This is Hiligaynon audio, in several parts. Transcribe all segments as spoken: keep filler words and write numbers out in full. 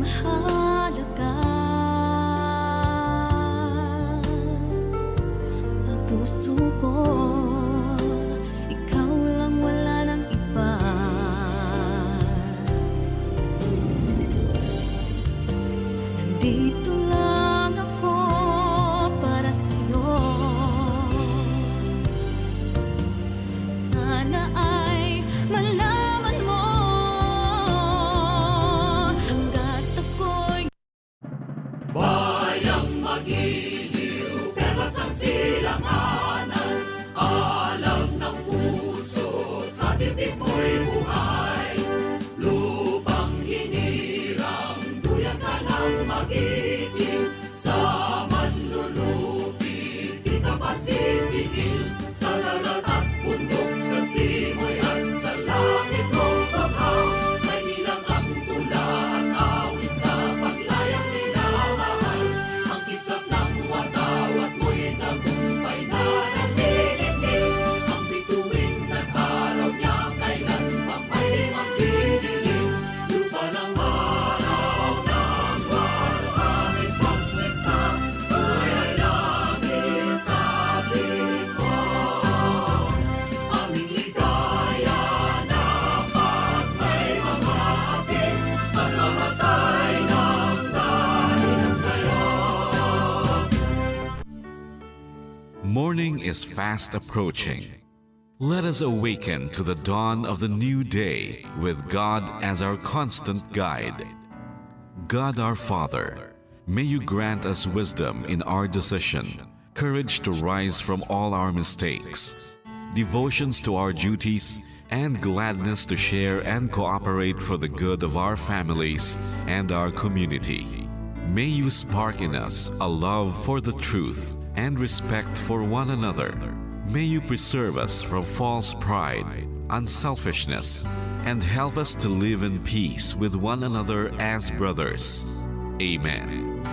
Halaga sa puso ko, ikaw lang, wala nang iba. Nandito lang ako para sa'yo. Sana ay malaman mo, hanggat ako'y Bayang magiliw, perlas ng silanganan, alam ng puso, sa dibdib mo'y buhay. Lupang hinirang, duyan ka ng magiting, sa manlulupi, di ka pasisingil, sa dagat at bundok, sa simoy at sa langit mong bughaw. May nilagang tula at awit sa paglayang minamahal. Ang kislap ng watawat mo'y tagumpay na nanginginig. Ang bituin at araw niya kailan pang may magdidilim. Lupa ng araw ng waluhangit pagsinta, buhay ay langit sa tingin ko. Aming ligaya na pag may mga hapit, pagmamatay ng dahil sa'yo. Morning is fast approaching. Let us awaken to the dawn of the new day with God as our constant guide. God our Father, may you grant us wisdom in our decision, courage to rise from all our mistakes, devotions to our duties, and gladness to share and cooperate for the good of our families and our community. May you spark in us a love for the truth and respect for one another. May you preserve us from false pride, unselfishness, and help us to live in peace with one another as brothers. Amen.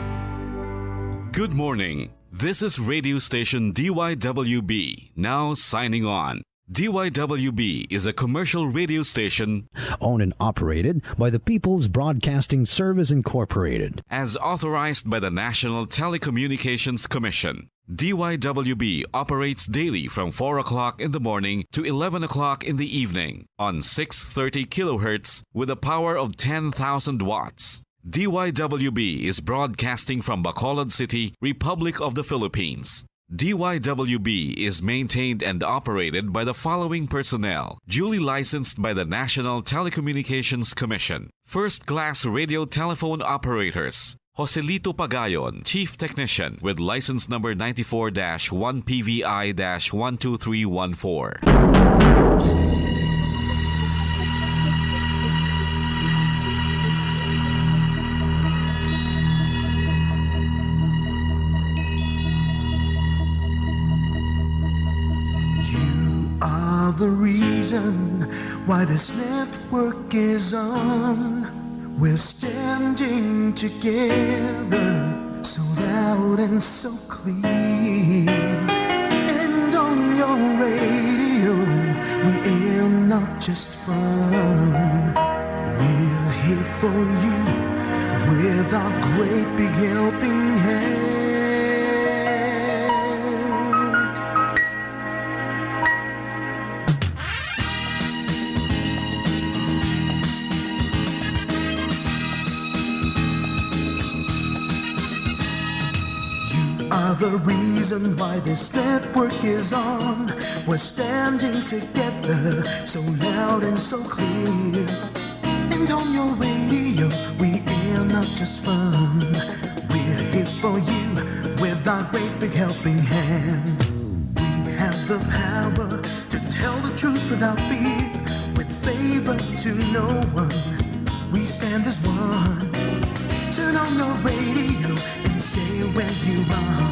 Good morning. This is radio station D Y W B, now signing on. D Y W B is a commercial radio station owned and operated by the People's Broadcasting Service Incorporated. As authorized by the National Telecommunications Commission. D Y W B operates daily from four o'clock in the morning to eleven o'clock in the evening on six thirty kilohertz with a power of ten thousand watts. D Y W B is broadcasting from Bacolod City, Republic of the Philippines. D Y W B is maintained and operated by the following personnel, duly licensed by the National Telecommunications Commission. First class radio telephone operators, Joselito Pagayon, Chief Technician, with license number ninety-four dash one P V I dash one two three one four. You are the reason why this network is on. We're standing together, so loud and so clear. And on your radio, we air not just fun. We're here for you with our great big helping hand. You are the reason why this network is on. We're standing together, so loud and so clear. And on your radio, we air not just fun. We're here for you with our great big helping hand. We have the power to tell the truth without fear, with favor to no one. We stand as one. Turn on your radio and stay where you are.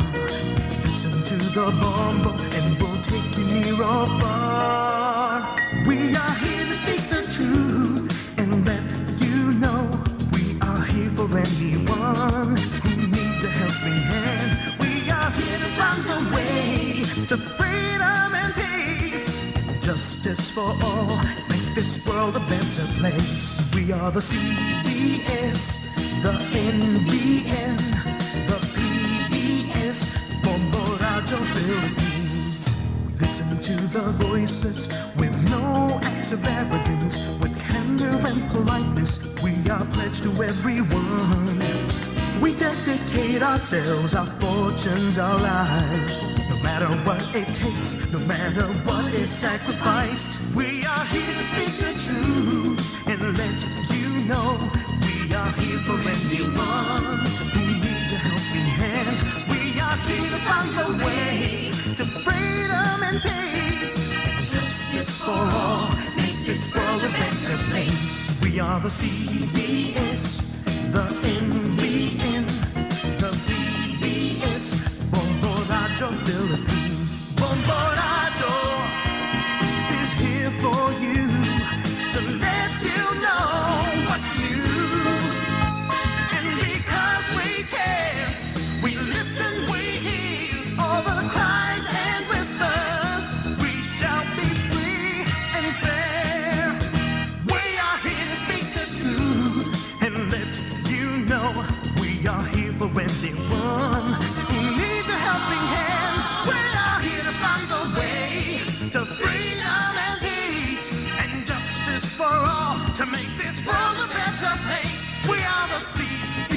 Listen to the bombo and we'll take you near or far. We are here to speak the truth and let you know we are here for anyone who needs a helping hand. We are here to find a way to freedom and peace. Justice for all, make this world a better place. We are the C B S, The N B N, the P B S, Bombo Radio Philippines. We listen to the voices with no acts of arrogance, with candor and politeness. We are pledged to everyone. We dedicate ourselves, our fortunes, our lives. No matter what it takes, no matter what is sacrificed, we are here to speak the truth and let you know we are here for anyone who needs a helping hand. We are here to find the way to freedom and peace and justice for all. Make this world a better place. We are the C B S, the N B N, the P B S, Bombo Radio Philippines. Bombo Radio is here for you to let you know what's new. And because we care, we listen, we hear all the cries and whispers. We shall be free and fair. We are here to speak the truth and let you know we are here for anyone who needs a helping hand. We are here to find the way to freedom and peace and justice for all to make this world a better place. We are the C B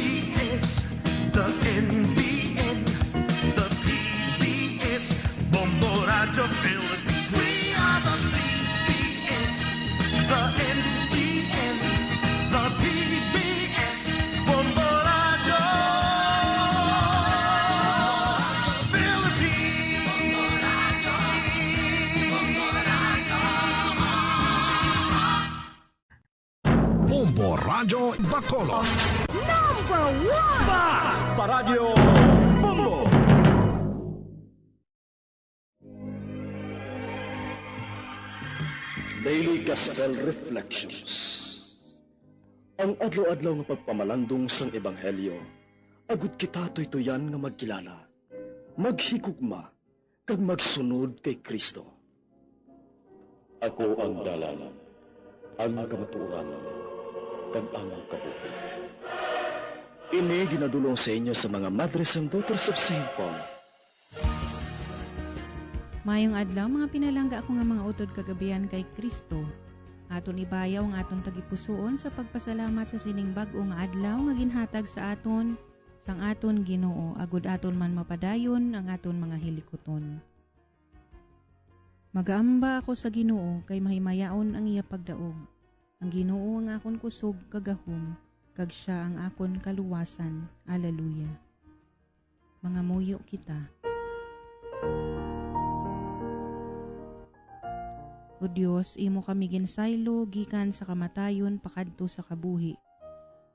S, the N B N, the P B S, Bombo Radio Philippines. We are the C B S, the N B N, the P B S, Bombo Radio Philippines. Bombo Radyo Bacolod. Number one! Bas! Paradyo Bombo! Daily Gospel Reflections. Ang adlaw-adlaw nga pagpamalandong sang Ebanghelyo, agud kita tuytuyan nga magkilala, maghigugma, kag magsunod kay Cristo. Ako ang dalan, ang kamatuoran, kag ang kabuhi. Ini ginadul-ong sa inyo sa mga Madres sang Daughters of Saint Paul. Mayong adlaw, mga pinalangga ko nga mga utod kag abyan kay Cristo. Aton ibayaw ang aton tagipusoon sa pagpasalamat sa sining bag-o nga adlaw nga ginhatag sa aton sang aton Ginoo, agud aton man mapadayon ang aton mga hilikuton. Magaamba ako sa Ginoo, kay mahimayaon ang iya pagdaog. Ang Ginoo ang akon kusog kag gahom, kag sia ang akon kaluwasan. Aleluya. Mangamuyo kita. O Dios, imo kami ginsaylo gikan sa kamatayon pakadto sa kabuhi,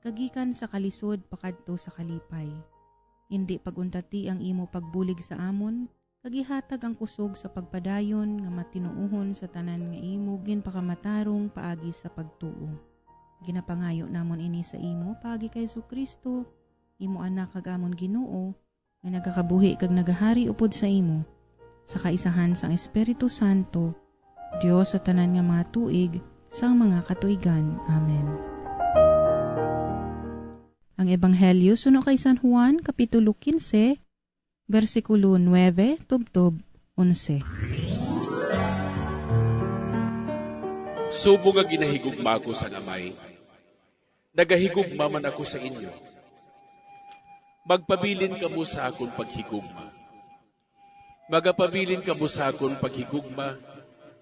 kag gikan sa kalisod pakadto sa kalipay. Indi pag-untati ang imo pagbulig sa amon, kag ihatag ang kusog sa pagpadayon nga matinuohon sa tanan nga imo ginpakamatarong paagi sa pagtuo. Ginapangayo namon ini sa imo paagi kay Jesu-Cristo, imo Anak kag amon Ginoo, nga nagakabuhi kag nagahari upod sa imo, sa kaisahan sang Espiritu Santo, Dios sa tanan nga mga tuig, sang mga katuigan. Amen. Ang Ebanghelyo suno kay San Juan, Kapitulo quince, bersikulo nuebe tubtob onse. Subong nga ginahigugma ako sang Amay, nagahigugma man ako sa inyo. Magpabilin kamo sa akon paghigugma. Magapabilin kamo sa akon paghigugma,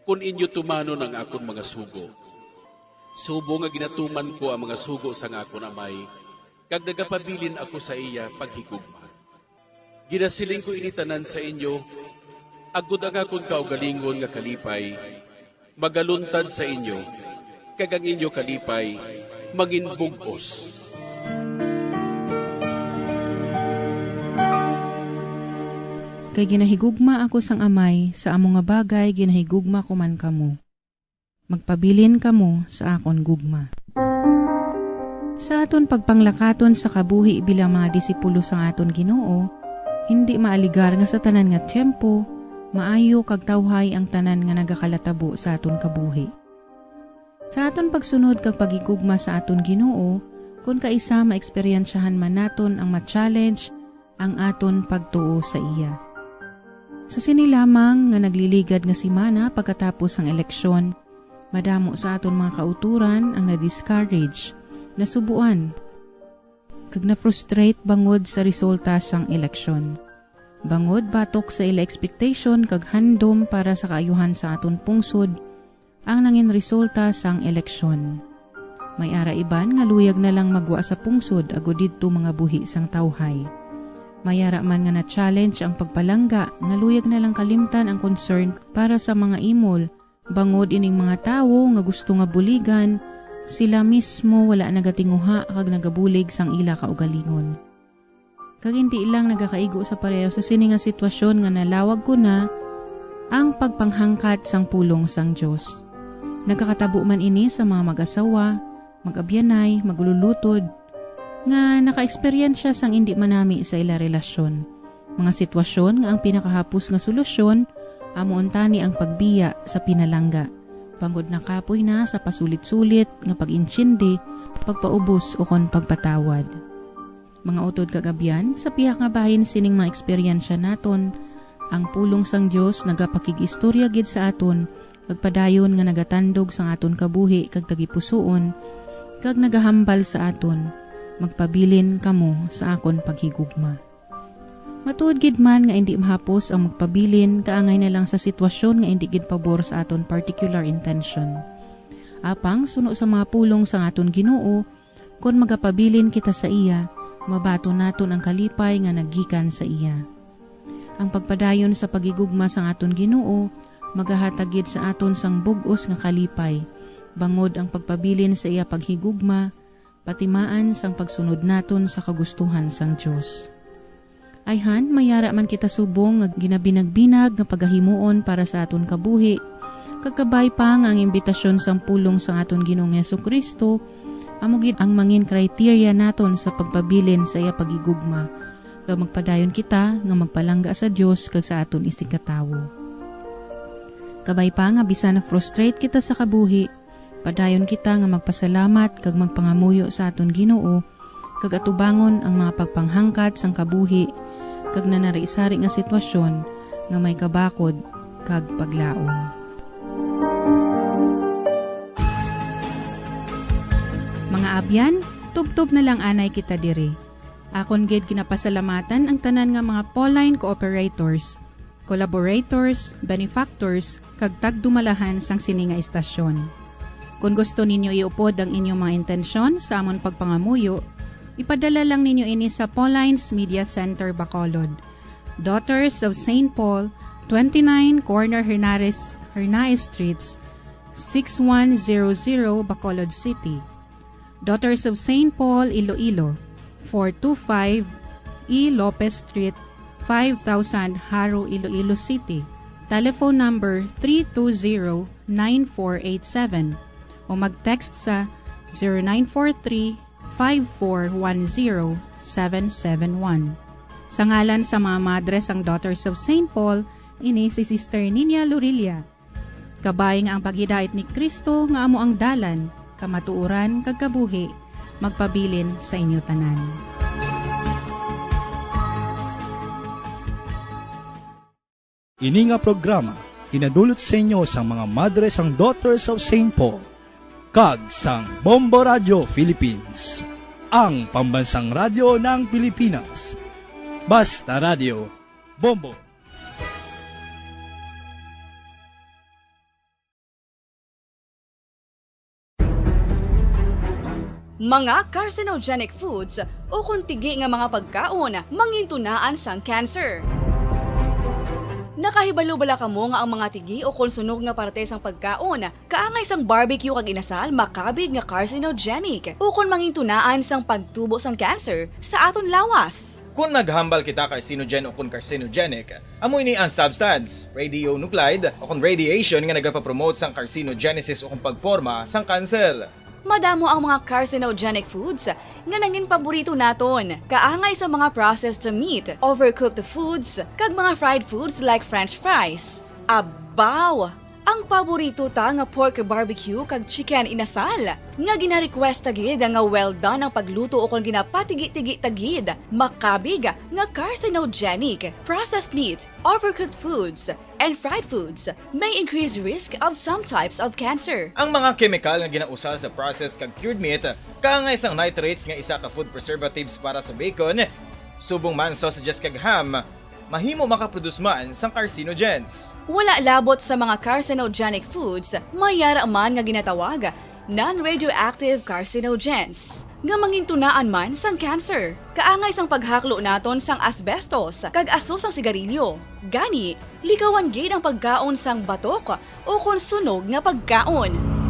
kon inyo tumanon ang akon mga sugo. Subong nga ginatuman ko ang mga sugo sang akon Amay, kag nagapabilin ako sa iya paghigugma. Ginasiling ko ini tanan sa inyo, agod ang akon kaugalingon nga kalipay magaluntad sa inyo, kag ang inyo kalipay manginbug-os. Kay ginahigugma ako sang Amay, sa amo nga bagay ginahigugma ko man kamo. Magpabilin kamo sa akon gugma. Sa aton pagpanglakaton sa kabuhi bilang mga disipulo sang aton Ginoo, hindi maaligar nga sa tanan nga tiyempo, maayo kag tawhay ang tanan nga nagakalatabo sa aton kabuhi. Sa aton pagsunod kag paghigugma sa aton Ginoo, Kon kaisa, maeksperiensyahan man naton ang ma-challenge ang aton pagtuo sa iya. Sa sini lamang nga nagliligad nga semana pagkatapos sang eleksyon, madamo sa aton mga kautoran ang na-discourage, nasubuan, kag na-frustrate bangod sa resulta sang eleksyon. Bangod batok sa ila expectation kag handom para sa kaayuhan sa aton pungsod ang nangin resulta sang eleksyon. May ara iban nga luyag na lang magwa sa pungsod agod didto mangabuhi sang tawhay. May ara man nga na-challenge ang pagpalangga nga luyag na lang kalimtan ang concern para sa mga imol, bangod ining mga tawo nga gusto nga buligan, sila mismo wala nagatinguha kag nagabulig sang ila kaugalingon. Kag indi lang nagakaigo sa pareho sa sini nga sitwasyon nga nalawag ko na ang pagpanghangkat sang pulong sang Dios. Nagakatabo man ini sa mga mag-asawa, mag-abyanay, maglulutod, nga nakaeksperyensya sang indi manami sa ila relasyon. Mga sitwasyon nga ang pinakahapos nga solusyon amo unta ni ang pagbiya sa pinalangga, bangod nakapoy na sa pasulit-sulit nga pag-intindi, pagpaubos, ukon pagpatawad. Mga utod kag abyan, sa pihak nga bahin sining mga eksperyensya naton, ang pulong sang Dios nagapakig-istorya gid sa aton, kag padayon nga nagatandog sang aton kabuhi kag tagipusoon, kag nagahambal sa aton, "Magpabilin kamo sa akon paghigugma." Matuod gid man nga indi mahapos ang magpabilin kaangay na lang sa sitwasyon nga indi gid pabor sa aton particular intention. Apang suno sa mga pulong sang aton Ginoo, kon magapabilin kita sa iya, mabaton naton ang kalipay nga naggikan sa iya. Ang pagpadayon sa paghigugma sang aton Ginoo magahatag gid sa aton sang bug-os nga kalipay, bangod ang pagpabilin sa iya paghigugma patimaan sang pagsunod naton sa kagustuhan sang Dios. Ayhan, may ara man kita subong nga ginabinagbinag nga pagahimuon para sa aton kabuhi, kag kabay pa nga ang imbitasyon sang pulong sang aton Ginoong Jesu-Cristo amo gid ang mangin kriteriya naton sa pagpabilin sa iya paghigugma, kag magpadayon kita nga magpalangga sa Dios kag sa aton isigkatawo. Kabay pa nga bisan na-frustrate kita sa kabuhi, padayon kita nga magpasalamat kag magpangamuyo sa aton Ginoo, kag atubangon ang mga pagpanghangkat sang kabuhi kag nanari-sari nga sitwasyon nga may kabakod kag paglaom. Mga abyan, tubtob na lang anay kita diri. Akon gid ginapasalamatan ang tanan nga mga Pauline cooperators, collaborators, benefactors, kag tagdumalahan sang sini nga istasyon. Kon gusto ninyo iupod ang inyong mga intensyon sa amon pagpangamuyo, ipadala lang ninyo ini sa Pauline's Media Center, Bacolod, Daughters of Saint Paul, twenty-nine Corner Hernares, Hernaez Streets, six one zero zero, Bacolod City. Daughters of Saint Paul, Iloilo, four two five E Lopez Street, five thousand, Jaro, Iloilo City. Telephone number three two zero, nine four eight seven o mag-text sa zero nine four three, five four one zero, seven seven one. Sa ngalan sa mga madre sang Daughters of Saint Paul, ini si Sister Nina Lorilla. Kabay nga ang paghidait ni Cristo nga amo ang dalan, kamatuoran, kag kabuhi, magpabilin sa inyo tanan. Ini nga programa ginadulot sa inyo sang mga madre sang Daughters of Saint Paul kag sang Bombo Radio Philippines, ang pambansang radyo ng Pilipinas. Basta Radio, Bombo. Mga carcinogenic foods ukon tigi nga mga pagkaon mangintunaan sang cancer. Nakahibalo bala kamo nga ang mga tigi ukon sunog nga parte sang pagkaon, kaangay sang barbecue kag inasal, makabig nga carcinogenic ukon mangintunaan sang pagtubo sang cancer sa aton lawas? Kon naghambal kita carcinogen ukon carcinogenic, amo ini ang substance, radionuclide, ukon radiation nga nagapapromote sang carcinogenesis ukon pagporma sang kanser. Madamo ang mga carcinogenic foods nga nangin paborito naton, kaangay sa mga processed meat, overcooked foods, kag mga fried foods like French fries. Abaw! Ang paborito ta nga pork barbecue kag chicken inasal, nga gina-request ta gid nga well done ang pagluto ukon ginapatigi-tigi ta gid, makabig nga carcinogenic. Processed meat, overcooked foods, and fried foods may increase risk of some types of cancer. Ang mga kemikal nga ginausal sa processed kag cured meat, kaangay sang nitrates nga isa ka food preservatives para sa bacon, subong man sausages kag ham, mahimo makaproduce man sang carcinogens. Wala labot sa mga carcinogenic foods, may yara man nga ginatawag non-radioactive carcinogens, nga mangintunaan man sang cancer. Kaangay sang paghaklo naton sang asbestos kag aso sang sigarilyo. Gani, likawan gid ang pagkaon sang batok ukon sunog nga pagkaon.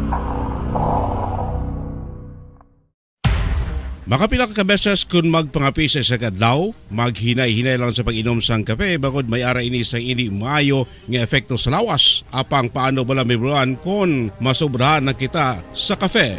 Makapila ka beses kon magpangape sa isa ka adlaw, maghinay-hinay lang sa pag-inom sang kape, bangod may ara ini sang indi maayo nga epekto sa lawas. Apang paano bala, Ma'am Ron, kon masobrahan na kita sa kape?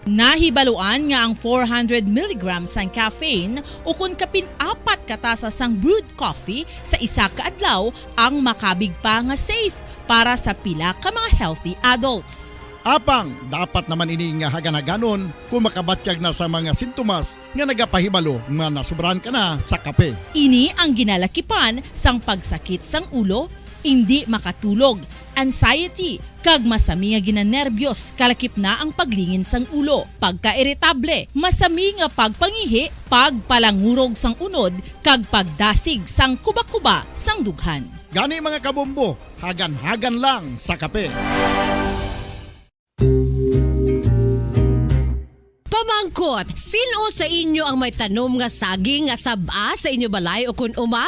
Nahibaluan nga ang four hundred milligrams sang caffeine ukon kapin apat ka tasa sang brewed coffee sa isa ka adlaw ang makabig pa nga safe para sa pila ka mga healthy adults. Apang dapat naman ini nga hagan-haganon kung makabatyag na sa mga sintomas nga nagapahibalo nga nasobrahan ka na sa kape. Ini ang ginalakipan sang pagsakit sang ulo, indi makatulog, anxiety, kag masami nga ginanerbyos, kalakip na ang paglingin sang ulo, pagkairitable, masami nga pagpangihi, pagpalangurog sang unod, kag pagdasig sang kuba-kuba sang dughan. Gani, mga kabombo, hagan-hagan lang sa kape. Pamangkot, sin-o sa inyo ang may tanom nga saging nga sab-a sa inyo balay ukon uma?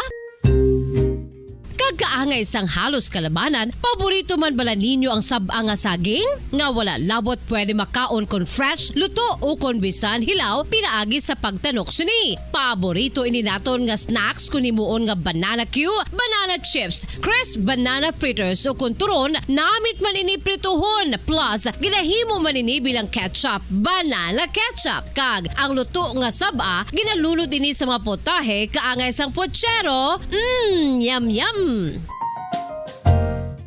Kag kaangay sang halos kalabanan, paborito man bala ninyo ang sab-a nga saging? Nga wala labot pwede makaon kon fresh, luto, ukon bisan hilaw pinaagi sa pagtanok sini. Paborito ini naton nga snacks kon himuon nga banana cue, banana chips, crisp banana fritters, ukon turon, namit man ini prituhon, plus ginahimo man ini bilang ketchup, banana ketchup. Kag ang luto nga sab-a, ginalunod ini sa mga potahe kaangay sang pochero. Mm, yum, yum!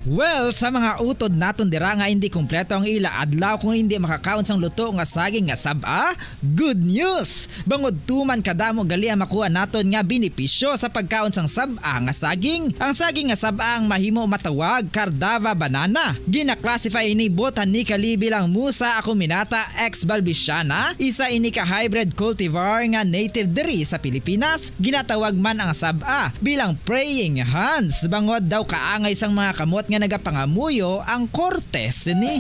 Well, sa mga utod naton dira nga indi kompleto ang ila adlaw kung indi makakaon sang luto nga saging nga sab-a, good news! Bangod tuman kadamo gali ang makuha naton nga benepisyo sa pagkaon sang sab-a nga saging. Ang saging nga sab-a ang mahimo matawag Cardava banana. Gina-classify ini botanically bilang Musa acuminata ex balbisiana, isa ini ka hybrid cultivar nga native diri sa Pilipinas. Ginatawag man ang sab-a bilang praying hands, bangod daw kaangay sang mga kamot nga nagapangamuyo ang korte sini.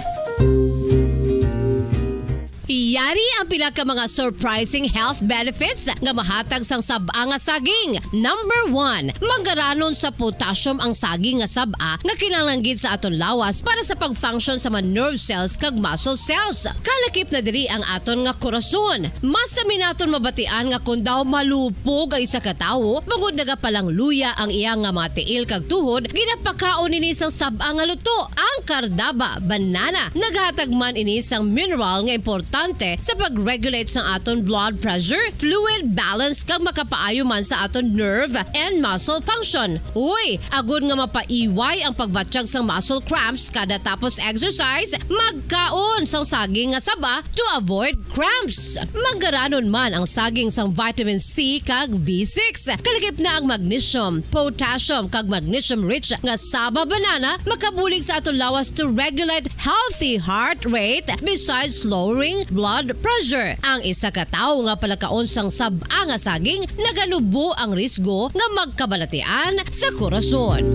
Yari ang pila ka mga surprising health benefits nga mahatag sang sab-a nga saging. Number one, manggaranon sa potassium ang saging nga sab-a nga kinahanglan gid sa aton lawas para sa pag-function sa mga nerve cells kag muscle cells. Kalakip na diri ang aton nga korason. Masami naton mabatian nga kon daw malupog ang isa ka tawo, bangod nagapalangluya ang iya nga mga tiil kag tuhod, ginapakaon ini sang sab-a nga luto, ang Cardava banana. Naghatag man ini sang mineral nga importante sa pag-regulate sang aton blood pressure, fluid balance, kag makapaayo man sa aton nerve and muscle function. Uy, agod nga mapaiway ang pagbatyag sang muscle cramps kada tapos exercise, magkaon sang saging nga saba to avoid cramps. Manggaranon man ang saging sang vitamin C kag B six. Kalakip na ang magnesium, potassium, kag magnesium-rich nga saba banana makabulig sa aton lawas to regulate healthy heart rate besides lowering blood pressure. Ang isa ka tawo nga palakaon sang sab-a nga saging naganubo ang risgo nga magkabalatian sa korason.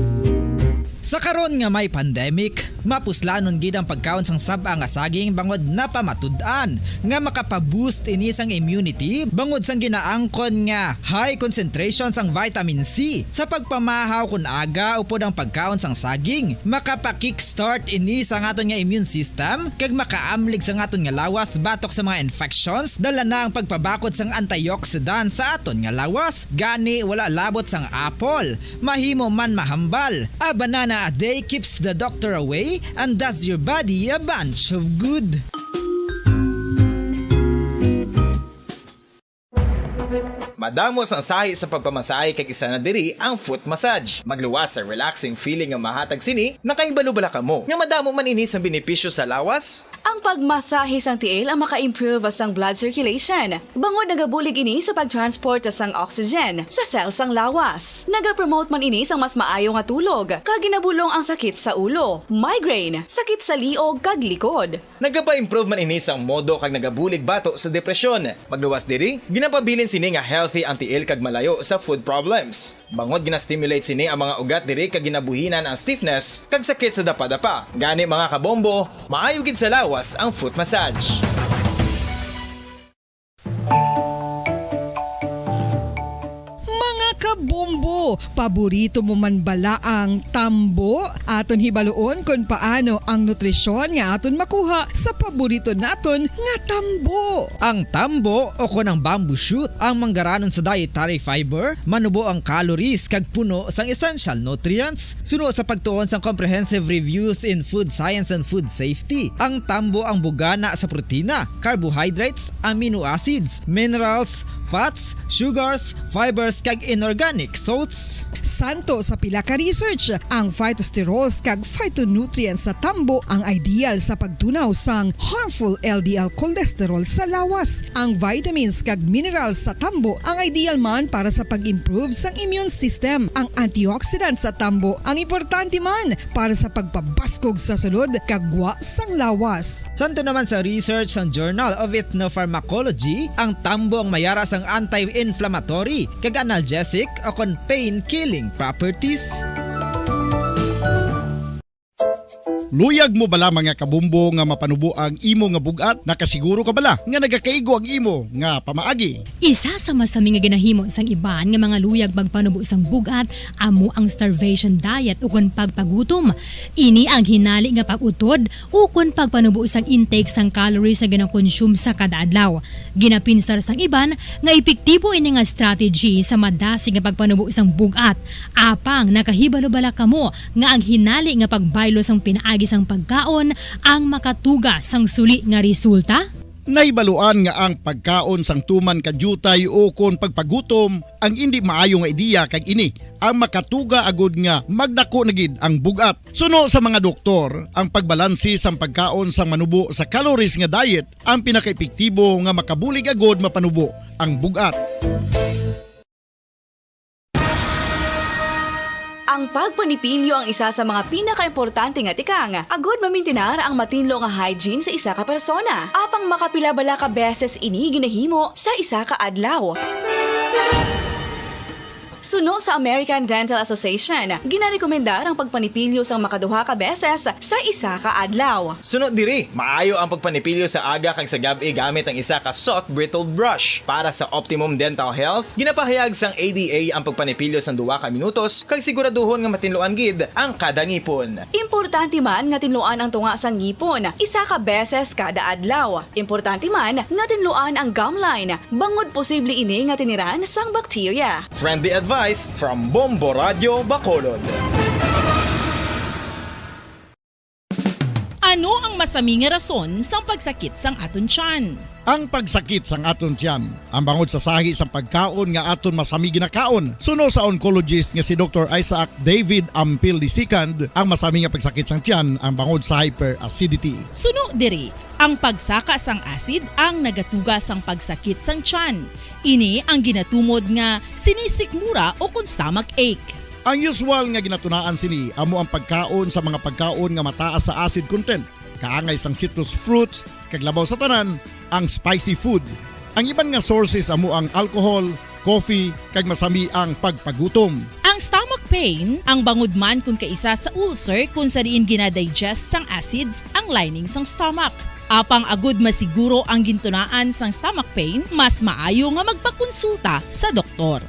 Sa karon nga may pandemic, mapuslanon gid ang pagkaon sang sab-a nga saging bangod napamatud-an nga makapa-boost ini sang immunity bangod sang ginaangkon nga high concentration sang vitamin C. Sa pagpamahaw kon aga upod ang pagkaon sang saging, makapa-kickstart ini sa aton nga immune system kag makaamlig sa aton nga lawas batok sa mga infections, dala na ang pagpabakod sang antioxidant sa aton nga lawas. Gani, wala labot sang apple, mahimo man mahambal. A banana a day keeps the doctor away and does your body a bunch of good. Madamo sang sahi sa pagpamasahe kag isa na diri ang foot massage. Magluwas sa relaxing feeling nga mahatag sini, nakahibalo bala kamo nga madamo man ini sang benepisyo sa lawas? Ang pagmasahe sang tiil ang maka-improve sang blood circulation, bangod nagabulig ini sa pag-transport sang oxygen sa cell sang lawas. Nagapromote man ini sang mas maayo nga tulog, kag ginabulong ang sakit sa ulo, migraine, sakit sa liog, kag likod. Nagapa-improve man ini sang modo kag nagabulig bato sa depresyon. Magluwas diri, ginapabilin sini nga healthy ang tiil kag malayo sa foot problems. Bangod gina-stimulate sini ang mga ugat diri kag ginabuhinan ang stiffness kag sakit sa dapadapa. Gani, mga kabombo, maayo gid sa lawas ang foot massage. Mga kabombo, paborito mo man bala ang tambo? Aton hibaluon kon paano ang nutrisyon nga aton makuha sa paborito naton nga tambo. Ang tambo o kon ang bamboo shoot ang manggaranon sa dietary fiber, manubo ang calories kag puno sang essential nutrients. Suno sa pagtuon sang Comprehensive Reviews in Food Science and Food Safety, ang tambo ang bugana sa protina, carbohydrates, amino acids, minerals, fats, sugars, fibers, kag inorganic salts. Santo sa pila ka research, ang phytosterols kag phytonutrients sa tambo ang ideal sa pagtunaw sang harmful L D L cholesterol sa lawas. Ang vitamins kag minerals sa tambo ang ideal man para sa pag-improve sang immune system. Ang antioxidants sa tambo ang importante man para sa pagpabaskog sa sulod kag gwa sang lawas. Santo naman sa research sang Journal of Ethnopharmacology, ang tambo ang mayara sang anti-inflammatory kag analgesic o kon pain-killing properties. Luyag mo bala, mga kabumbo, nga mapanubo ang imo nga bug-at? Nakasiguro ka bala nga nagakaigo ang imo nga pamaagi? Isa sa masami nga ginahimo sang iban nga mga luyag magpanubo sang bug-at amo ang starvation diet ukon pagpagutom. Ini ang hinali nga pag-utod ukon pagpanubo sang intake sang calories nga ginakonsume sa kada adlaw. Ginapinsar sang iban nga epektibo ini nga strategy sa madasig nga pagpanubo sang bug-at. Apang nakahibalo bala kamo nga ang hinali nga pagbaylo sang pinaagi sang pagkaon ang makatuga sang suli nga resulta? Nahibaluan nga ang pagkaon sang tuman ka diutay ukon pagpagutom ang indi maayo nga ideya, kag ini ang makatuga agud nga magdako na gid ang bug-at. Suno sa mga doktor, ang pagbalansi sang pagkaon sang manubo sa calories nga diet ang pinakaepektibo nga makabulig agud mapanubo ang bug-at. Ang pagpanipilyo ang isa sa mga pinakaimportante nga tikang agud mamintinar ang matinlo nga hygiene sa isa ka persona. Apang makapila bala ka beses ini ginahimo sa isa ka adlaw? Suno sa American Dental Association, ginarekomendar ang pagpanipilyo sang makaduha ka beses sa isa ka adlaw. Suno diri, maayo ang pagpanipilyo sa aga kag sa gab-i gamit ang isa ka soft bristled brush. Para sa optimum dental health, ginapahayag sang A D A ang pagpanipilyo sang duha ka minutos kag siguraduhon nga matinluan gid ang kada ngipon. Importante man nga tinluan ang tunga sang ngipon isa ka beses kada adlaw. Importante man nga tinluan ang gum line, bangod posible ini nga tiniran sang bakterya. Friendly advice from Bombo Radio Bacolod. Ano ang masami nga rason sang pagsakit sang aton tiyan? Ang pagsakit sang aton tiyan ang bangod sa sahi sang pagkaon nga aton masami ginakaon, suno sa oncologist nga si Doktor Isaac David Ampil the second. Ang masami nga pagsakit sang tiyan ang bangod sa hyperacidity. Suno diri, ang pagsaka sang acid ang nagatuga sang pagsakit sang tiyan. Ini ang ginatumod nga sinisikmura o kon stomach ache. Ang usual nga ginatunaan sini amo ang pagkaon sa mga pagkaon nga mataas sa acid content, kaangay sang citrus fruits, kag labaw sa tanan, ang spicy food. Ang iban nga sources amo ang alcohol, coffee, kag masami ang pagpagutom. Ang stomach pain ang bangod man kon kaisa sa ulcer, kon sa diin ginadigest sang acids ang lining sang stomach. Apang agud masiguro ang gintunaan sang stomach pain, mas maayo nga magpakonsulta sa doktor.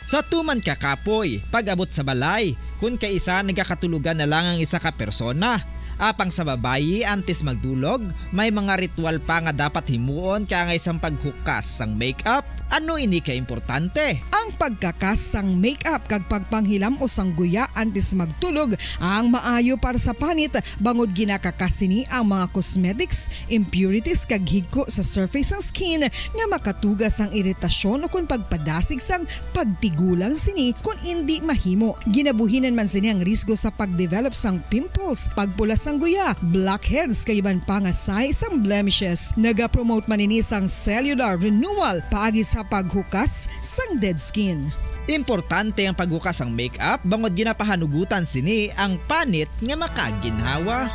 Sa tuman ka kapoy, pag-abot sa balay, kon kaisa nagakatulogan na lang ang isa ka persona, Apang sa babayi, antes magdulog, may mga ritual pa nga dapat himuon kaangay sang paghukas sang makeup. Ano ini ka importante? Ang pagkakas sang makeup kag pagpanghilam-os sang guya antes magtulog ang maayo para sa panit, bangod ginakakas sini ang mga cosmetics, impurities, kag higko sa surface sang skin nga makatuga sang iritasyon ukon pagpadasig sang pagtigulang sini kon indi mahimo. Ginabuhinan man sini ang risgo sa pag-develop sang pimples, pagpula sang guya, blackheads, kag iban pa nga sahi sang blemishes. Nagapromote man ini sang cellular renewal paagi sa paghukas sang dead skin. Importante ang paghukas sang makeup bangod ginapahanugutan sini ang panit nga makaginhawa.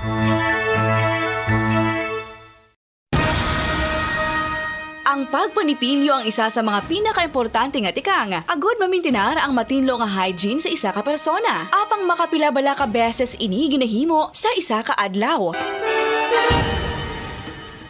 Ang pagpanipilyo ang isa sa mga pinakaimportante nga tikang agod mamintinar ang matinlo nga hygiene sa isa ka persona. Apang makapila bala ka beses ini ginahimo sa isa ka adlaw?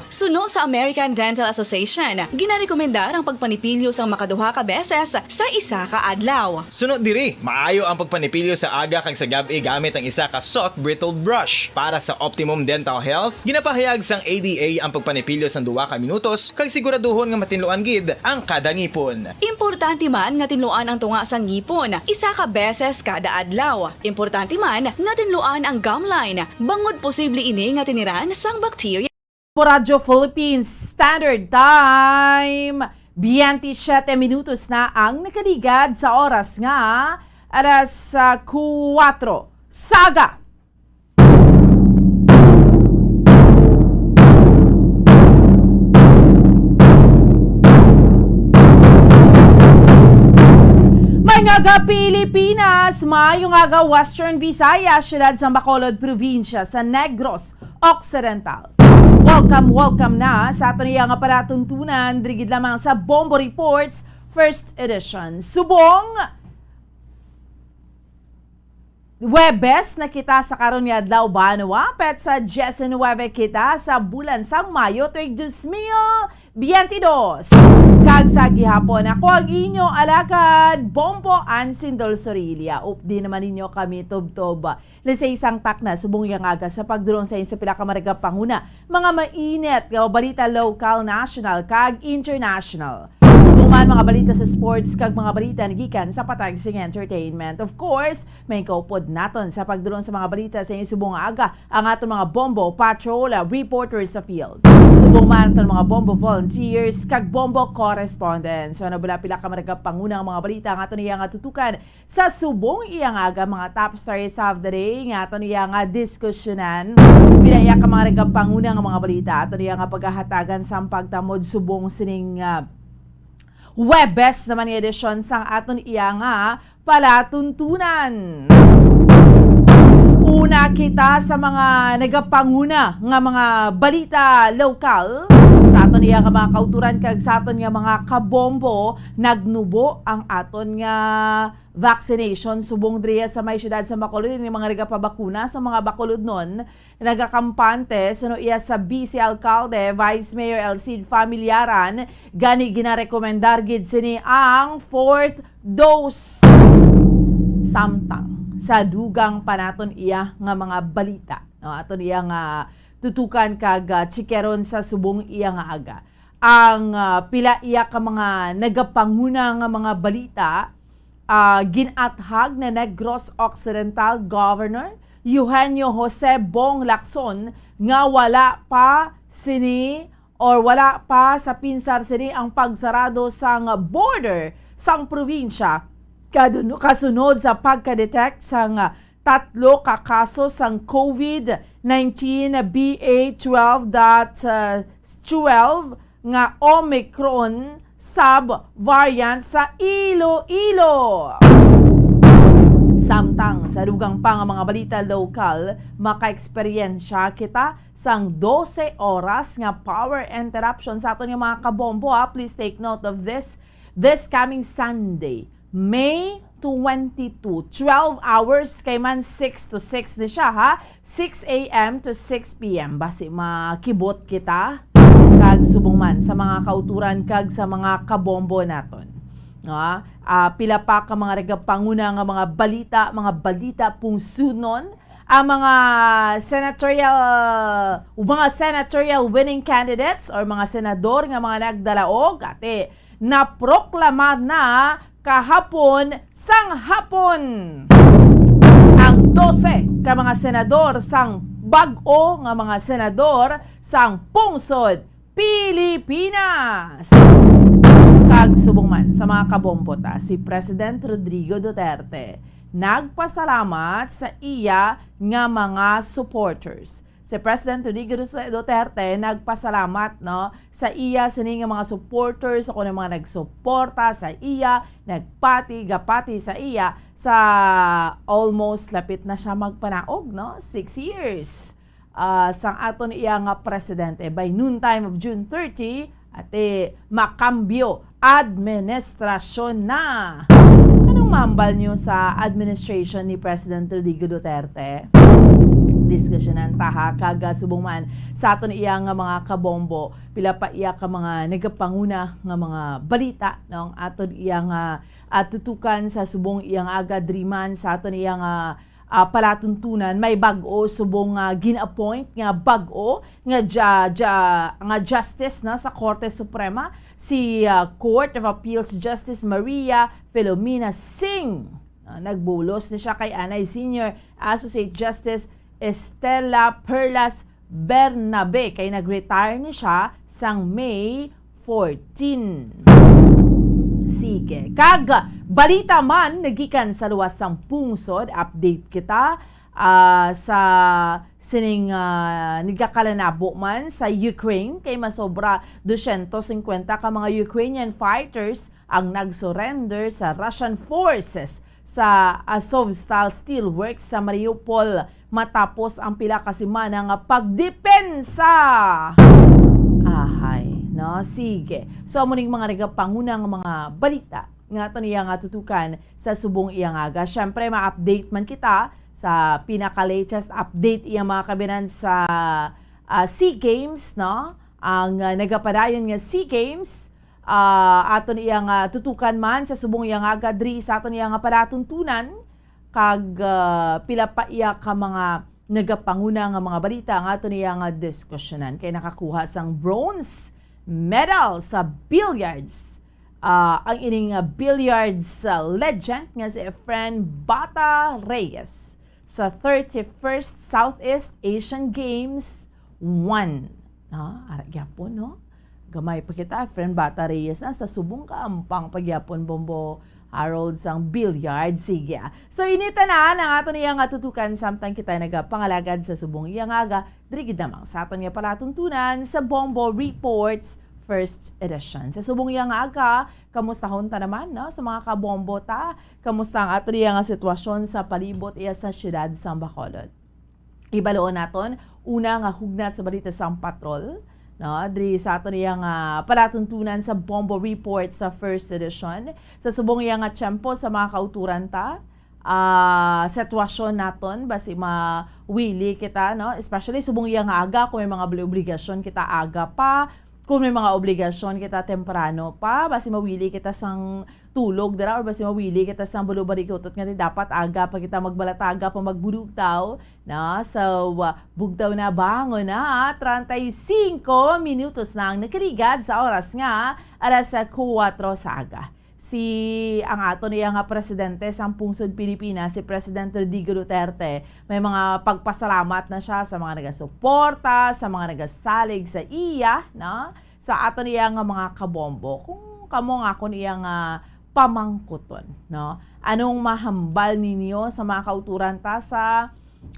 Suno sa American Dental Association, ginarekomendar ang pagpanipilyo sang makaduha ka beses sa isa ka adlaw. Suno diri, maayo ang pagpanipilyo sa aga kag sa gab-i gamit ang isa ka soft bristled brush. Para sa optimum dental health, ginapahayag sang A D A ang pagpanipilyo sang duha ka minutos kag siguraduhon nga matinluan gid ang kada ngipon. Importante man nga tinluan ang tunga sang ngipon isa ka beses kada adlaw. Importante man nga tinluan ang gum line, bangod posible ini nga tiniran sang bakterya. Po Radyo Philippines Standard Time, twenty-seven minutos na ang nakaligad sa oras nga alas, ah, kuwatro. Saga! Maayong aga, Pilipinas! Maayong aga, Western Visayas, siyudad sa Bacolod, probinsya sa Negros Occidental. Welcome, welcome na sa aton iya nga palatuntunan, diri gid lamang sa Bombo Reports, first edition. Subong Huwebes na kita sa karon nga adlaw, banwa, petsa diecinuebe kita sa bulan sang Mayo, tuig dos mil biyente dos. Kag sa gihapon, ako ang inyo alagad, Bombo Ansin Dol Sorilla. Updi naman ninyo kami tubtob. Lisay sang takna subong iya nga aga sa pagdulong sa inyo sa pila ka maragapanguna, mga mainit nga balita, lokal, national, kag international. Subong man mga balita sa sports kag mga balita nagikan sa patag sing entertainment. Of course, may kaupod naton sa pagdulong sa mga balita sa inyo subong nga aga ang aton mga Bombo Patrol, ah, reporters sa field. Subong man aton mga Bombo volunteers kag Bombo correspondents. So, ano bala pila ka maragapanguna nga mga balita ang aton iya nga tutukan sa subong iya nga aga, mga top stories of the day nga aton iya nga diskusyonan. Pila iya ka mga nagapanguna nga mga balita aton iya nga pagahatagan sang pagtamod subong sining, ah, Huwebes naman nga edisyon sang aton iya nga palatuntunan. Una kita sa mga nagapanguna nga mga balita lokal sa aton iya nga mga kauturan kag sa aton nga mga kabombo. Nagnubo ang aton nga vaccination subong diriya sa may siyudad sa Bacolod. Ini mga nagapabakuna sa mga Bacolodnon, nagakampante suno iya sa Vice Alcalde, Vice Mayor Elcid Familiaran, gani ginarekomendar gid sini ang fourth dose. Samtang sa dugang pa naton iya nga mga balita, no, aton iya nga tutukan kag, ah, tsikeron sa subong iya nga aga. Ang, ah, pila iya ka mga nagapanguna nga mga balita, ah, gin-athag ni Negros Occidental Governor Eugenio Jose Bong Lacson nga wala pa sini or wala pa sa pinsar sini ang pagsarado sang border sang probinsya kadun-, kasunod sa pagka-detect sang tatlo ka kaso sang COVID nineteen B A twelve dot twelve nga Omicron sub-variant sa Iloilo. Samtang sa dugang pa nga mga balita lokal, makaeksperyensya kita sang dose oras nga power interruption sa aton nga mga kabombo, ha. Please take note of this. This coming Sunday, May twenty-two, twelve hours, kay man six to six ni siya, ha? Six A M to six P M. Basi makibot kita kag subong man sa mga kauturan kag sa mga kabombo naton. Nga, ah, pila pa ka mga nagapanguna nga mga balita, mga balita pungsunon ang mga senatorial, mga senatorial winning candidates or mga senador nga mga nagdalaog, ate, naproklama na kahapon sang hapon ang dose ka mga senador sang bag-o nga mga senador sang pungsod Pilipinas. Kag subong man sa mga kabombo ta, si President Rodrigo Duterte nagpasalamat sa iya nga mga supporters. Si President Rodrigo Duterte nagpasalamat, no, sa iya sini nga mga supporters, o kuno mga nagsuporta sa iya, nagpati, gapati sa iya sa almost lapit na siya magpanaog, no? Six years, ah, sang aton iya nga presidente. By noontime of June thirty, ate, makambyo administrasyon na. Anong mambal niyo sa administration ni President Rodrigo Duterte? Diskusyonan ta, ha, kag, ah, subong man sa aton iya nga mga kabombo, pila pa iya ka mga nagapanguna nga mga balita, no, ang aton iya nga, ah, tutukan sa subong iya nga aga, diri man sa aton iya nga, ah, palatuntunan. May bag-o subong nga gin-appoint nga bag-o nga ja-, ja-, nga justice na sa Korte Suprema, si, ah, Court of Appeals Justice Maria Filomena Singh. Ah, nagbulos ni siya kay anay Senior Associate Justice Estela Perlas Bernabe, kay nag-retire ni siya sang May fourteen. Sige. Kag balita man nagikan sa luwas sang pungsod, update kita, ah, sa sining, ah, nagakalanabo man sa Ukraine, kay masobra dosyentos singkwenta ka mga Ukrainian fighters ang nag-surrender sa Russian forces sa Azovstal Steelworks sa Mariupol matapos ang pila ka semana nga pagdepensa. Ahay, no? Sige. So, amo ning mga nagapanguna nga mga balita nga aton iya nga tutukan sa subong iya nga aga. Syempre, ma-update man kita sa pinaka-latest update iya mga kabinan sa, ah, SEA Games, no? Ang, ah, nagapadayon nga SEA Games, ah, aton iya nga tutukan man sa subong iya nga aga diri sa aton iya nga palatuntunan, kag, ah, pila pa iya ka mga nagapanguna nga mga balita nga aton iya nga diskusyonan, kay nakakuha sang bronze medal sa billiards, ah, ang ining, ah, billiards, ah, legend nga si Efren Bata Reyes sa thirty-first Southeast Asian Games one. Ah, ara gyapon, no? Gamay pa kita, Efren Bata Reyes, na sa subong ka ampang pa gyapon, Bombo Harold, sang billiard. Sige, ah. So, ini tanan ang aton iya nga tutukan samtang kita nagapangalagad sa subong iya nga aga, diri gid lamang sa aton nga palatuntunan sa Bombo Reports First Edition. Sa subong iya nga aga, kamustahon ta naman, no, sa mga kabombo ta. Kamusta ang aton iya nga sitwasyon sa palibot iya sa siyudad sang Bacolod? Ibaluon naton, una nga hugnat sa balita sang patrol, no? Diri sa aton iya nga palatuntunan sa Bombo Report sa first edition. Sa subong iya nga tiyempo sa mga kauturan ta, ah, sitwasyon naton, basi mawili kita, no? Especially subong iya nga aga, kung may mga obli-, obligasyon kita aga pa, kung may mga obligasyon kita temprano pa, basi mawili kita sang tulog dira, or basi mawili kita sang balubarikutot nga di dapat aga pa kita magbalataga pa magbulugtaw, no? So, ah, bugtaw na, bangon na, treinta y cinco minutos na ang nakaligad sa oras nga alas kuwatro sa aga. Si, ang aton iya nga presidente sang pungsod Pilipinas, si President Rodrigo Duterte, may mga pagpasalamat na siya sa mga nagasuporta, sa mga nagasalig sa iya, no? Sa aton iya nga mga kabombo. Kung kamo ang akon iya nga pamangkuton, no? Anong mahambal ninyo sa mga kauturan ta sa,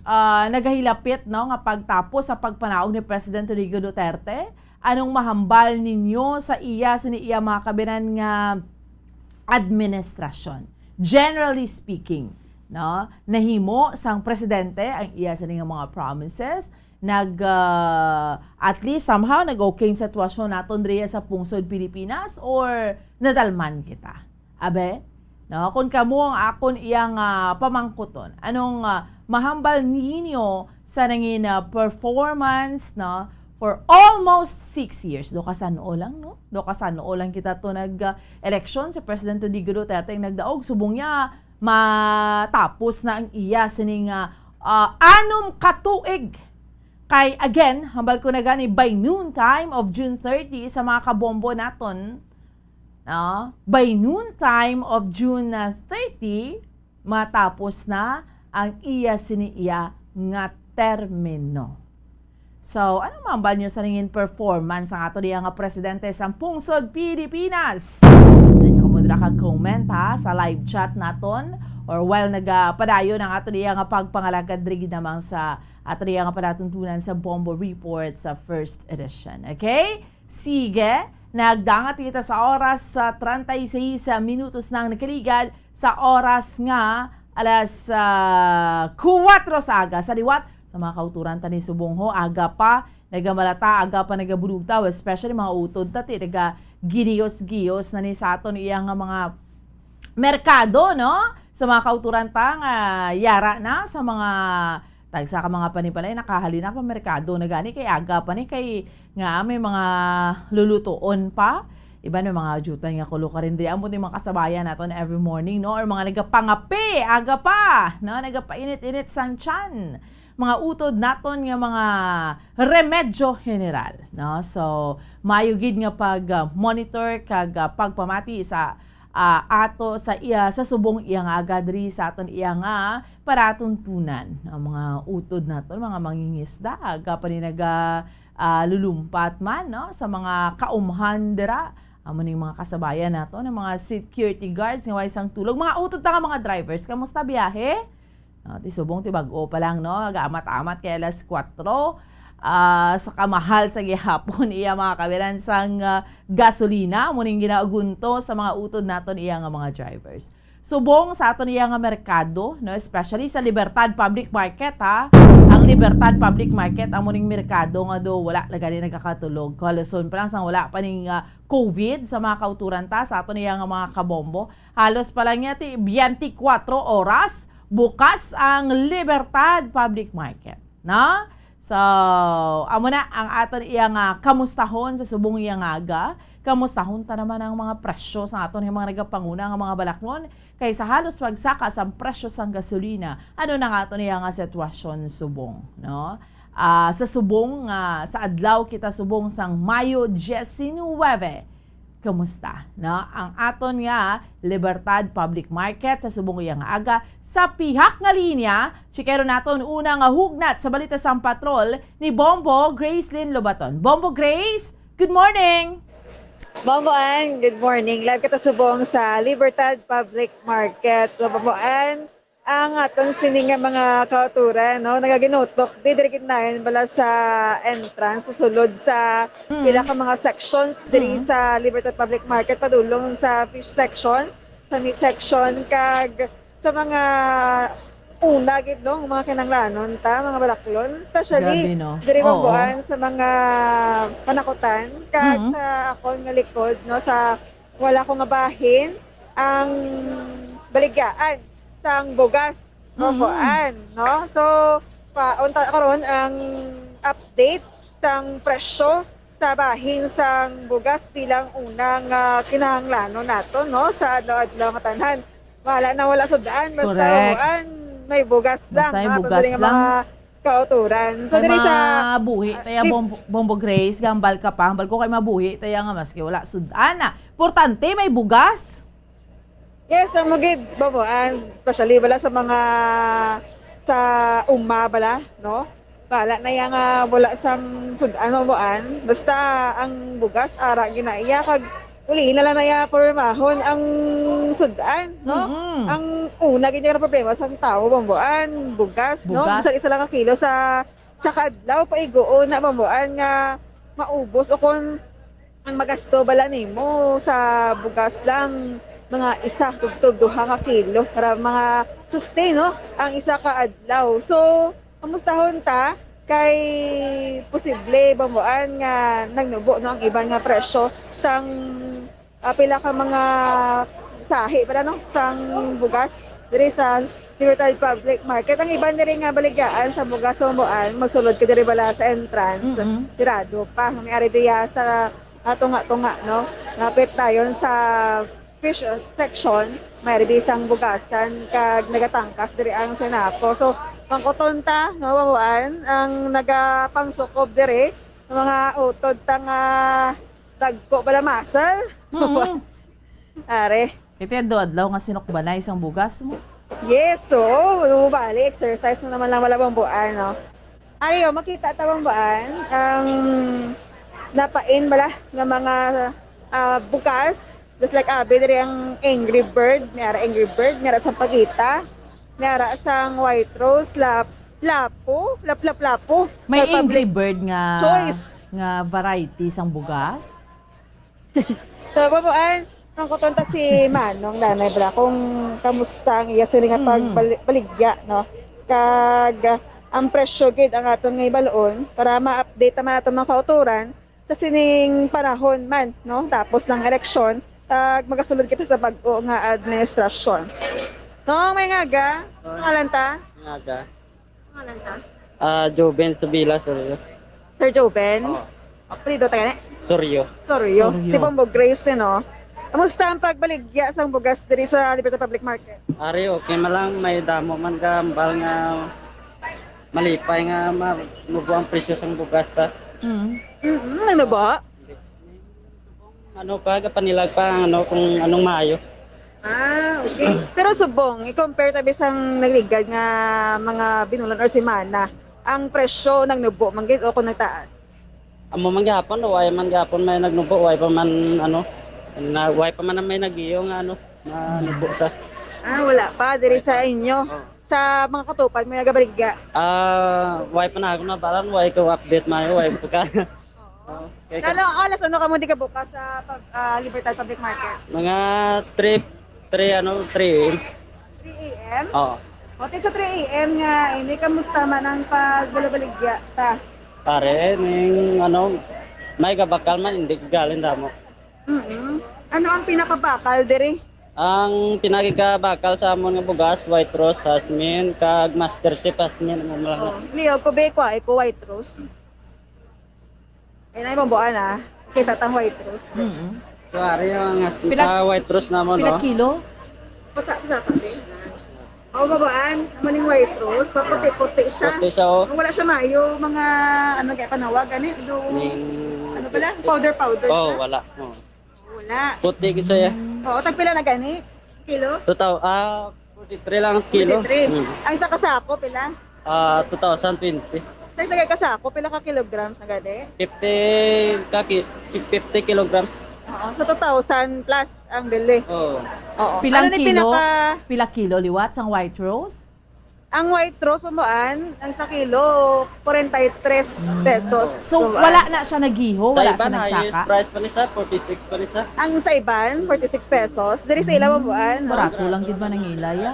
ah, nagahilapit, no, nga pagtapos sa pagpanaog ni President Rodrigo Duterte? Anong mahambal ninyo sa iya, sini iya mga kabinan nga administrasyon? Generally speaking, no, nahimo sang presidente ang iya sini nga mga promises, nag, ah, at least somehow nag-okay ang sitwasyon naton diri sa pungsod Pilipinas, or nadalman kita? Abe, no? Kung kamo ang akon iyang, ah, pamangkuton, anong, ah, mahambal ninyo sa nangin, ah, performance, no, for almost six years? Do ka san-o lang, no? Do ka san-o lang kita to nag, ah, eleksyon. Si Presidente Rodrigo Duterte ang nagdaog, subong niya matapos na ang iya sining, ah, ah, anom ka tuig. Kay again, hambal ko na gani, by noon time of June thirty, sa mga kabombo naton, no? By noon time of June, ah, thirty, matapos na ang iya sini iya nga termino. So, ano man ba niyo sa nangin performance ang ato diya nga presidente sa pungsod Pilipinas? Dali ka mo dira kag comment, ha, sa live chat naton, or while nagapadayon ang ato diya nga pagpangalagad diri namang sa ato diya nga palatuntunan sa Bombo Report sa first edition. Okay? Sige, nagdangat kita sa oras sa treinta y seis minutos nang nakaligad sa oras nga alas, ah, kuwatro sa aga. Sa liwat, sa mga kauturan ta ni subong ho, aga pa, nagamalata, aga pa nagabulugtaw, especially mga utod ta, ti, naga-giyos-giyos na ni sa aton iya nga mga merkado, no? Sa mga kauturan ta nga yara na sa mga tagsa ka mga panipalay, nakahalin na pa merkado na gani, kay aga pa ni, kay nga may mga lulutuon pa. Iban may mga jutan nga kulo ka rin di. Amo ni mga kasabayan naton every morning, no? Or mga nagapangape, aga pa, no? Nagapainit-init sang tiyan. Mga utod naton nga mga remedyo general, no? So, mayo gid nga pag, ah, monitor kag, ah, pagpamati sa, ah, ato sa iya, sa subong iya nga aga diri sa aton iya nga palatuntunan. Ang mga utod naton, mga mangingisda, aga pa ni naga, ah, lulumpat man, no? Sa mga kaumhan dira, amo ning mga kasabayan nato, ng mga security guards nga way sang tulog. Mga utod ta nga mga drivers, kamusta biyahe? No, ti subong ti bag-o pa lang, no? Aga-amat-amat kay alas kuwatro, ah, sa kamahal sa gihapon iya mga kawiran sang, ah, gasolina, amo ning ginaugunto sa mga utod naton iya nga mga drivers. Subong sa aton iya nga merkado, no, especially sa Libertad Public Market, ha. Ang Libertad Public Market amo ning merkado nga do wala na gani nagakatulog. Kaluson pa lang sang wala pa ning, ah, COVID sa mga kauturan ta, sa aton iya nga mga kabombo. Halos pa lang niya ti twenty-four oras bukas ang Libertad Public Market, no? So, amo na ang aton iya nga kamustahon sa subong iya nga aga. Kamustahon ta naman ang mga presyo sa aton nga mga nagapanguna nga mga balaklon, kay sa halos pagsaka sang presyo sang gasolina, ano na nga aton iya nga sitwasyon subong, no? Ah, sa subong nga, sa adlaw kita subong sang Mayo diecinuebe, kumusta, no? Ang aton nga Libertad Public Market sa subong iya nga aga. Sa pihak nga linya, chikero naton una nga hugnat sa balita sang patrol ni Bombo Gracelyn Lobaton. Bombo Grace, good morning! Bombo Ann, good morning. Live kita subong sa Libertad Public Market. So, Bombo Ann, ang aton sini nga mga kauturan, no, nagaginutok di diri gid nayon bala sa entrance, sa sulod sa Mm. pila ka mga sections diri Mm. sa Libertad Public Market, padulong sa fish section, sa meat section, kag sa mga una gid, no, mga kinahanglanon ta, mga balaklon, especially Grabe, no? diri Oo. Bombo Ann sa mga panakutan, kag Mm. sa akon nga likod, no, sa wala ko nga bahin, ang baligyaan sang bugas, Bombo Mm. Ann, no? So, pa, unta karon ang update sang presyo sa bahin sang bugas bilang unang, ah, kinahanglanon nato, no, sa adlaw-adlaw nga tanan. Wala na, wala sud-an, basta Correct. Bombo Ann, may bugas Basta lang, may no? Ato bugas diri nga lang. Mga kauturan. So, Kay diri sa, mabuhi ah, taya di- Bombo, Bombo Grace, gambal ka pa. Hambal ko kay mabuhi taya nga maski wala sud-an na. Importante, may bugas. Yes, amo gid, Bombo Ann, especially bala sa mga sa uma bala, no? Bala na iya nga wala sang sud-an, Bombo Ann. Basta ang bugas, ara gina iya, kag uli na lang na iya pormahon ang sud-an, no? Mm-mm. Ang una gid nga problema sang tawo, Bombo Ann, bugas, no? Bugas. Bisan isa lang ka kilo sa, sa kaadlaw, paiguon na, Bombo Ann, nga maubos o kung ang magasto bala nimo sa bugas lang, mga isa tubtob duha ka kilo para mga sustain, no, ang isa ka adlaw. So, kamustahon ta kay posible, Bombo Ann, nga nagnubo, no, ang iban nga presyo sang, ah, pila ka mga sahi pala, no, sang bugas diri sa Libertad Public Market. Ang iban diri nga baligyaan sa bugas, Bombo Ann, magsulod ka diri bala sa entrance, Mm-mm. sirado pa. May ari diya sa, ah, tunga-tunga, no? Lapit dayon sa fish, uh, section, may bisang bugasan kag nagatangkas diri ang Senaco. So, mangkuton ta, no, Babuan, ang nagapangsukob diri nga mga utod ta nga dagko bala muscle. Mm. Are. Kay ti adlaw-adlaw nga sinukbanay sang bugas mo. Yes, so, bali, exercise mo naman lang wala Babuan, no? Ari, oh, makita ta Babuan ang napain bala nga mga, ah, bugas. Just like abi, diri ang Angry Bird, may ara Angry Bird, may ara sang Pagita, may ara sang White Rose, lap-, Lapu, Lap-, Lap-, Lapu. May Republic Angry Bird nga, Choice. Nga variety sang bugas? So, Babuan, ang kuton ta si Manong Nanay Bra kung kamusta ang iya sini nga Mm. pagbali-, baligya, no? Kag, ah, ang presyo gid ang aton nga ibalon para ma-update naman aton mga kauturan sa sining panahon man, no? Tapos ng eleksyon, kag magasulod kita sa bag-o nga administrasyon. No, may ngaga, Oy. Pangalan ta? Ngaga. Pangalan ta? Ah, Joven Sabila, Sorio. Sir Joven? Oo. Apelyido ta gani? Sorio. Sorio. Sorio. Si Bombo Grace, eh, no? Kamusta ang pagbaligya sang bugas diri sa Libertad Public Market? Ari, okay man lang. May damo man gambal nga malipay nga manubo ang presyo sang bugas ta. Mm. Mm, ano ba? Ano pa, gapanilag pa ang ano, kung anong maayo. Ah, okay. Pero subong, i-compare ta bisang nagligad nga mga binulan or semana, ang presyo nagnubo man gid o kung nagtaas? Amo man gihapon, way man gihapon may nagnubo, way pa man, ano, na, way pa man may nagiyo nga, ano, nanubo sa Ah, wala pa diri Way sa pa. inyo. Oh. Sa mga katupad mo nga gabaligya? Ah, way pa na ako nabalan, way ko update maayo, way pa ka. Oo. Okay, Lalo, alas ano kamo di ka bukas sa pag, ah, Libertad Public Market? Mga three, three, ano, three A M. Three A M? Oo. O, ti sa three A M nga, ini, kamusta man ang pagbulobaligya ta? Pare, ning, ano, may gabakal man, hindi galing damo. Mm-mm. Ano ang pinakabakal diri? Ang pinakabakal sa amon nga bugas, White Rose, Jasmine, kag Master Chief Jasmine, amo lang. Oh, Leo, ko be, kwa, iko White Rose. Ay, na, ibang buwan, ah. Kita tang White Rose. Mm-mm. So, ari ang as-, Pila, ah, White Rose namon, pila no? Kilo? Pata, pata, pata. Oh, babaan, amo ning White Rose, paputi-puti siya. Puti siya, oh. Kung wala siya maayo, mga, ano, kaya panawag, ani? Do, Ning ano pala? Powder, powder Oh, na? Wala. Oh. Wala. Puti gid siya. Oo, tagpila na gani? Kilo? Totoo, ah, forty-three lang ang kilo. Forty-three. Mm. Ang isa ka sako, pila? Ah, two thousand twenty. Sa isa ka sako, pila ka kilograms na gani? Fifty ka ki-, fifty kilograms. Oo, so two thousand plus ang bili. Oo. Oo. Pilang Ano ni kilo? pinaka- Pila kilo liwat sang White Rose? Ang White Rose, pamuan, ang sa kilo, forty-three pesos. So, Pamuan. wala na siya nagiho, Sa wala iban, siya highest nagsaka? price pa ni sa, forty-six pa ni sa. Ang sa iban, forty-six pesos. Diri sa ila, pamuan, no? Barato lang gid man ang ila, ya.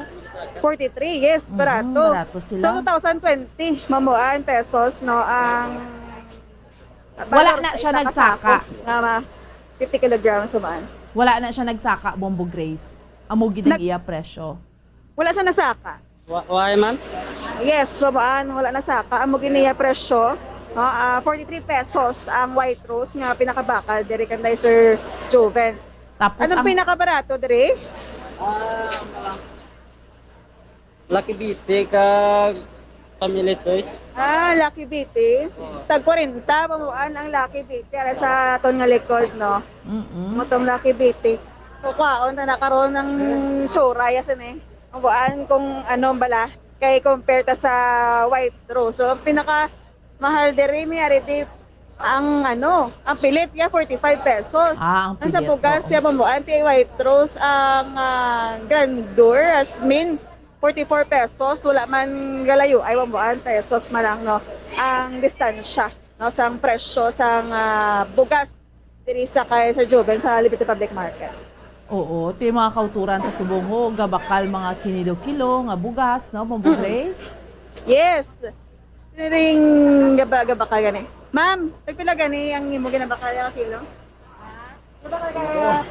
Forty-three, yes, Mm, barato. barato sila. So, two thousand twenty, mamuan, pesos, no, ang Wala valor na sa siya isa ka nagsaka. sako nga ma-, fifty kilograms, pamuan. Wala na siya nagsaka, Bombo Grace. Amo gid ang Nag- iya presyo. Wala siya nasaka. Wa-, why man? Yes, so, ah, wala nasaka. Amo gid niya presyo. No? Ah, forty-three pesos ang White Rose nga pinakabakal diri kanday Sir Joven. Tapos Anong ang pinakabarato diri? Ah, Lucky Beauty kag Family Choice. Ah, Lucky Beauty. Oo. Tag kwarenta, pamuan ang Lucky Beauty. Ara sa aton nga likod, no? Mm-mm. Motong Lucky Beauty. Kukwaon na na karon ang tsura, ya sini. Ang buan kung ano bala, kay compare ta sa White Rose. So, ang pinaka mahal diri, may ari di, ang ano, ang pilit, ya, forty-five pesos. Ah, ang Ang sa pilit, bugas, oo. ya, pamuan, ti White Rose, ang, ah, grandeur, as min, forty-four pesos. Wala man galayo, ay, pamuan, pesos man lang, no? Ang distansya, no? Sang presyo, sang, ah, bugas. Diri sa kay Sir Joven sa Liberty Public Market. Oo, ti mga kauturan ta subong ho, gabakal mga kinilo-kilo nga bugas, no, Bombo Mm. Grace? Yes. Sining gaba-, gabakal gani. Ma'am, tagpila gani ang imo ginabakal nga kilo? Gabakal ka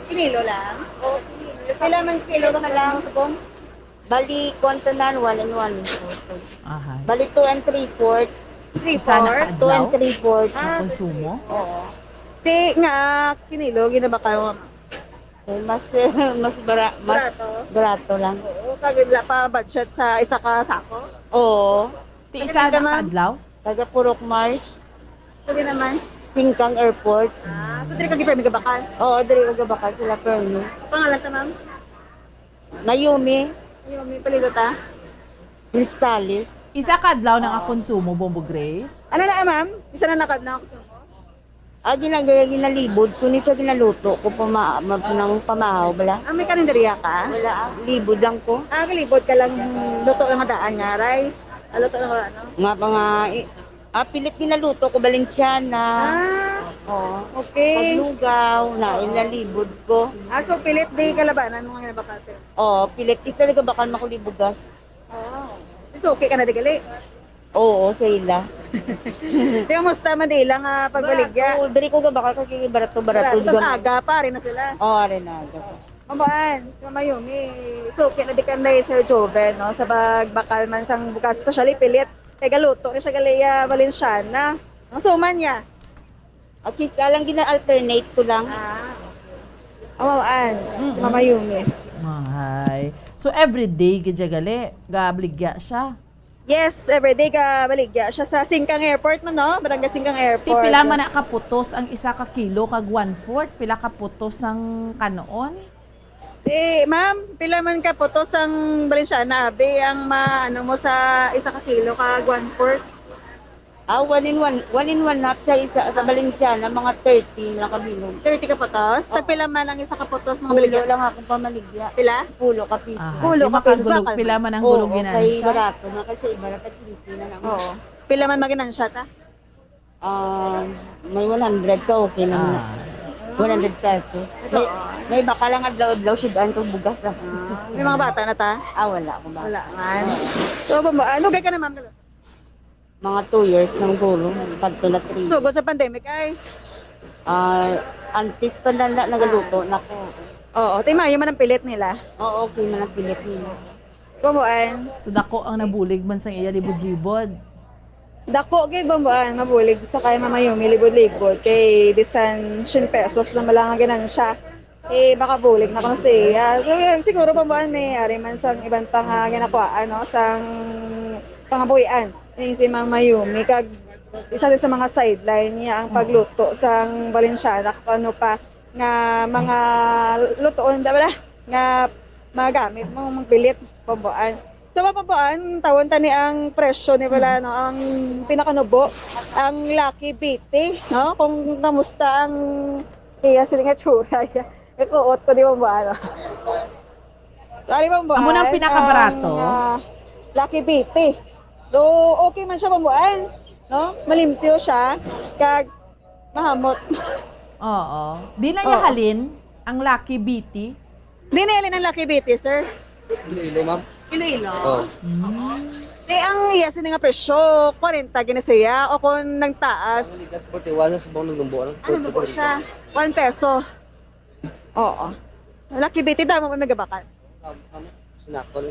kinilo lang? O, pila man kilo ba lang subong? Bali, kuwan tanan, one and one. Ahay. Bali, two and three-fourth. Isa na Three-fourth? ka Two and adlaw? Three-fourth. Na Ah, konsumo? Oo. Ti nga kinilo, ginabakal mo, ma'am? Eh, mas, mas bara-, mas Barato? barato lang. Oo, kag wala pa budget sa isa ka sako? Oo. Ti Taga isa saan ka, na ma'am? Kaadlaw? Taga Purok Mars. Pwede naman. Singkang Airport. Ah, so diri ka gipermi gabakal? Oo, diri ko gabakal sila permi. Pangalan ta, ma'am? Mayumi. Mayumi, palido ta? Cristales. Isa ka adlaw na nga Oo. konsumo, Bombo Grace? Ano na, ma'am? Isa na nakad na ako sa mo? Ah, ginagaya, ginalibod ko ni siya, ginaluto ko pa ma-, ma-, ng pamahaw, bala. Ah, may karinderya ka? Wala, ah, libod lang ko. Ah, galibod ka lang, luto lang nga daan nga rice. Ah, luto lang nga ano? Nga pa nga, i-, ah, pilit ginaluto ko, Valenciana. Ah, Oo. okay. Paglugaw, na, Oh. inalibod ko. Ah, so pilit di kalabanan mo nga bakal, sir? Oo, pilit. Isa talaga bakal makulibugas. Oh. It's okay ka na di gali? Oo, sa ila. Di, kamusta man di ila nga pagbaligya? Barato. Diri ko gabakal kasi barato-barato. Barato. Di Tas gam- aga pa, ari na sila. Oo, ari na aga. Mabaan, sa Mayumi, suki na di kanday Sir Joven, no? Sa pagbakal man sang bugas, especially pilit. Kay galuto ni siya gali ya Valenciana. Ang suman niya. At least, alang gina-alternate ko lang. Ah, okay. Mabaan, Mm-mm. si Mama Yumi. Mahay. So, everyday gid siya gali, gabaligya siya? Yes, everyday gabaligya siya sa Singkang Airport man, no? Barangay Singkang Ti Airport. Pila man na kaputos ang isa ka kilo kag one-fourth? Pila kaputos ang kanon? Eh, ma'am, pila man kaputos ang Valenciana, abi, ang ma-, ano mo sa isa ka kilo kag one-fourth? Ah, one in one, one in one half siya, isa sa Valenciana, mga thirty lang ka bilog. Thirty ka putos? Oo. Tagpila man ang isa ka putos, mga Pulo baligya? lang akong pamaligya. Pila? Pulo ka piso. Aha, Pulo di ka piso, makagulog, bakal pila man. man ang Oo, gulog kay ginansya? Barato na, kasi iba na, tag-twenty na lang. Oo. Pila man maginansya ta? Ah, may one hundred ka, okay naman na. Ah. One hundred pesos. Ito, May, ah. may baka lang adlaw-adlaw, sudan kag bugas lang. Ah, may mga bata na ta? Ah, wala akong bata. Wala man. Oo. So, ba, ano, gay ka na, ma'am? Mga two years nang gulo, kadto na three. Sugod sa pandemic ay? Ah, antes pa na, na, nagaluto Ah. na ko. Oo, ti maayo man ang pilit nila. Oo, okay man ang pilit nila. Bambuan. So, dako ang nabulig man sang iya libod-libod. Dako gid, Bambuan, mabulig sa kay Mama Yumi, libod-libod, kay bisan cien pesos lang man lang ang ganansya. Eh, makabulig na kuno siya. So, yun, siguro, Bambuan, may ari man sang iban pa nga ginakuhaan, no, sang pangabuhian. Yung si Mama Yumi, kag isa din sa mga sideline niya ang Mm. pagluto sang Valenciana, kung ano pa nga mga lutoon, da, wala, nga magamit mo, magpilit, Bambuan. So, Bambuan, tawon tani ang presyo ni, wala, Mm. no, ang pinakanubo, ang Lucky Betty, no? Kung kamusta ang iya sila nga tsura, iya. Ikuot ko, di ba, Bambuan? Sorry, Bambuan. Amo nang pinakabarato? Ang, ah, Lucky Betty. Do, okay man siya, Bambuan. No? Malimpyo siya. Kag mahamot. Oo. Di na Oo. iya halin ang Lucky Betty? Di na iya halin ang Lucky Betty, sir. Iloilo, ma'am. Iloilo? Oo. Mm. Di ang iya sini nga presyo, kwarenta gini siya o kung nagtaas? Ang ligat, forty-one, sa bang nagnubo, ano? Ano, nubo siya? One peso. Oo. Lucky Betty, damo pa may gabakal. Um, um, sinakol.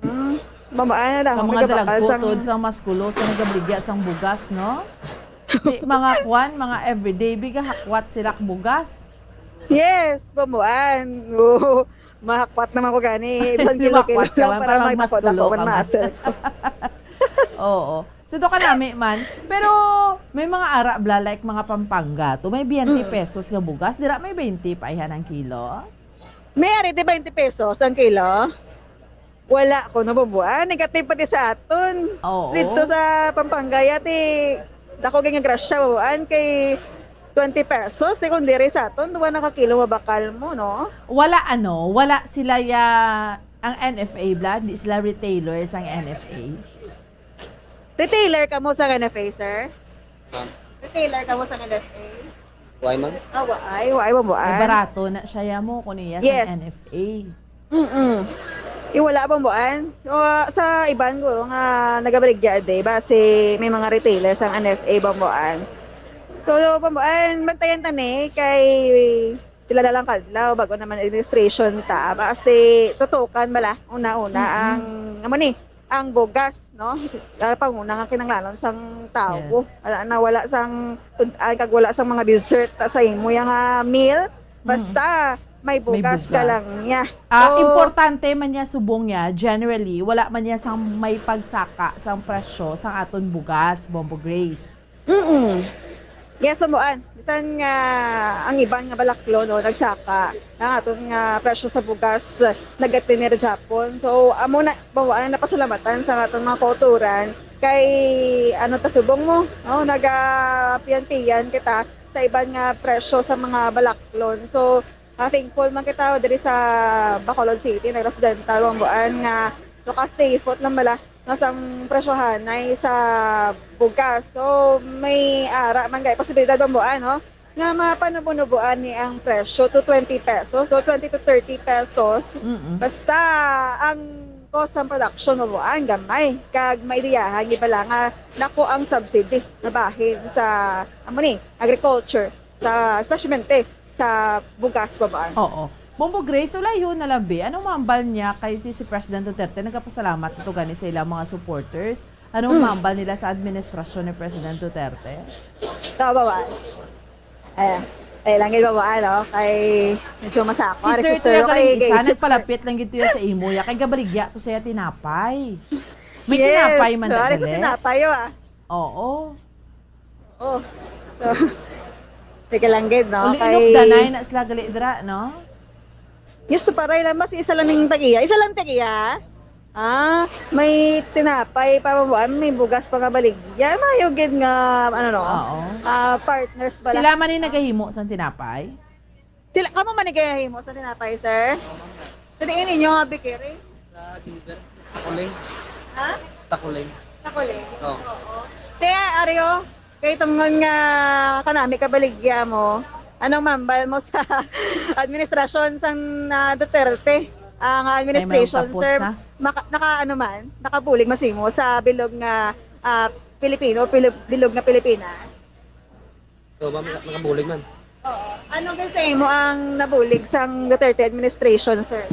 Hmm. Bambuan, damo may gabakal. Ang mga dalagko sang tuod sa maskulo sa nagabaligya sang bugas, no? Di, mga kwan, mga everyday, biga hakwat sila ka bugas. Yes, Bambuan. Oo. Mahakwat naman ko gani. Isang kilo-kilo lang para magdako-dako man, mahakwat ka man para magmaskulo. Oo. So, do ka nami man. Pero may mga ara bala, like mga Pampanga, to may twenty Mm. pesos nga bugas. Dira may twenty pa ihan ang kilo? May ari di twenty pesos ang kilo? Wala ko nabubuan. Negative pati sa aton. Oo. Dito sa Pampanga, yati, dako gid nga grasya, bubuan kay twenty pesos. Di kung diri sa aton, duwa na ka kilo mabakal mo, no? Wala, ano, wala sila ya, ang N F A bala, di sila retailers ang N F A. Retailer kamo sa N F A, sir? Ma'am? Retailer kamo sa N F A? Why, ma'am? Ah, wa-, ay, wa-, ay, wa-, wa-, Ay, ay. Barato na siya ya mo, kung iya sa Yes. N F A. Mm-mm. Yung wala, Bambuan. So, sa iban, guro, nga nagabaligya, di ba? Si, may mga retailers ang N F A, Bambuan. So, Bambuan, bantayan ta ni kay pila na lang kadlaw bago naman administration ta. Basi tutukan bala una-una Mm-mm. ang, amo ni, ang bugas, no? Ah, panguna nga kinahanglanon sang tawo. Yes. Wala na, wala sang tun-an kag wala sang mga dessert ta sa imo yang, ah, meal. Basta may bugas ka lang niya. Ah, importante man niya subong niya, generally, wala man niya sang may pagsaka sang presyo sang aton bugas, Bombo Grace. Mm. Yes, Bomboan. Bisan nga ang iban nga balaklo, no, nagsaka, ang aton nga presyo sa bugas, nagatener gyapon. So, amo na, Bomboan, napasalamatan sa aton mga kautoran kay, ano, ta subong mo, no, nagapiyan-piyan kita sa iban nga presyo sa mga balaklon. So, ah, thankful man kita diri sa Bacolod City, nagresidente, Bomboan, nga naka-stay put lang bala, no, sang presyohanay sa bugas. So, may ara man gani posibilidad, Bomboan, no, nga mapanubo-nuboan ni ang presyo to twenty pesos, so twenty to thirty pesos. Mm-mm. Basta ang cost sang production, Bomboan, gamay, kag maidiyahan, iba lang nga nako ang subsidy nga bahin sa, amo ni, agriculture, sa, especially sa bugas, Bomboan. Oo. Bombo Grace, ulayon na lang, bi. Anong mambal niya kay si, si President Duterte? Nagapasalamat ito gani sa ilang mga supporters. Anong Hmm. mambal nila sa administrasyon ni President Duterte? Ito, Bomboan. Ayan. Ay, lang gid, Bomboan, no? Kay medyo masako. Si Ari, Sir si Sir, Tuya okay, Galing Isa, guys. Nagpalapit lang gid tuya sa imo, ya. Kay gabaligya to siya tinapay. May Yes. tinapay man So, na ari sa gali? tinapay, oh, ah. Oo. Oh. So, sige lang gid, no? Uli, Kay inugdanay na sila gali dira, no? Yes, to paray lang, mas isa lang ning tagiya. Isa lang tagiya. Ah, may tinapay pa, Bomboan, may bugas pa nga baligya. Mayo gid nga, ano, no? Oo. Ah, partners bala. Sila man ni nagahimo sang tinapay? Sila, kamo man ni gahimo sa tinapay, sir? Sa diin ninyo nga bakery? Sa Denver. Takuling. Ha? Takuling. Takuling? Oo. Oo. Kaya, Ario, kay tungod nga kanami kabaligya mo, anong mambal mo sa administrasyon sang, ah, Duterte? Ang administration, tapos sir, na? Maka-, naka, ano man, nakabulig masimo sa bilog nga, ah, Pilipino, Pili-, bilog nga Pilipinas? So, ma'am, nakabulig man. Oo. Ano gid sa imo ang nabulig sang Duterte administration, sir?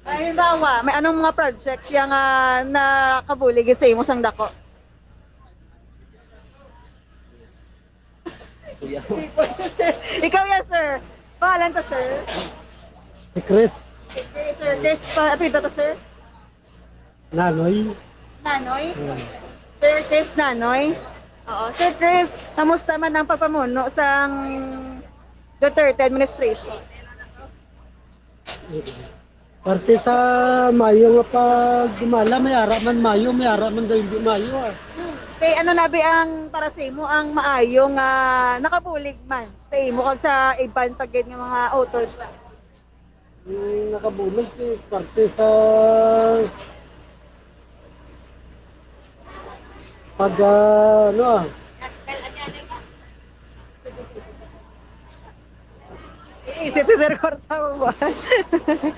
Ay, halimbawa, may anong mga projects yang, ah, nakabulig sa imo sang dako? Kuya. Ikaw yan, sir. Pangalan to, sir? Si Chris. Si Chris, sir. Chris, pa, apelyido to, sir? Nanoy. Nanoy? Hmm. Sir Chris Nanoy? Oo. Sir Chris, kamusta man ang pagpamuno sang Duterte administration? Parte sa mayo nga pagdumala, may ara man mayo, may ara man daw hindi mayo, ah. Hmm. Kay ano na bi ang para sa imo ang maayo nga nakabulig man sa imo kag sa iban pa gid nga mga utod? Yung nakabulig, eh, parte sa pag, ah, ano, ah. Iisip si Sir Kwarta mo ba?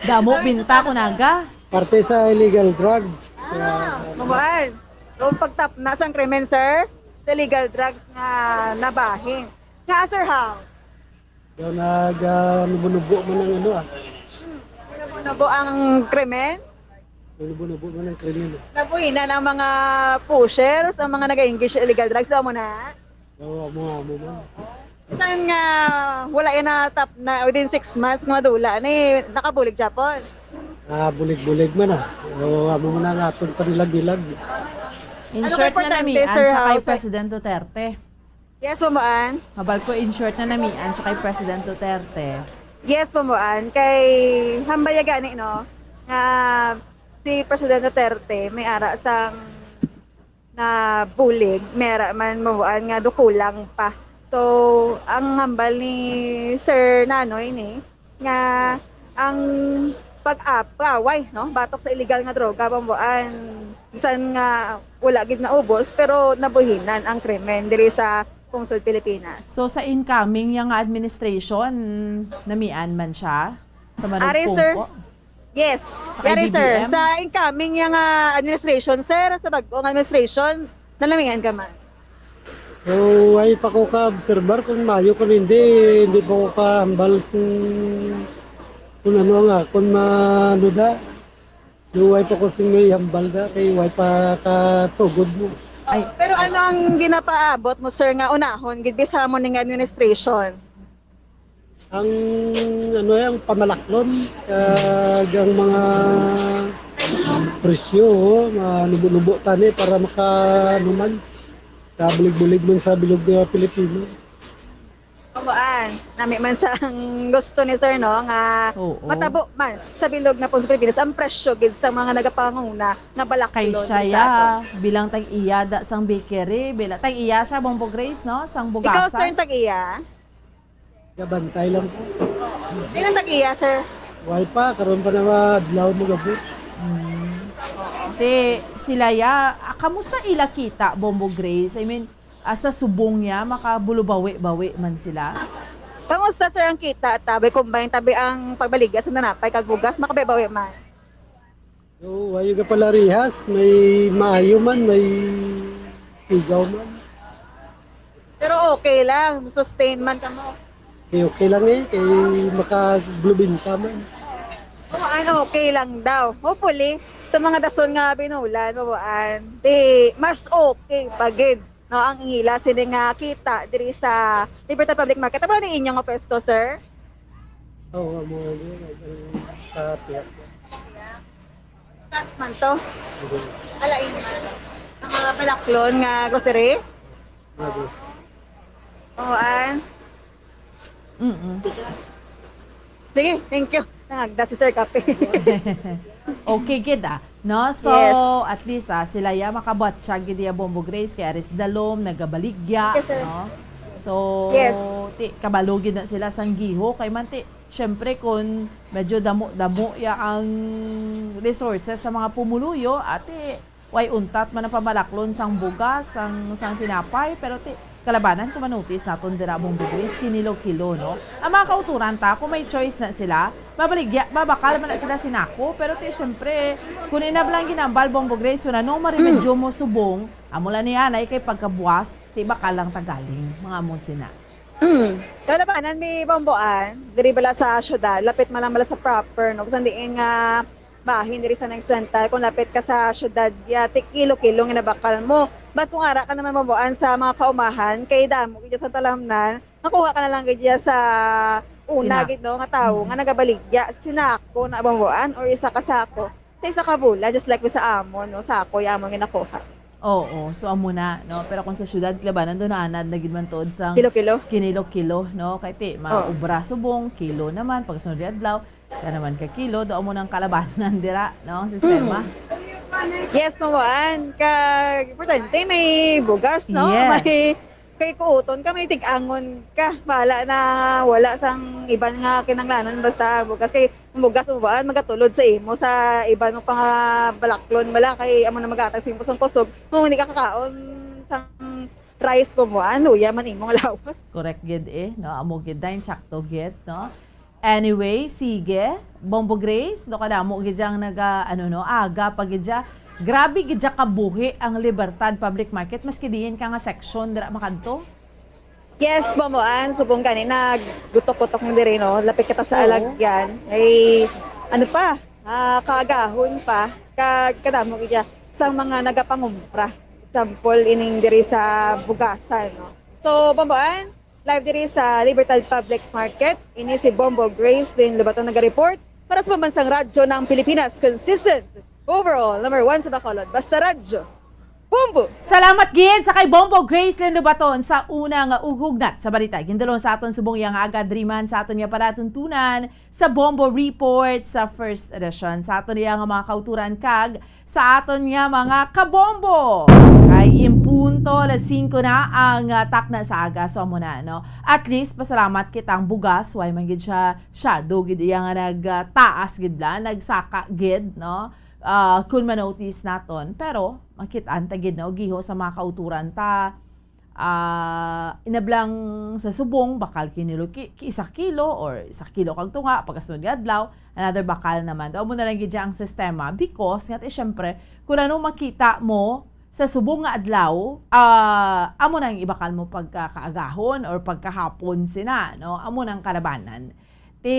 Damo binta ko naga. Parte sa illegal drugs. Ah, mabuan. Kung pagtapna sang krimen, sir, sa illegal drugs nga nabahin. Nga, sir, how? Daw nag, ah, nubo-nubo man ang ano, ah. Hmm. Nubo-nubo ang krimen? Nubo-nubo man ang krimen, ah. Nabuhinan ang mga pushers, ang mga nag-engage sa illegal drugs, daw mo na? Oo, amo, amo man. Saan nga wala yan na tap na within six months nga madula ni nakabulig Japon? Ah, bulig-bulig man, ah. Oo, amo man ang aton panilag-ilag. In short na namian siya kay President Duterte. Yes, Bomboan. Habal ko, in short na namian siya kay President Duterte. Yes, Bomboan. Kay hambal ya gani, no, nga si President Duterte may ara sang nabulig, may ara man, Bomboan, nga dukulang pa. So, ang hambal ni Sir Nanoy ni, nga ang pag-, ah, pag-away, no, batok sa illegal nga droga, Bomboan, bisan nga wala gid naubos, pero nabuhinan ang krimen diri sa pungsod Pilipinas. So, sa incoming niya nga administration, namian man siya sa Ari, sir. Manugpungko? Yes. Sa Ari, sir. K B B M? Sa incoming niya nga administration, sir, sa bag-o nga administration, nanamian ka man? So, way pa ko ka-obserbar kung mayo kung hindi, hindi pa ko kahambal kung, kung ano nga, kung maano da. So, way pa ko sing may hambal da, kay way pa kasugod mo. Ay. Pero ano ang ginapaabot mo, sir, nga unahon gid bisa mo ning administration? Ang, ano, ang pamalaklon, kag ang mga presyo, oh, manubo-nubo tani para maka, ano man, kabulig-bulig man sa bilog nga Pilipino. Kabuan, nami man sang gusto ni sir, no, nga Oo. matabo man sa bilog nga Pilipinas ang presyo gid sa mga nagapanguna nga balaklon Kay diri siya sa ya, aton. Bilang tag-iya da, sang bakery, bila, tag-iya siya, Bombo Grace, no? Sang Ikaw, sir, bugasan. tag-iya? Gabantay lang po. Di lang tag-iya, sir. Why pa? Karon pa na adlaw magabot. Mm. Te, sila ya, ah, kamusta ila kita, Bombo Grace? I mean, ah, sa subong niya, makabulubawi-bawi man sila? Kamusta, sir, ang kita? Tabi, combine, tabi ang pagbaligya sa nanapay kag bugas, makabawi man. So, why yung kapalarias? May maayo man, may tigaw man. Pero okay lang, sustain man kamo. Okay, okay lang eh, kay makaglubinta man. Mabaan, okay lang daw. Hopefully, sa mga dason nga binulan, mabaan, di mas okay pa gid, no, ang ila sini nga kita diri sa Libertad Public Market. Amo ni inyo nga pwesto, sir? Oo, amo ni ang sa pihak. Tas man to. Alain man. Mga balaklon nga grocery. Grabe. Mabaan. Mm-mm. Sige, thank you. Nangagda si Sir Kape. Okay gid, ah. No? So, Yes. At least, ah, sila ya makabatsyag gid ya, Bombo Grace, kay aris dalom nagabaligya, Yes, sir. no? So, Yes. Ti, kabalo gid na sila sang giho kay man, ti, syempre, kun medyo damo-damo ya ang resources sa mga pumuluyo, ati, way untat man ang pamalaklon sang bugas, sang, sang tinapay, pero, ti, kalabanan, kung manotis naton dira, Bombo Grace, kinilo-kilo, no? Ang mga kauturan ta, kung may choice na sila, mabaligya, mabakal man na sila sinako, pero, ti, syempre, kung inablang ginambal, Bombo Grace, yun, ano, maremedyo mo subong, amo lang ni anay kay pagkabuas, ti, bakal lang tagaling, mga amo sina. Hmm. Kalabanan, may Bomboan, diri bala sa syudad, lapit man lang bala sa proper, no? Bisan diin nga bahin diri sa Nagsantal, kung lapit ka sa syudad, ya, ti kilo-kilo nga nabakal mo. But kung ara ka naman, Bomboan, sa mga kaumahan, kay damo gid sa talamnan, makuha ka na lang gid ya sa una Sina- gid, no, nga tawo Mm. nga nagabaligya, sinako na, Bomboan, or isa ka sako. Sa isa ka bulan, just like sa amon, no, sako ya amon ginakuha. Oo, so amo na, no? Pero kung sa syudad, kalabanan, doon naanad na gid man tuod sang Kilo-kilo. kinilo-kilo, no? Kay ti, Oo. maubra subong, kilo naman, pagsunod adlaw, sa naman ka kilo, doon mo nang kalabanan dira, no? Ang sistema. Yes, Bomboan. Kag importante, may bugas, no? Yes. May, kay kuuton ka, may tig-angon ka. Bala na wala sang iban nga kinanglanon, basta bugas. Kay ang bugas, Bomboan, magatulod sa imo sa iban mo pang balaklon, bala, kay amo na magatag sa imo sang kusog. Kung hindi ka kakaon sang rice, Bomboan, luya man imo nga lawas. Correct gid eh, no? Amo gid, dahil sakto gid, no? Anyway, sige. Bombo Grace, do kadamo gid yang naga, ano, no, aga pa gid ya. Grabe gid ya kabuhi ang Libertad Public Market, maski diin ka nga section dira makadto. Yes, Bomboan, subong gani naggutok-gutok mo diri, no? Lapit kita sa Oo. Alagyan. Ay, ano pa? Ah, kaagahon pa. Kag kadamo gid ya sang mga nagapangumpra. Example, ining diri sa bugasan, no? So, Bomboan, live diri sa Libertad Public Market. Ini si Bombo Grace Lynn Lobaton naga-report para sa Pambansang Radyo ng Pilipinas. Consistent, overall, number one sa Bacolod. Basta Radyo. Bombo! Salamat gid sa kay Bombo Grace Lynn Lobaton sa una nga ughugnat sa balita. Gindulong sa aton subong yang aga, diri man sa aton nga palatuntunan sa Bombo Report sa first edition. Sa aton iya nga mga kauturan kag sa aton nga mga kabombo. Kay in punto alas singko na ang, ah, takna sa aga. So, amo na, no? At least, pasalamat kita ang bugas. Way man gid siya, shadow gid iya nga nag, ah, taas gid la, nagsaka gid, no? Ah, kun manotice naton. Pero, makit-an ta gid, no? Giho sa mga kauturan ta, ah, inablang sa subong, bakal kinilo ki, ki isa kilo or isa kilo kag tunga, pagkasunod nga adlaw, another bakal naman. Daw mo na lang gid ang sistema because nga, ti, syempre, kung ano makita mo sa subong nga adlaw, ah, amo nang ibakal mo pagkakaagahon or pagkahapon sina, no? Amo nang kalabanan. Ti,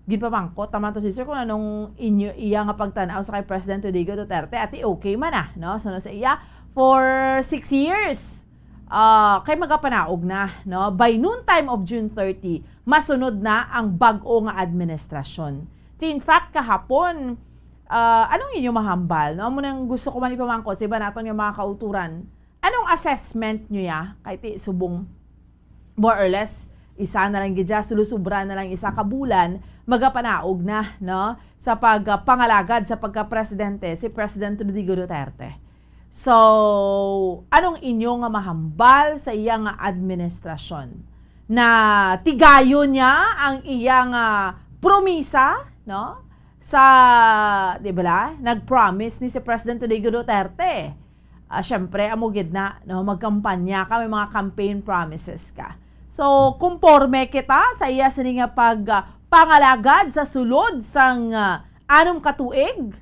ginpamangkot naman to si sir kung anong inyo, iya nga pagtan-aw sa kay President Rodrigo Duterte, ati okay man na, no? So, sa iya, for six years, ah, kay magapanaog na, no? By noon time of June thirty, masunod na ang bag-o nga administrasyon. Ti, in fact, kahapon, ah, anong inyo mahambal, no? Amo nang gusto ko man ipamangkot sa iba naton nga mga kauturan. Anong assessment nyo ya? Kay ti subong, more or less, isa na lang gid siya, sulusubra na lang isa ka bulan, magapanaog na, no? Sa pagpangalagad sa pagka-presidente si President Rodrigo Duterte. So, anong inyo nga mahambal sa iya nga administrasyon? Na tigayon niya ang iya nga promisa, no? Sa, di ba la? Nag-promise ni si President Rodrigo Duterte. Ah, syempre, amo gid na, no? Magkampanya ka, may mga campaign promises ka. So, konporme kita sa iya sini nga pag, ah, pangalagad sa sulod sang, ah, anom ka tuig?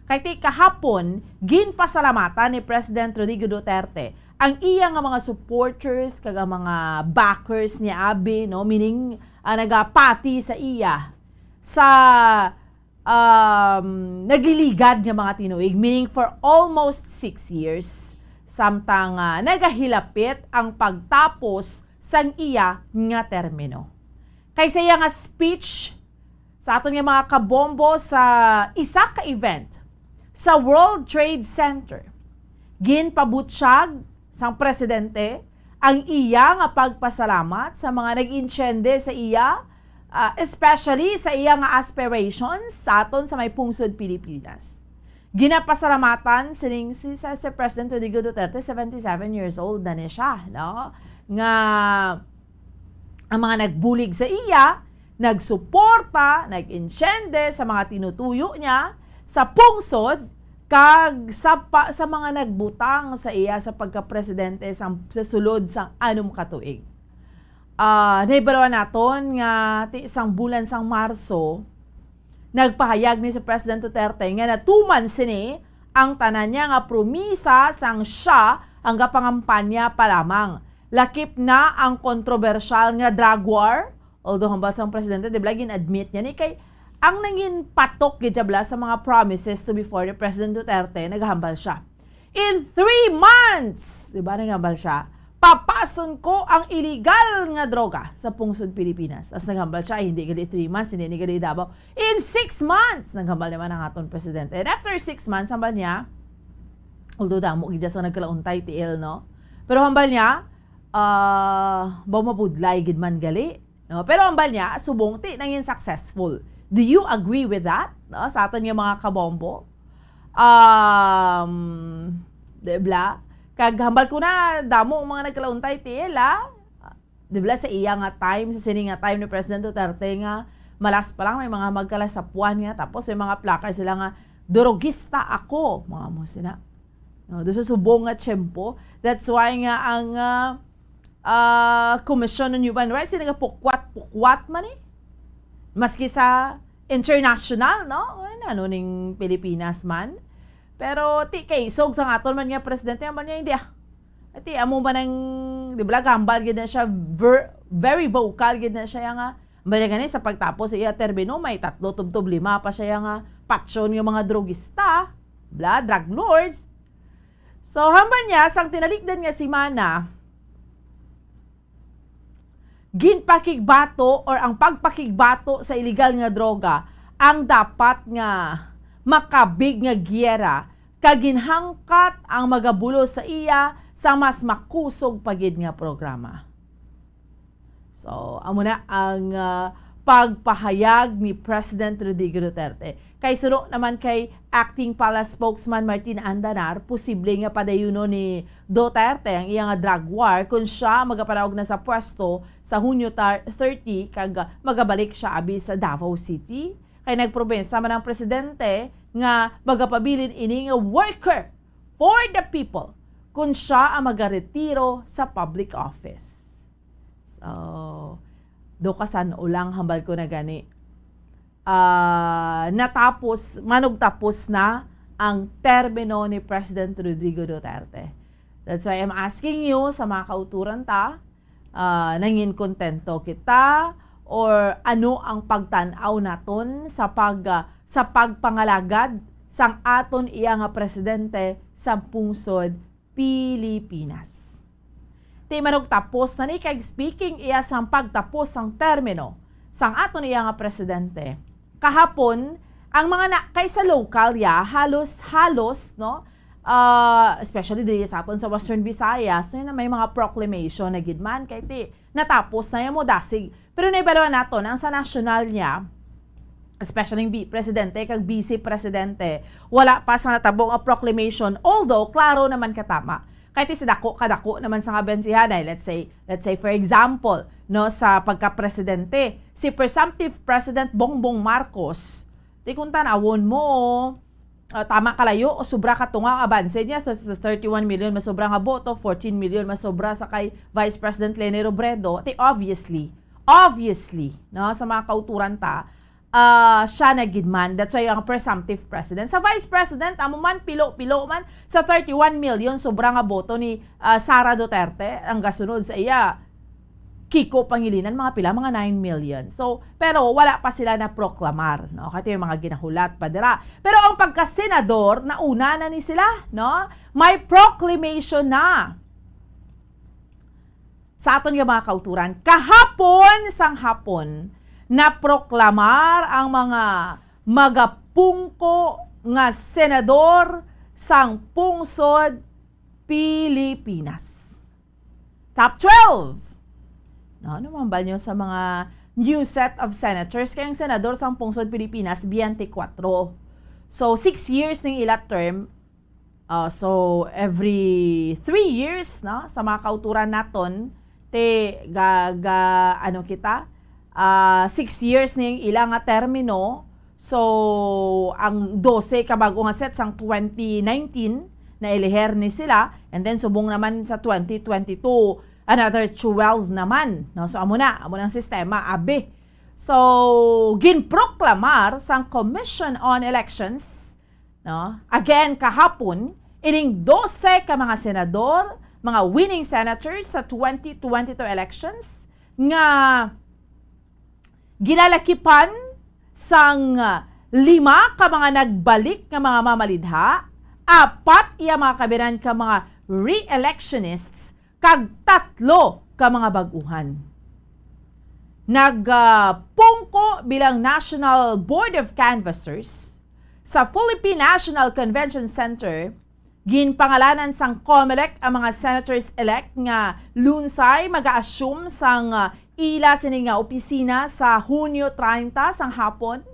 Kay ti kahapon, ginpasalamatan ni President Rodrigo Duterte ang iya nga mga supporters kag ang mga backers ni abi, no? Meaning, ah, nagapati sa iya sa, um, nagliligad nga mga tinuig, meaning for almost six years, samtang, ah, nagahilapit ang pagtapos sang iya nga termino. Kay sa iya nga speech sa aton nga mga kabombo sa isa ka event sa World Trade Center, ginpabutyag sang presidente ang iya nga pagpasalamat sa mga nag-intiende sa iya, ah, especially sa iya nga aspirations sa aton sa may pungsod Pilipinas. Ginapasalamatan sining si, sa, si President Rodrigo Duterte, seventy-seven years old na ni siya, no? Nga ang mga nagbulig sa iya, nagsuporta, nag-intiende sa mga tinutuyo niya sa pungsod kag sa pa, sa mga nagbutang sa iya sa pagkapresidente sa, sa sulod sang anom ka tuig. Ah, nahibaluan naton nga ti sang bulan sang Marso, nagpahayag ni si President Duterte nga natuman sini ang tanan niya nga promisa sang siya ang gapangampanya pa lamang. Lakip na ang kontrobersyal nga drug war, although hambal sang presidente, di ba, gin-admit niya ni kay ang nangin patok gid siya bala sa mga promises to before ni President Duterte, naghambal siya. In three months, di ba, naghambal siya, papason ko ang iligal nga droga sa pungsod Pilipinas. Tas naghambal siya, "Ay, hindi gali three months, hindi ni gali Davao." In six months, naghambal naman ang aton presidente. And after six months, hambal niya, although damo gid sa nagkalauntay, T L, no? Pero hambal niya, ah, baw mabudlay gid man gali. No? Pero hambal niya, subong ti nangin successful. Do you agree with that? No? Sa aton nga mga kabombo. Um, di ba? Kag hambal ko na, damo ang mga nagkalauntay, T L, ah. Di ba, sa iya nga time, sa sini nga time ni President Duterte nga malas pa lang, may mga magkalasapuan nga, tapos may mga placard sila nga, "Durogista ako," mga mo sina. No, do sa subong nga tiyempo. That's why nga ang, ah, ah, Commission on Human Rights, yung nagapukwat-pukwat man eh. Maski sa international, no? Ano, ano ning Pilipinas man. Pero ti kay isog sa aton man nga presidente, man niya, hindi ah. Ati, amo ba nang, di ba, gambal gid na siya, ver-, very vocal gid na siya nga, bali gani sa pagtapos sa iya termino, may tatlo tubtob lima pa siya nga patsyon nga mga drugista, bla, drug lords. So, hambal niya, sang tinalikdan nga semana, ginpakigbato or ang pagpakigbato sa iligal nga droga ang dapat nga makabig nga giyera kag ginhangkat ang magabulos sa iya sa mas makusog pa gid nga programa. So, amo na ang, ah, pagpahayag ni President Rodrigo Duterte. Kay suno naman kay Acting Palace Spokesman Martin Andanar, posible nga padayunon ni Duterte ang iya nga drug war kung siya magapanaog na sa pwesto sa Hunyo tar-, thirty kag magabalik siya abi sa Davao City. Kay nagpromesa man ang presidente nga magapabilin ini nga worker for the people kung siya ang magaretiro sa public office. So, do kasan-o lang hambal ko na gani. Ah, natapos, manugtapos na ang termino ni President Rodrigo Duterte. That's why I'm asking you, sa mga kauturan ta, ah, nangin kontento kita, or ano ang pagtan-aw naton sa pag, ah, sa pagpangalagad sang aton iya nga presidente sa pungsod Pilipinas. Ti manugtapos na ni, kag speaking iya sang pagtapos sang termino sang aton iya nga presidente, kahapon, ang mga na, kay sa local ya, halos, halos, no, ah, especially diri sa aton sa Western Visayas, yun na may mga proclamation na gid man, kay ti natapos na yung mo dasig. Pero naibaluan naton ang sa national niya, especially yung bi-, presidente kag vice presidente, wala pa sa natabo nga proclamation, although klaro naman katama. Kay ti sa dako kadako naman sa nga abensihan ay, let's say, let's say for example, no, sa pagka-presidente, si presumptive President Bongbong Marcos, ti kung tanawon mo, ah, tama kalayo o sobra katunga ang abanse niya sa, sa thirty-one million masobra nga boto, fourteen million masobra sa kay Vice President Leni Robredo, ti obviously, obviously, no, sa mga kauturan ta, ah, siya na gid man. That's why ang presumptive president. Sa vice president, amo man, pilo-pilo man sa thirty-one million sobra nga boto ni, ah, Sara Duterte, ang gasunod sa iya, Kiko Pangilinan, mga pila, mga nine million. So, pero wala pa sila na proklamar, no? Kaya yung mga ginahulat pa dira. Pero ang pagkasenador, nauna na ni sila, no? May proclamation na. Sa aton nga mga kauturan, kahapon sang hapon, naproklamar ang mga magapungko nga senador sang pungsod Pilipinas. Top twelve. No, ano mambal nyo sa mga new set of senators? Kay ang senador sang pungsod Pilipinas, twenty-four. So, six years ning ila term. Uh, so, every three years, no, sa mga kauturan naton, te, ga, ga, ano kita, ah, six years ning ila nga termino. So, ang dose ka bag-o nga set sang twenty nineteen, naeliher ni sila. And then, subong naman sa twenty twenty-two, another twelve naman. No? So, amo na, amo na ang sistema, abi. So, ginproklamar sang Commission on Elections, no? Again, kahapon, ining dose ka mga senador, mga winning senators sa twenty twenty-two elections nga ginalakipan sang lima ka mga nagbalik nga mga mamalidha, apat iya mga kabiran ka mga re-electionists, kag tatlo ka mga bag-uhan. Nagpungko bilang National Board of Canvassers sa Philippine National Convention Center, ginpangalanan sang Comelec ang mga senators-elect nga lunsay mag-a-assume sang, ah, ila sini nga opisina sa Hunyo treinta sang hapon.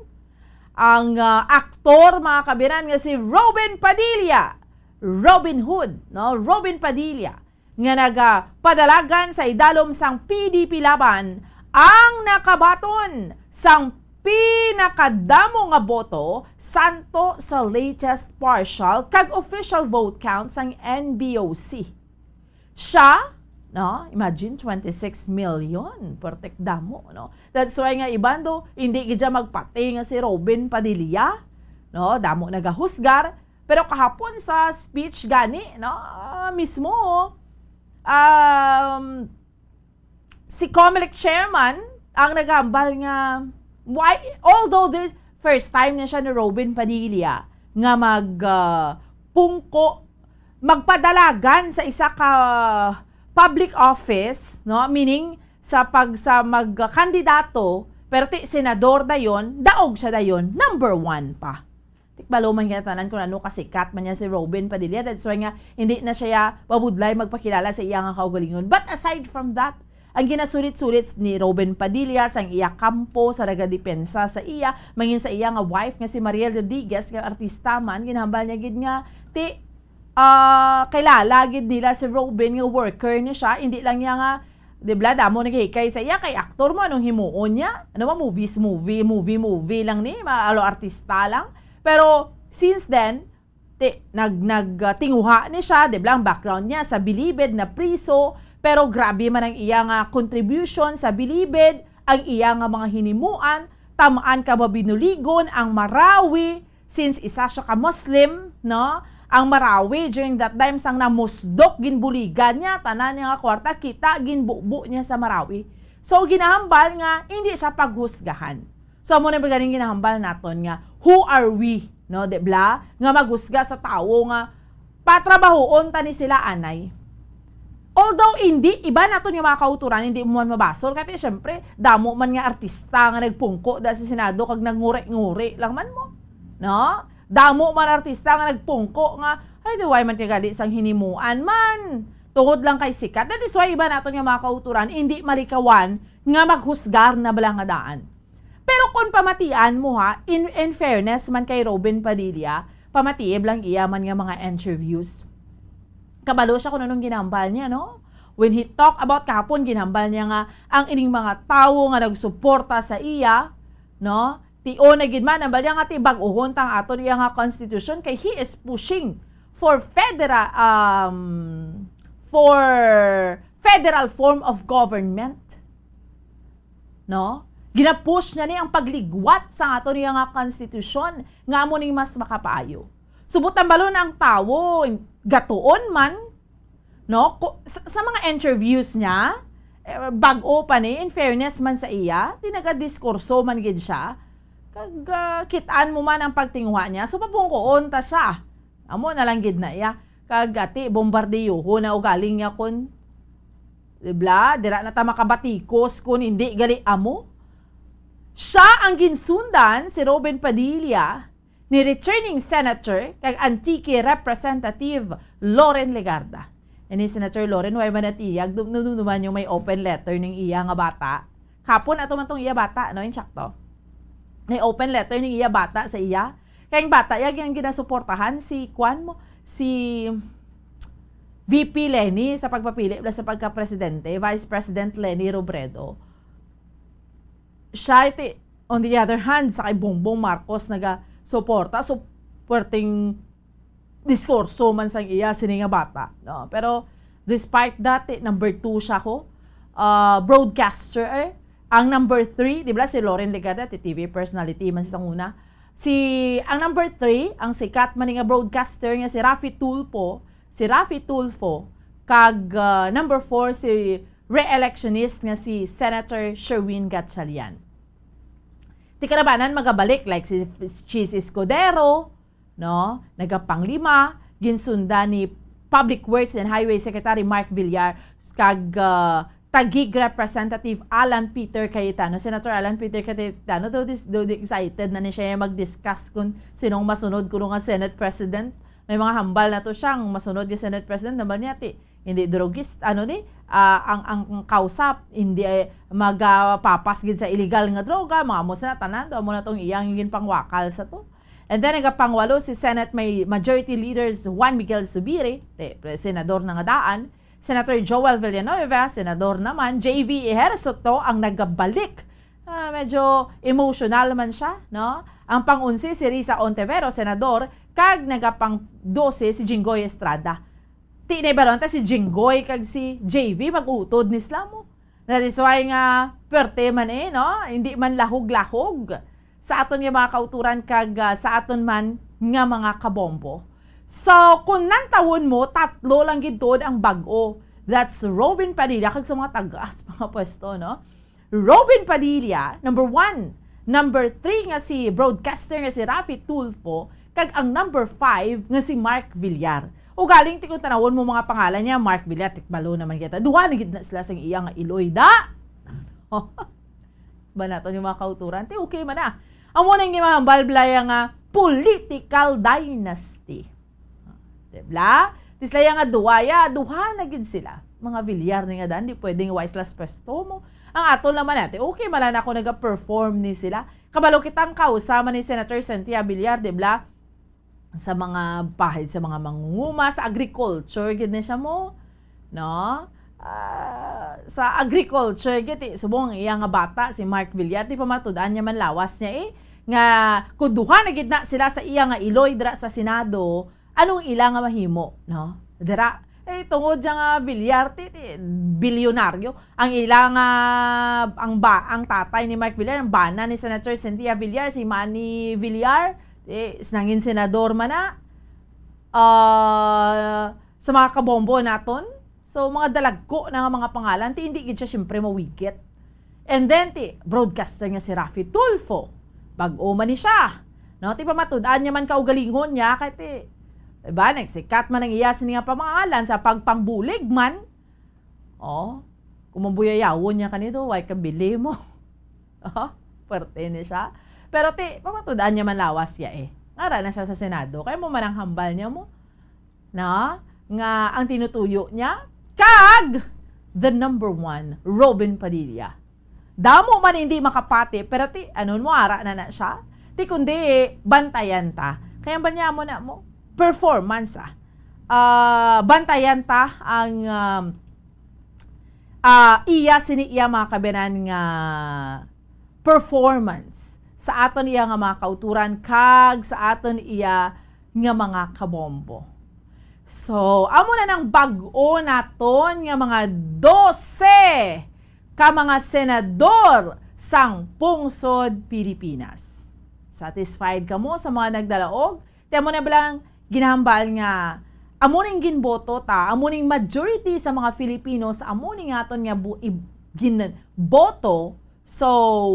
Ang, ah, aktor, mga kabiran, nga si Robin Padilla, Robin Hood, no? Robin Padilla, nga nagapadalagan sa idalom sang P D P Laban ang nakabaton sang pinakadamo nga boto santo sa latest partial kag official vote count sang N B O C. Siya, no, imagine, twenty-six million, pertek damo, no? That's why nga iban do, hindi gid siya magpati nga si Robin Padilla, no? Damo nagahusgar, pero kahapon sa speech gani, no, ah, mismo, um, si Comelec chairman ang naghambal nga, why, although this first time na siya ni Robin Padilla nga mag, ah, pungko, magpadalagan sa isa ka public office, no? Meaning, sa pag, sa magkandidato, pero ti senador dayon, daog siya dayon, number one pa. Tikbalo man kita tanan kung ano kasikat man niya si Robin Padilla. That's why nga, hindi na siya mabudlay magpakilala sa iya nga kaugalingon. But aside from that, ang ginasulit-sulit ni Robin Padilla sang iya kampo sa nagadepensa sa iya, mangin sa iya nga wife nga si Mariel Rodriguez, nga artista man, ginhambal niya gid nga, ti, ah, kilala gid nila si Robin nga worker ni siya, hindi lang niya nga, di ba, damo naghikay sa iya, kay aktor mo, anong himuon niya? Ano ba, movies, movie, movie, movie lang ni, maalo artista lang. Pero, since then, ti, nag, nag, ah, tinguha ni siya, di ba, ang background niya sa bilibid na priso, pero grabe man ang iya nga contribution sa bilibid, ang iya nga mga hinimuan, tamaan ka mabinuligon ang Marawi, since isa siya ka Muslim, no? Ang Marawi, during that time, sang namusdok, ginbuligan niya, tanan niya nga kwarta, kita, ginbubo niya sa Marawi. So, ginahambal nga, hindi siya paghusgahan. So, amo na ba ganing ginahambal naton nga, who are we, no, di bla, nga maghusga sa tawo nga patrabahoon ta ni sila anay? Although, hindi, iba naton nga mga kauturan, hindi mo man mabasol. Kaya, syempre, damo man nga artista nga nagpungko da sa Senado kag nagnguri-nguri lang man mo. No? Damo man artista nga nagpungko nga, "Ay, di, why man kay gali sang hinimuan man? Tungod lang kay sikat." That is why iba naton nga mga kauturan, hindi malikawan nga maghusgar na bala nga daan. Pero kung pamatian mo, ha, in, in fairness man kay Robin Padilla, pamatiib lang iya man nga mga interviews. Kabalo siya kung anong ginambal niya, no? When he talk about kahapon, ginambal niya nga ang ining mga tawo nga nagsuporta sa iya, no? Tion na gid man, nambal niya nga ti bag-ohon tang aton iya nga constitution kay he is pushing for federal, um, for federal form of government. No? Ginapush niya ni ang pagligwat sa ato niya nga konstitusyon nga amo ning mas makapaayo. Subot ang balon ang tawo, gatuon man, no? Ku-, sa, sa mga interviews niya, eh, bag-o pa ni, in fairness man sa iya, di nagadiskurso man gid siya. Kag, ah, kit-an mo man ang pagtinguha niya, so papungkoon ta siya. Amo na lang gid na iya. Kag ati, bombardiyohon na ugaling niya kun, di bla, dira na ta makabatikos kun hindi gali amo. Siya ang ginsundan, si Robin Padilla, ni returning senator kag Antique Representative Loren Legarda. Ini Senator Loren, way man natiyag, dum-, dum-, duman yung may open letter ning iya nga bata. Kapon ato man tong iya bata, no, insakto. May open letter ning iya bata sa iya. Kay ang bata, iya gin-, ginasuportahan si, kuan mo, si V P Leni sa pagpapili bla sa pagka-presidente, Vice President Leni Robredo. Siya iti, on the other hand, sa kay Bongbong Marcos nagasuporta, so, puwerteng diskurso man sang iya sini nga bata, no? Pero despite that, eh, number two siya ko. Ah, broadcaster, eh. Ang number three, di ba, si Loren Legarda, ti T V personality man sa una. Si, ang number three, ang sikat man nga broadcaster nga si Raffy Tulfo, si Raffy Tulfo, kag, ah, number four, si re-electionist nga si Senator Sherwin Gatchalian. Ti kalabanan magabalik, like si Chiz Escudero, no? Nagapanglima, ginsundan ni Public Works and Highway Secretary Mark Villar, kag, ah, Taguig Representative Alan Peter Cayetano. Senator Alan Peter Cayetano, daw dis-, daw di excited na ni siya mag-discuss kung sinong masunod kuno nga Senate President. May mga hambal na to siya, ang masunod nga Senate President, nambal niya, ti, hindi drugist, ano ni, ah, ang, ang, ang kausap, hindi, eh, magapapas gid sa illegal nga droga, mga amo sila tanan, to, amo na tong iyang ginpangwakal sa to. And then, nagapangwalo si Senate may Majority Leaders Juan Miguel Zubiri, ti, pre-, senador na nga daan, Senator Joel Villanueva, senador naman, J V Ejercito ang nagabalik. Ah, medyo emotional man siya, no? Ang pang-unsi si Risa Ontivero, senador, kag nagapang dose si Jinggoy Estrada. Ti, naibaron ta si Jinggoy kag si J V mag-utod ni sila mo. That is why nga perte man eh, no? Hindi man lahog-lahog sa aton nga mga kauturan kag, ah, sa aton man nga mga kabombo. So, kung nantawon mo, tatlo lang gid tuod ang bag-o. That's Robin Padilla kag sa mga tagas mga pwesto, no? Robin Padilla, number one. Number three nga si broadcaster nga si Raffy Tulfo, kag ang number five nga si Mark Villar. Ugaling ti kung tanawon mo mga pangalan niya, Mark Villar, tikbalo naman kita. Duha na gid na sila sang iya nga iloy, da. Ba naton yung mga kauturan? Ti okay man na. Amo nang gimahambal blaya nga political dynasty. Di bla? Ti sila ya nga duha, ya, duha na gid sila. Mga Villar ni nga dan, di pwedeng wise last pwesto mo. Ang ato naman natin, okay man lang ako nag-perform ni sila. Kabalo kita ang kausa man ni Senator Cynthia Villar, di bla? Sa mga pahid, sa mga mangunguma, sa agriculture, gid na siya mo. No? Ah, sa agriculture, gid, eh, subong ang iya nga bata, si Mark Villar, di pa matudan niya man lawas niya, eh, nga kung duha na gid na sila sa iya nga iloy dira sa Senado, anong ila nga mahimo, no? Dira, eh, tungod siya nga Villar, ti, ti, bilyonaryo. Ang ila nga, ang ba, ang tatay ni Mark Villar, ang bana ni Senator Cynthia Villar, si Manny Villar, eh, nangin senador man na. Ah, sa mga kabombo naton, so, mga dalagko na nga mga pangalan, ti hindi gid siya siyempre mawigit. And then, ti, broadcaster nga si Raffy Tulfo. Bag-o man ni siya. No, ti pamatud-an niya man kaugalingon niya, kay ti, diba, nagsikat man ang iya sini nga pamangalan sa pagpangbulig man, Oh, kung mabuyayawon niya kanito, way kabili mo. Oh, puwerte ni siya. Pero ti, pamatud-an niya man lawas siya eh. Ngara na siya sa Senado. Kaya mo man ang hambal niya mo. Na? Nga ang tinutuyo niya, kag the number one, Robin Padilla. Damo man hindi makapati, pero ti, anon mo, ara na na siya. Ti, kundi, bantayan ta. Kaya ba niya mo na mo? Performance, ah. Ah, bantayan ta ang, um, ah, iya sini iya mga kabanan nga performance sa aton iya nga mga kauturan kag sa aton iya nga mga kabombo. So, amo na nang bag-o naton nga mga dose ka mga senador sang pungsod Pilipinas. Satisfied kamo sa mga nagdalaog? Ti amo na ba lang ginahambal nga amo ning ginboto ta, amo ning majority sa mga Filipinos, amo ning aton nga bu-, ib-, ginboto. So,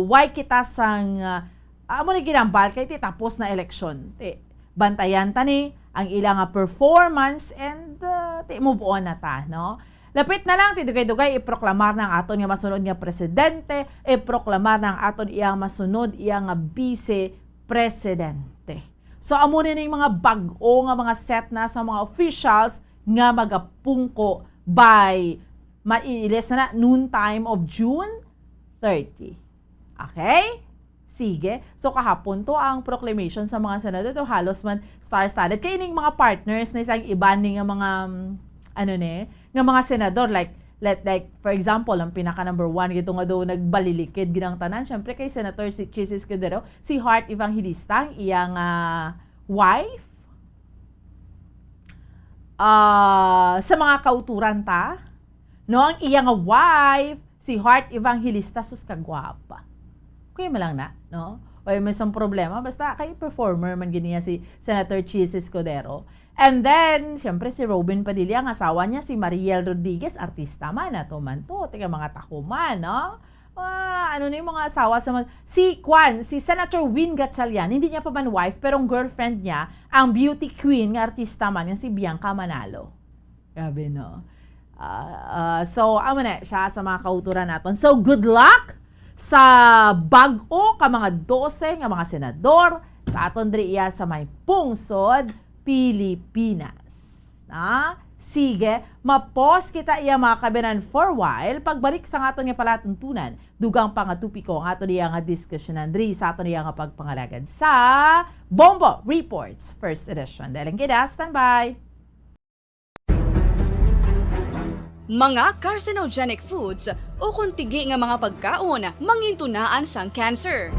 why kita sang, ah, amo ning ginahambal kay ti tapos na eleksyon. Ti, bantayan ta ni ang ila nga performance and, ah, ti move on na ta, no? Lapit na lang, ti dugay-dugay iproklamar na ang aton nga masunod nga presidente, iproklamar na ang aton iya masunod iya nga vice presidente. So, amo ni ning mga bag-o nga mga set na sa mga officials nga magapungko by, mailis na na, noon time of June thirty. Okay? Sige. So, kahapon to ang proclamation sa mga senador. To halos man star-studded. Kay ining mga partners na isang iban ni nga mga, um, ano ni, nga mga senador, like, let, like, for example, ang pinaka number one, ito nga daw nagbalilikid ginang tanan, syempre kay Senator si Chiz Escudero, si Heart Evangelista, ang iyang, ah, wife. Ah, sa mga kauturan ta, no, ang iya nga wife, si Heart Evangelista, sus, kagwapa. Okay man lang na, no? O may isang problema, basta kay performer man gid niya si Senator Chiz Escudero. And then, siyempre, si Robin Padilla, ang asawa niya, si Mariel Rodriguez, artista man, ato man to, taga mga Takuman, no? Mga, ano na yung mga asawa sa mga, si Kwan, si Senator Win Gatchalian, hindi niya pa man wife, pero ang girlfriend niya, ang beauty queen nga artista man, nga si Bianca Manalo. Grabe, no? Ah, ah, so, amo na siya sa mga kauturan naton. So, good luck sa bag-o ka mga dose nga mga senador sa aton diri iya sa may pungsod, Pilipinas. Na? Sige, mapos kita iya mga kabanan for a while. Pagbalik sa aton nga palatuntunan, dugang pa nga topiko ang aton iya nga diskusyonan diri sa aton iya nga pagpangalagad sa Bombo Reports First Edition. Dahil ang gida, standby! Mga carcinogenic foods ukon tigi nga mga pagkaon mangintunaan sang cancer.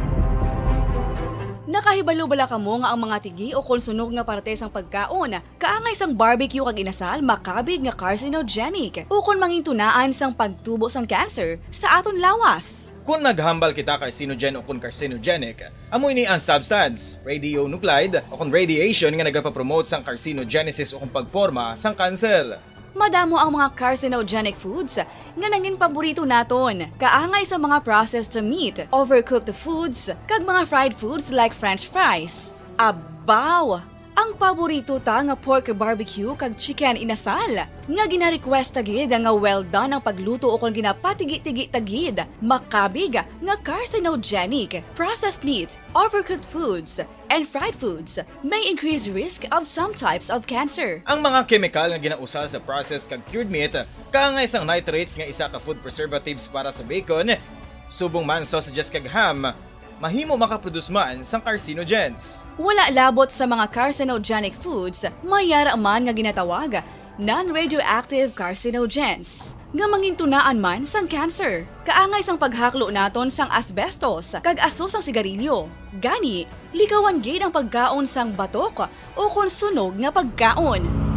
Nakahibalo bala kamo nga ang mga tigi ukon sunog nga parte sang pagkaon, kaangay sang barbecue kag inasal, makabig nga carcinogenic ukon mangintunaan sang pagtubo sang cancer sa aton lawas? Kon maghambal kita carcinogen ukon carcinogenic, amo ini ang substance, radionuclide, ukon radiation nga nagapapromote sang carcinogenesis ukon pagporma sang cancer. Madamo ang mga carcinogenic foods nga nangin paborito naton, kaangay sa mga processed meat, overcooked foods, kag mga fried foods like french fries. Abaw! Ang paborito ta nga pork barbecue kag chicken inasal, nga gina-request ta gid nga well done ang pagluto ukon ginapatigi-tigi ta gid, makabig nga carcinogenic. Processed meat, overcooked foods, and fried foods may increase risk of some types of cancer. Ang mga kemikal nga ginausal sa processed kag cured meat, kaangay sang nitrates nga isa ka food preservatives para sa bacon, subong man sausages kag ham, mahimo makaproduce man sang carcinogens. Wala labot sa mga carcinogenic foods, may yara man nga ginatawag non-radioactive carcinogens nga mangintunaan man sang cancer. Kaangay sang paghaklo naton sang asbestos kag aso sang sigarilyo. Gani, likawan gid ang pagkaon sang batok ukon sunog nga pagkaon.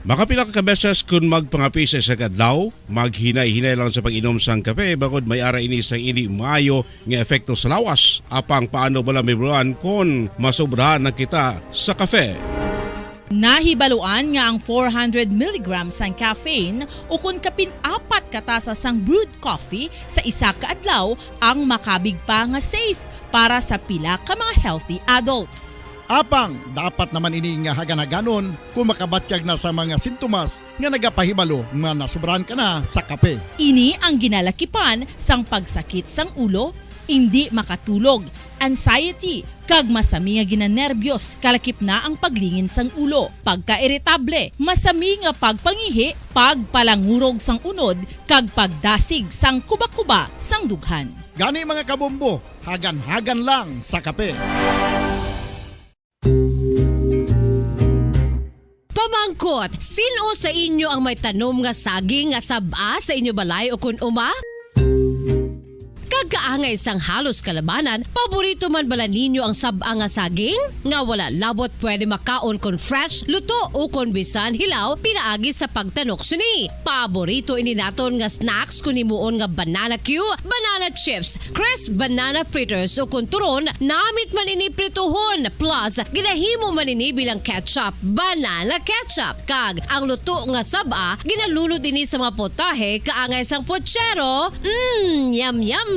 Makapila ka beses kon magpangape sa isa ka adlaw, maghinay-hinay lang sa pag-inom sang kape, bangod may ara ini sang indi maayo nga epekto sa lawas. Apang paano bala mahibaluan kon masobrahan na kita sa kape? Nahibaluan nga ang four hundred milligrams sang caffeine ukon kapin apat ka tasa sang brewed coffee sa isa ka adlaw ang makabig pa nga safe para sa pila ka mga healthy adults. Apang dapat naman ini nga hagan-haganon kung makabatyag na sa mga sintomas nga nagapahibalo nga nasobrahan ka na sa kape. Ini ang ginalakipan sang pagsakit sang ulo, indi makatulog, anxiety, kag masami nga ginanerbyos, kalakip na ang paglingin sang ulo, pagkairitable, masami nga pagpangihi, pagpalangurog sang unod, kag pagdasig sang kuba-kuba sang dughan. Gani, mga kabombo, hagan-hagan lang sa kape. Pamangkot, sin-o sa inyo ang may tanom nga saging nga sab-a sa inyo balay ukon uma? Kag kaangay sang halos kalabanan, paborito man bala ninyo ang sab-a nga saging? Nga wala labot pwede makaon kon fresh, luto, ukon bisan hilaw pinaagi sa pagtanok sini. Paborito ini naton nga snacks kon himuon nga banana cue, banana chips, crisp banana fritters, ukon turon, namit man ini prituhon, plus ginahimo man ini bilang ketchup, banana ketchup. Kag ang luto nga sab-a, ginalunod ini sa mga potahe kaangay sang pochero. Mm, yum, yum!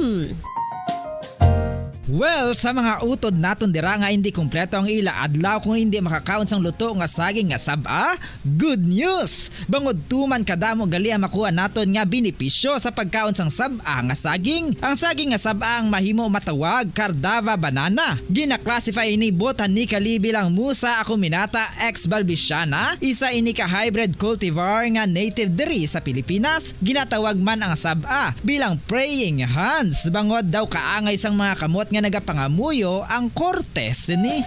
Well, sa mga utod naton dira nga hindi kompleto ang ila adlaw kung hindi makakaon sang luto nga saging nga sab-a, good news! Bangod tuman kadamo gali ang makuha naton nga benepisyo sa pagkaon sang sab-a nga saging. Ang saging nga sab-a ang mahimo matawag Cardava banana. Gina-classify ini botanically bilang Musa acuminata ex balbisiana, isa ini ka hybrid cultivar nga native diri sa Pilipinas. Ginatawag man ang sab-a bilang praying hands, bangod daw kaangay sang mga kamot nga nagapangamuyo ang korte sini.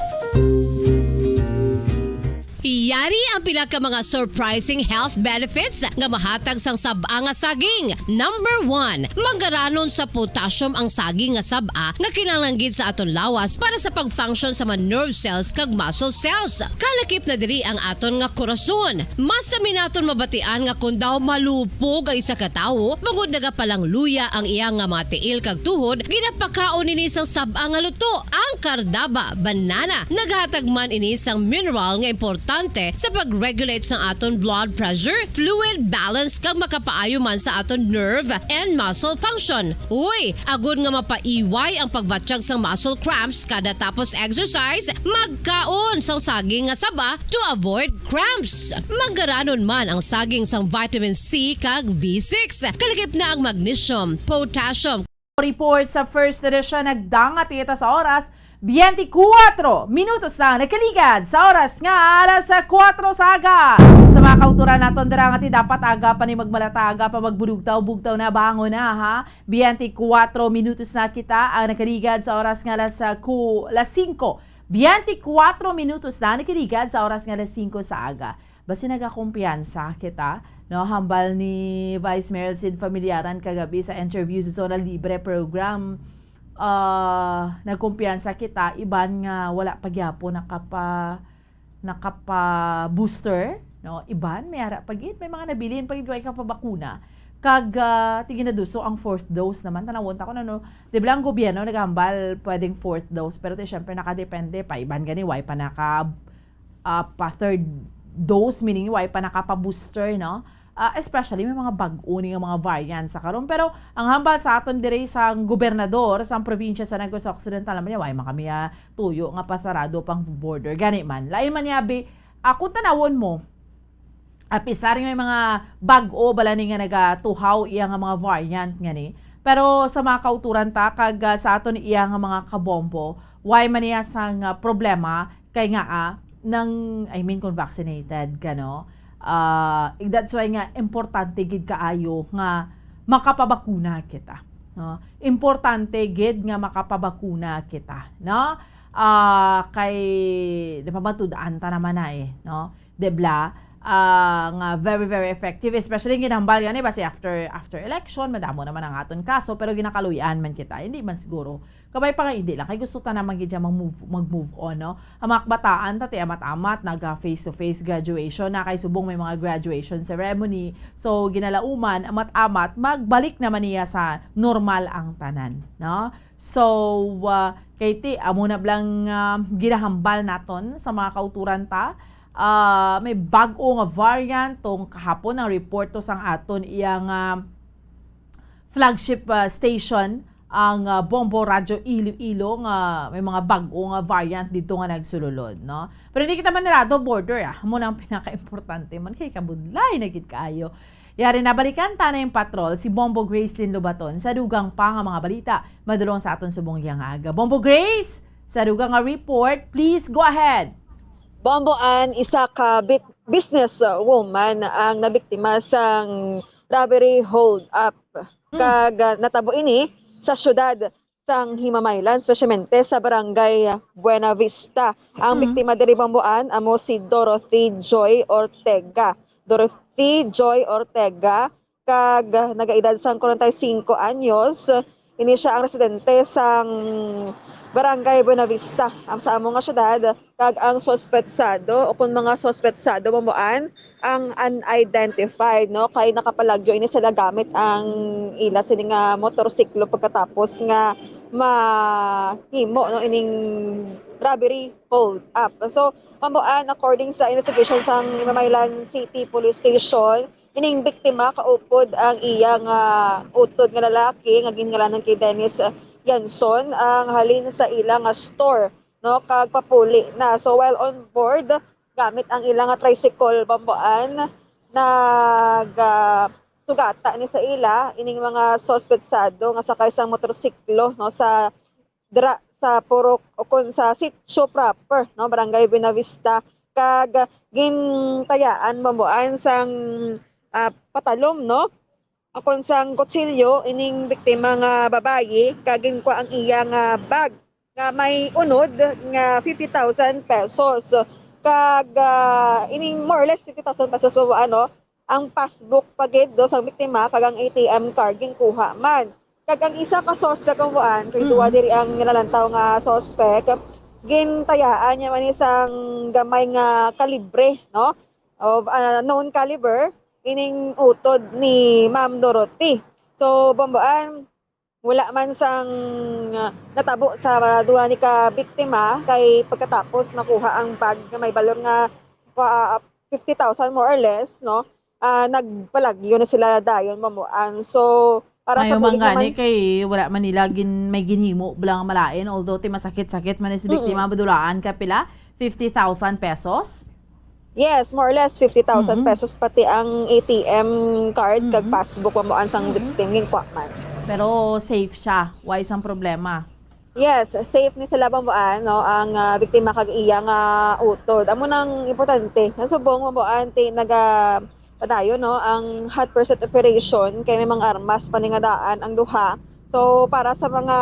Yari ang pila ka mga surprising health benefits nga mahatag sang sab-a nga saging. Number one, manggaranon sa potassium ang saging nga sab-a nga kinahanglan gid sa aton lawas para sa pag-function sa mga nerve cells kag muscle cells. Kalakip na diri ang aton nga korason. Masami naton mabatian nga kon daw malupog ang isa ka tawo, bangod nagapalangluya ang iya nga mga tiil kag tuhod, ginapakaon ini sang sab-a nga luto, ang Cardava banana. Naghatag man ini sang mineral nga importante sa pag-regulate sang aton blood pressure, fluid balance, kag makapaayo man sa aton nerve and muscle function. Uy, agod nga mapaiway ang pagbatyag sang muscle cramps kada tapos exercise, magkaon sang saging nga saba to avoid cramps. Manggaranon man ang saging sang vitamin C kag B six. Kalakip na ang magnesium, potassium. Report sa First Edition, nagdangat kita sa oras, twenty-four minutos na nakaligad sa oras nga alas kuwatro sa aga. Sa mga kauturan naton dira nga ti dapat aga pa ni magmalata, aga pa magbulugtaw, bugtaw na, bangon na, ha. Twenty-four minutos na kita ang nakaligad sa oras nga alas, ah, ku-, alas singko. Twenty-four minutos na nakaligad sa oras nga alas singko sa aga. Basi nagakumpiyansa kita, no? Hambal ni Vice Mayor Sid Familiaran kagabi sa interview sa Zona Libre program. Ah, nagkumpiyansa kita, iban nga wala pa gyapon nakapa-, nakapa-booster, no? Iban, may ara pa gid, may mga nabilin pa gid, way kapabakuna. Kag, ah, ti ginaduso ang fourth dose naman. Tanawon ta kung ano, di ba ang gobyerno naghambal pwedeng fourth dose, pero ti syempre nakadepende pa. Iban gani, way pa naka, ah, pa third dose, meaning way pa nakapa-booster, no? Ah, especially may mga bag-o ni nga mga variant sa karon. Pero ang hambal sa aton diri sa gobernador sa probinsya sa Negros Occidental naman niya, way man kami, ah, tuyo nga pasarado pang border. Gani man, lain man niya, bi-, ah, kung tanawon mo, apisar nga may mga bag-o bala ni nga nagatuhaw iya nga mga variant nga ni. Pero sa mga kauturan ta kag, ah, sa aton iya nga mga kabombo, way man niya sang, ah, problema kay nga, ah, nang, I mean, kung vaccinated ka, no? Ah, that's why nga importante gid kaayo nga makapabakuna kita, no? Importante gid nga makapabakuna kita, no? Ah, kay napamatud-an ta naman na eh, no? Debla, ah, nga very, very effective, especially ginahambal gani basi after, after election, madamo naman ang aton kaso, pero ginakaluy-an man kita, hindi man siguro. Kabay pa nga hindi lang, kay gusto ta naman gid siya mag-move, mag-move on, no? Ang mga kabataan, tati amat-amat, naga face-to-face graduation na, kay subong may mga graduation ceremony. So, ginalauman, amat-amat, magbalik naman niya sa normal ang tanan, no? So, ah, kay ti, amo na blang, ah, ginahambal naton sa mga kauturan ta. Ah, may bag-o nga variant tong kahapon ang report to sang aton iya nga flagship, ah, station, ang, ah, Bombo Radyo Iloilo nga may mga bag-o nga variant dito nga nagsululod, no? Pero hindi kita manirado border, ah. Amo na ang pinaka-importante man kay kabudlay na gid kaayo. Yari na, balikan ta na yung patrol si Bombo Gracelyn Lobaton sa dugang pa nga mga balita madulong sa aton subong yang aga. Bombo Grace, sa dugang nga report, please go ahead. Bombo Ann, isa ka bit-, business woman ang nabiktima sang robbery hold up. Mm. Kag, ah, natabo ini sa syudad sang Himamaylan, espesyalmente sa barangay Buena Vista. Ang Mm. biktima diri, Bombo Ann, amo si Dorothy Joy Ortega. Dorothy Joy Ortega, kag nagaedad sang kwarenta y singko anyos. Ini siya ang residente sang barangay Buena Vista, ang sa amo nga syudad, kag ang suspetsado o kung mga suspetsado, Bombo Ann, ang unidentified, no, kay nakapalagyo ini sila gamit ang ila sini nga motorsiklo pagkatapos nga mahimo, no, ining robbery hold up. So, Bombo Ann, according sa investigation sang Himamaylan City Police Station, ining biktima kaupod ang iya nga utod nga lalaki nga ginngalanan kay Dennis Yanson ang halin sa ila nga store, no, kag papuli na. So, while on board, gamit ang ila nga tricycle, Bombo Ann, nag, ah, sugata ni sa ila ining mga suspetsado nga sakay sang motorsiklo, no, sa dira sa purok o kon sa sitio proper, no, Barangay Buenavista, kag gintayaan, Bombo Ann, sang, ah, patalom, no, o kon sang kutsilyo ining biktima nga babayi, kag ginkwa ang iya nga bag nga may unod nga fifty thousand pesos. Kag, ah, ining more or less fifty thousand pesos, Bombo Ann, no, ang passbook pa gid do sang biktima kag ang A T M card ginkuha man. Kag ang isa ka suspect, Bombo Ann, kay duha Mm. diri ang nilalantaw nga suspect, gintayaan niya man ni sang gamay nga kalibre, no? Of, ah, known caliber, ining utod ni Ma'am Dorothy. So, Bombo Ann, wala man sang, ah, natabo sa duha ni ka biktima, kay pagkatapos makuha ang bag nga may balor nga, ah, fifty thousand more or less, no? Ah, nagpalagyo na sila dayon, Bombo Ann. So, para sa Mayo man bulig gani naman kay wala man nila gin-, may ginhimo bala nga malain, although ti masakit-sakit man ni si Mm. biktima, madulaan ka pila? Fifty thousand pesos? Yes, more or less fifty thousand Mm-mm. pesos, pati ang A T M card kag Mm-mm. passbook, Bombo Ann, sang Mm-mm. victim, ginkwa man. Pero safe siya, wa isang problema. Yes, safe ni sila, Bombo Ann, no, ang, ah, biktima kag iya nga utod. Amo nang importante. Ang subong, Bombo Ann, ti naga padayon, no, ang hot pursuit operation kay may mga armas pa ni nga daan ang duha. So, para sa mga,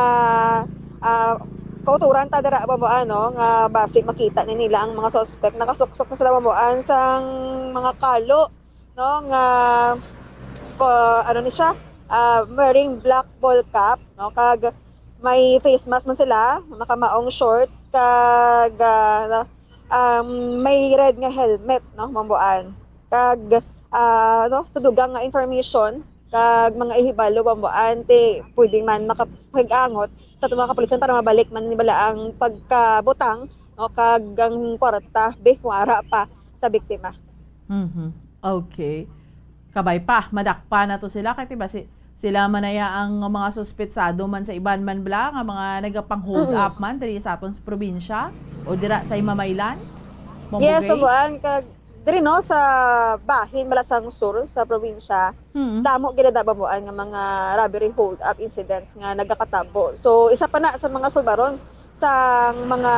ah, kauturan ta dira, Bombo Ann, no, nga basi makita ni nila ang mga suspect, nakasuksok na sila, Bombo Ann, sang mga kalo, no, nga, ko-, ano ni siya, ah, wearing black ball cap, no, kag may face mask man sila, nakamaong shorts, kag, ah, um, may red nga helmet, no, Bombo Ann. Kag, ah, no, sa dugang nga information, kag mga ihibalo, Bombo Ann, ti pwede man makapag-angot sa aton mga kapulisan para mabalik man ni bala ang pagkabutang, no, kag ang kwarta, be, kung ara pa sa biktima. Mhm. Okay. Kabay pa, madakpan na to sila. Kay, diba, si, sila man aya ang mga suspetsado man sa iban man bala nga mga nagapang-hold Mm. up man diri sa aton sa probinsya o dira sa Himamaylan? Bombo Yes, Grace? Bombo Ann, kag diri, no, sa bahin, Malasañang Sur, sa probinsya, Mm. damo gid na, Bombo Ann, nga mga robbery hold-up incidents nga nagakatabo. So, isa pa na sa mga subaron sang mga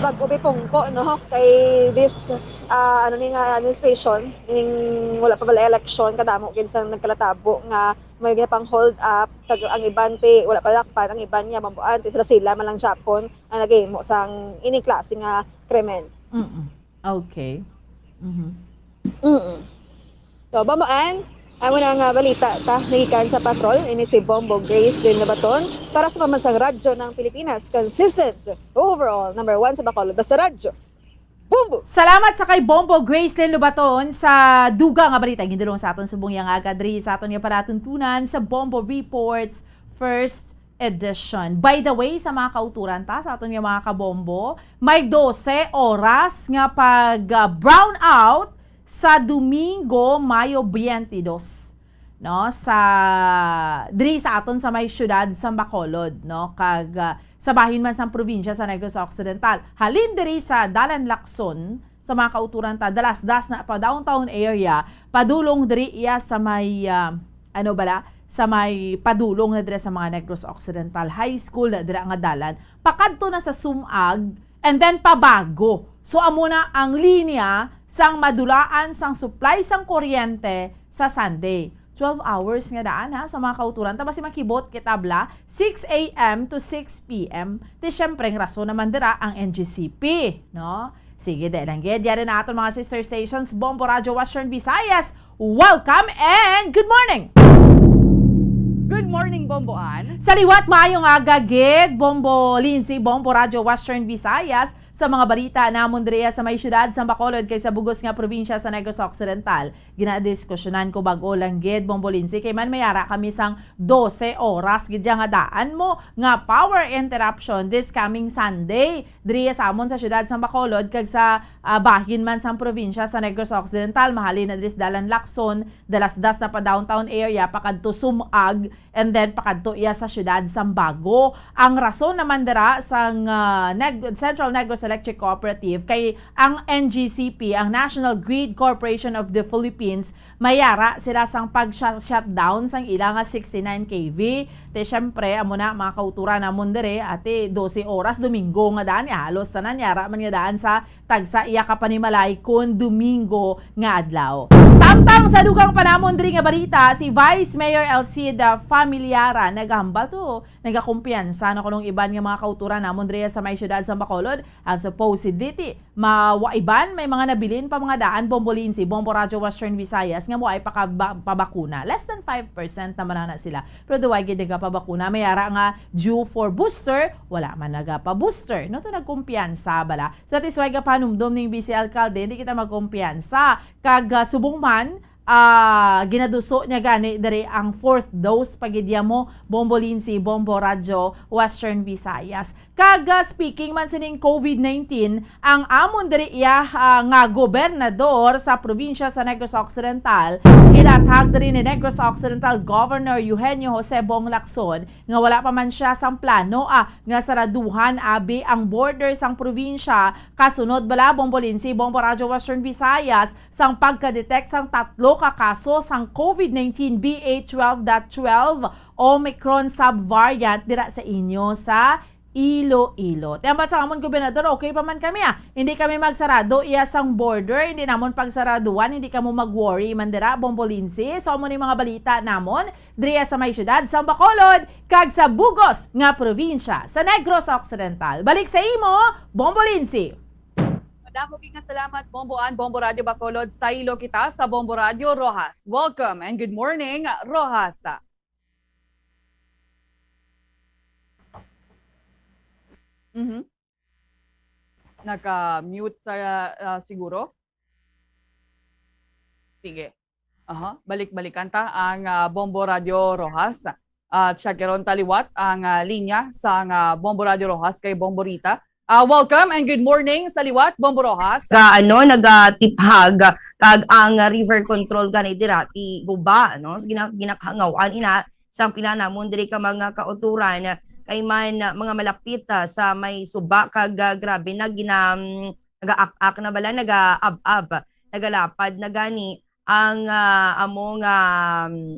bag-o pipungko, no, kay this, ah, ano ni nga administration, ning wala pa bala election, kadamo gid sang nagkalatabo nga may ginapang-hold up, kag ang iban ti wala pa lakpan, ang iban nga, Bombo Ann, ti sila-sila man lang gyapon ang nagahimo sang ining klase nga krimen. Mm-mm. Okay. Mhm. Mm-mm. So, Bombo Ann, amo na nga balita ta, nagikan sa patrol, ini si Bombo Grace Lynn Lobaton, para sa Pambansang Radyo ng Pilipinas, consistent, overall, number one sa Bacolod, basta radyo. Bombo! Salamat sa kay Bombo Grace Lynn Lobaton sa dugang nga balita gindulong sa aton subong yang aga diri sa aton nga palatuntunan sa Bombo Reports First Edition. By the way, sa mga kauturan ta, sa aton nga mga kabombo, may dose oras nga pag, ah, brown out sa Domingo, Mayo twenty-two. no, sa diri sa aton sa may siyudad sa Bacolod, no, kag, ah, sa bahin man sang probinsya sa Negros Occidental. Halin diri sa Dalan Lacson, sa mga kauturan ta, dalasdas na pa downtown area, padulong diri iya sa may, ah, ano bala, sa may padulong na dira sa mga Negros Occidental High School, na dira nga dalan, pakadto na sa Sumag, and then pabago. So, amo na ang linya sang madulaan sang supply sang kuryente sa Sunday. Twelve hours nga daan, ha, sa mga kauturan. Ta basi makibot kita bala, six a m to six p m. Ti, syempre, ang rason naman dira ang N G C P, no? Sige, dali lang gid. Yari na aton mga sister stations, Bombo Radyo Western Visayas. Welcome and good morning! Good morning, Bombo Ann. Sa liwat, maayong aga gid, Bombo Lindsay, Bombo Radyo Western Visayas, sa mga balita namon diriya sa may siyudad sa Bacolod kag sa bugos nga probinsya sa Negros Occidental. Ginadiskusyonan ko bag-o lang gid, Bombo Lindsay, kay man may ara kami sang dose oras gid ya nga daan mo nga power interruption this coming Sunday diriya sa amon sa siyudad sa Bacolod kag sa, ah, bahin man sang probinsya sa Negros Occidental, mahalin na diri sa Dalan Lacson, dalasdas na pa downtown area, pakadto Sumag, and then pakadto iya sa siyudad sang Bago. Ang rason naman dira sang, ah, Neg-, Central Negros Electric Cooperative kay ang N G C P, ang National Grid Corporation of the Philippines, may ara sila sang pag-shutdown sang ila nga sixty-nine K V. Ti, syempre, amo na, mga kauturan namon diri, ati, dose oras, Domingo nga daan, eh, halos tanan, yara man nga daan sa tagsa iya ka panimalay kon Domingo nga adlaw. Samtang sa dugang pa namon diri nga balita, si Vice Mayor Elcida Familiara nagahambal to, nagakumpiyansa na kuno ang iban nga mga kauturan namon diri sa may siyudad sa Bacolod, ang supposedly ti mawaiban, may mga nabilin pa mga daan, Bombo Lindsay, Bombo Radyo Western Visayas, nga mo ay pakaba-, pabakuna. Less than five percent naman na sila. Pero duway gid nagapabakuna. May ara nga due for booster, wala man nagapa-booster. No, to nagkumpiyansa bala. So, that is why gapanumdom ning vice alkalde, hindi kita magkumpiyansa. Kag, ah, subong man, ah, ginaduso niya gani diri ang fourth dose pa gid ya mo, Bombo Lindsay, Bombo Radyo, Western Visayas. Kag, ah, speaking man sining covid nineteen, ang amon diri iya, ah, nga gobernador sa probinsya sa Negros Occidental, ginathag diri ni Negros Occidental Governor Eugenio Jose Bong Lacson nga wala pa man siya sang plano, ah, nga saraduhan abi ang border sang probinsya kasunod bala, Bombo Lindsay, Bombo Radyo Western Visayas, sang pagka-detect sang tatlo ka kaso sang covid nineteen B A twelve dot twelve Omicron subvariant dira sa inyo sa Iloilo. Ti hambal sang amon gobernador, okay pa man kami, ah. Hindi kami magsarado iya sang border, hindi namon pagsaraduan, hindi kamo mag-worry man dira, Bombo Lindsay. So, amo ni mga balita namon diriya sa may siyudad sang Bacolod kag sa bugos nga probinsya sa Negros Occidental. Balik sa imo, Bombo Lindsay. Madamo gid nga salamat, Bombo Ann, Bombo Radyo Bacolod. Saylo kita sa Bombo Radyo Roxas. Welcome and good morning, Roxas. Mhm. Naka-mute sa, ah, siguro? Sige. Aha, balik-balikan ta ang, ah, Bombo Radyo Roxas. At siya karon ta liwat ang, ah, linya sang, ah, Bombo Radyo Roxas kay Bombo Rita. Ah, welcome and good morning sa liwat, Bombo Roxas. Ka, ano, nagatiphag kag ang, ah, river control gani dira ti guba, no? Gina-, ginakahangawan ina sang pila namon diri ka mga kauturan kay man, ah, mga malapit, ah, sa may suba kag, ah, grabe na gina-, mm, nagaak-ak na bala, nagaab-ab, nagalapad na gani ang, ah, amo nga, mm,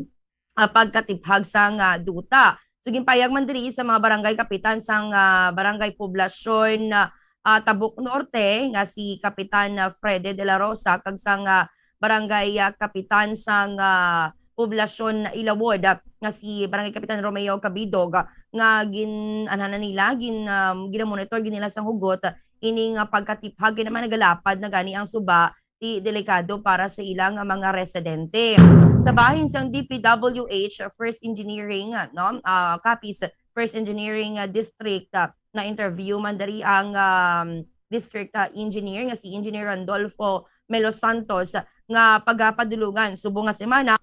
ah, pagkatiphag sang, ah, duta. So, ginpayag man diri sa mga barangay kapitan sang, ah, Barangay Poblacion, ah, ah, Tabuk Norte nga si Kapitan, ah, Frede de la Rosa kag sang, ah, barangay, ah, kapitan sang, ah, Poblacion Ilawod, ah, nga si Barangay Kapitan Romeo Cabidog, ah, nga gin-, anhan na nila, gin-, um, ginamonitor gid nila sang hugot, ah, ining, ah, pagkatiphag kay naman nagalapad na gani ang suba ti delikado para sa ila nga mga residente. Sa bahin sang D P W H First Engineering, ah, no, ah, Capiz First Engineering, ah, District, ah, na-interview man diri ang, um, District, ah, Engineer nga si Engineer Randolfo Melo Santos nga pagapadulungan subong nga semana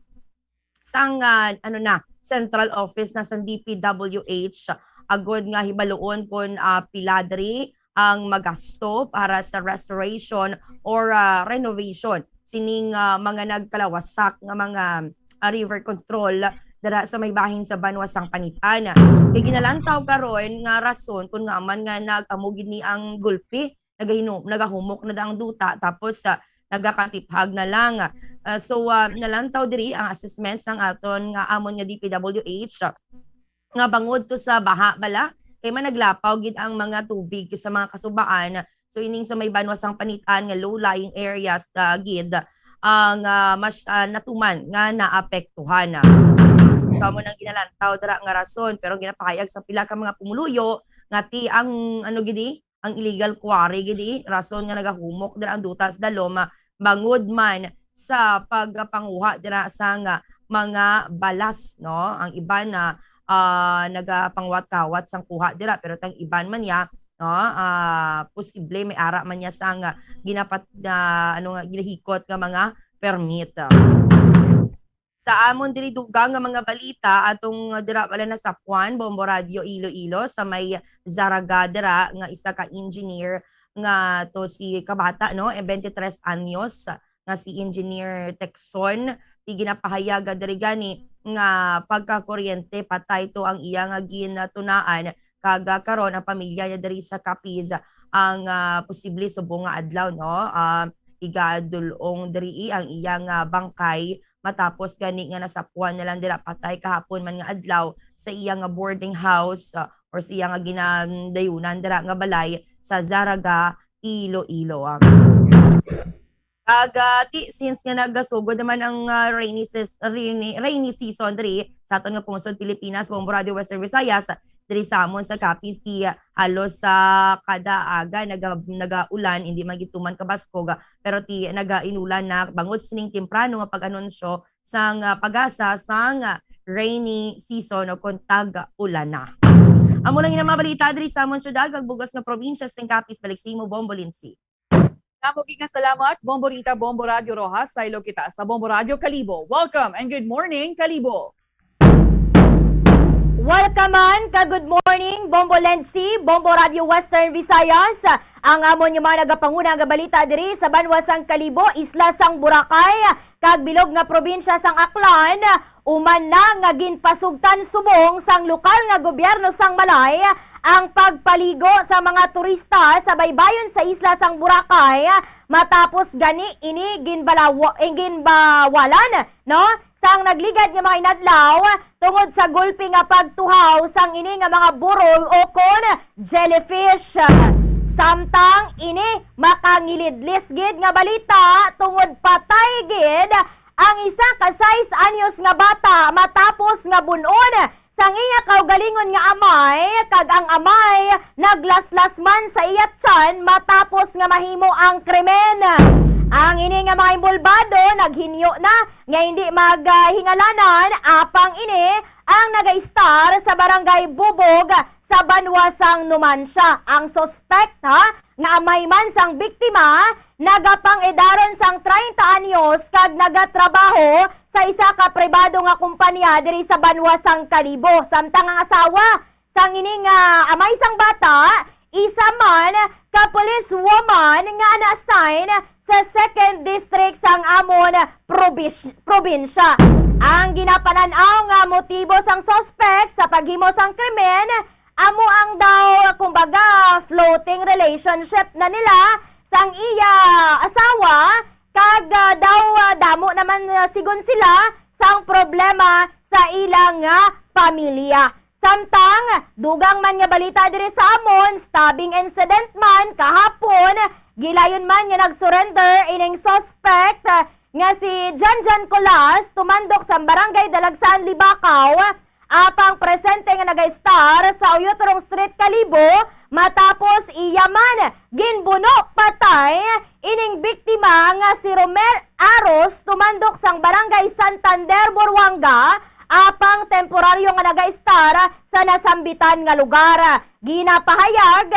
sang, ah, ano na, central office na sang D P W H, agod nga hibaluon kon, ah, pila diri ang magasto para sa restoration or, ah, renovation sining, ah, mga nagkalawasak nga mga ah, river control dira sa may bahin sa banwa sang Panitan. Kay ginalantaw karon nga rason kung ngaa man nga nag-amo gid ni ang gulpi, nagahinu-, nagahumok na ang duta, tapos, ah, nagakatiphag na lang. Ah, so, ah, nalantaw diri ang assessment sang aton nga amon nga D P W H, ah, nga bangod to sa baha bala, kay managlapaw gid ang mga tubig sa mga kasubaan. So, ining sa may banwa sang Panitan nga low-lying areas, ah, gid ang, ah, mas, ah, natuman nga naapektuhan. So, amo nang ginalantaw dira nga rason, pero ginapahayag sa pila ka mga pumuluyo nga ti ang, ano gid, ang illegal quarry gid, rason nga nagahumok dira ang duta sa dalom, ah, bangod man sa pagpanguha dira sang mga balas, no? Ang iban na, ah, nagapangwat-kawat sang kuha dira, pero tang iban man niya, no? Ah, posible may ara man niya sang ginapat-, ah, ano nga, ginahikot nga mga permit. Sa amon diri dugang nga mga balita, atong dira wala na sa Puan, Bombo Radio Iloilo, sa may Zaraga dira nga isa ka engineer nga to si kabata, no, eh, twenty-tres anyos, nga si Engineer Texon, ti ginapahayag diri gani nga pagkakuryente patay to ang iya nga ginatunaan, kag, ah, karon ang pamilya niya diri sa Capiz ang, ah, posible subong nga adlaw, no? Ah, igadul-ong diri ang iyang, ah, bangkay matapos gani nga nasapuan na lang dira patay kahapon man nga adlaw sa iya nga boarding house, ah, or sa iya nga ginadayunan dira nga balay sa Zaraga, Iloilo. Ah. Kag, ah, ti, since nga nagasugod naman ang, ah, rainy ses-, rainy, rainy season diri sa aton nga pungsod Pilipinas, Bombo Radio Western Visayas, diri sa amon sa Capiz, ti, ah, halos sa kada aga naga-, nagaulan, hindi man gid tuman kabaskog, ah, pero ti nagainulan na bangod sining temprano nga pag-anunsyo sang, ah, pag-asa sang, ah, rainy season o kon tag-ulan na. Amo lang ang mga balita diri sa amon syudad kag bug-os nga probinsya sing Capiz. Balik sa imo, Bombo Lindsay. Damo gid nga salamat, Bombo Rita, Bombo Radio Rojas. Saylo kita sa Bombo Radio Kalibo. Welcome and good morning, Kalibo. Welcome man ka good morning, Bombo Lensi, Bombo Radio Western Visayas. Ang amon nga mga nagapanguna nga balita diri sa banwa sang Kalibo, isla sang Boracay, kag bilog nga probinsya sang Aklan, uman na nga ginpasugtan subong sang lokal nga gobyerno sang balay ang pagpaligo sa mga turista sa baybayon sa isla sang Boracay, matapos gani ini ginbalawa-, eh, ginbawalan, no, sang nagligad nga mga inadlaw tungod sa gulpi nga pagtuhaw sang ini nga mga burol o kon jellyfish. Samtang ini makangilidlis gid nga balita tungod patay gid ang isa ka sais anyos nga bata matapos nga bun-on sang iya kaugalingon nga amay, kag ang amay naglaslas man sa iya tiyan matapos nga mahimo ang krimen. Ang ini nga mga inbolbado naghinyo na nga hindi maghingalanan, apang ini ang nagaistar sa Barangay Bubog sa banwa sang Numancia. Ang suspect, ha, nga amay man sang biktima, nagapang-edaron sang treinta anyos kag nagatrabaho sa isa ka pribado nga kompanya diri sa banwa sang Kalibo, samtang ang asawa sang ini nga amay sang bata, isa man ka police woman nga na-assign sa Second District sang amon probis-, probinsya. Ang ginapanan-aw nga motibo sang suspect sa paghimo sang krimen amo ang daw, kumbaga, floating relationship na nila sang iya asawa, kag, ah, daw, ah, damo naman, ah, sigon sila sang problema sa ila nga pamilya. Samtang, dugang man nga balita diri sa amon, stabbing incident man kahapon, gilayon man nga nag-surrender ining suspect, ah, nga si Janjan Colas, tumandok sa Barangay Dalagsaan, Libacao, apang presente nga nagaistar sa Uyotrong Street, Kalibo, matapos iya man ginbuno patay ining biktima nga si Romel Aros, tumandok sang Barangay Santander, Buruanga, apang temporaryo nga nagaistar sa nasambitan nga lugar. Ginapahayag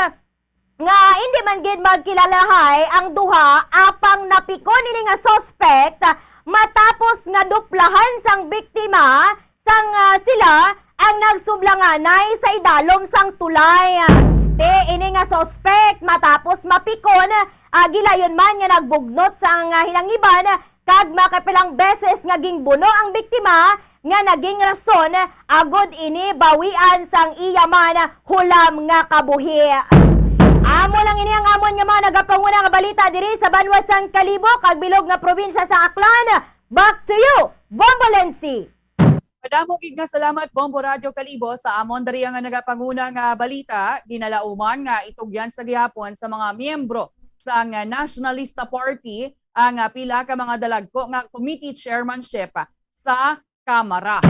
nga indi man gid magkilalahay ang duha, apang napikon ini nga suspect matapos nga duplahan sang biktima sang, ah, sila ang nagsublanganay sa idalom sang tulay. Ti ini nga suspect matapos mapikon, ah, gilayon man nga nagbugnot sang, ah, hinangiban kag makapilang beses nga gingbuno ang biktima nga naging rason agod ini bawian sang iya man hulam nga kabuhi. Amo lang ini ang amon nga mga nagapanguna nga balita diri sa banwa sang Kalibo kag bilog nga probinsya sa Aklan. Back to you, Bombo Lency. Madamo gid nga salamat, Bombo Radyo Kalibo, sa amon diri nga nagapanguna nga balita. Ginalauman nga itugyan sa gihapon sa mga miyembro sang Nationalista Party ang, ah, pila ka mga dalagko nga committee chairmanship sa Kamara.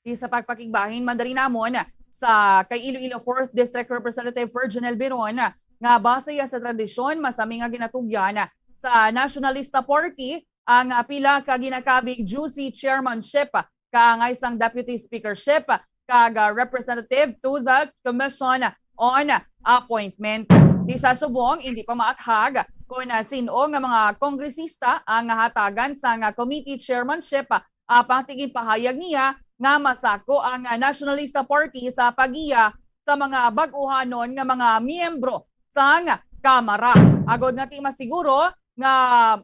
Di sa pagpakigbahin man diri namon sa kay Iloilo Fourth District Representative Ferginel Biron nga base ya sa tradisyon masami nga ginatugyan sa Nationalista Party ang, ah, pila ka ginakabig juicy chairmanship kaangay sang deputy speakership kag, ah, representative to the Commission on Appointment. Di sa subong, hindi pa maathag kon, ah, sin-o nga mga kongresista ang hatagan sang, ah, committee chairmanship, apang ti ginpahayag niya nga masako ang, ah, Nationalista Party sa paggiya sa mga bag-ohanon nga mga miyembro sang Kamara, agod nga ti masiguro nga,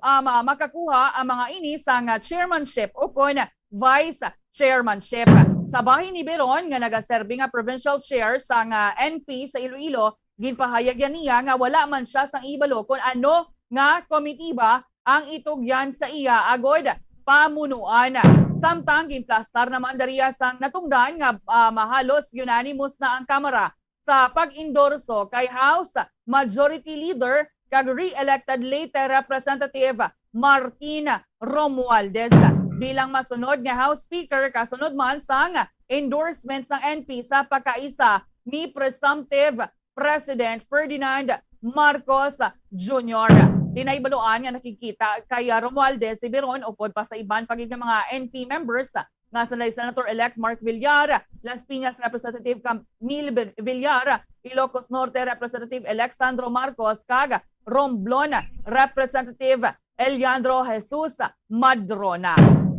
ah, ma-, makakuha ang mga ini sang chairmanship o kon vice chairmanship. Sa bahin ni Biron nga nagaserbi nga provincial chair sang, ah, N P sa Iloilo, ginpahayag yan niya nga wala man siya sang ihibalo kon ano nga komitiba ang itugyan sa iya agod pamunuan. Samtang ginplastar naman diriya sang natungdan nga, ah, mahalos unanimous na ang Kamara sa pag-endorso kay House Majority Leader kag re-elected late Representative Martin Romualdez bilang masunod nga House Speaker, kasunod man sang endorsement sang N P sa pagkaisa ni presumptive President Ferdinand Marcos Junior. Tinahibaluan nga nakigkita kay, ah, Romualdez si Biron upod pa sa iban pa gid nga mga N P members nga sanday Senator-elect Mark Villar, Las Piñas Representative Camille Vil-, Villar, Ilocos Norte Representative-elect Sandro Marcos, kag Romblon Representative Eliandro Jesus Madrona.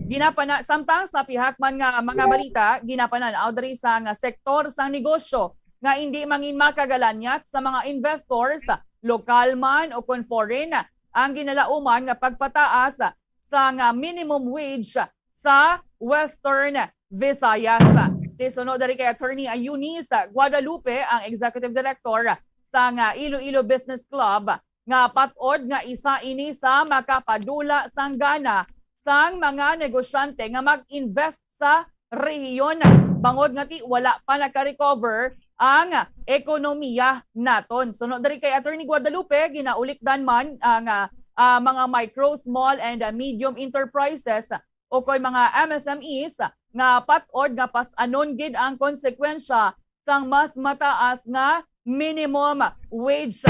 Ginapana-, samtang sa pihak man nga mga balita, ginapanan-aw diri sang sektor sang negosyo nga indi mangin makagalanyat sa mga investors, lokal man o kon foreign, ang ginalauman nga pagpataas sang minimum wage sa Western Visayas. Ti suno diri kay Attorney Eunice Guadalupe, ang Executive Director sang Iloilo Business Club, nga pat-od nga isa ini sa makapadula sang gana sang mga negosyante nga mag-invest sa rehiyon, bangod nga ti wala pa naka-recover ang ekonomiya naton. Suno diri kay Attorney Guadalupe, ginaulikdan man ang, ah, ah, mga micro, small, and, ah, medium enterprises o kon mga M S M Es nga pat-od nga pas-anon gid ang konsekwensya sang mas mataas nga minimum wage.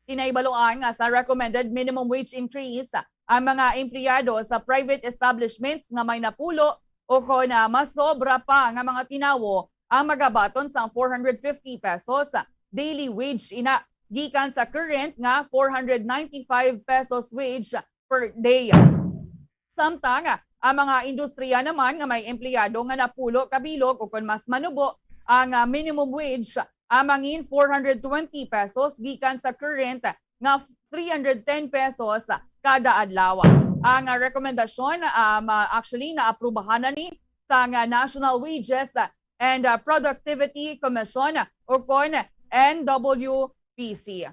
Tinahibaluan nga sa recommended minimum wage increase, ang mga empleyado sa private establishments nga may napulo o kon, ah, mas sobra pa nga mga tinawo ang magabaton sang four hundred fifty pesos daily wage ina, gikan sa current nga four hundred ninety-five pesos wage per day. Samtang, ah, ang mga industriya naman nga may empleyado nga napulo ka bilog o kon mas manubo ang, ah, minimum wage, ah, mangin four hundred twenty pesos gikan sa current nga three hundred ten pesos kada adlaw. Ang, ah, rekomendasyon, ah, ma-, actually, naaprubahan na ni sang, ah, National Wages and, ah, Productivity Commission o kon N W P C.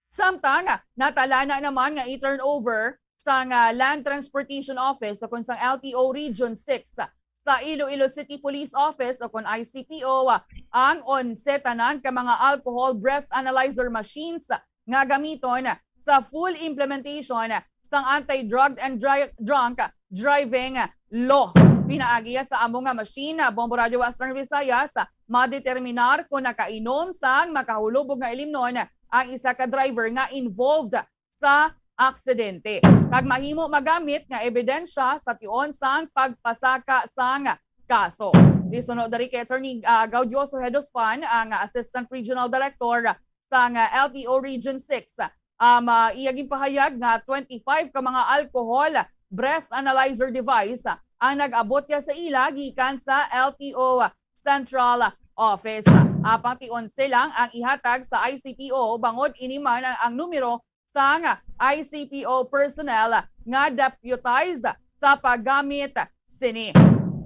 Samtang, natalana naman nga i-turnover sang, ah, Land Transportation Office o kon sang L T O Region six sa Iloilo City Police Office o kon I C P O, ah, ang onse tanan ka mga alcohol breath analyzer machines nga gamiton sa full implementation sang Anti-Drug and Dri-, Drunk Driving Law. Pinaagi sa amo nga machine, Bombo Radyo Western Visayas, madeterminar kung nakainom sang makahulubog nga ilimnon ang isa ka driver nga involved sa aksidente, kag mahimo magamit nga ebidensya sa tion sang pagpasaka sang kaso. Disunod diri kay Attorney, ah, Gaudioso Hedospan, ang Assistant Regional Director sang, ah, L T O Region six. Um, ah, iya ginpahayag nga twenty-five ka mga alcohol breath analyzer device, ah, ang nag-abot ya sa ila gikan sa L T O Central Office. Apang ti onse lang ang ihatag sa I C P O, bangod ini man ang, ang numero sang I C P O personnel nga deputized sa paggamit sini.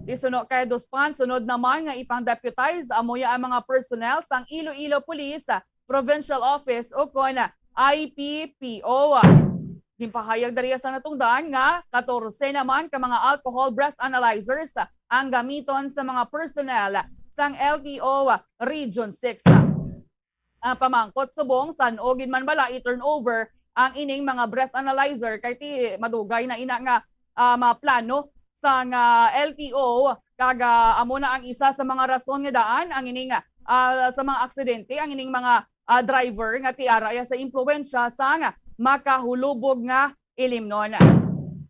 Isuno kay Duspan, sunod naman nga ipang-deputize amo ya ang mga personnel sang Iloilo Police Provincial Office o kon I P P O. Ginpahayag diri sa natungdan nga katorse naman ka mga alcohol breath analyzers ang gamiton sa mga personnel sang L T O Region six. Ah, pamangkot subong san-o gid man bala i-turnover ang ining mga breath analyzer kay ti madugay na ina nga, ah, maplano sang, ah, L T O kag, ah, amo na ang isa sa mga rason nga daan ang ining, ah, sa mga aksidente ang ining mga, ah, driver nga ti ara ya sa impluwensya sang makahulubog nga ilimnon.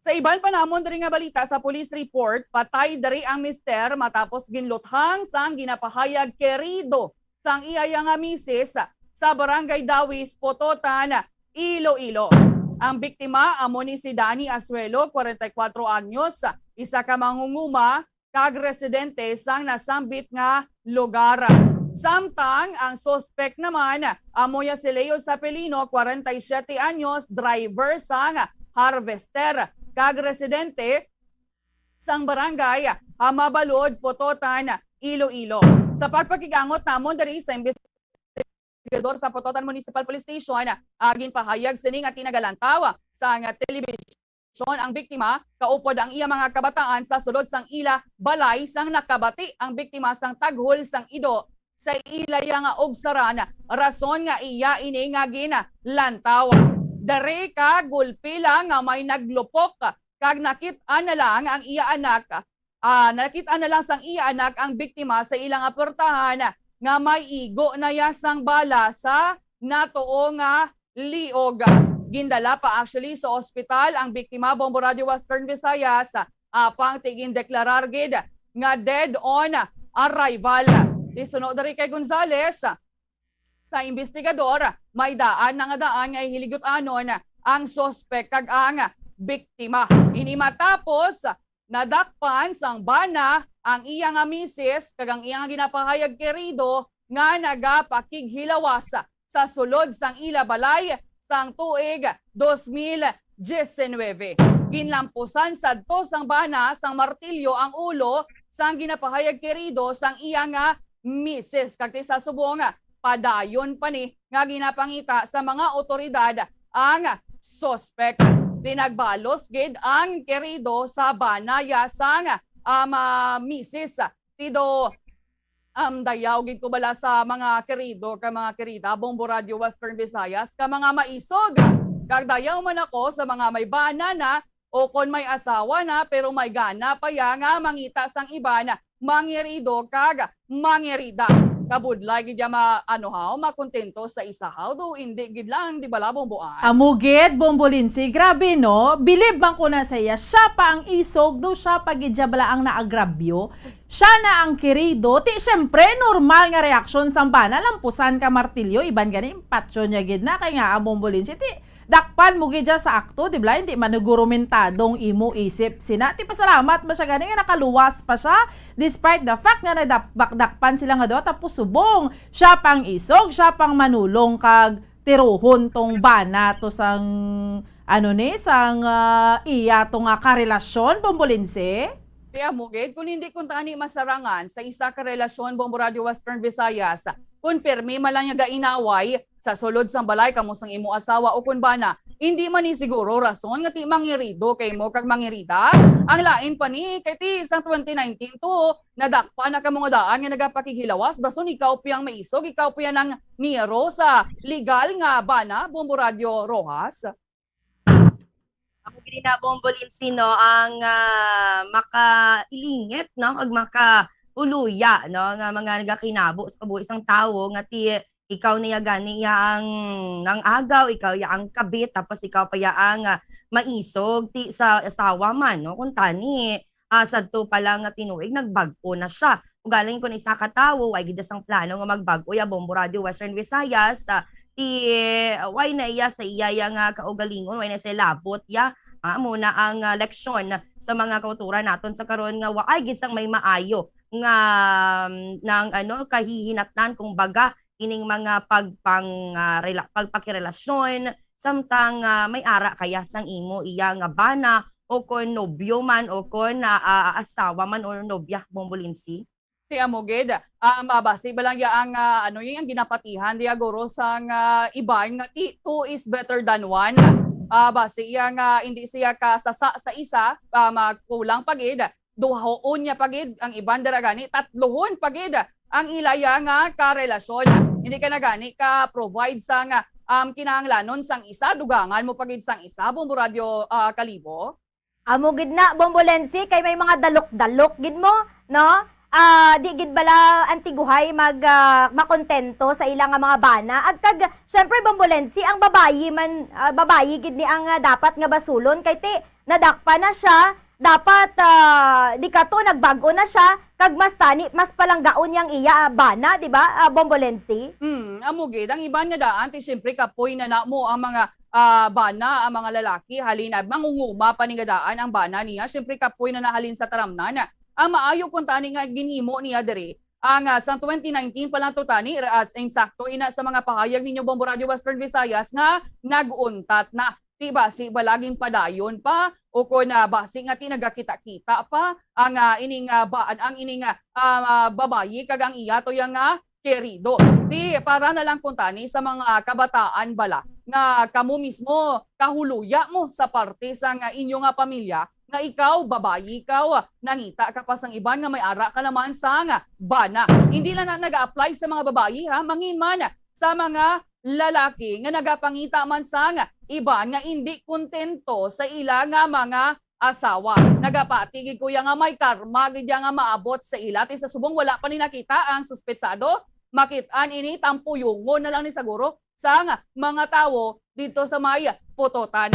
Sa iban pa namon diri nga balita sa police report, patay diri ang mister matapos ginluthang sang ginapahayag kerido sang iya ya nga misis sa Barangay Dawis, Pototan, Iloilo. Ang biktima amo ni si Danny Asuelo, kwarenta y kuwatro anyos, isa ka mangunguma kag residente sang nasambit nga lugar. Samtang ang suspek naman amo ya si Leo Sapelino, kwarenta y siyete anyos, driver sang harvester kag residente sang barangay Hamabalod, Pototan, Iloilo. Sa pagpakigangot namon diri sa investigador sa Pototan Municipal Police Station, ah, ginpahayag sini nga ti nagalantaw sang telebisyon ang biktima, kaupod ang iya mga kabataan sa sulod sang ila balay sang nakabati ang biktima sang taghol sang ido sa ila ya nga ugsaran, rason nga iya ini nga ginlantaw. Diri ka gulpi lang nga may naglupok kag nakit-an na lang ang iya anak, ah, nakit-an na lang sang iya anak ang biktima sa ila nga puwertahan nga may igo na ya sang bala sa natuo nga liog. Gindala pa actually sa ospital ang biktima, Bombo Radio Western Visayas, apang ti gindeklarar gid nga dead on arrival. Ti suno diri kay Gonzales, sa investigador, may daan na nga daan nga hiligot-anon ang suspek kag ang biktima. Ini matapos nadakpan sang bana ang iya nga misis kag ang iya nga ginapahayag kerido nga nagapakighilawas sa sulod sang ila balay sang tuig dos mil diecinuebe. Ginlampusan sadto sang bana sang martilyo ang ulo sang ginapahayag kerido sang iya nga misis, kag ti sa subong padayon pa ni nga ginapangita sa mga awtoridad ang suspek. Ti nagbalos gid ang kerido sa bana ya sang, um, ah, misis. Ti do, um, dayaw gid ko bala sa mga kerido kag mga kerida, Bombo Radio Western Visayas, ka mga maisog. Kag dayaw man ako sa mga may bana na o kon may asawa na, pero may gana pa ya nga mangita sang iban, mangirido kag mangirida. Kabudlay gid ya ma-, ano haw, makontento sa isa haw, do indi gid lang, di bala, Bombo Ann? Amo gid, Bombo Lindsay. Grabe, no? Bilib man ko na sa iya. Siya pa ang isog, do siya pa gid ya bala ang naagrabyo. Siya na ang kirido. Ti, syempre, normal nga reaksyon sang bana. Lampusan ka martilyo, iban gani, patyon niya gid na. Kay nga, ang Bombo Lindsay, ti, dakpan mo gid ya sa akto, di ba? Hindi man nagurumentadong imo isip sina. Ti pasalamat man siya gani nga nakaluwas pa siya, despite the fact nga nadakpan sila nga duha, tapos subong siya pang isog, siya pang manulong kag tiruhon tong bana to sang, ano ni, sang, ah, iya to nga karelasyon, Bombo Lindsay? Kaya mo gid, kung hindi kuntani masarangan sa isa ka relasyon, Bombo Radio Western Visayas, kung pirmi man lang nga gainaway sa sulod sang balay kamo sang imo asawa o kun bana, hindi man ni siguro rason nga ti mangirido kay mo kag mangirida. Ang lain pa ni kay ti sang twenty nineteen to, nadakpan na kamo nga daan nga nagapakighilawas, dason ikaw piyang maisog, ikaw piya nang niro sa legal nga bana, Bombo Radio Rojas. Ako gid na, Bombo Lindsay, no, ang, ah, makailingit, no, ag makauluya, no, nga mga nagakinabo sa kabuhi sang tawo nga ti ikaw niya gani ya ang nang-agaw, ikaw ya ang kabit, tapos ikaw pa ya ang, ah, maisog ti sa asawa man, no? Kung tani, ah, sadto pa lang nga tinuig, nagbag-o na siya. Ugaling kung isa ka tawo, way gid sang plano nga magbag-o ya, Bombo Radio Western Visayas, ah, ti, ah, way na iya sa iya ya nga kaugalingon, way na siya labot ya. Ah, amo na ang, ah, leksyon sa mga kauturan naton sa karon nga waay gid sang may maayo nga, um, nang, ano, kahihinatnan, kung baga, ining mga pagpang-, ah, rela-, pagpakirelasyon samtang, ah, may ara kaya sang imo iya nga bana o kon nobyo man o kon, ah, ah, asawa man o nobya, Bombolensi? Ti amo gid, ah, mabasi ba lang ya ang, ah, ano, yung ginapatihan diya, guro, sang, ah, iban nga ti two is better than one. Ah, basi iya nga hindi siya kasasa sa isa, ah, magkulang pa gid, duhaon niya pa gid ang iban, dira gani tatluhon pa gid ang ilaya nga karelasyon. Hindi ka na gani ka-provide sang, um, kinahanglanon sang isa, dugangan mo pa gid sang isa, Bombo Radyo, ah, Kalibo. Amo gid na, Bombolensi, kay may mga dalok-dalok gid mo, no? Ah, di gid bala antiguhay mag, ah, makontento sa ila nga mga bana. Ag kag, syempre, Bombolensi, ang babayi man, ah, babayi gid ni ang, ah, dapat nga basulon, kay ti nadakpan na siya, dapat, ah, di kato nagbag-o na siya, kag mas tani, mas palanggaon yang iya, ah, bana, di ba, ah, Bombolensi? Hmm, amo gid. Ang iban nga daan, ti siyempre kapoy na namo ang mga, ah, bana, ang mga lalaki. Halin, ah, mangunguma pa ni nga daan ang bana niya. Siyempre kapoy na nahalin sa taramnan. Ang maayo kuntani nga ginhimo niya diri, ang, ah, sang twenty nineteen pa lang to tani, ra-, at insakto ina sa mga pahayag ninyo, Bombo Radyo Western Visayas, nga nag-untat na. Ti basi ba laging padayon pa? O kon, ah, basi nga ti nagakita-kita pa ang, ah, ining, ah, ba-, ang ining, ah, ah, babayi kag ang iya to yang, ah, kerido. Ti para na lang kuntani sa mga kabataan bala nga kamo mismo kahuluya mo sa parte sang inyo nga pamilya nga ikaw, babayi ikaw, nangita ka pa sang iban nga may ara ka naman sang bana. Hindi lang na nag-a-apply sa mga babayi, ha, mangin man sa mga lalaki nga nagapangita man sang iban nga indi kontento sa ila nga mga asawa. Nagapati gid, kuya, nga may karma gid ya nga maabot sa ila. Ti sa subong wala pa ni nakita ang suspetsado, makit-an ini, tampuyungon na lang ni saguro sang mga tawo dito sa may putotan.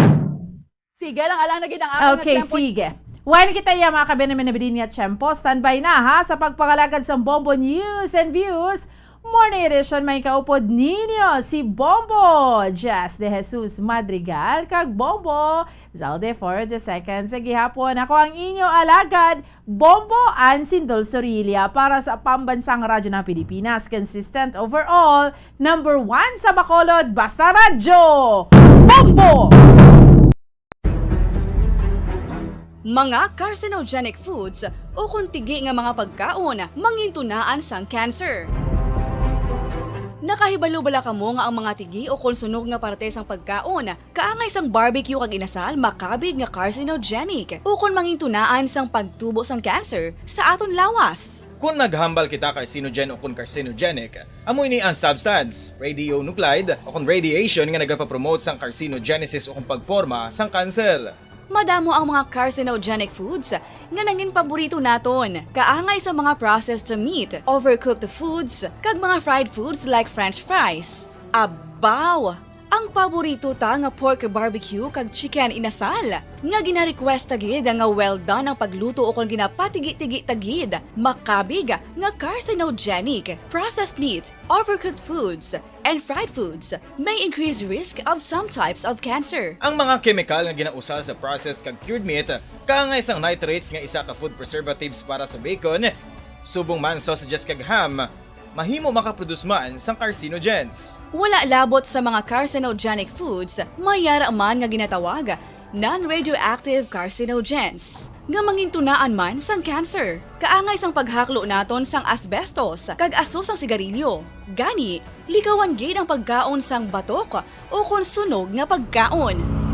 Sige lang, ala na gid ang akon nga Okay, tiyempo. sige. Wala na kita iya, mga kabenemen, na bidin nga tiyempo. Standby na, ha, sa pagpangalagad sang Bombo News and Views Morning Edition. May kaupod ninyo si Bombo Jess De Jesus Madrigal kag Bombo Zalde for the second sa gihapon. Ako ang inyo alagad, Bombo Ann Sindol Sorilla, para sa Pambansang Radyo ng Pilipinas. Consistent overall, number one sa Bacolod, basta radyo, Bombo! Mga carcinogenic foods o kon tigi nga mga pagkaon mangintunaan sang cancer. Nakahibalo bala kamo nga ang mga tigi o kon sunog nga parte sang pagkaon, kaangay sang barbecue kag inasal, makabig nga carcinogenic o kon mangintunaan sang pagtubo sang cancer sa aton lawas? Kon maghambal kita carcinogen o kon carcinogenic, amo ini ang substance, radionuclide o kon radiation, nga nagapapromote sang carcinogenesis o kon pagporma sang kanser. Madamo ang mga carcinogenic foods nga nangin paborito naton, kaangay sa mga processed meat, overcooked foods, kag mga fried foods like French fries. Abaw! Ang paborito ta nga pork barbecue kag chicken inasal, nga gina-request ta gid nga well done ang pagluto o kon ginapatigi-tigi ta gid, makabig nga carcinogenic. Processed meat, overcooked foods, and fried foods may increase risk of some types of cancer. Ang mga kemikal nga ginausar sa processed kag cured meat, kaangay sang nitrates nga isa ka food preservatives para sa bacon, subong man sausages kag ham, mahimo makaproduce man sang carcinogens. Wala labot sa mga carcinogenic foods, may yara man nga ginatawag non-radioactive carcinogens nga mangintunaan man sang cancer. Kaangay sang paghaklo naton sang asbestos kag aso sang sigarilyo. Gani, likawan gid ang pagkaon sang batok o kon sunog nga pagkaon.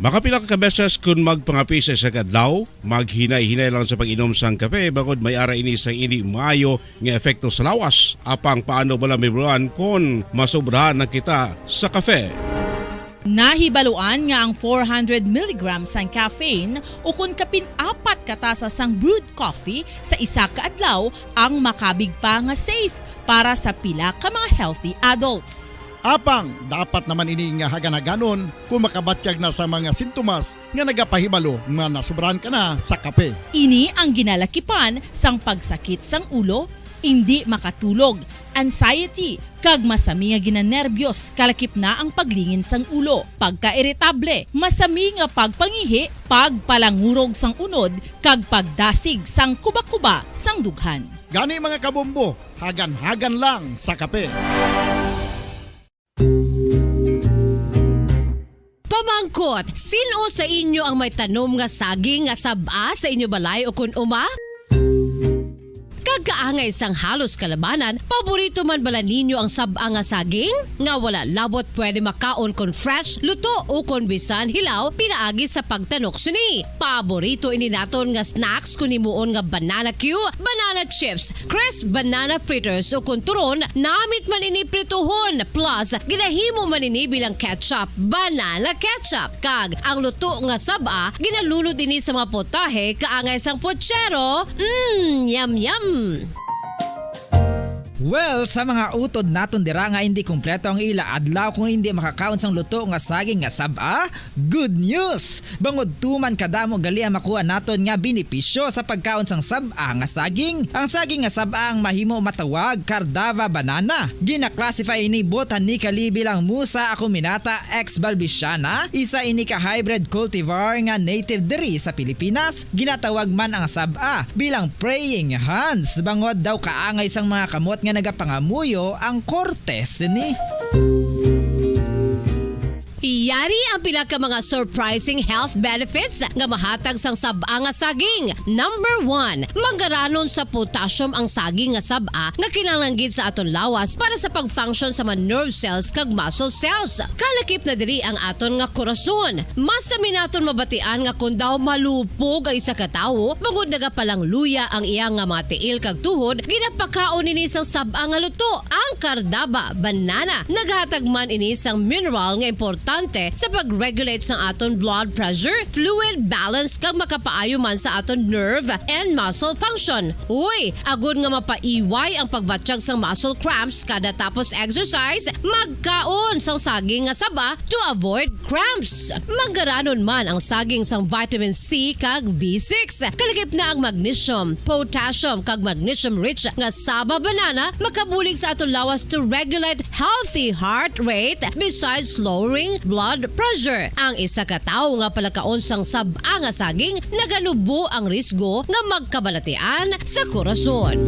Makapila ka beses kon magpangape sa isa ka adlaw, maghinay-hinay lang sa pag-inom sang kape, bangod may ara ini sang indi maayo nga epekto sa lawas. Apang paano bala mahibaluan kon masobrahan na kita sa kafe? Nahibaluan nga ang four hundred milligrams sang caffeine o kon kapin apat ka tasa sang brewed coffee sa isa ka adlaw ang makabig pa nga safe para sa pila ka mga healthy adults. Apang dapat naman ini nga hagan-haganon kon makabatyag na sa mga sintomas nga nagapahibalo nga nasobrahan ka na sa kape. Ini ang ginalakipan sang pagsakit sang ulo, indi makatulog, anxiety, kag masami nga ginanerbyos, kalakip na ang paglingin sang ulo, pagkairitable, masami nga pagpangihi, pagpalangurog sang unod, kag pagdasig sang kuba-kuba sang dughan. Gani, mga kabombo, hagan-hagan lang sa kape. Mangkot, sin-o sa inyo ang may tanom nga saging nga sab-a sa inyo balay o kun uma? Kag kaangay sang halos kalabanan, paborito man bala ninyo ang sab-a nga saging? Nga wala labot pwede makaon kon fresh, luto, o kon bisan hilaw pinaagi sa pagtanok sini. Paborito ini naton nga snacks kon himuon nga banana cue, banana chips, crisp banana fritters, o kon turon, namit man ini prituhon, plus ginahimo man ini bilang ketchup, banana ketchup. Kag ang luto nga sab-a, ginalunod ini sa mga potahe kaangay sang pochero. Mm, yum, yum! Well, sa mga utod naton dira nga hindi kompleto ang ila adlaw kung hindi makakaon sang luto nga saging nga sab-a, good news! Bangod tuman kadamo gali ang makuha naton nga benepisyo sa pagkaon sang sab-a nga saging. Ang saging nga sab-a ang mahimo matawag Cardava banana. Gina-classify ini botanically bilang Musa acuminata ex balbiciana, isa ini ka hybrid cultivar nga native diri sa Pilipinas. Ginatawag man ang sab-a bilang praying hands, bangod daw kaangay sang mga kamot nga nagapangamuyo ang korte sini. Yari ang pila ka mga surprising health benefits nga mahatag sang sab-a nga saging. Number one, manggaranon sa potassium ang saging nga sab-a nga kinahanglan gid sa aton lawas para sa pag-function sa mga nerve cells kag muscle cells. Kalakip na diri ang aton nga korason. Mas sami naton mabatian nga kon daw malupog ang isa ka tawo, bangod nagapalangluya ang iya nga mga tiil kag tuhod, ginapakaon ini sang sab-a nga luto, ang Cardava banana. Naghatag man ini sang mineral nga importante sa pag-regulate sang aton blood pressure, fluid balance, kag makapaayo man sa aton nerve and muscle function. Uy, agod nga mapaiway ang pagbatyag sang muscle cramps kada tapos exercise, magkaon sang saging nga saba to avoid cramps. Manggaranon man ang saging sang vitamin C kag B six. Kalakip na ang magnesium, potassium, kag magnesium-rich nga saba banana makabulig sa aton lawas to regulate healthy heart rate besides lowering blood pressure. Ang isa ka tawo nga palakaon sang sab-a nga saging naganubo ang risgo nga magkabalatian sa korason.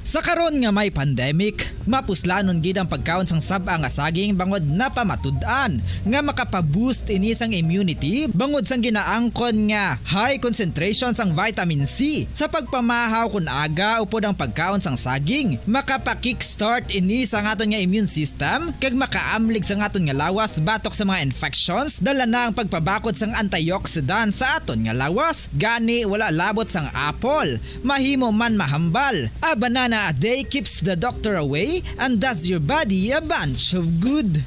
Sa karon nga may pandemic, mapuslanon gid ang pagkaon sang sab-a nga saging bangod napamatud-an nga makapa-boost ini sang immunity bangod sang ginaangkon nga high concentration sang vitamin C. Sa pagpamahaw kon aga upod ang pagkaon sang saging, makapa-kickstart ini sa aton nga immune system kag makaamlig sa aton nga lawas batok sa mga infections, dala na ang pagpabakod sang antioxidant sa aton nga lawas. Gani wala labot sang apple, mahimo man mahambal. A banana a day keeps the doctor away and does your body a bunch of good.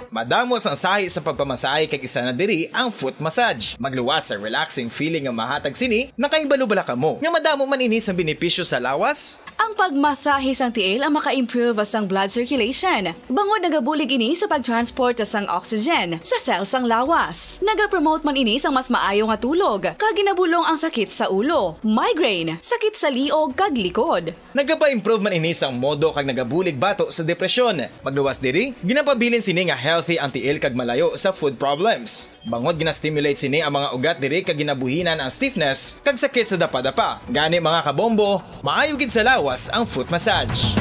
Madamo sang sahi sa pagpamasahe kag isa na diri ang foot massage. Magluwas sa relaxing feeling nga mahatag sini. Nakahibalo bala kamo nga madamo man ini sang benepisyo sa lawas? Ang pagmasahe sang tiil ang maka-improve sang blood circulation, bangod nagabulig ini sa pag-transport sang oxygen sa cell sang lawas. Nagapromote man ini sang mas maayo nga tulog, kag ginabulong ang sakit sa ulo, migraine, sakit sa liog kag likod. Nagapa-improve man ini sang modo kag nagabulig bato sa depresyon. Magluwas diri, ginapabilin sini nga healthy ang tiil kag malayo sa foot problems. Bangod gina-stimulate sini ang mga ugat diri kag ginabuhinan ang stiffness kag sakit sa dapadapa. Gani, mga kabombo, maayo gid sa lawas ang foot massage.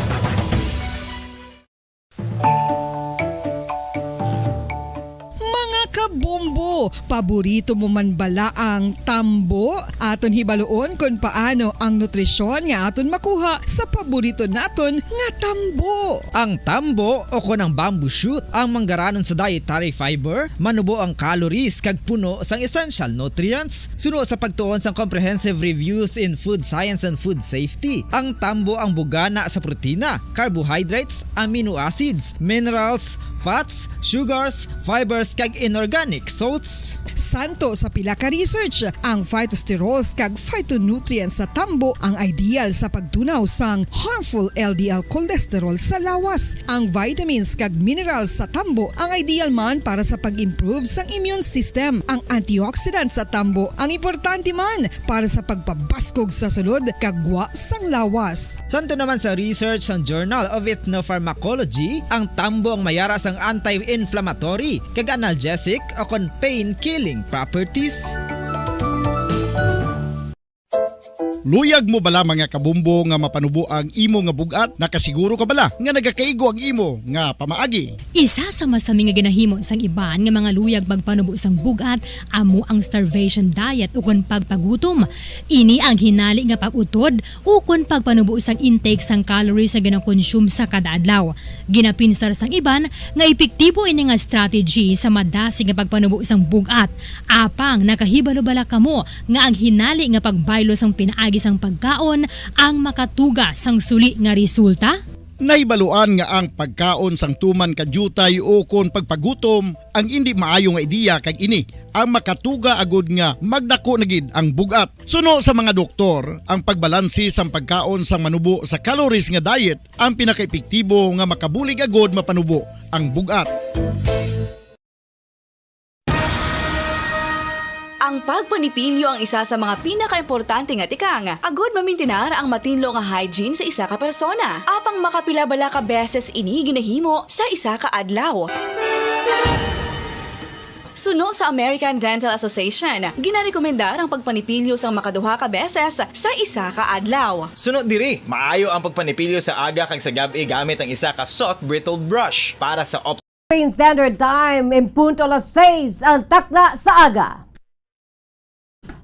Mga kabombo, paborito mo man bala ang tambo? Aton hibaluon kon paano ang nutrisyon nga aton makuha sa paborito naton nga tambo. Ang tambo, o kon ang bamboo shoot, ang manggaranon sa dietary fiber, manubo ang calories kag puno sang essential nutrients. Suno sa pagtuon sang Comprehensive Reviews in Food Science and Food Safety, ang tambo ang bugana sa protina, carbohydrates, amino acids, minerals, fats, sugars, fibers, kag inorganic salts. Santo sa pila ka research, ang phytosterols kag phytonutrients sa tambo ang ideal sa pagtunaw sang harmful L D L cholesterol sa lawas. Ang vitamins kag minerals sa tambo ang ideal man para sa pag-improve sang immune system. Ang antioxidants sa tambo ang importante man para sa pagpabaskog sa sulod kag gwa sang lawas. Santo naman sa research sang Journal of Ethnopharmacology, ang tambo ang mayara sang anti-inflammatory kag analgesic o kon pain-killing properties. Luyag mo bala, mga kabombo, nga mapanubo ang imo nga bug-at? Nakasiguro ka bala nga nagakaigo ang imo nga pamaagi? Isa sa masami nga ginahimo sang iban nga mga luyag magpanubo sang bug-at amo ang starvation diet ukon pagpagutom. Ini ang hinali nga pag-utod ukon pagpanubo sang intake sang calories nga ginakonsume sa kada adlaw. Ginapinsar sang iban nga epektibo ini nga strategy sa madasig nga pagpanubo sang bug-at. Apang nakahibalo bala kamo nga ang hinali nga pagbaylo sang pinaagi sang pagkaon ang makatuga sang suli nga resulta? Nahibaluan nga ang pagkaon sang tuman ka diutay ukon pagpagutom ang indi maayo nga ideya, kag ini ang makatuga agud nga magdako na gid ang bug-at. Suno sa mga doktor, ang pagbalanse sang pagkaon sang manubo sa calories nga diet ang pinakaepektibo nga makabulig agud mapanubo ang bug-at. Ang pagpanipilyo ang isa sa mga pinakaimportante nga tikang agud mamintinar ang matinlo nga hygiene sa isa ka persona. Apang makapila bala ka beses ini ginahimo sa isa ka adlaw? Suno sa American Dental Association, ginarekomendar ang pagpanipilyo sang makaduha ka beses sa isa ka adlaw. Suno diri, maayo ang pagpanipilyo sa aga kag sa gab-i gamit ang isa ka soft bristled brush. Para sa Train Standard Time, en punto alas sais ang takna sa aga.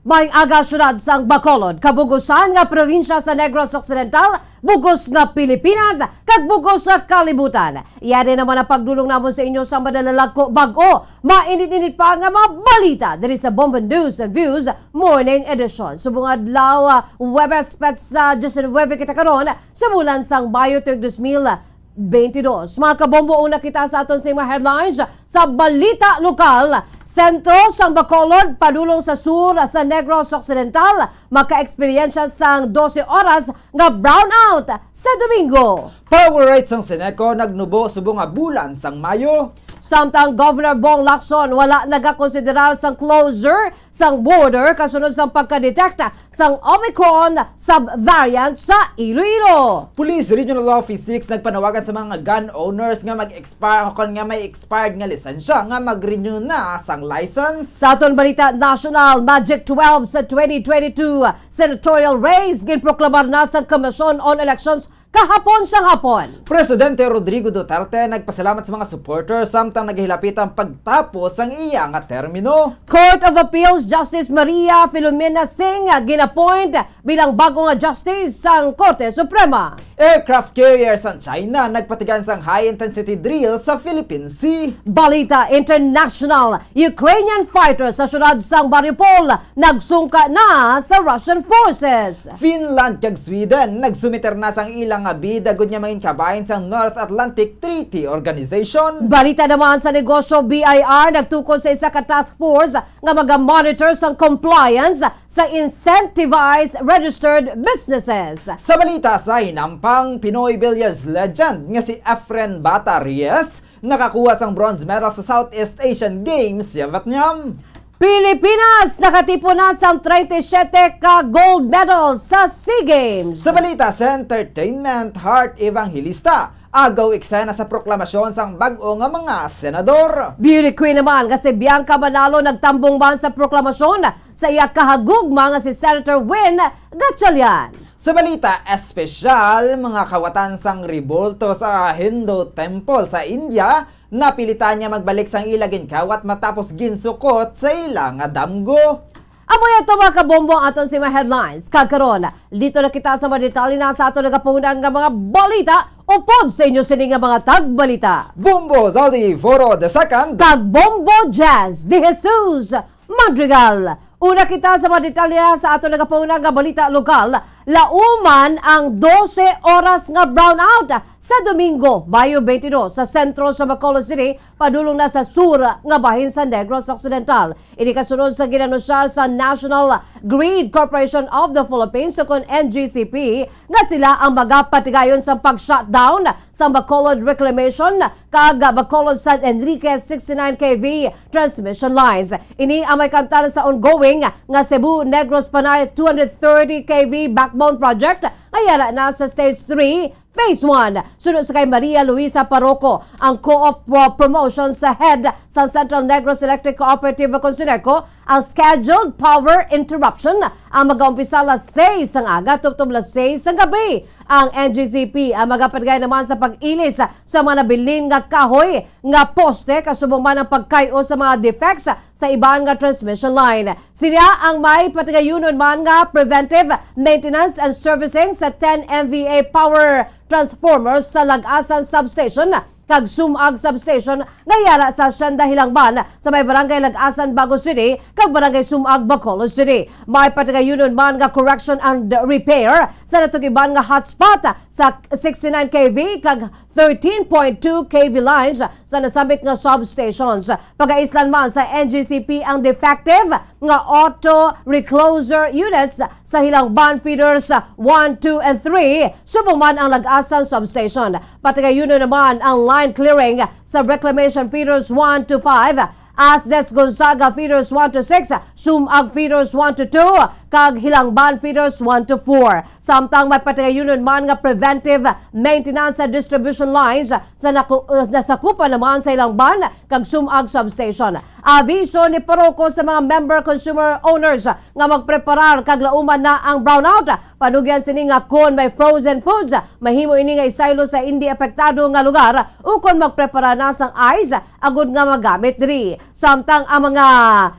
May aga, syudad sang Bacolod, kabugusan nga probinsya sa Negros Occidental, bugos nga Pilipinas, kag bugos nga kalibutan. Iya din naman ang pagdulong namon sa inyo sa madalalagko bag-o, mainit-init pa nga mga balita diri sa Bombo News and Views Morning Edition. Subong adlaw, ah, Huwebes, petsa diecinuebe kita karon sa bulan sang Mayo tuig dos mil twenty-two. Mga kabombo, una kita sa aton sa mga headlines. Sa balita lokal, sentro sang Bacolod, padulong sa sur sa Negros Occidental, maka-eksperyensya sang dose oras nga brownout sa Domingo. Power rate sang Ceneco nagnubo subong nga bulan sang Mayo. Samtang Governor Bong Lacson wala nagakonsiderar sang closure sang border kasunod sang pagka-detect sang Omicron subvariant sa Iloilo. Police Regional Office six nagpanawagan sa mga gun owners nga mag-expire kon nga may expired nga lisensya nga mag-renew na sang license. Sa aton balita nasyonal, Magic twelve sa twenty twenty-two senatorial race ginproklamar na sang Commission on Elections kahapon sang hapon. Presidente Rodrigo Duterte nagpasalamat sa mga supporters samtang nagahilapit ang pagtapos sang iya nga termino. Court of Appeals Justice Maria Filomena Singh gin-appoint bilang bag-o nga justice sang Korte Suprema. Aircraft carrier sang China nagpatigayon sang high-intensity drill sa Philippine Sea. Balita international, Ukrainian fighters sa siyudad sang Mariupol nagsungka na sa Russian forces. Finland kag Sweden nagsumiter na sang ilang nga bid agud nga mangin kabahin sang North Atlantic Treaty Organization. Balita naman sa negosyo, B I R nagtukod sa isa ka task force nga maga-monitor sang compliance sa incentivized registered businesses. Sa balita sa hinampang, Pinoy billiards legend nga si Efren Bata Reyes nakakuha sang bronze medal sa Southeast Asian Games sa Vietnam. Pilipinas nakatipon na sang treinta y siete ka gold medals sa SEA Games. Sa balita sa entertainment, Heart Evangelista agaw eksena sa proklamasyon sang bag-o nga mga senador. Beauty queen naman nga si Bianca Manalo nagtambong man sa proklamasyon sa iya kahagugma nga si Senator Win Gatchalian. Sa balita espesyal, mga kawatan sang rebulto sa Hindu Temple sa India napilitan nga magbalik sang ila ginkawat matapos ginsukot sa ila nga damgo. Amo ito, mga kabombo, ang aton sa mga headlines. Kag karon, dito na kita sa mga detalye na sa aton nagapahunan nga mga balita upod sa inyo sini nga mga tagbalita. Bombo Zaldi Foro the second. Kag Bombo Jazz de Jesus Madrigal. Una kita sa mga detalye sa aton nagapahunan nga balita lokal. Lauman ang dose oras nga brownout sa Domingo, Mayo twenty-two, sa sentro sa Bacolod City, padulong na sa sur nga bahin sa Negros Occidental. Ini kasunod sa ginanusyar sa National Grid Corporation of the Philippines, ukon N G C P, nga sila ang magapatigayon sa pag-shutdown sa Bacolod Reclamation kag Bacolod San Enrique sixty-nine K V transmission lines. Ini ang may kantan sa ongoing nga Cebu Negros Panay two hundred thirty K V backbone project nga yara na sa stage three Phase one. Suno sa kay Maria Luisa Parroco, ang co-op, uh, promotion sa head sa Central Negros Electric Cooperative o kon SENECO, ang scheduled power interruption ang magaumpisa alas sais sang aga tubtob alas sais sang gabi. Ang N G C P ang magapatigay naman sa pag-ilis sa mga nabilin nga kahoy nga poste, kasubong man ang pagkay-o sa mga defects sa iban nga transmission line. Sila ang may patigayunon man nga preventive maintenance and servicing sa ten M V A power transformers sa Lagasan Substation kag Sumag Substation nga yara sa Hacienda Hilangban sa may Barangay Lagasan, Bago City, kag Barangay Sumag, Bacolod City. May patigayunon man nga correction and repair sa natugiban nga hotspot sa sixty-nine K V kag thirteen point two K V lines sa nasambit nga substations. Pagaislan man sa N G C P ang defective nga auto recloser units sa Hilangban feeders one, two, and three, subong man ang Lagasan substation. Patigayunon naman ang line clearing sa reclamation feeders one to five, Asdes Gonzaga feeders one to six, Sumag feeders one to two, kag Hilangban feeders one to four. Samtang may patigayunon man nga preventive maintenance sa distribution lines sa naku-, uh, nasakupan naman sa Hilangban kag Sumag substation. Aviso ni Parroco sa mga member consumer owners nga magpreparar kag lauman na ang brownout. Panugyan sini nga kon may frozen foods, mahimo ini nga isaylo sa indi apektado nga lugar ukon magprepara na sang ice agud nga magamit diri. Samtang ang mga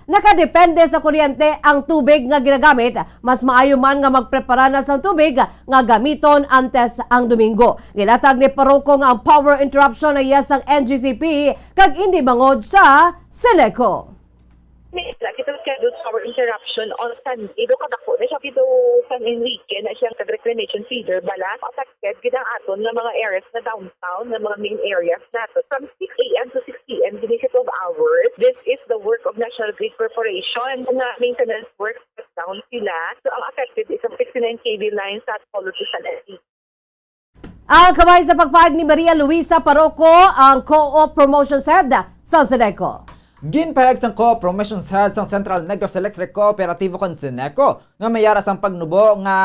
nakadepende sa kuryente, ang tubig nga ginagamit, mas maayo man nga magprepara na sang tubig nga gamiton antes ang Domingo. Ginatag ni Parroco nga ang power interruption na iya sang N G C P kag indi bangod sa SENECO. May kita scheduled power interruption on Sunday. Do kadako na siya dito San Enrique na siyang kag reclamation feeder bala. Affected gid ang aton nga mga areas na downtown, nga mga main areas nato. From six a m to six p m, gini siya twelve hours. This is the work of National Grid Corporation. Nga maintenance work, down sila. So, ang affected is ang sixty-nine K V line sa Polo to San Enrique. Ang kamay sa pagpahayag ni Maria Luisa Parroco, ang Co-op Promotions Head sa SENECO. Ginpahayag sang Co-op Promotions Head sang Central Negros Electric Cooperativo kon SENECO nga may ara sang pagnubo nga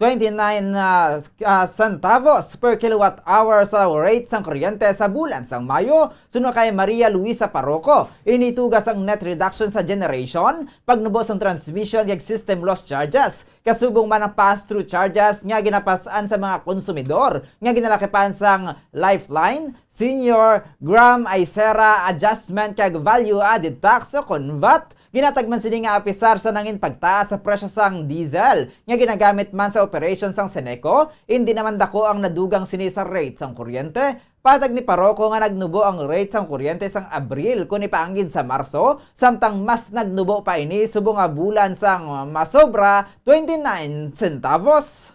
twenty-nine, ah, ah, centavos per kilowatt hour sa rate sang kuryente sa bulan sang Mayo. Suno kay Maria Luisa Parroco, ini tuga sang net reduction sa generation, pagnubo sang transmission kag system loss charges, kasubong man ang pass-through charges nga ginapas-an sa mga konsumidor nga ginalakipan sang Lifeline, Senior, Gram, Isera, Adjustment kag Value Added Tax o kon vat. Ginatag man sini nga apisar sa nangin pagtaas sa presyo sang diesel nga ginagamit man sa operasyon sang SENECO, indi naman dako ang nadugang sini sa rate sang kuryente. Patag ni Parroco nga nagnubo ang rate sang kuryente sang Abril kon ipaanggid sa Marso, samtang mas nagnubo pa ini subong nga bulan sang masobra twenty-nine centavos.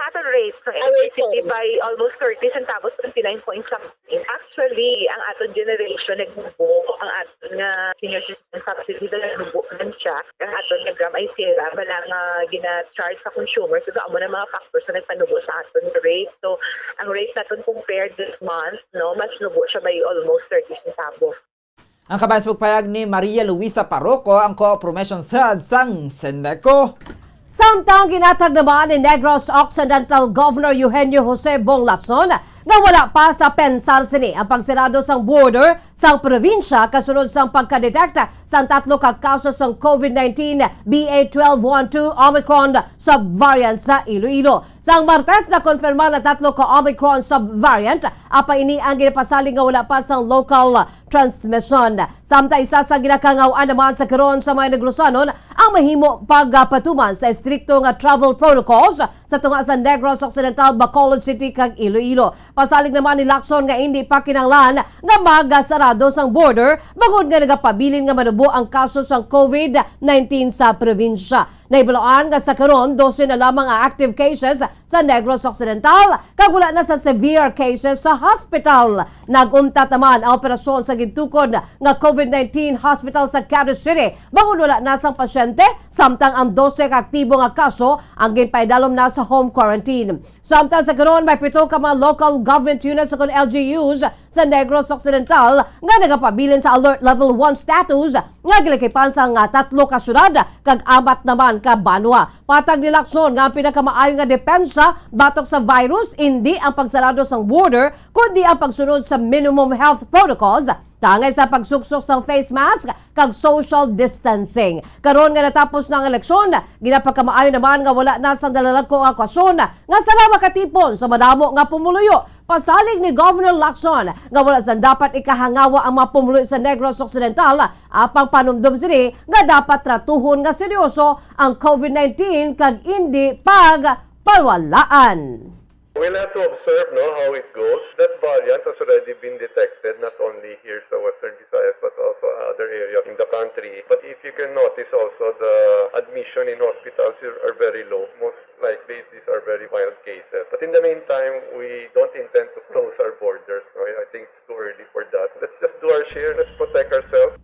Aton rate sa electricity by almost thirty centavos, twenty-nine point something. Actually, ang aton generation nagnubo, ang aton nga senior citizen subsidy na nagnubo man siya, ang aton nga Gram Isera, bala nga gina-charge sa consumer. So, amo na mga factors na nagpanubo sa aton nga rate. So, ang rate naton compared this month, no, mas nubo siya by almost thirty centavos. Ang kabahin sa pagpahayag ni Maria Luisa Parroco, ang Co-op Promotions Head sang SENECO. Samtang ginatag naman ni Negros Occidental Governor Eugenio Jose Bong Lacson nga wala pa sa pensar sini ang pagsirado sang border sang probinsya kasunod sang pagka-detect sang tatlo ka kaso sang COVID nineteen B A twelve one two Omicron subvariant sa Iloilo. Sang Martes, nakonfirma na tatlo ka Omicron subvariant, apang ini ang ginapasalig nga wala pa sang local transmission. Samtang isa sa ginakangaw-an naman sa karon sa mga Negrosanon ang mahimo pagpatuman sa estrikto nga travel protocols sa tunga sa Negros Occidental, Bacolod City, kag Iloilo. Pasalig naman ni Lacson nga indi pa kinahanglan nga magasarado sang border bangod nga nagapabilin nga manubo ang kaso sang COVID nineteen sa probinsya. Nahibaluan nga sa karon, dose na lamang ang active cases sa Negros Occidental, kag wala na sa severe cases sa hospital. Nag-untat naman ang operasyon sa gintukod nga COVID nineteen hospital sa Caduce City, bangod wala na sang pasyente, samtang ang dose ka aktibo nga kaso ang ginpaidalom na sa home quarantine. Samtang sa karon, may pito ka mga local government units ukon L G Us sa Negros Occidental nga nagapabilin sa Alert Level one status nga ginakipan sa nga tatlo ka syudad kag apat naman ka banwa. Patag ni Lacson nga ang pinakamaayo nga depensa batok sa virus indi ang pagsarado sang border, kundi ang pagsunod sa minimum health protocols kaangay sa pagsuksok sang face mask kag social distancing. Karon nga natapos na ang eleksyon, ginapagkamaayo naman nga wala na sang nalalagko nga okasyon nga sala makatipon sa madamo nga pumuluyo. Pasalig ni Governor Lacson nga wala sang dapat ikahangawa ang mga pumuluyo sa Negros Occidental, apang panumdom sini nga dapat tratuhon nga seryoso ang COVID nineteen kag indi pagpawalaan. We'll have to observe, no, how it goes. That variant has already been detected not only here sa Western Visayas but also other areas in the country. But if you can notice also, the admission in hospitals are, are very low. Most likely, these are very mild cases. But in the meantime, we don't intend to close our borders, no? I think it's too early for that. Let's just do our share. Let's protect ourselves.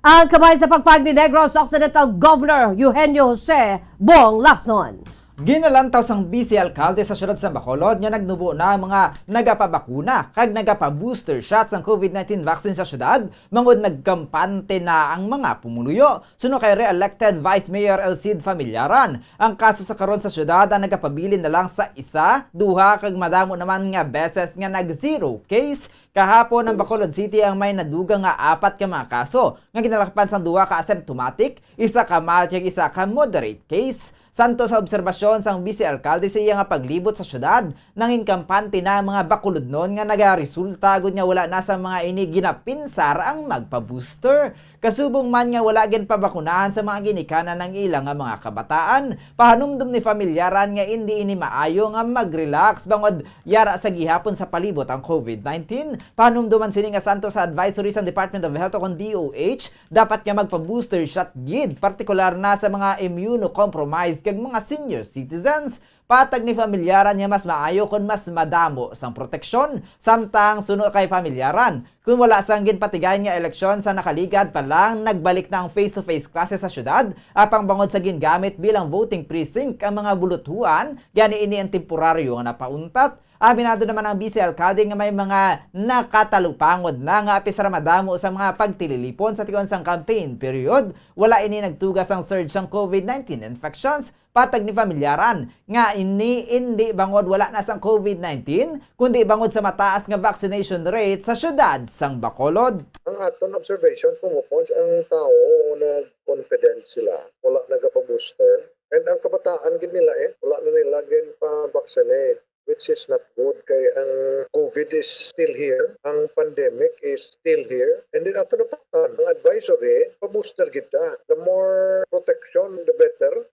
Ang kamay sa pagpag ni Negros Occidental Governor Eugenio Jose Bong Lacson. Ginalantaw sang Vice Alkalde sa siyudad sa Bacolod nga nagnubo na ang mga nagapabakuna kag nagapa-booster shot sang COVID nineteen vaccine sa siyudad, bangod nagkampante na ang mga pumuluyo. Suno kay re-elected Vice Mayor El Cid Familiaran, ang kaso sa karon sa siyudad ang nagapabilin na lang sa isa, duha kag madamo naman nga beses nga nag-zero case. Kahapon, ang Bacolod City ang may nadugang nga apat ka mga kaso nga ginalakapan sang duha ka asymptomatic, isa ka mild kag isa ka moderate case. Santo sa obserbasyon sang Vice Alkalde sa iya nga paglibot sa siyudad, nangin kampante na ang mga Bacolodnon nga nagaresulta gud nga wala na sa mga ini ginapinsar ang magpa-booster. Kasubong man nga wala ginpabakunahan sa mga ginikanan ang ila nga mga kabataan, pahanumdom ni Familiaran nga indi ini maayo nga mag-relax bangod yara sa gihapon sa palibot ang COVID nineteen. Pahanumdom man sini nga santo sa advisory sang Department of Health o kon D O H, dapat nga magpa-booster shot gid, partikular na sa mga immunocompromised kag mga senior citizens. Patag ni Familiaran nga mas maayo kon mas madamo sang proteksyon, samtang suno kay Familiaran, kon wala sang ginpatigayon nga eleksyon sa nakaligad pa lang, nagbalik na ang face-to-face classes sa syudad, apang bangod sa gingamit bilang voting precinct ang mga buluthuan, gani ini ang temporaryo nga napauntat. Aminado naman ang Vice Alkalde nga may mga nakatalupangod na nga apis ra madamo sa mga pagtililipon sa tion sang campaign period, wala ini nagtuga sang surge sang COVID nineteen infections. Patag ni Familiaran nga ini indi bangod wala na sang COVID nineteen, kundi bangod sa mataas nga vaccination rate sa syudad sang Bacolod. Ang aton observation, kumupons ang tawo nag-confident sila, wala nagapa-booster. And ang kabataan gid nila, eh, wala na nila ginpa-vaccinate, which is not good kay ang COVID is still here, ang pandemic is still here. And then ato na pa, ang advisory, pa-booster gid ta. The more protection, the better.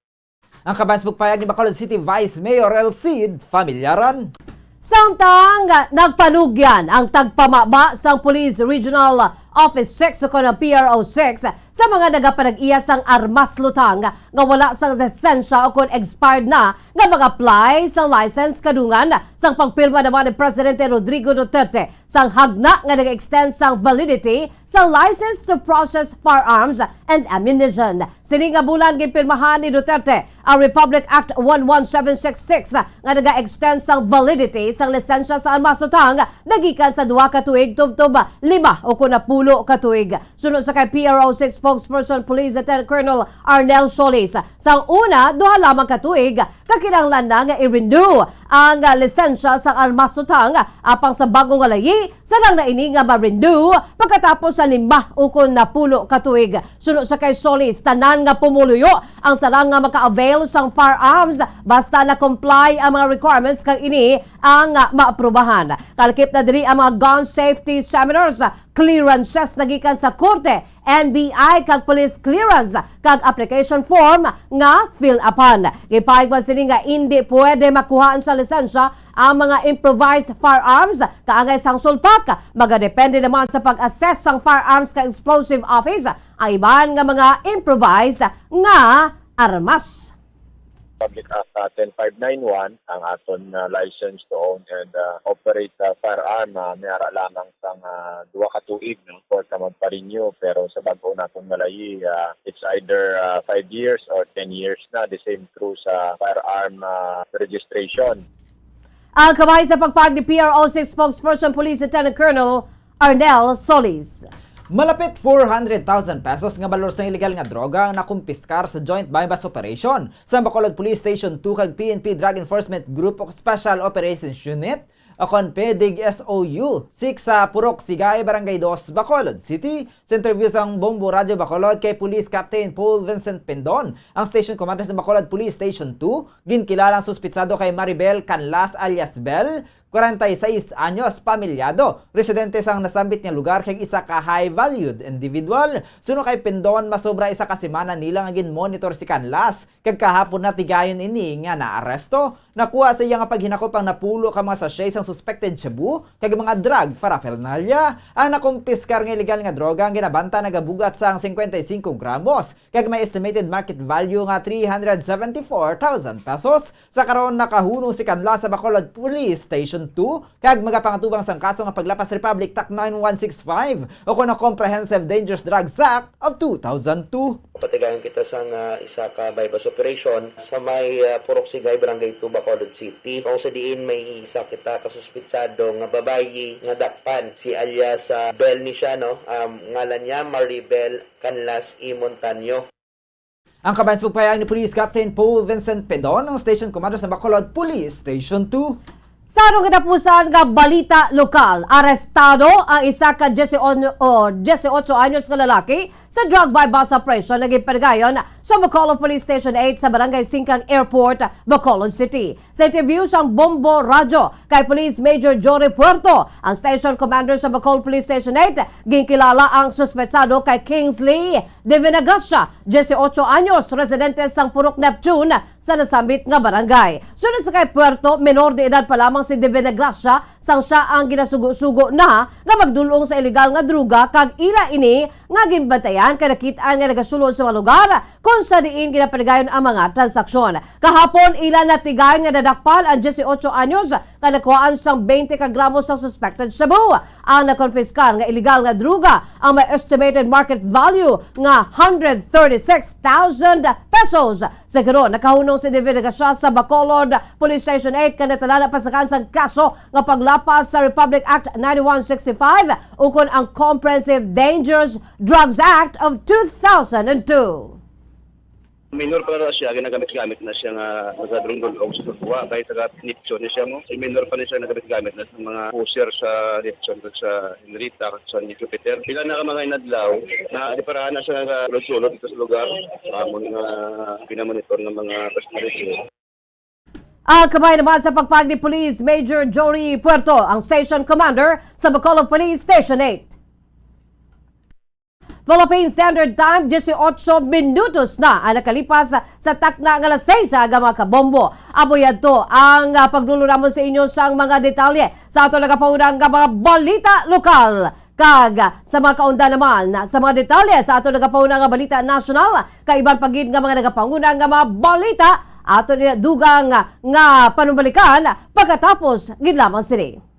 Ang kabansbog payag ni Bacolod City Vice Mayor El Cid Familiaran. Samtang nagpanugyan ang tagpamaba sang Police Regional Office six o kon ang P R O six sa mga nagapanag-iya sang armas lutang nga wala sang lisensya o kon expired na nga mag-apply sa license kadungan sang pagpirma naman ni Presidente Rodrigo Duterte sang hagna nga nag-extend sang validity sa license to process firearms and ammunition. Sini nga bulan ginpirmahan ni Duterte ang Republic Act one one seven six six nga naga-extend sang validity sang lisensya sa armas lutang nagikan sa duha ka tuig tubtob lima o kon napulo ka tuig. Suno sa kay P R O six spokesperson Police Lieutenant Colonel Arnel Solis, sang una, duha lamang ka tuig ka kinahanglan na nga i-renew ang, ah, lisensya sang armas lutang, apang sa bag-o nga layi, sarang na ini nga ma-renew pagkatapos sa lima ukon napulo ka tuig. Suno sa kay Solis, tanan nga pumuluyo ang sarang nga maka-avail sang firearms basta na-comply ang mga requirements kag ini ang, ah, maaprubahan. Kalakip na diri ang mga gun safety seminars, clearances na gikan sa korte, N B I kag police clearance kag application form nga fill-upan. Gipahayag man sini nga indi pwede makuhaan sa lisensya ang mga improvised firearms kaangay sang sulpak. Magadepende naman sa pag-assess sang Firearms kag Explosive Office ang iban nga mga improvised nga armas. Public Act, ah, ten five nine one, ang aton, ah, license to own and, ah, operate, ah, firearm, ah, may ara lamang sang, ah, duha ka tuig, no? Or ka magpa-renew, pero sa bag-o naton malayi, ah, it's either, ah, five years or ten years na, the same through sa firearm, ah, registration. Ang kamay sa pagpag ni P R O six spokesperson Police Lieutenant Colonel Arnel Solis. Malapit four hundred thousand pesos nga balor sang illegal nga droga ang nakumpiskar sa joint buy-bust operation sa Bacolod Police Station two kag P N P Drug Enforcement Group o Special Operations Unit o kon PDEG S O U six sa Purok Sigay, Barangay Dos, Bacolod City. Sa interview sang Bombo Radyo Bacolod kay Police Captain Paul Vincent Pendon, ang Station Commander sa Bacolod Police Station two, ginkilala ang suspitsado kay Maribel Canlas alias Bel, kwarenta y seis anyos, pamilyado, residente sang nasambit nga lugar kag isa ka high-valued individual. Suno kay Pendon, masobra isa ka semana nila nga gin-monitor si Canlas, kag kahapon natigayon ini nga naaresto. Nakuha sa iya nga paghinakop ang napulo ka mga sachet sang suspected shabu kag mga drug paraphernalia. Ang nakumpiskar nga illegal nga droga ang ginabanta nagabugat sang cincuenta y cinco gramos kag may estimated market value nga three hundred seventy-four thousand pesos. Sa karon, nakahunong si Canlas sa Bacolod Police Station two kag magapangatubang sang kaso nga paglapas Republic Act nine one six five o kon ang Comprehensive Dangerous Drugs Act of two thousand two. Patigayon kita sang, ah, isa ka buy-bust operation sa may, ah, Purok Sigay, Barangay two, Bacolod City, kung sa diin may isa kita kasuspitsado nga babayi nga dakpan, si alias, ah, Bel ni siya, no? Um, ngalan niya Maribel Canlas E. Montaño. Ang kabayan sa pagpahayag ni Police Captain Paul Vincent Pendon, ang Station Commander sa Bacolod Police Station two. Sa atong katapusan nga balita lokal, arestado ang isa ka diyesyocho, o diyesyocho anyos nga lalaki sa drug buy-bust operation nga ginpatigayon sa Bacolod Police Station eight sa Barangay Singkang Airport, Bacolod City. Sa interview sang Bombo Radyo kay Police Major Jory Puerto, ang Station Commander sa Bacolod Police Station eight, ginkilala ang suspetsado kay Kingsley Divinagracia, diyesyocho anyos, residente sang Purok Neptune, sa nasambit nga barangay. Sunod sa kay Puerto, menor de edad pa lamang si Divinagracia sang siya ang ginasugo-sugo na nga magdul-ong sa iligal nga droga, kag ila ini nga ginbantayan kay nakit-an nga nagasulod sa mga lugar kon sa diin ginapatigayon ang mga transaksyon. Kahapon, ila natigayon nga nadakpan ang diyesyocho anyos nga nakuhaan sang twenty ka gramo sang suspected shabu. Ang nakonfiskar nga iligal nga droga ang may estimated market value nga hundred thirty-six thousand pesos. Sa karon, nakahunong si Divinagracia sa Bacolod Police Station eight kay natala na pasakaan sang kaso nga paglapas sa Republic Act ninety-one sixty-five ukon ang Comprehensive Dangerous Drugs Act of two thousand and two. Minor pa na siya, ginagamit-gamit na siya nga nagadrungdol og susuwa kay taga Neptune ni siya mo. Si minor pa ni siya nagamit-gamit na sa mga pusher sa Neptune, sa Henrietta, sa Jupiter. Pila na ka mga inadlaw na di parahan na siya nagasulod-sulod dito sa lugar. Amon nga ginamonitor ng mga personality. Ang kamay naman sa pagpahayag ni Police Major Jory Puerto, ang Station Commander sa Bacolod Police Station eight. Philippine Standard Time, diyesyocho minutos na ang nakalipas sa takna nga alas sais, aga, mga kabombo. Amo yadto ang, ah, pagdulong namon sa inyo sang mga detalye sa ato nagapaunang nga mga balita lokal. Kag sa mga kaunda naman, sa mga detalye sa ato nagapauna nga balita nasyonal, kag iban pa gid nga mga nagapanguna nga mga balita, ato nila dugang nga panumbalikan pagkatapos gid lamang sini.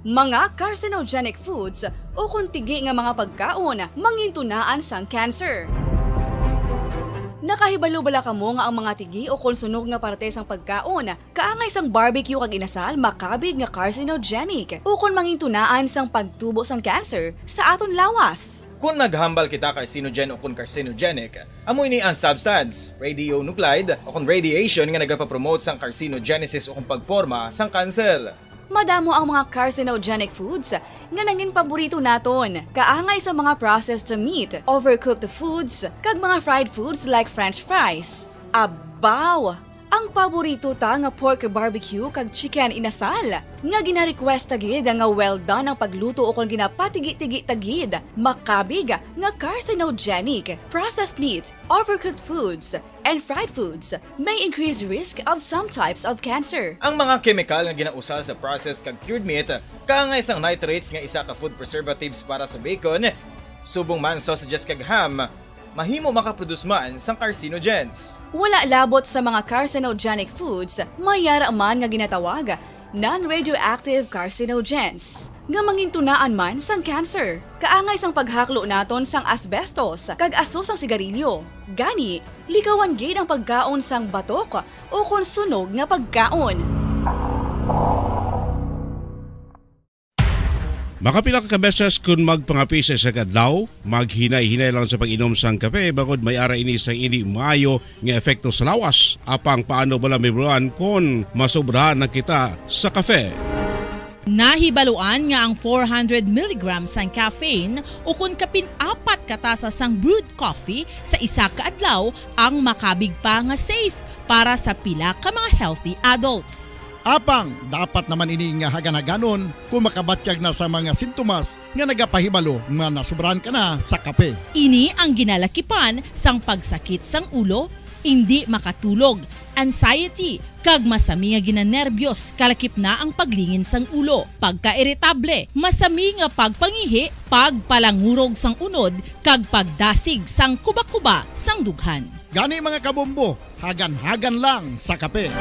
Mga carcinogenic foods ukon tigi nga mga pagkaon mangintunaan sang cancer. Nakahibalo bala kamo nga ang mga tigi ukon sunog nga parte sang pagkaon kaangay sang barbecue kag inasal makabig nga carcinogenic ukon mangintunaan sang pagtubo sang cancer sa aton lawas. Kon maghambal kita carcinogen ukon carcinogenic, amo ini ang substance, radionuclide, ukon radiation nga nagapapromote sang carcinogenesis ukon pagporma sang kanser. Madamo ang mga carcinogenic foods nga nangin paborito naton, kaangay sa mga processed meat, overcooked foods, kag mga fried foods like French fries. Abaw! Ang paborito ta nga pork barbecue kag chicken inasal, nga gina-request ta gid nga well done ang pagluto ukon ginapatigi-tigi ta gid, makabig nga carcinogenic. Processed meat, overcooked foods, and fried foods may increase risk of some types of cancer. Ang mga kemikal nga ginausal sa processed kag cured meat, kaangay sang nitrates nga isa ka food preservatives para sa bacon, subong man sausages kag ham, mahimo makaproduce man sang carcinogens. Wala labot sa mga carcinogenic foods, may yara man nga ginatawag non-radioactive carcinogens, nga mangintunaan man sang cancer. Kaangay sang paghaklo naton sang asbestos kag aso sang sigarilyo. Gani, likawan gid ang pagkaon sang batok ukon sunog nga pagkaon. Makapila ka beses kun magpangape sa isa ka adlaw, maghinay-hinay lang sa pag-inom sang kape, bangod may ara ini sang indi maayo nga epekto sa lawas. Apang paano bala mahibaluan kon masobrahan na kita sa kape? Nahibaluan nga ang four hundred milligrams sang caffeine, ukon kapin apat ka tasa sang brewed coffee sa isa ka adlaw, ang makabig pa nga safe para sa pila ka mga healthy adults. Apang dapat naman ini nga hagan-haganon kung makabatyag na sa mga sintomas nga nagapahibalo nga nasubrahan ka na sa kape. Ini ang ginalakipan sang pagsakit sang ulo, indi makatulog, anxiety, kag masami nga ginanerbyos, kalakip na ang paglingin sang ulo, pagkairitable, masami nga pagpangihi, pagpalangurog sang unod, kag pagdasig sang kuba-kuba sang dughan. Gani, mga kabombo, hagan-hagan lang sa kape.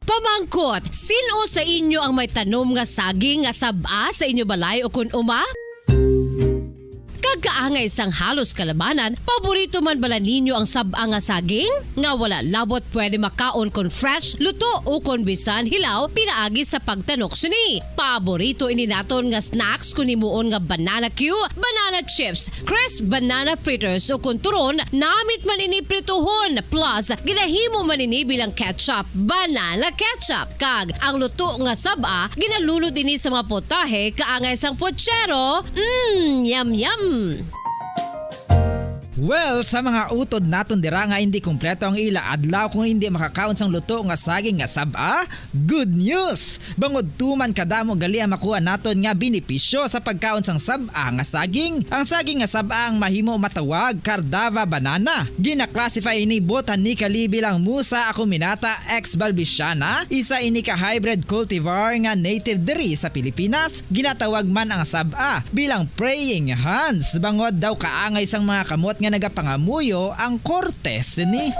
Pamangkot, sin-o sa inyo ang may tanom nga saging nga sab-a sa inyo balay ukon uma? Kag kaangay sang halos kalabanan, paborito man bala ninyo ang sab-a nga saging? Nga wala labot pwede makaon kon fresh, luto, ukon bisan hilaw pinaagi sa pagtanok sini. Paborito ini naton nga snacks kon himuon nga banana cue, banana chips, crisp banana fritters, ukon turon, namit man ini prituhon, plus ginahimo man ini bilang ketchup, banana ketchup. Kag ang luto nga sab-a, ginalunod ini sa mga potahe kaangay sang puchero. Mm, yum, yum! Well, sa mga utod naton dira nga indi kompleto ang ila adlaw kung indi makakaon sang luto nga saging nga sab-a, good news! Bangod tuman kadamo gali ang makuha naton nga benepisyo sa pagkaon sang sab-a nga saging. Ang saging nga sab-a ang mahimo matawag Cardava banana. Gina-classify ini botanically bilang Musa acuminata ex balbisiana, isa ini ka hybrid cultivar nga native diri sa Pilipinas. Ginatawag man ang sab-a bilang praying hands, bangod daw kaangay sang mga kamot nga nagapangamuyo ang korte sini.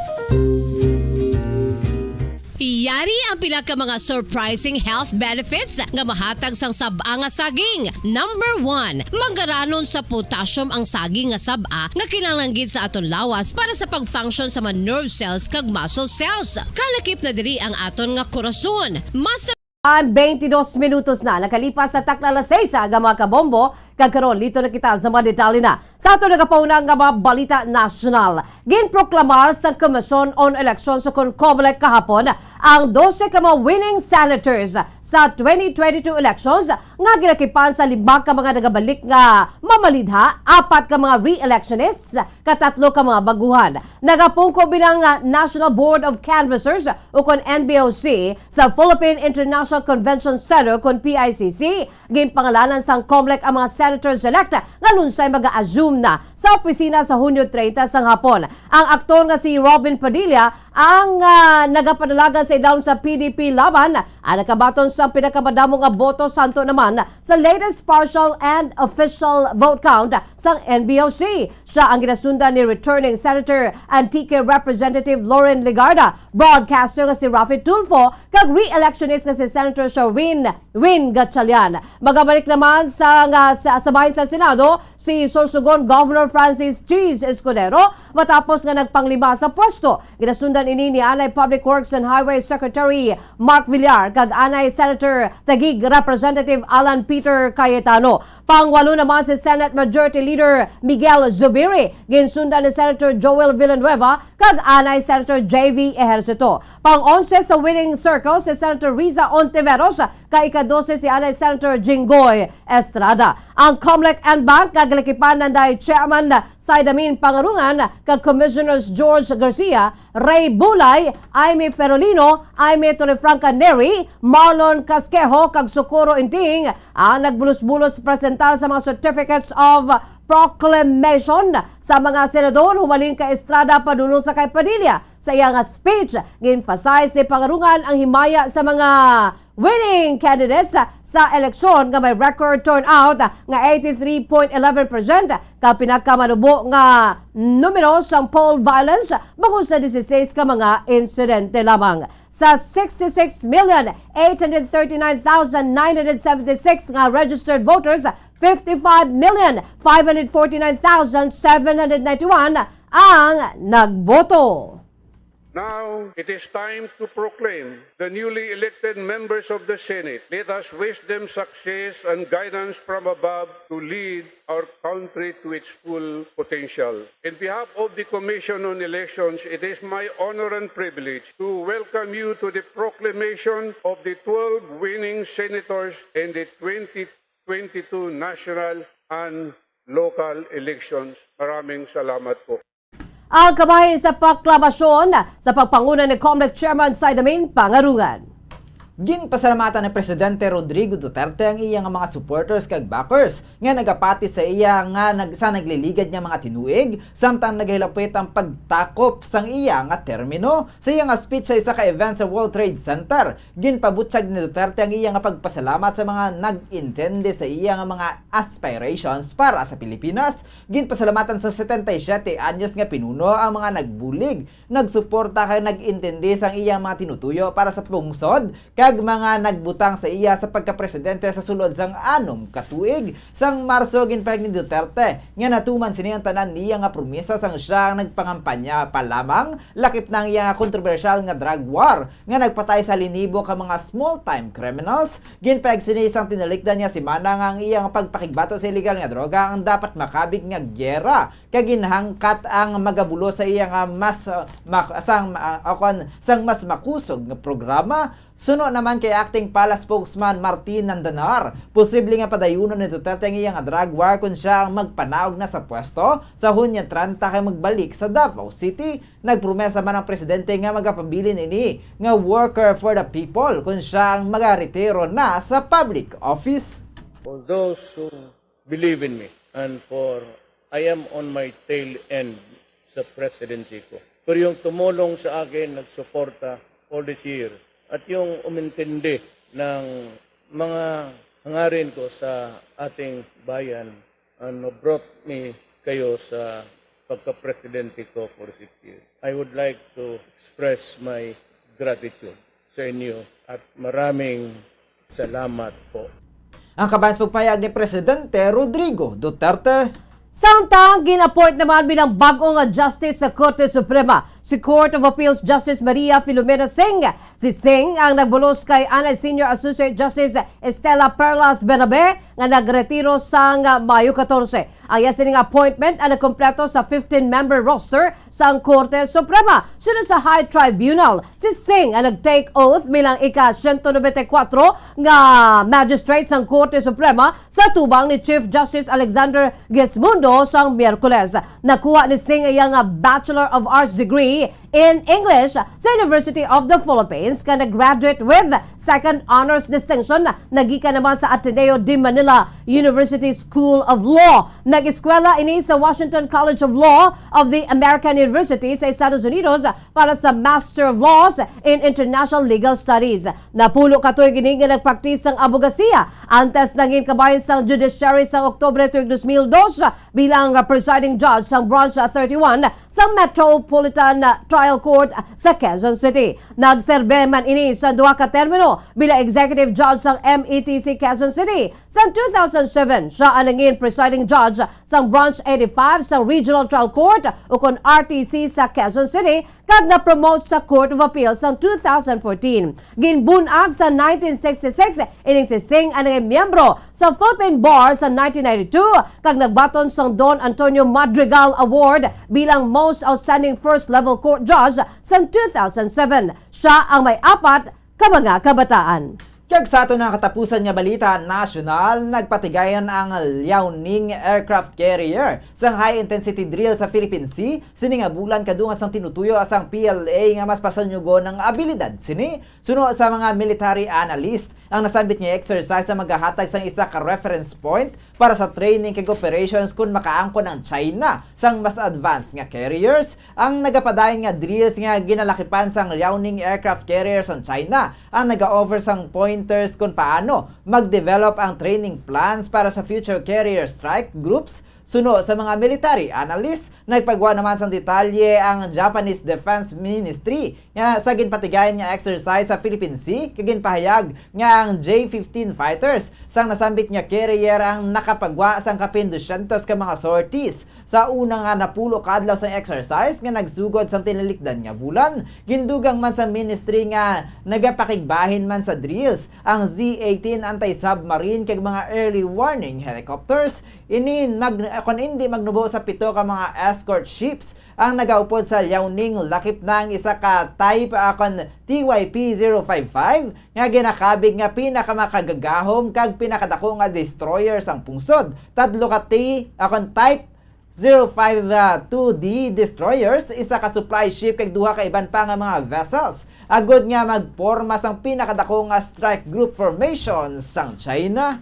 Yari ang pila ka mga surprising health benefits nga mahatag sang sab-a nga saging. Number one, mangaranon sa potassium ang saging nga sab-a nga kinahanglan gid sa aton lawas para sa pag-function sa mga nerve cells kag muscle cells. Kalakip na diri ang aton nga korason. Mas Ang twenty-two minutos na nakalipas sa takna alas seis, aga, mga kabombo, kag karon, lito na kita sa mga detalye na sa aton nagapauna nga mga balita nasyonal. Ginproklamar sang Commission on Elections, kon COMELEC, kahapon ang dose ka mga winning senators sa twenty twenty-two elections nga ginakipan sa lima ka mga nagabalik nga mamalidha, apat ka mga re-electionists, katatlo ka mga baguhan. Nagapungko bilang, ah, National Board of Canvassers, ukon N B O C, sa Philippine International Convention Center, kon P I C C. Ginpangalanan sang COMELEC ang mga senators-elect nga lunsay mag-a-assume na sa opisina sa Hunyo treinta sang hapon. Ang aktor nga si Robin Padilla ang, ah, nagapadalagan sa idalom sa P D P Laban, ang nakabaton sang pinakamadamo nga boto, santo naman sa latest partial and official vote count sang N B O C. Siya ang ginasundan ni returning Senator Antique Representative Loren Legarda, broadcaster nga si Raffy Tulfo, kag re-electionist nga si Senator Sherwin Win Gatchalian. Magabalik naman sa, nga, sa, sa bahin sa Senado si Sorsogon Governor Francis Chiz Escudero matapos nga nagpanglima sa pwesto. Ginasundan ini ni anay Public Works and Highway Secretary Mark Villar kag anay Senator Taguig Representative Alan Peter Cayetano. Pangwalo naman si Senate Majority Leader Miguel Zubiri, ginsundan ni Senator Joel Villanueva kag anay Senator J V Ejercito. Pang-onse sa winning circle si Senator Riza Ontiveros, kag ika-dose si anay Senator Jinggoy Estrada. Ang COMELEC en banc nga galakipan nanday Chairman Saidamin Pangarungan kag Commissioners George Garcia, Ray Bulay, Aimee Ferolino, Aimee Torrefranca Neri, Marlon Casquejo, kag Socorro Inting ang nagbulos-bulos presentar sa mga certificates of proclamation sa mga senador, humalin kay Estrada padulong sa kay Padilla. Sa iya nga speech, gi-emphasize ni Pangarungan ang himaya sa mga winning candidates sa eleksyon nga may record turnout nga eighty-three point eleven percent, ka pinakamanubo nga numero sang poll violence bangod sa dieciséis ka mga insidente lamang. Sa sixty-six million eight hundred thirty-nine thousand nine hundred seventy-six nga registered voters, fifty-five million five hundred forty-nine thousand seven hundred ninety-one ang nagboto. Now, it is time to proclaim the newly elected members of the Senate. Let us wish them success and guidance from above to lead our country to its full potential. In behalf of the Commission on Elections, it is my honor and privilege to welcome you to the proclamation of the twelve winning senators in the twenty twenty-two national and local elections. Maraming salamat po. Ang kabahin sa paklamasyon sa pagpanguna ni Comelec Chairman Saidamin Pangarungan. Ginpasalamatan ni Presidente Rodrigo Duterte ang iya nga mga supporters kag backers nga nagapati sa iya nga nag, sa nagliligad nga mga tinuig, samtang nagahilapit ang pagtakop sang iya nga termino. Sa iya nga speech sa isa ka event sa World Trade Center, ginpabutyag ni Duterte ang iya nga pagpasalamat sa mga nag-intindi sa iya nga mga aspirations para sa Pilipinas. Ginpasalamatan sa setenta y siete anyos nga pinuno ang mga nagbulig, nagsuporta kag nag-intindi sang iyang mga tinutuyo para sa pungsod, kag mga nagbutang sa iya sa pagkapresidente sa sulod sang anom ka tuig. Sang Marso, ginpahayag ni Duterte nga natuman sini ang tanan niya nga promisa sang siya ang nagpangampanya pa lamang lakip na ang iya nga kontrobersyal nga drug war nga nagpatay sa linibo ka mga small-time criminals. Ginpahayag sini sang tinalikdan nga semana nga ang iya nga pagpakigbato sa iligal nga droga ang dapat makabig nga giyera, kag ginhangkat ang magabulos sa iya nga mas, ah, mak-, sang, ah, o kon sang mas makusog nga programa. Suno naman kay Acting Palace Spokesman Martin Nandanar, posible nga padayunon ni Duterte ang iya nga drug war kon siya ang magpanaog na sa pwesto sa Hunyo treinta kag magbalik sa Davao City. Nagpromesa man ang presidente nga magapabilin ini nga worker for the people kon siya ang magaretiro na sa public office. For those who believe in me and for I am on my tail end sa presidency ko. Pero yung tumulong sa akin, nagsuporta all these years, at yung umintindi ng mga hangarin ko sa ating bayan, ano, brought me kayo sa pagka-presidente ko for six years. I would like to express my gratitude sa inyo at maraming salamat po. Ang kabahin sa pagpahayag ni Presidente Rodrigo Duterte. Samtang gin-appoint naman bilang bag-o nga Justice sa Korte Suprema si Court of Appeals Justice Maria Filomena Singh. Si Singh ang nagbulos kay anay Senior Associate Justice Estela Perlas Bernabe nga nagretiro sang Mayo katorse. Ang iya sining appointment ang nagkompleto sa fifteen-member roster sang Korte Suprema. Sunod sa High Tribunal, si Singh ang nag-take oath bilang ika-siyento nobenta y kuwatro nga magistrate sang Korte Suprema sa tubang ni Chief Justice Alexander Gesmundo sang Miyerkules. Nakuha ni Singh ang iya nga Bachelor of Arts degree in English sa University of the Philippines, kag nag-graduate with second honors distinction nagikan naman sa Ateneo de Manila University School of Law. Nag-eskwela ini sa Washington College of Law of the American University sa Estados Unidos para sa Master of Laws in International Legal Studies. Napulo ka tuig ini nga nagpraktis sang abogasiya antes nangin kabahin sang judiciary sang Oktubre tuig dos mil dos bilang presiding judge sang Branch thirty-one sa Metropolitan Trial Court sa Quezon City. Nagserbe man ini sa duha ka termino bilang Executive Judge sang M E T C Quezon City. Sa two thousand seven, siya ang nangin Presiding Judge sang Branch eighty-five sa Regional Trial Court, ukon R T C, sa Quezon City, kag na-promote sa Court of Appeal sang two thousand fourteen. Ginbun-ag sa nineteen sixty-six ining si Singh ang naging miyembro sa Philippine Bar sa nineteen ninety-two kag nagbaton sang Don Antonio Madrigal Award bilang Most Outstanding First Level Court Judge sa two thousand seven. Siya ang may apat ka mga kabataan. Kag sa aton nga katapusan nga balita nasyonal, nagpatigayon ang Liaoning Aircraft Carrier sang high-intensity drill sa Philippine Sea sini nga bulan kadungan sang tinutuyo sang P L A nga mas pasanyugon ang abilidad sini. Suno sa mga military analyst, ang nasambit nga exercise ang magahatag sang isa ka reference point para sa training kag operations kon makaangkon ang China sang mas advanced nga carriers. Ang nagapadayon nga drills nga ginalakipan sang Liaoning aircraft carrier sang China ang naga-offer sang pointers kon paano mag-develop ang training plans para sa future carrier strike groups. Suno sa mga military analyst, nagpagwa naman sang detalye ang Japanese Defense Ministry nga sa ginpatigayon nga exercise sa Philippine Sea, kag ginpahayag nga ang J fifteen fighters sang nasambit nga carrier ang nakapagwa sang kapin dusyentos ka mga sorties. Sa una nga napulo ka adlaw sang exercise nga nagsugod sang tinalikdan nga bulan, gindugang man sa ministry nga nagapakigbahin man sa drills ang Z eighteen anti-submarine kag mga early warning helicopters. Ini mag-, kon hindi magnubo sa pito ka mga escort ships ang nagaupod sa Liaoning, lakip na ang isa ka type, ah, kon T Y P zero five five nga ginakabig nga pinakamakagagahom kag pinakadako nga destroyer sang pungsod. Tatlo ka T, ah, kon type zero five two D destroyers, isa ka supply ship kag duha ka iban pa nga mga vessels, agod nga magporma sang pinakadako nga strike group formation sang China.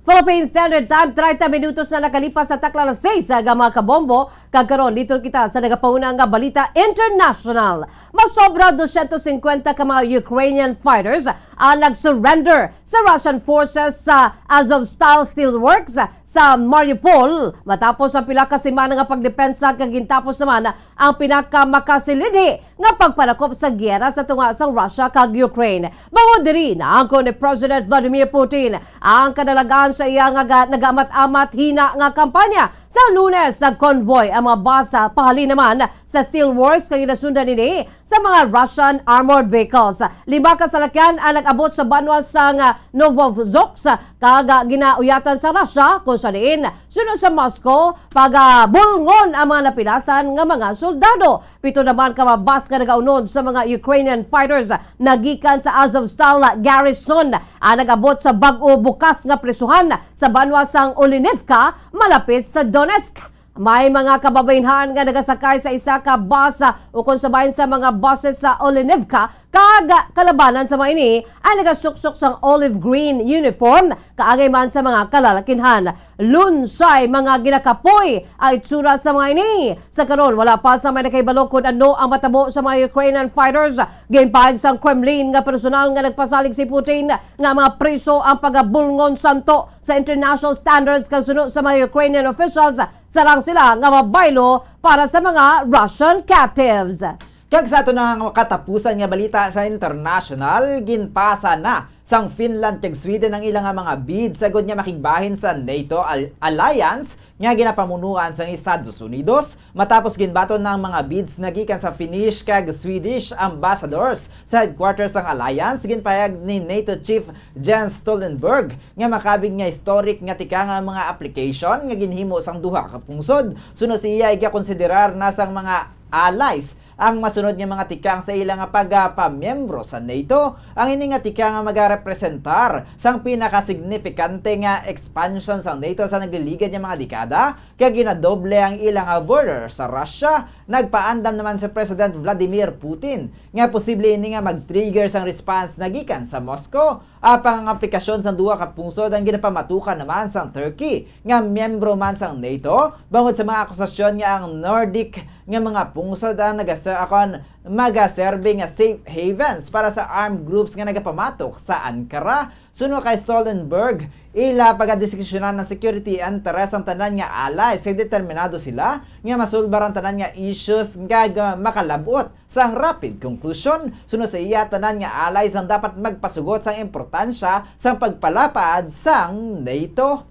Philippine Standard Time, treinta minutos na nakalipas sa takla alas seis, ah, nga mga kabombo. Kag karon, dito kita sa nagapauna nga balita international. Masobra dosyentos singkwenta ka mga Ukrainian fighters ang nag-surrender sa Russian forces sa Azovstal Steelworks sa Mariupol, matapos ang pila ka semana nga pagdepensa kag gintapos naman ang pinakamakasilidhi nga pagpanakop sa giyera sa tunga sang Russia kag Ukraine. Bangod diri, naangkon ni President Vladimir Putin ang kadalagan sa iya nga ga-, nagaamat-amat hina nga kampanya. Sa Lunes, nag-convoy ang mga bus, ah, pahalin naman sa Steelworks, kag ginasundan ini sa mga Russian armored vehicles. Lima ka salakyan ang nag-abot sa banwa sang, ah, Novovzhoksk, kag, ah, ginauyatan sa Russia, kung sa diin, suno sa Moscow, pagabulngon ang mga napilasan nga mga soldado. Pito naman ka mga bus nga nagaunod sa mga Ukrainian fighters nagikan sa Azovstal garrison ang nag-abot sa bag-o bukas nga prisuhan sa banwa sang Olenivka, malapit sa Donetsk. May mga kababaynhan nga nagasakay sa isa ka bus, ah, ukon sa bahin sa mga buses sa Olenivka, kag kalabanan sa mga ini ang nagasuksok sang olive green uniform, kaangay man sa mga kalalakinhan. Lunsay mga ginakapoy ang itsura sa mga ini. Sa karon, wala pa sa may nakahibalo kon ano ang matabo sa mga Ukrainian fighters. Ginpahayag sang Kremlin nga personal nga nagpasalig si Putin nga mga priso ang pagabulngon santo sa international standards kag suno sa mga Ukrainian officials, sarang sila nga mabaylo para sa mga Russian captives. Kag sa ato na nga katapusan nga balita sa international, ginpasa na sang Finland kag Sweden ang ila nga mga bid sagod nga makigbahin sa NATO al-, alliance nga ginapamunuan sang Estados Unidos. Matapos ginbaton na ang mga bids nagikan sa Finnish kag Swedish ambassadors sa headquarters sang alliance, ginpahayag ni NATO Chief Jens Stoltenberg nga makabig nga historic nga tikang ang mga application nga ginhimo sang duha ka pungsod. Suno sa iya, igakonsiderar na sang mga allies ang masunod nga mga tikang sa ila nga pagapamiyembro sa NATO. Ang ini nga tikang nga magarepresentar sang pinakasignifikante nga expansion sang NATO sa nagliligad nga mga dekada, kag ginadoble ang ila nga border sa Russia. Nagpaandam naman si President Vladimir Putin nga posible ini nga mag-trigger sang response nagikan sa Moscow. Apang ang aplikasyon sang duha ka pungsod ang ginapamatukan naman sang Turkey, nga miyembro man sang NATO, bangod sa mga akusasyon nga ang Nordic nga mga pungsod ang nagasa-, akon, magaserbi nga safe havens para sa armed groups nga nagapamatok sa Ankara. Suno kay Stoltenberg, ila pagadiskusyonan ang security interest ang tanan nga allies, kag determinado sila nga masulbar ang tanan nga issues nga ga-, makalab-ot sang rapid conclusion. Suno sa iya, tanan nga allies ang dapat magpasugot sang importansya sang pagpalapad sang NATO.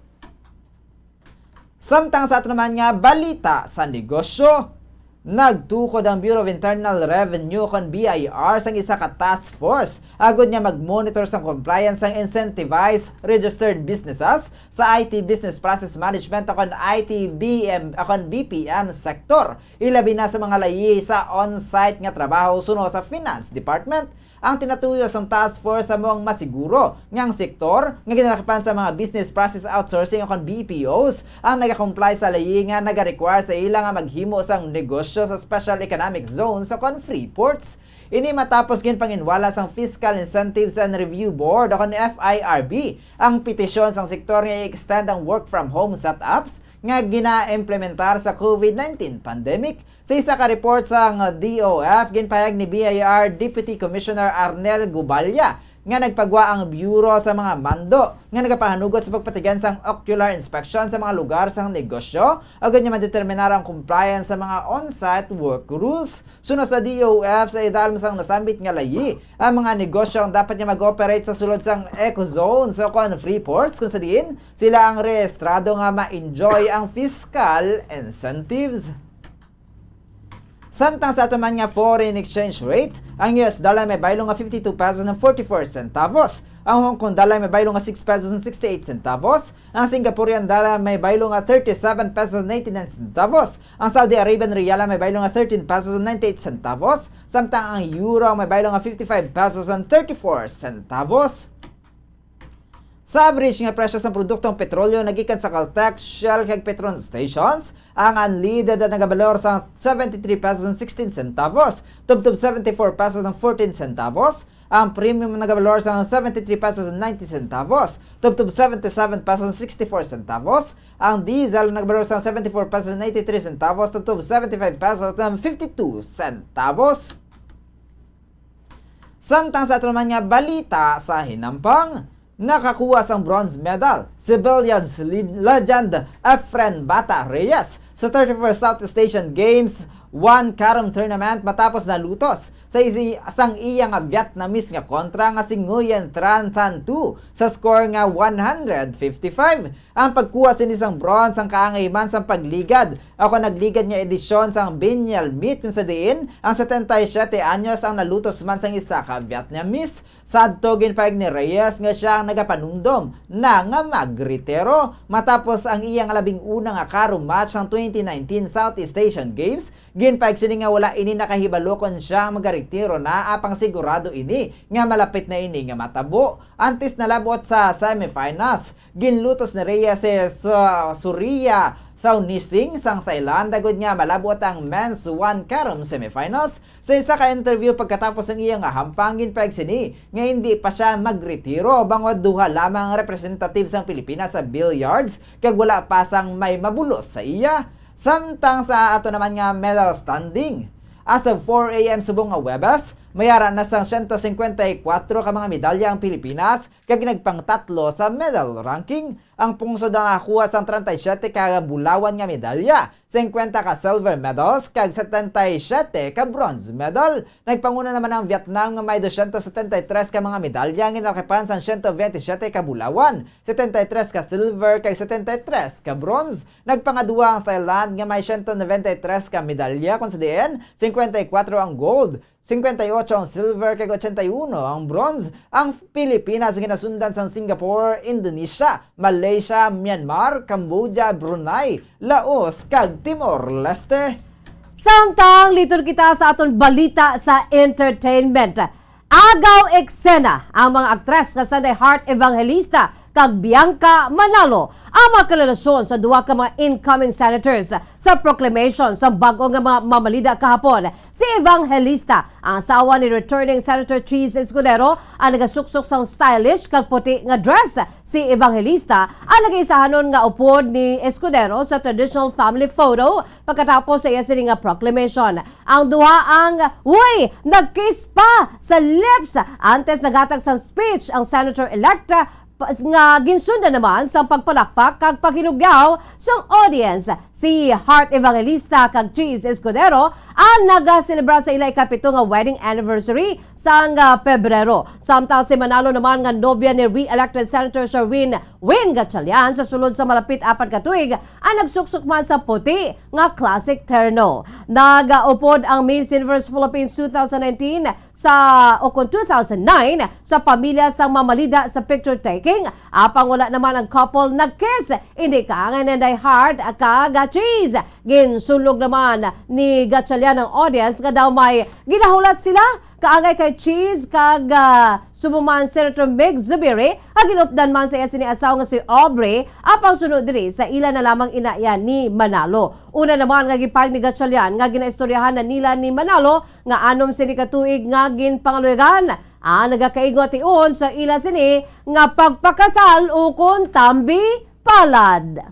Samtang sa ato naman nga balita sa negosyo, nagtukod ang Bureau of Internal Revenue, kon B I R, sang isa ka task force agud nga mag-monitor sang compliance sang incentivized registered businesses sa I T Business Process Management, o kon I T B M, o kon B P M sector, ilabi na sa mga layi sa on-site nga trabaho suno sa Finance Department. Ang tinatuyo sang task force amo ang masiguro nga ang sektor nga ginalakipan sa mga business process outsourcing o kon B P Os ang nagakomply sa layi nga nagarequire sa ila nga maghimo sang negosyo sa special economic zones o kon free ports. Ini matapos ginpanginwala sang Fiscal Incentives and Review Board o kon F I R B ang petisyon sang sektor nga i-extend ang work from home setups nga ginaimplementar sa COVID nineteen pandemic. Sa isa ka report sang D O F, ginpahayag ni B I R Deputy Commissioner Arnel Guballa nga nagpagwa ang Bureau sa mga mando nga nagapahanugot sa pagpatigan sang ocular inspection sa mga lugar sang negosyo, agud nga madeterminar ang compliance sa mga on-site work rules. Suno sa D O F, sa idalom sang nasambit nga layi, ang mga negosyo ang dapat nga mag-operate sa sulod sang eco zones o kon free ports, kung sa diin sila ang rehistrado nga ma-enjoy ang fiscal incentives. Samtang sa ato man nga foreign exchange rate, ang U S dollar may baylo nga fifty-two pesos and forty-four centavos. Ang Hong Kong dollar may baylo nga six pesos and sixty-eight centavos. Ang Singaporean dollar may baylo nga thirty-seven pesos and eighty-nine centavos. Ang Saudi Arabian riyal may baylo nga thirteen pesos and ninety-eight centavos. Samtang ang euro may baylo nga fifty-five pesos and thirty-four centavos. Sa average nga presyo sang produktong petrolyo nagikan sa Caltex, Shell, kag Petron stations, ang unleaded nagabalor sa seventy-three pesos and sixteen centavos, tubtob seventy-four pesos and fourteen centavos. Ang premium nagabalor sa seventy-three pesos and ninety centavos, tubtob seventy-seven pesos and sixty-four centavos. Ang diesel nagabalor sa seventy-four pesos and eighty-three centavos, tubtob seventy-five pesos and fifty-two centavos. Samtang sa ato naman nga balita sa hinampang, nakakuha sang bronze medal si billiards le-, legend Efren Bata Reyes sa thirty-first Southeast Asian Games One Carom Tournament matapos nalutos sa isi-, sang iya nga Vietnamese nga kontra nga si Nguyen Tran Tan Tu sa score nga one hundred fifty-five. Ang pagkuha sini sang bronze ang kaangay man sang pagligad ako nagligad nga edisyon sang biennial meet, kung sa diin ang setenta y siete anyos ang nalutos man sang isa ka Vietnamese. Sadto, ginpahayag ni Reyes nga sia ang nagapanumdom na nga magretiro matapos ang iya nga labing una nga carom match sang twenty nineteen Southeast Asian Games. Ginpahayag sini nga wala ini nakahibalo kon sia ang magaretiro na, apang sigurado ini nga malapit na ini nga matabo. Antes nalabot sa semifinals, ginlutos ni Reyes si Su-, Surya Saunishing sang Thailand, agud nga malabot ang men's one carom semifinals. Sa isa ka interview pagkatapos ang iya nga hampang, ginpahayag sini nga hindi pa sia magretiro bangod duha lamang ang representative sang Pilipinas sa billiards kag wala pa sang may mabulos sa iya. Samtang sa ato naman nga medal standing, as of four A M subong nga Huwebes, may ara na sang siyento singkwenta y kuwatro ka mga medalya ang Pilipinas kag nagpangtatlo sa medal ranking. Ang pungsod ang nakakuha sang treinta y siete ka bulawan nga medalya, singkwenta ka silver medals, kag setenta y siete ka bronze medal. Nagpanguna naman ang Vietnam nga may dosyentos setenta y tres ka mga medalya nga ginalakipan sang siyento bente y siete ka bulawan, setenta y tres ka silver, kag setenta y tres ka bronze. Nagpangaduwa ang Thailand nga may siyento nobenta y tres ka medalya, kon sa diin singkwenta y kuwatro ang gold, singkwenta y ocho ang silver, kag ochenta y uno ang bronze. Ang Pilipinas ginasundan sang Singapore, Indonesia, Malaysia, Myanmar, Cambodia, Brunei, Laos, kag Timor-Leste. Samtang liton kita sa aton balita sa entertainment. Agaw eksena ang mga aktres nga sanday Heart Evangelista kag Bianca Manalo ang mga karelasyon sa duha ka mga incoming senators sa proclamation sa bag-o nga mga mamalida kahapon. Si Evangelista, ang asawa ni returning Senator Chiz Escudero, ang nagasuksok sang stylish kag puti nga dress. Si Evangelista ang nagaisahanon nga upod ni Escudero sa traditional family photo pagkatapos sa iya sini nga proclamation. Ang duha ang, uy, nag-kiss pa sa lips antes naghatag sang speech ang senator-elect, pa-, nga ginsundan naman sang pagpalakpak kag paghinugyaw sang audience. Si Heart Evangelista kag Chiz Escudero ang nagaselebra sa ila ikapito nga wedding anniversary sang, ah, Pebrero. Samtang si Manalo naman nga nobya ni re-elected Senator Sherwin Win Gatchalian sa sulod sa malapit apat ka tuig ang nagsuksok man sa puti nga classic terno. Nagaupod ang Miss Universe Philippines two thousand nineteen sa, o kon two thousand nine, sa pamilya sang mamalida sa picture taking, apang wala naman ang couple nag-kiss. Hindi kaangay ni Inday Heart kag Chiz. Ginsulog naman ni Gatchalian ang audience nga daw may ginahulat sila kaangay kay Chiz kag, ah, subong man Senator Mig Zubiri, ang ginupdan man sa iya sini asawa nga si Aubrey, apang suno diri sa ila na lamang inaya ni Manalo. Una naman nga gipahayag ni Gatchalian nga ginaistoryahan na nila ni Manalo nga anom sini ka tuig nga ginpangaluyagan ang nagakaigo tion sa ila sini nga pagpakasal ukon tambi palad.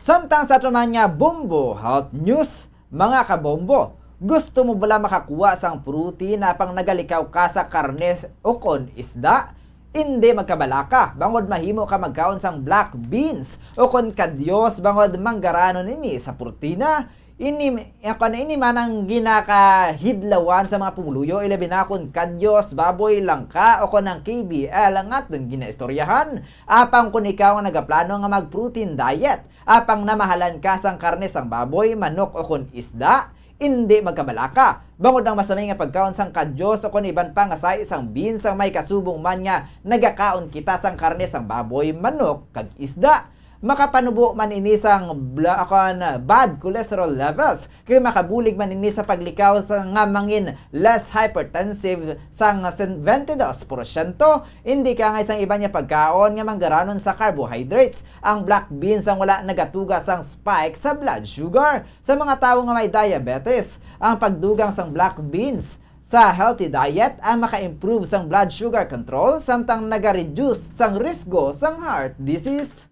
Samtang sa ato man nga Bombo Health News, mga kabombo, gusto mo bala makakuha sang protein apang nagalikaw ka sa karne ukon isda? Indi magkabalaka, bangod mahimo ka magkaon sang black beans ukon kadyos, bangod manggaranon ini sa protina. Ini, ako na ini man ang ginakahidlawan sa mga pumuluyo, ilabi na kon kadyos, baboy, langka, ukon ang K B L ang aton ginaistoryahan. Apang kon ikaw ang nagaplano nga mag-protein diet, apang namahalan ka sang karne sang baboy, manok, ukon isda, indi magkabalaka, bangod ang masamay nga pagkaon sang kadyos ukon iban pa nga sahi sang beans ang may kasubong man nga nagakaon kita sang karne sang baboy, manok, kag isda. Makapanubo man ini sang bla-, kuwan, bad cholesterol levels, kay makabulig man ini sa paglikaw sa nga mangin less hypertensive sang sen-, twenty-dos porsyento. Indi kaangay sang iban nga pagkaon nga manggaranon sa carbohydrates. Ang black beans ang wala nagatuga sang spike sa blood sugar sa mga tawo nga may diabetes. Ang pagdugang sang black beans sa healthy diet ang maka-improve sang blood sugar control, samtang naga-reduce sang risgo sang heart disease.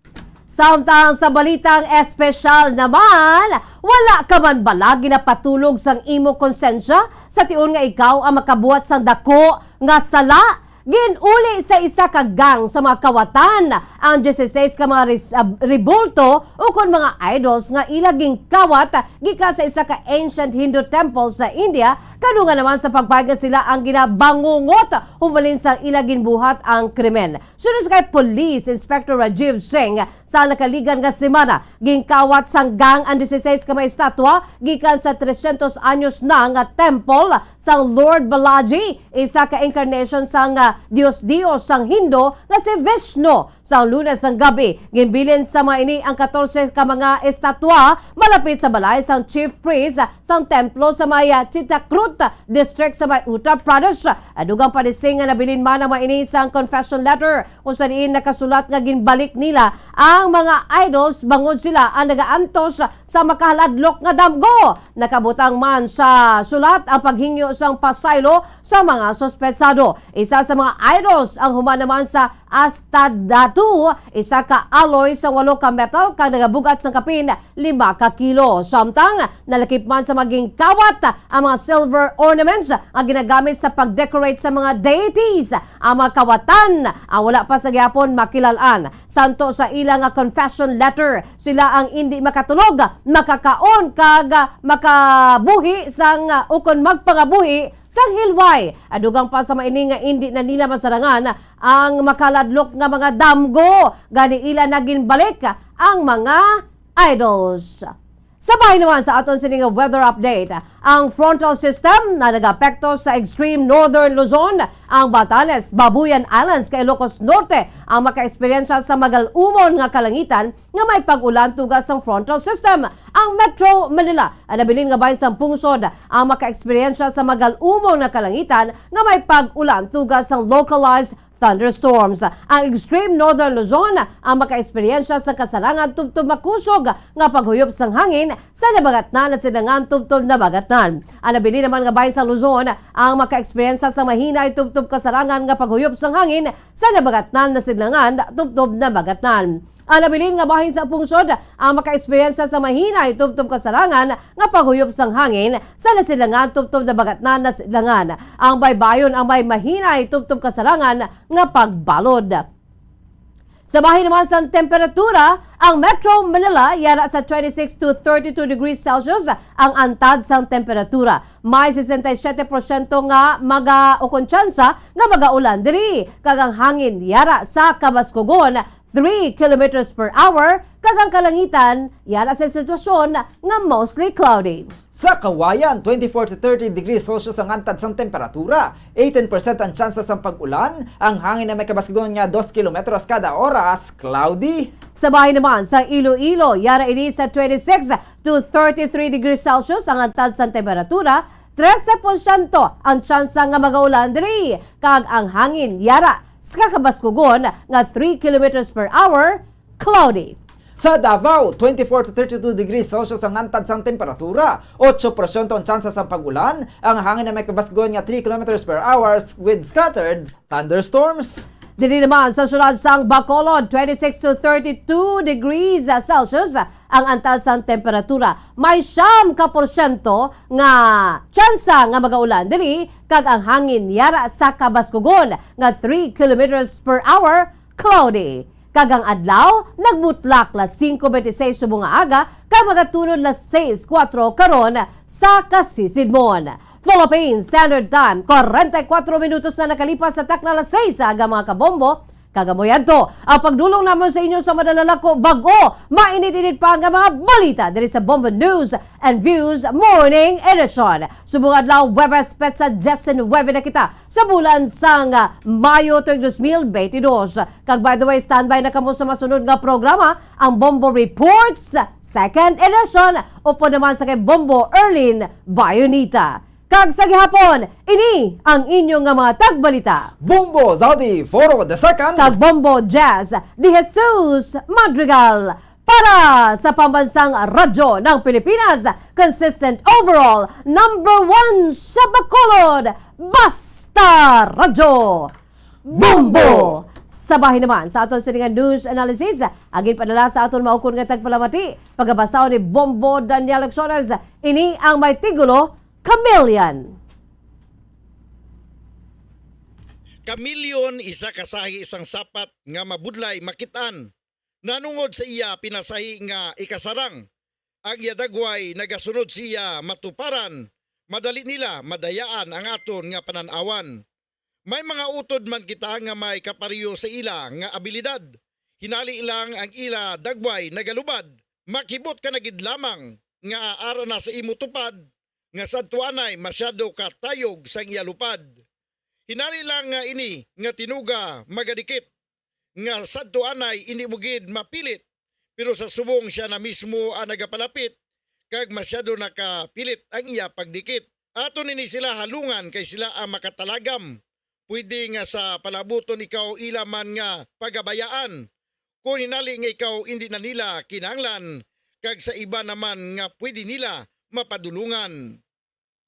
Samtang sa balitang espesyal naman, wala ka man bala ginapatulog sang imo konsensya sa tion nga ikaw ang makabuhat sang dako nga sala? Gin-uli sa isa ka gang sa mga kawatan ang dieciséis ka mga res-, ah, rebulto ukon mga idols nga ila ginkawat gikan sa isa ka ancient Hindu temple sa India, kadungan naman sa pagpahayag nga sila ang ginabangungot hubalin sa ila ginbuhat ang krimen. Suno sa kay Police Inspector Rajiv Singh, sa nakaligan nga semana, ginkawat sang gang ang dieciséis ka mga estatwa gikan sa trescientos anyos na nga temple sang Lord Balaji, isa ka incarnation sang, ah, dios-dios sang Hindu nga si Vishnu. Sang Lunes sang gabi, ginbilin sa mga ini ang katorse ka mga estatwa malapit sa balay sang chief priest sang templo sa may, ah, Chitakrut district sa may Uttar Pradesh. Dugang pa ni Singh nga nabilin man ang mga ini sang confession letter, kung sa diin nakasulat nga ginbalik nila ang mga idols bangod sila ang nagaantos sa makahaladlok nga damgo. Nakabutang man sa sulat ang paghingyo sang pasaylo sa mga suspetsado. Isa sa mga idols ang human naman sa astadhatu, isa ka alloy sa walo ka metal, kag nagabug-at sang kapin lima ka kilo. Samtang nalakip man sa mga ginkawat ang mga silver ornaments nga ginagamit sa pag-decorate sa mga deities. Ang mga kawatan ang wala pa sa gihapon makilal-an. Santo sa ila nga confession letter, sila ang indi makatulog, makakaon, kag makabuhi sang, ukon magpangabuhi sang hilway. Dugang pa sa mga ini nga indi na nila masarangan ang makaladlok nga mga damgo, gani ila na ginbalik ang mga idols. Sa bahin naman sa aton sini nga weather update, ang frontal system na nagaapekto sa extreme northern Luzon, ang Batanes, Babuyan Islands, kag Ilocos Norte ang makaeksperyensya sa magal-umon nga kalangitan nga may pag-ulan tungod sang frontal system. Ang Metro Manila, ang nabilin nga bahin sang pungsod, ang makaeksperyensya sa magal-umon nga kalangitan nga may pag-ulan tungod sang localized thunderstorms. Ang extreme northern Luzon ang makaeksperyensya sa kasarangan tubtob makusog nga paghuyop sang hangin sa nabagatnan nga sidlangan tubtob nabagatnan. Ang nabilin naman nga bahin sang Luzon ang makaeksperyensya sa mahinay tubtob kasarangan nga paghuyop sang hangin sa nabagatnan nga sidlangan tubtob nabagatnan. Ang nabilin nga bahin sa pungsod ang makaeksperyensya sa mahinay tubtob kasarangan nga paghuyop sang hangin sa nasidlangan tubtob nabagatnan nga sidlangan. Ang baybayon ang may mahinay tubtob kasarangan nga pagbalod. Sa bahin naman sang temperatura, ang Metro Manila yara sa twenty-six to thirty-two degrees Celsius ang antad sang temperatura. May sesenta y siete porsyento nga maga-, ukon tsansa nga magaulan diri, kag ang hangin yara sa kabaskugon three kilometers per hour, kag ang kalangitan yara sa sitwasyon nga mostly cloudy. Sa Cauayan, twenty-four to thirty degrees Celsius ang antad sang temperatura, eighteen percent ang tsansa sang pag-ulan, ang hangin na may kabaskugon nga dos kilometros kada oras, cloudy. Sa bahin naman sa Iloilo, yara ini sa twenty-six to thirty-three degrees Celsius ang antad sang temperatura, trese porsyento ang tsansa nga magaulan diri, kag ang hangin yara sa kabaskugon nga three kilometers per hour, cloudy. Sa Davao, twenty-four to thirty-two degrees Celsius ang antad sang temperatura, otso porsyento ang tsansa sang pag-ulan, ang hangin na may kabaskugon nga three kilometers per hour with scattered thunderstorms. Diri naman sa siyudad sang Bacolod, twenty-six to thirty-two degrees Celsius Ang antas sang temperatura may siyam ka porsyento nga tsansa nga magaulan diri, kag ang hangin yara sa kabaskugon nga three kilometers per hour, cloudy. Kag ang adlaw nagmutlak las singko bente seis subong nga aga, kag magatunod las seis kuwatro karon sa Kasisidmon. Philippine Standard Time, kwarenta y kuwatro minutos na nakalipas sa takna las seis sa aga, mga kabombo. Kag amo yadto ang pagdulong namon sa inyo sa madalalako bag-o, mainit-init pa nga mga balita diri sa Bombo News and Views Morning Edition. Subong adlaw, Huwebes, petsa diyes nuwebe na kita sa bulan sang, ah, Mayo tuig dos mil bente dos. Kag by the way, standby na kamo sa masunod nga programa, ang Bombo Reports, Second Edition, upod naman sa kay Bombo Erlin Bayonita. Kag sa gihapon, ini ang inyo nga mga tagbalita. Bombo Zaldi Foro the second. Kag Bombo Jazz De Jesus Madrigal. Para sa Pambansang Radyo ng Pilipinas, consistent overall, number one sa Bacolod, Basta Radyo. Bombo! Sa bahin naman sa aton sini nga news analysis, ang ginpadala sa aton maukon nga tagpalamati, pagabasahon ni Bombo Daniel Lexones, ini ang may titulo, Chameleon. Chameleon, isa ka sahi sang sapat nga mabudlay makit-an. Nanungod sa iya pinasahi nga ikasarang, ang iya dagway nagasunod sa iya matuparan, madali nila madayaan ang aton nga panan-awan. May mga utod man kita nga may kapareho sa ila nga abilidad, hinali lang ang ila dagway nagalubad. Makibot ka na gid lamang nga ara na sa imo tupad, nga sadto anay masyado ka tayog sang iya lupad. Hinali lang nga ini nga tinuga magadikit, nga sadto anay indi mo gid mapilit, pero sa subong siya na mismo ang nagapalapit, kag masyado nakapilit ang iya pagdikit. Aton ini sila halungan kay sila ang makatalagam. Pwede nga sa palabuton ikaw ila man nga pagabayaan, kon hinali nga ikaw indi na nila kinahanglan, kag sa iba naman nga pwede nila mapadulungan.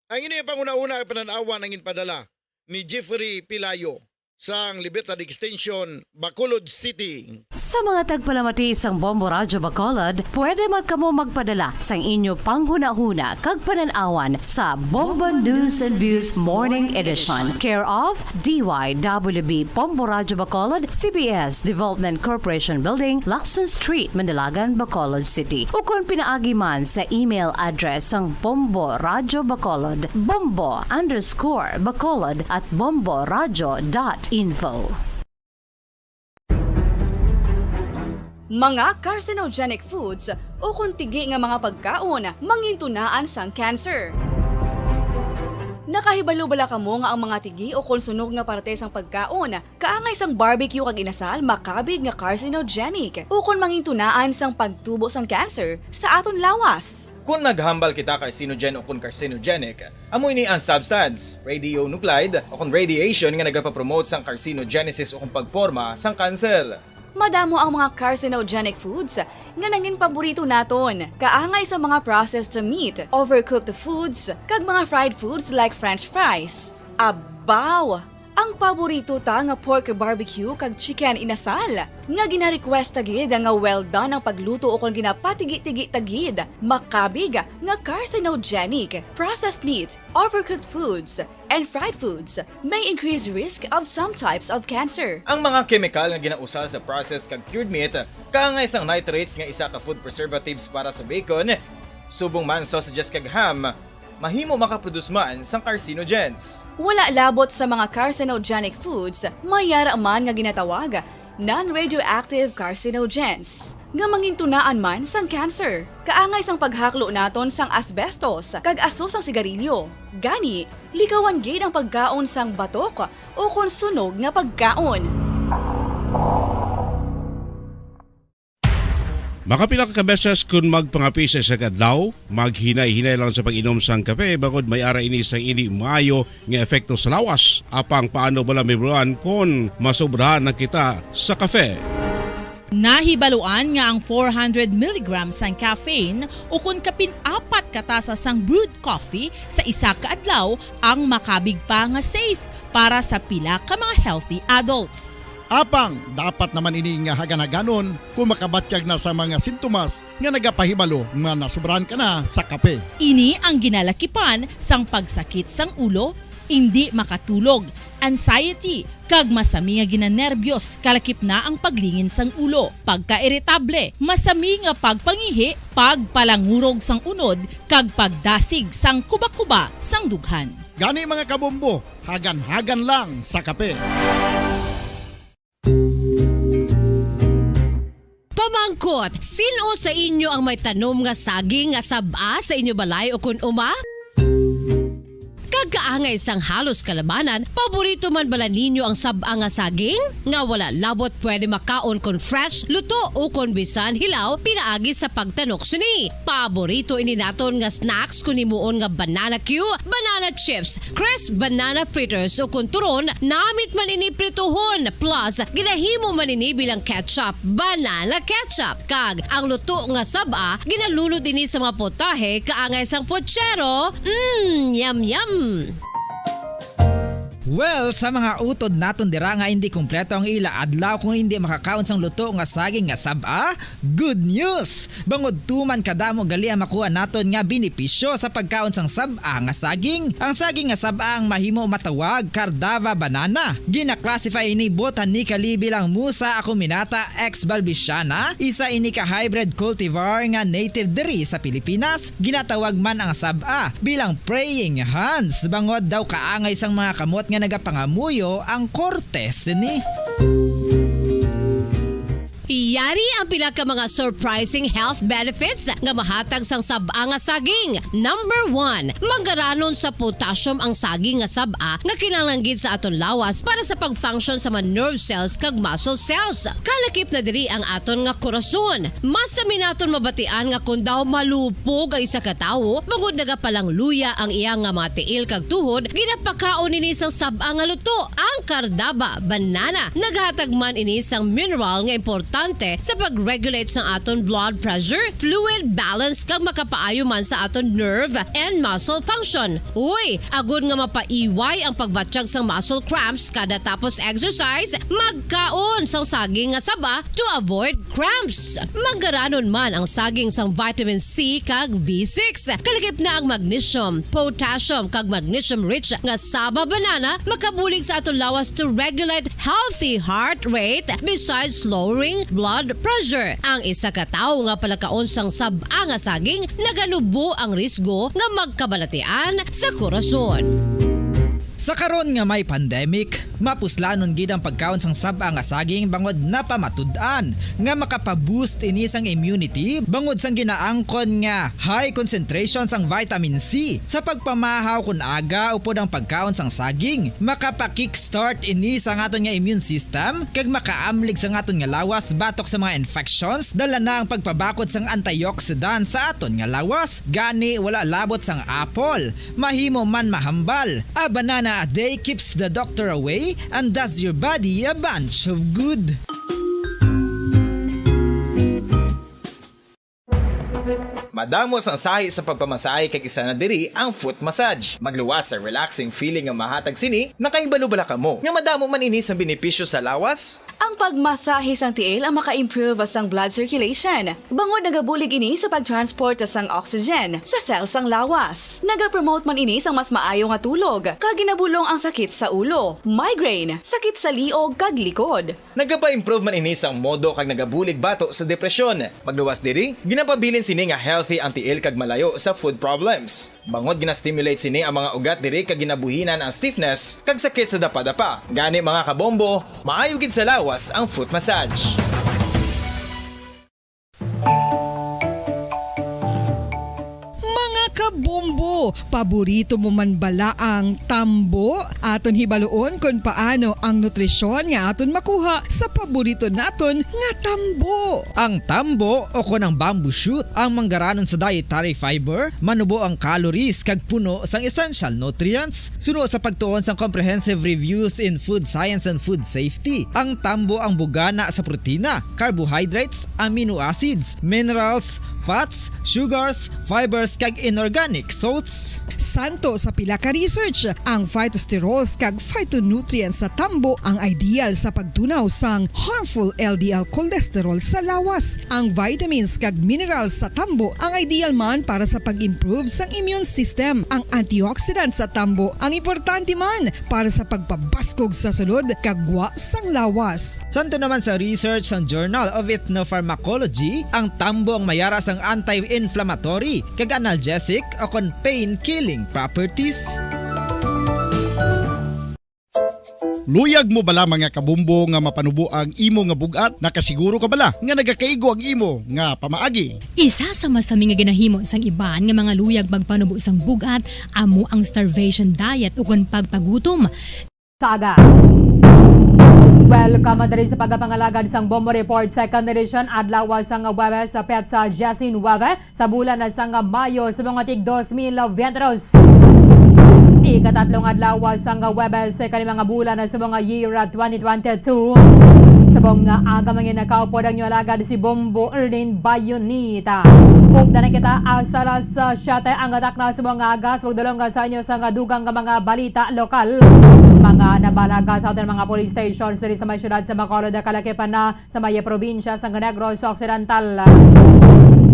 Ang inyo panghunahuna nga panan-awan ang ginpadala ni Jeffrey Pilayo sang Libertad Extension, Bacolod City. Sa mga tagpalamati sang Bombo Radyo Bacolod, pwede man kamo magpadala sang inyo panghunahuna kag panan-awan sa Bombo News and Views Morning Edition, care of D Y W B Bombo Radyo Bacolod, C B S Development Corporation Building, Lacson Street, Mandalagan, Bacolod City, ukon pinaagi man sa email address sang Bombo Radyo Bacolod, bombo underscore bacolod at bomboradyo dot info. Mga carcinogenic foods ukon tigi nga mga pagkaon mangintunaan sang cancer. Nakahibalo bala kamo nga ang mga tigi ukon sunog nga parte sang pagkaon kaangay sang barbecue kag inasal makabig nga carcinogenic ukon mangintunaan sang pagtubo sang cancer sa aton lawas? Kon naghambal kita carcinogen ukon carcinogenic, amo ini ang substance, radionuclide, ukon radiation nga nagapapromote sang carcinogenesis ukon pagporma sang kanser. Madamo ang mga carcinogenic foods nga nangin paborito naton, kaangay sa mga processed meat, overcooked foods, kag mga fried foods like French fries. Abaw! Ang paborito ta nga pork barbecue kag chicken inasal, nga gina-request ta gid nga well done ang pagluto ukon ginapatigi-tigi ta gid, makabig nga carcinogenic. Processed meat, overcooked foods, and fried foods may increase risk of some types of cancer. Ang mga kemikal nga ginausal sa processed kag cured meat, kaangay sang nitrates nga isa ka food preservatives para sa bacon, subong man sausages kag ham, mahimo makaproduce man sang carcinogens. Wala labot sa mga carcinogenic foods, may yara man nga ginatawag non-radioactive carcinogens, nga mangintunaan man sang cancer. Kaangay sang paghaklo naton sang asbestos kag aso sang sigarilyo. Gani, likawan gid ang pagkaon sang batok ukon sunog nga pagkaon. Makapila ka beses kon magpangape sa isa ka adlaw, maghinay-hinay lang sa pag-inom sang kape, bangod may ara ini sang indi maayo nga epekto sa lawas. Apang paano bala, Mibuan, kon masobrahan na kita sa kape? Nahibaluan nga ang four hundred milligrams sang caffeine ukon kapin apat ka tasa sang brewed coffee sa isa ka adlaw ang makabig pa nga safe para sa pila ka mga healthy adults. Apang dapat naman ini nga hagan-haganon kung makabatyag na sa mga sintomas nga nagapahibalo nga nasobrahan ka na sa kape. Ini ang ginalakipan sang pagsakit sang ulo, indi makatulog, anxiety, kag masami nga ginanerbyos, kalakip na ang paglingin sang ulo, pagkairitable, masami nga pagpangihi, pagpalangurog sang unod, kag pagdasig sang kubakuba sang dughan. Gani, mga kabombo, hagan-hagan lang sa kape. Pamangkot, sin-o sa inyo ang may tanom nga saging nga sab-a sa inyo balay ukon uma? Kag kaangay sang halos kalabanan, paborito man bala ninyo ang sab-a nga saging? Nga wala labot pwede makaon kon fresh, luto, ukon bisan hilaw pinaagi sa pagtanok sini. Paborito ini naton nga snacks kon himuon nga banana cue, banana chips, crisp banana fritters, ukon turon, namit man ini prituhon, plus ginahimo man ini bilang ketchup, banana ketchup. Kag ang luto nga sab-a, ginalunod ini sa mga potahe kaangay sang puchero. Mm, yum, yum! Well, sa mga utod naton dira nga indi kompleto ang ila adlaw kung indi makakaon sang luto nga saging nga sab-a, good news! Bangod tuman kadamo gali ang makuha naton nga benepisyo sa pagkaon sang sab-a nga saging. Ang saging nga sab-a ang mahimo matawag Cardava banana. Gina-classify ini botanically bilang Musa acuminata ex balbisiana, isa ini ka hybrid cultivar nga native diri sa Pilipinas. Ginatawag man ang sab-a bilang praying hands, bangod daw kaangay sang mga kamot nga nagapangamuyo ang korte sini. Yari ang pila ka mga surprising health benefits nga mahatag sang sab-a nga saging. Number one, manggaranon sa potassium ang saging nga sab-a nga kinahanglan gid sa aton lawas para sa pag-function sa mga nerve cells kag muscle cells. Kalakip na diri ang aton nga korason. Masami naton mabatian nga kon daw malupog ang isa ka tawo, bangod nagapalangluya ang iya nga mga tiil kag tuhod, ginapakaon ini sang sab-a nga luto, ang Cardava banana. Naghatag man ini sang mineral nga importante sa pag-regulate sang aton blood pressure, fluid balance, kag makapaayo man sa aton nerve and muscle function. Uy, agod nga mapaiway ang pagbatyag sang muscle cramps kada tapos exercise, magkaon sang saging nga saba to avoid cramps. Manggaranon man ang saging sang vitamin C kag B six. Kalakip na ang magnesium, potassium, kag magnesium-rich nga saba banana makabulig sa aton lawas to regulate healthy heart rate besides lowering blood pressure. Ang isa ka tawo nga palakaon sang sab-a nga saging naganubo ang risgo nga magkabalatian sa korason. Sa karon nga may pandemic, mapuslanon gid ang pagkaon sang sab-a nga saging bangod napamatud-an nga makapa-boost ini sang immunity bangod sang ginaangkon nga high concentration sang vitamin C. Sa pagpamahaw kon aga upod ang pagkaon sang saging, makapa-kickstart ini sang aton nga immune system kag makaamlig sang aton nga lawas batok sa mga infections, dala na ang pagpabakod sang antioxidant sa aton nga lawas. Gani, wala labot sang apple, mahimo man mahambal. A banana a day keeps the doctor away and does your body a bunch of good. Madamo sang sahi sa pagpamasahe kag isa na diri ang foot massage. Magluwas sa relaxing feeling nga mahatag sini, nakahibalo bala kamo nga madamo man ini sa benepisyo sa lawas? Ang pagmasahe sang tiil ang maka-improve sang blood circulation, bangod nagabulig ini sa pag-transport sang oxygen sa cell sang lawas. Nagapromote man ini sang mas maayo nga tulog, kag ginabulong ang sakit sa ulo, migraine, sakit sa liog, kag likod. Nagapa-improve man ini sang modo kag nagabulig bato sa depresyon. Magluwas diri, ginapabilin sini nga healthy ang tiil kag malayo sa food problems. Bangod gina-stimulate sini ang mga ugat diri kag ginabuhinan ang stiffness kag sakit sa dapadapa. Gani, mga kabombo, maayo gid sa lawas ang foot massage. Mga kabombo, paborito mo man bala ang tambo? Aton hibaluon kon paano ang nutrisyon nga aton makuha sa paborito naton nga tambo. Ang tambo o kon ang bamboo shoot ang manggaranon sa dietary fiber, manubo ang calories kag puno sang essential nutrients. Suno sa pagtuon sang Comprehensive Reviews in Food Science and Food Safety, ang tambo ang bugana sa protina, carbohydrates, amino acids, minerals, fats, sugars, fibers, kag inorganic salts. Santo sa pila ka research, ang phytosterols kag phytonutrients sa tambo ang ideal sa pagtunaw sang harmful L D L cholesterol sa lawas. Ang vitamins kag minerals sa tambo ang ideal man para sa pag-improve sang immune system. Ang antioxidants sa tambo ang importante man para sa pagpabaskog sa sulod kag gwa sang lawas. Santo naman sa research sang Journal of Ethnopharmacology, ang tambo ang mayara sang anti-inflammatory kag analgesic o kon pain-killing properties. Luyag mo bala, mga kabombo, nga mapanubo ang imo nga bug-at? Nakasiguro ka bala nga nagakaigo ang imo nga pamaagi? Isa sa masami nga ginahimo sang iban nga mga luyag magpanubo sang bug-at amo ang starvation diet ukon pagpagutom. Saga. Welcome diri sa pagpangalagad sang Bombo Report, second edition, adlaw sang Huwebes, petsa diyesinuebe sa bulan sang Mayo sa mga tig dos mil veintidos. Ikatatlong adlaw sang Huwebes kani mga bulan sa mga year twenty twenty-two. Subong nga aga, mga inyo, nakaupod ang inyo alagad si Bombo Erlin Bayonita. Ugda na kita hasta alas siyete ang takna sa mga aga. Sa pagdulong sa inyo sa dugang nga mga balita lokal, mga nabalaga sa aton mga police stations diri sa may siyudad sa Bacolod, kalakipan na sa may probinsya sang Negros Occidental.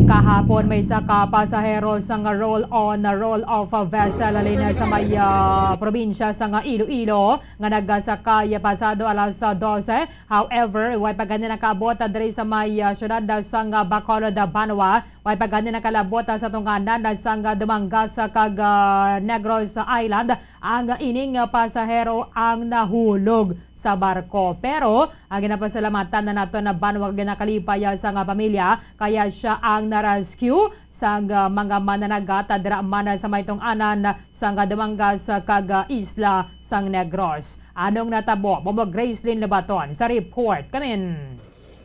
Kahapon, may isa ka pasahero sang roll-on, roll-off vessel halin sa may, ah, probinsya sang Iloilo nga nagasakay pasado alas dose. However, way pa gani nakaabot diri sa may, ah, siyudad sang Bacolod, Banwa. Way pa gani nakalabot sa tunganan sang Dumangas kag, ah, Negros Island ang ining pasahero ang nahulog sa barko. Pero ang ginapasalamatan na naton na banwa kag ginakalipay sang pamilya, kaya sia ang na-rescue sang mga mananagat dira man sa may tungaanan sang Dumangas kag isla sang Negros. Anong natabo? Bombo Gracelyn Lobaton sa report. Kamin.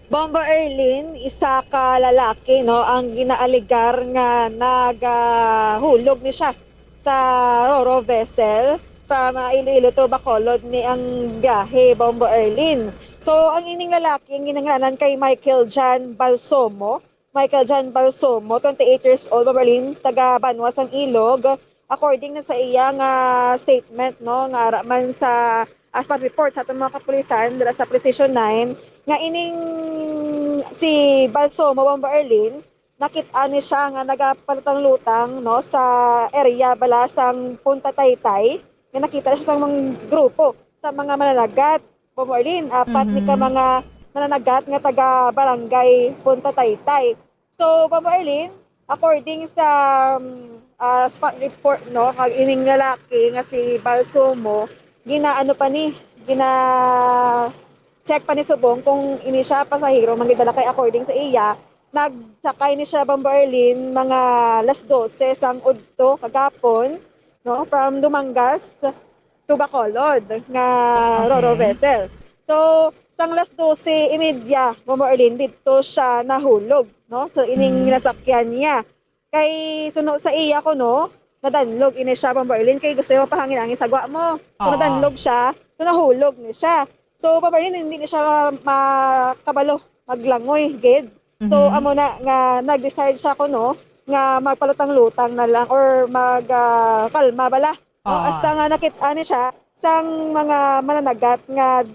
Bombo Erlin, isa ka lalaki, no, ang ginaaligar nga nagahulog ni siya sa Roro vessel from, ah, Iloilo to Bacolod ni ang biyahe, Bombo Erlin. So, ang ining lalaki, ang ginanglanan kay Michael John Balsomo. Michael John Balsomo, twenty-eight years old, Bombo Erlin, taga Banwa sang Ilog. According na sa iya nga statement, no, nga ara man sa, ah, spot report sa atong mga kapulisan dira sa Police Station nine, nga ining si Balsomo, Bombo Erlin, nakit-an ni siya nga nagapalutang-lutang, no, sa area bala sang Punta Taytay, nga nakita siya sang mga grupo sa mga mananagat. Bombo Erlin, apat ni ka Mhm. mga mananagat nga taga Barangay Punta Taytay. So, Bombo Erlin, according sa, um, ah, spot report, no, kag ining lalaki nga si Balsomo, ginaano pa ni, gina-check pa ni subong kung ini siya pasahero man gid bala, kay according sa iya, nagsakay ni siya, Bombo Erlin, mga alas dose sang udto kagapon, no, from Dumangas to Bacolod nga Roro Okay. vessel. So, sang alas dose y media, Bombo Erlin, didto siya nahulog, no? So, ining Mm. ginasakyan niya. Kay suno sa iya kuno, nadanlog ini siya, Bombo Erlin, kay gusto niya mapahangin-hangin sa gwa mo. So, Oo. nadanlog siya, so nahulog ni siya. So, Bombo Erlin, hindi ni siya makabalo maglangoy gid. So, Mhm. amo na nga nag-decide siya kuno nga magpalutang-lutang na lang or mag, ah, kalma bala. No? Oo. Hasta nga nakit-an ni siya sang mga mananagat nga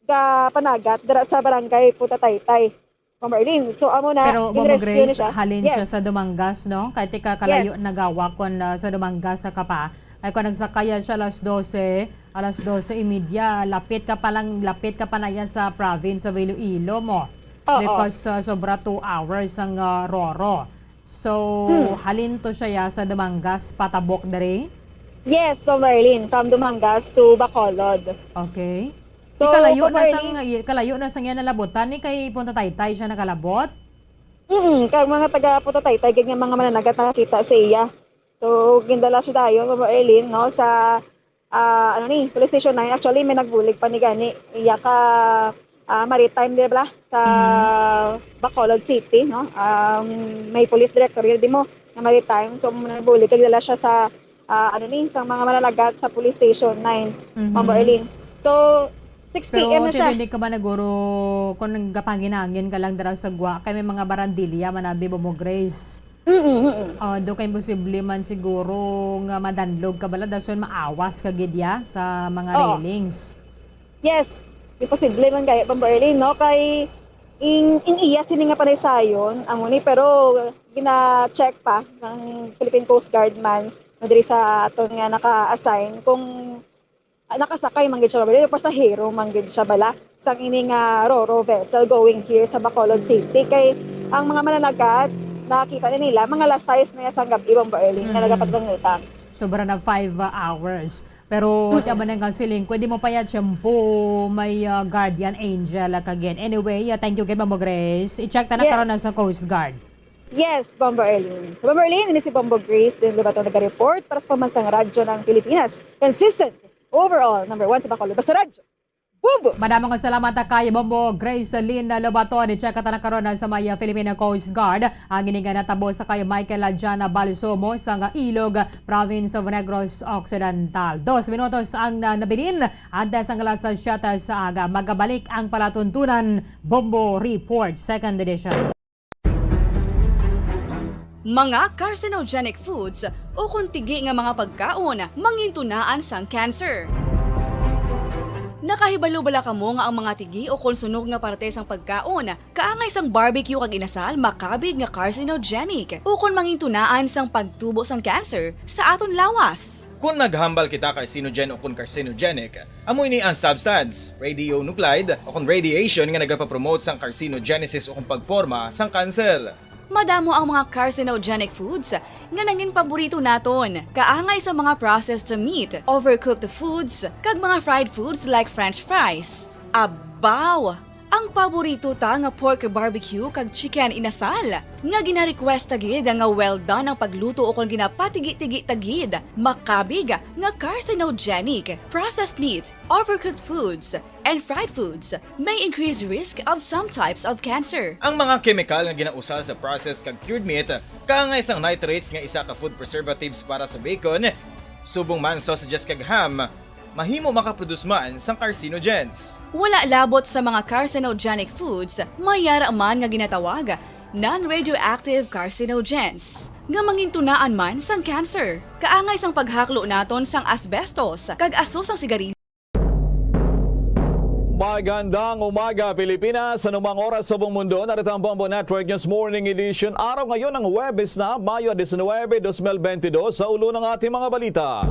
gapanagat dira sa barangay Punta Taytay, Bombo Erlin. So, amo na, Pero, Bombo ginrescue ni Grace, siya. halin siya Yes. sa Dumangas, no? Kay tika kalayo Yes. na gawa kon, ah, sa Dumangas sa kapa. Ay, kung nagsakaya siya alas dose, alas dose y media, lapit ka pa lang, lapit ka pa na yan sa province of Iloilo mo. Oo. Because, ah, sobra two hours ang, ah, Roro. So, Hmm. halin to siya ya sa Dumangas, patabok diri? Yes, Bombo Erlin, from Dumangas to Bacolod. Okay. So, Ikalayo na Bombo sang, Erlin, i-, kalayo na sang iya nalabutan ni kay Punta Taytay siya nakalabot? Mm, kag mga taga Punta Taytay, gid nga mga mananagat nakakita sa iya. So, gindala siya dayon, Bombo Erlin, no, sa, ah, ano ni, Police Station nine. Actually, may nagbulig pa ni gani. Iya ka, ah, Maritime, di ba? Sa Mhm. Bacolod City, no? Um, may police director yun, di mo, na Maritime. So, nagbulig, nagdala siya sa, ah, ano ni, sa mga mananagat sa Police Station nine, Bombo Mhm. Erlin. So, six P M Pero na siya. Tibindi ka ba naguro kung nagapangin-angin ka lang dira sa gwa? Kay may mga barandilya, manabi, Bombo Grace. Mm, mm. Ah, do kay posible man siguro nga madanlog ka bala, dason maawas ka gid ya sa mga Oo. railings. Yes, imposible man kaya, Bombo Erlin, no? Kay ing, ing iya sini nga panaysayon, amo ni, pero gina-check pa sang Philippine Coast Guard man, no, diri sa aton nga naka-assign, kung ah, nakasakay man gid siya, bala, pasahero man gid siya, bala, sang ini nga ro-ro vessel going here sa Bacolod City. Kay ang mga mananagat, nakita na nila, mga alas sais na nga sang gab-i, Bombo Erlin, nga Mhm. nagapatangutan. Sobra na five uh, hours. Pero tiyan man nga siling, pwede mo pa ya tiyempo, may uh, guardian angel uh, kagid. Anyway, uh, thank you gid, Bombo Grace. I-check ta na Yes. karon na sa Coast Guard. Yes, Bombo Erlin. So, Bombo Erlin, ini si Bombo Grace din Lobato naga-report para sa Pambansang Radyo ng Pilipinas. Consistent, overall, number one sa Bacolod. Basta Radyo. Bombo! Madamo nga salamat kay Bombo Grace Lynn Lobaton. I-check ta na karon sa may uh, Filipino Coast Guard. Ang ini nga natabo sa kay Michael Adjana Balsomo sa nga Ilog, Province of Negros Occidental. Dos minutos ang na nabilin antes ang alas siyete sa aga. Magabalik ang palatuntunan Bombo Report, second edition. Mga carcinogenic foods ukon tigi nga mga pagkaon mangintunaan sang cancer. Nakahibalo bala kamo nga ang mga tigi ukon sunog nga parte sang pagkaon kaangay sang barbecue kag inasal makabig nga carcinogenic ukon mangintunaan sang pagtubo sang cancer sa aton lawas? Kon naghambal kita carcinogen ukon carcinogenic, amo ini ang substance, radionuclide ukon radiation nga nagapapromote sang carcinogenesis ukon pagporma sang cancer. Madamo ang mga carcinogenic foods nga nangin paborito naton, kaangay sa mga processed meat, overcooked foods, kag mga fried foods like french fries. Abaw! Ang paborito ta nga pork barbecue kag chicken inasal, nga gina-request ta gid nga well done ang pagluto ukon ginapatigi-tigi ta gid, makabig nga carcinogenic. Processed meat, overcooked foods, and fried foods may increase risk of some types of cancer. Ang mga kemikal nga ginausal sa processed kag cured meat, kaangay sang nitrates nga isa ka food preservatives para sa bacon, subong man sausages kag ham, mahimo makaproduce man sang carcinogens. Wala labot sa mga carcinogenic foods, may yara man nga ginatawag non-radioactive carcinogens, nga mangintunaan man sang cancer. Kaangay sang paghaklo naton sang asbestos kag aso sang sigarilyo. Magandang umaga, Pilipinas. Anumang oras sa buong mundo, narito ang Bombo Network News Morning Edition. Araw ngayon ng Huwebes na, Mayo diecinuebe, dos mil bentidós. Sa ulo ng ating mga balita.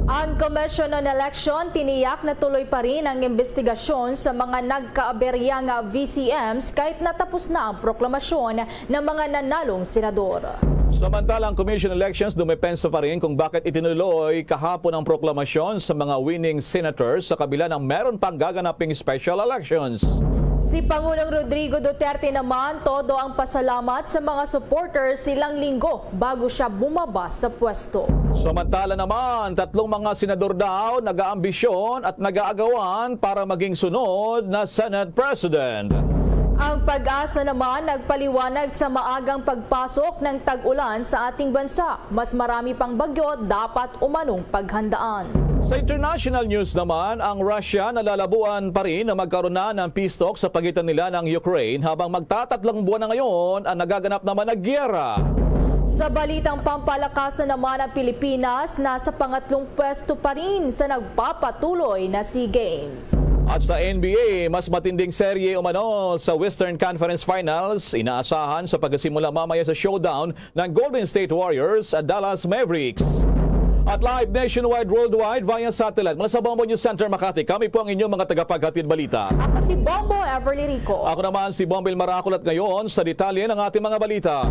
Ang Commission on Election tiniyak na tuloy pa rin ang investigasyon sa mga nagkaaberyang V C Ms kahit natapos na ang proklamasyon ng mga nanalong senador. Samantala, ang Commission on Elections dumepensa pa rin kung bakit itinuloy kahapon ang proklamasyon sa mga winning senators sa kabila ng meron pang gaganaping special elections. Si Pangulong Rodrigo Duterte naman todo ang pasalamat sa mga supporters ilang linggo bago siya bumaba sa pwesto. Samantala naman, tatlong mga senador daw nag-aambisyon at nag-aagawan para maging sunod na Senate President. Ang PAGASA naman nagpaliwanag sa maagang pagpasok ng tag-ulan sa ating bansa. Mas marami pang bagyo dapat umanong paghandaan. Sa international news naman, ang Russia nalalabuan pa rin na magkaroon na ng peace talk sa pagitan nila ng Ukraine, habang magtatatlong buwan na ngayon ang nagaganap naman na giyera. Sa balitang pampalakasan naman, ang Pilipinas nasa pangatlong pwesto pa rin sa nagpapatuloy na SEA Games. At sa N B A, mas matinding serye umano sa Western Conference Finals, inaasahan sa pagsimula mamaya sa showdown ng Golden State Warriors at Dallas Mavericks. At live nationwide, worldwide, via satellite. Mula sa Bombo News Center, Makati, kami po ang inyong mga tagapaghatid balita. Ako si Bombo Everly Rico. Ako naman si Bombil Maracol, at ngayon sa detalye ng ating mga balita.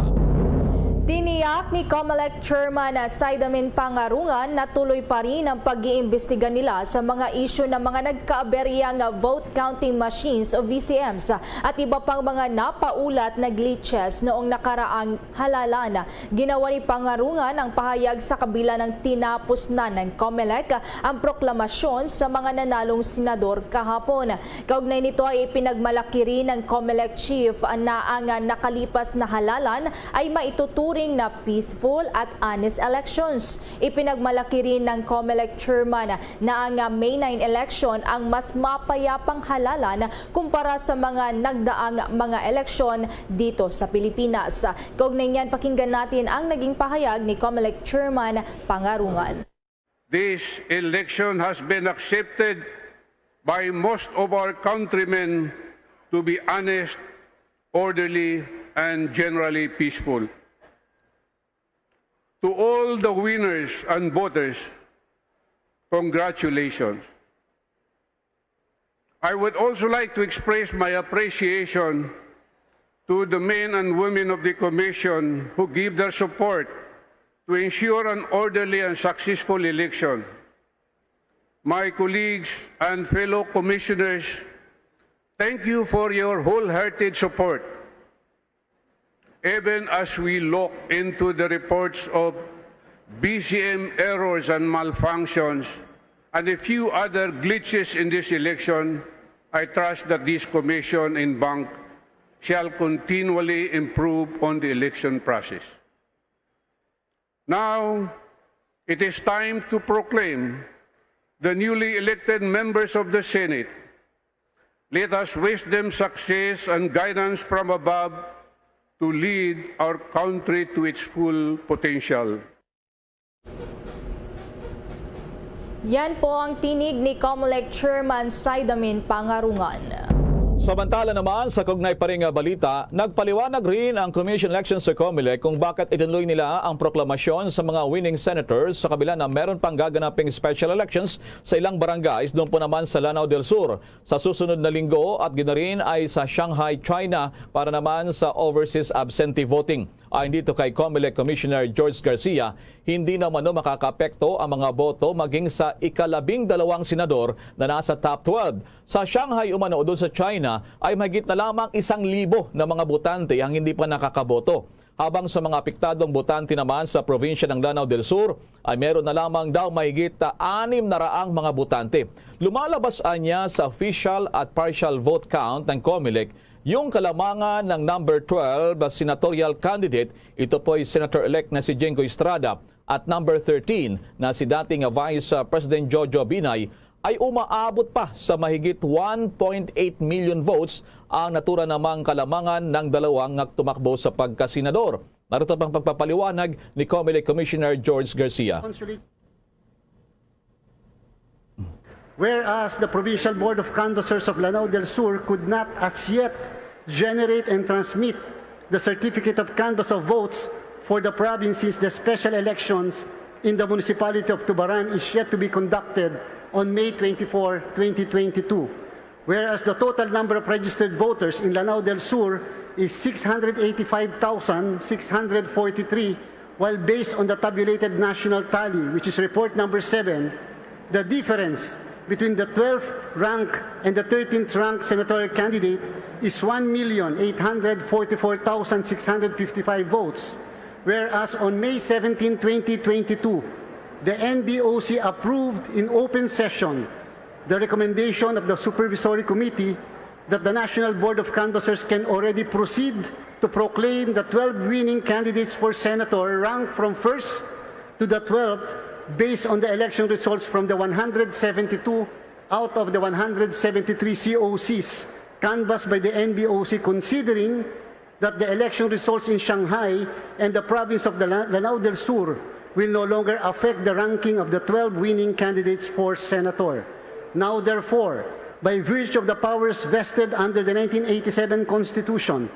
Tiniyak ni Comelec Chairman Saidamin Pangarungan na tuloy pa rin ang pag-iimbestiga nila sa mga isyu ng mga nagkaaberyang vote counting machines o V C Ms at iba pang mga napaulat na glitches noong nakaraang halalan. Ginawa ni Pangarungan ang pahayag sa kabila ng tinapos na ng Comelec ang proklamasyon sa mga nanalong senador kahapon. Kaugnay nito ay ipinagmalaki rin ng Comelec chief na ang nakalipas na halalan ay maituturing na peaceful at honest elections. Ipinagmalaki rin ng Comelec chairman na ang May nine election ang mas mapayapang halalan kumpara sa mga nagdaang mga eleksyon dito sa Pilipinas. Kaugnay niyan, pakinggan natin ang naging pahayag ni Comelec Chairman Pangarungan. This election has been accepted by most of our countrymen to be honest, orderly, and generally peaceful. To all the winners and voters, congratulations. I would also like to express my appreciation to the men and women of the Commission who give their support to ensure an orderly and successful election. My colleagues and fellow commissioners, thank you for your wholehearted support. Even as we look into the reports of B C M errors and malfunctions and a few other glitches in this election, I trust that this commission and bank shall continually improve on the election process. Now, it is time to proclaim the newly elected members of the Senate. Let us wish them success and guidance from above to lead our country to its full potential. Yan po ang tinig ni Comelec Chairman Saidamin Pangarungan. Samantala naman, sa kaugnay pa rin nga balita, nagpaliwanag rin ang Commission on Elections sa Comelec kung bakit itinuloy nila ang proklamasyon sa mga winning senators sa kabila na meron pang gaganaping special elections sa ilang barangays doon po naman sa Lanao del Sur sa susunod na linggo at ginarin ay sa Shanghai, China para naman sa overseas absentee voting. Ayon dito kay Comelec Commissioner George Garcia, hindi na umano makakaapekto ang mga boto maging sa ikalabing dalawang senador na nasa top twelve. Sa Shanghai umano o doon sa China ay mahigit na lamang isang libo na mga botante ang hindi pa nakakaboto. Habang sa mga apektadong botante naman sa probinsya ng Lanao del Sur ay meron na lamang daw mahigit anim na raang mga botante. Lumalabas anya sa official at partial vote count ng Comelec yung kalamangan ng number twelve senatorial candidate, ito po'y Senator-elect na si Jinggoy Estrada, at number thirteen na si dating Vice President Jojo Binay ay umaabot pa sa mahigit one point eight million votes ang natura namang kalamangan ng dalawang tumakbo sa pagkasenador. Narito pang pagpapaliwanag ni Comelec Commissioner George Garcia. Whereas the Provincial Board of Canvassers of Lanao del Sur could not as yet generate and transmit the certificate of canvass of votes for the province, since the special elections in the municipality of Tubaran is yet to be conducted on May twenty-four, twenty twenty-two. Whereas the total number of registered voters in Lanao del Sur is six hundred eighty-five thousand six hundred forty-three, while based on the tabulated national tally, which is report number seven, the difference between the twelfth rank and the thirteenth rank senatorial candidate is one million eight hundred forty-four thousand six hundred fifty-five votes, whereas on May seventeen, twenty twenty-two, the N B O C approved in open session the recommendation of the Supervisory Committee that the National Board of Canvassers can already proceed to proclaim the twelve winning candidates for senator ranked from first to the twelfth based on the election results from the one hundred seventy-two out of the one hundred seventy-three C O Cs canvassed by the N B O C, considering that the election results in Shanghai and the province of the La-, Lanao del Sur will no longer affect the ranking of the twelve winning candidates for senator. Now, therefore, by virtue of the powers vested under the nineteen eighty-seven Constitution,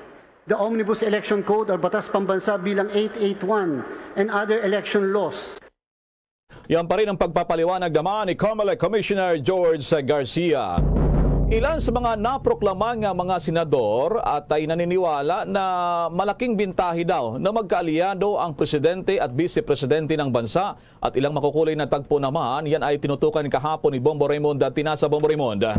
the Omnibus Election Code or Batas Pambansa Bilang eight eight one, and other election laws, Yan pa rin ang pagpapaliwanag naman ni Comelec Commissioner George Garcia. Ilan sa mga naproklama nga mga senador at ay naniniwala na malaking bintahi daw na magkaalyado ang presidente at vice presidente ng bansa at ilang makukulay na tagpo naman. Yan ay tinutukan kahapon ni Bombo Raymond Tinasa. Bombo Raymond.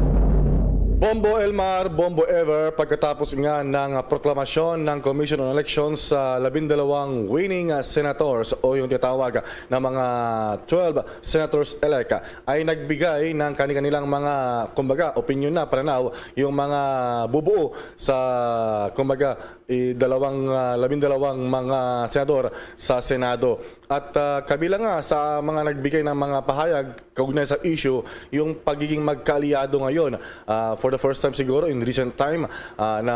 Bombo Elmar, Bombo Ever, pagkatapos nga ng proklamasyon ng Commission on Elections sa labindalawang winning, ah, senators o yung tinatawag na mga twelve senators-elect, ay nagbigay ng kani-kanilang mga, kumbaga, opinyon na pananaw yung mga bubuo sa, kumbaga, eh, dalawang, ah, labindalawang mga senador sa Senado. At, ah, kabilang nga sa mga nagbigay ng mga pahayag kaugnay sa issue, yung pagiging magkaalyado ngayon. Ah, for the first time siguro in recent time, ah, na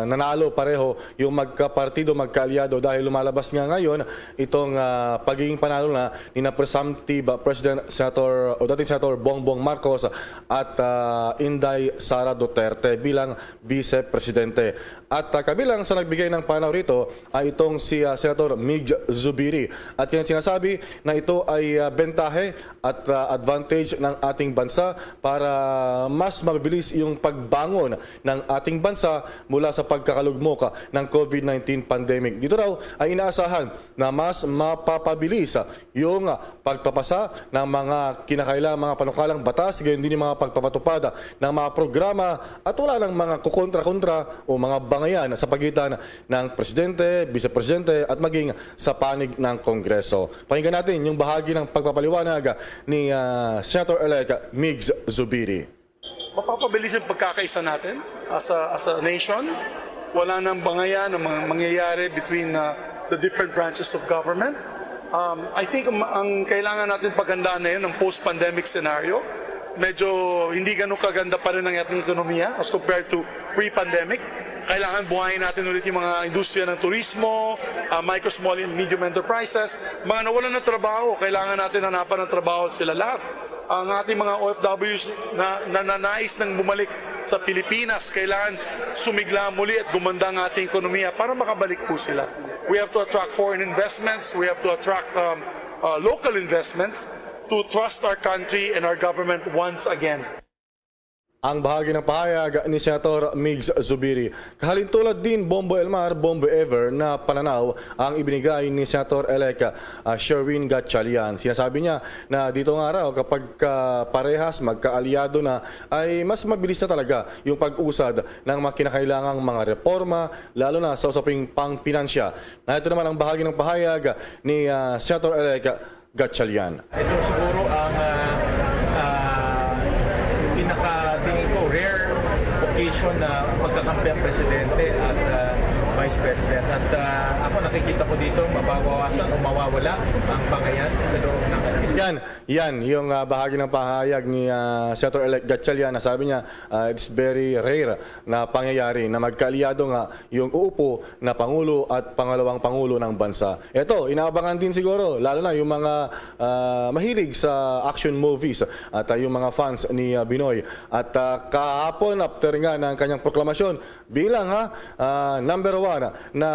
nanalo pareho yung magkapartido, magkaalyado, dahil lumalabas nga ngayon itong, ah, pagiging panalo na ni na Presumptive President Senator o dating Senator Bongbong Marcos at, ah, Inday Sara Duterte bilang Vice Presidente. At, ah, kabilang sa nagbigay ng panaw rito ay itong si, ah, Senator Migs Zubiri. At kanyang sinasabi na ito ay, ah, bentahe at, ah, advantage ng ating bansa para mas mabilis yung pagbangon ng ating bansa mula sa pagkakalugmok, ah, ng COVID nineteen pandemic. Dito raw ay inaasahan na mas mapapabilis, ah, yung, ah, pagpapasa ng mga kinakailangan, mga panukalang batas, gayon din yung mga pagpapatupad, ah, ng mga programa at wala ng mga kukontra-kontra o mga bangayan sa pagitan ng Presidente, Vice Presidente at maging sa panig ng Kongreso. Pakinggan natin yung bahagi ng pagpapaliwanag ni, ah, Senator-elect Migs Zubiri. Mapapabilis ang pagkakaisa natin as a, as a nation. Wala nang bangayan ang mga mangyayari between, uh, the different branches of government. Um, I think ang, ang kailangan natin paghandaan na yun, ang post-pandemic scenario. Medyo hindi ganun kaganda pa rin ang ating ekonomiya as compared to pre-pandemic. Kailangan buhayin natin ulit yung mga industriya ng turismo, uh, micro, small, and medium enterprises. Mga nawalan ng trabaho, kailangan natin hanapan ng trabaho sila lahat. Ang ating mga O F Ws na nananais nang bumalik sa Pilipinas, kailangan sumigla muli at gumanda ang ating ekonomiya para makabalik po sila. We have to attract foreign investments, we have to attract, um, uh, local investments to trust our country and our government once again. Ang bahagi ng pahayag ni Senator Migs Zubiri. Kahalintulad din, Bombo Elmar, Bombo Ever, na pananaw ang ibinigay ni Senator-elect, ah, Sherwin Gatchalian. Sinasabi niya na dito nga raw, kapag ka parehas, magkaalyado na, ay mas mabilis na talaga yung pag-usad ng mga kinakailangang mga reforma, lalo na sa usaping pangpinansya. Na ito naman ang bahagi ng pahayag ni, ah, Senator-elect Gatchalian. Ito siguro ang, ah, ah, pinaka, tingin ko, rare occasion na magkakampi ang presidente at, ah, vice president. At, ah, ako, nakikita ko dito, mababawasan o mawawala ang bangayan sa loob ng administrasyon. Yan, yan yung, ah, bahagi ng pahayag ni, ah, Senator-elect Gatchalian na sabi niya, ah, it's very rare na pangyayari na magkaalyado nga yung uupo na Pangulo at Pangalawang Pangulo ng bansa. Ito, inaabangan din siguro, lalo na yung mga, ah, mahilig sa action movies at, ah, yung mga fans ni, ah, Binoy. At, ah, kahapon, after nga ng kanyang proklamasyon bilang, ha, ah, number one na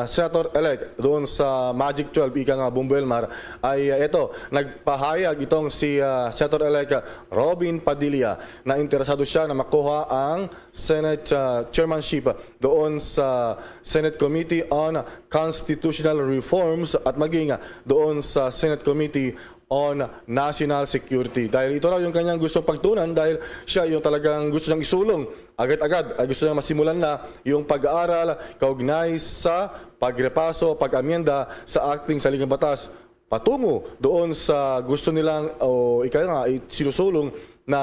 senator-elect doon sa Magic twelve, ika nga, Bombo Elmar, ay, ah, ito, nagpahayag itong si, ah, Senator-elect Robin Padilla na interesado siya na makuha ang Senate, ah, chairmanship doon sa Senate Committee on Constitutional Reforms at maging doon sa Senate Committee on National Security. Dahil ito raw yung kanyang gustong pagtunan dahil siya yung talagang gusto niyang isulong. Agad-agad ay gusto niyang masimulan na yung pag-aaral kaugnay sa pagrepaso, pag-amyenda sa ating saligang batas patungo doon sa gusto nilang, o ika nga, i-, sinusulong na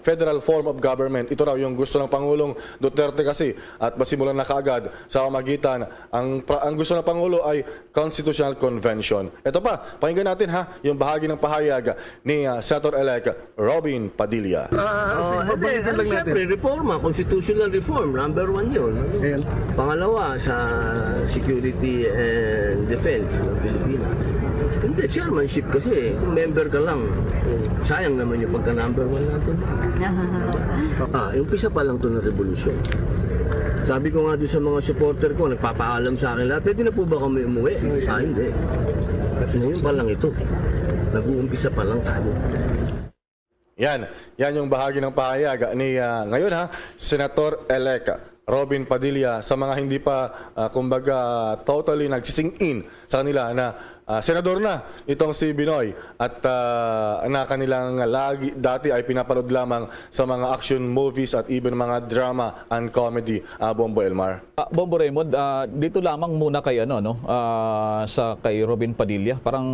federal form of government. Ito raw yung gusto ng Pangulong Duterte kasi at masimulan na kaagad sa pamagitan ang pra-, ang gusto ng Pangulo ay constitutional convention. Ito pa, pakinggan natin, ha, yung bahagi ng pahayag ni, ah, Senator-elect Robin Padilla. Ah, Oh, sige, hindi, pabalikan ano, lang natin. Siyempre, reforma, constitutional reform, number one yun. Ano? Ayan. Pangalawa, sa security and defense ng Pilipinas. Hindi, chairmanship kasi, kung member ka lang, sayang naman yung pagka number one natin. Ah, umpisa pa lang to ng revolusyon. Sabi ko nga doon sa mga supporter ko, nagpapaalam sa akin lahat, "Pwede na po ba kami umuwi?" Ah, hindi. Ngayon pa lang ito. Nag-uumpisa pa lang tayo. Yan. Yan yung bahagi ng pahayag ni, ah, ngayon, ha, Senator-elect Robin Padilla, sa mga hindi pa, ah, kumbaga, totally nagsising-in sa kanila na, ah, senador na itong si Binoy at, ah, na kanilang lagi, dati ay pinapanood lamang sa mga action movies at even mga drama and comedy, ah, Bombo Elmar. Ah, Bombo Raymond, ah, dito lamang muna kay ano, no, ah, sa kay Robin Padilla. Parang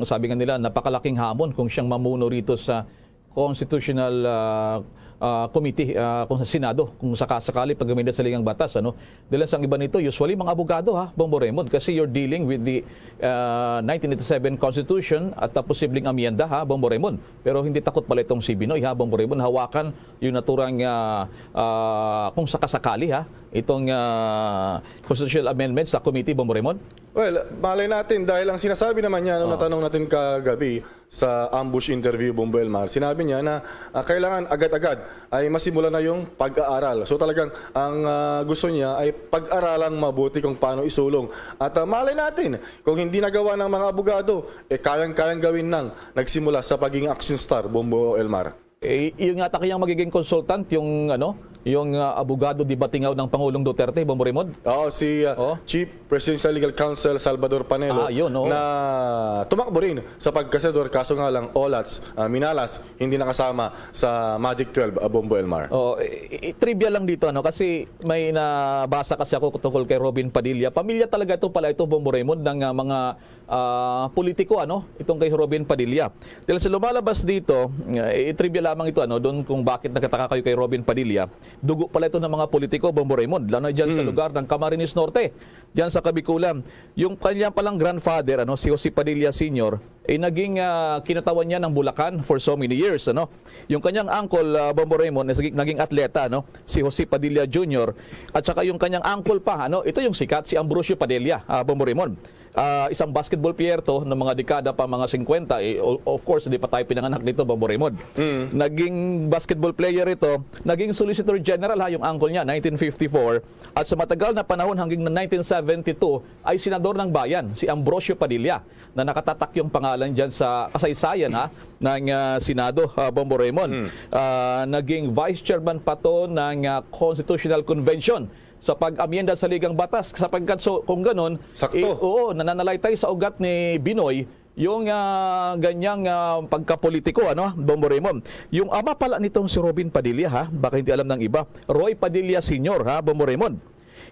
sabi nga nila, napakalaking hamon kung siyang mamuno rito sa Constitutional, ah, ah, Committee, ah, kung sa Senado, kung sakasakali pag-amenda sa ligang batas, ano. Dahil sa iba nito, usually mga abogado, ha, Bombo Raymond, kasi you're dealing with the, ah, nineteen eighty-seven Constitution at, ah, posibleng amyenda, ha, Bombo Raymond. Pero hindi takot pala itong si Binoy, ha, Bombo Raymond, hawakan yung naturang, ah, ah, kung sakasakali, ha, itong, ah, constitutional amendment sa committee, Bombo Raymond? Well, malay natin, dahil ang sinasabi naman niya nung Oh. natanong natin kagabi sa ambush interview, Bombo Elmar, sinabi niya na, ah, kailangan agad-agad ay masimulan na yung pag-aaral. So, talagang ang, ah, gusto niya ay pag-aralang mabuti kung paano isulong. At, ah, malay natin, kung hindi nagawa ng mga abogado, eh, kayang-kayang gawin ng nagsimula sa pagiging action star, Bombo Elmar. Eh, yung yata kayang magiging consultant, yung, ano, yung, ah, abogado di batingaw ng Pangulong Duterte, Bombo Raymond? Oo, si, ah, Oh. Chief Presidential Legal Counsel Salvador Panelo Ah, yun, oo. na tumakbo rin sa pagkasenador, kaso nga lang, Olats, ah, Minalas, hindi nakasama sa Magic twelve, ah, Bombo Elmar. Oh, i-, i-, trivia lang dito, ano, kasi may nabasa kasi ako tungkol kay Robin Padilla. Pamilya talaga ito pala ito, Bombo Raymond, ng, ah, mga, ah, politiko, ano, itong kay Robin Padilla. Dahil sa lumalabas dito, eh, i-trivia lamang ito, ano, doon kung bakit nagkataka kayo kay Robin Padilla. Dugo pala ito ng mga politiko, Bombo Raymond, lalo na dyan sa Mm. lugar ng Camarines Norte, dyan sa Kabikulan. Yung kanyang palang grandfather, ano, si Jose Padilla Senior, eh, naging, ah, kinatawan niya ng Bulacan for so many years, ano. Yung kanyang uncle, ah, Bombo Raymond, is naging, naging atleta, no, si Jose Padilla Junior, at saka yung kanyang uncle pa, ano, ito yung sikat, si Ambrosio Padilla, ah, Bombo Raymond. Ah, isang basketball player to ng mga dekada pa, mga singkwenta, eh, o-, of course, hindi pa tayo pinanganak dito, Bombo Raymond. Mm. Naging basketball player ito, naging Solicitor General, ha, yung uncle niya, nineteen fifty-four, at sa matagal na panahon hanggang nineteen seventy-two, ay senador ng bayan, si Ambrosio Padilla, na nakatatak yung pangalan dyan sa kasaysayan, ha, ng, ah, Senado, ah, Bombo Raymond. Hmm. Ah, naging vice chairman pa to ng, ah, Constitutional Convention sa pag-amyenda sa ligang batas, sapagkat, so, kung ganon, Sakto. i-, oo, nananalaytay sa ugat ni Binoy yung, ah, ganyang, ah, pagkapolitiko, ano, Bombo Raymond. Yung ama pala nitong si Robin Padilla, ha, baka hindi alam ng iba, Roy Padilla Senior, ha, Bombo Raymond.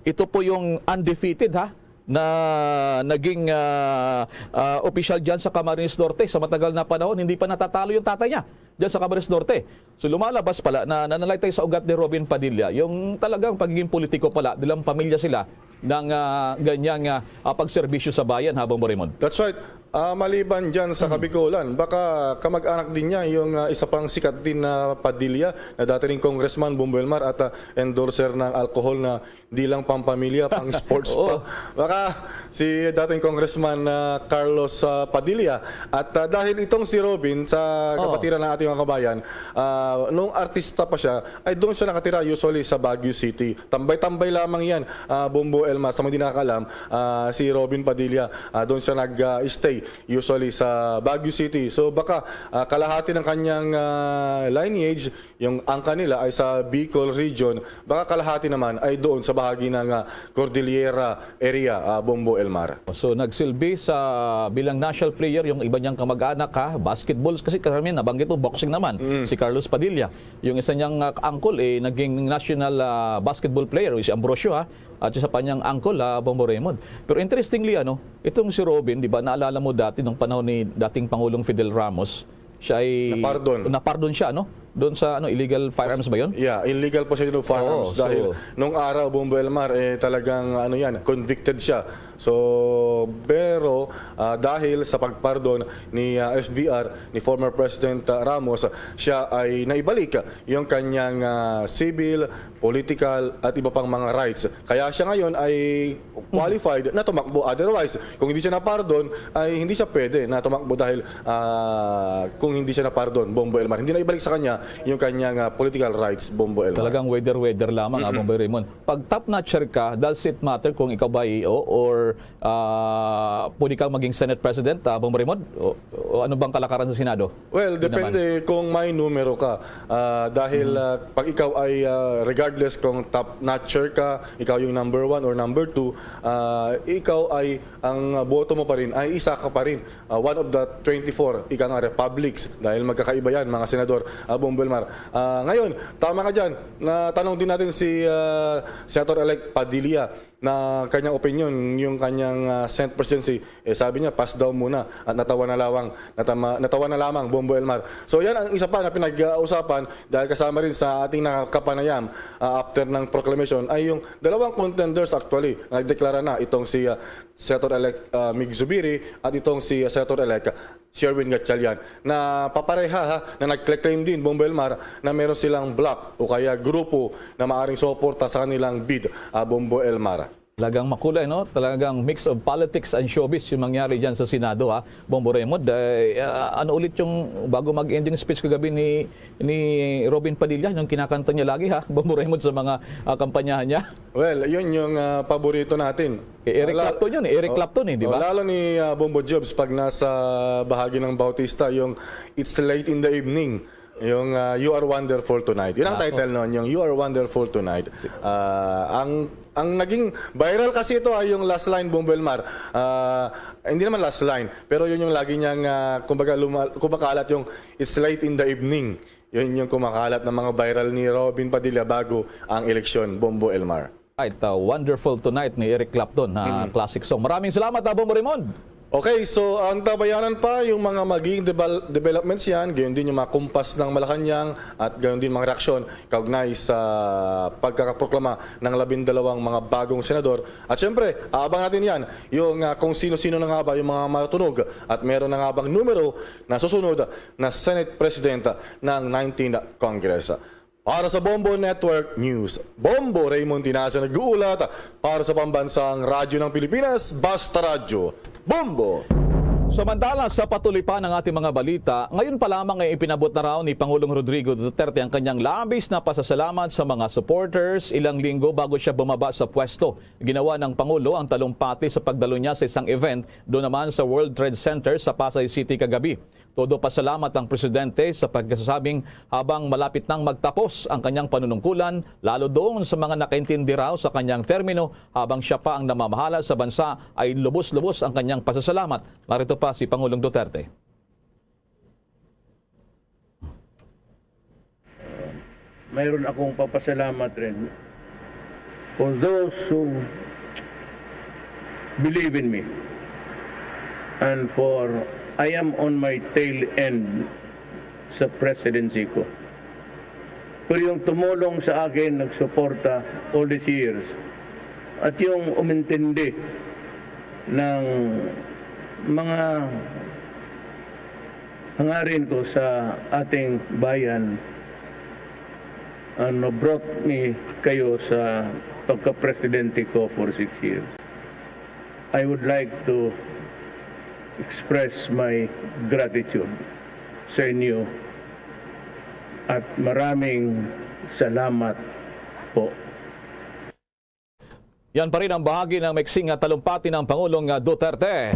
Ito po yung undefeated, ha, na naging, ah, ah, opisyal dyan sa Camarines Norte. Sa matagal na panahon, hindi pa natatalo yung tatay niya dyan sa Camarines Norte. So, lumalabas pala na nananalaytay sa ugat ni Robin Padilla yung talagang pagiging politiko pala, nilang pamilya sila ng, ah, ganyang, ah, ah, pagserbisyo sa bayan, ha, Bombo Raymond. That's right. Ah, maliban dyan sa Mm. Kabikulan, baka kamag-anak din niya yung, ah, isa pang sikat din na Padilla, na dati ring congressman, Bombo Elmar, at, ah, endorser ng alcohol na di lang pampamilya, pang sports Oo. pa. Baka si dating Congressman, ah, Carlos, ah, Padilla. At, ah, dahil itong si Robin, sa Oo. kapatiran ng ating mga kabayan, ah, nung artista pa siya, ay doon siya nakatira usually sa Baguio City. Tambay-tambay lamang yan, ah, Bombo Elmar. Sa mga di nakakalam, ah, si Robin Padilla, ah, doon siya nag, ah, stay usually sa Baguio City. So baka, ah, kalahati ng kanyang, ah, lineage, yung angkan nila ay sa Bicol region, baka kalahati naman ay doon sa bahagi ng, ah, Cordillera area, ah, Bombo Elmar. So, nagsilbi sa bilang national player yung iba niyang kamag-anak, ha, basketball, kasi karamihan nabanggit mo, boxing naman, Mm. si Carlos Padilla. Yung isa niyang, ah, uncle, eh, naging national, ah, basketball player, si Ambrosio, ha, at isa pa niyang uncle, ha, Bombo Raymond. Pero interestingly, ano, itong si Robin, di ba, naalala mo dati nung panahon ni dating Pangulong Fidel Ramos, siya ay Napardon. napardon siya, no? Doon sa, ano, illegal firearms ba yun? Yeah, illegal possession of firearms. Oo, so Dahil nung araw, Bombo Elmar, eh, talagang, ano yan, convicted siya. So, pero, ah, dahil sa pagpardon ni, ah, F V R, ni former President, ah, Ramos, siya ay naibalik yung kanyang, ah, civil, political, at iba pang mga rights. Kaya siya ngayon ay qualified na tumakbo. Otherwise, kung hindi siya napardon, ay hindi siya pwede na tumakbo dahil, ah, kung hindi siya napardon, Bombo Elmar, hindi na ibalik sa kanya yung kanyang, ah, political rights, Bombo Elmar. Talagang weather-weather lamang, ah, Mm-mm. Bombo Raymond. Pag top notcher ka, does it matter kung ikaw ba ay oo or, ah, pwede kang maging Senate President, ah, Bombo Raymond? O, o ano bang kalakaran sa Senado? Well, Hindi naman. depende kung may numero ka. Ah, dahil, Mhm. ah, pag ikaw ay, ah, regardless kung top notcher ka, ikaw yung number one or number two, ah, ikaw ay, ang boto mo pa rin ay isa ka pa rin. Ah, one of the twenty-four, ika nga, republics, dahil magkakaiba yan, mga senador, ah, Bombo Elmar. Ah, ngayon, tama ka dyan, natanong din natin si, ah, Senator-elect Padilla na kanyang opinion, yung kanyang, ah, Senate presidency. Eh, sabi niya, pass daw muna at natawa na lamang, natama, natawa na lamang, Bombo Elmar. So, yan ang isa pa na pinag-uusapan dahil kasama rin sa ating nakakapanayam, ah, after ng proclamation ay yung dalawang contenders actually na nagdeklara na, itong si, ah, Senator-elect, ah, Mig Zubiri at itong si, ah, Senator-elect Sherwin Gatchalian, na papareha, ha, na nag-claim din, Bombo Elmar, na meron silang bloc o kaya grupo na maaring suporta sa kanilang bid, ah, Bombo Elmar. Talagang makulay, no? Talagang mix of politics and showbiz yung mangyari dyan sa Senado, ha? Bombo Raymond, eh, ah, ano ulit yung bago mag-ending speech kagabi ni, ni Robin Padilla, yung kinakanta niya lagi, ha? Bombo Raymond, sa mga, ah, kampanyahan niya? Well, yun yung, ah, paborito natin. Eh, Eric Lal-, Clapton yun, eh. Eric oh, Clapton, eh, di oh, ba? Lalo ni, ah, Bombo Jobs pag nasa bahagi ng Bautista, yung "It's late in the evening." Yung, ah, "You are wonderful tonight." Yun ang Nako. title nun, yung "You are wonderful tonight." Si- Ah, ang, ang naging viral kasi ito ay yung last line, Bombo Elmar. Ah, hindi naman last line, pero yun yung lagi niyang, ah, kumbaga, luma-, kumakalat yung "It's late in the evening." Yun yung kumakalat ng mga viral ni Robin Padilla bago ang eleksyon, Bombo Elmar. Right, uh, "Wonderful Tonight" ni Eric Clapton, ha, Mm. classic song. Maraming salamat, ha, Bombo Raymond. Okay, so ang tabayanan pa yung mga magiging debal-, developments yan, gayon din yung mga kumpas ng Malacañang at gayon din mga reaksyon kaugnay sa pagkakaproklama ng labindalawang mga bagong senador. At syempre, aabang natin yan, yung, ah, kung sino-sino na nga ba yung mga matunog at meron na nga bang numero na susunod na Senate President ng nineteenth Congress. Para sa Bombo Network News, Bombo Raymond Tinaza nag-uulat para sa Pambansang Radyo ng Pilipinas, Basta Radyo, Bombo! Samantala, sa patuloy pa ng ating mga balita, ngayon pa lamang ay ipinabot na raw ni Pangulong Rodrigo Duterte ang kanyang labis na pasasalamat sa mga supporters ilang linggo bago siya bumaba sa pwesto. Ginawa ng Pangulo ang talumpati sa pagdalo niya sa isang event doon naman sa World Trade Center sa Pasay City kagabi. Todo pasalamat ang presidente sa pagkasasabing habang malapit nang magtapos ang kanyang panunungkulan, lalo doon sa mga nakaintindi raw sa kanyang termino habang siya pa ang namamahala sa bansa, ay lubos-lubos ang kanyang pasasalamat. Narito pa si Pangulong Duterte. Mayroon akong papasalamat rin for those who believe in me and for I am on my tail end sa presidency ko. Pero yung tumulong sa akin, nagsuporta all these years, at yung umintindi ng mga hangarin ko sa ating bayan, ano, brought me kayo sa pagka-presidente ko for six years. I would like to express my gratitude sa inyo at maraming salamat po. Yan pa rin ang bahagi ng maiksing, ah, talumpati ng Pangulong, ah, Duterte.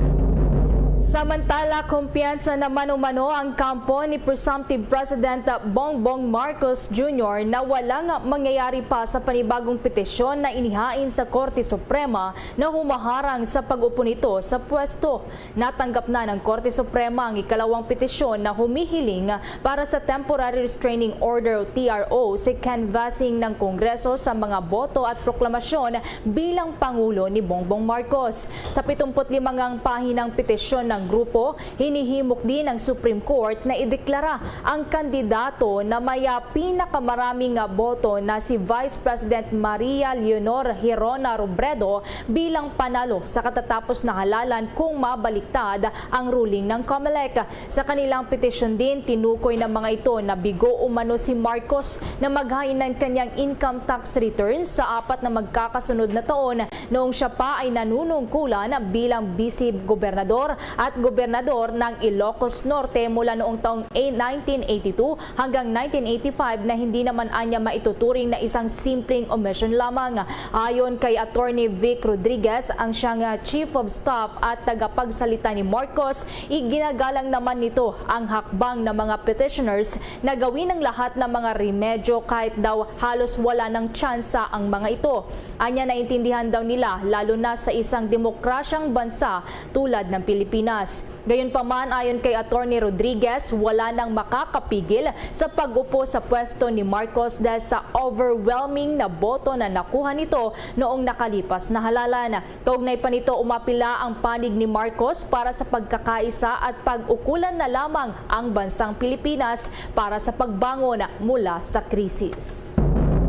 Samantala, kumpiyansa na mano-mano ang kampo ni presumptive President Bongbong Marcos Junior na walang mangyayari pa sa panibagong petisyon na inihain sa Korte Suprema na humaharang sa pag-upo nito sa pwesto. Natanggap na ng Korte Suprema ang ikalawang petisyon na humihiling para sa Temporary Restraining Order o T R O, sa canvassing ng Kongreso sa mga boto at proklamasyon bilang Pangulo ni Bongbong Marcos. Sa pitumput lima ngang pahinang petisyon ng grupo, hinihimok din ang Supreme Court na ideklara ang kandidato na may, ah, pinakamaraming, ah, boto na si Vice President Maria Leonor Gerona Robredo bilang panalo sa katatapos na halalan kung mabaliktad ang ruling ng Comelec. Sa kanilang petisyon din, tinukoy ng mga ito na bigo umano si Marcos na maghain ng kanyang income tax returns sa apat na magkakasunod na taon noong siya pa ay nanunungkulan bilang bise gobernador at gobernador ng Ilocos Norte mula noong taong nineteen eighty-two hanggang nineteen eighty-five na hindi naman anya maituturing na isang simpleng omisyon lamang. Ayon kay Attorney Vic Rodriguez, ang siyang, ah, chief of staff at tagapagsalita ni Marcos, iginagalang naman nito ang hakbang ng mga petitioners na gawin ang lahat ng mga remedyo kahit daw halos wala ng tsansa ang mga ito. Anya, naintindihan daw nila, lalo na sa isang demokrasyang bansa tulad ng Pilipinas. Gayunpaman, ayon kay Attorney Rodriguez, wala nang makakapigil sa pag-upo sa pwesto ni Marcos dahil sa overwhelming na boto na nakuha nito noong nakalipas na halalan. Kaugnay pa nito, umapila ang panig ni Marcos para sa pagkakaisa at pag-ukulan na lamang ang bansang Pilipinas para sa pagbangon mula sa krisis.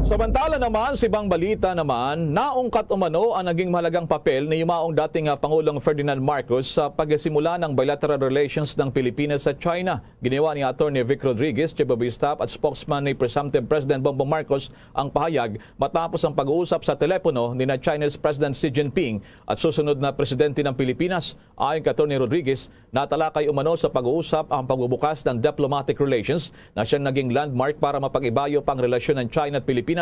Samantala naman, sa ibang balita naman, naungkat umano ang naging mahalagang papel ni yumaong dating, ah, Pangulong Ferdinand Marcos sa pagsimula ng bilateral relations ng Pilipinas sa China. Ginawa ni Attorney Vic Rodriguez, Chief of Staff at Spokesman ni Presumptive President Bongbong Marcos, ang pahayag matapos ang pag-uusap sa telepono ni na Chinese President Xi Jinping at susunod na presidente ng Pilipinas. Ayon kay Attorney Rodriguez, natalakay umano sa pag-uusap ang pagbubukas ng diplomatic relations na siyang naging landmark para mapag-ibayo pa ang relasyon ng China at Pilipinas.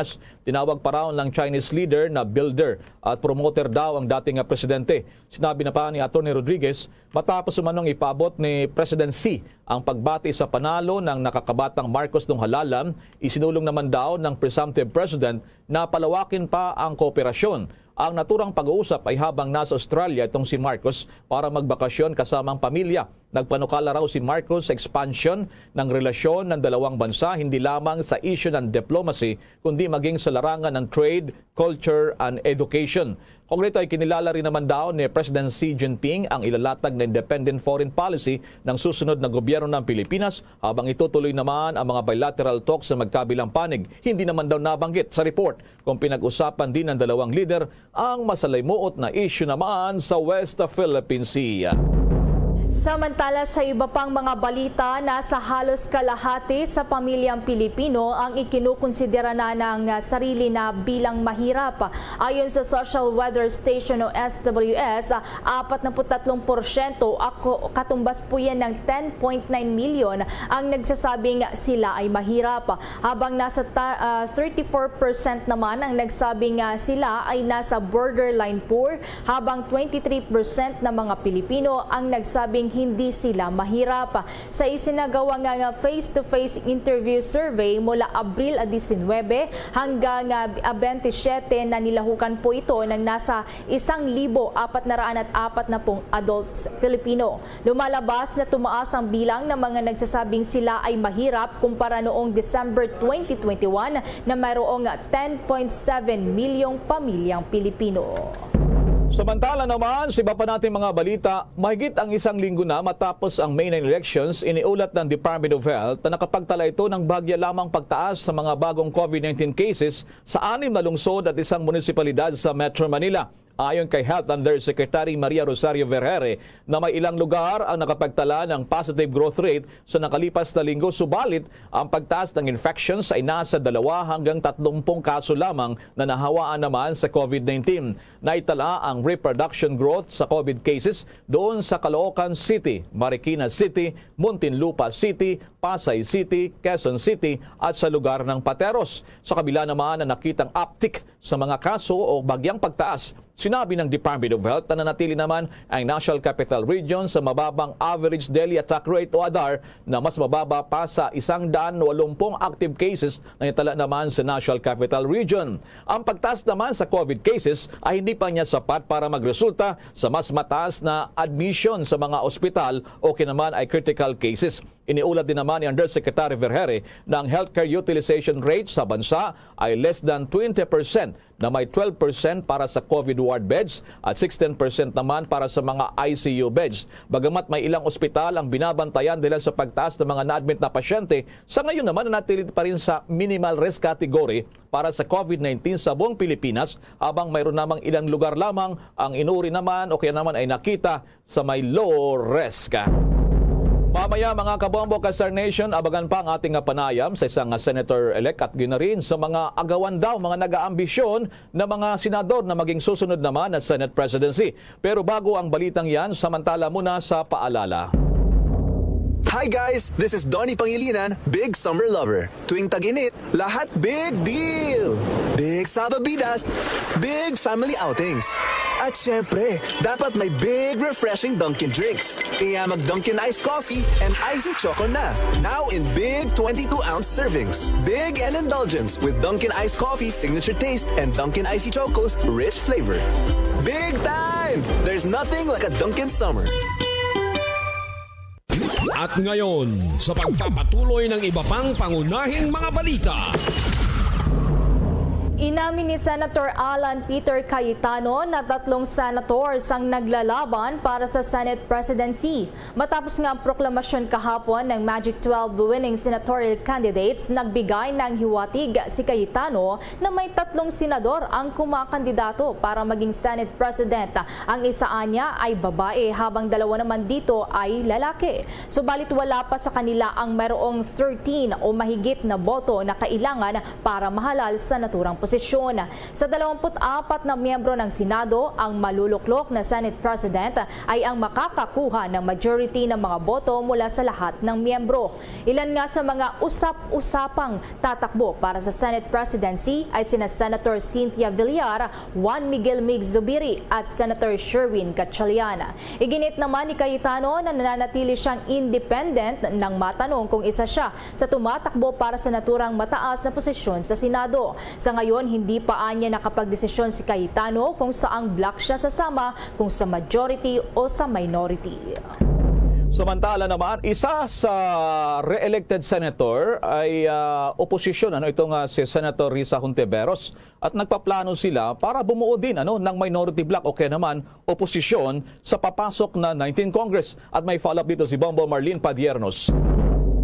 Tinawag pa raw ng Chinese leader na builder at promoter daw ang dating nga presidente. Sinabi na pa ni Attorney Rodriguez, matapos umanong ipaabot ni President Xi ang pagbati sa panalo ng nakakabatang Marcos nung halalan, isinulong naman daw ng presumptive president na palawakin pa ang kooperasyon. Ang naturang pag-uusap ay habang nasa Australia itong si Marcos para magbakasyon kasama ang pamilya. Nagpanukala raw si Marcos sa expansion ng relasyon ng dalawang bansa, hindi lamang sa isyu ng diplomacy, kundi maging sa larangan ng trade, culture, and education. Kaugnay nito, ay kinilala rin naman daw ni President Xi Jinping ang ilalatag na independent foreign policy ng susunod na gobyerno ng Pilipinas, habang itutuloy naman ang mga bilateral talks sa magkabilang panig. Hindi naman daw nabanggit sa report kung pinag-usapan din ng dalawang lider ang masalimuot na isyu naman sa West Philippine Sea. Samantala, sa iba pang mga balita, nasa halos kalahati sa pamilyang Pilipino ang ikinukonsidera na ng sarili na bilang mahirap. Ayon sa Social Weather Station o S W S, apat na put tatlong porsyento, ako, katumbas po yan ng ten point nine million, ang nagsasabing sila ay mahirap, habang nasa ta-, ah, thirty-four percent naman ang nagsabing, ah, sila ay nasa borderline poor, habang twenty-three percent na mga Pilipino ang nagsabing hindi sila mahirap. Sa isinagawa nga, nga face-to-face interview survey mula Abril disinwebe hanggang, ah, bente siyete, nanilahukan po ito ng nasa isang libo apat na raan at apat na pung adults Filipino. Lumalabas na tumaas ang bilang ng mga nagsasabing sila ay mahirap kumpara noong December twenty twenty-one, na mayroong ten point seven milyong pamilyang Pilipino. Samantala naman, sa iba pa nating mga balita, mahigit ang isang linggo na matapos ang May nine elections, iniulat ng Department of Health na nakapagtala ito ng bahagya lamang pagtaas sa mga bagong COVID nineteen cases sa anim na lungsod at isang munisipalidad sa Metro Manila. Ayon kay Health Undersecretary Maria Rosario Vergere, na may ilang lugar ang nakapagtala ng positive growth rate sa nakalipas na linggo, subalit ang pagtaas ng infections ay nasa dalawa hanggang tatlumpung kaso lamang na nahawaan naman sa COVID nineteen. Naitala ang reproduction growth sa COVID cases doon sa Caloocan City, Marikina City, Muntinlupa City, Pasay City, Quezon City, at sa lugar ng Pateros. Sa kabila naman na nakitang uptick sa mga kaso o bagyang pagtaas, sinabi ng Department of Health na nanatili naman ang National Capital Region sa mababang average daily attack rate o adar na mas mababa pa sa isang daan walumpung active cases na itala naman sa National Capital Region. Ang pagtaas naman sa COVID cases ay hindi pa niya sapat para magresulta sa mas mataas na admission sa mga ospital o kinaman ay critical cases. Iniulat din naman ni Undersecretary Vergere na ang healthcare utilization rate sa bansa ay less than twenty percent, na may twelve percent para sa COVID ward beds at sixteen percent naman para sa mga I C U beds. Bagamat may ilang ospital ang binabantayan dahil sa pagtaas ng mga na-admit na pasyente, sa ngayon naman nanatili pa rin sa minimal risk category para sa COVID nineteen sa buong Pilipinas, habang mayroon namang ilang lugar lamang ang inuri naman o kaya naman ay nakita sa may low risk. Mamaya, mga kabombo, ka Star Nation, abangan pa ang ating, ah, panayam sa isang, ah, senator-elect at ginarin sa mga agawan daw, mga nag-aambisyon na mga senador na maging susunod naman na Senate presidency. Pero bago ang balitang yan, samantala muna sa paalala. Hi guys! This is Donnie Pangilinan, big summer lover. Tuwing tag-init, lahat big deal! Big salvavidas, big family outings. At syempre, dapat may big refreshing Dunkin' drinks. Kaya mag Dunkin' Ice Coffee and Icy Choco na. Now in big twenty-two ounce servings. Big and indulgence with Dunkin' Ice Coffee signature taste and Dunkin' Icy Choco's rich flavor. Big time! There's nothing like a Dunkin' Summer. At ngayon, sa pagpapatuloy ng iba pang pangunahing mga balita. Inamin ni Senator Alan Peter Cayetano na tatlong senators ang naglalaban para sa Senate presidency matapos nga ang proklamasyon kahapon ng Magic twelve winning senatorial candidates. Nagbigay ng hiwatig si Cayetano na may tatlong senador ang kumakandidato para maging Senate President. Ang isa anya ay babae habang dalawa naman dito ay lalaki. Subalit wala pa sa kanila ang mayroong thirteen o mahigit na boto na kailangan para mahalal sa naturang posisyon. Sa dalawampu't apat na miyembro ng Senado, ang maluluklok na Senate President ay ang makakakuha ng majority ng mga boto mula sa lahat ng miyembro. Ilan nga sa mga usap-usapang tatakbo para sa Senate presidency ay sina Senator Cynthia Villar, Juan Miguel Mig Zubiri at Senator Sherwin Gatchalian. Iginit naman ni Cayetano na nananatili siyang independent nang matanong kung isa siya sa tumatakbo para sa naturang mataas na posisyon sa Senado. Sa ngayon, hindi pa anya nakapagdesisyon si Cayetano kung saang bloc siya sasama, kung sa majority o sa minority. Samantala naman, isa sa re-elected senator ay, ah, oposisyon, ano, ito nga si Senator Risa Hontiveros, at nagpaplano sila para bumuo din, ano, ng minority bloc o kaya naman oposisyon sa papasok na nineteenth Congress. At may follow-up dito si Bombo Marlene Padiernos.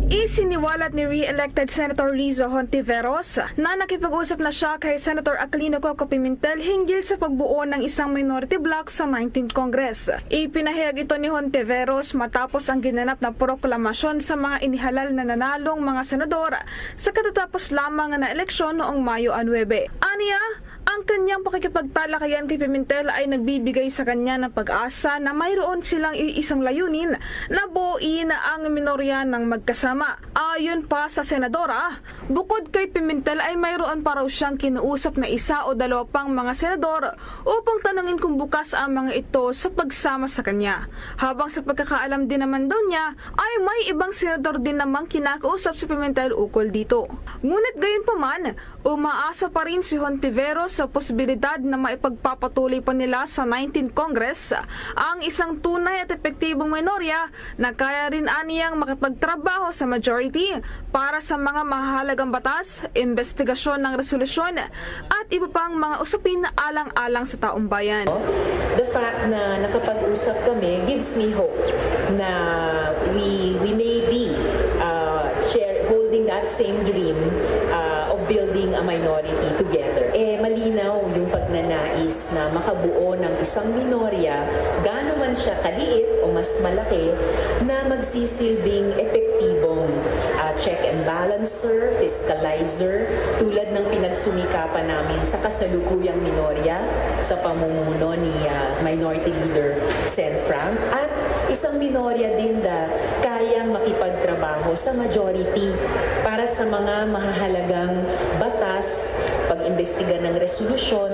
Isiniwalat ni re-elected Senator Riza Hontiveros na nakipag-usap na siya kay Senator Aquilino Coco Pimentel hinggil sa pagbuo ng isang minority bloc sa nineteenth Congress. Ipinahayag ito ni Hontiveros matapos ang ginanap na proklamasyon sa mga inihalal na nanalong mga senador sa katatapos lamang na eleksyon noong Mayo a nuebe. Aniya, ang kanyang pakikipagtalakayan kay Pimentel ay nagbibigay sa kanya ng pag-asa na mayroon silang iisang layunin na buuin ang minorya ng magkasama. Ayon pa sa senadora, bukod kay Pimentel ay mayroon pa raw siyang kinausap na isa o dalawa pang mga senador upang tanungin kung bukas ang mga ito sa pagsama sa kanya. Habang sa pagkakaalam din naman daw niya ay may ibang senador din namang kinakausap si Pimentel ukol dito. Ngunit gayon pa man, umaasa pa rin si Hontiveros sa posibilidad na maipagpapatuloy pa nila sa nineteenth Congress ang isang tunay at epektibong minorya na kaya rin aniyang makipagtrabaho sa majority para sa mga mahalagang batas, imbestigasyon ng resolusyon, at iba pang mga usapin alang-alang sa taong bayan. The fact na nakapag-usap kami gives me hope na we we may be uh, share holding that same dream uh, of building a minority together. Eh malinaw yung pagnanais na makabuo ng isang minorya, gaano man siya kaliit o mas malaki, na magsisilbing epektibong uh, check and balancer, fiscalizer, tulad ng pinagsumikapan namin sa kasalukuyang minorya sa pamumuno ni uh, Minority Leader Sen Frank, at isang minorya din na kayang makipagtrabaho sa majority para sa mga mahahalagang batas, pag-imbestiga ng resolusyon,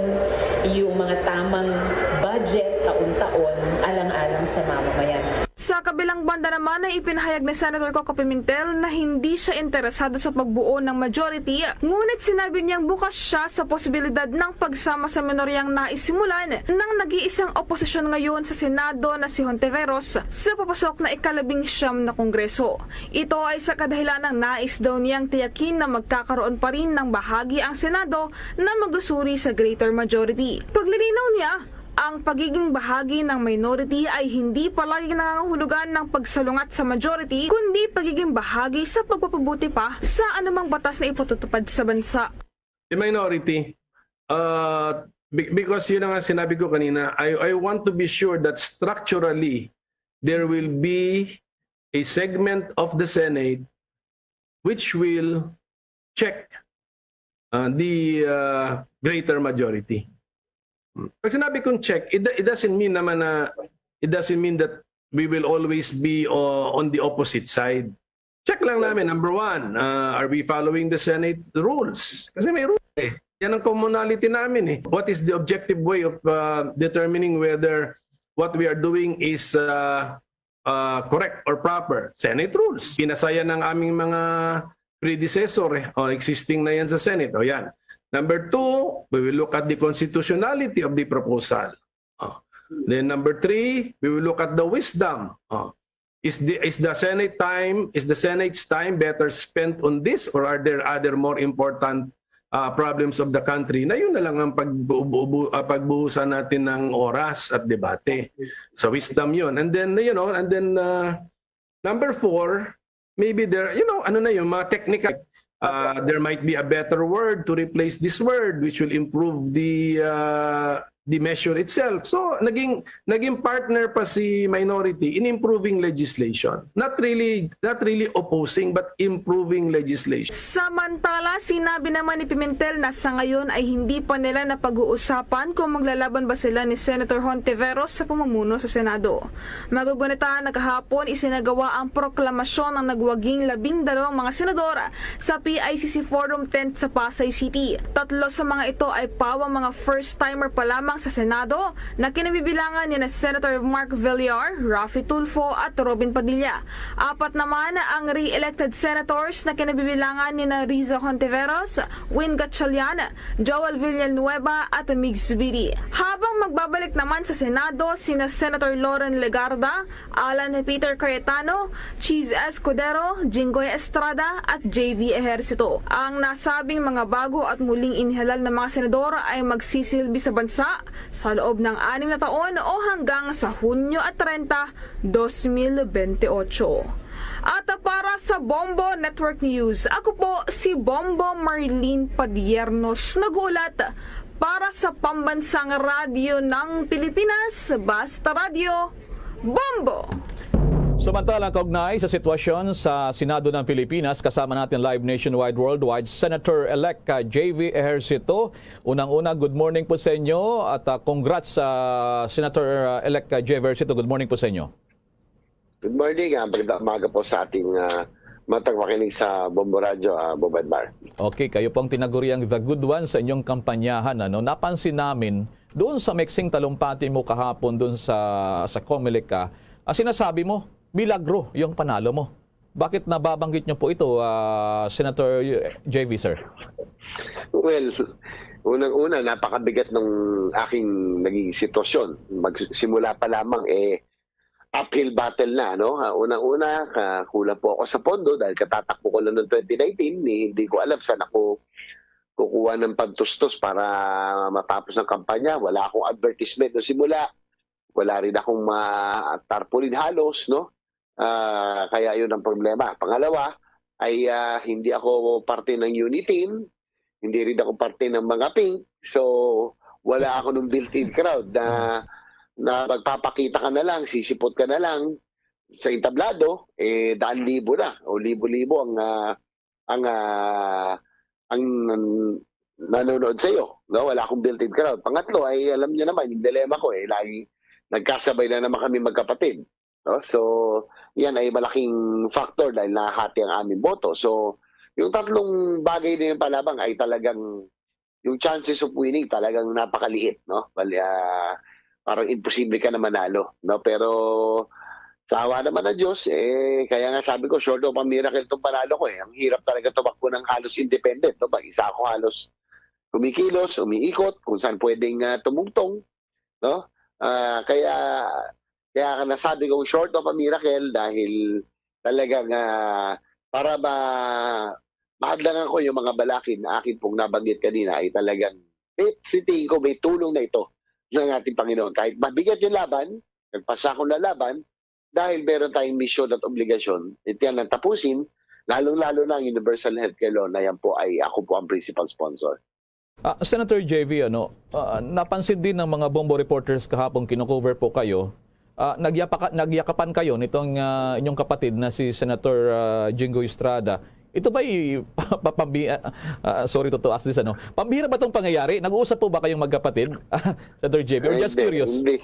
yung mga tamang budget taon-taon, alang-alang sa mamamayan. Sa kabilang banda naman ay ipinahayag ni Senator Coco Pimentel na hindi siya interesado sa pagbuo ng majority, ngunit sinabi niyang bukas siya sa posibilidad ng pagsama sa minoryang naisimulan ng nag-iisang oposisyon ngayon sa Senado na si Hontiveros sa papasok na ikalabing siyam na Kongreso. Ito ay sa kadahilan ng nais daw niyang tiyakin na magkakaroon pa rin ng bahagi ang Senado na maglusuri sa greater majority. Paglilinaw niya, ang pagiging bahagi ng minority ay hindi palaging nangangahulugan ng pagsalungat sa majority, kundi pagiging bahagi sa pagpapabuti pa sa anumang batas na ipatutupad sa bansa. The minority, uh, be- because yun ang sinabi ko kanina, I, I want to be sure that structurally there will be a segment of the Senate which will check uh, the uh, greater majority. Pag sinabi kong check, it, it doesn't mean naman na, it doesn't mean that we will always be uh, on the opposite side. Check lang namin, number one, uh, are we following the Senate rules? Kasi may rules eh. Yan ang commonality namin eh. What is the objective way of uh, determining whether what we are doing is uh, uh, correct or proper? Senate rules. Pinasaya ng aming mga predecessor eh. O, existing na yan sa Senate. O yan. Number two, we will look at the constitutionality of the proposal. O. Then number three, we will look at the wisdom. O. Is the is the Senate time, is the Senate's time better spent on this, or are there other more important uh, problems of the country? Na yun na lang ang pag uh, pagbuhusan natin ng oras at debate. Sa wisdom yun. And then, you know, and then uh, number four, maybe there, you know, ano na yun, mga technical. Uh, there might be a better word to replace this word which will improve the uh, the measure itself. So naging naging partner pa si minority in improving legislation. Not really not really opposing but improving legislation. Samantala, sinabi naman ni Pimentel na sa ngayon ay hindi pa nila napag-uusapan kung maglalaban ba sila ni Senator Hontiveros sa pamumuno sa Senado. Magugunita na kahapon isinagawa ang proklamasyon ng nagwaging labing dalawang mga senador sa P I C C Forum Tent sa Pasay City. Tatlo sa mga ito ay pawang mga first-timer pa lamang sa Senado na kinabibilangan ni na Senator Mark Villar, Raffy Tulfo at Robin Padilla. Apat naman ang re-elected senators na kinabibilangan ni na Riza Hontiveros, Win Gatchalian, Joel Villanueva at Migs Zubiri. Habang magbabalik naman sa Senado sina Senator Loren Legarda, Alan Peter Cayetano, Chiz Escudero, Jinggoy Estrada at J V Ejercito. Ang nasabing mga bago at muling inhalal na mga senador ay magsisilbi sa bansa sa loob ng anim na taon o hanggang sa Hunyo at treinta, dos mil bente ocho. At para sa Bombo Network News, ako po si Bombo Marlene Padiernos, nag-uulat para sa Pambansang Radyo ng Pilipinas, Basta Radyo, Bombo! Samantala, kaugnay sa sitwasyon sa Senado ng Pilipinas, kasama natin live nationwide, worldwide, Senator-elect J V Ejercito. Unang-una, good morning po sa inyo at uh, congrats uh, Senator-elect J V Ejercito. Good morning po sa inyo. Good morning, uh, magandang umaga po sa ating uh, matagmakinig sa Bombo Radyo, uh, Bombo Edmar. Okay, kayo po ang tinaguriang the good one sa inyong kampanyahan. Ano? Napansin namin, doon sa mixing talumpati mo kahapon doon sa, sa Comelec, ah, ang sinasabi mo, milagro yung panalo mo. Bakit nababanggit niyo po ito, uh, Senator J V, sir? Well, unang-una, napakabigat ng aking naging sitwasyon. Magsimula pa lamang, eh, uphill battle na, no? Ah, unang-una, uh, kulang po ako sa pondo dahil katatakbo ko lang ng twenty nineteen, eh, hindi ko alam saan ako kukuha ng pantustos para matapos ang kampanya. Wala akong advertisement no simula. Wala rin akong ma tarpaulin halos, no? Uh, kaya yun ang problema. Pangalawa, ay uh, hindi ako parte ng Uniteam, hindi rin ako parte ng mga pink. So, wala ako nung built-in crowd na, na magpapakita ka na lang, sisipot ka na lang sa entablado, eh, daan libo na o libo-libo ang uh, ang uh, ang nanonood sa iyo, no? Wala akong built-in crowd. Pangatlo ay alam niyo naman yung dilemma ko eh, lagi nagkasabay na naman kami magkapatid. No? So, yan ay malaking factor dahil nahati ang aming boto. So, yung tatlong bagay na yung palabang ay talagang yung chances of winning talagang napakaliit, no? Bali, uh, parang imposible ka na manalo, no? Pero sa awa naman ng Diyos, eh, kaya nga sabi ko, short of a miracle itong panalo ko eh. Ang hirap talaga tumakbo ng halos independent, no? Mag-isa ako halos kumikilos, umiikot, kung saan pwedeng uh, tumungtong, no? Uh, kaya kaya nasabi kong short of a miracle dahil talagang uh, para ba mahadlangan ko yung mga balakid na akin pong nabanggit kanina ay talagang eh, si tingin ko may tulong na ito ng ating Panginoon. Kahit mabigat yung laban, nagpasa ako ng laban dahil meron tayong misyon at obligasyon. Ito yan ang tapusin, lalong-lalo na ang universal healthcare law na yan po ay ako po ang principal sponsor. Uh, Senator J V, ano, uh, napansin din ng mga Bombo reporters kahapon, kinocover po kayo, ah, nagyapaka-, nagyakapan kayo nitong, ah, inyong kapatid na si Senator, ah, Jinggoy Estrada. Ito ba'y papambi-, ah, ah, sorry to, to ask this, ano? Pambihira ba tong pangyayari? Nag-uusap po ba kayong magkapatid, Senator J B? Or just Hindi, curious? hindi.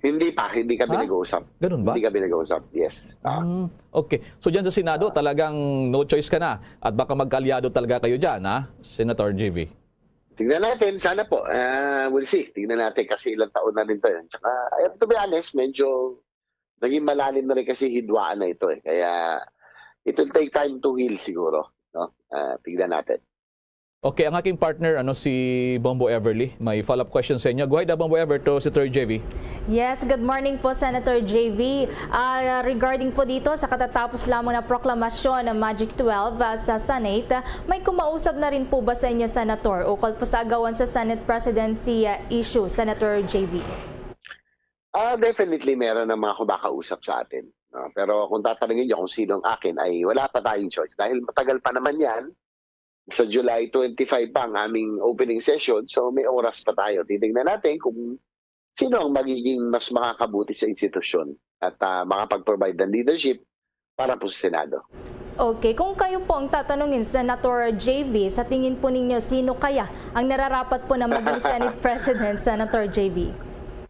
Hindi pa, hindi kami Ha? nag-uusap. Ganun ba? Hindi kami nag-uusap, yes. Ah. Mm, okay. So, dyan sa Senado, Ah. talagang no choice ka na. At baka magkaalyado talaga kayo dyan, ha, Senator J V? Tingnan natin, sana po. Ah, we'll see. Tingnan natin kasi ilang taon na rin to, eh. Tsaka, eh, to be honest, medyo naging malalim na rin kasi hidwaan na ito, eh. Kaya, it will take time to heal siguro, no? Ah, tingnan natin. Okay, ang aking partner, ano, si Bombo Everly, may follow-up question sa inyo. Go ahead, ah, Bombo Ever, to Senator J V. Yes, good morning po, Senator J V. Ah, regarding po dito sa katatapos lamang na proklamasyon ng Magic twelve, ah, sa Senate, ah, may kumausap na rin po ba sa inyo, Senator, ukol po sa agawan sa Senate presidency, ah, issue, Senator J V? Ah, definitely, meron ng mga kumakausap sa atin, no? Pero kung tatanungin niyo kung sino ang akin, ay wala pa tayong choice. Dahil matagal pa naman yan, sa July twenty-five pa ang aming opening session, so may oras pa tayo. Titingnan natin kung sino ang magiging mas makakabuti sa institusyon at, ah, makapag-provide ng leadership para po sa Senado. Okay, kung kayo po ang tatanungin, Senator J V, sa tingin po ninyo, sino kaya ang nararapat po na maging Senate President, Senator J V?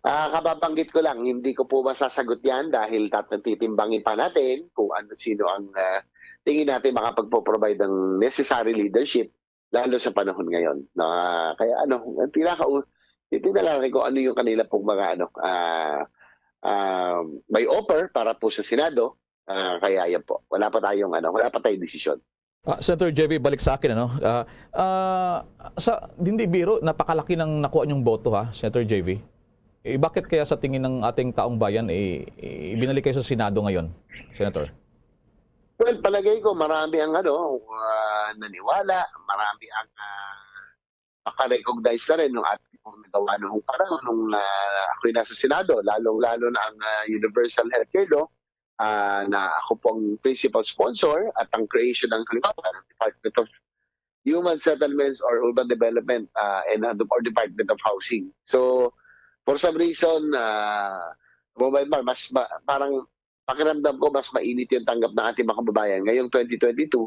Ah, kababanggit ko lang, hindi ko po masasagot yan dahil tat-, titimbangin pa natin kung ano, sino ang, ah, tingin natin makapagpo-provide ng necessary leadership, lalo sa panahon ngayon. Na, kaya ano, ang pinaka-, titingnan natin kung ano yung kanila pong mga, ano, ah, ah, may offer para po sa Senado. Ah, kaya yan po, wala pa tayong, ano, wala pa tayong desisyon. Ah, Senator J V, balik sa akin, ano? Ah, ah, sa, hindi biro, napakalaki ng nakuha niyong boto, ha, Senator J V? Eh, bakit kaya sa tingin ng ating taong bayan, eh, eh, ibinalik kayo sa Senado ngayon, Senator? Well, palagay ko marami ang, ano, ah, naniwala, marami ang, ah, makarecognize na rin nung ating pong nagawa noong panahon nung, ah, ako'y nasa Senado, lalong-lalo na ang, ah, Universal Healthcare Law, ah, na ako pong principal sponsor at ang creation ng, halimbawa, ng Department of Human Settlements or Urban Development, ah, and, ah, or Department of Housing. So, for some reason, ah, Mobile Mar, mas ma-, parang pakiramdam ko mas mainit yung tanggap ng ating mga kababayan ngayong twenty twenty-two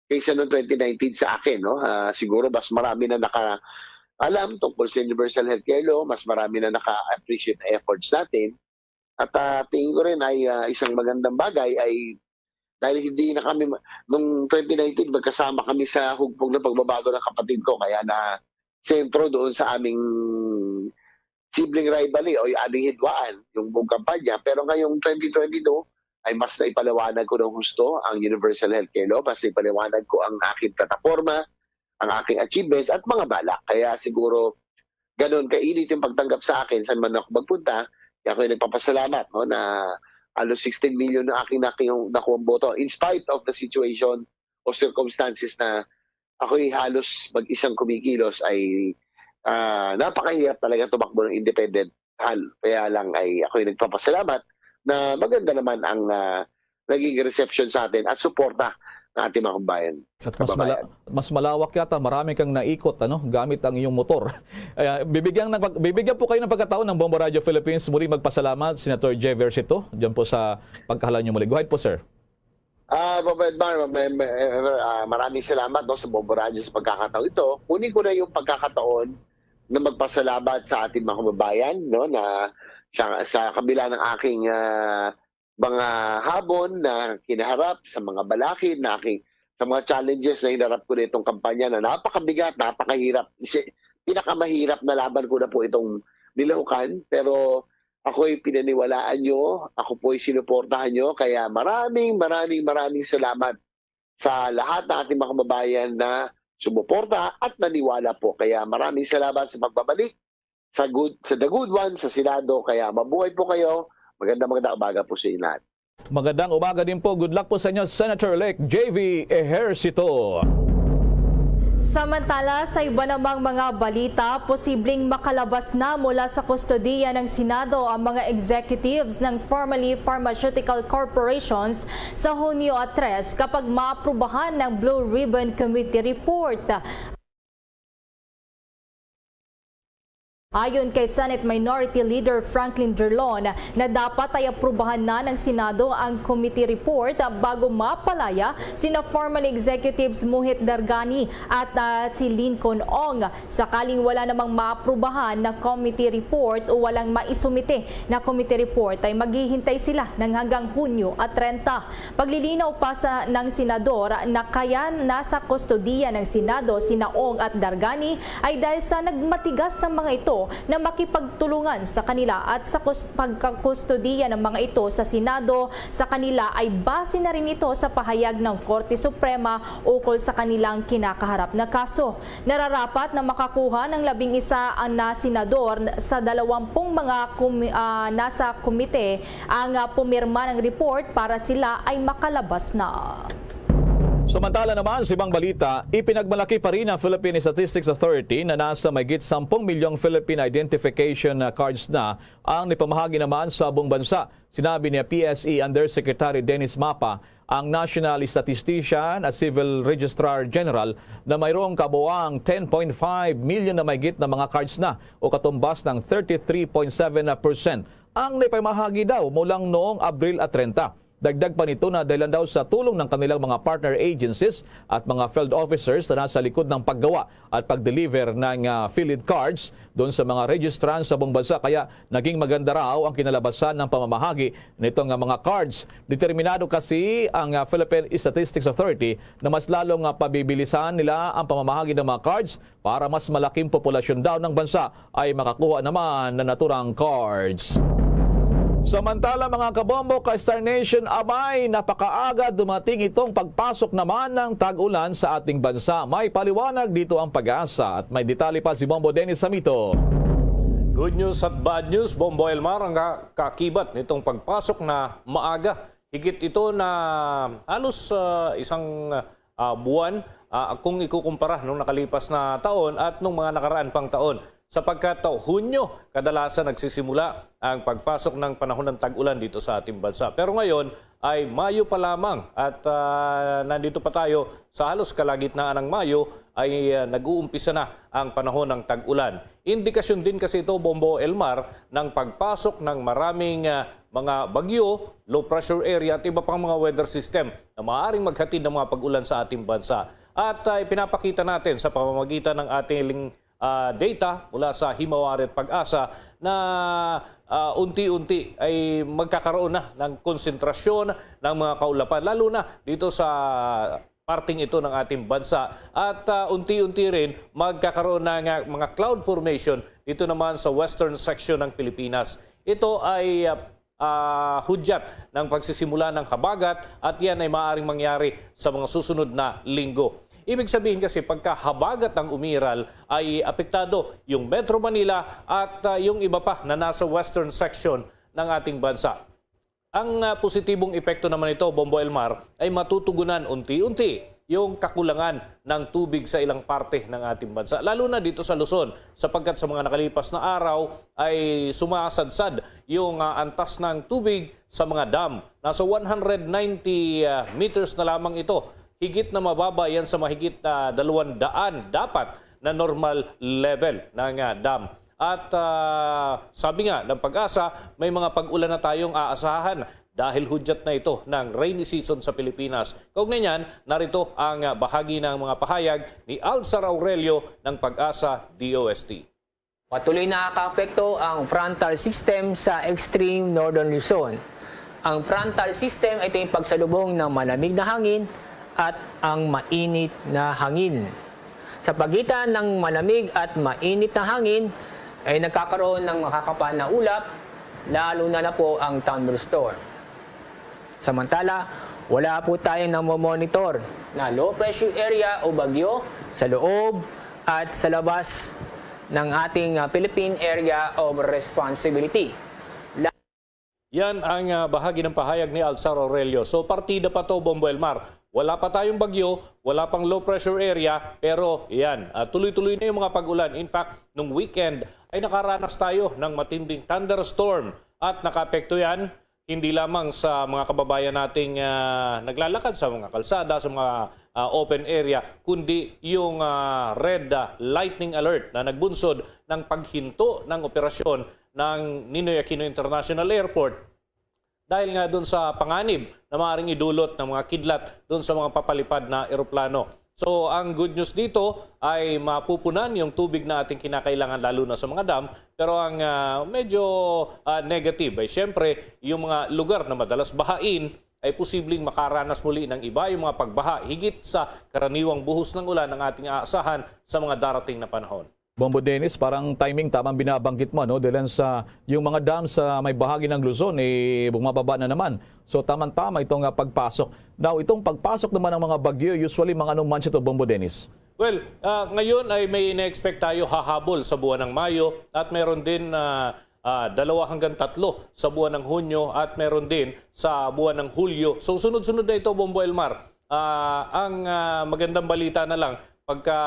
kaysa noong twenty nineteen sa akin, no? Ah, siguro mas marami na naka-alam tungkol sa Universal Healthcare Law, mas marami na naka-appreciate ng efforts natin. At, ah, tingin ko rin ay, ah, isang magandang bagay ay dahil hindi na kami ma-, nung twenty nineteen, magkasama kami sa hugpong ng pagbabago ng kapatid ko, kaya na sentro doon sa aming sibling rivalry o yung aming hidwaan, yung buong kampanya. Pero ngayong twenty twenty-two ay mas naipaliwanag ko ng husto ang Universal Healthcare Law, mas naipaliwanag ko ang aking plataforma, ang aking achievements at mga balak. Kaya siguro ganun kainit yung pagtanggap sa akin saan man ako magpunta. Kaya ako'y nagpapasalamat, no, na halos sixteen million na aking naku-, nakuhang boto in spite of the situation o circumstances na ako'y halos mag-isang kumikilos ay, ah, napakahirap talaga tumakbo ng independent. Hal-, kaya lang ay ako'y nagpapasalamat na maganda naman ang, ah, naging reception sa atin at suporta ng ating mga kababayan. At mas mala-, Kababayan. mas malawak yata, marami kang naikot, ano, gamit ang iyong motor. Ayan, bibigyan ng pag-, bibigyan po kayo ng pagkataon ng Bombo Radio Philippines muli magpasalamat, Senator Jay Ejercito, dyan po sa pagkahala niyo muli. Go ahead po, sir. Ah, Papa Edmar, ma-, ma-, ah, maraming salamat, no, sa Bombo Radio sa pagkakataon ito. Kunin ko na yung pagkakataon na magpasalamat sa ating mga kababayan, no, na sa, sa kabila ng aking, ah, mga hamon na kinaharap, sa mga balakid na aking, sa mga challenges na hinarap ko nitong kampanya na napakabigat, napakahirap, isi-, pinakamahirap na laban ko na po itong nilahukan, pero ako'y pinaniwalaan nyo, ako po'y sinuportahan nyo, kaya maraming, maraming, maraming salamat sa lahat ng ating mga kababayan na sumuporta at naniwala po. Kaya maraming salamat sa pagbabalik sa good, sa The Good One, sa Senado. Kaya mabuhay po kayo. Maganda, maganda umaga po sa inyo lahat. Magandang umaga din po. Good luck po sa inyo, Senator-elect Jay V Ejercito. Samantala, sa iba namang mga balita, posibleng makalabas na mula sa kustodiya ng Senado ang mga executives ng formerly pharmaceutical corporations sa Hunyo a tres kapag maaprubahan ng Blue Ribbon Committee report. Ayon kay Senate Minority Leader Franklin Drilon, na dapat ay aprubahan na ng Senado ang committee report bago mapalaya sina former executives Muhit Dargani at, ah, si Lincoln Ong. Sakaling wala namang maaprubahan na committee report o walang maisumite na committee report, ay maghihintay sila ng hanggang Hunyo at treinta. Paglilinaw pa sa ng senador na kaya nasa kustodiya ng Senado sina Ong at Dargani ay dahil sa nagmatigas sa mga ito na makipagtulungan sa kanila at sa kus- pagkakustodiya ng mga ito sa Senado sa kanila ay base na rin ito sa pahayag ng Korte Suprema ukol sa kanilang kinakaharap na kaso. Nararapat na makakuha ng labing isa na senador sa dalawampung mga kumi- ah, nasa komite ang, ah, pumirma ng report para sila ay makalabas na. Samantala naman, sa ibang balita, ipinagmalaki pa rin ng Philippine Statistics Authority na nasa mahigit sampung milyong Philippine Identification Cards na ang naipamahagi naman sa buong bansa. Sinabi ni P S E Undersecretary Dennis Mapa, ang National Statistician at Civil Registrar General, na mayroong kabuang ten point five million na mahigit na mga cards na o katumbas ng thirty-three point seven percent ang naipamahagi daw mula noong Abril at treinta. Dagdag pa nito na dahilan daw sa tulong ng kanilang mga partner agencies at mga field officers na nasa likod ng paggawa at pag-deliver ng, ah, PhilID cards doon sa mga registrants sa buong bansa, kaya naging maganda raw ang kinalabasan ng pamamahagi nito nga mga cards. Determinado kasi ang, ah, Philippine Statistics Authority na mas lalong, ah, pabibilisan nila ang pamamahagi ng mga cards para mas malaking populasyon daw ng bansa ay makakuha naman ng naturang cards. Samantala, mga kabombo, ka-Star Nation, abay, napakaaga dumating itong pagpasok naman ng tag-ulan sa ating bansa. May paliwanag dito ang PAGASA at may detalye pa si Bombo Dennis Samito. Good news at bad news, Bombo Elmar, ang ka- kaakibat nitong pagpasok na maaga. Higit ito na halos, ah, isang, ah, buwan, ah, kung ikukumpara nung nakalipas na taon at nung mga nakaraan pang taon. Sapagkat, ah, Hunyo, kadalasan nagsisimula ang pagpasok ng panahon ng tag-ulan dito sa ating bansa. Pero ngayon ay Mayo pa lamang at, ah, nandito pa tayo sa halos kalagitnaan ng Mayo ay, ah, nag-uumpisa na ang panahon ng tag-ulan. Indikasyon din kasi ito, Bombo Elmar, ng pagpasok ng maraming, ah, mga bagyo, low pressure area at iba pang mga weather system na maaaring maghatid ng mga pag-ulan sa ating bansa. At, ah, ipinapakita natin sa pamamagitan ng ating, ah, data mula sa Himawari at PAGASA na, ah, unti-unti ay magkakaroon na ng konsentrasyon ng mga kaulapan, lalo na dito sa parting ito ng ating bansa. At, ah, unti-unti rin magkakaroon na nga mga cloud formation dito naman sa western section ng Pilipinas. Ito ay, ah, ah, hudyat ng pagsisimula ng habagat at yan ay maaaring mangyari sa mga susunod na linggo. Ibig sabihin kasi, pagka habagat ang umiral, ay apektado yung Metro Manila at, ah, yung iba pa na nasa western section ng ating bansa. Ang, ah, positibong epekto naman nito, Bombo Elmar, ay matutugunan unti-unti yung kakulangan ng tubig sa ilang parte ng ating bansa, lalo na dito sa Luzon, sapagkat sa mga nakalipas na araw ay sumasadsad yung, ah, antas ng tubig sa mga dam. Nasa one hundred ninety, ah, meters na lamang ito. Higit na mababa yan sa mahigit, ah, dalawang daan dapat na normal level ng, ah, dam. At, ah, sabi nga ng PAGASA, may mga pag-ulan na tayong aasahan dahil hudyat na ito ng rainy season sa Pilipinas. Kaugnay niyan, narito ang, ah, bahagi ng mga pahayag ni Alzar Aurelio ng PAGASA DOST. Patuloy nakakaapekto ang frontal system sa extreme northern Luzon. Ang frontal system ay ito yung pagsalubong ng malamig na hangin at ang mainit na hangin. Sa pagitan ng malamig at mainit na hangin ay nagkakaroon ng makakapal na ulap, lalo na na po ang thunderstorm. Samantala, wala po tayong namomonitor na low pressure area o bagyo sa loob at sa labas ng ating, ah, Philippine Area of Responsibility. Yan ang, ah, bahagi ng pahayag ni Alzar Aurelio. So, partida pa to, Bombo Elmar. Wala pa tayong bagyo, wala pang low pressure area, pero yan, ah, tuloy-tuloy na yung mga pag-ulan. In fact, nung weekend ay nakaranas tayo ng matinding thunderstorm at nakaapekto yan hindi lamang sa mga kababayan nating, ah, naglalakad sa mga kalsada, sa mga ah, open area, kundi yung, ah, red, ah, lightning alert na nagbunsod ng paghinto ng operasyon ng Ninoy Aquino International Airport dahil nga dun sa panganib na maaaring idulot ng mga kidlat dun sa mga papalipad na eroplano. So, ang good news dito ay mapupunan yung tubig na ating kinakailangan, lalo na sa mga dam. Pero ang, ah, medyo, ah, negative ay siyempre yung mga lugar na madalas bahain ay posibleng makaranas muli ng iba yung mga pagbaha higit sa karaniwang buhos ng ulan ang ating aasahan sa mga darating na panahon. Bombo Dennis, parang timing, tamang binabanggit mo, ano? Dahil sa, yung mga dam sa may bahagi ng Luzon, eh, bumababa na naman. So, tamang-tama itong, ah, pagpasok. Now, itong pagpasok naman ng mga bagyo, usually mga anong months ito, Bombo Dennis? Well, ah, ngayon ay may ina-expect tayo hahabol sa buwan ng Mayo at meron din, ah, ah, dalawa hanggang tatlo sa buwan ng Hunyo at meron din sa buwan ng Hulyo. So, sunod-sunod na ito, Bombo Elmar. Ah, ang, ah, magandang balita na lang, pagka,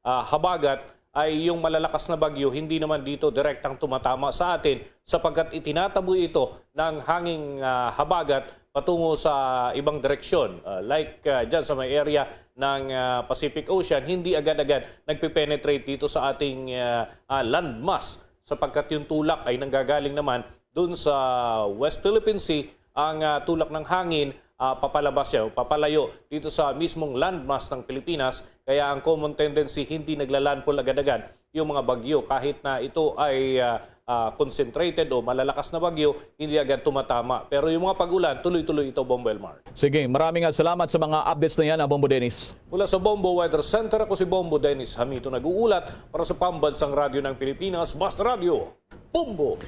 ah, habagat ay yung malalakas na bagyo, hindi naman dito direktang tumatama sa atin sapagkat itinataboy ito ng hanging, ah, habagat patungo sa ibang direksyon. Ah, like, ah, dyan sa may area ng, ah, Pacific Ocean, hindi agad-agad nagpe-penetrate dito sa ating, ah, ah, landmass sapagkat yung tulak ay nanggagaling naman dun sa West Philippine Sea, ang, ah, tulak ng hangin, ah, papalabas siya, papalayo dito sa mismong landmass ng Pilipinas. Kaya ang common tendency, hindi naglalandfall agad-agad yung mga bagyo. Kahit na ito ay, ah, ah, concentrated o malalakas na bagyo, hindi agad tumatama. Pero yung mga pag-ulan, tuloy-tuloy ito, Bombo Elmar. Sige, maraming, ah, salamat sa mga updates na yan, ah, Bombo Dennis. Mula sa Bombo Weather Center, ako si Bombo Dennis Hamito, nag-uulat para sa Pambansang Radyo ng Pilipinas, Basta Radyo. Bombo.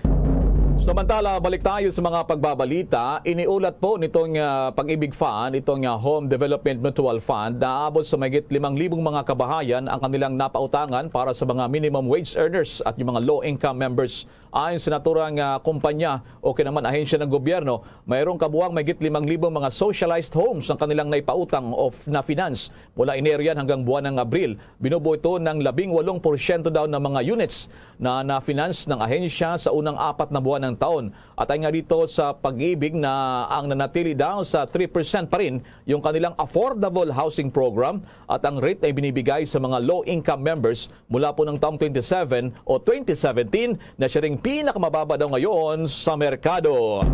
Samantala, balik tayo sa mga pagbabalita. Iniulat po nitong, ah, Pag-ibig Fund, itong, ah, Home Development Mutual Fund, na aabot sa mahigit limang libong mga kabahayan ang kanilang napautangan para sa mga minimum wage earners at yung mga low-income members. Ayon sa naturang, ah, kumpanya o kinaman ahensya ng gobyerno, mayroong kabuang mahigit limang libong mga socialized homes ang kanilang naipautang o f-, na finance mula Enero yan hanggang buwan ng Abril. Binubuo ito ng labing walong porsyento daw ng mga units na na-finance ng ahensya sa unang apat na buwan ng taon. At ay nga dito sa Pag-ibig na ang nanatili daw sa three percent pa rin yung kanilang affordable housing program at ang rate ay binibigay sa mga low-income members mula po ng taong twenty seven o twenty seventeen na siya ring pinakamababa daw ngayon sa merkado.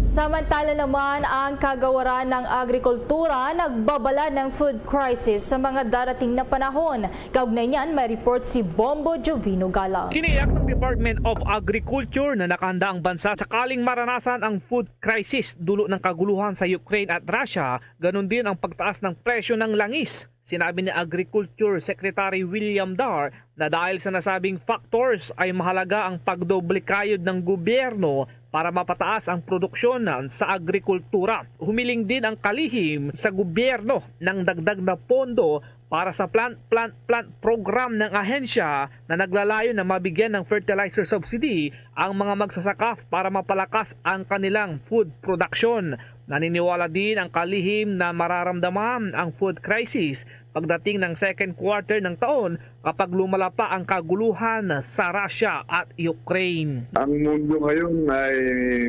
Samantala naman, ang kagawaran ng agrikultura nagbabala ng food crisis sa mga darating na panahon. Kaugnay niyan, may report si Bombo Jovino Galang. Tiniyak ng Department of Agriculture na nakahanda ang bansa sakaling maranasan ang food crisis dulot ng kaguluhan sa Ukraine at Russia, ganun din ang pagtaas ng presyo ng langis. Sinabi ni Agriculture Secretary William Dar na dahil sa nasabing factors ay mahalaga ang pagdoble kayod ng gobyerno para mapataas ang produksyon sa agrikultura. Humiling din ang kalihim sa gobyerno ng dagdag na pondo para sa plant, plant, plant program ng ahensya na naglalayon na mabigyan ng fertilizer subsidy ang mga magsasaka para mapalakas ang kanilang food production. Naniniwala din ang kalihim na mararamdaman ang food crisis pagdating ng second quarter ng taon kapag lumala pa ang kaguluhan sa Russia at Ukraine. Ang mundo ngayon ay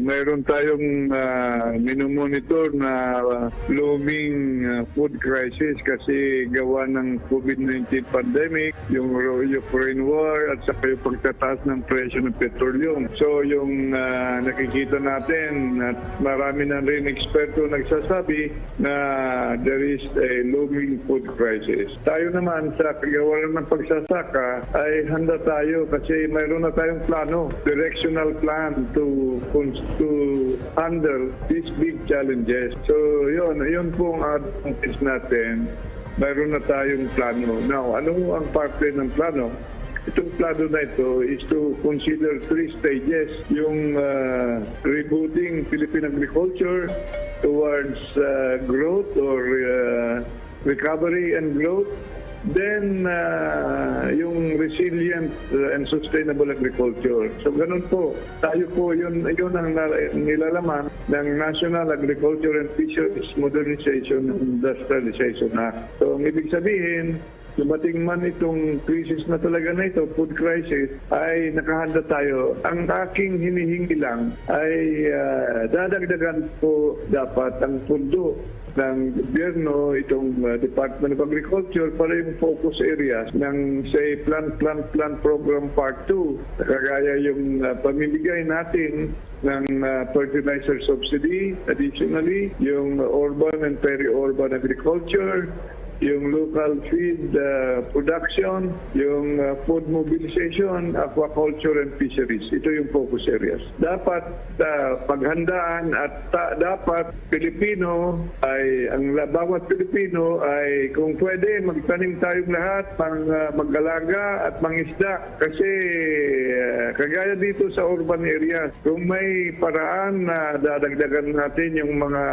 mayroon tayong, ah, minomonitor na looming, ah, food crisis kasi gawa ng COVID nineteen pandemic, yung Ru-, Ukraine war, at saka yung pagtataas ng presyo ng petroleum. So, yung, ah, nakikita natin at marami na rin eksperto nagsasabi na there is a looming food crisis. Tayo naman sa kagawaran ng pagsasaka ay handa tayo kasi mayroon na tayong plano, directional plan to, to handle these big challenges. So, yun, yun po ang advantage natin. Mayroon na tayong plano. Now, ano ang parte ng plano? Itong plano na ito is to consider three stages. Yung, ah, rebooting Philippine agriculture towards, ah, growth or, ah, recovery and growth. Then, ah, yung resilient, ah, and sustainable agriculture. So, ganun po. Tayo po, yun, yun ang nila-, nilalaman ng National Agriculture and Fisheries Modernization and Industrialization Act. So, ang ibig sabihin, Dumating man itong krisis na talaga na ito, food crisis, ay nakahanda tayo. Ang aking hinihingi lang ay, ah, dadagdagan po dapat ang pundo ng gobyerno itong, ah, Department of Agriculture para yung focus areas ng, say, Plant, Plant, Plant Program Part two. Kagaya yung, ah, pamimigay natin ng, ah, fertilizer subsidy, additionally, yung urban and peri-urban agriculture, yung local feed, ah, production, yung, ah, food mobilization, aquaculture and fisheries. Ito yung focus areas. Dapat, ah, paghandaan at ta-, dapat Pilipino ay, ang la-, bawat Pilipino ay, kung pwede, magtanim tayong lahat, mang-, ah, mag-alaga at mangisda. Kasi, ah, kagaya dito sa urban areas, kung may paraan na dadagdagan natin yung mga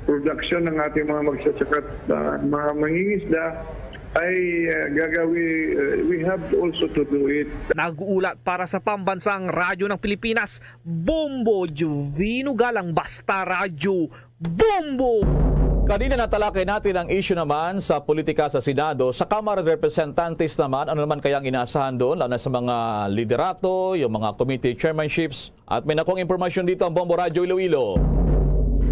production ng ating mga magsasaka at, ah, mga mangingisda, ay, ah, gagawi-, ah, we have also to do it. Nag-uulat para sa Pambansang Radyo ng Pilipinas, Bombo Juvino Galang, Basta Radyo, Bombo! Kanina natalakay natin ang issue naman sa politika sa Senado. Sa Kamara de Representantes naman, ano naman kaya ang inaasahan doon, lalo na sa mga liderato, yung mga committee chairmanships? At may nakuhang impormasyon dito ang Bombo Radyo Iloilo.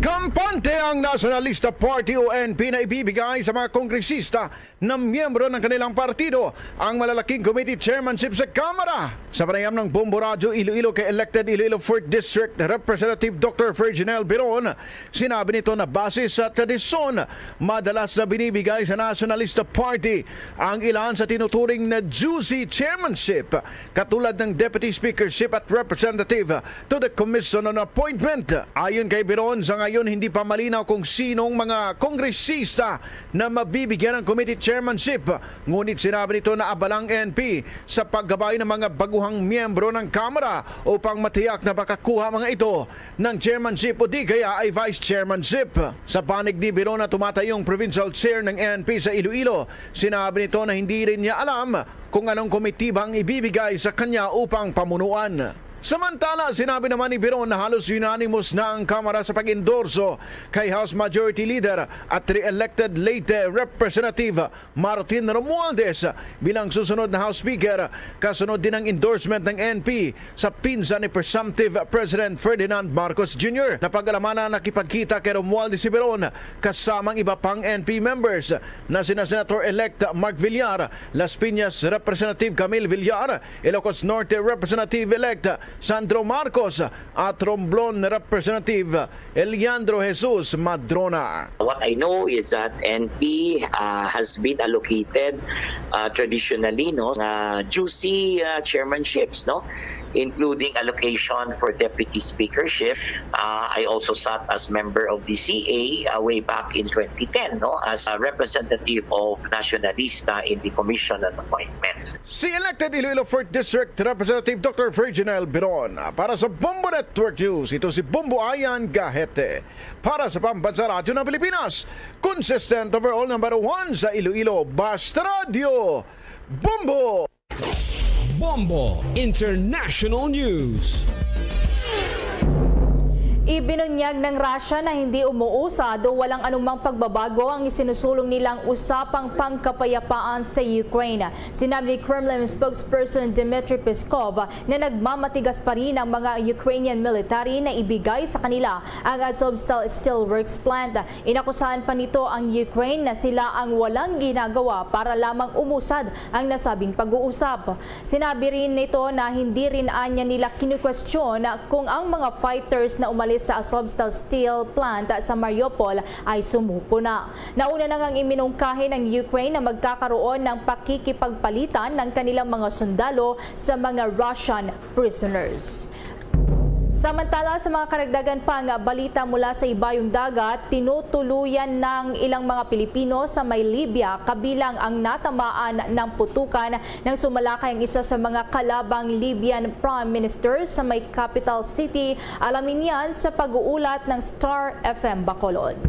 Kampante ang Nationalista Party o N P na ibibigay sa mga kongresista na miyembro ng kanilang partido ang malalaking committee chairmanship sa Kamara. Sa panayam ng Bombo Radyo Iloilo kay elected Iloilo Fourth District Representative Doctor Virginel Biron, sinabi nito na base sa tradisyon, madalas na binibigay sa Nationalista Party ang ilan sa tinuturing na juicy chairmanship, katulad ng deputy speakership at representative to the Commission on Appointment. Ayon kay Biron, sa ngayon hindi pa malinaw kung sinong mga kongresista na mabibigyan ng committee chairmanship. Ngunit sinabi nito na abala ang N P sa paggabay ng mga baguhang miyembro ng Kamara upang matiyak na makakuha mga ito ng chairmanship o di kaya ay vice chairmanship. Sa panig ni Biron na tumatayong provincial chair ng N P sa Iloilo, sinabi nito na hindi rin niya alam kung anong komitiba ang ibibigay sa kanya upang pamunuan. Samantala, sinabi naman ni Biron na halos unanimous na ang Kamara sa pag-endorso kay House Majority Leader at re-elected Leyte Representative Martin Romualdez bilang susunod na House Speaker, kasunod din ang endorsement ng N P sa pinsan ni presumptive President Ferdinand Marcos Junior. Napag-alaman na nakipagkita kay Romualdez si Biron kasama ang iba pang N P members na sina Senator-elect Mark Villar, Las Piñas Representative Camille Villar, Ilocos Norte Representative-elect Sandro Marcos at Romblon Representative Eliandro Jesus Madrona. What I know is that N P, uh, has been allocated, uh, traditionally, no, uh, juicy, uh, chairmanships, no, including allocation for deputy speakership. Uh, I also sat as member of the C A, uh, way back in twenty ten, no, as a representative of Nationalista in the Commission on Appointments. Si elected Iloilo Fourth District Representative Doctor Virginal Biron. Para sa Bombo Network News, ito si Bombo Ayan Gahete. Para sa Pambansa Radyo ng Pilipinas, consistent overall number one sa Iloilo, Basta Radyo, Bombo! Bombo International News. Ibinunyag ng Russia na hindi umuusad o walang anumang pagbabago ang isinusulong nilang usapang pangkapayapaan sa Ukraine. Sinabi ni Kremlin spokesperson Dmitry Peskov na nagmamatigas pa rin ang mga Ukrainian military na ibigay sa kanila ang Azovstal Steelworks plant. Inakusahan pa nito ang Ukraine na sila ang walang ginagawa para lamang umusad ang nasabing pag-uusap. Sinabi rin nito na hindi rin anya nila kinukwestiyon kung ang mga fighters na umalis sa Azovstal Steel Plant sa Mariupol ay sumuko na. Nauna na ngang iminungkahi ng Ukraine na magkakaroon ng pakikipagpalitan ng kanilang mga sundalo sa mga Russian prisoners. Samantala, sa mga karagdagan pang balita mula sa ibayong dagat, tinutuluyan ng ilang mga Pilipino sa may Libya, kabilang ang natamaan ng putukan nang sumalakay ang isa sa mga kalabang Libyan Prime Minister sa may capital city. Alamin yan sa pag-uulat ng Star F M Bacolod.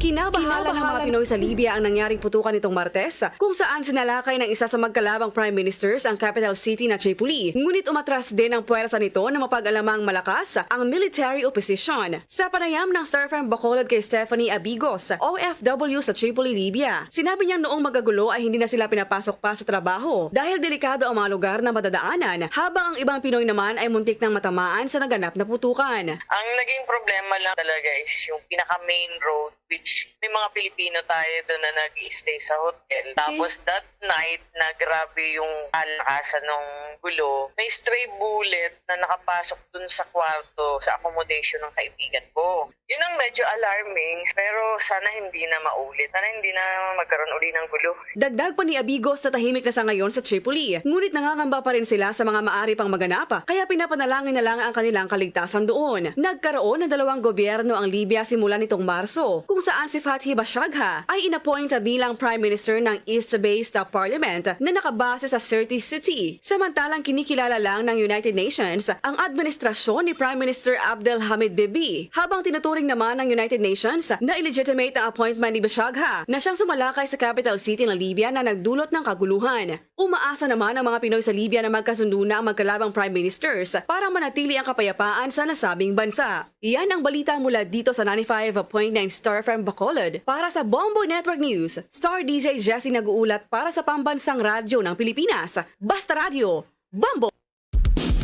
Kinabahala ng mga Pinoy sa Libya ang nangyaring putukan nitong Martes, kung saan sinalakay ng isa sa magkalabang prime ministers ang capital city na Tripoli. Ngunit umatras din ang puwersa nito na mapag-alamang malakas ang military opposition. Sa panayam ng Star F M Bacolod kay Stephanie Abigos, O F W sa Tripoli, Libya, sinabi niyang noong magagulo ay hindi na sila pinapasok pa sa trabaho dahil delikado ang mga lugar na madadaanan, habang ang ibang Pinoy naman ay muntik nang matamaan sa naganap na putukan. Ang naging problema lang talaga is yung pinaka-main road, which may mga Pilipino tayo doon na nag-i-stay sa hotel. Okay. Tapos that night na grabe yung kalakasan ng gulo, may stray bullet na nakapasok dun sa kwarto, sa accommodation ng kaibigan ko. Yun ang medyo alarming, pero sana hindi na maulit. Sana hindi na magkaroon uli ng gulo. Dagdag pa ni Abigos na tahimik na sa ngayon sa Tripoli, ngunit nangangamba pa rin sila sa mga maari pang maganap, kaya pinapanalangin na lang ang kanilang kaligtasan doon. Nagkaroon ng dalawang gobyerno ang Libya simula nitong Marso, kung saan si Fathi Bashagha ay inappoint bilang Prime Minister ng East-based Parliament na nakabase sa Sirte City. Samantalang kinikilala lang ng United Nations ang administrasyon ni Prime Minister Abdel Hamid Bibi, habang tinuturing naman ng United Nations na illegitimate ang appointment ni Bashagha na siyang sumalakay sa capital city ng Libya na nagdulot ng kaguluhan. Umaasa naman ang mga Pinoy sa Libya na magkasundo na ang magkalabang prime ministers para manatili ang kapayapaan sa nasabing bansa. Iyan ang balita mula dito sa ninety-five point nine Star F M Bacolod. Para sa Bombo Network News, Star D J Jesse nag-uulat para sa Pambansang Radyo ng Pilipinas. Basta Radyo, Bombo!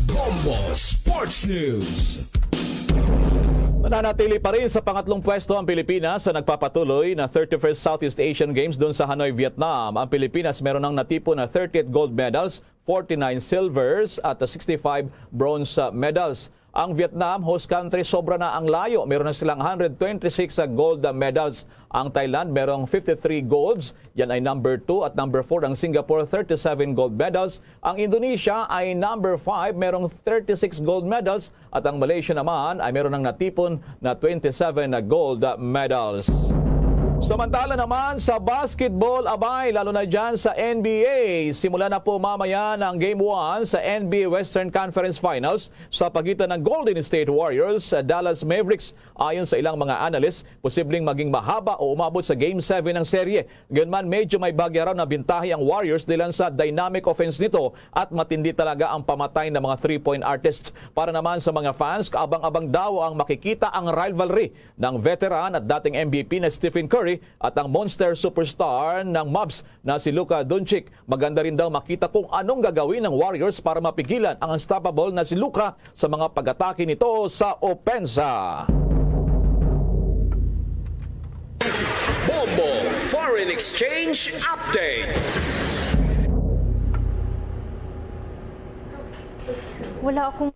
Bombo Sports News. Nananatili pa rin sa pangatlong pwesto ang Pilipinas sa nagpapatuloy na thirty-first Southeast Asian Games doon sa Hanoi, Vietnam. Ang Pilipinas meron ng natipon na thirty-eight gold medals, forty-nine silvers at sixty-five bronze medals. Ang Vietnam, host country, sobra na ang layo. Meron na silang hundred twenty-six gold medals. Ang Thailand merong fifty-three golds, yan ay number two, at number four ang Singapore, thirty-seven gold medals. Ang Indonesia ay number five, merong thirty-six gold medals, at ang Malaysia naman ay meron ng natipon na twenty-seven na gold medals. Samantala naman sa basketball, abay, lalo na dyan sa N B A, simula na po mamaya ang Game one sa N B A Western Conference Finals sa pagitan ng Golden State Warriors sa Dallas Mavericks. Ayon sa ilang mga analyst, posibleng maging mahaba o umabot sa Game seven ang serye. Gayunman, medyo may bahagya raw na bintahi ang Warriors dilan sa dynamic offense nito at matindi talaga ang pamatay na mga three-point artists. Para naman sa mga fans, kaabang-abang daw ang makikita ang rivalry ng veteran at dating M V P na Stephen Curry at ang monster superstar ng Mavs na si Luka Doncic. Maganda rin daw makita kung anong gagawin ng Warriors para mapigilan ang unstoppable na si Luka sa mga pag-atake nito sa opensa. Bombo Foreign Exchange Update. Wala akong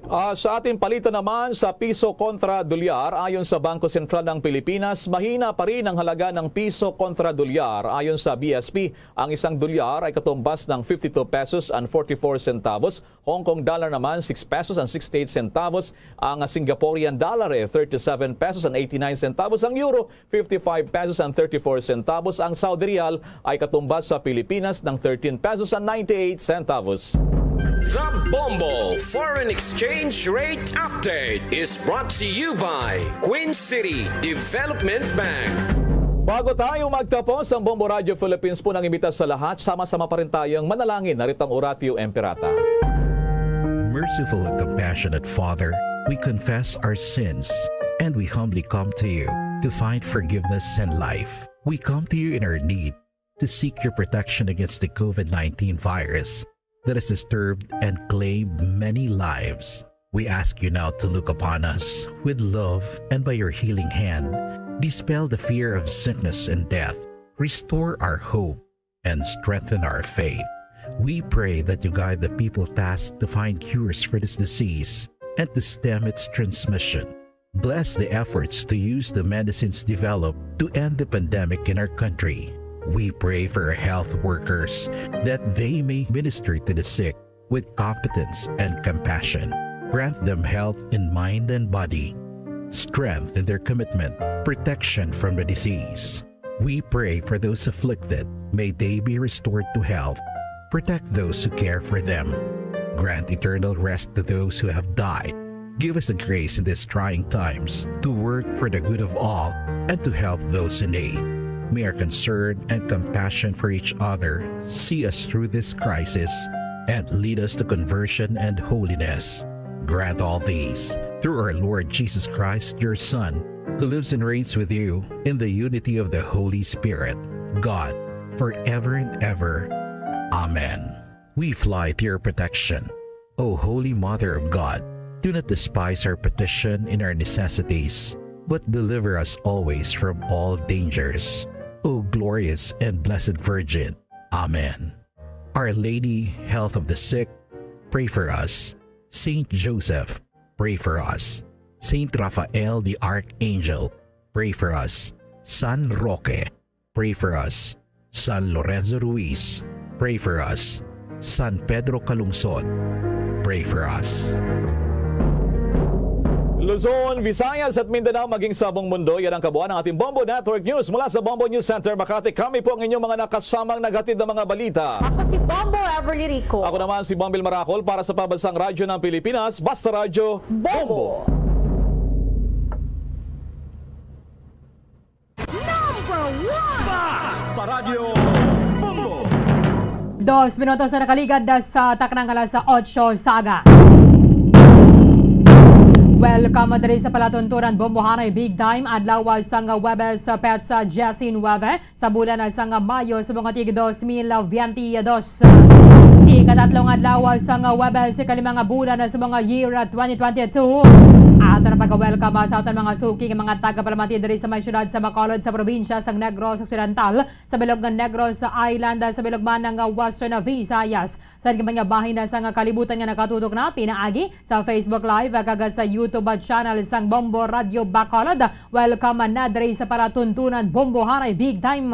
Ah, sa ating palitan naman, sa piso kontra dolyar, ayon sa Bangko Sentral ng Pilipinas, mahina pa rin ang halaga ng piso kontra dolyar. Ayon sa B S P, ang isang dolyar ay katumbas ng fifty-two pesos and forty-four centavos, Hong Kong dollar naman, six pesos and sixty-eight centavos, ang Singaporean dollar ay thirty-seven pesos and eighty-nine centavos, ang euro, fifty-five pesos and thirty-four centavos, ang Saudi riyal ay katumbas sa Pilipinas ng thirteen pesos and ninety-eight centavos. The Bombo Foreign Exchange Rate Update is brought to you by Queen City Development Bank. Bago tayo magtapos, ang Bombo Radio Philippines po nangimita sa lahat. Sama-sama pa rin tayong manalangin. Narito ang Oratio Imperata. Merciful and compassionate Father, we confess our sins and we humbly come to you to find forgiveness and life. We come to you in our need to seek your protection against the COVID nineteen virus that has disturbed and claimed many lives. We ask you now to look upon us with love and by your healing hand, dispel the fear of sickness and death, restore our hope, and strengthen our faith. We pray that you guide the people tasked to find cures for this disease and to stem its transmission. Bless the efforts to use the medicines developed to end the pandemic in our country. We pray for our health workers that they may minister to the sick with competence and compassion. Grant them health in mind and body, strength in their commitment, protection from the disease. We pray for those afflicted. May they be restored to health. Protect those who care for them. Grant eternal rest to those who have died. Give us the grace in these trying times to work for the good of all and to help those in need. May our concern and compassion for each other see us through this crisis and lead us to conversion and holiness. Grant all these through our Lord Jesus Christ, your Son, who lives and reigns with you in the unity of the Holy Spirit, God, forever and ever. Amen. We fly to your protection, O Holy Mother of God. Do not despise our petition in our necessities, but deliver us always from all dangers, O glorious and blessed Virgin. Amen. Our Lady, Health of the Sick, pray for us. Saint Joseph, pray for us. Saint Raphael the Archangel, pray for us. San Roque, pray for us. San Lorenzo Ruiz, pray for us. San Pedro Calungsod, pray for us. Luzon, Visayas at Mindanao, maging sa buong mundo, yan ang kabuuan ng ating Bombo Network News. Mula sa Bombo News Center, Makati, kami po ang inyong mga nakasamang naghatid ng mga balita. Ako si Bombo Everly Rico. Ako naman si Bombil Maracol para sa Pambansang Radyo ng Pilipinas, Basta Radyo, Bombo. Bombo. Number one! Basta Radyo Bombo! Dos minutos na nakaligad sa taknang alas otso sa aga. Welcome diri sa palatuntunan Bombohanay Big Time, adlaw sang Huwebes, petsa diyesinuwebe sa bulan sang Mayo sa mga tig dos mil biyentidós. Ikatatlong adlaw sang Huwebes, ikalima nga bulan sa mga year twenty twenty-two. Ato na pag-welcome sa aton mga suki nga mga tagapalamati diri sa may siyudad sa Bacolod, sa probinsya sang Negros Occidental, sa bilog nga Negros Island, sa bilog man nga Western Visayas, sa iban nga bahin sang kalibutan nga nakatutok na pinaagi sa Facebook Live kag sa YouTube channel sang Bombo Radyo Bacolod. Welcome na diri sa palatuntunan Bombohanay Big Time.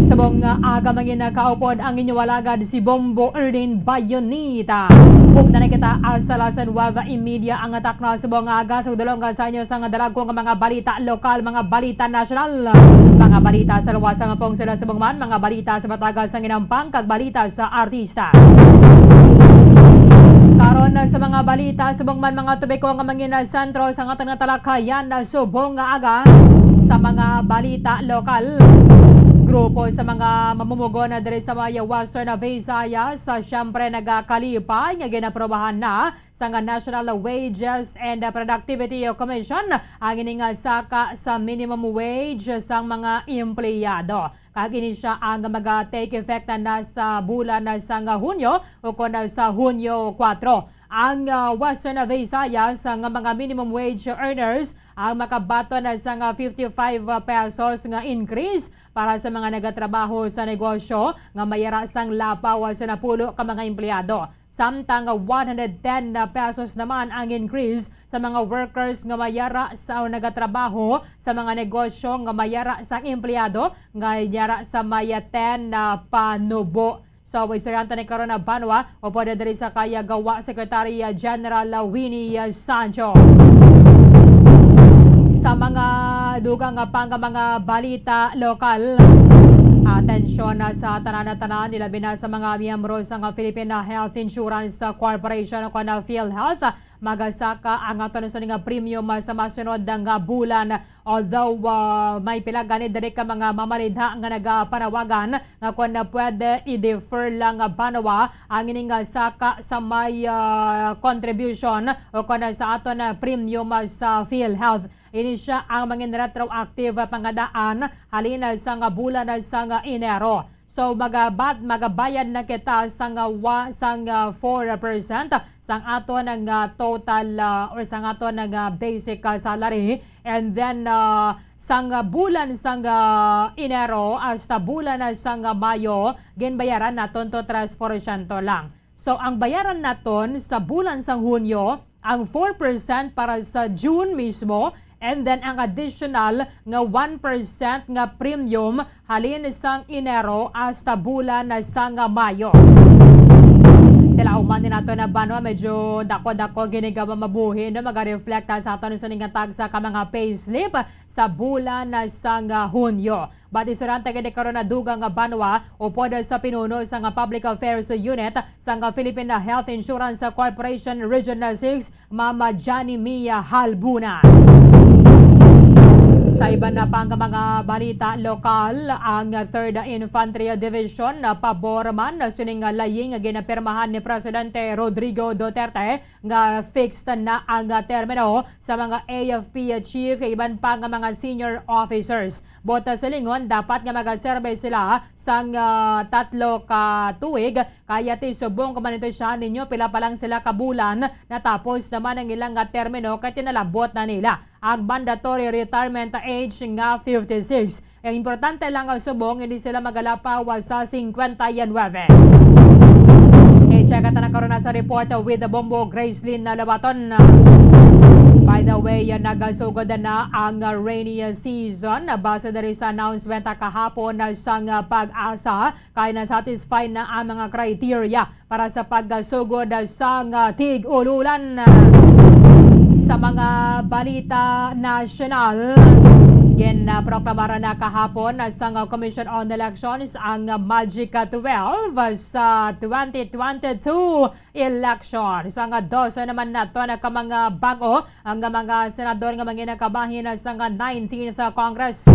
Subong nga aga mangin kaupod ang inyo alagad si Bombo Erdin Bayonita. Ug na kita asa alas nuwebe y media ang takna subong nga aga sa dulong sa inyo sang dalagko nga mga balita lokal, mga balita nasyonal, mga balita sa luwas sang pungsod subong man mga balita sa matagal sang inampang kag balita sa artista. Karon sa mga balita subong man mga topiko nga mangin sentro sa aton nga talakayan subong nga aga sa mga balita lokal. Grupo sa mga mamumugon diri sa may Western Visayas, sa siyempre nagakalipay nga ginaprobahan na sang National Wages and Productivity Commission ang ining saka sa minimum wage sang mga empleyado. Kag ini sia ang maga-take effect na sa bulan sang Hunyo ukon sa Hunyo kuwatro. Ang, ah, Western Visayas nga mga minimum wage earners ang makabaton sang fifty-five pesos nga increase para sa mga nagatrabaho sa negosyo nga may yara sang lapaw sa napulo ka mga empleyado. Samtang one hundred ten na pesos naman ang increase sa mga workers nga may yara sa, o nagatrabaho sa mga negosyo nga may yara sang empleyado nga yara sa may ten na panubo. So, istoryahan ta ni karon na banwa, upod diri sa kay GAWA Secretary General Winnie Sancho. Sa mga dugang nga pang mga balita lokal, atensyon na sa tanan-tanan, ilabi na sa mga miyembro sang Philippine Health Insurance Corporation o kon PhilHealth. Magasaka ang aton sini nga premium sa masunod nga bulan. Although, ah, may pila gani diri ka mga mamalinha nga nagapanawagan nga kon na pwede i-defer lang nga banwa ang ining, ah, saka sa may, ah, contribution o kon sa aton, ah, premium, ah, sa PhilHealth. Ini sia ang mangin retroactive, ah, pangadaan halin, ah, sa nga bulan, ah, sa nga Enero. So, magabat-, magabayad na kita sang, ah, wa-, sang, ah, four percent sang aton nga total, ah, or sang aton nga basic, ah, salary. And then, ah, sang, ah, bulan sang, ah, Enero hasta bulan, ah, sang, ah, Mayo, ginbayaran naton to tres porsyento lang. So, ang bayaran naton sa bulan sang Hunyo, ang four percent para sa June mismo, and then ang additional nga one percent nga premium halin sang Enero hasta bulan sang Mayo. Tilauman ni nato na banwa, medyo dako-dako ginigawa mabuhi, no? Maga-reflect, ah, sa aton sini nga tagsa ka mga payslip sa bulan, ah, sang, ah, Hunyo. Bati sa ranta gid karon na dugang nga banwa upod sa pinuno sang Public Affairs Unit sang Philippine Health Insurance Corporation Region six, Mama Johnny Mia Halbuna. Sa iban na pang mga balita lokal, ang Third Infantry Division pabor man sining laying nga ginapirmahan ni Presidente Rodrigo Duterte nga fixed na ang termino sa mga A F P chief kag iban pa nga mga senior officers. Buot silingon, dapat nga magaserbe sila sang, ah, tatlo ka tuig, kaya ti subong ko man ito siya ninyo pila pa lang sila ka bulan natapos naman ang ilang nga termino kay tinalabot na nila ang mandatory retirement age nga fifty-six. Ang importante lang ang subong, hindi sila magalapaw sa cincuenta y nueve. I-check ta na karon na sa report with Bombo Gracelyn Labaton. By the way, nagasugod na ang rainy season. Base diri sa announcement kahapon sang PAGASA, kay na-satisfy na ang mga criteria para sa pagsugod sang tig-ululan. Sa mga balita nasyonal, ginproklamar na kahapon sang Commission on Elections ang Magic twelve sa twenty twenty-two election. Sang dose naman nato na ka mga bag-o ang mga senador nga manginakabahin sang nineteenth Congress.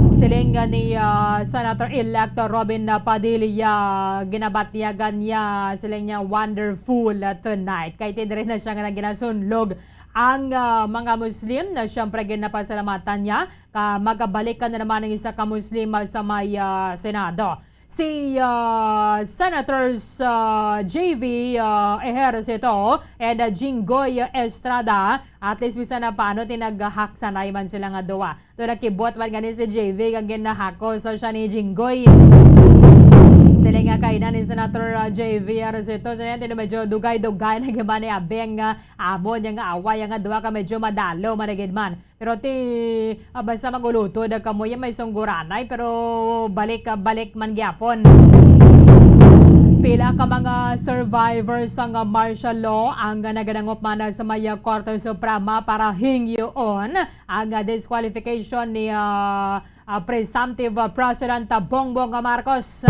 Siling ni, ah, Senator-elect Robin Padilla, ginabatyagan niya, siling niya, wonderful, ah, tonight. Kay ti diri na siya nga ginasunlog ang, ah, mga Muslim na siyempre ginapasalamatan niya ka magabalik ka na naman ang isa ka Muslim, ah, sa may, ah, Senado. Si, ah, Senators, ah, J V, ah, Ejercito and, ah, Jinggoy Estrada, at least bisan na paano, tinaghaksanay man sila nga duwa. To, nakibot man gani si J V kag ginahakos siya ni Jinggoy. Sila nga kainan ni Senator, ah, J V Ejercito, sila nga medyo dugay-dugay na gimani abeng nga amo niya nga away nga duwa ka medyo madalo man gid man. Pero ti, ah, basta mag-ulutod kamo, yan may sungguranay, pero balik, ah, balik man gyapon. Pila ka mga survivors sang, ah, martial law ang, ah, nagadangop man sa may, ah, Korte Suprema para hingyoon ang, ah, disqualification ni, ah, ah, presumptive, ah, President, ah, Bongbong Marcos.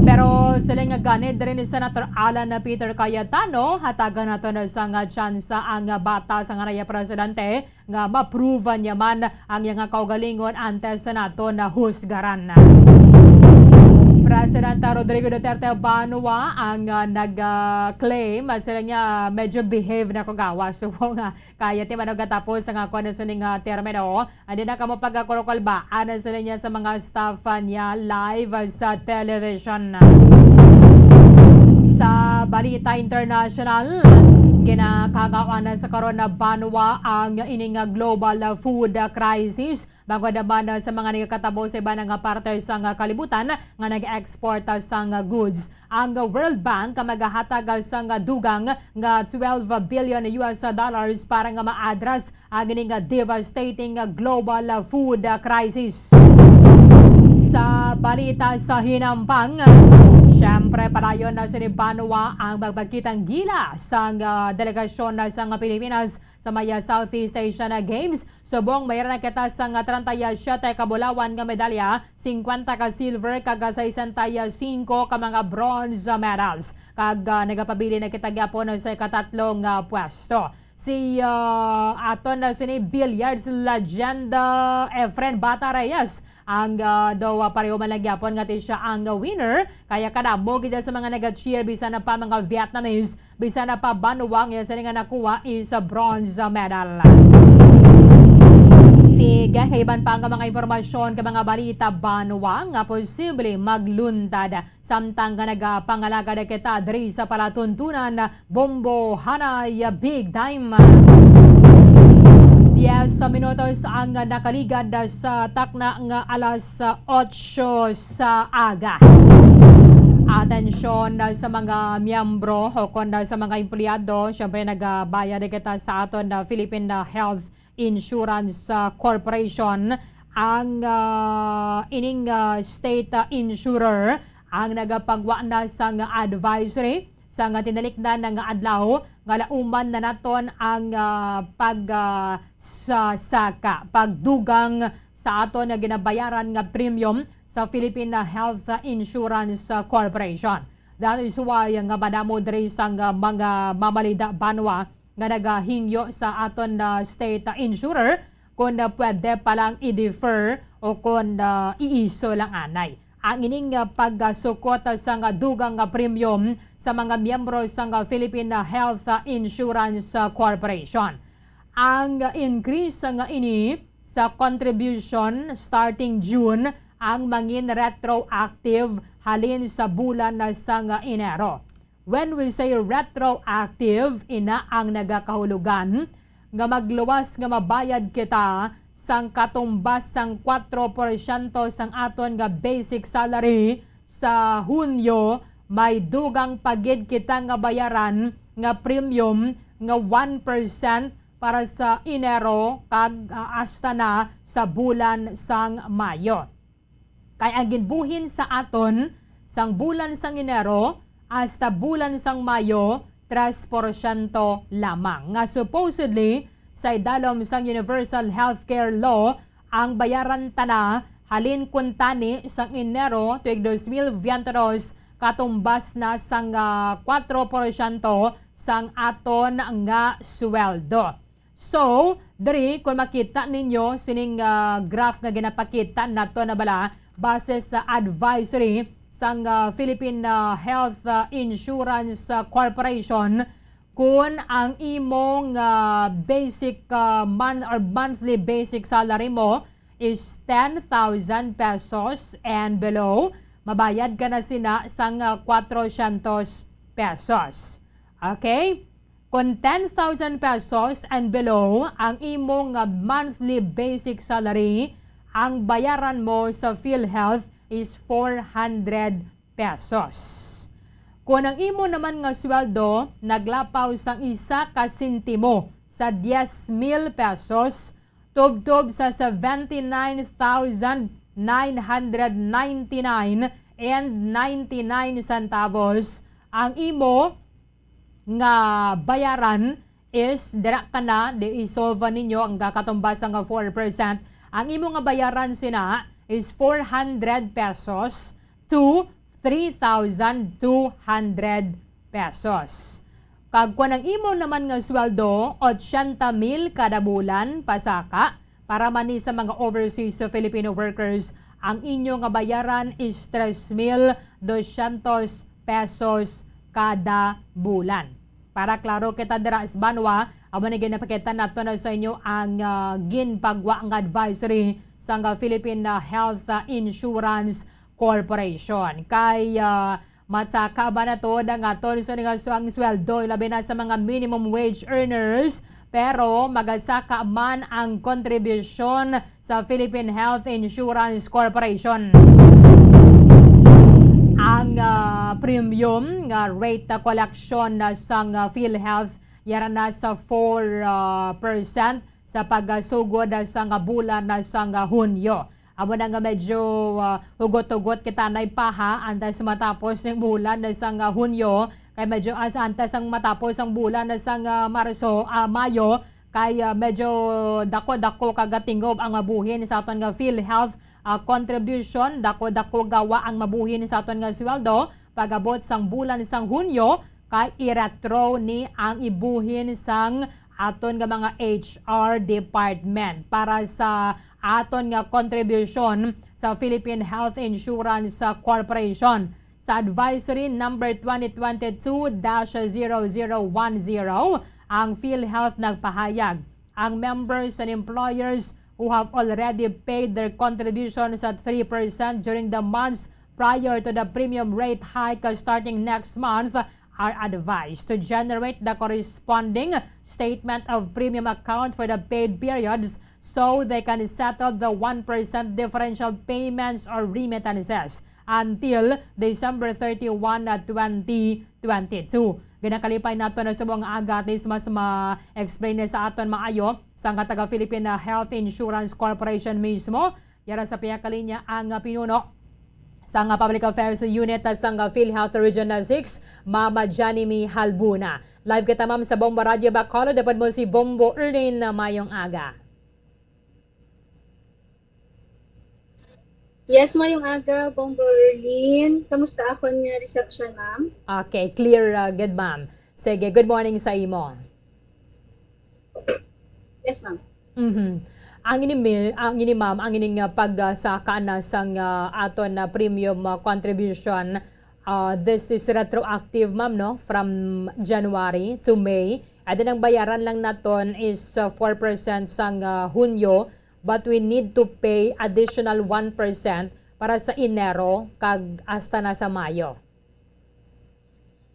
Pero siling gani diri ni Senator Alan Peter Cayetano, hatagan nato na sang, ah, tsansa ang, ah, bata sang anay presidente nga ma-prove niya man ang iyang kaugalingon antes naton husgaran. President Rodrigo Duterte Banwa ang, ah, nag, ah, claim, ah, sila niya medyo behave na ko gawas. So nga, kaya ti man gatapos ang ako na sining, ah, termino. Andi na kamo pagkakurukulbaan sila niya sa mga staff, ah, niya live, ah, sa television. Sa balita international, ginakagawan na sa karon na banwa ang ining, ah, global, ah, food, ah, crisis. Bangod naman, ah, sa mga nagakatabo sa iban nga parte sang, ah, kalibutan nga nag-export, ah, sang, ah, goods. Ang World Bank magahatag sang dugang nga twelve billion U S dollars para nga ma-address ang ining devastating global food crisis. Sa balita sa hinampang, siyempre, padayon na sini banwa ang magpagkitang gilas sang delegasyon sang Pilipinas sa may Southeast Asian Games. Subong mayra na kita sang treinta y siete ka bulawan nga medalya, cincuenta ka silver, kag sesenta y cinco ka mga bronze medals. Kag, ah, nagapabilin na kita gyapon sa ikatatlo nga pwesto. Si, ah, aton na sini billiards legend, ah, Efren Bata Reyes ang, ah, daw, ah, pareho man lang gyapon nga ti siya ang winner. Kaya kadamo gid sa mga nag-cheer, bisan na pa mga Vietnamese, bisan na pa banwa nga sini nga nakuha is a bronze medal. Sige, kay iban pa nga mga impormasyon, ka mga balita banwa nga posible magluntad samtang nga nagapangalagad kita diri sa palatuntunan, Bombo Hanay Big Time. Diez minutos ang nakaligad sa takna nga alas otso sa aga. Atensyon sa mga miyembro o kon sa mga empleyado, syempre nagabayad kita sa aton na Philippine Health Insurance, ah, Corporation, ang, ah, ining, ah, state, ah, insurer ang nagapagwa na sang advisory sang tinalikdan nga adlaw nga lauman na naton ang, ah, pag, ah, sa saka, pagdugang sa aton nga ginabayaran nga premium sa Philippine Health Insurance Corporation. That is why nga madamo diri sang, ah, mga mamalida banwa nga nagahingyo sa aton, ah, state, ah, insurer kung, ah, pwede pa lang i-defer o kung, ah, iiso lang anay ang ining, ah, pagsukot, ah, sang, ah, dugang nga premium sa mga miyembro sang, ah, Philippine, ah, Health, ah, Insurance, ah, Corporation. Ang increase nga ini sa contribution starting June ang mangin retroactive halin sa bulan na sang Enero. When we say retroactive, ina ang nagakahulugan nga magluwas nga mabayad kita sang katumbas sang kwatro porsyento sang aton nga basic salary sa Hunyo, may dugang pa gid kita nga bayaran nga premium nga one percent para sa Enero kag, ah, hasta na sa bulan sang Mayo. Kay ang ginbuhin sa aton sang bulan sang Enero hasta bulan sang Mayo, tres porsyento lamang, nga supposedly sa idalom sang Universal Healthcare Law ang bayaran ta na halin kuntani sang Enero tuig dos mil biyente dos, katumbas na sang, ah, kwatro porsyento sang aton nga sweldo. So, diri, kung makita ninyo sining, ah, graph nga ginapakita nato na bala, base sa advisory sang, ah, Philippine, ah, Health, ah, Insurance, ah, Corporation, kung ang imong, ah, basic, ah, month or monthly basic salary mo is ten thousand pesos and below, mabayad ka na sina sang, ah, kwatro syantos pesos. Okay? Kung ten thousand pesos and below ang imo nga monthly basic salary, ang bayaran mo sa PhilHealth is four hundred pesos. Kung ang imo naman nga sweldo naglapaw sang isa ka sentimo sa diez mil pesos, tubtob sa seventy-nine thousand nine hundred ninety-nine and ninety-nine centavos ang imo nga bayaran is dira ka na, di isolve ninyo ang kakatumbas nga four percent. Ang imo nga bayaran sina is four hundred pesos to three thousand two hundred pesos. Kag kung ang imo naman nga sweldo, otsenta mil kada bulan, pasaka, para man ni sa mga overseas Filipino workers, ang inyo nga bayaran is tres mil dosyentos pesos kada bulan. Para klaro kita dira sa banwa, amo ni ginapakita nato na sa inyo ang, ah, ginpagwa nga advisory sang, ah, Philippine, ah, Health, ah, Insurance Corporation. Kay, ah, matsaka ba na to nga tonsyon nga so ang sweldo, labi na sa mga minimum wage earners, pero magasaka man ang kontribusyon sa Philippine Health Insurance Corporation. Ang, ah, premium nga rate na collection na sang, ah, PhilHealth yara na sa four, ah, percent sa pagasugod, ah, sa nga bulan na sang, ah, Hunyo. Amo na nga medyo, ah, hugot-hugot kita na ipaha antes matapos ng bulan na sang, ah, Hunyo. Kay medyo as antes ang matapos ang bulan na sang, ah, Marso, ah, Mayo, kay, ah, medyo dako-dako kagatingob ang mabuhin sa aton nga PhilHealth, ah, contribution, dako-dako gawa ang mabuhin sa aton nga sweldo pag-abot sang bulan sang Hunyo, kay i-retro ni ang ibuhin sang aton nga mga H R department para sa aton nga contribution sa Philippine Health Insurance, ah, Corporation. Sa Advisory Number twenty twenty-two dash zero zero one zero, ang PhilHealth nagpahayag, ang members and employers who have already paid their contributions at three percent during the months prior to the premium rate hike starting next month are advised to generate the corresponding statement of premium account for the paid periods so they can settle the one percent differential payments or remittances until December thirty-one, twenty twenty-two. Ginakalipay nato na sa mga agatis mas ma-explain na sa aton maayo sa nga taga Philippine Health Insurance Corporation mismo. Yara sa pihak kalinya ang, ah, pinuno sang Public Affairs Unit sang PhilHealth Region six, Ma'am Janemy Halbuna. Live kita, ma'am, sa Bombo Radyo Bacolod. Dapat mo si Bombo Erlin na mayong aga. Yes, mayong aga, Bombo Erlin. Kamusta akon nga reception, ma'am? Okay, clear, uh, good, ma'am. Sige, good morning sa imo. Yes, ma'am. Mhm. Ang ini, mi- ang ini, ma'am, ang ining, uh, pag, uh, saka na sang, uh, aton na premium, uh, contribution, uh, this is retroactive, ma'am, no? From January to May. And then ang bayaran lang naton is, uh, four percent sang, uh, Hunyo, but we need to pay additional one percent para sa Enero kag hasta na sa Mayo.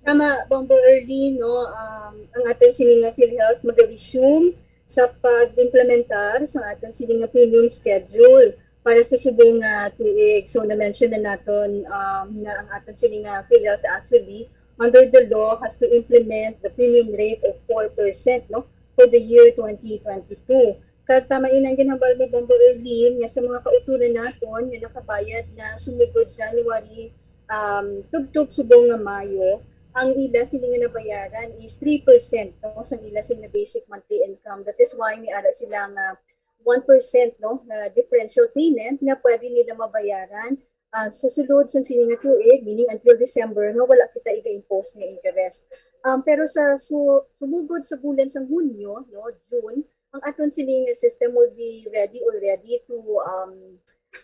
Tama, Bombo Erlin, no? Um, ang aton sini nga PhilHealth mag-resume sa pag-implementar sa aton sini nga premium schedule para sa subong nga tuig. So, na-mention na naton, um, nga ang aton sini nga PhilHealth actually, under the law, has to implement the premium rate of four percent, no, for the year twenty twenty-two. Kag tama ini ang ginhambal mo, Bombo Erlin, nga sa mga kautoran naton nga nakabayad na sumugod January, um, tubtob subong nga Mayo, ang ila sini nga nabayaran is three percent, no, sang ila sini nga basic monthly income. That is why may ara sila nga one percent, no, nga differential payment nga pwede nila mabayaran, ah, sa sulod sang sini nga tuig, meaning until December, nga wala kita iga-impose nga interest. Um, pero sa su- sumugod sa bulan sang Hunyo, no, June, ang aton sini nga system will be ready already to, um,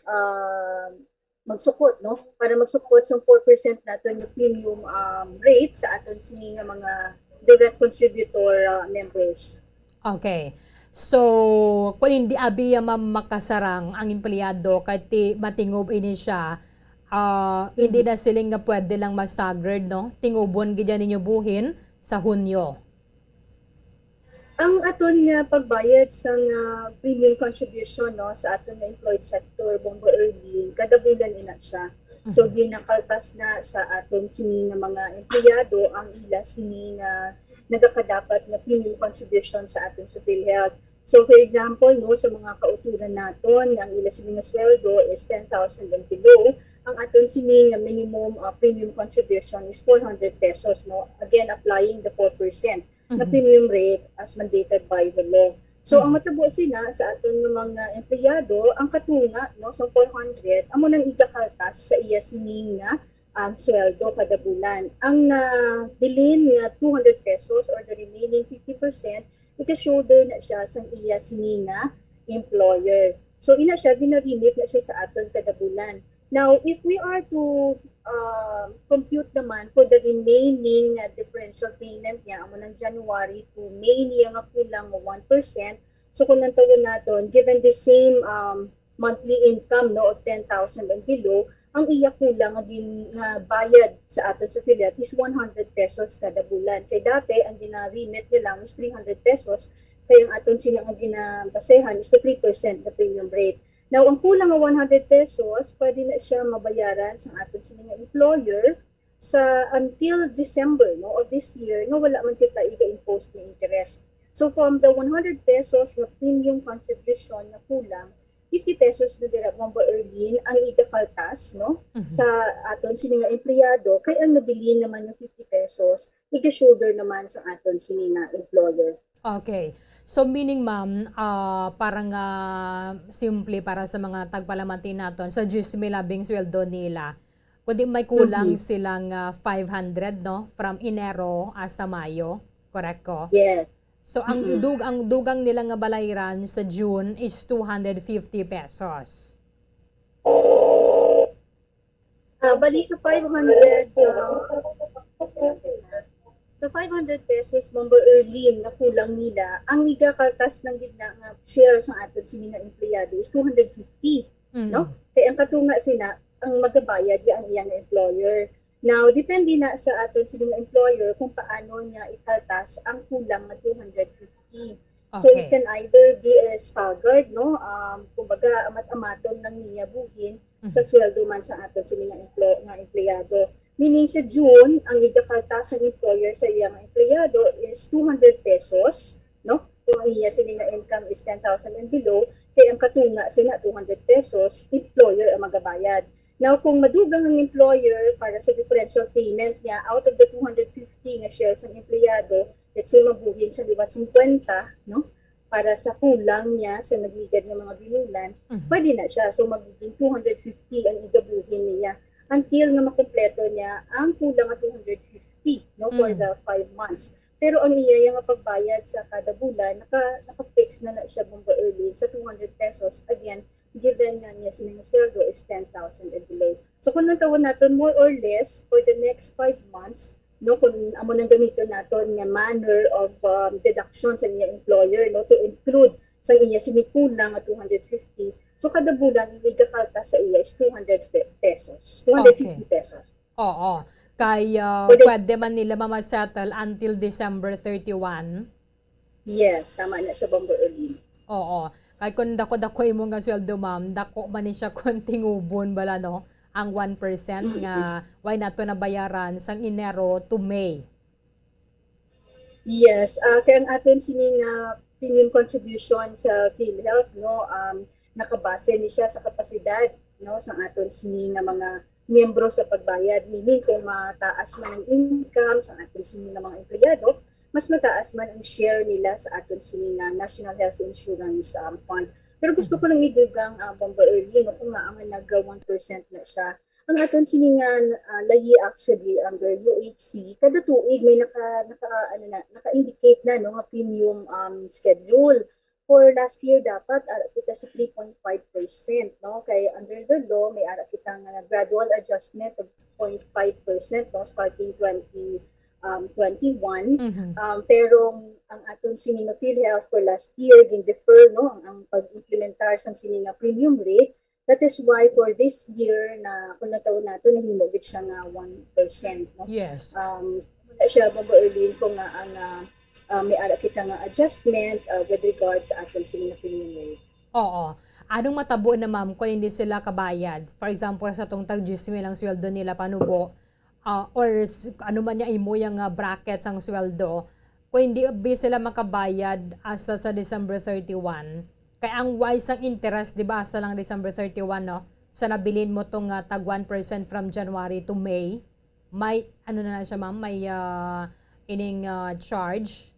uh, magsukot, no? Para magsukot sa four percent naton nga premium, um, rate sa aton sini nga mga direct contributor, uh, members. Okay. So, kung hindi abi ya, ma'am, makasarang ang empleyado kay ti matingob ini siya, ah, hindi na siling nga pwede lang ma-staggered, no? Tingobon gid yan ninyo buhin sa Hunyo. Ang aton nga pagbayad sa nga premium contribution, no, sa aton nga employed sector, Bombo Erlin, kada bulan ina siya. So, ginakaltas na sa aton sini nga mga empleyado ang ila sini nga nagakadapat nga premium contribution sa aton sa PhilHealth. So, for example, no, sa mga kauturan naton nga ang ila sini nga sweldo is ten thousand and below, ang aton sini nga minimum, uh, premium contribution is four hundred pesos, no? Again, applying the four percent na premium rate as mandated by the law. So, ang matabo sina sa aton nga mga empleyado, ang katunga, no, sa four hundred, amo nang igakaltas sa iya sini nga, um, sweldo kada bulan. Ang nabilin nga two hundred pesos or the remaining fifty percent, ika-shoulder na siya sang iya sini nga employer. So, ina siya, gina-remit na siya sa aton kada bulan. Now, if we are to, uh, compute naman for the remaining, uh, differential payment niya, amo nang January to May niya nga kulang nga one percent, so kung nantawon naton, given the same, um, monthly income, no, of ten thousand and below, ang iya kulang nga gin-, nga bayad sa aton sa PhilHealth is one hundred pesos kada bulan. Kay dati, ang gina-remit niya lang is three hundred pesos, kay ang aton sini nga ginabasehan is the three percent na premium rate. Now, ang kulang nga one hundred pesos, pwede na siya mabayaran sa aton sini nga employer sa until December, no, of this year, nga wala man kita iga-impose nga interest. So, from the one hundred pesos nga premium contribution nga kulang, fifty pesos na dira, Bombo Erlin, ang igakaltas, no, sa aton sini nga empleyado, kay ang nabilin naman nga fifty pesos, iga-shoulder naman sa aton sini nga employer. Okay. So, meaning, ma'am, ah, parang, ah, simple para sa mga tagpalamati naton, sa diyes mil labing sweldo nila, kundi may kulang silang, ah, five hundred, no? From Enero hasta Mayo. Correct ko? Yes. So, ang dug-, ang dugang nila nga balayran sa June is two hundred fifty pesos. Ah, bali sa five hundred, ah, sa five hundred pesos, Bombo Erlin, nga kulang nila, ang igakaltas lang gid na nga share sa aton sini nga empleyado is two hundred fifty, no? Kay ang katunga sina, ang magabayad ya ang iyang employer. Now, depende na sa aton sini nga employer kung paano niya ikaltas ang kulang nga two hundred fifty. So, it can either be, eh, staggered, no? Um, kumbaga, amat-amaton lang niya buhin sa sweldo man sa aton sini nga emplo-, nga empleyado. Meaning, sa June, ang igakaltas sang employer sa iya nga empleyado is two hundred pesos, no? Kung ang iya sini nga income is ten thousand and below, kay ang katunga sina two hundred pesos, employer ang magabayad. Now, kung madugang ang employer para sa differential payment niya, out of the two hundred fifty nga shares ang empleyado, let's say, mabuhin siya liwat fifty, no? Para sa kulang niya sa nagligad nga mga binulan, Mhm. pwede na siya. So, magiging two hundred fifty ang igabuhin niya until nga makumpleto niya ang kulang nga two hundred fifty, no, for Mm. the five months. Pero ang iya nga pagbayad sa kada bulan, naka, naka-fix na na siya, Bomba Erlene, sa two hundred pesos. Again, given nga niya sining sweldo is ten thousand and below. So, kung nagtawon naton, more or less, for the next five months, no, kung amo nang gamiton naton nga manner of, um, deduction sa niya employer, no, to include sa iya sini kulang nga two hundred fifty. So, kada bulan, ang igakaltas sa iya is two hundred pe-, pesos, two hundred fifty Okay. pesos. Oo. Kay, ah, Pwede pwede man nila mamasettle until December thirty-one. Yes, tama na siya, Bomba Erlene. Oo. Kay kung dako-dako imo nga sweldo, ma'am, dako man ni siya kung tingubon bala, no? Ang one percent Mm-mm. nga wala nato nabayaran sang Enero to May. Yes, ah, kay ang aton sini nga premium contribution sa PhilHealth, no, um, nakabase ni siya sa kapasidad, no, sa aton sini nga mga miyembro sa pagbayad, meaning kung mataas man ang income sa aton sini nga mga empleyado, mas mataas man ang share nila sa aton sini nga National Health Insurance, um, Fund. Pero gusto ko lang idugang, ah, Bomba Erlene, no, kung nga ang nag one percent na siya, ang aton sini nga, ah, layi actually under U H C, kada tuig may naka, naka, ano na, naka-indicate na, no, nga premium, um, schedule. For last year, dapat, ah, kita sa three point five percent, no? Kay under the law, may ara kita nga gradual adjustment of point five percent, no, starting twenty, um, twenty-one. Mhm. Um, pero ang aton sini nga PhilHealth for last year, gin-defer, no, ang, ang pag-implementar sang sini nga premium rate. That is why for this year na, kung natawon nato, nahimo gid siya nga one percent, no? Yes. Um, wala siya, Bomba Erlene, kung nga ang, ah, ah, may ara kita nga adjustment, ah, with regards sa aton sini nga premium rate. Oo. Anong matabo na, ma'am, kung hindi sila kabayad? For example, sa tong tag diyes mil ang sweldo nila panubo, ah, or s-, ano man niya imo yang, ah, bracket sang sweldo, kung hindi bi sila makabayad hasta sa December thirty-one, kay ang wise ang interest, di ba, hasta lang December thirty-one, no? Sa nabilin mo tong, ah, tag one percent from January to May, may, ano na na siya, ma'am? May, ah, ining, ah, charge?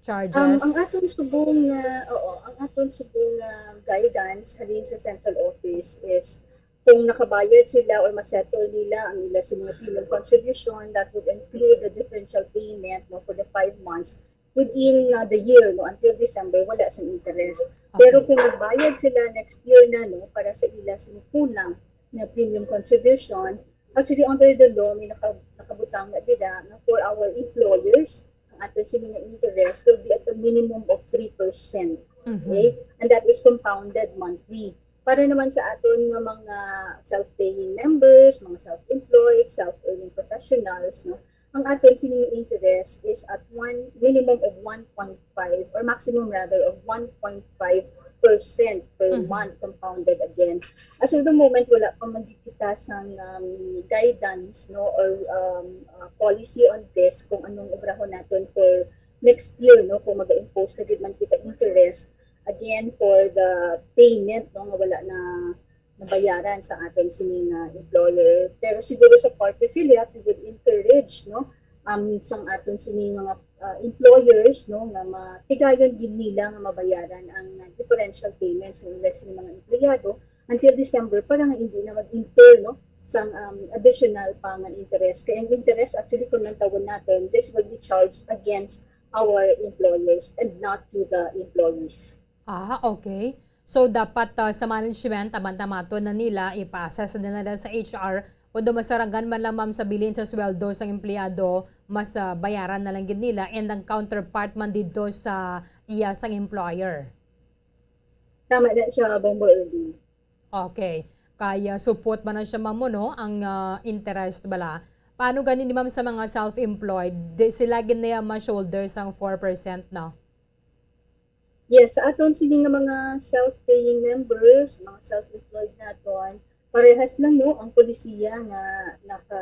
Um, Charges? ang aton subong nga, oo, ang aton subong nga guidance halin sa central office is kung nakabayad sila or masettle nila ang ila sa mga premium contribution, that would include the differential payment, no, for the five months within, uh, the year, no, until December, wala sing interest. Pero Okay. kung nagbayad sila next year na, no, para sa ila sing kulang na premium contribution, actually, under the law, may naka-, nakabutang na dira na for our employers, ang aton sini nga interest will be at a minimum of three percent. Mhm. Okay? And that is compounded monthly. Para naman sa aton nga mga self-paying members, mga self-employed, self-earning professionals, no, ang aton sini nga interest is at one, minimum of one point five or maximum rather of one point five percent per Mhm. month compounded again. As of the moment, wala pa man gid kita sang, um, guidance, no, or, um, uh, policy on this kung anong obrahon naton for next year, no, kung mag-impose na gid man kita interest again for the payment, no, nga wala na nabayaran sa aton sini nga employer. Pero siguro sa part of PhilHealth, we would encourage, no, um, sang aton sini mga, uh, employers, no, nga matigayon gid nila nga mabayaran ang, uh, differential payments sa ila sini mga empleyado until December para nga hindi na mag-incur, no, sang, um, additional pa nga interest. Kay ang interest, actually, kung nantawon naton, this will be charged against our employers and not to the employees. Ah, okay. So, dapat, ah, sa management, aban tamaton na nila, ipa-assess na nila sa H R, kung daw masarangan man lang, ma'am, sa bilin sa sweldo sang empleyado, mas, ah, bayaran na lang gid nila, and ang counterpart man didto sa iya sang employer. Tama na siya, Bombo Erwin. Okay. Kaya support man na siya, ma'am, no, ang, ah, interest bala. Paano gani ni, ma'am, sa mga self-employed? Di sila gid niya ma-shoulder sang four percent, no? Yes, sa aton sini nga mga self-paying members, mga self-employed naton, parehas lang, no, ang polisiya nga naka,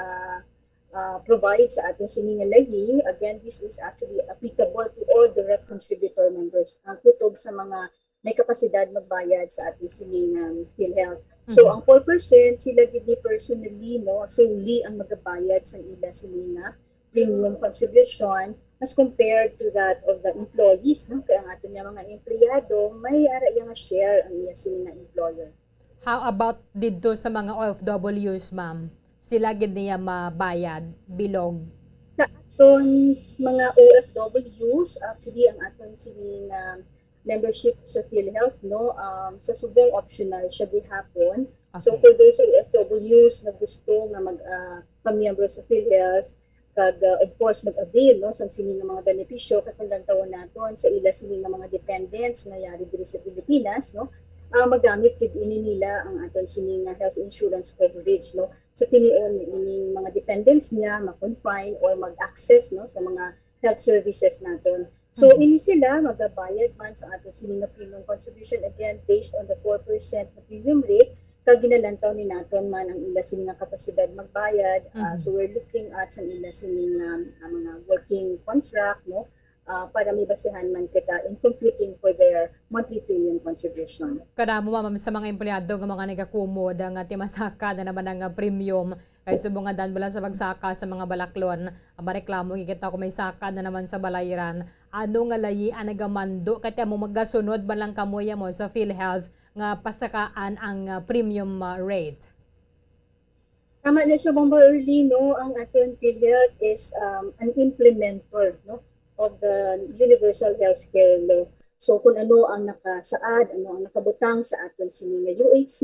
ah, provide sa aton sini nga layi. Again, this is actually applicable to all direct contributor members, ang kutob sa mga may kapasidad magbayad sa aton sini nga PhilHealth. So, Mhm. ang four percent, sila gid ni personally, no, solely ang magabayad sa ila sini nga premium contribution as compared to that of the employees, no? Kay ang aton nga mga empleyado, may ara iya nga share ang iya sini nga employer. How about didto sa mga O F Ws, ma'am? Sila gid niya mabayad, bilog? Sa aton s-, mga O F Ws, actually, ang aton sini nga membership sa PhilHealth, no, um, sa subong optional siya gihapon. So, Okay. for those O F Ws na gusto nga mag, ah, pamiyembro sa PhilHealth, kag, ah, of course, mag-avail, no, sang sini nga mga benepisyo, kay kung lantawon naton sa ila sini nga mga dependents nga yari diri sa Pilipinas, no, ah, magamit gid ini nila ang aton sini nga health insurance coverage, no. Sa tinion, ining mga dependents niya ma-confine or mag-access, no, sa mga health services naton. So, Mhm. ini sila magabayad man sa aton sini nga premium contribution, again, based on the four percent na premium rate, kag ginalantaw ni naton man ang ila sini nga kapasidad magbayad. Ah, Mhm. so, we're looking at sa ila sini nga, ah, mga working contract, no? Ah, para may basihan man kita in computing for their monthly premium contribution. Kadamo, ma'am, sa mga empleyado nga mga nagakumod nga timasaka na naman ang, ah, premium. Kay subong nga daan bala sa pagsaka sa mga balaklon, ang mareklamo, kikita ko may saka na naman sa balayran. Ano nga layi ang nagamando? Kay amo magasunod ba lang kamo ya mo sa PhilHealth nga pasakaan ang, ah, premium, ah, rate? Tama na siya, Bomber Early, no? Ang aton PhilHealth is, um, an implementer, no, of the Universal Healthcare Law. So, kung ano ang nakasaad, ano ang nakabutang sa aton sini nga U H C,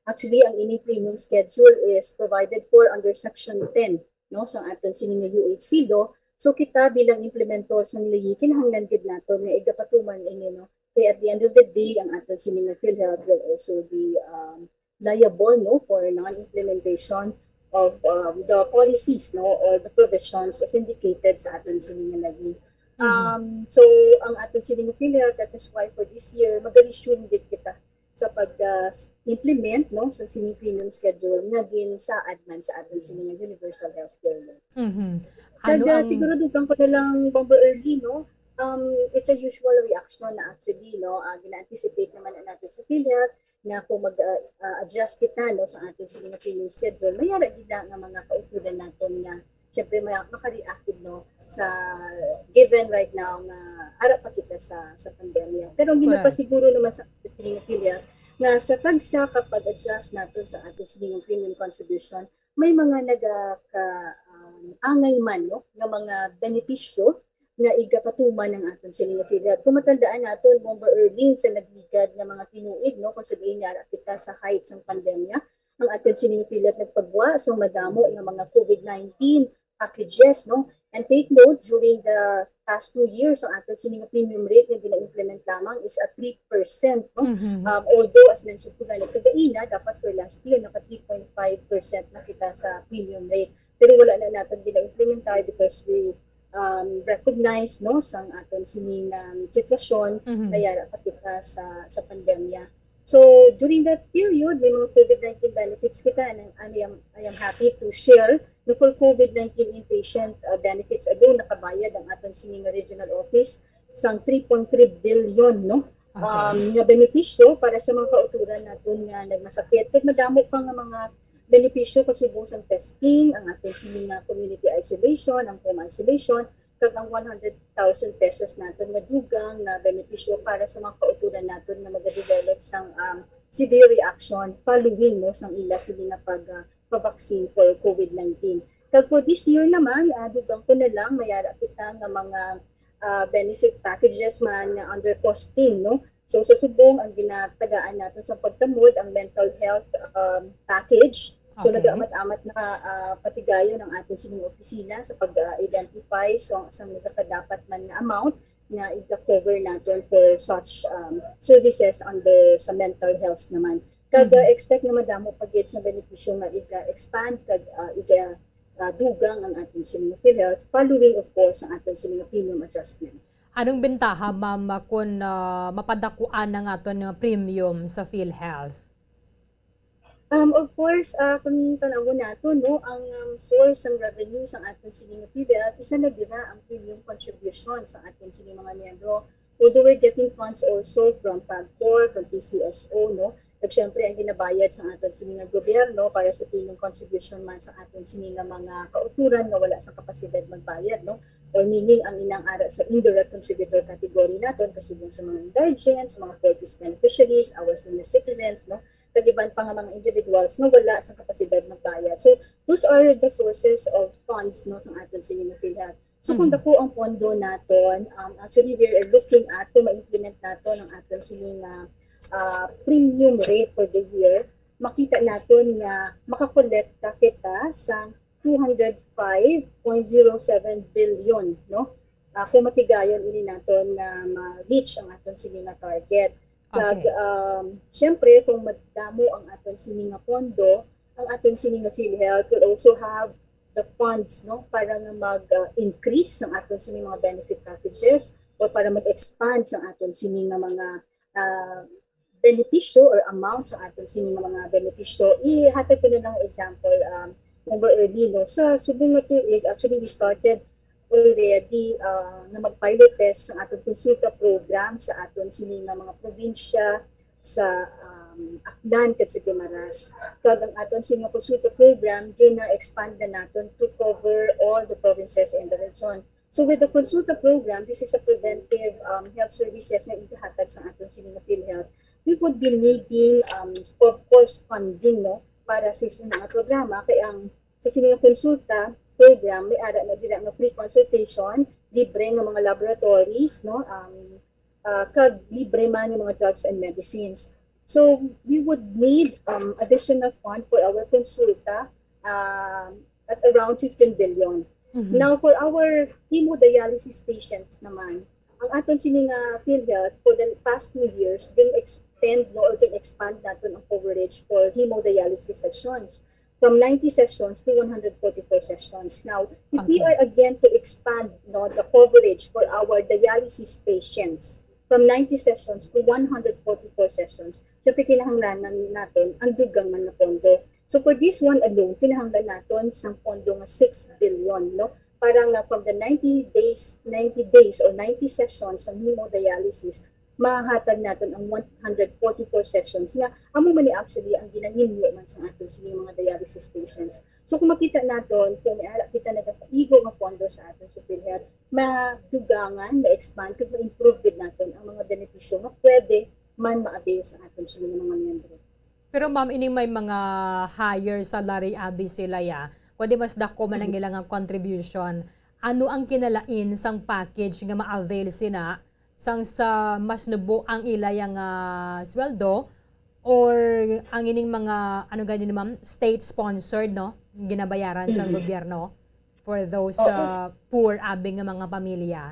actually, ang ining premium schedule is provided for under Section ten, no, sa aton sini nga U H C law. So, kita bilang implementor sa nilayi, kinahanglan gid naton nga igapatuman ini, no? Kay at the end of the day, ang aton sini nga PhilHealth will also be, um, liable, no, for non-implementation of, um, the policies, no, or the provisions as indicated sa aton sini nga layi. Mhm. Um, so, ang aton sini nga PhilHealth, that is why for this year, mag-resume gid kita sa pag, uh, s-, implement, no, sa sini premium schedule nga ginsaad man sa aton sini nga universal healthcare law. Mhm. Kag, Ano uh, ang siguro dugang ko na lang, Bomber Early, no, um, it's a usual reaction na actually, no, uh, gina-anticipate naman na natin sa PhilHealth na kung mag, uh, uh, adjust kita, no, sa ating sini nga premium schedule, may ara gid na nga mga kautulan naton nga syempre ma-, maka-react gid, no, sa given right now nga ara pa kita sa, sa pandemya. Pero ang Correct. Ginapasiguro naman sa ating sini nga PhilHealth nga sa tagsa ka pag-adjust naton sa ating sini nga premium contribution, may mga naga-, ka, um, angay man, no, nga mga benepisyo nga igapatuman ang aton sini nga PhilHealth. Kung matandaan naton, Bomber Early, sa nagligad nga mga tinuig, no, kung sa diin nga ara kita sa height sang pandemya, ang aton sini nga PhilHealth nagpagwa sa madamo nga mga COVID nineteen packages, no? And take note, during the past two years, ang aton sini nga premium rate nga gina-implement lamang is at three percent, no? Mhm. Um, although, as mentioned ko gani kagaina, dapat for last year, naka three point five percent na kita sa premium rate. Pero wala na naton gina-implementar because we, um, recognize, no, sang aton sini nga sitwasyon, Mhm. nga yara pa kita sa, sa pandemya. So, during that period, may mga COVID nineteen benefits kita, and I am, I am happy to share na for COVID nineteen inpatient, uh, benefits alone, nakabayad ang aton sini nga regional office sang three point three billion, no? Okay. Um, nga benepisyo para sa mga kauturan naton nga nagmasakit. Kag madamo pa nga mga benepisyo kasubong sang testing, ang aton sini nga community isolation, ang home isolation, kag ang one hundred thousand pesos naton nga dugang nga benepisyo para sa mga kauturan naton nga magadevelop sang, um, severe reaction following, no, sang ila sini nga pag, ah, pa-vaccine for COVID nineteen. Kag for this year naman, ah, dugang ko na lang, may ara kita nga mga, ah, benefit packages man nga under costing, no? So, sa subong, ang ginatagaan naton sa pagtamod, ang mental health, um, package. So, Okay. Nagaamat-amat na, ah, patigayon ang aton sining opisina sa pag, ah, identify sa, sa nagakadapat man nga amount nga iga-cover naton for such, um, services under sa mental health naman. Kag, Mhm. ah, expect nga madamo pa gid sa benepisyo nga iga-expand kag, ah, iga, ah, dugang ang aton sining PhilHealth, following, of course, ang aton sining premium adjustment. Anong bentaha, ma'am, kung, ah, mapadakuan ang aton nga premium sa PhilHealth? Um, of course, ah, kung tan-awon nato, no, ang, um, source sang revenue sang aton sini nga PhilHealth, isa na dira ang premium contribution sa aton sini mga miyembro. Although we're getting funds also from PAGCOR, from P C S O, no, Kag syempre, ang ginabayad sa aton sini nga gobyerno para sa premium contribution man sa aton sini nga mga kautoran nga wala sa kapasidad magbayad, no? Or meaning, ang inang ara sa indirect contributor category naton, kasubong sa mga indigents, mga four Ps beneficiaries, our senior citizens, no? Kag iban pa nga mga individuals nga wala sa kapasidad magbayad. So, those are the sources of funds, no, sa aton sini nga PhilHealth. So, kung Mhm. dako ang pondo naton, um, actually, we are looking at kung ma-implement naton ang aton sini nga, ah, premium rate for the year, makita naton nga makakolekta kita sa two hundred five point zero seven billion, no? Ah, kung matigayon ini naton nga ma-reach ang aton sini nga target. Kag, Okay. um, syempre, kung madamo ang aton sini nga pondo, ang aton sini nga PhilHealth will also have the funds, no, para nga mag, uh, increase ang aton sini mga benefit packages or para mag-expand sa aton sini nga mga, uh, benepisyo or amount sa aton sini nga mga benepisyo. Ihatag ko na lang example, um, Member Erlino. Sa subong nga tuig, actually, we started already, uh, na mag-pilot test sa aton konsulta program sa aton sini nga mga probinsya, sa, um, Aklan kag sa Guimaras. Kag ang aton sini nga konsulta program, gina-expand na naton to cover all the provinces and the region. So with the konsulta program, this is a preventive, um, health services nga igahatag sa aton sini nga PhilHealth. We would be needing, um, of course, funding, no, para sa sini nga programa. Kay ang sa sini nga konsulta program, may ara na dira nga free consultation, libre nga mga laboratories, no, um, ah, kag libre man yung mga drugs and medicines. So, we would need, um, additional fund for our konsulta, um, at around fifteen billion. Mhm. Now, for our hemodialysis patients naman, ang aton sini nga PhilHealth for the past two years, gin-extend, no, or gin-expand naton ang coverage for hemodialysis sessions from ninety sessions to one hundred forty-four sessions. Now, if we Okay. are again to expand, no, the coverage for our dialysis patients from ninety sessions to one hundred forty-four sessions, syempre kinahanglanan naton ang dugang man nga pondo. So for this one alone, kinahanglan naton sang pondo nga six billion, no? Para nga from the ninety days, ninety days or ninety sessions sa hemodialysis, mahatag naton ang one hundred forty-four sessions nga amo man ni actually ang ginahinyo man sa aton sini mga dialysis patients. So kung makita naton, kung may ara kita nagapaigo nga pondo sa aton sa PhilHealth, madugangan, ma-expand, kag ma-improve gid naton ang mga benepisyo nga pwede man ma-avail sa aton sini nga mga miyembro. Pero ma'am, ining may mga higher salary abi sila ya, kundi mas dako man ang Mhm. ilang contribution. Ano ang kinalain sang package nga ma-avail sina sang sa mas nubo ang ila yang, ah, sweldo or ang ining mga, ano gani ni ma'am, state sponsored, no? Ginabayaran sang Mhm. gobyerno for those, Oo. ah, poor abi nga mga pamilya?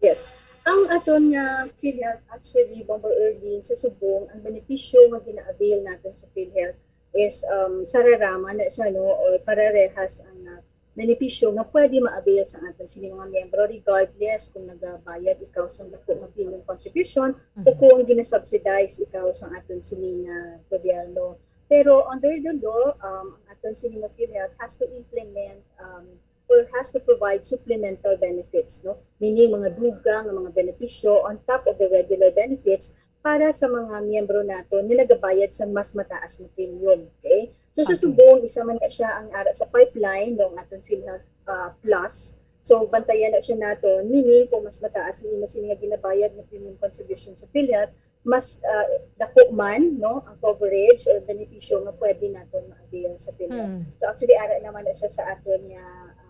Yes. Ang aton nga PhilHealth, actually, Bomber Erlin, sa subong, ang benepisyo nga gina-avail natin sa PhilHealth is, um, sararama na siya, no, or pararehas ang, uh, benepisyo nga pwede ma-avail sa aton sini mga miyembro, regardless kung nagabayad ikaw sa dako nga premium contribution o Mhm. kung ginasubsidize ikaw sa aton sini nga gobyerno. Pero under the law, um, ang aton sini nga PhilHealth has to implement, um, or has to provide supplemental benefits, no? Meaning, mga dugang nga mga benepisyo on top of the regular benefits para sa mga miyembro naton nga nagabayad sa mas mataas nga premium. Okay? So, sa Okay. subong, isa man na siya ang ara sa pipeline, no, ang aton PhilHealth, ah, Plus. So, bantayan na siya naton, meaning kung mas mataas ang imo sini nga ginabayad nga premium contribution sa PhilHealth, mas, ah, dako man, no, ang coverage or benepisyo nga pwede naton ma-avail sa PhilHealth. Hmm. So, actually, ara naman na siya sa aton nga,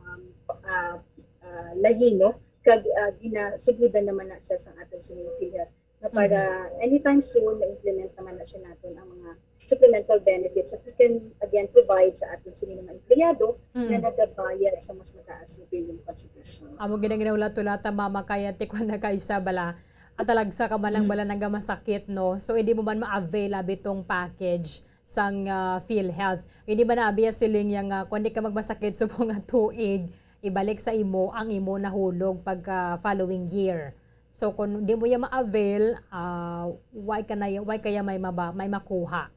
um, ah, ah, lahi, no? Kag, ah, ginasugudan naman na siya sa aton sini nga PhilHealth. Nga para Mhm. anytime soon, ma-implement naman na siya naton ang mga supplemental benefits that we can, again, provide sa aton sini mga empleyado nga Mhm. nagabayad sa mas mataas nga premium contribution. Amo gid ang ginaulat-ulata, mama, kaya tikwan na kay sa bala. At talagsa ka man lang Mm. bala nagamasakit, no? So, hindi mo man ma-avail abi tong package sang, ah, PhilHealth. Hindi ba na abi siling yang, ah, kung di ka magmasakit subong nga tuig, ibalik sa imo ang imo nahulog pagka following year. So, kung di mo ya ma-avail, ah, why ka na, why kaya may maba-, may makuha?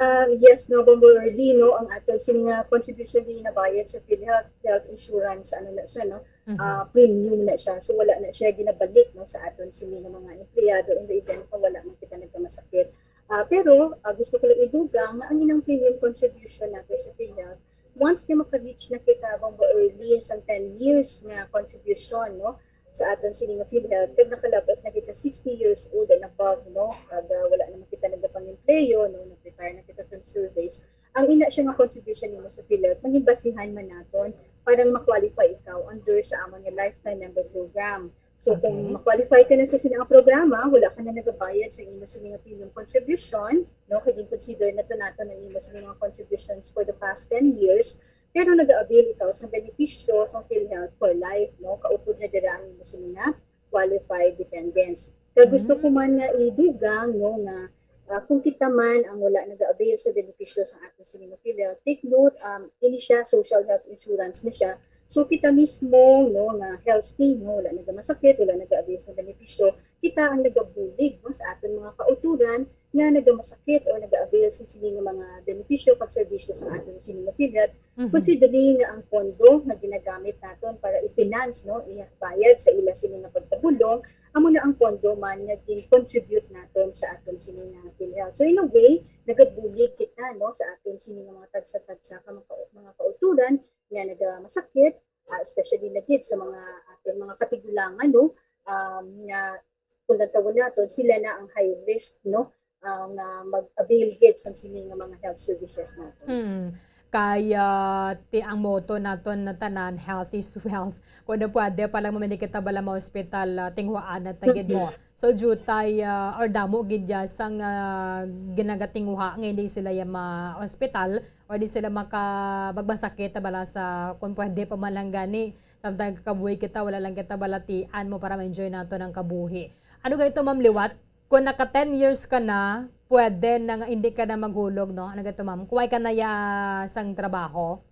Ah, yes, no, Bomber Early, no, ang aton sini nga contribution din nabayad sa PhilHealth, health insurance, ano na siya, no? Mhm. Ah, premium na siya. So, wala na siya ginabalik, no, sa aton sini nga mga empleyado in the event na wala man kita nag- masakit. Ah, pero, ah, gusto ko lang idugang na ang inang premium contribution nato sa PhilHealth, once nga maka-reach na kita, Bombo Erlin, sang ten years nga contribution, no, sa aton sini nga PhilHealth, kag nakalabot na kita sixty years old and above, no, kag, ah, wala naman kita nagapang-empleyo, no, nag-retire na kita from service, ang ina siya nga contribution nimo sa PhilHealth, mangin basihan man naton para ma-qualify ikaw under sa amon nga lifetime member program. So, kung Okay. ma-qualify ka na sa sini nga programa, wala ka na nagabayad sa imo sini nga premium contribution, no? Kay gin-consider na to nato ang imo sini nga contributions for the past ten years, pero nag-avail ikaw sa benepisyo sa PhilHealth for life, no? Kaupod na dira ang imo sini nga qualified dependents. Kaya gusto ko Mm. man nga idugang, no, nga, ah, kung kita man ang wala nag-avail sa benepisyo sa aton sini nga PhilHealth, take note, um, ini siya, social health insurance na siya. So, kita mismo, no, nga healthy, no, wala nagamasakit, wala nag-avail sa benepisyo, kita ang nagabulig, no, sa aton mga kauturan nga nagamasakit o nag-avail sa sini nga mga benepisyo kag serbisyo sa aton sini nga PhilHealth, Mhm. considering nga ang pondo nga ginagamit naton para i-finance, no, ibayad sa ila sini nga pagpabulong, amo na ang pondo man nga gin-contribute naton sa aton sini nga PhilHealth. So, in a way, nagabulig kita, no, sa aton sini nga mga tagsa-tagsa ka mga, mga kauturan nga nagamasakit, ah, especially na gid sa mga aton mga katigulangan, no, um, nga kung tawon naton, sila na ang high risk, no, ah, nga mag-avail gid sang sini nga mga health services naton. Hmm. Kay, ah, ti ang motto naton na tanan, "Health is wealth." Kung ano pwede pa lang mamili kita bala ma-hospital, ah, tinguhaan na ta gid mo. So, jutay, ah, or damo gid ya sang, ah, ginagatinguha nga hindi sila ya ma-hospital or di sila maka-, magmasakit na bala sa, kung pwede pa man lang gani. Samtang kabuhi kita, wala lang kita balatian mo para ma-enjoy naton ang kabuhi. Ano gani to, ma'am, liwat? Kung naka ten years ka na, pwede na nga hindi ka na maghulog, no? Ano gani to, ma'am? Kuway ka na ya sang trabaho?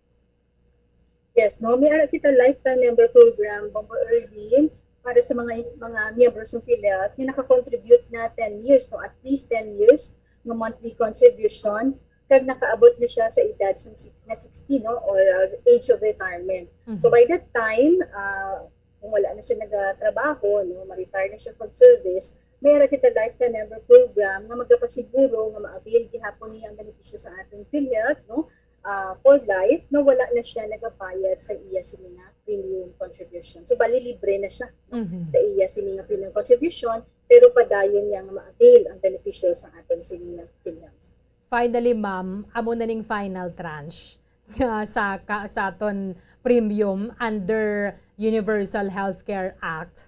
Yes, no? May ara kita lifetime member program, Bombo Erlin, para sa mga, mga miyembro sa PhilHealth nga naka-contribute na ten years, no? At least ten years nga monthly contribution, kag nakaabot na siya sa edad sa si-, nga sixty, no? Or, uh, age of retirement. So, Mhm. by that time, uh, kung wala na siya nagatrabaho, no? Ma-retire na siya from service, may ara kita lifetime member program nga magapasiguro nga ma-avail gihapon niya ang benepisyo sa aton PhilHealth, no? Ah, for life, nga wala na siya nagabayad sa iya sini nga premium contribution. So, bali libre na siya, no? Mhm. Sa iya sini nga premium contribution, pero padayon niya nga ma-avail ang benepisyo sa aton sini nga PhilHealth. Finally, ma'am, amo na ning final tranche nga sa ka-, sa aton premium under Universal Healthcare Act.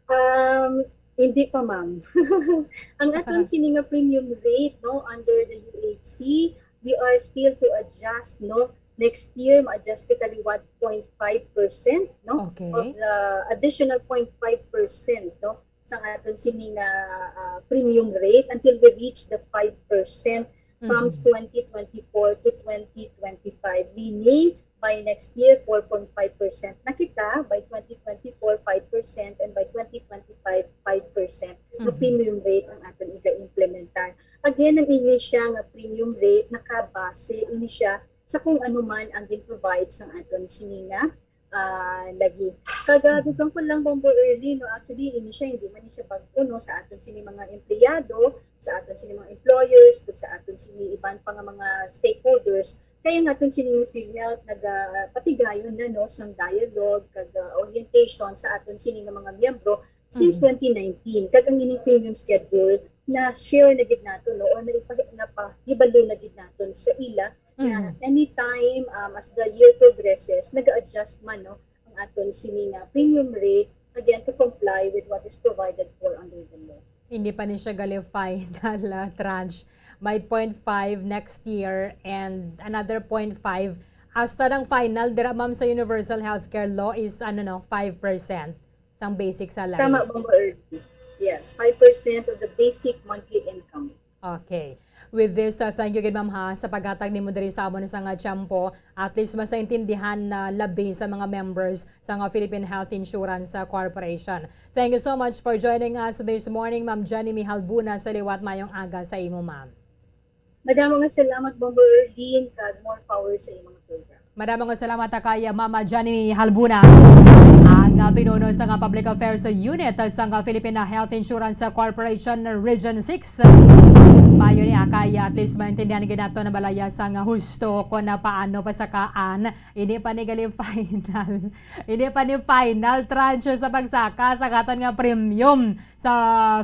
Um, hindi pa, ma'am. Ang aton sini nga premium rate, no, under the U H C, we are still to adjust, no. Next year, ma-adjust kita liwat point five percent, no, Okay. of the additional point five percent, no, sa aton sini nga, ah, premium rate until we reach the five percent comes Mhm. twenty twenty-four to twenty twenty-five, meaning by next year, four point five percent na kita, by twenty twenty-four, five percent, and by twenty twenty-five, five percent na Mhm. premium rate ang aton iga-implementar. Again, ang ini siya nga premium rate, nakabase ini siya sa kung ano man ang gin-provide sa aton sini nga, ah, lagi. Kag, ah, Mhm. dugang ko lang, Bombo Erlin, no, actually, ini siya, hindi man ni siya bag-o, no, sa aton sini mga empleyado, sa aton sini mga employers, kag sa aton sini iban pa nga mga stakeholders. Kaya nga aton sini nga PhilHealth nagapatigayon na, no, sang dialogue kag, ah, orientation sa aton sini nga mga miyembro since Mhm. twenty nineteen. Kag ang ining premium schedule na share na gid nato, no, or naipa-, napahibalo na gid naton sa ila na Mhm. anytime, um, as the year progresses, nag-a-adjust man, no, ang aton sini nga premium rate, again, to comply with what is provided for under the law. Hindi pa ni siya gali final, ah, tranche. May point five next year and another point five. Hasta ang final dira, ma'am, sa universal healthcare law is, ano, no, five percent sang basic salary. Tama, Bombo Erlin. Yes, five percent of the basic monthly income. Okay. With this, uh, thank you gid, ma'am, ha, sa paghatag nimo diri sa amon sa nga tiyempo. At least mas naintindihan na labi sa mga members sa nga Philippine Health Insurance, uh, Corporation. Thank you so much for joining us this morning, Ma'am Jenny Mihalbuna. Sa liwat, mayong aga sa imo, ma'am. Madamo nga salamat, Bombo Erlin, kag more power sa imong program. Madamo nga salamat ta kay Mama Jenny Halbuna. Ang, ah, pinuno sa nga Public Affairs Unit sa nga Philippine Health Insurance Corporation Region six, maayo ni, ah, kay at least maintindihan gid nato na balaya sa nga husto kung na paano pasakaan. Hindi pa ni gali final. Hindi pa ni final tranche sa pagsaka sa aton nga premium sa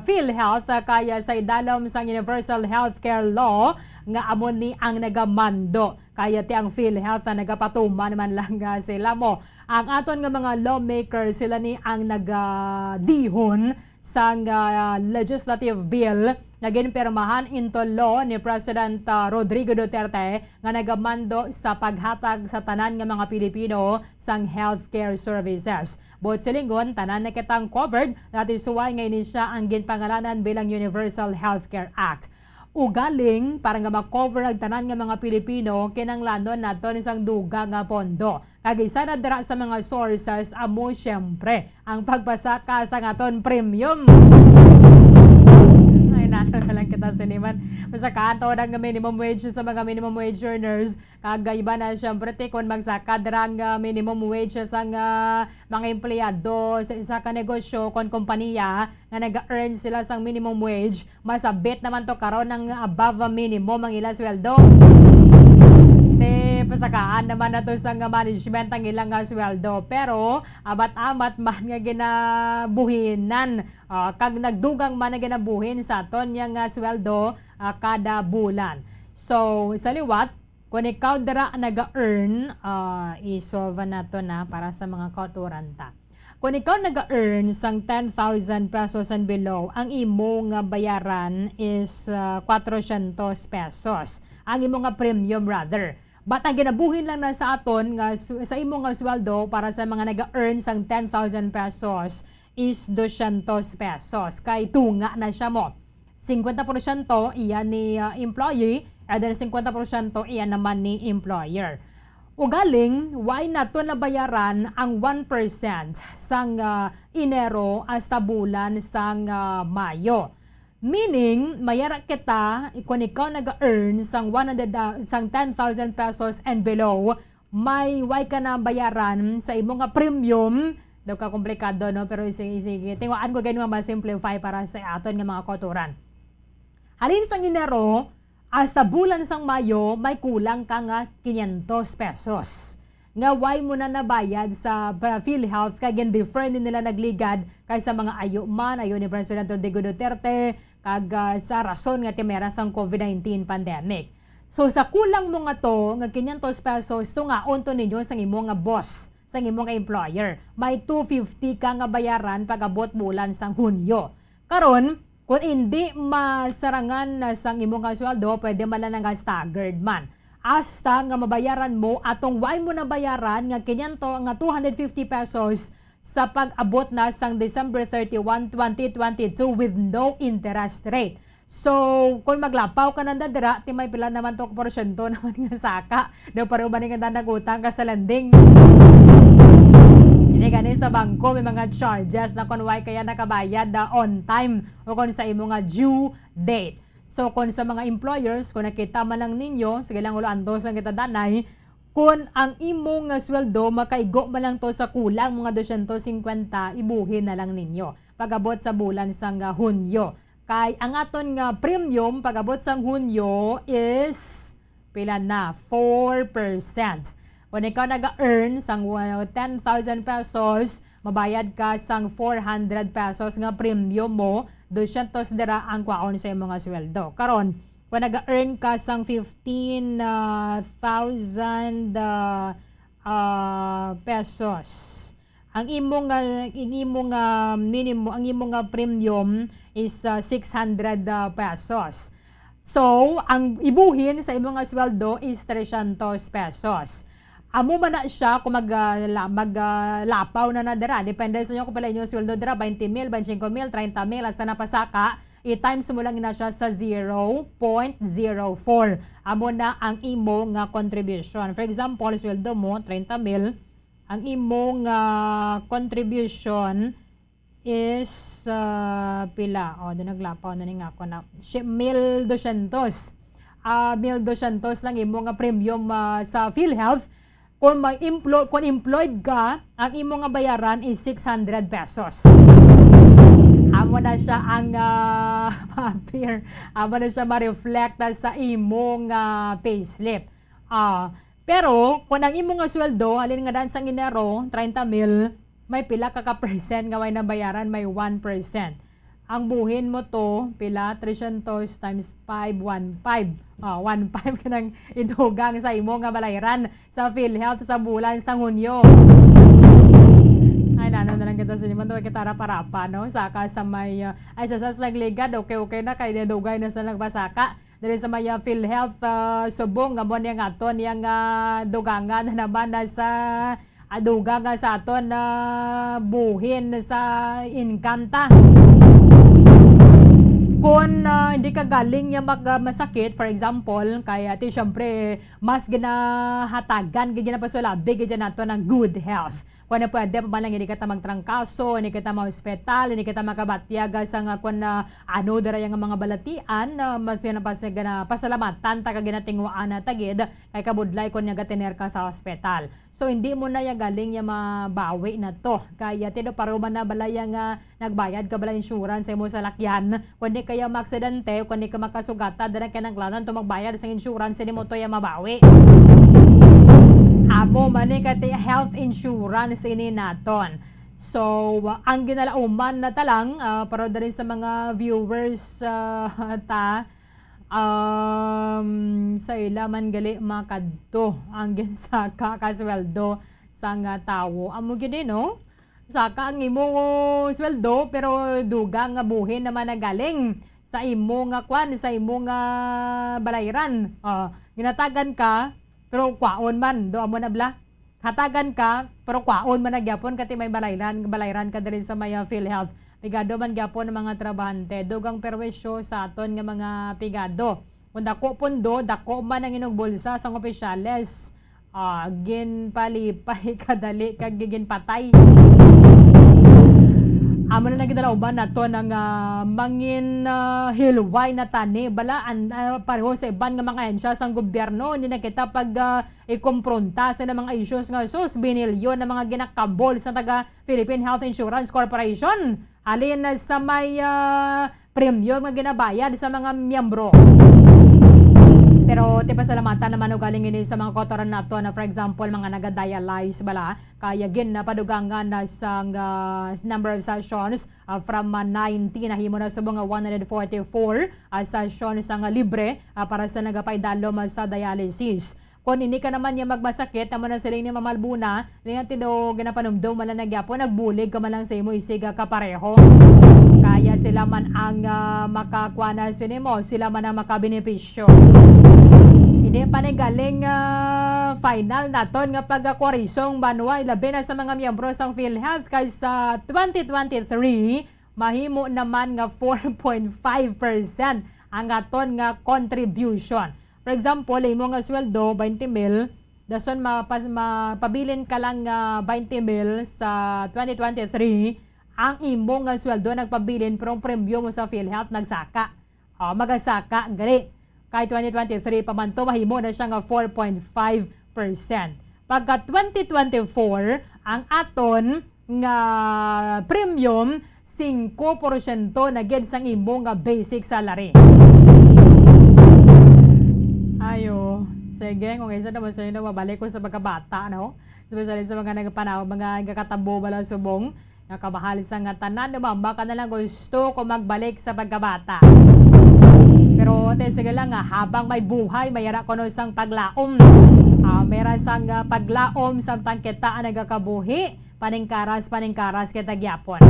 PhilHealth, ah, kaya sa idalom sang Universal Healthcare Law nga amo ni ang nagamando. Kaya ti ang PhilHealth na nagapatuman man lang nga sila mo. Ang aton nga mga lawmakers, sila ni ang nagadihon sang, ah, legislative bill nga ginpirmahan into law ni President, ah, Rodrigo Duterte nga nagamando sa paghatag sa tanan nga mga Pilipino sang healthcare services. Buot silingon, tanan na kitang covered, that is why nga ini siya ang ginpangalanan bilang Universal Healthcare Act. Ugaling, para nga ma-cover ang tanan nga mga Pilipino, kinahanglanon naton sang dugang nga pondo. Kag isa na dira sa mga sources amo, siyempre, ang pagpasaka sa aton premium. Ay, nano na lang kita siniman. Pasakaan to na nga minimum wage sa mga minimum wage earners. Kag iba na, siyempre, ti, kung magsaka dira nga minimum wage sa nga mga empleyado sa isa ka negosyo kon kompanya nga nag-earn sila sang minimum wage, masabit naman to karon ang above minimum ang ila sweldo. Te, pasakaan naman nato sa nga management ang ilang nga sweldo. Pero, amat-amat man nga ginabuhinan, ah, kag nagdugang man ang ginabuhin sa aton niya nga sweldo, ah, kada bulan. So, sa liwat, kung ikaw dira naga-earn, ah, i-solve nato na para sa mga kauturan ta. Kung ikaw naga-earn sang ten thousand pesos and below, ang imo nga bayaran is, ah, kwatrocientos pesos. Ang imo nga premium, rather. But ang ginabuhin lang na sa aton nga su-, sa imo nga sweldo para sa mga naga-earn sang ten thousand pesos is dosyentos pesos. Kay tunga na siya mo. Cincuenta porsyento iya ni, ah, employee, and then cincuenta porsyento iya naman ni employer. Ugaling, why nato nabayaran ang one percent sang, ah, Enero hasta bulan sang, ah, Mayo? Meaning, mayara kita, kung ikaw nag-earn sang one hundred, ah, sang ten thousand pesos and below, may, why ka na bayaran sa imo nga premium? Daw ka komplikado, no? Pero sige, sige. Tinguhaan ko gani ma-simplify para sa aton nga mga kauturan. Halin sang Enero, ah, sa bulan sang Mayo, may kulang ka nga quinientos pesos. Nga why mo na nabayad sa, para PhilHealth, kay gin-defer ni nila nagligad kay sa mga ayo man, ayo ni President Rodrigo Duterte, kag, ah, sa rason nga timera sang COVID nineteen pandemic. So, sa kulang mo nga to, nga quinientos pesos, tungaon to ninyo sang imo nga boss, sang imo nga employer. May two fifty ka nga bayaran pag-abot bulan sang Hunyo. Karon, kung indi masarangan na sang imo nga sweldo, pwede man lang nga staggered man. Hasta nga mabayaran mo atong why mo nabayaran nga quinientos, nga two hundred fifty pesos sa pag-abot na sang December thirty-one, twenty twenty-two with no interest rate. So, kung maglapaw ka nanda dira, ti may pila naman to porsyento naman nga saka. Daw pareho ba ni nga nagutang ka sa lending? Ini gani sa bangko, may mga charges na kung why kaya nakabayad na on time o kung sa imo nga due date. So, kung sa mga employers, kung nakita man lang ninyo, sige lang, ulo antos ang kita danay, kung ang imo nga sweldo makaigo man lang to sa kulang mga dosyentos singkwenta, ibuhin na lang ninyo pag-abot sa bulan sang, ah, Hunyo. Kay ang aton nga premium pag-abot sang Hunyo is pila na? Four percent. Kung ikaw naga-earn sang, uh, ten thousand pesos, mabayad ka sang four hundred pesos nga premium mo, dosyentos dira ang kwaon sa imo nga sweldo. Karon, kung naga-earn ka sang fifteen, ah, thousand, ah, ah, pesos, ang imo nga, ang imo nga minimum, ang imo nga premium is, ah, six hundred, ah, pesos. So, ang ibuhin sa imo nga sweldo is trescientos pesos. Amo man na siya kung mag, ah, la-, mag, ah, lapaw na na dira. Depende sa inyo kung pila inyong sweldo dira, twenty mil, twenty-five mil, thirty mil, hasta napasaka, i-times mo lang na siya sa zero point zero four. Amo na ang imo nga contribution. For example, sweldo mo, thirty mil, ang imo nga contribution is, ah, pila? O, doon naglapaw na ni nga ako na. Si-, mil dosyentos. Ah, mil dosyentos lang imo nga premium, ah, sa PhilHealth. Kung mag-emplo-, kung employed ka, ang imo nga bayaran is six hundred pesos. Amo na siya ang, ah, appear. Amo na siya ma-reflect sa imo nga payslip. Ah, pero kung ang imo nga sweldo, halin nga daan sang Enero, treinta mil, may pila ka ka percent nga may nabayaran? May one percent. Ang buhin mo to, pila? Three hundred times five, one five. Ah, one five kanang idugang sa imo nga balayran sa PhilHealth sa bulan sa Hunyo. Ay, nano na lang kita sa inyo. Matuwa kita rapa-rapa, no? Saka sa may, ah, ay, sa, sa nagligad, okay, okay na, kay dugay na sa nagbasaka. Diri sa may, ah, PhilHealth, ah, subong, amo niya nga aton yang, ah, dugangan na naman na sa, ah, dugang nga sa aton, ah, buhin sa Encanta. Kung, ah, hindi ka galing niya mag-, ah, masakit, for example, kay ati, syempre, mas ginahatagan, gid ginapasulabi, gid nato ng good health. Kung ano pwede pa man lang, hindi kita magtrangkaso, hindi kita ma-hospital, hindi kita makabatyag sa nga kung, ah, ano dira yung mga balatian, ah, mas yun ang pas-, gana-, pasalamatan ta kag ginatinguan na tagid, kay kabudlay kung niya gatiner ka sa hospital. So, hindi mo na ya galing ya mabawi na to. Kaya, tido, paruman na balay nga nagbayad ka bala insurance sa imo salakyan, kundi kaya maaksidente, kundi ka makasugatan, dala kinahanglanon to magbayad sa insurance, hindi mo to ya mabawi. Amo man ni kati health insurance ini naton. So, ang ginalauman na talang, ah, para diri sa mga viewers, ah, ta, um, sa ila man gali makadto ang ginsaka ka sweldo sang, ah, tawo. Amo gyud, eh, no? Saka ang imo sweldo, pero dugang nga buhin naman nagaling sa imo nga kwan, sa imo nga balayran. Ah, ginatagan ka, pero kwaon man, do amo na bala. Hatagan ka, pero kwaon man na gyapon, kati may balayran, balayran ka diri sa may, ah, PhilHealth. Pigado man gyapon ang mga trabahante. Dugang perwisyo sa aton nga mga pigado. Kung dako pundo, dako man ang inyong bulsa sang opisyales. Ah, ginpalipay kadali kag ginpatay. Amo na nagdala uban nato nga mangin, ah, hilway na tani. Bala, an-, ah, pareho sa iban nga mga ahensya sang gobyerno, hindi na kita pag, ah, ikompronta sa mga issues nga sus, binilyon na mga ginakambol sa taga Philippine Health Insurance Corporation. Halin sa may, ah, premyo nga ginabayad sa mga miyembro. Pero ti pasalamatan naman ugaling ini sa mga kautoran nato na, for example, mga naga-dialyze bala, kaya gin napadugangan na sang, ah, number of sessions, ah, from, ah, ninety, nahimo na subong nga one hundred forty-four, ah, sessions ang, ah, libre, ah, para sa nagapaidalom, ah, sa dialysis. Kung hindi ka naman niya magmasakit, amo na siling ni Ma'am Albuna, lingan ti do ginapanumdom man lang na gyapon, nagbulig ka man lang sa imo isig, ah, kapareho. Kaya sila man ang, ah, makakuha na sa nimo, sila man ang makabenepisyo. Hindi pa ni galing, ah, final naton nga pagkakurisong banwa, labi na sa mga miyembro sang PhilHealth, kay sa twenty twenty-three, mahimo naman nga four point five percent ang aton nga contribution. For example, imo nga sweldo, twenty mil, dason mapas-, mapabilin ka lang nga twenty mil sa twenty twenty-three, ang imo nga sweldo nagpabilin, pero ang premyo mo sa PhilHealth nagsaka. O, magasaka, gali. Kay twenty twenty-three pa man to, mahimo na siya nga four point five percent. Pagka twenty twenty-four, ang aton nga premium, singko porsyento na gid sang imo nga basic salary. Ayo, sige, kung isa naman sa inyo, mabalik ko sa pagkabata, no? Especially sa mga nagpanaw, mga nagkakatabo bala subong, nga kamahal sa nga tanan, no, ma'am, baka na lang gusto ko magbalik sa pagkabata. Pero, ate, sige lang, nga habang may buhay, may ara kuno sang paglaom. Ah, may ra sang, ah, paglaom, samtang kita ang nagakabuhi, paningkaras, paningkaras kita gyapon.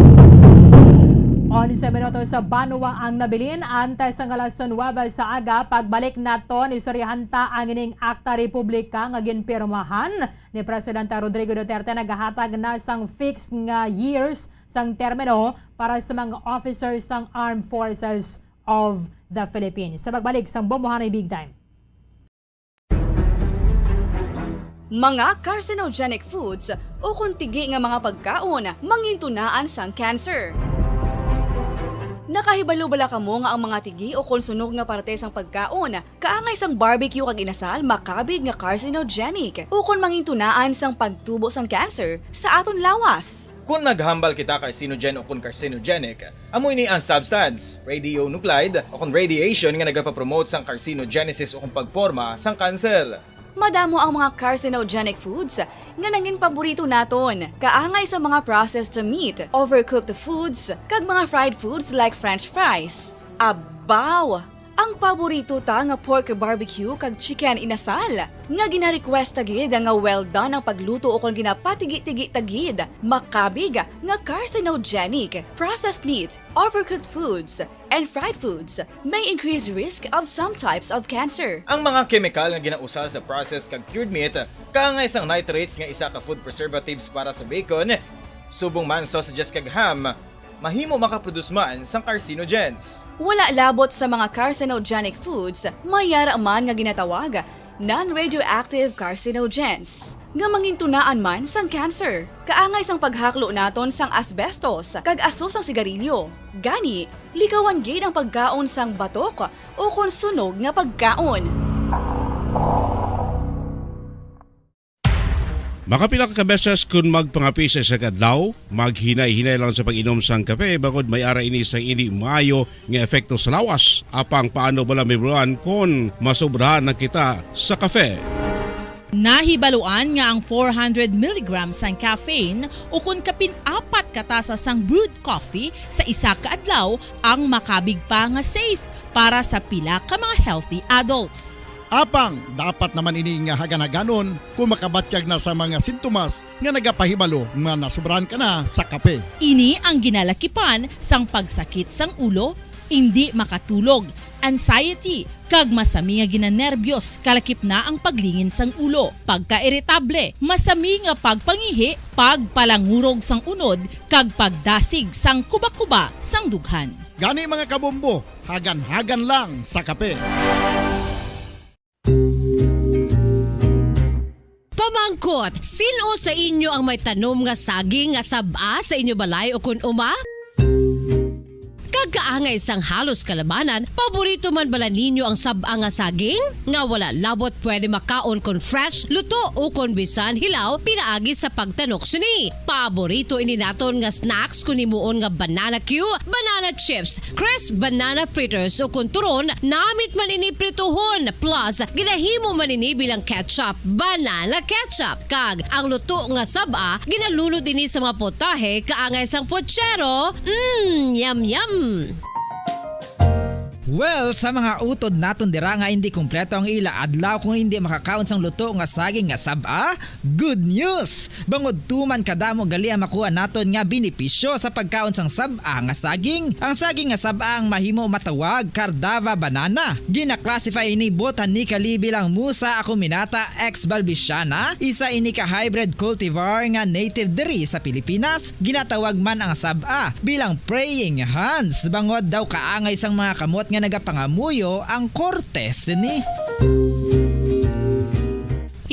Onse minuto sa banwa ang nabilin, antes ang alas nuwebe sa aga, pagbalik naton, istoryahan ta ang ining Akta Republika nga ginpirmahan ni Presidente Rodrigo Duterte, nagahatag na sang fixed nga years sang termino para sa mga officers sang Armed Forces of the Philippines. Sa pagbalik sang Bombohanay Big Time. Mga carcinogenic foods ukon tigi nga mga pagkaon mangintunaan sang cancer. Nakahibalo bala kamo nga ang mga tigi o kon sunog nga parte sang pagkaon kaangay sang barbecue kag inasal makabig nga carcinogenic o kon mangintunaan sang pagtubo sang cancer sa aton lawas? Kon naghambal kita carcinogen o kon carcinogenic, amo ini ang substance, radionuclide o kon radiation nga nagapapromote sang carcinogenesis o kon pagporma sang cancer. Madamo ang mga carcinogenic foods nga nangin paborito naton, kaangay sa mga processed meat, overcooked foods, kag mga fried foods like french fries. Abaw! Ang paborito ta nga pork barbecue kag chicken inasal, nga gina-request ta gid nga well done ang pagluto o kon ginapatigi-tigi ta gid, makabig nga carcinogenic. Processed meat, overcooked foods, and fried foods may increase risk of some types of cancer. Ang mga kemikal nga ginausal sa processed kag cured meat, kaangay sang nitrates nga isa ka food preservatives para sa bacon, subong man sausages kag ham, mahimo makaproduce man sang carcinogens. Wala labot sa mga carcinogenic foods, may yara man nga ginatawag non-radioactive carcinogens nga mangintunaan man sang cancer, kaangay sang paghaklo naton sang asbestos kag aso sang sigarilyo. Gani, likawan gid ang pagkaon sang batok o kon sunog nga pagkaon. Makapila ka beses kon magpangape sa isa ka adlaw, maghinay-hinay lang sa pag-inom sang kape, bangod may ara ini sang indi maayo nga epekto sa lawas. Apang paano bala, Ma'am Ron, kon masobrahan na kita sa kape? Nahibaluan nga ang four hundred milligrams sang caffeine o kon kapin apat ka tasa sang brewed coffee sa isa ka adlaw ang makabig pa nga safe para sa pila ka mga healthy adults. Apang dapat naman ini nga hagan-haganon kon makabatyag na sa mga sintomas nga nagapahibalo nga nasobrahan ka na sa kape. Ini ang ginalakipan sang pagsakit sang ulo, indi makatulog, anxiety, kag masami nga ginanerbyos, kalakip na ang paglingin sang ulo, pagkairitable, masami nga pagpangihi, pagpalangurog sang unod, kag pagdasig sang kubakuba sang dughan. Gani, mga kabombo, hagan-hagan lang sa kape. Pamangkot, sin-o sa inyo ang may tanom nga saging nga sab-a sa inyo balay o kon uma? Kag kaangay sang halos kalabanan, paborito man bala ninyo ang sab-a nga saging? Nga wala labot pwede makaon kon fresh, luto, o kon bisan hilaw pinaagi sa pagtanok sini. Paborito ini naton nga snacks kon himuon nga banana cue, banana chips, crisp banana fritters, o kon turon, namit man ini prituhon, plus ginahimo man ini bilang ketchup, banana ketchup. Kag ang luto nga sab-a, ginalunod ini sa mga putahe kaangay sang puchero. Mm, yum, yum! Well, sa mga utod naton dira nga indi kompleto ang ila adlaw kung indi makakaon sang luto nga saging nga sab-a, good news! Bangod tuman kadamo gali ang makuha naton nga benepisyo sa pagkaon sang sab-a nga saging. Ang saging nga sab-a ang mahimo matawag Cardava banana. Gina-classify ini botanically bilang Musa acuminata ex balbisiana, isa ini ka hybrid cultivar nga native diri sa Pilipinas. Ginatawag man ang sab-a bilang praying hands, bangod daw kaangay sang mga kamot nga nagapangamuyo ang korte sini.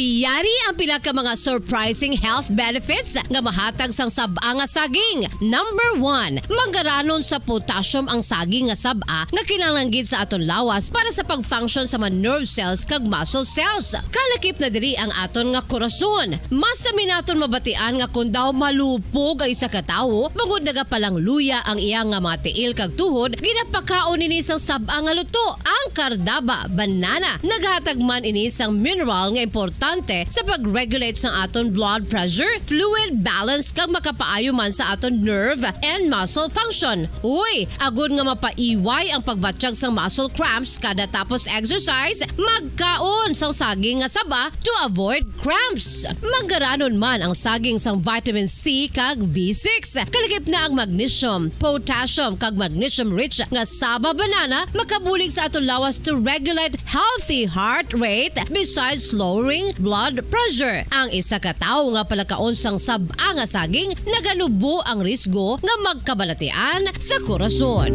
Yari ang pila ka mga surprising health benefits nga mahatag sang sab-a nga saging. Number one, mangaranon sa potassium ang saging nga sab-a nga kinahanglan gid sa aton lawas para sa pag-function sa mga nerve cells kag muscle cells. Kalakip na diri ang aton nga korason. Masami naton mabatian nga kon daw malupog ang isa ka tawo, bangod nagapalangluya ang iya nga mga tiil kag tuhod, ginapakaon ini sang sab-a nga luto, ang Cardava banana. Naghatag man ini sang mineral nga importante sa pag-regulate sang aton blood pressure, fluid balance, kag makapaayo man sa aton nerve and muscle function. Uy, agod nga mapaiway ang pagbatyag sang muscle cramps kada tapos exercise, magkaon sang saging nga saba to avoid cramps. Mangaranon man ang saging sang vitamin C kag B six. Kalakip na ang magnesium, potassium, kag magnesium-rich nga saba banana makabulig sa aton lawas to regulate healthy heart rate besides lowering blood pressure. Ang isa ka tawo nga palakaon sang sab-a nga saging naganubo ang risgo nga magkabalatian sa korason.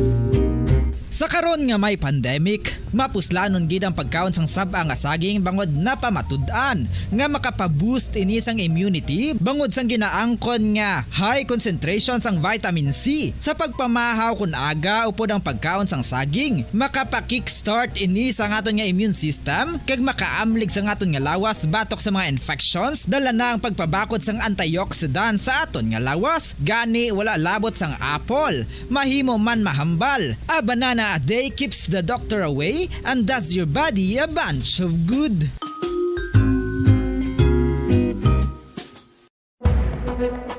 Sa karon nga may pandemic, Mapuslanon gid ang pagkaon sang sab-a nga saging bangod napamatud-an nga makapa-boost ini sang immunity bangod sang ginaangkon nga high concentration sang vitamin C. Sa pagpamahaw kon aga upod ang pagkaon sang saging, makapa-kickstart ini sa aton nga immune system kag makaamlig sa aton nga lawas batok sa mga infections. Dala na ang pagpabakod sang antioxidant sa aton nga lawas. Gani, wala labot sang apple, mahimo man mahambal. A banana a day keeps the doctor away and does your body a bunch of good.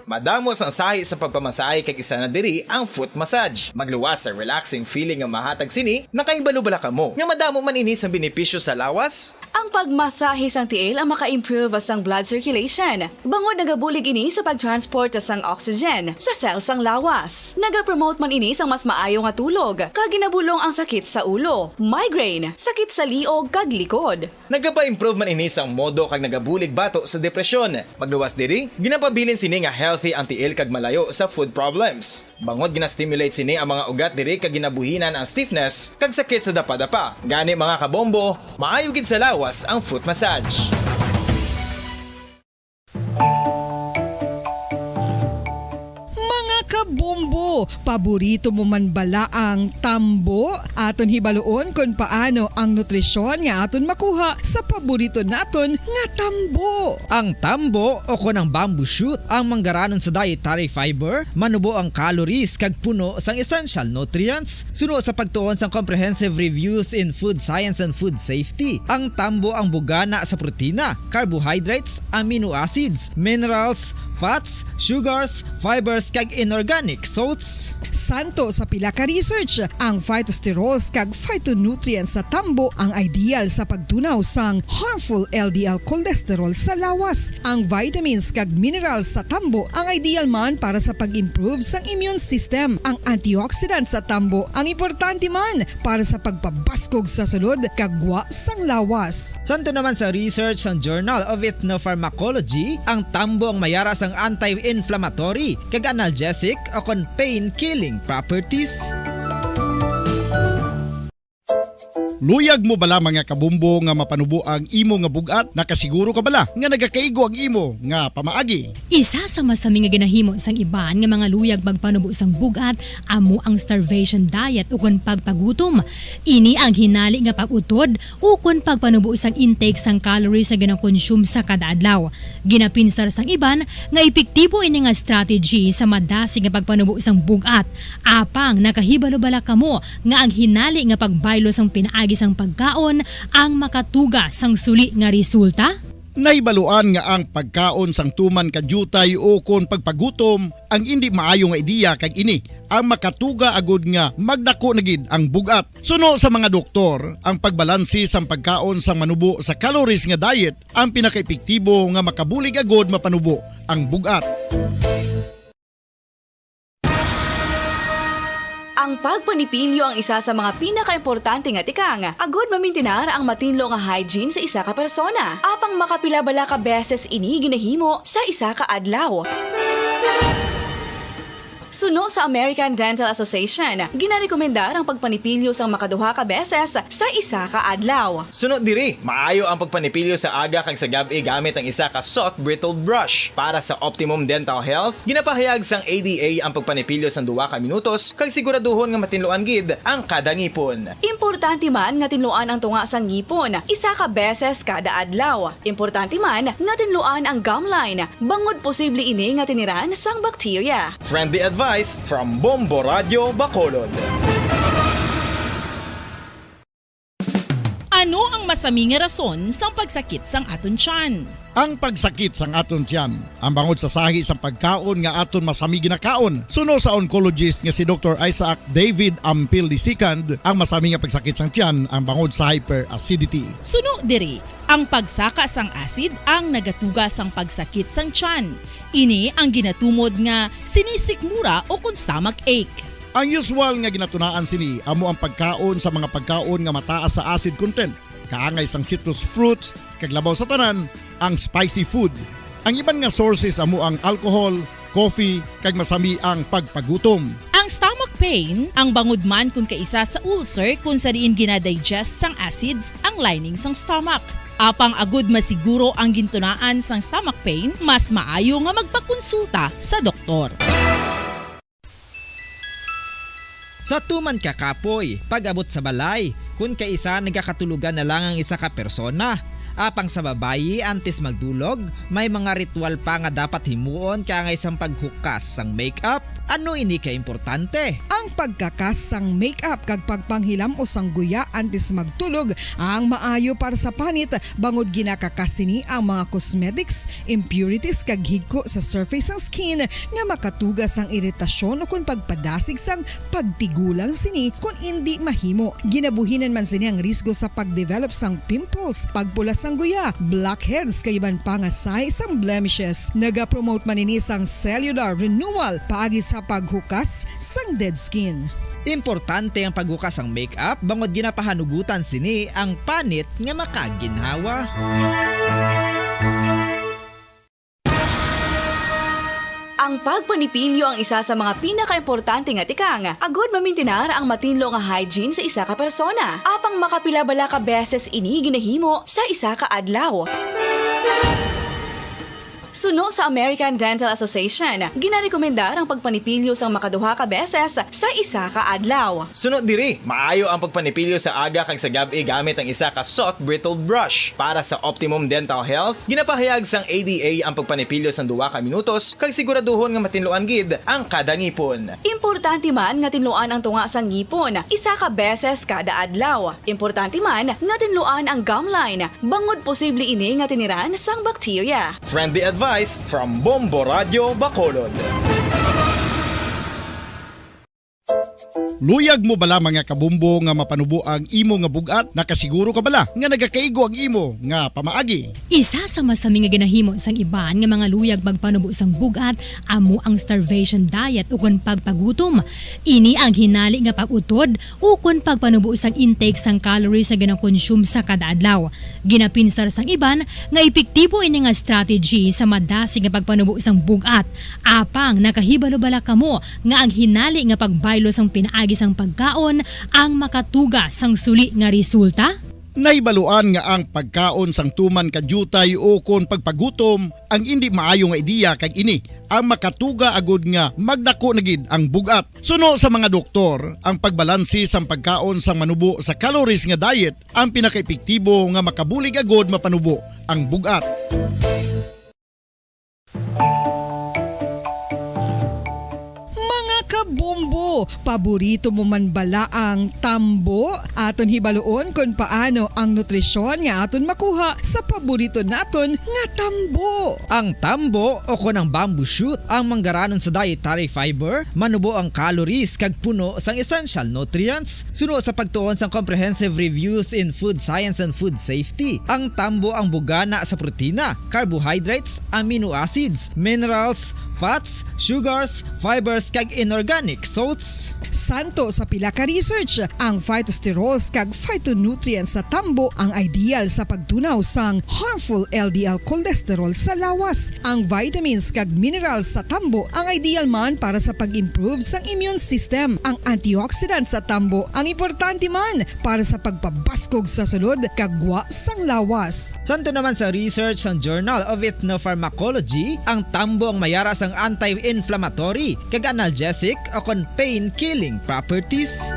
Madamo sang sahi sa pagpamasahe kag isa na diri ang foot massage. Magluwas sa relaxing feeling nga mahatag sini, nakahibalo bala kamo nga madamo man ini sang benepisyo sa lawas? Ang pagmasahe sang tiil ang maka-improve sang blood circulation, bangod nagabulig ini sa pag-transport sang oxygen sa cell sang lawas. Nagapromote man ini sang mas maayo nga tulog, kag ginabulong ang sakit sa ulo, migraine, sakit sa liog, kag likod. Nagapa-improve man ini sang modo kag nagabulig batok sa depresyon. Magluwas diri, ginapabilin sini nga healthy ang tiil kag malayo sa foot problems. Bangod gina-stimulate sini ang mga ugat diri kag ginabuhinan ang stiffness kag sakit sa dapadapa. Gani, mga kabombo, maayo gid sa lawas ang foot massage. Mga kabombo, paborito mo man bala ang tambo? Aton hibaluon kon paano ang nutrisyon nga aton makuha sa paborito naton nga tambo. Ang tambo o kon ang bamboo shoot ang manggaranon sa dietary fiber, manubo ang calories kag puno sang essential nutrients. Suno sa pagtuon sang Comprehensive Reviews in Food Science and Food Safety, ang tambo ang bugana sa protina, carbohydrates, amino acids, minerals, fats, sugars, fibers, kag inorganic salts. Santo sa pila ka research, ang phytosterols kag phytonutrients sa tambo ang ideal sa pagtunaw sang harmful L D L cholesterol sa lawas. Ang vitamins kag minerals sa tambo ang ideal man para sa pag-improve sang immune system. Ang antioxidant sa tambo ang importante man para sa pagpabaskog sa sulod kag gwa sang lawas. Santo naman sa research sang Journal of Ethnopharmacology, ang tambo ang mayara sang anti-inflammatory kag analgesic o kon pain-killing properties. Luyag mo bala, mga kabombo, nga mapanubo ang imo nga bug-at? Nakasiguro ka bala nga nagakaigo ang imo nga pamaagi? Isa sa masami nga ginahimo sang iban nga mga luyag magpanubo sang bug-at amo ang starvation diet ukon pagpagutom. Ini ang hinali nga pag-utod ukon pagpanubo sang intake sang calories nga ginakonsume sa kada adlaw. Ginapinsar sang iban nga epektibo ini nga strategy sa madasig nga pagpanubo sang bug-at. Apang nakahibalo bala kamo nga ang hinali nga pagbaylo sang pinaagi sang pagkaon ang makatuga sang suli nga resulta? Nahibaluan nga ang pagkaon sang tuman ka diutay ukon pagpagutom ang indi maayo nga ideya, kag ini ang makatuga agud nga magdako na gid ang bug-at. Suno sa mga doktor, ang pagbalanse sang pagkaon sang manubo sa calories nga diet ang pinakaepektibo nga makabulig agud mapanubo ang bug-at. Ang pagpanipilyo ang isa sa mga pinakaimportante nga tikang agud mamintinar ang matinlo nga hygiene sa isa ka persona. Apang makapila bala ka beses ini ginahimo sa isa ka adlaw? Suno sa American Dental Association, ginarekomendar ang pagpanipilyo sang makaduha ka beses sa isa ka adlaw. Suno diri, maayo ang pagpanipilyo sa aga kag sa gab-i gamit ang isa ka soft bristled brush. Para sa optimum dental health, ginapahayag sang A D A ang pagpanipilyo sang duha ka minutos kag siguraduhon nga matinluan gid ang kada ngipon. Importante man nga tinluan ang tunga sang ngipon isa ka beses kada adlaw. Importante man nga tinluan ang gum line, bangod posible ini nga tiniran sang bakterya. Friendly advice from Bombo Radyo Bacolod. Ano ang masami nga rason sang pagsakit sang aton tiyan? Ang pagsakit sang aton tiyan ang bangod sa sahi sang pagkaon nga aton masami ginakaon. Suno sa oncologist nga si Doktor Isaac David Ampil the second, ang masami nga pagsakit sang tiyan ang bangod sa hyperacidity. Suno diri, ang pagsaka sang acid ang nagatuga sang pagsakit sang tiyan. Ini ang ginatumod nga sinisikmura o kon stomach ache. Ang usual nga ginatunaan sini amo ang pagkaon sa mga pagkaon nga mataas sa acid content, kaangay sang citrus fruits, kag labaw sa tanan, ang spicy food. Ang iban nga sources amo ang alcohol, coffee, kag masami ang pagpagutom. Ang stomach Pain ang bangod man kon kaisa sa ulcer, kon sa diin ginadigest sang acids ang lining sang stomach. Apang agud masiguro ang gintunaan sang stomach pain, mas maayo nga magpakonsulta sa doktor. Sa tuman ka kapoy, pag-abot sa balay, kon kaisa nagakatulogan na lang ang isa ka persona. Apang sa babayi, antes magdulog, may mga ritual pa nga dapat himuon kaangay sang paghukas sang makeup. Ano ini ka importante? Ang pagkakas sang makeup kag pagpanghilam-os sang guya antes magtulog ang maayo para sa panit, bangod ginakakas sini ang mga cosmetics, impurities kag higko sa surface sang skin nga makatuga sang iritasyon ukon pagpadasig sang pagtigulang sini kon indi mahimo. Ginabuhinan man sini ang risgo sa pagdevelop sang pimples, pagpula sang guya, blackheads kag iban pa nga sahi sang blemishes. Nagapromote man ini sang cellular renewal paagi sa paghukas sang dead skin. Importante ang paghukas sang makeup bangod ginapahanugutan sini ang panit nga makaginhawa. Ang pagpanipilyo ang isa sa mga pinakaimportante nga tikang agud mamintinar ang matinlo nga hygiene sa isa ka persona. Apang makapila bala ka beses ini ginahimo sa isa ka adlaw? Suno sa American Dental Association, ginarekomendar ang pagpanipilyo sang makaduha ka beses sa isa ka adlaw. Suno diri, maayo ang pagpanipilyo sa aga kag sa gab-i gamit ang isa ka soft bristled brush. Para sa optimum dental health, ginapahayag sang A D A ang pagpanipilyo sang duha ka minutos kag siguraduhon nga matinluan gid ang kada ngipon. Importante man nga tinluan ang tunga sang ngipon isa ka beses kada adlaw. Importante man nga tinluan ang gum line, bangod posible ini nga tiniran sang bakterya. Friendly advice from Bombo Radio Bacolod. Luyag mo bala, mga kabombo, nga mapanubo ang imo nga bug-at? Nakasiguro ka bala nga nagakaigo ang imo nga pamaagi? Isa sa masami nga ginahimo sang iban nga mga luyag magpanubo sang bug-at amo ang starvation diet ukon pagpagutom. Ini ang hinali nga pag-utod ukon pagpanubo sang intake sang calories nga ginakonsume sa kada adlaw. Ginapinsar sang iban nga epektibo ini nga strategy sa madasig nga pagpanubo sang bug-at. Apang nakahibalo bala kamo nga ang hinali nga pagbaylo sang pinaagi sang pagkaon ang makatuga sang suli nga resulta? Nahibaluan nga ang pagkaon sang tuman ka diutay ukon pagpagutom ang indi maayo nga ideya, kag ini ang makatuga agud nga magdako na gid ang bug-at. Suno sa mga doktor, ang pagbalanse sang pagkaon sang manubo sa calories nga diet ang pinakaepektibo nga makabulig agud mapanubo ang bug-at. Mga kabombo, paborito mo man bala ang tambo? Aton hibaluon kon paano ang nutrisyon nga aton makuha sa paborito naton nga tambo. Ang tambo, o kon ang bamboo shoot, ang manggaranon sa dietary fiber, manubo ang calories kag puno sang essential nutrients. Suno sa pagtuon sang Comprehensive Reviews in Food Science and Food Safety, ang tambo ang bugana sa protina, carbohydrates, amino acids, minerals, fats, sugars, fibers, kag inorganic salts. Santo sa pila ka research, ang phytosterols kag phytonutrients sa tambo ang ideal sa pagtunaw sang harmful L D L cholesterol sa lawas. Ang vitamins kag minerals sa tambo ang ideal man para sa pag-improve sang immune system. Ang antioxidants sa tambo ang importante man para sa pagpabaskog sa sulod kag gwa sang lawas. Santo naman sa research sang Journal of Ethnopharmacology, ang tambo ang mayara sang anti-inflammatory kag analgesic o kon pain-killing properties.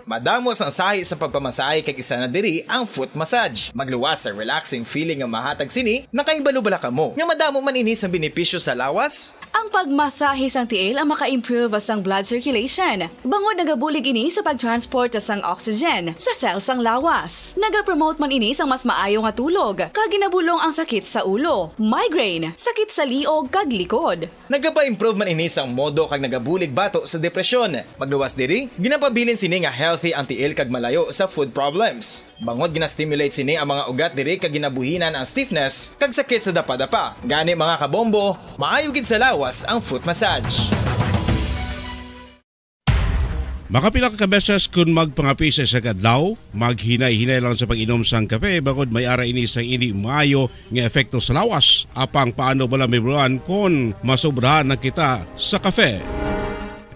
Madamo sang sahi sa pagpamasahe, kag isa na diri ang foot massage. Magluwas sa relaxing feeling nga mahatag sini. Nakahibalo bala kamo nga madamo man ini sang benepisyo sa lawas? Ang pagmasahe sang tiil ang maka-improve sang blood circulation, bangod nagabulig ini sa pag-transport sang oxygen sa cell sang lawas. Nagapromote man ini sang mas maayo nga tulog, kag ginabulong ang sakit sa ulo, migraine, sakit sa liog, kag likod. Nagapa-improve man ini sang modo kag nagabulig bato sa depresyon. Magluwas diri, ginapabilin sini nga healthy ang tiil kag malayo sa food problems. Bangod gina-stimulate sini ang mga ugat diri kag ginabuhinan ang stiffness kag sakit sa dapadapa. Gani, mga kabombo, maayo gid sa lawas ang foot massage. Makapila ka beses kun magpangape sa isa ka adlaw, maghinay-hinay lang sa pag-inom sang kape, bangod may ara ini sang indi maayo nga epekto sa lawas. Apang paano bala mahibaluan kon masobrahan na kita sa kape?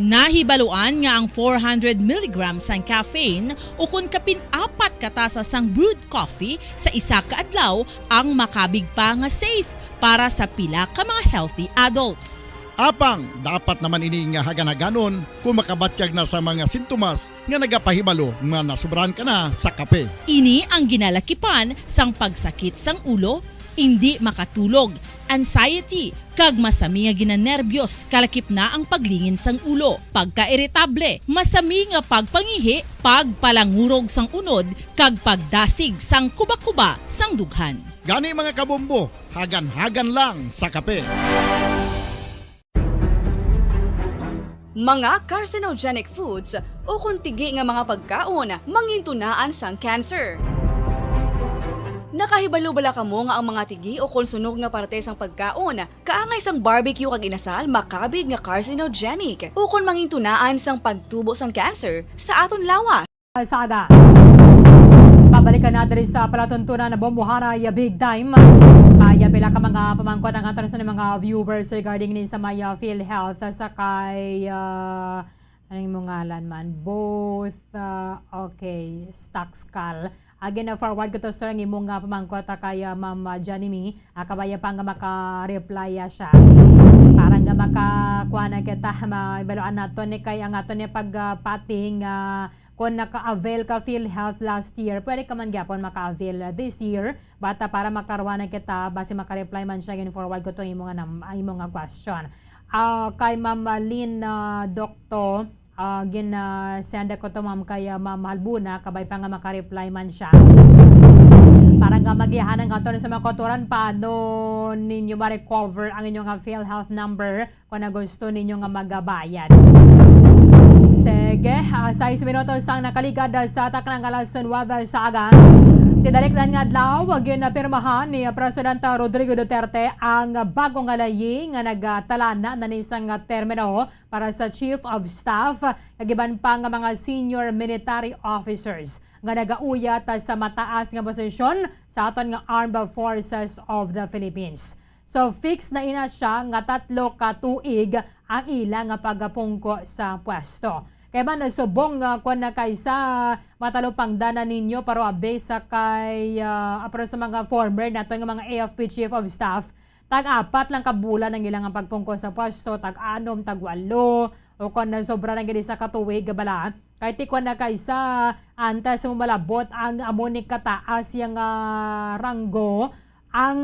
Nahibaluan nga ang four hundred milligrams sang caffeine, ukon kapin apat ka tasa sang brewed coffee sa isa ka adlaw, ang makabig pa nga safe para sa pila ka mga healthy adults. Apang dapat naman ini nga hagan-haganon kung makabatyag na sa mga sintomas nga nagapahibalo nga nasobrahan ka na sa kape. Ini ang ginalakipan sang pagsakit sang ulo, indi makatulog, anxiety, kag masami nga ginanerbiyos, kalakip na ang paglingin sang ulo, pagkairitable, masami nga pagpangihi, pagpalangurog sang unod, kag pagdasig sang kuba-kuba sang dughan. Gani, mga kabombo, hagan-hagan lang sa kape. Mga carcinogenic foods ukon tigi nga mga pagkaon mangintunaan sang cancer. Nakahibalo bala kamo nga ang mga tigi ukon sunog nga parte sang pagkaon, kaangay sang barbecue kag inasal, makabig nga carcinogenic ukon mangintunaan sang pagtubo sang cancer sa aton lawas? Saga. Pabalikan na diri sa palatuntunan na Bombohana ya Big Time. Ay, pila ka mga pamangkot ang aton sa mga viewers regarding ni sa may, ah, PhilHealth sa kay, ah, anong imong ngalan man? Both, ah, okay, Staxcal. Again, na forward ko to, sir, ang imong, ah, pamangkot, ah, kay, ah, Ma'am, ah, Janemy. Ah, kabaya pa nga maka-reply, ah, siya. Para nga makakuha na kita, mabaluan naton ni kay ang aton ni pag, ah, pating, ah, kung naka-avail ka PhilHealth last year, pwede ka man gyapon maka-avail, ah, this year. Bata para makaruwa na kita, basi maka-reply man siya, gin-forward ko to imo nga nam-, ang imo nga question. Ah, kay Ma'am Lynn, ah, Dokto, ah, gin, ah, send ko to, ma'am, kay, ah, Ma'am Halbuna, kabay pa nga maka-reply man siya. Para nga magihan ang aton sa mga kautoran, paano ninyo ma-recover ang inyong, ah, PhilHealth number? Kung na gusto ninyo nga magabayad. Sige, ah, sais minutos ang nakaligad sa taknang alas nuwebe sa aga. Tidalikdan nga adlaw, ginapirmahan ni Presidente Rodrigo Duterte ang bago nga layi nga nagtalana na ni sang termino para sa Chief of Staff kag iban pa nga mga senior military officers nga nagauyat sa mataas nga posisyon sa aton nga Armed Forces of the Philippines. So, fix na ina siya nga tatlo ka tuig ang ila nga pagapungko sa pwesto. Kay man, subong nga kwan na kay sa matalupangdanan ninyo, pero abi sa kay, ah, apro sa mga former naton nga mga A F P Chief of Staff, tag-apat lang ka bulan ang ilang pagpungko sa pwesto, tag-anom, tag-walo, o kon sobra lang gid sa katuig, bala. Kay ti kwan na kay sa antes mo malabot ang amo ni kataas yang, ah, ranggo, ang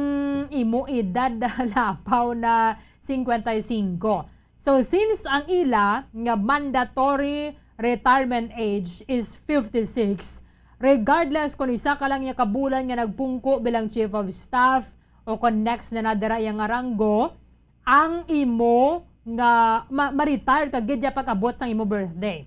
imo edad lapaw na cincuenta y cinco. So, since ang ila nga mandatory retirement age is fifty-six, regardless kung isa ka lang niya ka bulan nga nagpungko bilang chief of staff o kung next na nadira iya nga ranggo, ang imo nga ma-, ma-retire ka gid ya pag-abot sang imo birthday.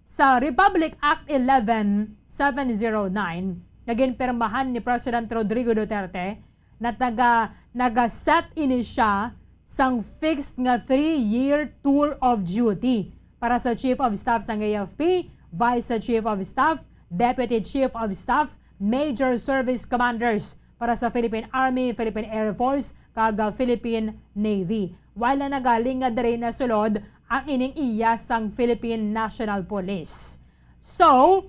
Sa Republic Act eleven seven zero nine nga ginpirmahan ni President Rodrigo Duterte, na taga, naga-set ini siya sang fixed nga three-year tour of duty para sa Chief of Staff sang A F P, Vice Chief of Staff, Deputy Chief of Staff, Major Service Commanders para sa Philippine Army, Philippine Air Force, kag, ah, Philippine Navy. While na nagaling nga diri nasulod ang ining iya sang Philippine National Police. So,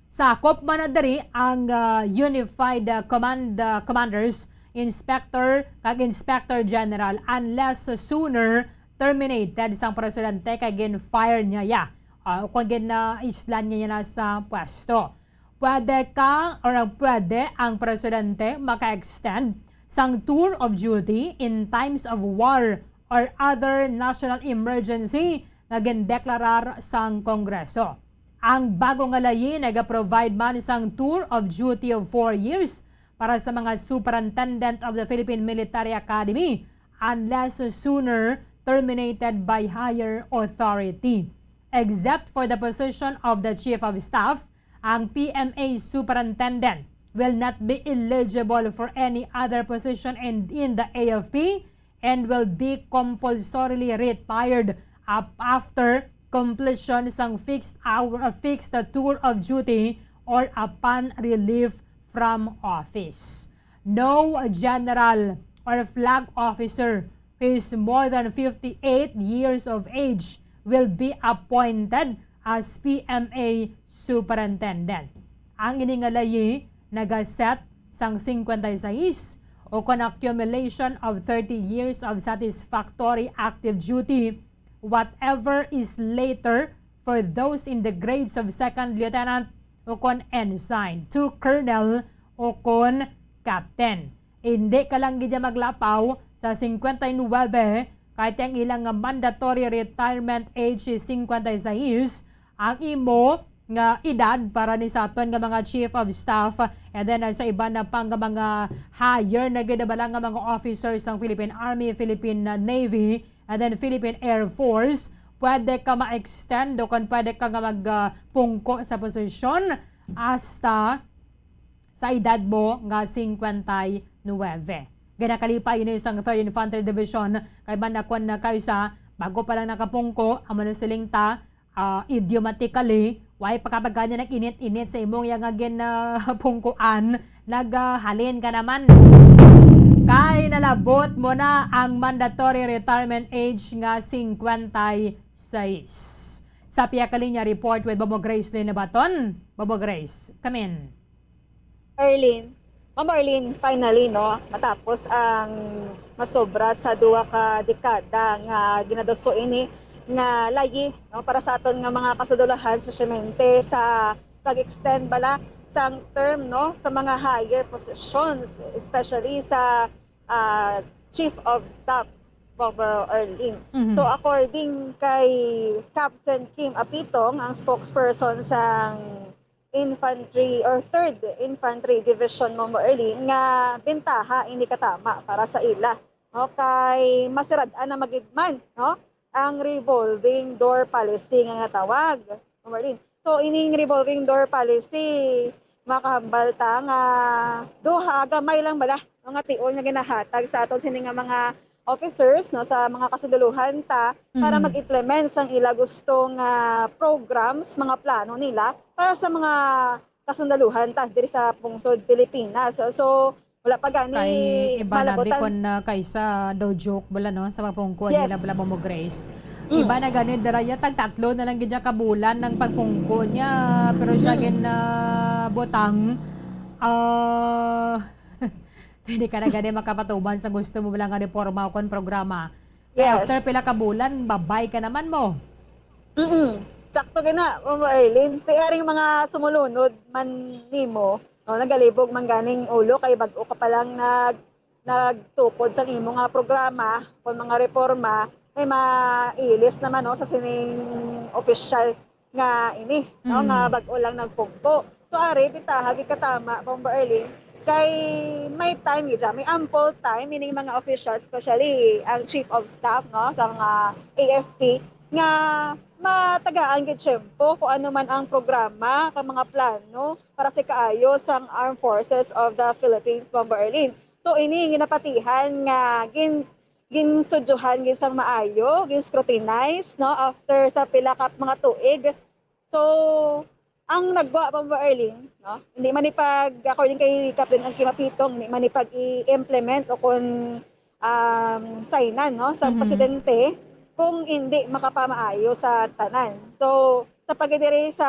sakop man na diri ang, ah, Unified, ah, Command, ah, Commanders, Inspector, kag Inspector General, unless sooner terminated sang presidente kay gin-fire niya ya, ah, o kung gin-, ah, islan niya na sa pwesto. Pwede ka, or ang pwede ang presidente maka-extend sang tour of duty in times of war or other national emergency nga gindeklarar sang Kongreso. Ang bago nga layi naga-provide man sang tour of duty of four years para sa mga Superintendent of the Philippine Military Academy, unless sooner terminated by higher authority. Except for the position of the Chief of Staff, ang P M A Superintendent will not be eligible for any other position in, in the A F P and will be compulsorily retired up after completion sang fixed hour, uh, fixed tour of duty, or upon relief from office. No general or flag officer who is more than fifty-eight years of age will be appointed as P M A superintendent. Ang ini nga layi nagaset sang singkwenta y seis o kon accumulation of thirty years of satisfactory active duty, whatever is later for those in the grades of second lieutenant o kon ensign to colonel o kon captain. Hindi ka lang gid maglapaw sa singkwenta y nuwebe, kay ang ilang nga mandatory retirement age is singkwenta y seis, ang imo nga edad para ni sa aton nga mga chief of staff, and then, uh, sa iban na pang mga higher na gid bala nga mga officers sang Philippine Army, Philippine, uh, Navy, and then Philippine Air Force, pwede ka ma-extend o kon pwede ka nga mag, uh, pungko sa posisyon hasta sa edad mo nga singkwenta y nuwebe. Ginakalipay ini sang Third Infantry Division, kay man na kwan na kaysa bago pa lang nakapungko, amo na siling ta, ah, idiomatically, way pa ka ba gani nag-init-init sa imong iya nga gin, ah, pungkuan, naghalin ka naman. Kay nalabot mo na ang mandatory retirement age nga singkwenta y seis. Sa Pia Kalinya report with Bobo Grace Linabaton. Bobo Grace, come in. Arlene, Ma'am Arlene, finally, no, matapos ang masobra sa duha ka dekada nga ginaduso ini nga layi, no, para sa aton nga mga kasundalohan, especialmente sa pag-extend bala sang term, no, sa mga higher positions, especially sa, ah, Chief of Staff, Bomber Arlene. Mhm. So, according kay Captain Kim Apitong, ang spokesperson sang Infantry or Third Infantry Division, Ma'am Arlene, nga bentaha ini katama para sa ila, no? Kay masirad-an na magidman, no, ang revolving door policy nga natawag, Ma'am Arlene. So, ining revolving door policy, makahambal ta nga duha, gamay lang bala, no, nga tion nga ginahatag sa aton sini nga mga officers, no, sa mga kasundalohan ta para Mm. mag-implement sang ila gusto nga programs, mga plano nila para sa mga kasundaluhan ta diri sa pungsod Pilipinas. So, so, wala pa gani Kay iba na malabutan. Bikon na kaysa daw joke bala, no, sa pagpungko Yes. nila bala, Momo Grace. Mm. Iba na gani dira ya tag tatlo na lang gid ya ka bulan ng pagpungko niya, pero siya Mm. gin, ah, butang, ah, hindi ka na gani makapatuman sa gusto mo lang nga reforma o kon programa. Kaya Yes. after pila ka bulan, babay ka naman mo. Mm-mm. Sakto gina, Ma'am Arlene. Kaya ring mga sumulunod man nimo, no, nagalibog man ganing ulo kay bag-o ka pa lang nag-, nagtukod sa imo nga programa, kung mga reforma, may mailis naman, no, sa sining opisyal nga ini, no, nga Mm. bag-o lang nagpungko. So, ari, bitaha gid katama, Bomber Erling, kay may time gid siya, may ample time ining mga officials, especially ang chief of staff, no, sa mga A F P, nga matagaan gid tiyempo kung ano man ang programa, kag mga plano para sa kaayo sang Armed Forces of the Philippines, Bomber Erling. So, ini ginapatihan nga gin-, ginstudyohan gid sang maayo, gin-scrutinize, no, after sa pila ka mga tuig. So, ang nagwa, Bomber Erling, no, hindi man ni pag, according kay Captain Kim Apitong, hindi man ni pag i-implement o kung, um, signan, no, sa Mhm. presidente kung hindi makapamaayo sa tanan. So, sa pagdiri sa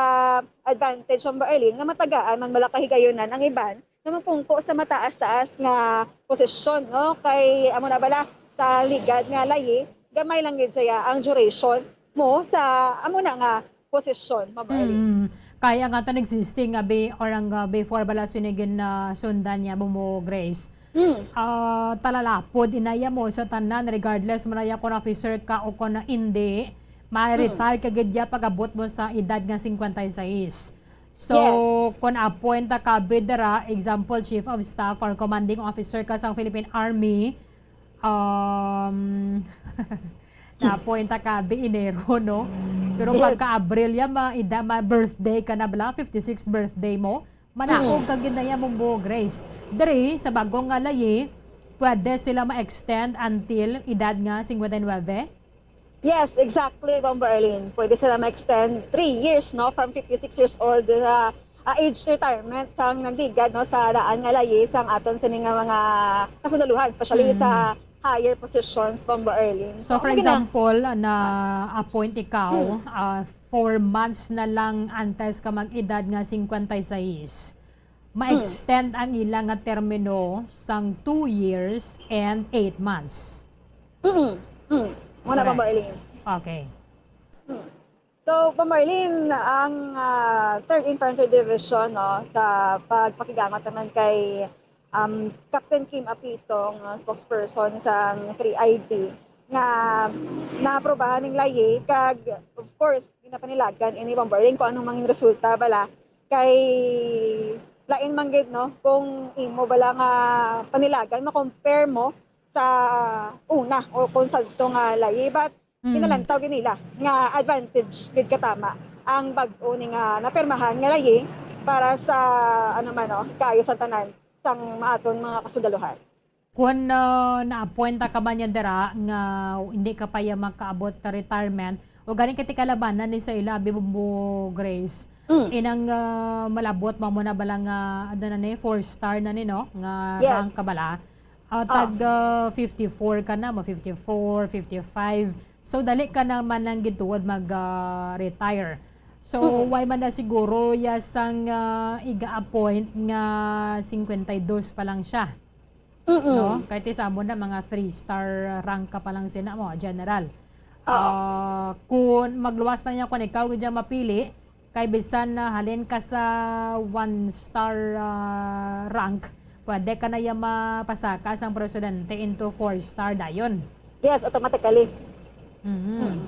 advantage, Bomber Erling, nga matagaan man bala kahigayunan ang iban, nga mapungko sa mataas-taas nga posisyon, no? Kay amo na bala sa ligad nga layi, gamay lang gid siya ang duration mo sa amo na nga posisyon, Ma'am Arlene. Mm. Kay ang aton existing nga be-, or ang, uh, before bala sini gin, uh, sundan niya mo, mo, Grace. Mm. Ah, talalapod inaya mo sa tanan, regardless man aya kon officer ka o kon hindi, ma-retire Mm. ka gid ya pag-abot mo sa edad nga singkwenta y seis. So, Yes. kung appoint ka bidra, example, Chief of Staff or Commanding Officer ka sa Philippine Army, um, na-appoint ka bi Enero, no? Pero Yes. pagka Abril, ya, ma, ida, ma, birthday ka na bala, fifty-six birthday mo, manaog Mm. ka gid na ya, Mumbo Grace. Diri, sa bagong nga layi, pwede sila ma-extend until edad nga singkwenta y nuwebe? Yes, exactly, Bombo Arlene. Pwede sila ma-extend three years, no, from fifty-six years old sa, ah, age retirement sang nagligad, no, sa daan nga layi sang aton sini nga mga kasundaluhan, especially sa Mm. higher positions, Bombo Arlene. So, So, for ano gina- example, na-appoint ikaw, Hmm. ah, four months na lang antes ka mag-edad nga cincuenta y seis, Hmm. ma-extend ang ila nga termino sang two years and eight months. Mm, mm. Muna, Correct. Bombo Arlene. Okay. Mm. So, Bombo Arlene, ang, ah, Third Infantry Division, no, sa pagpakigamot naman kay, um, Captain Kim Apitong, ah, spokesperson sa three I T, nga naaprobahan ning layi, kag, of course, ginapanilagan ini, Bombo Arlene, kung anong mangin resulta bala. Kay lain man gid, no, kung imo bala nga panilagan, ma-compare mo sa una o kung sadto nga layi. But Mm. ginalantaw gid nila nga advantage gid katama ang bag-o ni nga napirmahan nga layi para sa, ano man, no, kaayo sa tanan sang aton mga kasundaluhan. Kung, ah, na-appoint ka man yan dira nga hindi ka pa ya makaabot ka retirement, o galing ka ti kalabanan ni sa ila, Abi Bombo Grace, Mm. inang, ah, malabot mo mo na bala nga, ano na ni, four star na ni, no? Nga Yes. rank ka bala. Ah, Ah. tag, ah, fifty-four ka na, mo fifty-four, fifty-five. So, dali ka naman ang gituod mag, ah, retire. So, Mm-mm. why man na siguro ya sang, ah, iga-appoint nga cincuenta y dos pa lang siya? Mm-mm. No? Kay ti sa amo na, mga three star rank ka pa lang sina mo, general. Oo. Ah, kung magluwas na niya, kung ikaw gid ang mapili, kay bisan na halin ka sa one star, ah, rank, pwede ka na iya mapasaka sang presidente into four star dayon. Yes, automatically. Mhm. Mm.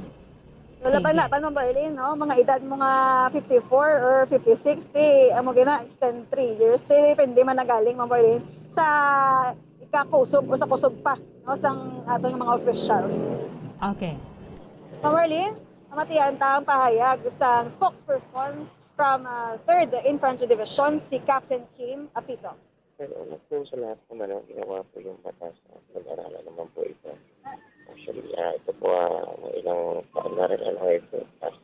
So, laban Sige. na, pa, Ma'am Marlene, no? Mga edad mo nga fifty-four or fifty-six, ti, amo gina, extend three years. Ti, depende man na galing, Ma'am Marlene, sa ikakusog o sa kusog pa, no, sang aton mga officials. Okay. Ma'am Marlene, mamatian ta ang pahayag sang spokesperson from, ah, Third Infantry Division, si Captain Kim Apito. Pero una po sa lahat naman, ang ginawa po yung batas, ah, pinag-aralan naman po ito. Actually, ah, ito po, ah, may ilang taon na rin, ano, ito, past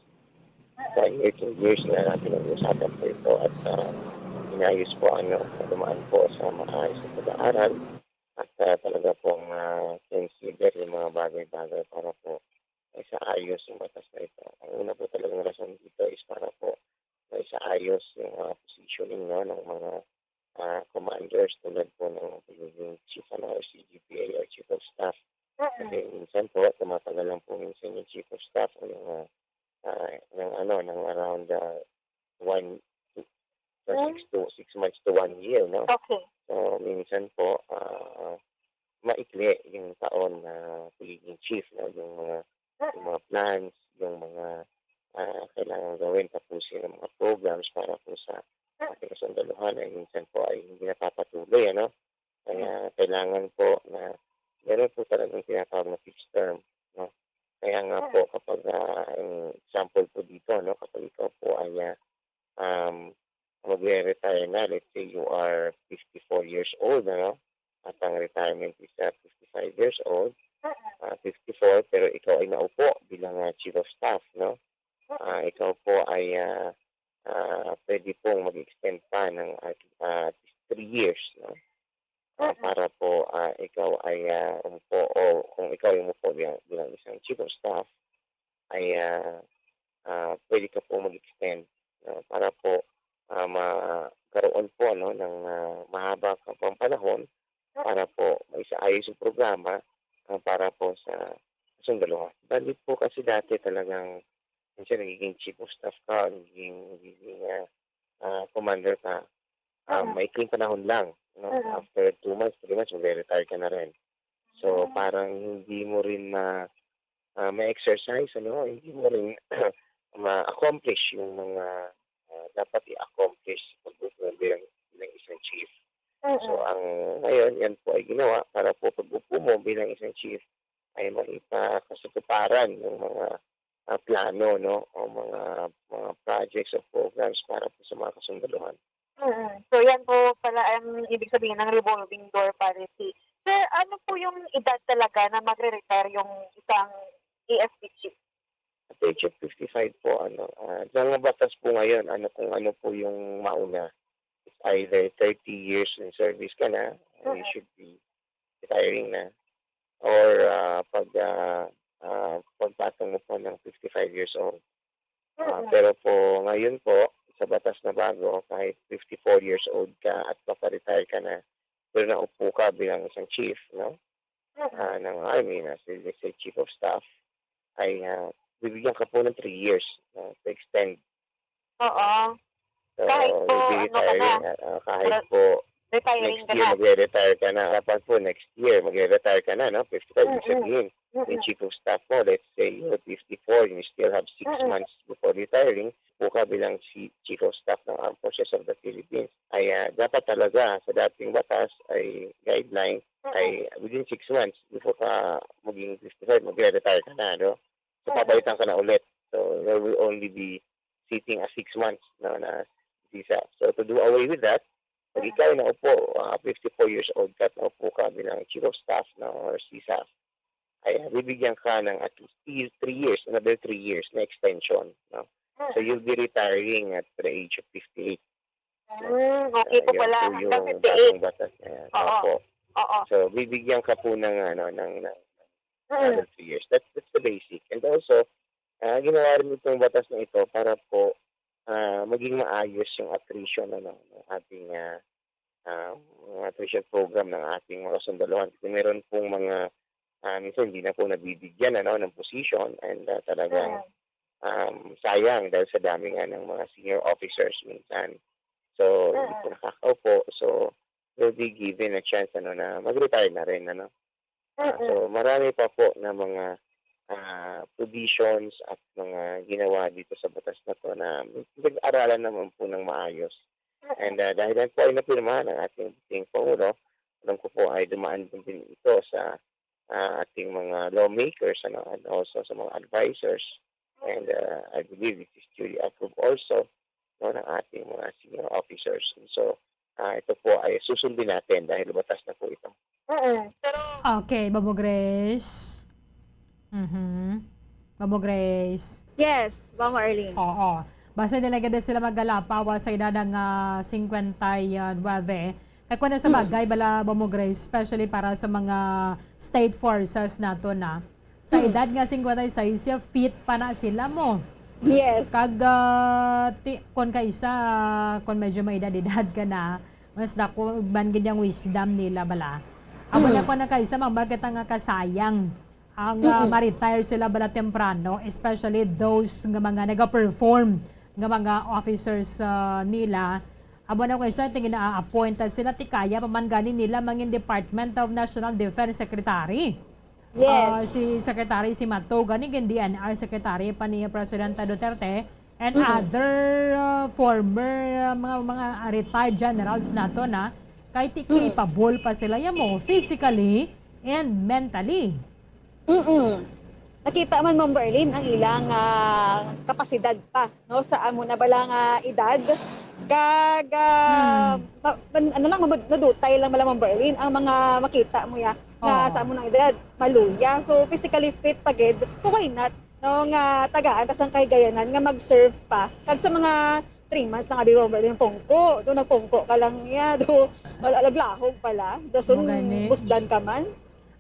one year, two years na pinag-uusapan po ito at, ah, inayos po, ano, dumaan po sa maayos na pag-aaral at, ah, talaga pong, ah, consider yung mga bagay-bagay para po maisaayos yung batas na ito. Ang una po talagang rason dito is para po maisaayos yung, ah, positioning, no, ng mga, ah, commanders tulad po ng pagiging chief, ano, or C G P A or chief of staff. Mm. Kasi minsan po, tumatagal lang po minsan yung chief of staff o yung, ah, ah, ng ano, ng around, ah, one to, sa Hmm. six to, six months to one year, no? Okay. So, minsan po, ah, maikli yung taon na pagiging chief, no? Yung mga, yung Mm. mga plans, yung mga, ah, kailangan gawin, tapusin ang mga programs para po sa Mm. ating kasundaluhan ay minsan po ay hindi napapatuloy, ano? Kaya Mm. kailangan po na meron po talagang tinatawag na fixed term, no? Kaya nga po Mm. kapag, ah, ang example po dito, no, kapag ikaw po ay, ah, um, magre-retire na, let's say you are fifty-four years old, ano? At ang retirement is, ah, fifty-five years old, Mm. ah, fifty-four, pero ikaw ay naupo bilang, ah, chief of staff, no? Mm. Ah, ikaw po ay, ah, ah, pwede pong mag-extend pa ng at, ah, at least three years, no? Ah, Mm. para po, ah, ikaw ay, ah, umupo o kung ikaw ay umupo bilang, bilang isang chief of staff, ay, ah, ah, pwede ka po mag-extend, no? Para po, ah, magkaroon po, no, ng, ah, mahaba ka pang panahon Mm. para po maisaayos yung programa, ah, para po sa kasundaluhan. Bali po kasi dati talagang minsan nagiging chief of staff ka, nagiging, nagiging, ah, ah, commander ka, ah, Mm. maikling panahon lang, no? Mm. After two months, three months, magre-retire ka na rin. So, Mm. parang hindi mo rin ma-, ah, ma-exercise, ano? Hindi mo rin ma-accomplish yung mga, ah, dapat i-accomplish pag bilang, bilang isang chief. Mm. So, ang ngayon, yan po ay ginawa para po pag-upo mo bilang isang chief, ay maipakasatuparan yung mga, ah, plano, no, o mga, mga projects o programs para po sa mga kasundaluhan. Mm. So, yan po pala ang ibig sabihin ng revolving door policy. Sir, ano po yung edad talaga na magre-retire yung isang A S P G. At the age of fifty-five po, ano, ah, sa mga batas po ngayon, ano, kung ano po yung mauna, it's either thirty years in service ka na, and you Mm. should be retiring na, or, ah, pag, ah, ah, pagpatong mo po ng fifty-five years old. Ah, Mm. pero po, ngayon po, sa batas na bago, kahit fifty-four years old ka at mapa-retire ka na, pero naupo ka bilang isang chief, no? Mm. Ah, ng army, na si, let's say, chief of staff, ay, ah, bibigyan ka po ng three years, no, to extend. Oo. So, Kahit po, you'll be ano ka na, retiring, ah, ah, kahit re-, po retiring next ka year, na. Magre-retire ka na. Dapat po, next year, magre-retire ka na, no? Fifty-five, ibig Mm-mm. sabihin, yung Mm-mm. chief of staff mo, let's say, you're fifty-four, you still have six Mm-mm. months before retiring, po ka bilang si-, chief of staff ng Armed Forces of the Philippines. Ay, ah, dapat talaga sa dating batas ay guideline Mm-mm. ay within six months before ka maging fifty-five, magre-retire ka na, no? So, Mm-mm. papalitan ka na ulit. So, there will only be sitting a six months, no, na C S A P. So, to do away with that, pag Mm-mm. ikaw naupo, ah, fifty-four years old ka at naupo ka bilang chief of staff, no, or C S A P, ay, ah, bibigyan ka ng at least three, three years, another three years na extension, no? So, Mm. you'll be retiring at the age of fifty-eight. So, Mm, okay ah, po yan pala, po hanggang yung fifty-eight. bagong batas na yan. Oo. Opo. Oo. So, bibigyan ka po ng, ano, ng, ng Mm. another three years. That's, that's the basic. And also, ah, ginawa rin itong batas na ito para po, ah, maging maayos yung attrition, ano, ng ating, ah, ah, mga attrition program ng ating mga sundalohan. Kasi meron pong mga, ah, minsan hindi na po nabibigyan, ano, ng position, and, ah, talagang, Mm. um, sayang dahil sa dami nga ng mga senior officers minsan. So, hindi Mm. po nakakaupo. So, they'll be given a chance, ano, na mag-retire na rin, ano. Ah, Mm. so, marami pa po na mga, ah, provisions at mga ginawa dito sa batas na 'to na pinag-aralan naman po ng maayos. Mm. And, ah, dahil yan po ay napirmahan ng ating, ating Pangulo, alam ko po ay dumaan din, din ito sa, ah, ating mga lawmakers, ano, and also sa mga advisors. And, ah, I believe it is duly approved also, no, ng ating mga senior officers. So, ah, ito po ay susundin natin dahil batas na po ito. Mm, pero Okay, Bobo Grace. Mhm. Bobo Grace. Yes, Mama Arlene. Oo. Basta talaga din sila magalapawa sa edad ng, ah, singkwenta y nuwebe. Kaya kung ano sa Mm. bagay, bala, Bobo Grace, especially para sa mga state forces nato na. Sa Mm. edad nga singkwenta y seis, fit pa na sila mo. Yes. Kag, ah, ti-, kon kaisa, kon medyo may edad-edad ka na, mas dako man gid ang wisdom nila bala. Amo na Mm. kon nakaisa, mambal kita nga kasayang ang, ah, Mm-mm. ma-retire sila bala temprano, especially those nga mga nag-perform nga mga officers, ah, nila. Amo na kon kaisa, tingin na-appointed sila, ti kaya pa man gani nila mangin Department of National Defense Secretary. Yes. Ah, si Secretary Cimatu, gani gin D N R Secretary pa ni Presidente Duterte, and Mm-mm. other, ah, former, ah, mga, mga retired generals nato na, kay ti Mm. capable pa sila ya mo, physically and mentally. Mm-mm. Nakita man, Ma'am Berlin, ang ilang, ah, kapasidad pa, no, sa amo na bala nga edad. Kag, ah, Hmm. ma-, man-, ano lang, mabud-, madutay lang bala, Ma'am Berlin, ang mga makita mo ya nga Oo. sa amo nang edad, maluya. So, physically fit pa gid. So, why not, no, nga tagaan ta sang kahigayonan nga mag-serve pa. Kag sa mga three months na nga, di, Ma'am Berlin, pungko. Do, nagpungko ka lang niya. Do, wala, laglahog pala. Dason, Amo gani. busdan ka man.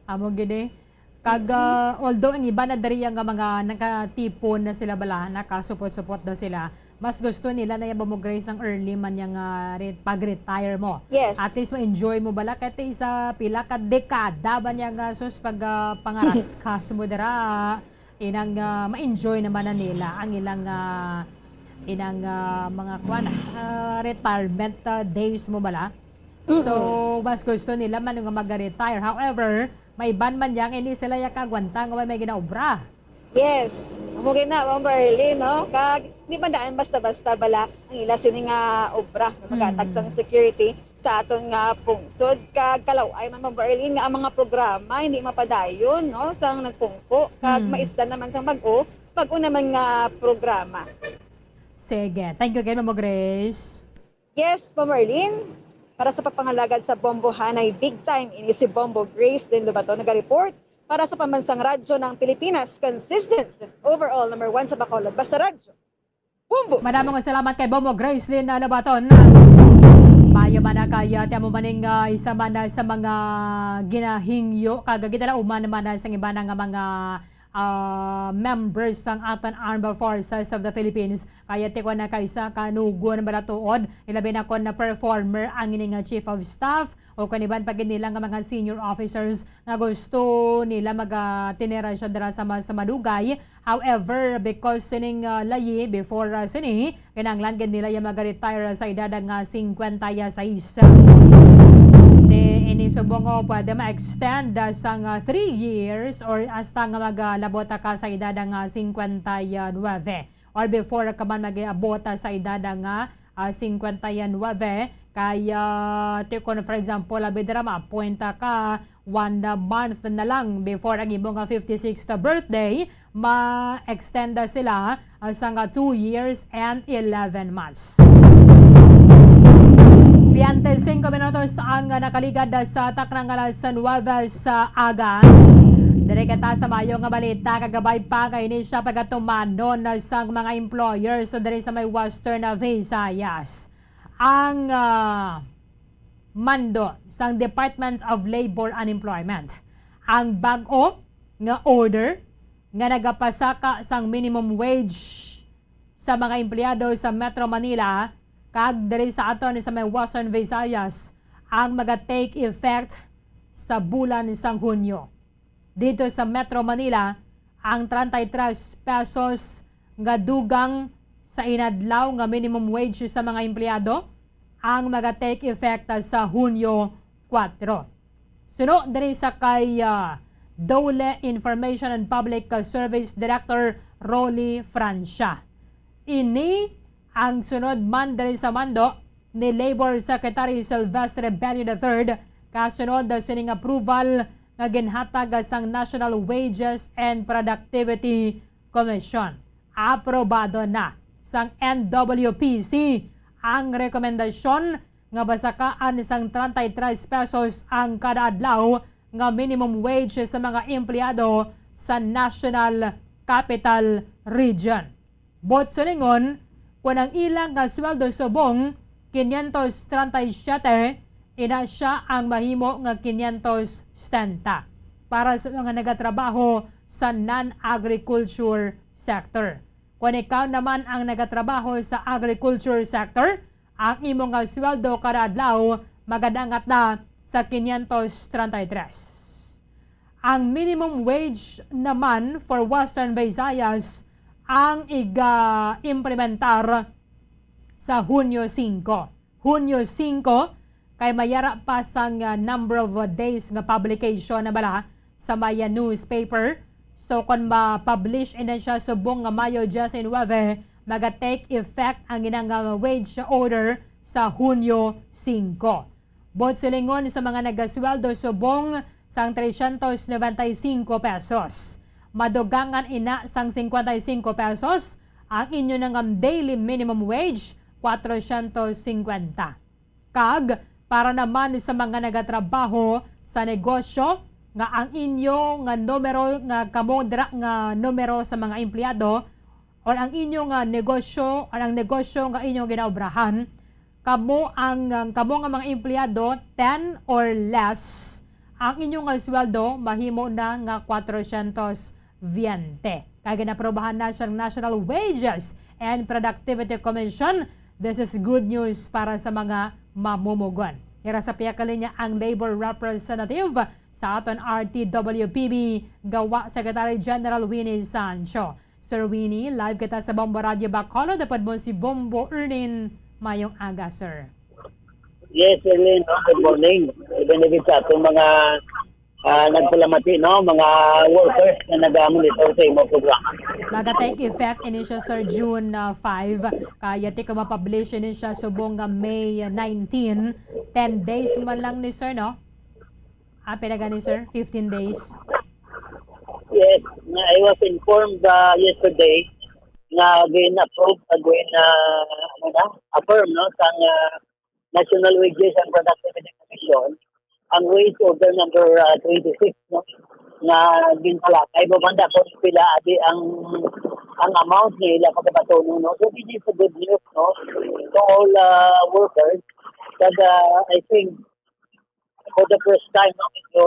Amo gid eh. Kag, Mm-hmm. ah, although ang iba na diri nga mga nakatipon na sila bala, nakasupot-supot daw sila, mas gusto nila na yung mo, Grace, ang early man yung, ah, re-, pag-retire mo. Yes. At least ma-enjoy mo bala, kahit isa pila ka dekada ba niya nga, sus, pag, ah, pangaraskas mo dira, inang, ah, ma-enjoy naman na nila ang ilang, ah, inang, ah, mga kwan, ah, retirement, ah, days mo bala. So, Mm-mm. mas gusto nila man nga mag-retire. However, may iban man yang hindi sila yakagwanta nga may, may ginaobra. Yes. Amo gid na, Ma'am Berlin, no? Kag di man daan basta-basta bala ang ila sini nga obra nga maghatag Mm. sang security sa aton nga pungsod. Kag kalaw-ay man, Ma'am Berlin, nga ang mga programa hindi mapadayon, no, sang nagpungko. Kag Mm. maisdan naman sang bag-o, bag-o naman nga programa. Sige. Thank you kay Ma'am Grace. Yes, Ma'am Arlene. Para sa pagpangalagad sa Bombohanay Big Time, ini si Bombo Grace Lynn Lobato naga-report Para sa Pambansang Radyo ng Pilipinas, consistent, overall number one sa Bacolod. Basta Radyo. Bumbo! Madamong salamat kay Bombo Gracelyn Lobaton. Mayo man na kaya, ti amo maning, ah, isa man na sa mga ginahingyo kag ginalauman naman na sa iba na nga mga, ah, members sang aton Armed Forces of the Philippines. Kaya ti ko na kaisa ka nugon balatuod, ilabi na kon na performer ang ini nga chief of staff o kon iban pa gid nila nga mga senior officers nga gusto nila magatinera siya dira sa mas madugay. However, because sining, ah, layi before, ah, sini, kinahanglan gid nila yung mag-retire sa edad nga cincuenta y seis. Te, ini subong, oh, pwede ma-extend, ah, sang, ah, three years or hasta nga magalabot ka sa edad nga cincuenta y nueve. Or before ka man mag-abot, ah, sa edad nga, ah, cincuenta y nueve, kay, ah, ti kon, for example, abi dira ma-appoint ka one, ah, month na lang before ang imo nga fifty-sixth birthday, ma-extend sila, ah, sa nga two years and eleven months. Veinte cinco minutos ang nakaligad sa taknang alas nueve sa aga. Diri kita sa mayo nga balita, kagabay pa nga ini siya pagatumanon sang mga employers diri sa may Western Visayas. Ang, ah, mando sang Department of Labor and Employment, ang bag-o nga order nga nagapasaka sang minimum wage sa mga empleyado sa Metro Manila kag diri sa aton sa may Western Visayas ang maga-take effect sa bulan sang Hunyo. Dito sa Metro Manila, ang treinta y tres pesos nga dugang sa inadlaw nga minimum wage sa mga empleyado ang maga-take effect sa Hunyo kuwatro. Suno diri sa kay, ah, DOLE Information and Public, ah, Service Director Rolly Francia. Ini ang sunod man diri sa mando ni Labor Secretary Silvestre Benny the third kasunod sining approval nga ginhatag sang National Wages and Productivity Commission. Aprobado na sang N W P C ang rekomendasyon nga basakaan sang treinta y tres pesos ang kada adlaw nga minimum wage sa mga empleyado sa National Capital Region. Buot silingon, kon ang ila nga sweldo subong quinientos treinta y siete, ina siya ang mahimo nga quinientos setenta para sa mga nagatrabaho sa non-agriculture sector. Kon ikaw naman ang nagatrabaho sa agriculture sector, ang imo nga sweldo kada adlaw magadangat na sa quinientos treinta y tres. Ang minimum wage naman for Western Visayas ang iga-implementar sa Hunyo singko. Hunyo singko, kay mayara pa sang, ah, number of, ah, days nga publication na bala sa maya newspaper. So, kon ma-publish ina siya subong nga Mayo diecinuebe, maga-take effect ang ina nga wage order sa Hunyo singko. Buot silingon, sa mga nagasweldo subong sang trescientos noventa y cinco pesos, madugangan ina sang cincuenta y cinco pesos ang inyo na nga daily minimum wage, cuatrocientos cincuenta. Kag para naman sa mga nagatrabaho sa negosyo nga ang inyo nga numero nga kamo dira nga numero sa mga empleyado or ang inyo nga negosyo or ang negosyo nga inyo ginaobrahan, kamo ang, ang kamo nga mga empleyado, ten or less, ang inyo nga sweldo mahimo na nga cuatrocientos veinte. Kay ginaprobahan na sang National Wages and Productivity Commission. This is good news para sa mga mamumugon. Ira sa pihak linya ang labor representative sa aton R T W P B, gawa Secretary General Winnie Sancho. Sir Winnie, live kita sa Bombo Radio Bacolod. Dapat mo si Bombo Ernin. Mayong aga, sir. Yes, Erlin, no? Good morning. Even if it's sa atong mga, ah, nagpalamati, no? Mga workers na nag-monitor sa imong programa. Maga-take effect ini siya, sir, June, ah, five. Kaya ti ko mapublish ini siya subong nga May nineteen. Ten days man lang ni, sir, no? Ah, pila gani, sir? Fifteen days? Yes, nga I was informed, ah, yesterday nga gin-approve, ah, gin, ah, ano na, affirm, no, sang, ah, National Wages and Productivity Commission ang wage order number, ah, twenty-six, no? nga ginpalakay mo banda kung pila adi ang ang amount nga ila pagkabatunon, no? So, this is a good news, no? To all, uh, workers. But, uh, I think, for the first time, no, medyo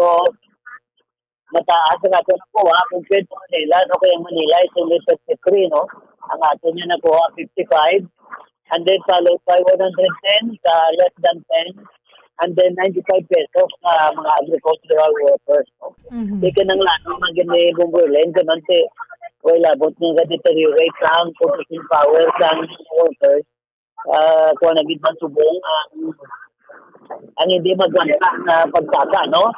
mataas ang ato na po, ha? Compared to Manila, no? Kaya Manila is only thirty-three, no? Ang ato niya na po, ha, fifty-five. And then followed by one hundred ten sa less than ten, and then ninety-five pesos sa mga agricultural workers, no? Mhm. Di ka nang lano nga gini Bong Berlin, ganun si, well, abot nga ga-deteriorate ang purchasing power sang workers. Ah, kung nagid man subong ang, ang hindi magwanta na pagtaka, no?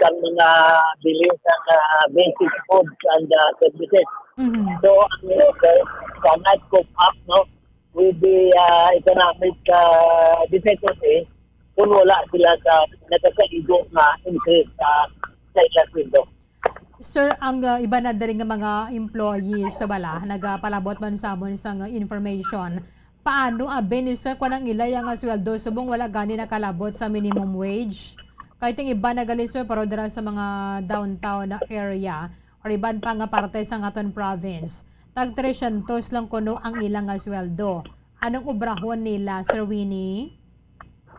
Sa mga bilhin sa, ah, basic goods and, ah, services. Mhm. So, ang workers cannot cope up, no? With the, ah, economic, ah, difficulty kung wala sila sa nakakaigo nga increase sa, sa ilang sweldo. Sir, ang, ah, iba na diri nga mga employees sa bala nagapalabot man sa amon sang information. Paano abi ni sir kung ang ila nga sweldo subong wala gani nakalabot sa minimum wage? Kay ting iba na gali, sir, pero dira sa mga downtown na area or iban pa nga parte sa aton province, tag tresyentos lang kuno ang ila nga sweldo. Anong obrahon nila, Sir Winnie?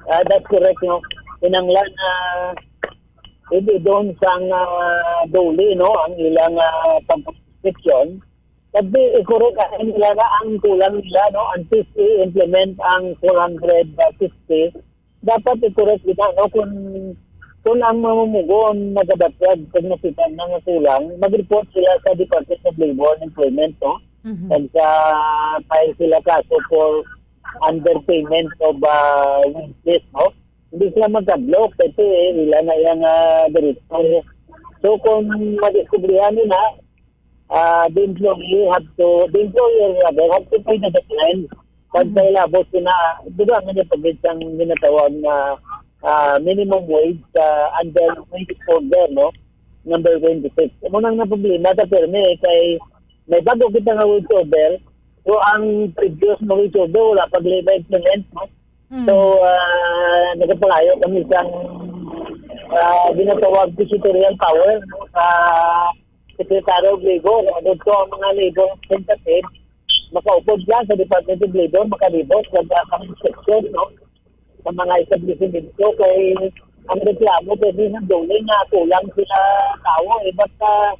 Ah, that's correct, no? Kinahanglan na hindi doon sa, ah, DOLE, no, ang ilang, ah, pag-inspection. Pag di i-correct ang nila na ang kulang nila, no, until i-implement ang four hundred fifty, dapat i-correct nila, no, kung, kung ang mamumugon nagabatyag kung nakita na nga kulang, mag-report sila sa Department of Labor and Employment, no? Mhm. Kag sa file sila kaso for underpayment of, ah, wages, no? Hindi sila magkadlok kasi, eh, ila na yang, ah, direktor. So, kung madiskubrihan nila, ah, the employee have to, the employer rather, have to pay the difference. Pag Mhm. sa ilabot sila, di ba, may pagkit sang ginatawag na, ah, minimum wage, ah, under wage order, no? Number twenty-six. Amo nang na problema ta, permi, eh, kay may bago kita nga wage order. So, ang previous nga wage order, wala pag labor implement, no? Mm. So, ah, nagapangayo kami sang, ah, ginatawag territorial power, no, sa Secretary of Labor, ano to ang mga labor representative, makaupod lang sa Department of Labor, makalibot sa mga inspection, no, sa mga establishment. So, kay ang reklamo, pwede na doon nga kulang sila tao, eh, but, ah,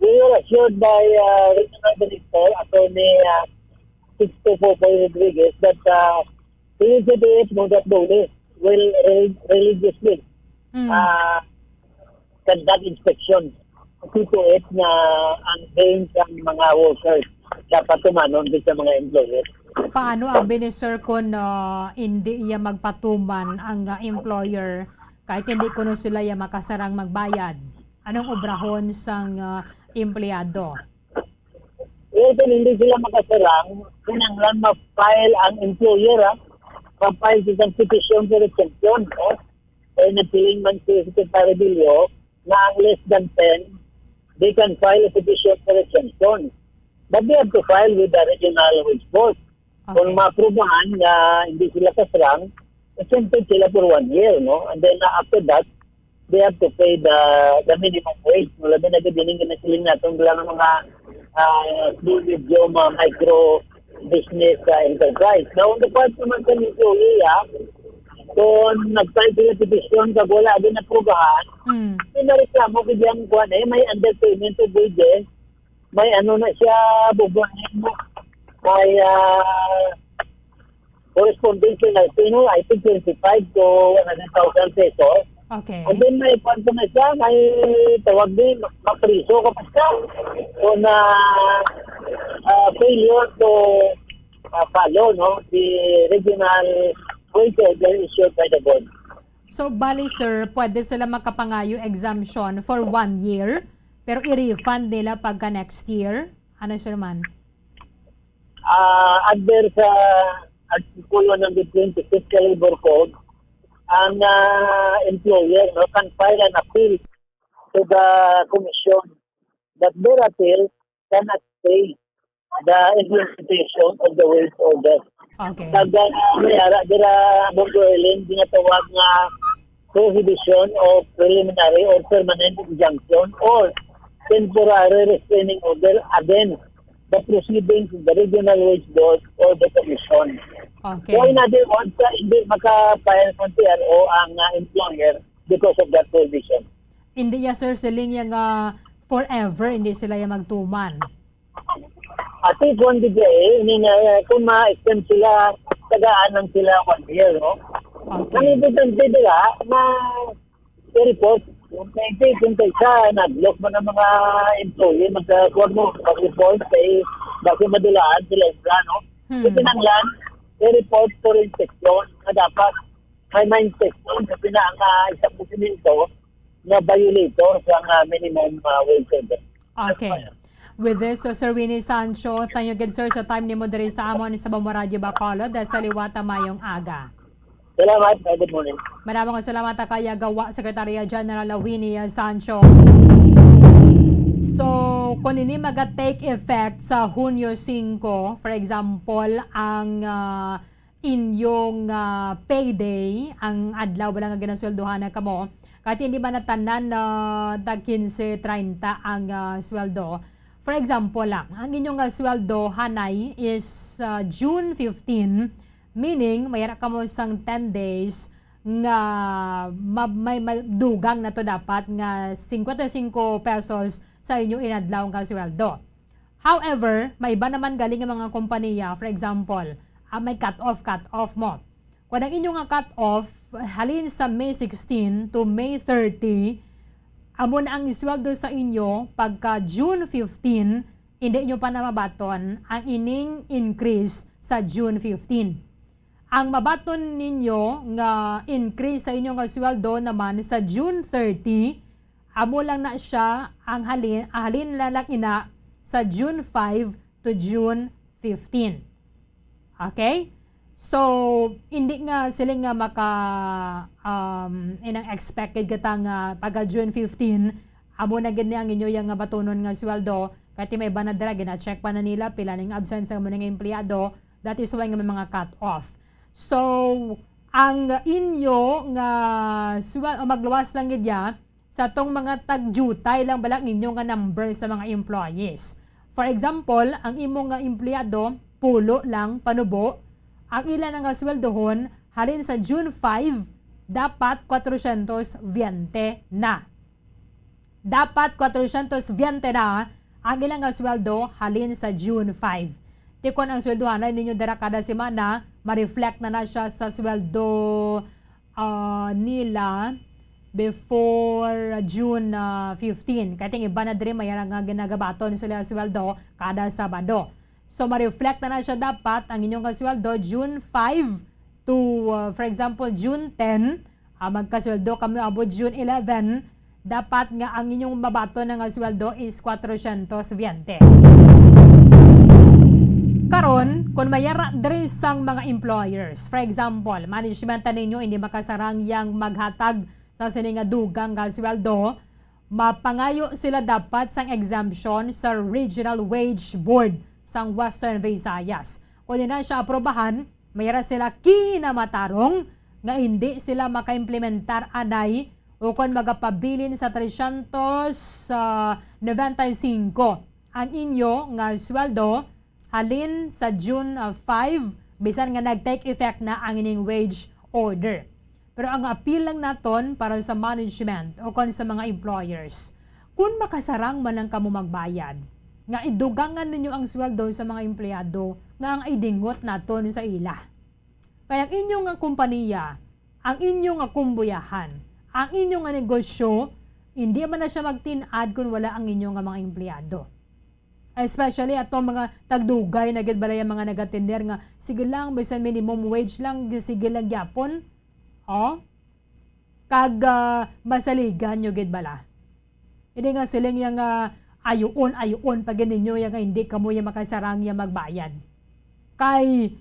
we were assured by, ah, Regional Director, Attorney, ah, Sixto Popoy Rodriguez, that, ah, the C P F know that DOLE will rel-, religiously, Mm. ah, conduct inspection. C P F na ang aim sa mga workers dapat tumanon din sa mga employers. Paano abi ni sir kung, ah, hindi iya magpatuman ang, ah, employer kahit hindi kuno sila iya makasarang magbayad? Anong obrahon sang, ah, empleyado? Well, kung hindi sila makasarang, kinahanglan ma-file ang employer, ah. Ma-file sa isang petition for exemption, no? Kaya nagpiling man si Secretary Bilyo na ang less than ten, they can file a petition for exemption. But they have to file with the regional wage board. Kung Okay. maaprubahan nga hindi sila kasarang, exempted sila for one year, no? And then, uh, after that, they have to pay the, the minimum wage. No? Labi na gid ining ginasiling naton lang ang mga, ah, small, medium, mga micro business, ah, enterprise. Now, on the part naman sa employee, ah, kung nag-file sila petition kag wala din aprubahan, Mm. may mareklamo gid yang kuwan, eh, may underpayment of wages, may ano na siya, bubuhanin mo, may, ah, corresponding penalty, no? I think twenty-five to one hundred thousand pesos. Okay. And then may kwan pa na siya, may tawag din, mapriso ka pa siya. So na, ah, failure to, ah, follow, no? The regional wage order issued by the board. So, bali, sir, pwede sila makapangayo exemption for one year, pero i-refund nila pagka next year? Ano, sir, man? Ah, under sa Artikulo number twenty-six sa Labor Code, ang, ah, employer, no, can file an appeal to the commission, but their appeal cannot stay the implementation of the wage order. Okay. Pag, ah, may ara dira, Bong Joelin, ginatawag nga, prohibition of preliminary or permanent injunction or temporary restraining order against the proceedings of the Regional Wage Board or the Commission. Okay. So, in other words, uh, hindi maka-file ng T R O ang, uh, employer because of that provision. Hindi ya, sir, siling ya nga forever, hindi sila ya magtuman. Ati, kung di kaya, eh, ini na, eh, kung ma-extend sila, tagaan lang sila one year, no? Okay. Ang importante dira, ma-report. Kung may, kung sa isa, nag-block man ang mga employee, magka-, kuwan mo, mag-report, kay basi madulaan sila, no? Hmm. Kinahanglan, i-report to rin section na dapat may ma-inspeksyon sa pinaka-establishmento nga violator sa nga minimum, ah, wage order. Okay. With this, so, Sir Winnie Sancho, thank you again, sir, sa time nimo diri sa amon sa Bambo Radio Bacolod. Sa liwat, ah, mayong aga. Salamat, ah, good morning. Maraming salamat, ah, kay Gawa Secretary General Winnie, ah, Sancho. So, kung ini maga-take effect sa Hunyo singko, for example, ang, ah, inyong, ah, payday, ang adlaw bala nga ginasweldohan na kamo, kahit hindi man na tanan na tag quince treinta ang, ah, sweldo. For example lang, ang inyong, ah, sweldo hanay is, ah, June fifteen, meaning may ara kamo sang ten days nga ma-, may, may dugang na to dapat nga cincuenta y cinco pesos sa inyong inadlaw nga sweldo. However, may iba naman gali nga mga kompanya, for example, ah, may cut-off, cut-off mo. Kung ang inyo nga cut-off, halin sa May sixteen to May thirty, amo na ang isweldo sa inyo pagka June fifteen, hindi nyo pa na mabaton ang ining increase sa June fifteen. Ang mabaton ninyo nga increase sa inyo nga sweldo naman sa June thirty, amo lang na siya ang halin, halin lang lang ina sa June five to June fifteen. Okay? So, hindi nga sila nga maka, um, inang expected kita nga pagka June fifteen, amo na gid ni ang inyo yang nga batunon nga sweldo, kay may iba na dira, gina-check pa na nila, pila ning absence sa mga empleyado, that is why nga may mga cut-off. So, ang inyo nga swel-, o magluwas lang gid ya, sa tong mga tag-dutay lang bala ang inyo nga number sa mga employees. For example, ang imo nga empleyado, pulo lang, panubo, ang ila na nga sweldohon, halin sa June five, dapat kwatrocientos veinte na. Dapat kwatrocientos veinte na ang ila nga sweldo halin sa June five. Ti kon ang sweldohanay ninyo dira kada semana, ma-reflect na na siya sa sweldo ah, nila before June, ah, fifteen. Kay ting iba na diri may ara nga ginagabaton sila sweldo kada Sabado. So, ma-reflect na na siya dapat ang inyong nga sweldo June five to, ah, for example, June ten, ah, magkasweldo kami abot June eleven, dapat nga ang inyong mabaton na nga sweldo is kwatrocientos veinte. Karon, kung may ara diri sang mga employers, for example, management na ninyo hindi makasarang yang maghatag sa sini nga dugang nga sweldo, mapangayo sila dapat sang exemption sa Regional Wage Board sang Western Visayas. Kung di na siya aprobahan, may ara sila kinamatarong nga hindi sila makaimplementar anay ukon magapabilin sa trescientos noventa y cinco ang inyo nga sweldo halin sa June, ah, five, bisan nga nag-take effect na ang ining wage order. Pero ang appeal lang naton para sa management o kon sa mga employers, kung makasarang man lang kamo magbayad, nga idugangan ninyo ang sweldo sa mga empleyado nga ang idingot naton sa ila. Kay ang inyo nga kompaniya, ang inyo nga kumbuyahan, ang inyo nga negosyo, hindi man na siya magtin-ad kung wala ang inyo nga mga empleyado. Especially ato mga tagdugay na gid balay ang mga nagatender nga, "Sige lang, bisan minimum wage lang, sige lang gyapon." Oh? Kag, ah, masaligan nyo gid bala. Hindi nga siling yang, ah, ayuon, ayuon pa gid ninyo yang hindi kamo yang makasarang yang magbayad. Kay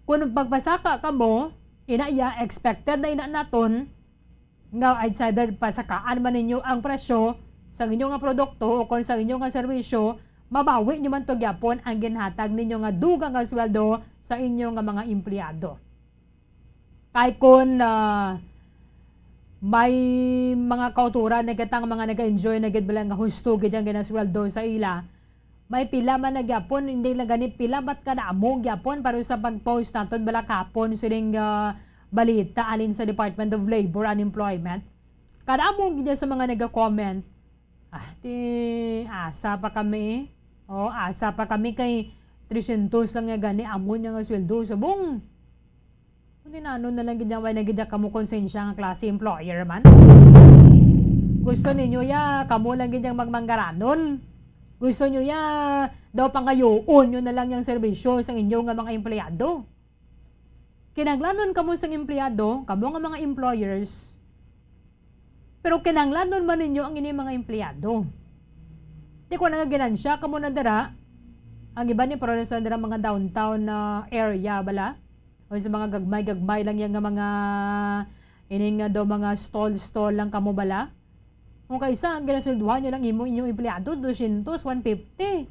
kung magpasaka kamo, ina iya, expected na ina naton, nga it's either pasakaan man ninyo ang presyo sa inyo nga produkto o kon sa inyo nga serbisyo, mabawi nyo man to gyapon ang ginhatag ninyo nga dugang nga sweldo sa inyo nga mga empleyado. Kay kun, ah, May mga kauturan na kita nga mga nag-enjoy na gid bala nga husto gid ang ginasweldo sa ila. May pila man na gyapon, hindi lang gani pila, but kada amo gyapon para sa pag-post naton bala kapon sining, ah, balita alin sa Department of Labor and Employment. Kada amo gid sa mga naga-comment, ah, ti asa pa kami? Oh, asa pa kami kay trescientos lang nga gani amo niya nga sweldo subong. Kundi nano na lang gid yan, way na gid kamo konsensya nga klase employer man. Gusto ninyo ya, kamo lang gid yang magmanggaranon. Gusto nyo ya, daw pangayoon nyo na lang yang serbisyo sa inyo nga mga empleyado. Kinahanglanon kamo sang empleyado, kamo nga mga employers, pero kinahanglanon man ninyo ang inyong mga empleyado. Di ko na nga ginansya kamo na dira. Ang iba ni, pero sa dira mga downtown na area bala. O sa mga gagmay-gagmay lang yan nga mga, ining nga daw mga stall-stall lang kamo bala. Kung kaisa, ang ginasulduhan nyo lang imo inyong empleyado, dosyentos, one fifty.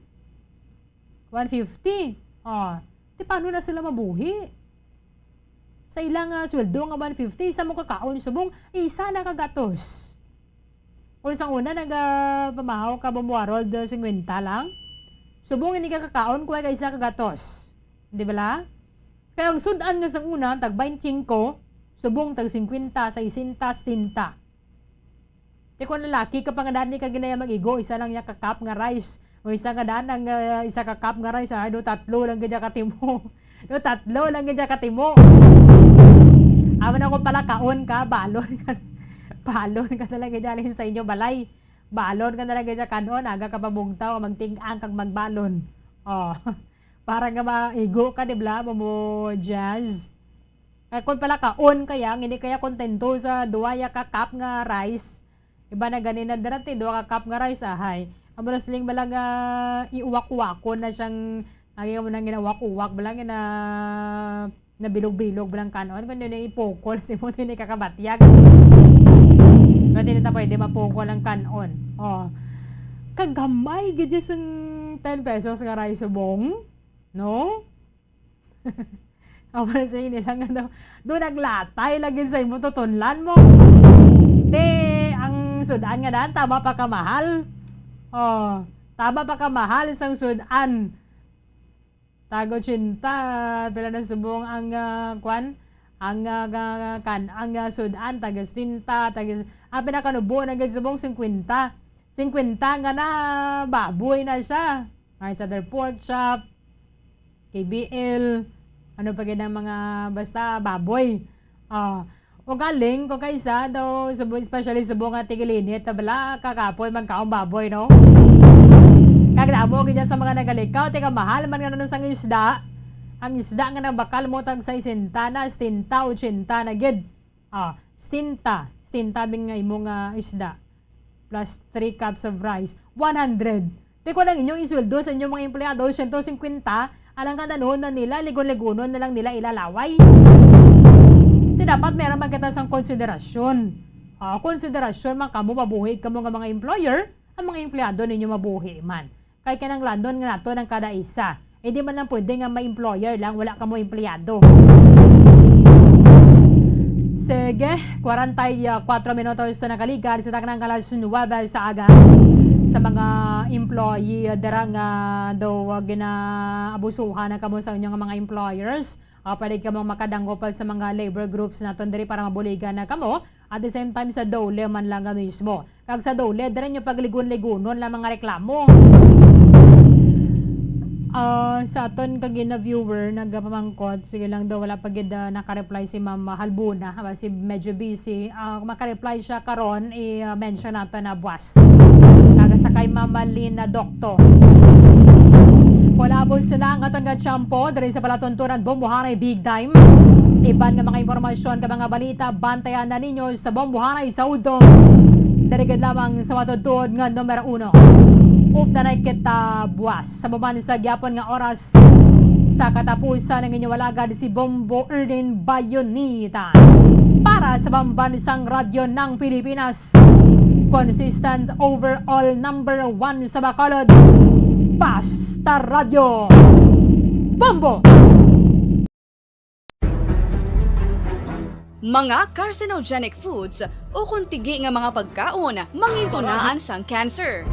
One fifty. Ah, di paano na sila mabuhi? Sa ila nga sweldo nga one fifty, isa mo kakaon, subong, isa na kagatos. Kung sang una, nagapamahaw ka, Bombo Harold, singkwenta lang. Subong, ini ka kakaon, kuha ka isa kagatos. Di ba la? Kaya ang sudan nga sang una, tag twenty-five, subong, tag singkwenta, sesenta, setenta. Di ko lalaki ka pa nga daan, di ka ginaya mag-igo, isa lang niya ka cup nga rice. O isa nga daan, ang, ah, isa ka cup nga rice, ay, do tatlo lang gid ka timo. Do tatlo lang gid ka timo. Amo na ko pala, kaon ka, balon ka. Balon ka na lang gid sa inyo balay. Balon ka na lang gid kan-on, aga ka pabugtaw, magting-ang kag magbalon. Oh. Para nga maigo ka, di ba, Momo Jazz? Kay kung pala kaon kaya, hindi kaya kontento sa duwa ya ka cup nga rice. Iba na gani na dira ti, duwa ka cup nga rice, ahay. Amo na siling bala nga iuwak-uwakon na siyang, agi mo nang ginauwak-uwak, bala nga na, nabilog-bilog, bala ang kanon. Kung yun, ipukol, si mo, hindi kakabatyag. Pero hindi na pwede mapukol ang kanon. Oh. Kagamay, gid sang ten pesos nga rice subong. No? Amo na sa nila nga daw, do naglatay lagi sa imo tutunlan mo. Te, ang sudan nga daan, tama pa kamahal. Oh, tama pa kamahal sang sudan. Tag otsenta, pila na subong ang, ah, kwan? Ang, ah, ga-, kan-, ang, ah, sudan, tag setenta, tag, ang pinakanubo na gid subong singkwenta. Singkwenta nga na baboy na siya. Ay, sa their pork chop, K B L, ano pa gid ang mga, basta, baboy. Ah, o galing, kung kaisa daw, subo-, especially subong nga tigilinit, tabla, kakapoy, magkaon baboy, no? Kag naamo gid sa mga nagalikaw, tiga mahal man nga na sang isda. Ang isda nga nagbakal mo tag sesenta na, setenta, otsenta na gid. Ah, setenta. Setenta bing nga imo nga isda. Plus three cups of rice. One hundred. Ti kung ang inyong isweldo sa inyong mga empleyado, siyento singkwenta, alang kadanon na nila, ligon-ligonon na lang nila ilalaway. Ti dapat meron man kita sang konsiderasyon. Ah, konsiderasyon man kamo, mabuhi kamo nga mga employer, ang mga empleyado ninyo mabuhi man. Kay kinahanglanon nga naton ang kada isa. Eh, di man lang pwede nga may employer lang, wala kamo empleyado. Sige, kwarenta y kuwatro minutos sa nakaligad sa taknang alas nuwebe sa aga. Sa mga employee, dira nga daw, uh, ginaabusuhan na kamo sa inyong mga employers, uh, pwede kamo makadangop sa mga labor groups naton diri para mabuligan na kamo. At the same time, sa DOLE man lang nga mismo. Kag sa DOLE, dira nyo pagligon-ligonon lang mga reklamo. Ah, sa aton kagina viewer, nagapamangkot, sige lang daw, wala pa gid, ah, naka-reply si Ma'am Halbuna, ah, si medyo busy. Ah, kung maka-reply siya karon, i-mention nato na buwas. Kag sa kay Ma'am Malina Doctor. Kulabos na ang aton nga tiyempo diri sa palatuntunan Bombohanay Big Time. Iban nga mga impormasyon kag mga balita, bantayan na ninyo sa Bombohanay sa Udto. Diri gid lamang sa matutuod nga numero uno. Updanay kita buwas sa mabansag gyapon nga oras sa katapusan ng inyong alagad si Bombo Erdin Bayonita. Para sa Bambansang Radyo ng Pilipinas, consistent overall number one sa Bacolod, Basta Radyo. Bombo! Mga carcinogenic foods ukon tigi nga mga pagkaon mangintunaan sang cancer.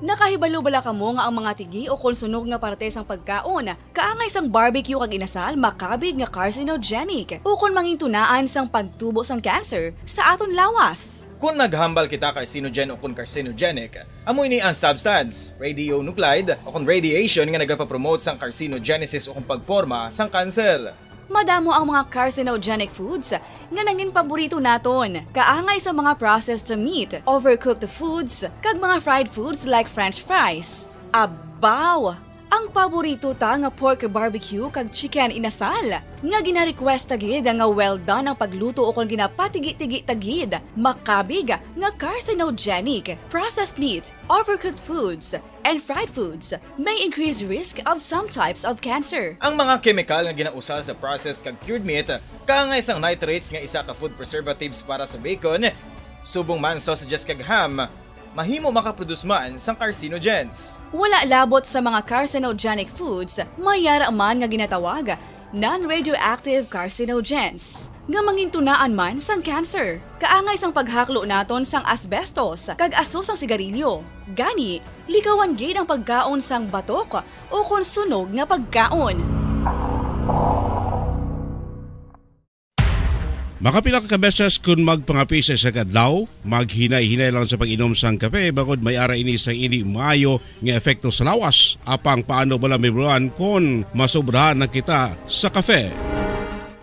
Nakahibalo bala kamo nga ang mga tigi ukon sunog nga parte sang pagkaon kaangay sang barbecue kag inasal makabig nga carcinogenic ukon mangintunaan sang pagtubo sang cancer sa aton lawas? Kon maghambal kita carcinogen ukon carcinogenic, amo ini ang substance, radionuclide, ukon radiation nga nagapapromote sang carcinogenesis ukon pagporma sang cancer. Madamo ang mga carcinogenic foods nga nangin paborito naton, kaangay sa mga processed meat, overcooked foods, kag mga fried foods like French fries. Abaw! Ang paborito ta nga pork barbecue kag chicken inasal, nga gina-request ta gid nga well done ang pagluto ukon ginapatigi-tigi ta gid, makabig nga carcinogenic. Processed meat, overcooked foods, and fried foods may increase risk of some types of cancer. Ang mga kemikal nga ginausal sa processed kag cured meat, kaangay sang nitrates nga isa ka food preservatives para sa bacon, subong man sausages kag ham, mahimo makaproduce man sang carcinogens. Wala labot sa mga carcinogenic foods, may yara man nga ginatawag non-radioactive carcinogens, nga mangintunaan man sang cancer. Kaangay sang paghaklo naton sang asbestos kag aso sang sigarilyo. Gani, likawan gid ang pagkaon sang batok ukon sunog nga pagkaon. Makapila ka beses kon magpangape sa isa ka adlaw, maghinay-hinay lang sa pag-inom sang kape, bangod may ara ini sang indi maayo nga epekto sa lawas. Apang paano bala, Ma'am Ron, kon masobrahan na kita sa kape?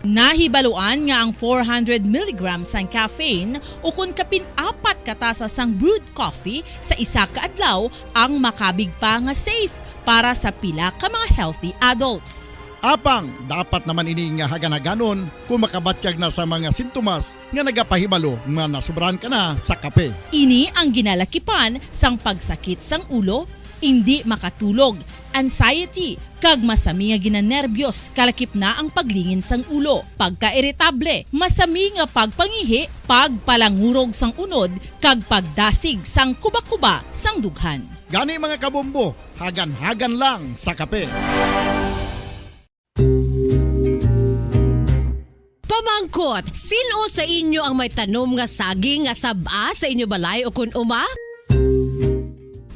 Nahibaluan nga ang four hundred milligrams sang caffeine, ukon kapin apat ka tasa sang brewed coffee sa isa ka adlaw, ang makabig pa nga safe para sa pila ka mga healthy adults. Apang dapat naman ini nga hagan-haganon kung makabatyag na sa mga sintomas nga nagapahibalo nga nasubrahan ka na sa kape. Ini ang ginalakipan sang pagsakit sang ulo, indi makatulog, anxiety, kag masami nga ginanerbyos, kalakip na ang paglingin sang ulo, pagkairitable, masami nga pagpangihi, pagpalangurog sang unod, kag pagdasig sang kubakuba sang dughan. Gani, mga kabombo, hagan-hagan lang sa kape. Pamangkot, sin-o sa inyo ang may tanom nga saging nga sab-a sa inyo balay ukon uma?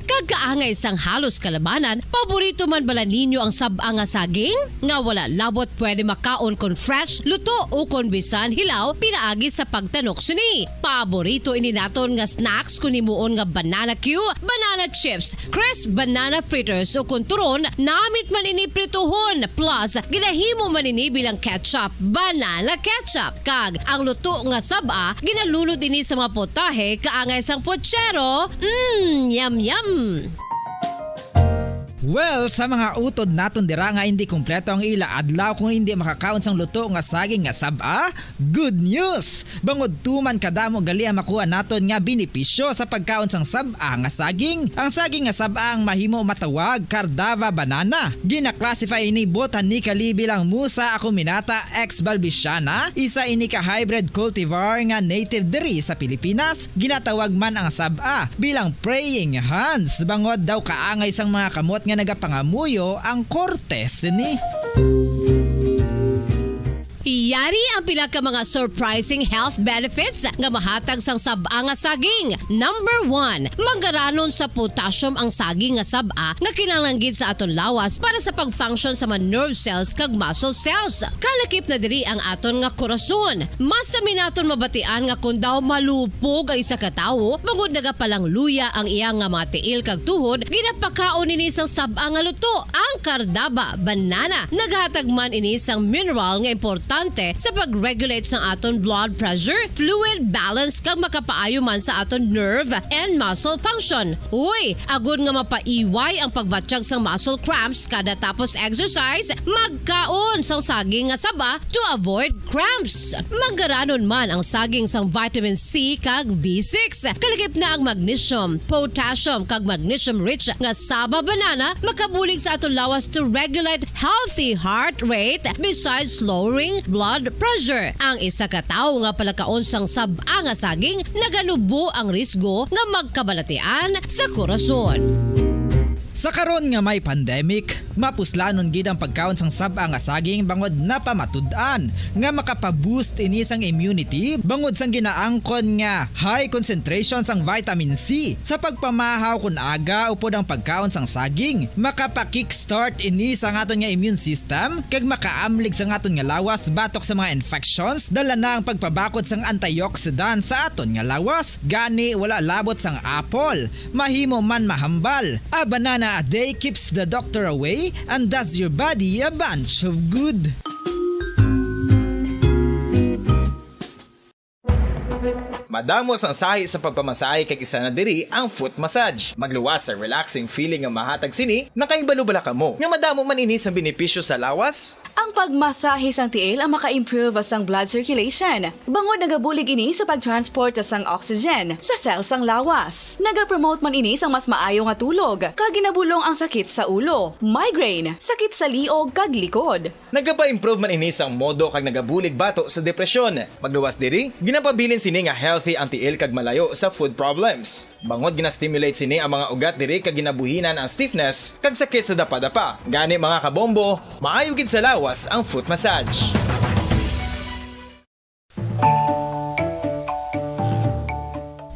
Kag kaangay sang halos kalabanan, paborito man bala ninyo ang sab-a nga saging? Nga wala labot pwede makaon kon fresh, luto, ukon bisan hilaw pinaagi sa pagtanok sini. Paborito ini naton nga snacks kon himuon nga banana cue, banana chips, crisp banana fritters, ukon turon, namit man ini prituhon, plus ginahimo man ini bilang ketchup, banana ketchup. Kag ang luto nga sab-a, ginalunod ini sa mga putahe kaangay sang puchero. Mm, yum, yum! Well, sa mga utod naton dira nga indi kompleto ang ila adlaw kung indi makakaon sang luto nga saging nga sab-a, good news! Bangod tuman kadamo gali ang makuha naton nga benepisyo sa pagkaon sang sab-a nga saging. Ang saging nga sab-a ang mahimo matawag Cardava banana. Gina-classify ini botanically bilang Musa acuminata ex balbisiana, isa ini ka hybrid cultivar nga native diri sa Pilipinas. Ginatawag man ang sab-a bilang praying hands, bangod daw kaangay sang mga kamot nga nagapangamuyo ang korte sini. Yari ang pila ka mga surprising health benefits nga mahatag sang sab-a nga saging. Number one, mangaranon sa potassium ang saging nga sab-a nga kinahanglan gid sa aton lawas para sa pag-function sa mga nerve cells kag muscle cells. Kalakip na diri ang aton nga korason. Masami naton mabatian nga kon daw malupog ang isa ka tawo, bangod nagapalangluya ang iya nga mga tiil kag tuhod, ginapakaon ini sang sab-a nga luto, ang Cardava banana. Naghatag man ini sang mineral nga importante sa pag-regulate sang aton blood pressure, fluid balance, kag makapaayo man sa aton nerve and muscle function. Uy, agod nga mapaiway ang pagbatyag sang muscle cramps kada tapos exercise, magkaon sang saging nga saba to avoid cramps. Manggaranon man ang saging sang vitamin C kag B six. Kalakip na ang magnesium, potassium, kag magnesium-rich nga saba banana makabulig sa aton lawas to regulate healthy heart rate, besides lowering blood pressure. Ang isa ka tawo nga palakaon sang sab-a nga saging, naganubo ang risgo nga magkabalatian sa korason. Sa karon nga may pandemic, Mapuslanon gid ang pagkaon sang sab-a nga saging bangod napamatud-an nga makapa-boost ini sang immunity bangod sang ginaangkon nga high concentration sang vitamin C. Sa pagpamahaw, kon aga upod ang pagkaon sang saging, makapa-kickstart ini sa aton nga immune system kag makaamlig sa aton nga lawas batok sa mga infections. Dala na ang pagpabakod sang antioxidant sa aton nga lawas, gani wala labot sang apple. Mahimo man mahambal. A banana a day keeps the doctor away and does your body a bunch of good. Madamo sang sahi sa pagpamasahe kag isa na diri ang foot massage. Magluwas sa relaxing feeling nga mahatag sini. Nakahibalo bala kamo nga madamo man ini sang benepisyo sa lawas? Ang pagmasahe sang tiil ang maka-improve sang blood circulation, bangod nagabulig ini sa pag-transport sang oxygen sa cell sang lawas. Nagapromote man ini sang mas maayo nga tulog, kag ginabulong ang sakit sa ulo, migraine, sakit sa liog, kag likod. Nagapa-improve man ini sang modo kag nagabulig bato sa depresyon. Magluwas diri, ginapabilin sini nga healthy ang tiil kag malayo sa foot problems. Bangod gina-stimulate sini ang mga ugat diri kag ginabuhinan ang stiffness kag sakit sa dapadapa. Gani, mga kabombo, maayo gid sa lawas ang foot massage.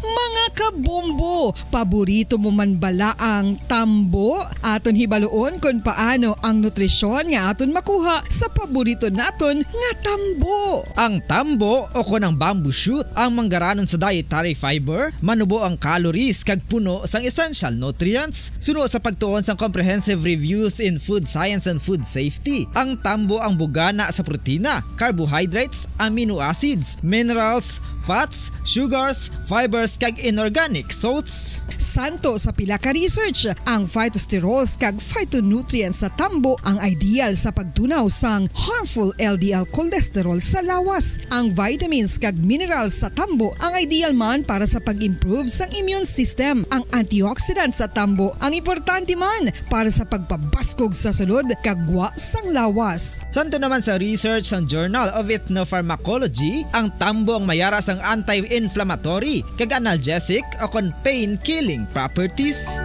Mga kabombo, paborito mo man bala ang tambo? Aton hibaluon kon paano ang nutrisyon nga aton makuha sa paborito naton nga tambo. Ang tambo o kon ang bamboo shoot ang manggaranon sa dietary fiber, manubo ang calories kag puno sang essential nutrients. Suno sa pagtuon sang Comprehensive Reviews in Food Science and Food Safety, ang tambo ang bugana sa protina, carbohydrates, amino acids, minerals, fats, sugars, fibers, kag inorganic salts. Santo sa pila ka research, ang phytosterols kag phytonutrients sa tambo ang ideal sa pagtunaw sang harmful L D L cholesterol sa lawas. Ang vitamins kag minerals sa tambo ang ideal man para sa pag-improve sang immune system. Ang antioxidants sa tambo ang importante man para sa pagpabaskog sa sulod kag gwa sang lawas. Santo naman sa research sang Journal of Ethnopharmacology, ang tambo ang mayara sang anti-inflammatory kag analgesic o kon pain-killing properties.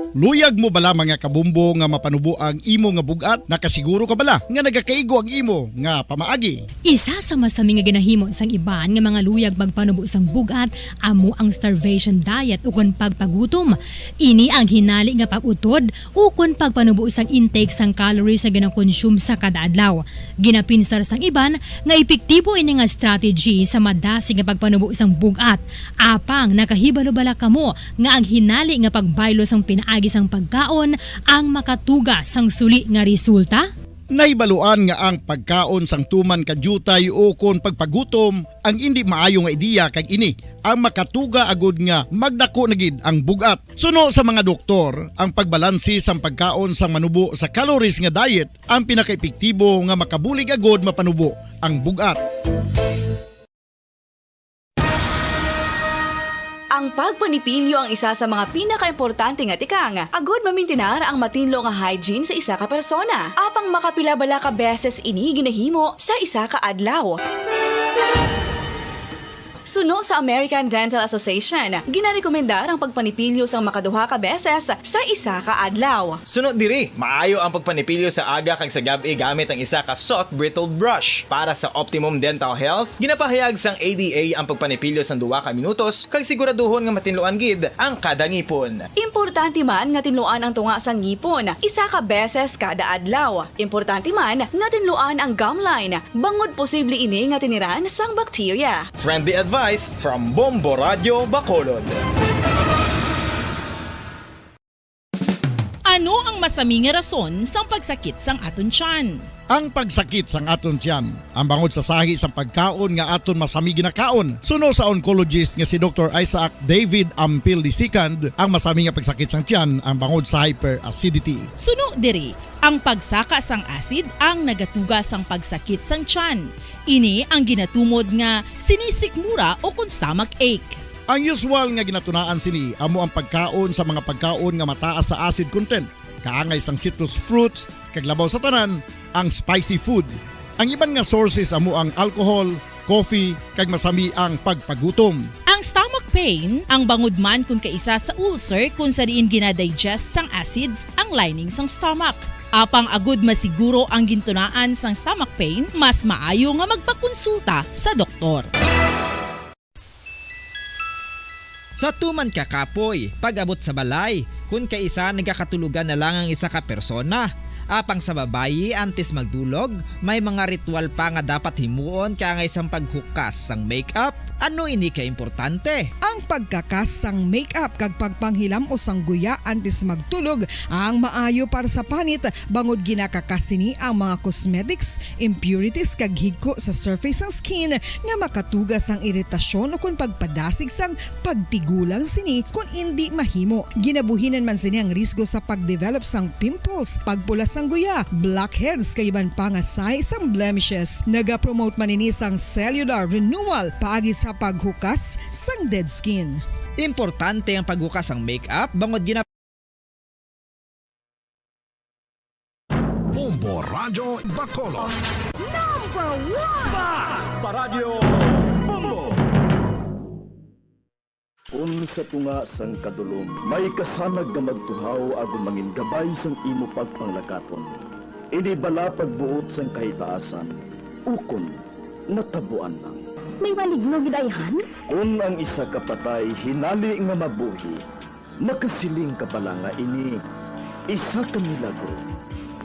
Luyag mo bala, mga kabumbo, nga mapanubo ang imo nga bug-at? Nakasiguro ka bala nga nagakaigo ang imo nga pamaagi? Isa sa masami nga ginahimo sang iban nga mga luyag magpanubo sang bug-at amo ang starvation diet ukon pagpagutom. Ini ang hinali nga pag-utod ukon pagpanubo sang intake sang calories nga ginakonsume sa kada adlaw. Ginapinsar sang iban nga epektibo ini nga strategy sa madasig nga pagpanubo sang bug-at. Apang nakahibalo bala kamo nga ang hinali nga pagbaylo sang pinaagi sang pagkaon ang makatuga sang suli nga resulta? Nahibaluan nga ang pagkaon sang tuman ka diutay ukon pagpagutom ang indi maayo nga ideya, kag ini ang makatuga agud nga magdako na gid ang bug-at. Suno sa mga doktor, ang pagbalanse sang pagkaon sang manubo sa calories nga diet ang pinakaepektibo nga makabulig agud mapanubo ang bug-at. Ang pagpanipilyo ang isa sa mga pinakaimportante nga tikang agud mamintinar ang matinlo nga hygiene sa isa ka persona. Apang makapila bala ka beses ini ginahimo sa isa ka adlaw? Suno sa American Dental Association, ginarekomendar ang pagpanipilyo sang makaduha ka beses sa isa ka adlaw. Suno diri, maayo ang pagpanipilyo sa aga kag sa gab-i gamit ang isa ka soft bristled brush. Para sa optimum dental health, ginapahayag sang A D A ang pagpanipilyo sang duha ka minutos kag siguraduhon nga matinluan gid ang kada ngipon. Importante man nga tinluan ang tunga sang ngipon isa ka beses kada adlaw. Importante man nga tinluan ang gum line, bangod posible ini nga tiniran sang bakterya. Friendly advice from Bombo Radyo Bacolod. Ano ang masami nga rason sang pagsakit sang aton tiyan? Ang pagsakit sang aton tiyan ang bangod sa sahi sang pagkaon nga aton masami ginakaon. Suno sa oncologist nga si Doktor Isaac David Ampil the second, ang masami nga pagsakit sang tiyan ang bangod sa hyperacidity. Suno diri, ang pagsaka sang acid ang nagatuga sang pagsakit sang tiyan. Ini ang ginatumod nga sinisikmura ukon stomach ache. Ang usual nga ginatunaan sini amo ang pagkaon sa mga pagkaon nga mataas sa acid content, kaangay sang citrus fruits, kag labaw sa tanan, ang spicy food. Ang iban nga sources amo ang alcohol, coffee, kag masami ang pagpagutom. Ang stomach Pain ang bangod man kon kaisa sa ulcer, kon sa diin ginadigest sang acids ang lining sang stomach. Apang agud masiguro ang gintunaan sang stomach pain, mas maayo nga magpakonsulta sa doktor. Sa tuman ka kapoy, pag-abot sa balay, kon kaisa nagakatulogan na lang ang isa ka persona. Apang sa babayi, antes magdulog, may mga ritual pa nga dapat himuon kaangay sang paghukas sang makeup. Ano ini ka importante? Ang pagkakas sang makeup kag pagpanghilam-os sang guya antes magtulog ang maayo para sa panit, bangod ginakakas sini ang mga cosmetics, impurities, kag higko sa surface sang skin nga makatuga sang iritasyon ukon pagpadasig sang pagtigulang sini kon indi mahimo. Ginabuhinan man sini ang risgo sa pagdevelop sang pimples, pagpula sang guya, blackheads, kag iban pa nga sahi sang blemishes. Nagapromote man ini sang cellular renewal paagi sa paghukas sang dead skin. Importante ang paghukas sang makeup bangod gina- Bombo Radyo Bacolod. Number one! Basta Radyo Bombo! Kun sa tunga sang kadulom may kasanag nga magtuhaw agud mangin gabay sang imo pagpanglakaton, ini bala pagbuot sang kahitaasan, ukon natabuan lang. May maligno gid ayhan? Kun ang isa ka patay hinali nga mabuhi, makasiling ka bala nga ini isa ka milagro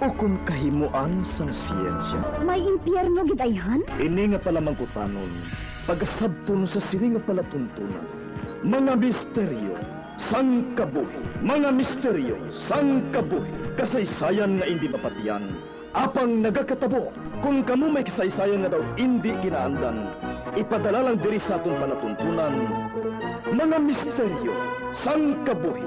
ukon kahimoan sang siyensya? May impyerno gid ayhan? Ini nga palamangkutanon pagasabton sa sini nga palatuntunan, mga misteryo sang kabuhi. Mga misteryo sang kabuhi, kasaysayan nga indi mapatiyan, apang nagakatabo. Kon kamo may kasaysayan nga daw indi kinaandan, ipadala lang diri sa aton palatuntunan, mga misteryo sang kabuhi.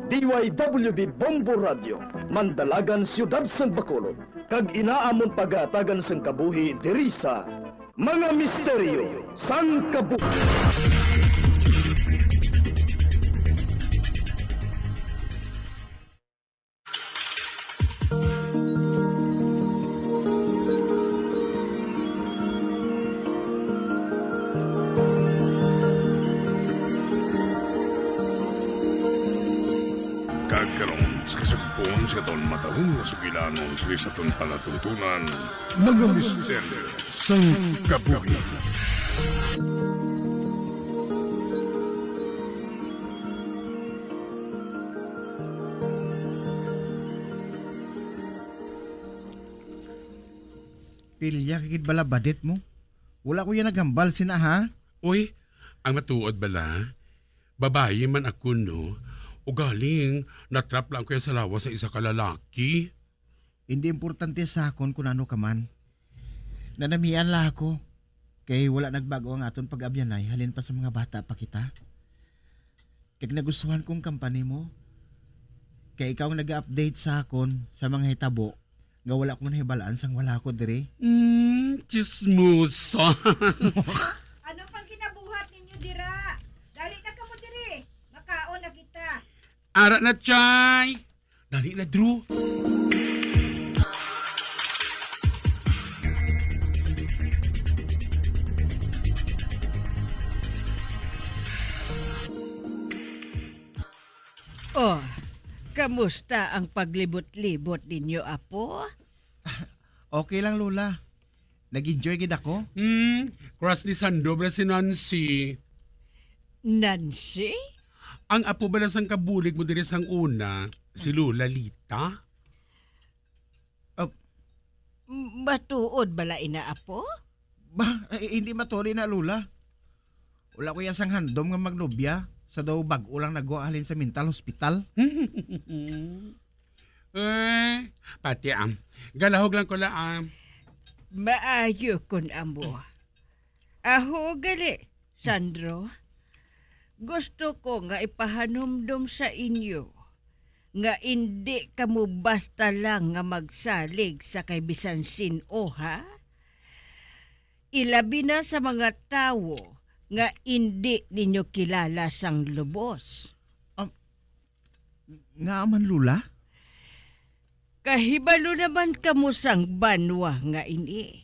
D Y W B Bombo Radio, Mandalagan, Siyudad sang Bacolod, kag ina amon pagahatagan sang kabuhi diri sa mga misteryo sang kabuhi. Kag karon, sa kasugpon sa aton matalom nga sugilanon sa aton palatuntunan, mga misteryo sang kabuhi. Pilya ka gid bala badit mo. Wala ko yan naghambal sina, ha? Uy, ang matuod bala, babayi man ako, no? Ugaling, natrap lang ko yan sa lawas sa isa ka lalaki. Hindi importante sa akon kung ano ka man. Nanamian la ako, kay wala nagbago ang aton pag-abyanay halin pa sa mga bata pa kita. Kag nagustuhan kong company mo, kay ikaw ang nag-update sa akon sa mga hitabo nga wala ko nahibal-an sang wala ko diri. Mm, chismosa. Ano pang ginabuhat ninyo dira? Dali na kamo diri. Makaon na kita. Ara na, Chay. Dali na, Drew. Oh, kamusta ang paglibot-libot ninyo, apo? Okay lang, Lola. Nag-enjoy gid ako. Hmm, crush ni Sandro bala si Nancy. Nancy? Ang apo bala sang kabulig mo diri sang una, si Lola Lita? Ah, M-, matuod bala ina, apo? Ba, eh, hindi matuod ina, Lola. Wala ko iya sang handom nga magnobya sa daw bag-o lang nagwa halin sa mental hospital. Eh, pati, ah. Galahog lang ko la, ah. Maayo kun amo. Aho gali, Sandro. Gusto ko nga ipahanumdom sa inyo nga indi kamo basta lang nga magsalig sa kay bisan sin-o, ha? Ilabi na sa mga tawo nga indi ninyo kilala sang lubos. Ngaa man, Lola? Kahibalo naman kamo sang banwa nga ini.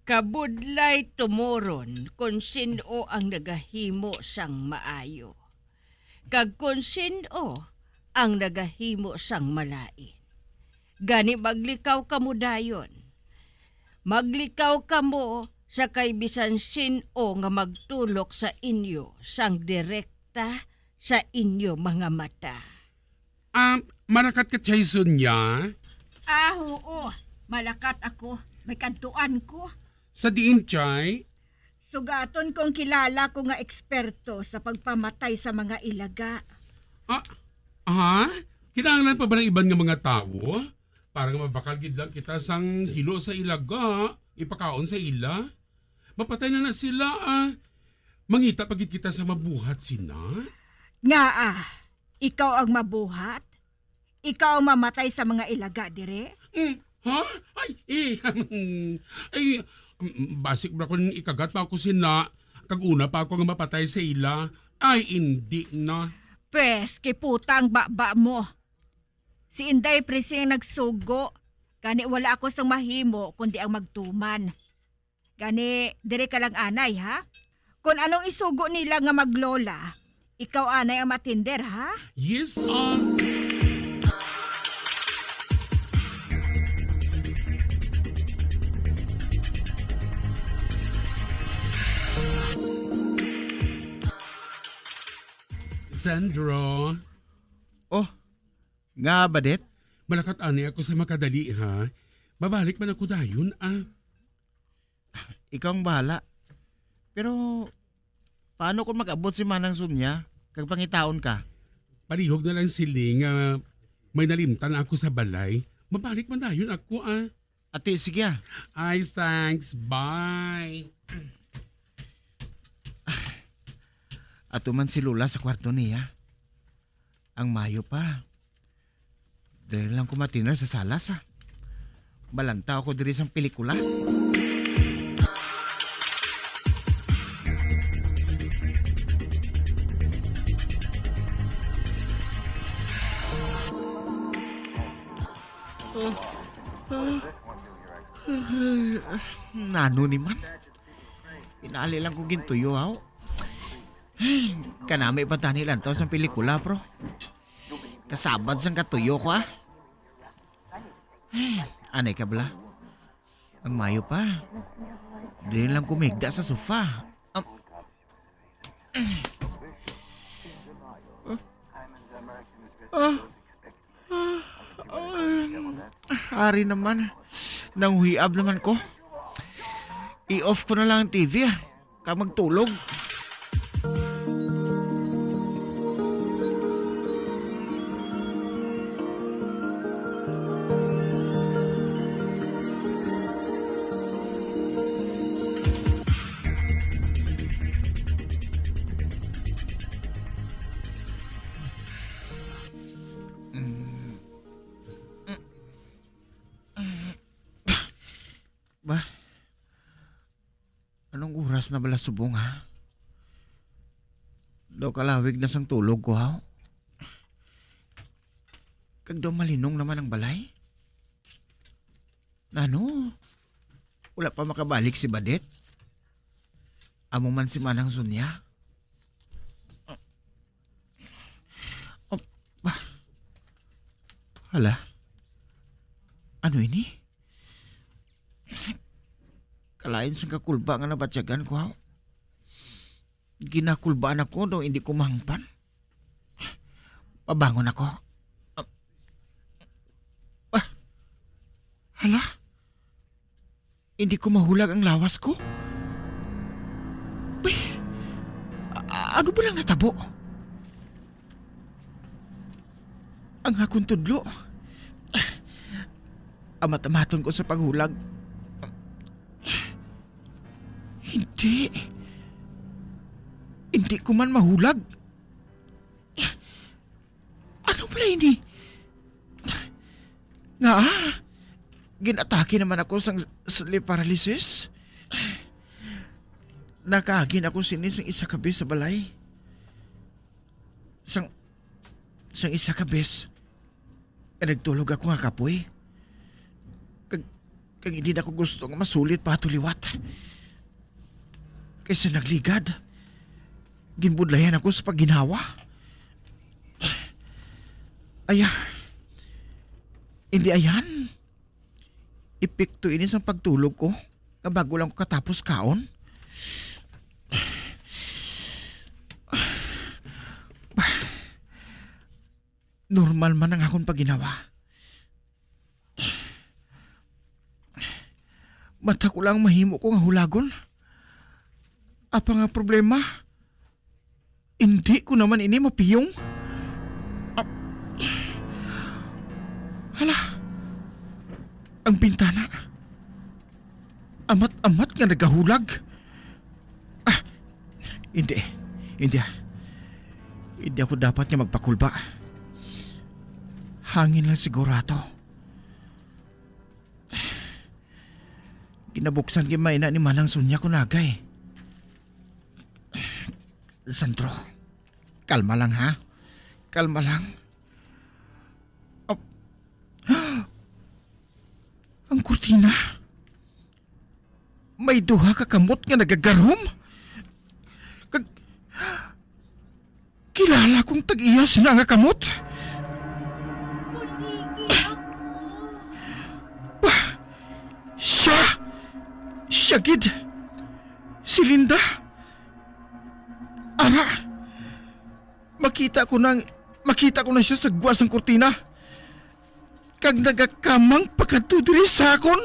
Kabudlay tumuron kon sin-o ang nagahimo sang maayo, kag kon sin-o ang nagahimo sang malain. Gani maglikaw kamo dayon. Maglikaw kamo sa kay bisan sin-o nga magtulok sa inyo sang direkta sa inyo mga mata. Ah, malakat ka, Chay Sonia? Ah, oo. Malakat ako. May kadtuan ko. Sa diin, Chay? Sugaton kong kilala ko nga eksperto sa pagpamatay sa mga ilaga. Ah, ha? Kinahanglan pa ba ng iban nga mga tawo? Para nga mabakal gid lang kita sang hilo sa ilaga, ipakaon sa ila. Mapatay na na sila, ah. Mangita pa gid kita sa mabuhat sina. Ngaa, ikaw ang mabuhat? Ikaw ang mamatay sa mga ilaga dire? Hmm, ha? Ay, eh, ay, mm, basik ba kun ikagat pa ako sina, kag una pa ako nga mapatay sa ila? Ay, hindi na. Pes, kay puta ang baba mo. Si Inday Prising nagsugo, gani wala ako sang mahimo kundi ang magtuman. Gani, diri ka lang anay, ha? Kon anong isugo nila nga maglola, ikaw anay ang matinder, ha? Yes, ah. Sandro. Oh, nga, Badet? Malakat ani ako sa makadali, ha? Babalik man ako dayon, ah. Ikaw ang bahala. Pero, paano kung mag-abot si Manang Sonia kag pangitaon ka? Palihog na lang sini nga may nalimtan ako sa balay. Mabalik man dayon ako, ah. Ati, sige, ah. Ay, thanks. Bye. Ato man si Lola sa kwarto niya. Ang mayo pa. Diri lang ko matinar sa sala sa. Malantaw ako diri sang pelikula. Ah, ah, nano ni man? Pinali lang ko gintuyo, haw. Kanami pa tani lantaw sang pelikula, bro. Kasabad sang katuyo ko, ah. Anay ka bala? Ang mayo pa. Dili lang kumigda sa sofa. Am-, ah. Ah. Ah. Ah. Ari naman. Nanghuhiab naman ko. I-off ko na lang ang T V, ah. Ka magtulog. Ba? Anong oras na bala subong, ha? Daw kalawig na sang tulog ko, ha? Kag daw malinong naman ang balay? Nano? Wala pa makabalik si Badet? Amo man si Manang Sonia? Oh, ba? Hala? Ano ini? Kalain sang kakulba nga nabatyagan ko, ha? Ginakulbaan ako daw hindi ko mahangpan. Pabangon ako. Ah, hala? Hindi ko mahulag ang lawas ko. Bay, a-, ano ba lang natabo? Ang akong tudlo. Amat-amaton ko sa paghulag. Hindi. Hindi ko man mahulag. Ano pala ini? Nga, ah, ginatake naman ako sang sleep paralysis. Nakaagin ako sini sang isa ka bes sa balay. Sang, sang isa ka bes, nagtulog ako nga kapoy. Kag, Kag hindi na ko gusto nga masulit pa ato liwat. Kay sa nagligad, ginbudlayan ako sa pagginhawa. Aya, hindi ayan. Epekto ini sang pagtulog ko nga bago lang ko katapos kaon. Normal man ang akon pagginhawa. Mata ko lang mahimo ko nga hulagon. Apa nga problema? Hindi ko naman ini mapiyong. Ah. Hala. Ang bintana. Amat-amat nga nagahulag. Ah, hindi. Hindi, ah. Hindi ako dapat nga magpakulba. Hangin lang siguro ato. Ginabuksan gid man ina ni Manang Sonia ko nagay. Sandro, kalma lang, ha? Kalma lang. Ap-, ang kurtina. May duha ka kamot nga nagagarom. Kag kilala kong tag-iya sina nga kamot. Buligi ako. Bah, siya! Siya gid! Si Linda! Ara! Makita ko nang, makita ko na siya sa gwa sang kurtina. Kag nagakamang pakadto diri sa akon.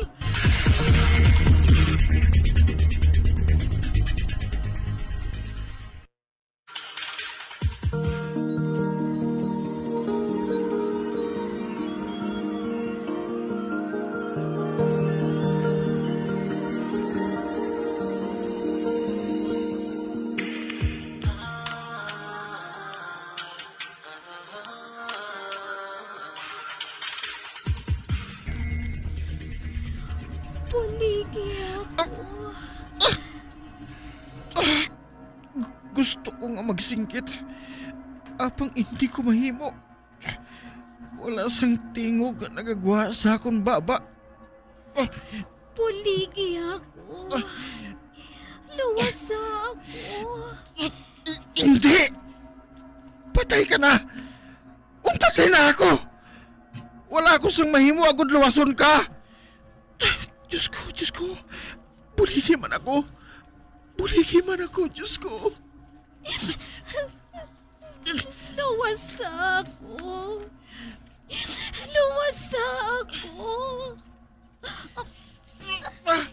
Buligi ako. Gusto ko nga magsinggit, apang indi ko mahimo. Wala sang tingog nga nagagwa sa akon baba. Buligi ako. Luwasa ako. Hindi! Patay ka na! Untat na ako! Wala ako sang mahimo agud luwason ka! Diyos ko, Diyos ko! Buligi man ako! Buligi man ako, Diyos ko! Luwasa ako! Luwasa ako! Ah,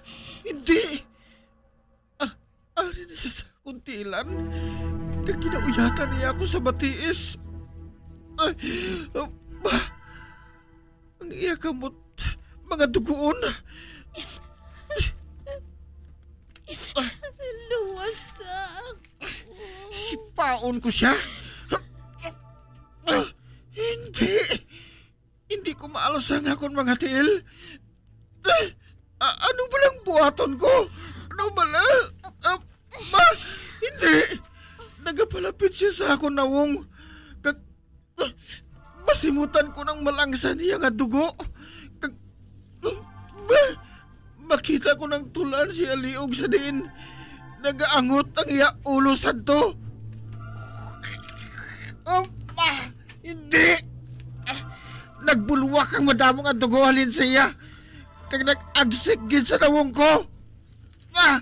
hindi! Ah, ari na siya sa akon tiilan, kag ginauyatan niya ako sa batiis. Ay, ah, ba, ang iya kamot, mga dugoon. Luwasa ako. Sipaon ko siya. Ah, hindi. Hindi ko maalsa ang akon mga tiil. Ah, ano ba lang buhaton ko? Ano ba lang? Ah, ba? Hindi. Nagapalapit siya sa akon nawong. Kag, ah, masimutan ko nang malangsa niya nga dugo. Kag, ah, ba? Makita ko nang tulan siya liog sa diin nagaangot ang iya ulo sadto. Um, ah, hindi! Ah, nagbulwak ang madamo nga dugo halin sa iya, kag nag-agsik gid sa nawong ko. Ah!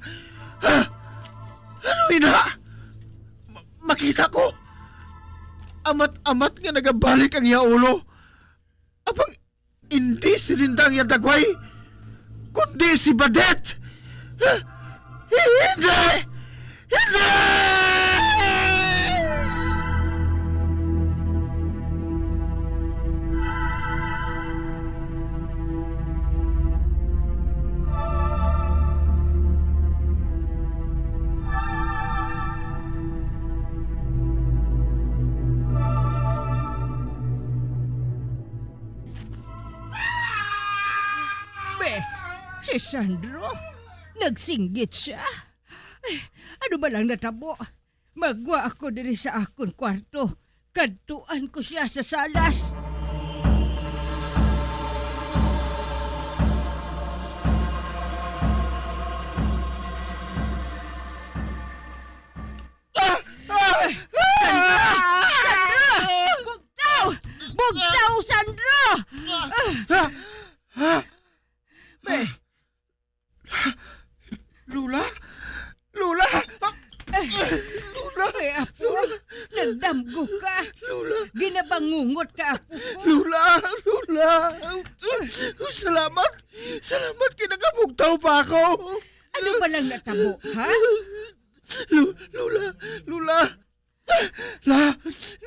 Ah! Ano ina? Ma-, makita ko. Amat-amat nga nagabalik ang iya ulo. Apang Indi si Linda ang iya dagway, kundi si Badet! Hindi! Hindi! Be, si Sandro, nagsinggit siya. Ay, ano ba lang natabo? Magwa ako diri sa akon kwarto. Kadtuan ko siya sa salas. Ha? Ha? May Lola? Lola? Eh, Lola? May apo, nagdamgo ka. Lola? Ginabangungot ka, apo ko. Lola! Lola! Salamat! Salamat kay nakabugtaw pa ako! Ano ba lang natabo, ha? Lo-, Lola! Lola! La,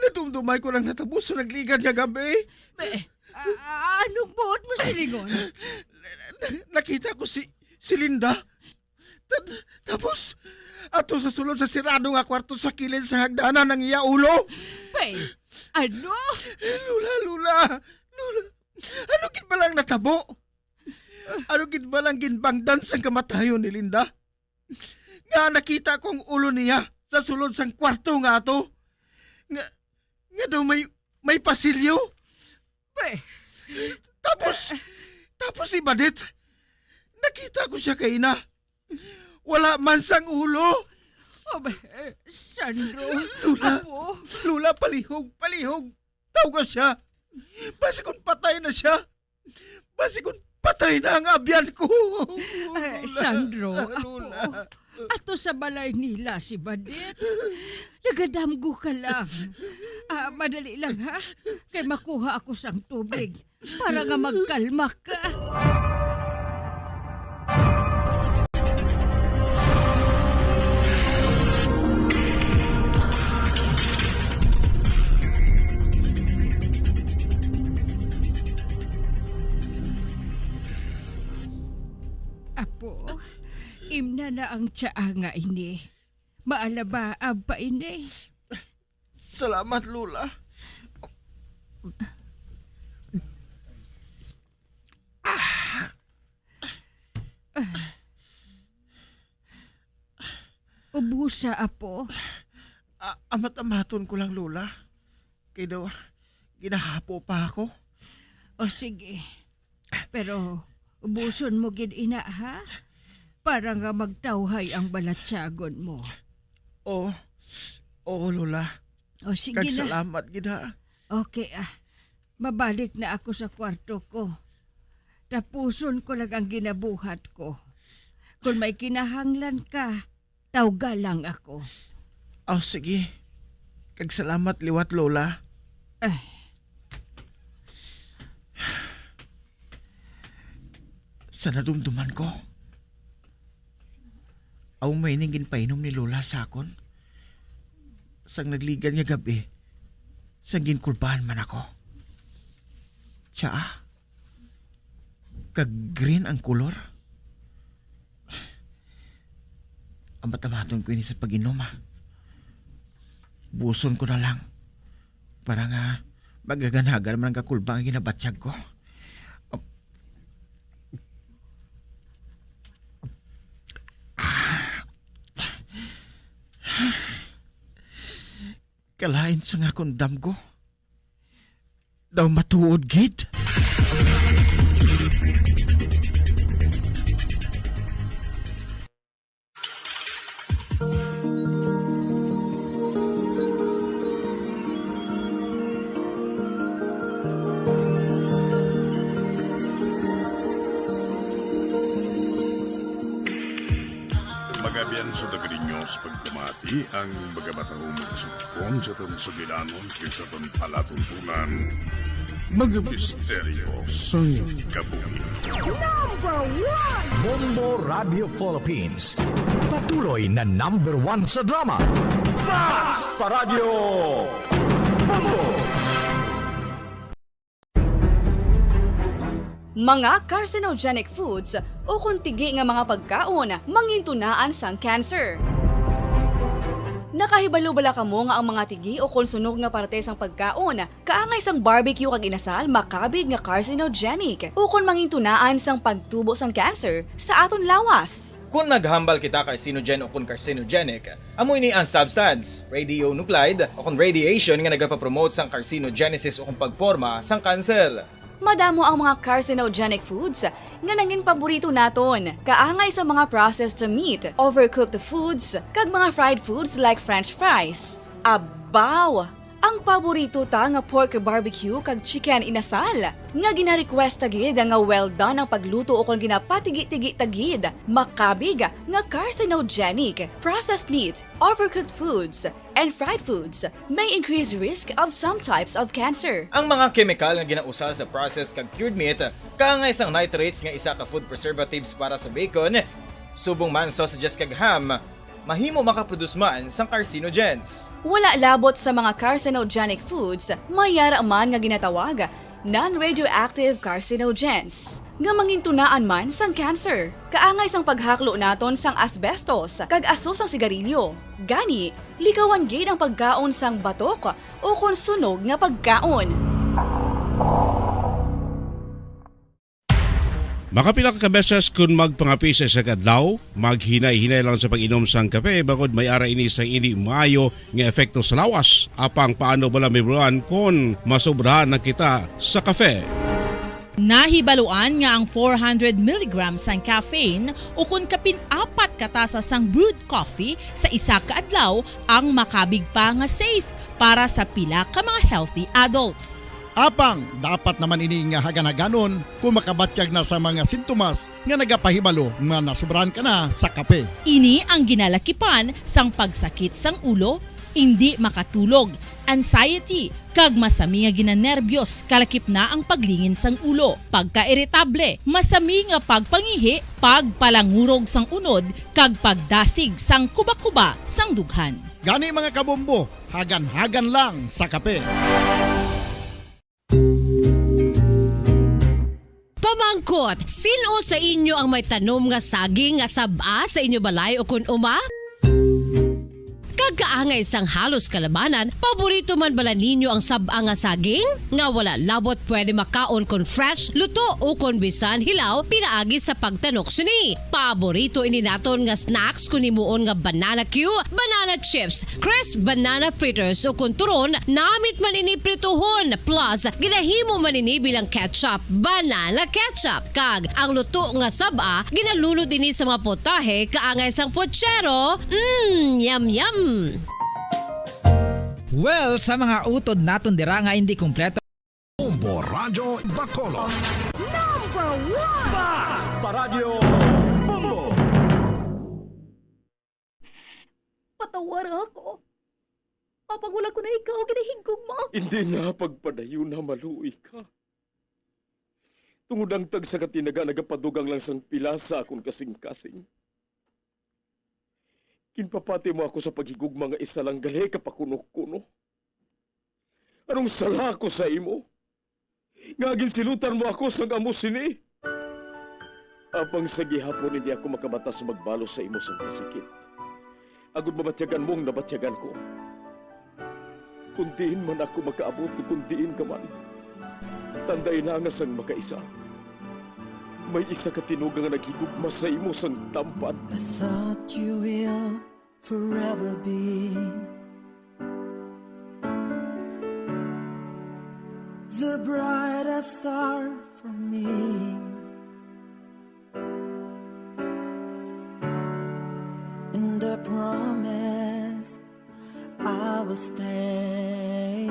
nadumduman ko lang natabo sa nagligad nga gabi. Eh, a-, a-, anong buot mo silingon? Nakita ko si, si Linda. Ta-, tapos, ato sa sulod sa sirado nga kwarto sa kilid sa hagdanan ang iya ulo. Pay, ano? Lola, Lola, Lola, ano gid ba lang natabo? Ano gid ba lang ginbangdan sang kamatayon ni Linda? Nga nakita ko ang ulo niya sa sulod sang kwarto nga ato. Nga, nga daw may, may pasilyo. Be. Tapos, tapos si Badit, nakita ko siya kaina. Wala man sang ulo. Oh, be, Sandro, Lola, apo. Lola, palihog, palihog. Tawga siya. Basi kung patay na siya. Basi kung patay na ang abyan ko. Eh, Lola. Sandro, apo, Lola. Ato sa balay nila si Badit. Nagadamgo ka lang. Ah, madali lang, ha? Kay makuha ako sang tubig para nga magkalma ka. Apo, imna na ang tiyaa nga ini. Maalabaab pa ini. Salamat, Lola. Ubusa, apo. A-, amat-amaton ko lang, Lola. Kay daw, ginahapo pa ako. O sige. Pero ubuson mo gid ina, ha? Para nga magtawhay ang balatyagon mo. Oo. Oo, Lola. O sige na. Kag salamat gid, ha. Okay, ah. Mabalik na ako sa kwarto ko. Tapuson ko lang ang ginabuhat ko. Kung may kinahanglan ka, tawga lang ako. Oh, sige. Kag salamat liwat, Lola. Ay. Sa nadumduman ko, amo may ning ginpainom ni Lola sa akon sang nagligad nga gab-i, sang ginkulbahan man ako. Siya, ah. Kag green ang kolor. Amat-amaton ko ini sa pag-inom, ah. Buson ko na lang. Para nga magaganhagan man ang kakulba nga ginabatyag ko. Kalain sa nga akong damgo. Daw matuod gid. Mga abyan, sa dagri nyo sa pagpamati ang mga matahumong sugpon sa aton sugilanon kag sa aton palatuntunan, mga misteryo sang kabuhi. Number one! Bombo Radio Philippines, patuloy na number one sa drama. Mas pa Radyo Bombo! Mga carcinogenic foods ukon tigi nga mga pagkaon mangintunaan sang cancer. Nakahibalo bala kamo nga ang mga tigi ukon sunog nga parte sang pagkaon kaangay sang barbecue kag inasal makabig nga carcinogenic ukon mangintunaan sang pagtubo sang cancer sa aton lawas? Kon naghambal kita carcinogen ukon carcinogenic, amo ini ang substance, radionuclide ukon radiation, nga nagapapromote sang carcinogenesis ukon pagporma sang kanser. Madamo ang mga carcinogenic foods nga nangin paborito naton, kaangay sa mga processed meat, overcooked foods, kag mga fried foods like French fries. Abaw! Ang paborito ta nga pork barbecue kag chicken inasal, nga gina-request ta gid nga well done ang pagluto ukon ginapatigi-tigi ta gid, makabig nga carcinogenic. Processed meat, overcooked foods, and fried foods may increase risk of some types of cancer. Ang mga kemikal nga ginausal sa processed kag cured meat, kaangay sang nitrates nga isa ka food preservatives para sa bacon, subong man sausages kag ham, mahimo makaproduce man sang carcinogens. Wala labot sa mga carcinogenic foods, may yara man nga ginatawag non-radioactive carcinogens, nga mangintunaan man sang cancer. Kaangay sang paghaklo naton sang asbestos kag aso sang sigarilyo. Gani, likawan gid ang pagkaon sang batok o kon sunog nga pagkaon. Makapila ka beses kon magpangape sa isa ka adlaw, maghinay-hinay lang sa pag-inom sang kape, bangod may ara ini sang indi maayo nga epekto sa lawas. Apang paano bala, Mibruan, kon masobrahan na kita sa kape? Nahibaluan nga ang four hundred milligrams sang caffeine, ukon kapin apat ka tasa sang brewed coffee sa isa ka adlaw, ang makabig pa nga safe para sa pila ka mga healthy adults. Apang dapat naman ini nga hagan-haganon kung makabatyag na sa mga sintomas nga nagapahibalo nga nasobrahan ka na sa kape. Ini ang ginalakipan sang pagsakit sang ulo, indi makatulog, anxiety, kag masami nga ginanerbiyos, kalakip na ang paglingin sang ulo, pagkairitable, masami nga pagpangihi, pagpalangurog sang unod, kag pagdasig sang kubakuba sang dughan. Gani, mga kabombo, hagan-hagan lang sa kape. Pamangkot, sin-o sa inyo ang may tanom nga saging nga sab-a sa inyo balay ukon uma? Kag kaangay sang halos kalabanan, paborito man bala ninyo ang sab-a nga saging? Nga wala labot pwede makaon kon fresh, luto, ukon bisan hilaw pinaagi sa pagtanok sini. Paborito ini naton nga snacks kon himuon nga banana cue, banana chips, crisp banana fritters, ukon turon, namit man ini prituhon, plus ginahimo man ini bilang ketchup, banana ketchup. Kag ang luto nga sab-a, ginalunod ini sa mga potahe kaangay sang puchero. Mm, yum, yum! Well, sa mga utod naton dira nga indi kompleto, Bombo Radyo Bacolod. Number one! Bas! Paradyo Bombo! Patawara ako. Apang wala ko na ikaw ginahigugma. Hindi na pagpadayon na maluoy ka. Tungod ang tagsa ka tinaga nagapadugang lang sang pila sa akon kasing-kasing. Ginpapati mo ako sa paghigugma nga isa lang gali ka pakuno-kuno. Anong sala ako sa imo? Nga ginsilutan mo ako sang amo sini? Apang sa gihapon hindi ako makabatas magbalos sa imo sang kasakit, agod mabatyagan mo ang nabatyagan ko. Kon diin man ako makaabot, kon diin ka man, tandai na nga sang makaisa, may isa ka tinuga nga naghigugma sa imo sang tampad. I thought you will forever be the brightest star for me. And I promise I will stay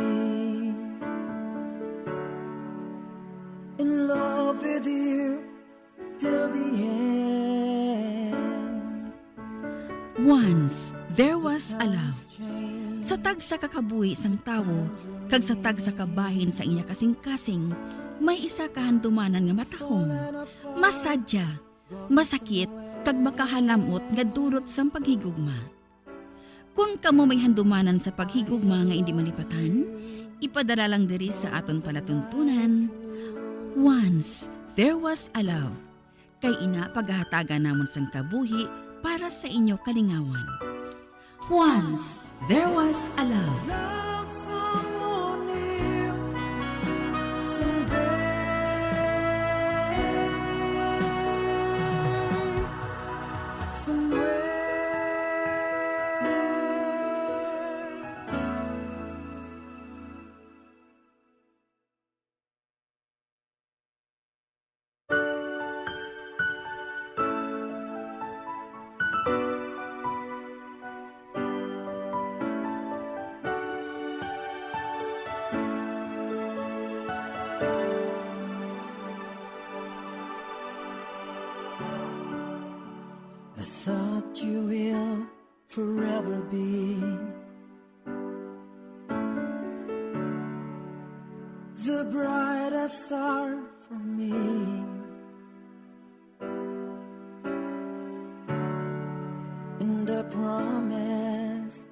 in love with you till the end. Once, there was a love. Sa tagsa ka kabuhi sang tawo kag sa tagsa ka bahin sa iya kasing-kasing, may isa ka handumanan nga matahom, masadya, masakit, kag makahalam-ot nga dulot sang paghigugma. Kon kamo may handumanan sa paghigugma nga indi malipatan, ipadala lang diri sa aton palatuntunan. Once, there was a love. Kay ina pagahatagan namon sang kabuhi para sa inyo kalingawan. Once, there was a love. Forever be the brightest star for me in the promise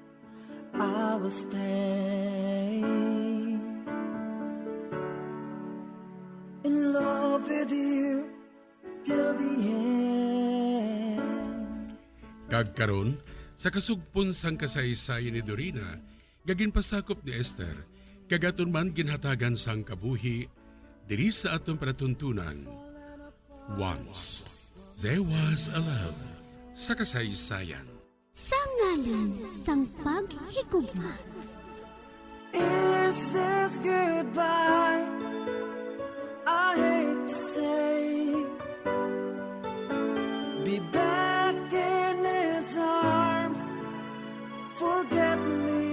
I will stay in love with you till the end. Kag karon, sa kasugpon sang kasaysayan ni Dorina, nga ginpasakop ni Esther, kag aton man ginhatagan sang kabuhi diri sa aton palatuntunan, Once There Was a Love sa kasaysayan. Sa ngalan sang paghigugma. Is this goodbye? I hate to say, be back in his arms, forget me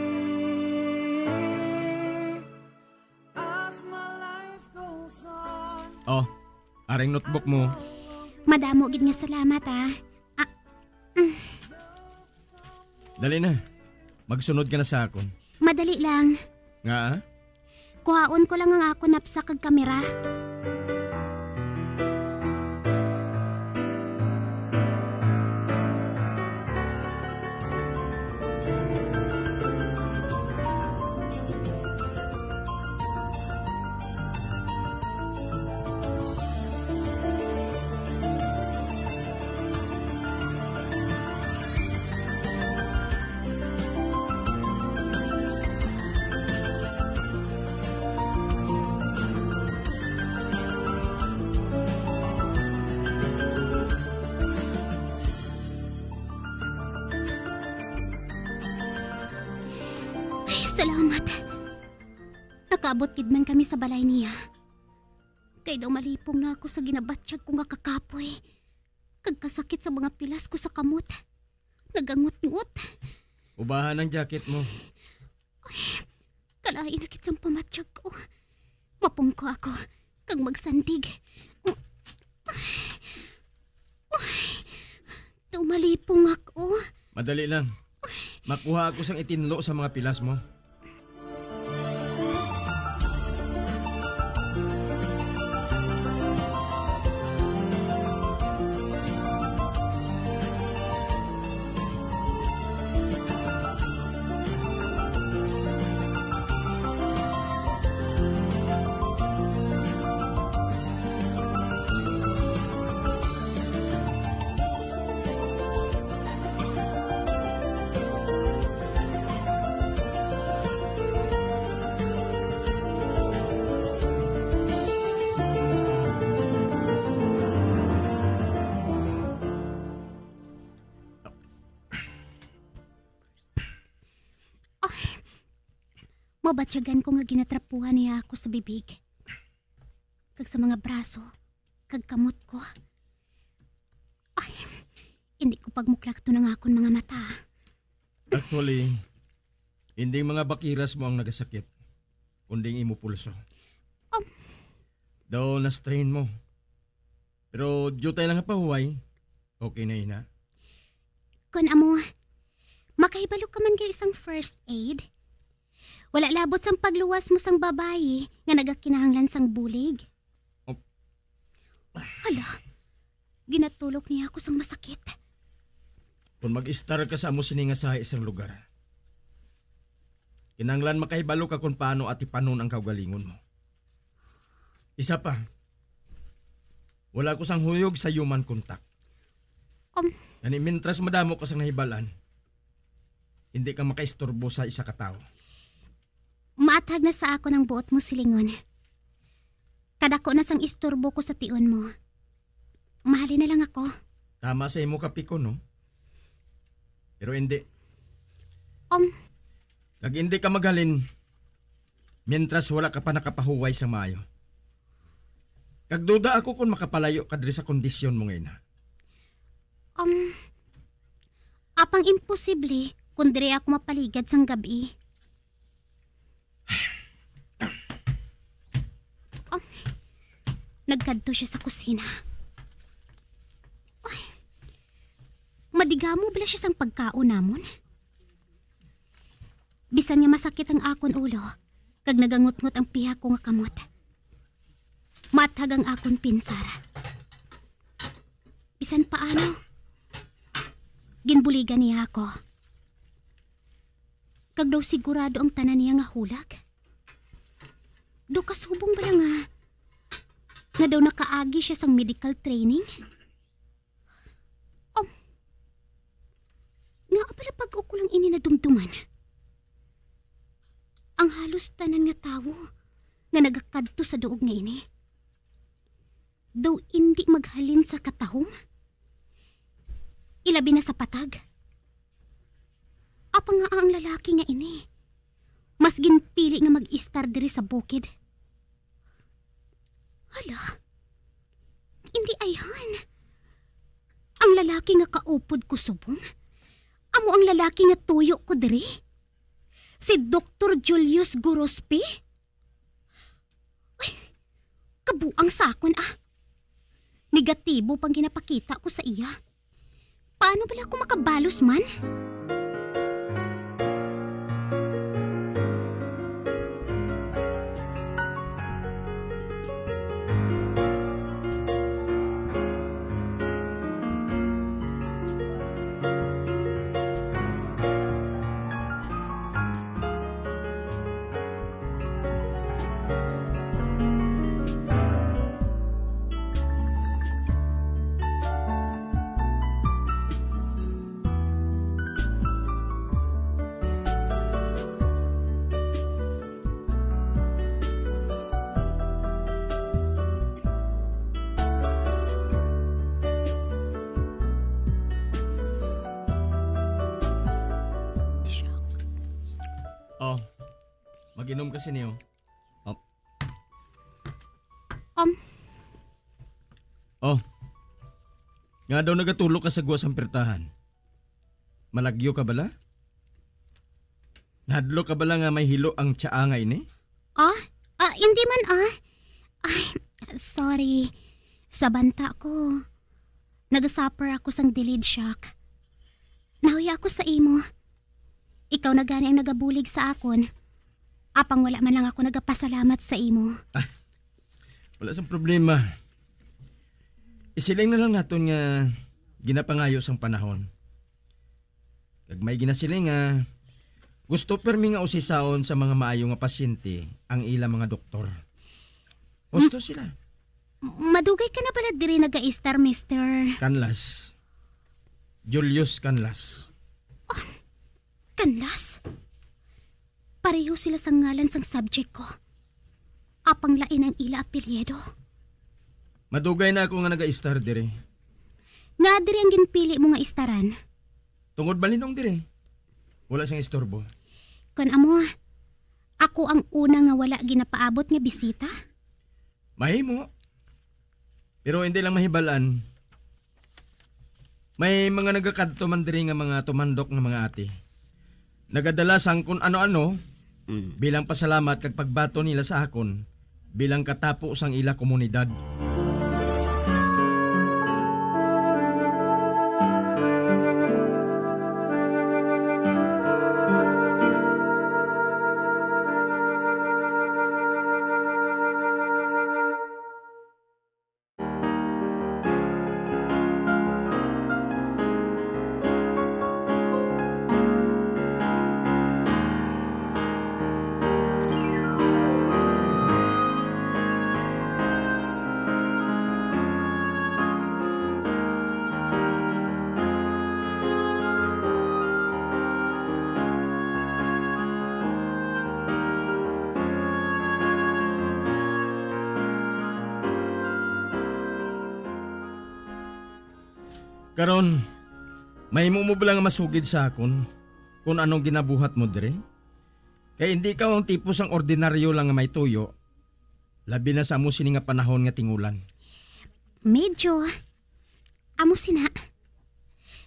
as my life goes on. Oh, aring notebook mo. Madamo gid nga salamat, ah. Ah, mm. Dali na. Magsunod ka na sa akon. Madali lang. Nga? Kuhaon ko lang ang akon napsa kag kamera. Ay, salamat. Nakaabot gid man kami sa balay niya. Kay daw malipong na ako sa ginabatyag ko nga kakapoy, kag kasakit sa mga pilas ko sa kamot. Nagangot-ngot. Ubahan ang jacket mo. Ay, kalain na gid sang pamatyag ko. Mapungko ako, kag magsandig. Ay, daw malipong ako. Madali lang. Makuha ako sang itinlo sa mga pilas mo. Ay, mabatyagan ko nga ginatrapuhan niya ako sa bibig, kag sa mga braso, kag kamot ko. Ay, hindi ko pagmuklakton ang akon mga mata. Actually, hindi mga bakiras mo ang nagasakit, kundi ang imo pulso. Um. Daw na-strain mo. Pero diutay lang nga pahuway, okay na ina. Kon amo, makahibalo ka man kay isang first aid? Wala labot sang pagluwas mo sang babayi nga nagakinahanglan sang bulig. Oh. Hala, ginatulok niya ako sang masakit. Kung mag-estar ka sa amo sini nga sahi sang lugar, kinahanglan makahibalo ka kung paano atipanon ang kaugalingon mo. Isa pa, wala ko sang huyog sa human contact. Um. Gani, mintras madamo ka sang nahibal-an, hindi ka makaistorbo sa isa ka tawo. Maathag na sa akon ang buot mo silingon. Kadako na sang istorbo ko sa tion mo. Mahalin na lang ako. Tama sa imo kapikon, no? Pero hindi. Um. Kag hindi ka maghalin, mientras wala ka pa nakapahuway sang maayo. Kag duda ako kon makapalayo ka diri sa kondisyon mo nga ina. Um, apang imposible kon diri ako mapaligad sang gab-i. Um, nagkadto siya sa kusina. Ay, madiga Nagdamo bala siya sang pagkaon namon? Bisan nga masakit ang akon ulo, kag nagangutngot ang pihak ko nga kamot, maathag ang akon pinsar. Bisan paano, ginbuligan niya ako. Kag daw sigurado ang tanan niya nga hulag. Daw kasubong bala nga, nga daw nakaagi siya sang medical training. Um, nga pala pag-uko lang ini nadumduman. Ang halos tanan nga tawo nga nagakadto sa duog nga ini, daw indi maghalin sa katahom, ilabi na sa patag. Apang nga ang lalaki nga ini, mas ginpili nga mag-istar diri sa bukid. Hala, indi ayhan. Ang lalaki nga kaupod ko subong, amo ang lalaki nga tuyo ko diri. Si Doktor Julius Gurospi? Ay, kabuang sa akon, ah. Negatibo pang ginapakita ko sa iya. Paano bala ako makabalos man? Oh, mag-inom ka sini, oh. Oh. Um. Oh. Nga daw nagatulo ka sa gwa sang pertahan? Malagyo ka bala? Nahadlok ka bala nga may hilo ang tsaa nga ini? Ah? Ah, hindi man, ah. Ay, sorry. Sa banta ko, nagasuffer ako sang delayed shock. Nahuya ako sa imo. Ikaw na gani ang nagabulig sa akon. Apang wala man lang ako nagapasalamat sa imo. Ah, wala sang problema. Isiling na lang naton nga ginapangayo sang panahon. Kag may ginasiling nga gusto pirmi nga usisaon sa mga maayo nga pasyente ang ila mga doktor. Husto sila. M-, madugay ka na bala diri nagaistar, Mister Canlas. Julius Canlas. Oh, Canlas? Pareho sila sa ngalan sang subject ko. Apang lain ang ila apelyido. Madugay na ako nga nagaistar diri. Ngaa diri ang ginpili mo nga istaran? Tungod malinong diri. Wala sing istorbo. Kon amo, ako ang una nga wala ginapaabot nga bisita? Mahimo. Pero hindi lang mahibal-an. May mga nagakadto man diri nga mga tumandok nga mga ate. Nagadala sang kun ano-ano Mm. bilang pasalamat kag pagbaton nila sa akon bilang katapo sang ila komunidad. Karon, mahimo mo bala nga masugid sa akon kon anong ginabuhat mo diri? Kay indi ikaw ang tipo sang ordinaryo lang nga may tuyo, labi na sa amo sini nga panahon nga tingulan. Medyo. Amo sina.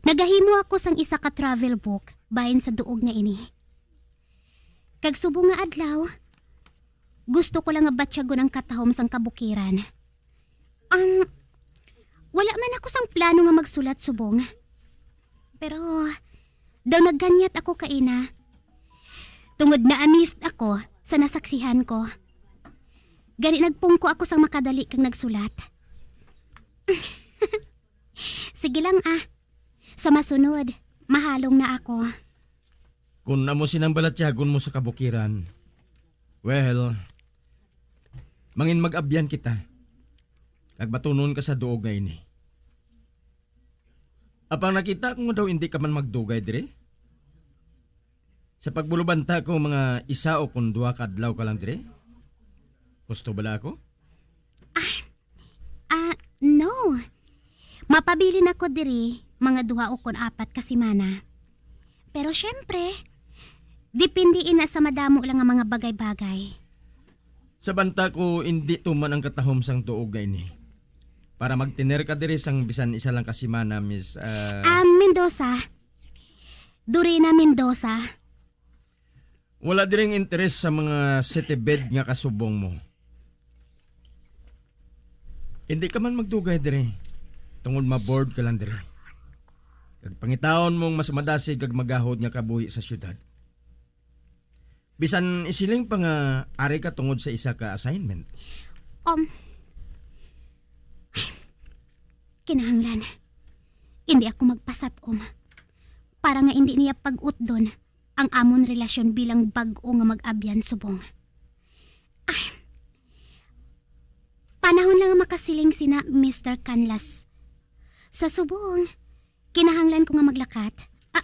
Nagahimo ako sang isa ka travel book bahin sa duog nga ini. Kag subong nga adlaw, gusto ko lang nga batyagon ang katahom sang kabukiran. Ang, wala man ako sang plano nga magsulat subong. Pero, daw nagganyat ako kaina. Tungod na-amazed ako sa nasaksihan ko. Gani nagpungko ako sang makadali kag nagsulat. Sige lang, ah. Sa masunod, mahalong na ako. Kon amo sinang balatyagon mo sa kabukiran, well, mangin mag-abyan kita, kag batunon ka sa duog nga ini. Apang nakita ko nga daw indi ka man magdugay diri. Sa pagbulobanta ko, mga isa o kon duha ka adlaw ka lang diri. Husto bala ako? Ah, no. Mapabilin ako diri mga duha o kon apat ka semana. Pero syempre, depende ina sa madamo lang nga mga bagay-bagay. Sa banta ko, indi tuman ang katahom sang tuog nga ini. Para magtener ka diri sang bisan isa lang ka semana, Miss, ah, Ah, Mendoza. Dorina Mendoza. Wala diri ang interes sa mga city bed nga kasubong mo. Hindi ka man magdugay diri, tungod ma-bored ka lang diri. Kag pangitaon mong mas madasig kag magahod nga kabuhi sa syudad. Bisan isiling pa nga ari ka tungod sa isa ka assignment. Um, kinahanglan, hindi ako magpasat-om para nga hindi niya pag-utdon ang amon relasyon bilang bag-o nga mag-abyan subong. Ah, panahon lang ang makasiling sina, Mister Canlas. Sa subong, kinahanglan ko nga maglakat. Ah,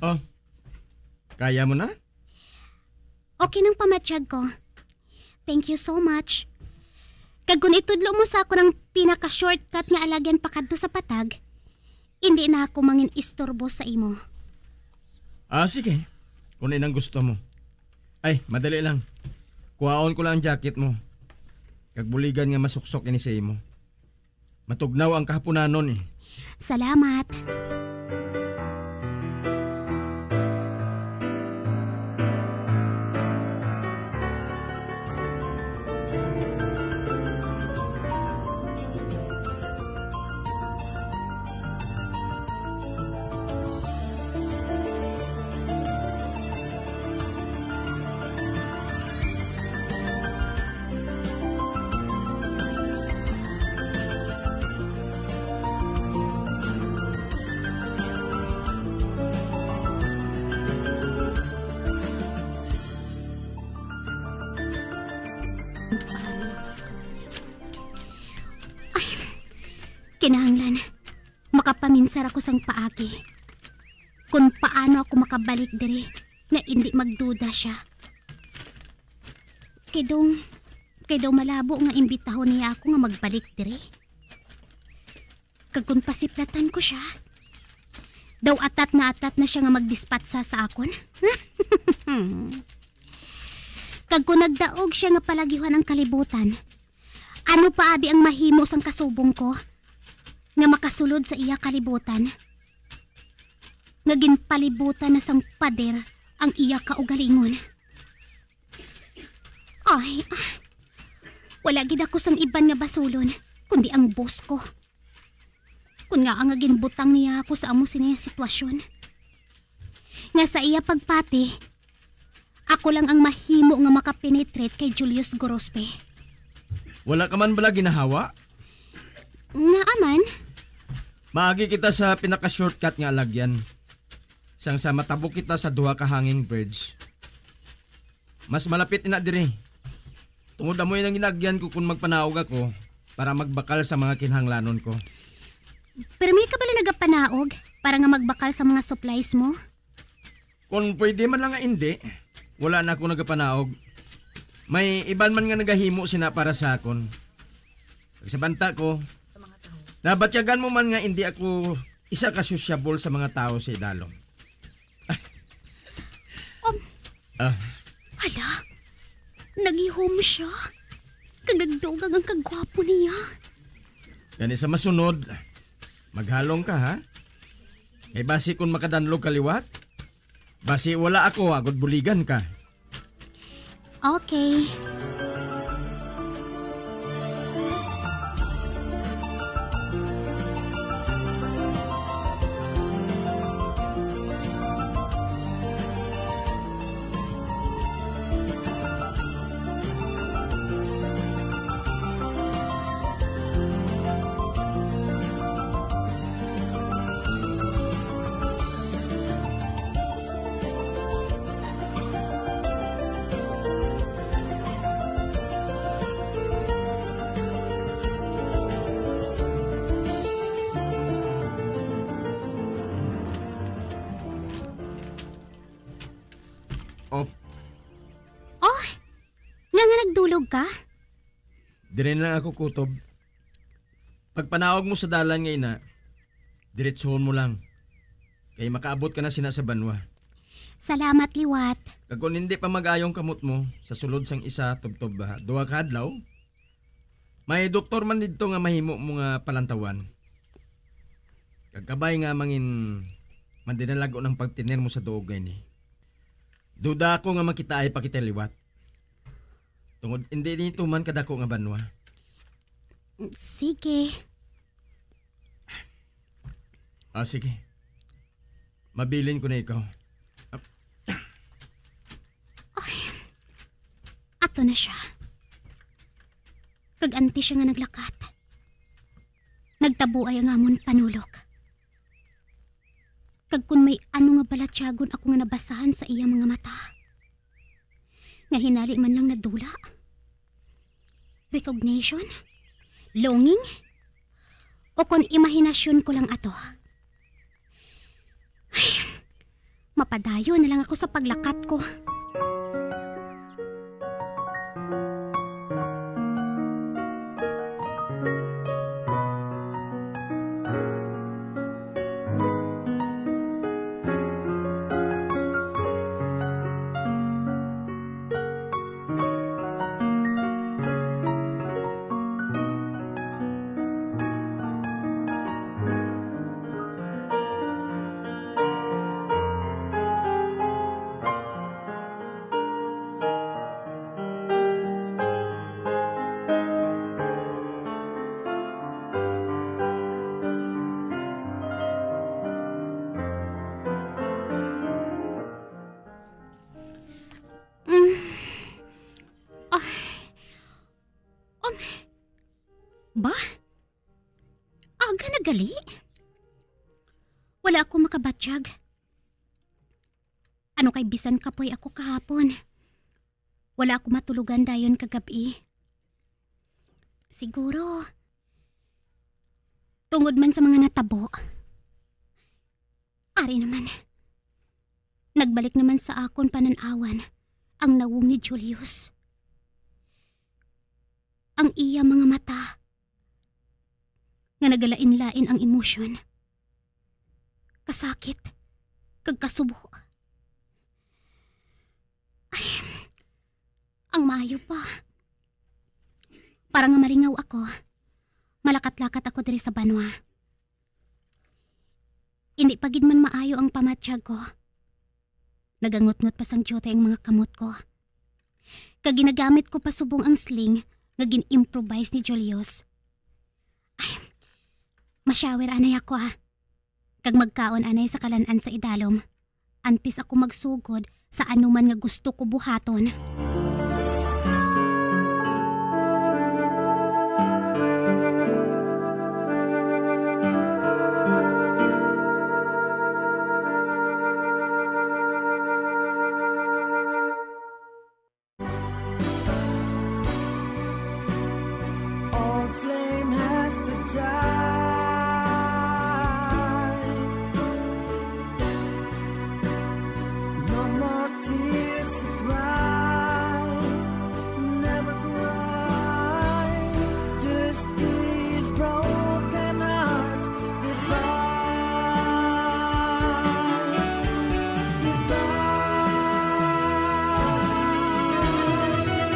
Oh, kaya mo na? Okay nang pamatyag ko. Thank you so much. Kag kung itudlo mo sa ako ng pinaka-shortcut nga alagyan pakadto sa patag, hindi na ako mangin istorbo sa imo. Ah, sige. Kung inang gusto mo. Ay, madali lang. Kuhaon ko lang ang jacket mo. Kag buligan nga masuksok ini sa imo. Matugnaw ang kahaponanon, eh. Salamat. Ay, kinahanglan makapaminsar ako sang paagi. Kung paano ako makabalik diri nga indi magduda sia. Kay daw, kay daw malabo nga imbitahon niya ako nga magbalik diri. Kag kung pasiplatan ko sia, daw atat na atat na sia nga magdispatsa sa akon. Kag kung nagdaog sia nga palagyuhan ang kalibutan, ano pa abi ang mahimo sang kasubong ko nga makasulod sa iya kalibutan? Nga ginpalibutan na sang pader ang iya kaugalingon. Ay, ah, wala gid ako sang iban nga basulon, kundi ang boss ko. Kun ngaa nga ginbutang niya ako sa amo sini nga sitwasyon, nga sa iya pagpati, ako lang ang mahimo nga makapenetrate kay Julius Gorospe. Wala ka man bala ginahawa? Ngaa man? Maagi kita sa pinaka-shortcut nga alagyan. Sang sa matabok kita sa duha ka hanging bridge. Mas malapit ina diri. Tungod amoy nang ginagyan ko kung magpanaog ako para magbakal sa mga kinahanglanon ko. Pero may ka bala nagapanaog para nga magbakal sa mga supplies mo? Kung pwede man lang nga indi, wala na ako nagapanaog. May iban man nga nagahimo sina para sa akon. Kag sa banta ko, nabatyagan mo man nga indi ako isa ka sosyable sa mga tawo sa idalom. Um, Ah, hala, nagihom siya. Kag nagdugang ang kagwapo niya. Gani sa masunod, maghalong ka, ha? Kay basi kung makadanlog ka liwat, basi wala ako, agod buligan ka. Okay. Tulog ka? Diri na lang ako kutob. Pagpanaog mo sa dalan nga ina, diretsohon mo lang. Kay makaabot ka na sina sa banwa. Salamat liwat. Kag kung hindi pa mag-ayong kamot mo, sa sulod sang isa, tubtob ba, duha ka adlaw, may doktor man didto nga mahimo mo nga palantawan. Kag kabay nga mangin mandinalago ng pagtiner mo sa duog nga ini. Duda ako nga makitaay pa kita liwat. Tungod hindi ni tuman kadako nga banwa. Sige. Ah, sige. Mabilin ko na ikaw. Ato na siya. Kag anti siya nga naglakat, nagtabuay ang amon panulok. Kag kun may ano nga balatyagon ako nga nabasahan sa iya mga mata, nga hinali man lang nadula, recognition, longing, o kon imahinasyon ko lang ato? Ay, mapadayon na lang ako sa paglakat ko. Mm. Ay. Um. Ba? Aga na gali? Wala ako makabatyag. Ano kay bisan kapoy ako kahapon, wala ako matulugan dayon kagab-i. Siguro, tungod man sa mga natabo. Ari naman. Nagbalik naman sa akon panan-awan ang nawong ni Julius. Ang iya mga mata nga nagalain-lain ang emosyon, kasakit, kag kasubo. Ay, ang maayo pa, para nga malingaw ako, malakat-lakat ako diri sa banwa. Indi pa gid man maayo ang pamatyag ko. Nagangutngot pa sang diyote ang mga kamot ko. Kag ginagamit ko pa subong ang sling nga gin-improvise ni Julius. Ay, ma-shower anay ako, ah. Kag magkaon anay sa kalan-an sa idalom, antes ako magsugod sa anuman nga gusto ko buhaton. Old flame has to die. No more tears to cry. Never cry. This is broken heart. Goodbye. Goodbye.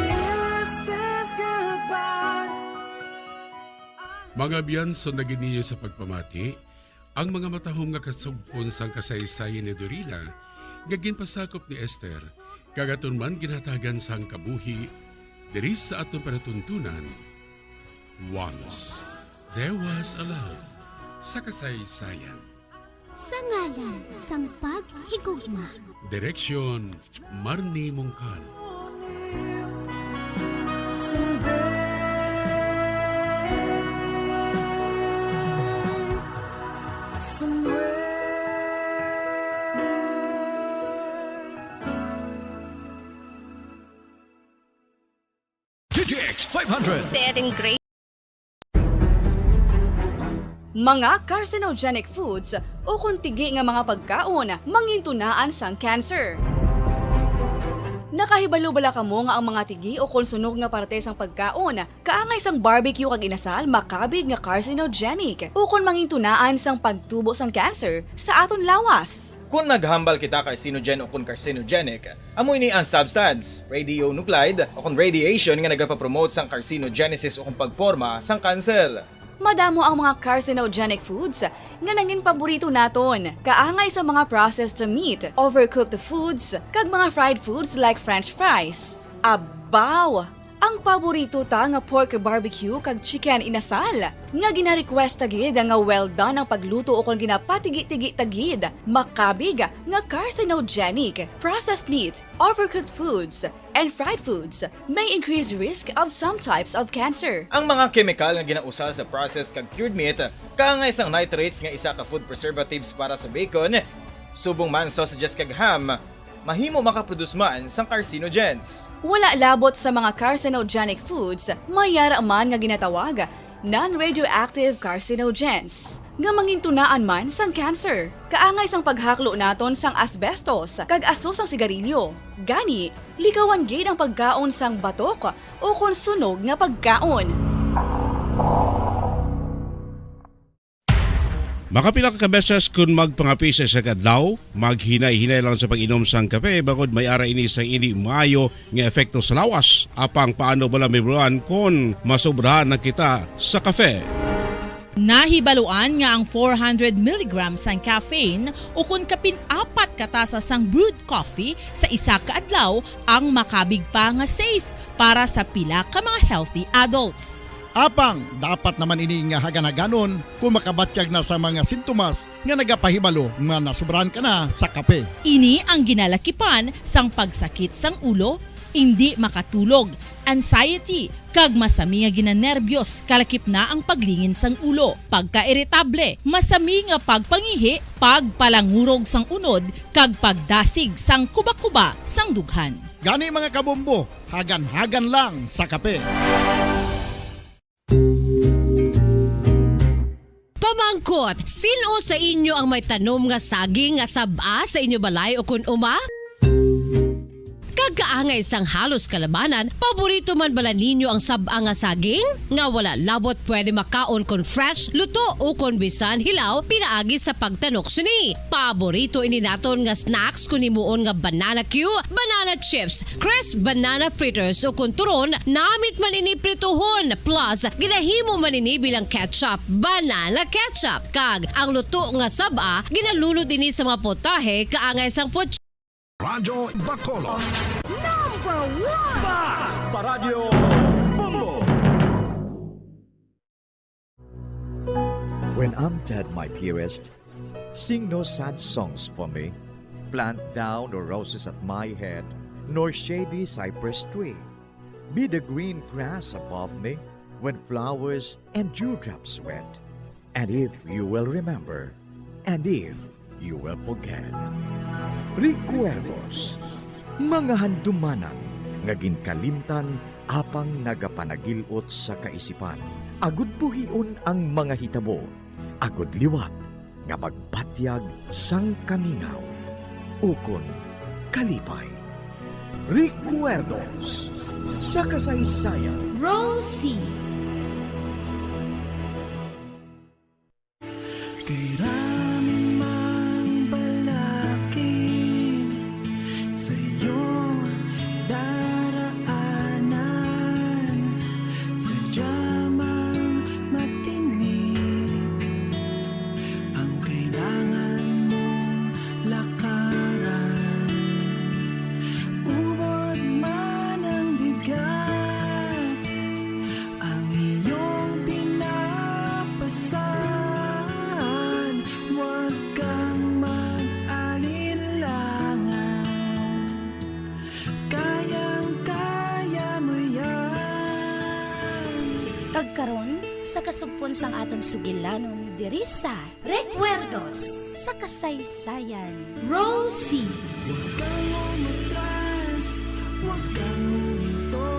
Is this goodbye? Mga abyan, sunda gid ninyo sa pagpamati ang mga matahom nga kasugpon sang kasaysayan ni Dorina nga ginpasakop ni Esther, kag aton man ginhatagan sang kabuhi diri sa aton palatuntunan. Once There Was a Love sa kasaysayan. Sa ngalan sang paghigugma. Direksyon, Marnie Mongkal. D T X five hundred. Setting great. Mga carcinogenic foods ukon tigi nga mga pagkaon mangintunaan sang cancer. Nakahibalo bala kamo nga ang mga tigi o kon sunog nga parte sang pagkaon, kaangay sang barbecue kag inasal, makabig nga carcinogenic o kon mangintunaan sang pagtubo sang cancer sa aton lawas? Kon naghambal kita carcinogen o kon carcinogenic, amo ini ang substance, radionuclide o kon radiation nga nagapapromote sang carcinogenesis o kon pagporma sang kanser. Madamo ang mga carcinogenic foods nga nangin paborito naton, kaangay sa mga processed meat, overcooked foods, kag mga fried foods like French fries. Abaw! Ang paborito ta nga pork barbecue kag chicken inasal, nga gina-request ta gid nga well done ang pagluto ukon ginapatigi-tigi ta gid, makabig nga carcinogenic. Processed meat, overcooked foods, and fried foods may increase risk of some types of cancer. Ang mga kemikal nga ginausar sa processed kag cured meat, kaangay sang nitrates nga isa ka food preservatives para sa bacon, subong man sausages kag ham, mahimo makaproduce man sang carcinogens. Wala labot sa mga carcinogenic foods, may yara man nga ginatawag non-radioactive carcinogens, nga mangintunaan man sang cancer, kaangay sang paghaklo naton sang asbestos kag aso sang sigarilyo. Gani, likawan gid ang pagkaon sang batok ukon sunog nga pagkaon. Makapila ka beses kon magpangape sa isa ka adlaw, maghinay-hinay lang sa pag-inom sang kape, bangod may ara ini sang indi maayo nga epekto sa lawas. Apang paano bala, Ma'am Ron, kon masobrahan na kita sa kape? Nahibaluan nga ang four hundred milligrams sang caffeine ukon kapin apat ka tasa sang brewed coffee sa isa ka adlaw ang makabig pa nga safe para sa pila ka mga healthy adults. Apang dapat naman ini nga hagan-haganon kon makabatyag na sa mga sintomas nga nagapahibalo nga nasobrahan ka na sa kape. Ini ang ginalakipan sang pagsakit sang ulo, indi makatulog, anxiety, kag masami nga ginanerbyos, kalakip na ang paglingin sang ulo, pagkairitable, masami nga pagpangihi, pagpalangurog sang unod, kag pagdasig sang kubakuba sang dughan. Gani, mga kabombo, hagan-hagan lang sa kape. Pamangkot, sin-o sa inyo ang may tanom nga saging nga sab-a sa inyo balay ukon uma? Kag kaangay sang halos kalabanan, paborito man bala ninyo ang sab-a nga saging? Nga wala labot pwede makaon kon fresh, luto, ukon bisan hilaw pinaagi sa pagtanok sini. Paborito ini naton nga snacks kon himuon nga banana cue, banana chips, crisp banana fritters, ukon turon namit man ini prituhon, plus ginahimo man ini bilang ketchup, banana ketchup. Kag ang luto nga sab-a, ginalunod ini sa mga potahe kaangay sang putsa. Radyo Bacolod. Number one! Basta Radyo Bombo! When I'm dead, my dearest, sing no sad songs for me. Plant thou no roses at my head, nor shady cypress tree. Be the green grass above me when flowers and dewdrops wet. And if you will remember, and if you will forget. Recuerdos, mga handumanan nga ginkalimtan apang nagapanagil-ot sa kaisipan, agud buhion ang mga hitabo, agud liwat nga magbatyag sang kamingaw ukon kalipay. Recuerdos sa kasaysayan. Rosie. Kay rami mang balakid sa iyo daraanan, sadya mang matinik ang kailangan mong lakaran. Ubod man ang bigat, ang iyong pinapasan, huwag kang mag-alinlangan. Kayang-kaya mo yan. Kag karon, sa kasugpon sang aton sugilanon diri sa Recuerdos sa Kasaysayan. Rosie. Huwag kang umatras, huwag kang huminto,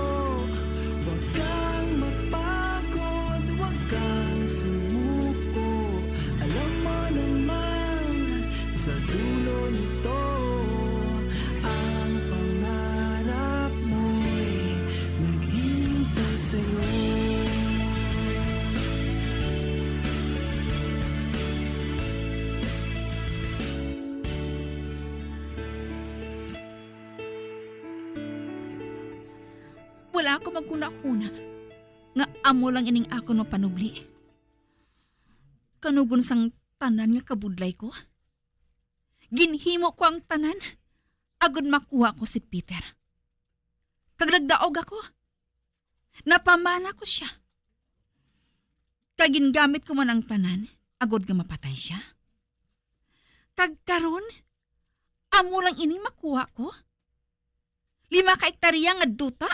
huwag kang mapagod, huwag kang sumuko. Alam mo naman, sa dulo nito, ang pangarap Wala ako maghunahuna nga amo lang ining akon mapanubli. Kanugon sang tanan nga kabudlay ko, ginhimo ko ang tanan agod makuha ko si Peter. Kag nagdaog ako. Napamana ko sia. Kag gingamit ko man ang tanan agod nga mapatay sia. Kag karon, amo lang ini makuha ko? Lima ka ektarya nga duta?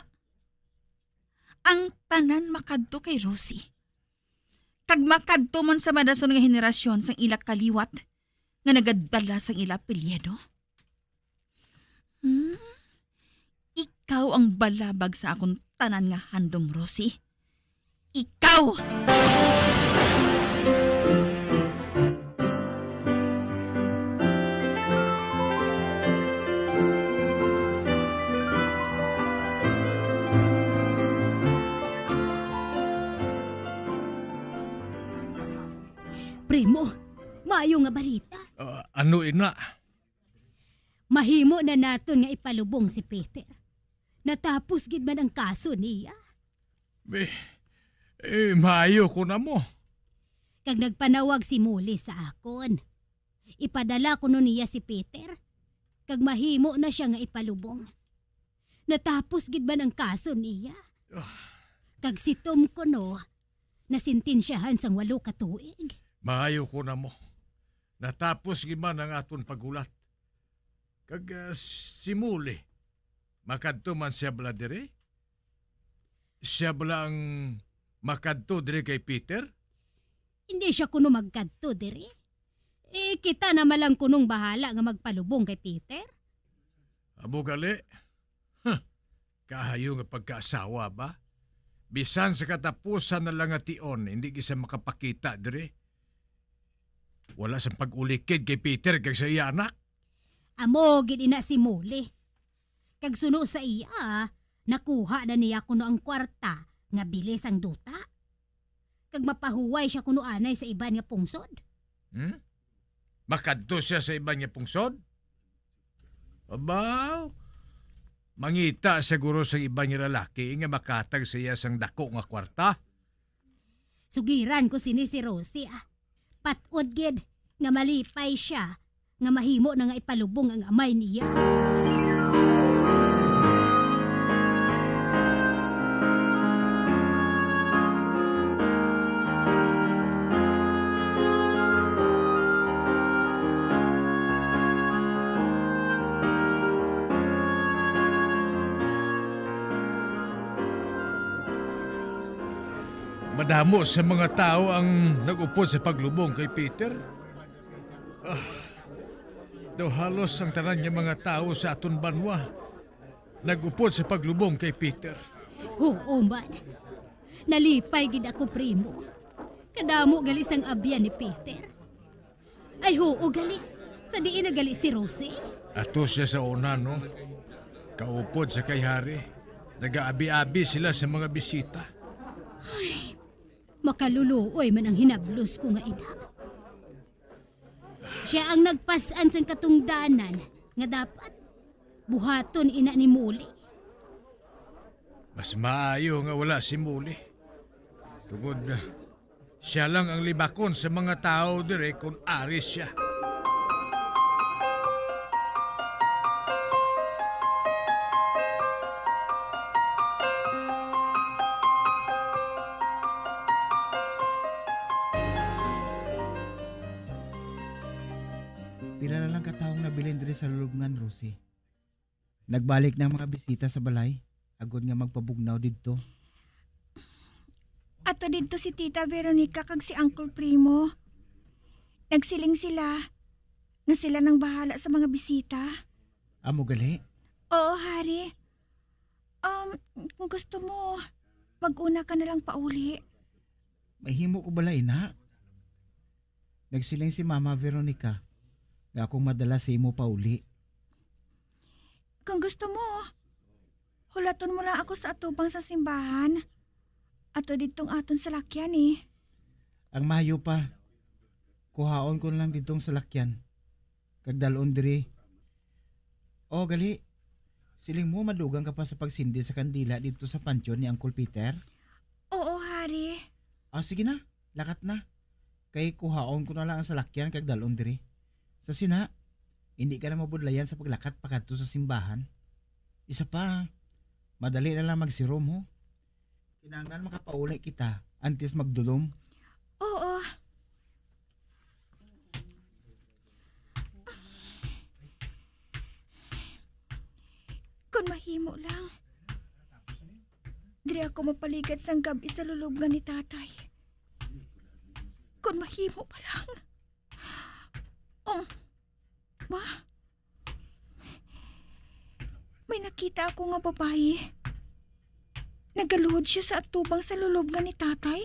Ang tanan makadto kay Rosie. Kag makadto man sa madason nga henerasyon sang ila kaliwat nga nagadala sang ila apelyido. Hmm? Ikaw ang balabag sa akon tanan nga handom, Rosie. Ikaw! Primo, maayo nga balita. Ah, ano ina? Mahimo na naton nga ipalubong si Peter. Natapos gid man ang kaso niya. Eh, eh, maayo ko na mo. Kag nagpanawag si Molly sa akon. Ipadala kuno niya si Peter, kag mahimo na sia nga ipalubong. Natapos gid man ang kaso niya. Ah. Kag si Tom kuno, nasintensyahan sang walo ka tuig. Maayo ko na mo. Natapos gid man ang aton paghulat. Kag, ah, si Molly, makadto man siya bala diri? Siya bala ang makadto diri kay Peter? Hindi siya kuno magkadto diri. Eh, kita na man lang kunong bahala nga magpalubong kay Peter. Amo gali? Huh. Kahayo nga pagkaasawa ba? Bisan sa katapusan na lang nga tion, hindi gid siya makapakita diri. Wala sang pag-ulikid kay Peter kag sa iya anak. Amo gid ina si Molly. Kag suno sa iya, nakuha na niya kuno ang kwarta nga bili sang duta. Kag mapahuway siya kuno anay sa iban nga pungsod. Hmm? Makadto siya sa iban nga pungsod? Abaw, mangita siguro sa iban nga lalaki nga makatag sa iya sang dako nga kwarta. Sugiran ko sini si Rosie, ah. Pat-od gid nga malipay sia nga mahimo na nga ipalubong ang amay niya. Madamo sa mga tawo ang nag-upod sa paglubong kay Peter. Ah, daw halos ang tanan nga mga tawo sa aton banwa nag-upod sa paglubong kay Peter. Huo man. Nalipay gid ako, primo. Kadamo gali sang abyan ni Peter. Ay, huo gali. Sa diin na gali si Rosie? Ato siya sa una, no? Kaupod sa kay hari. Nagaabi-abi sila sa mga bisita. Ay, makaluluoy man ang hinablos ko nga ina. Siya ang nagpas-an sang katungdanan nga dapat buhaton ina ni Molly. Mas maayo nga wala si Molly. Tungod, ah, siya lang ang libakon sa mga tawo diri kon ari siya. Pila na lang ka tawo ang nabilin diri sa lulubngan, Rosie. Nagbalik na ang mga bisita sa balay, agod nga magpabugnaw didto. Ato didto si Tita Veronica kag si Uncle Primo. Nagsiling sila nga sila nang bahala sa mga bisita. Amo gali? Oo, Hari. Um, kung gusto mo, mag-una ka na lang pauli. Mahimo ko bala, ina? Nagsiling si Mama Veronica nga akong madala sa imo pauli. Kung gusto mo, hulaton mo lang ako sa atubang sa simbahan. Ato didtong aton salakyan, eh. Ang mayo pa, kuhaon ko na lang didtong salakyan, kag dal-on diri. O, gali. Siling mo, madugang ka pa sa pagsindi sa kandila didto sa pantyon ni Uncle Peter? Oo, Hari. Ah, sige na. Lakat na. Kay kuhaon ko na lang ang salakyan kag dal-on diri. Sa sina, hindi ka na mabudlayan sa paglakat pakadto sa simbahan. Isa pa, madali na lang magsirom, ho. Kinahanglan makapauli kita antes magdulom. Oo. Kon mahimo lang, diri ako mapaligad sang gab-i sa lulubngan ni Tatay. Kon mahimo pa lang. Um, ba? May nakita ako nga babayi. Nagaluhod siya sa atubang sa lulubngan ni Tatay.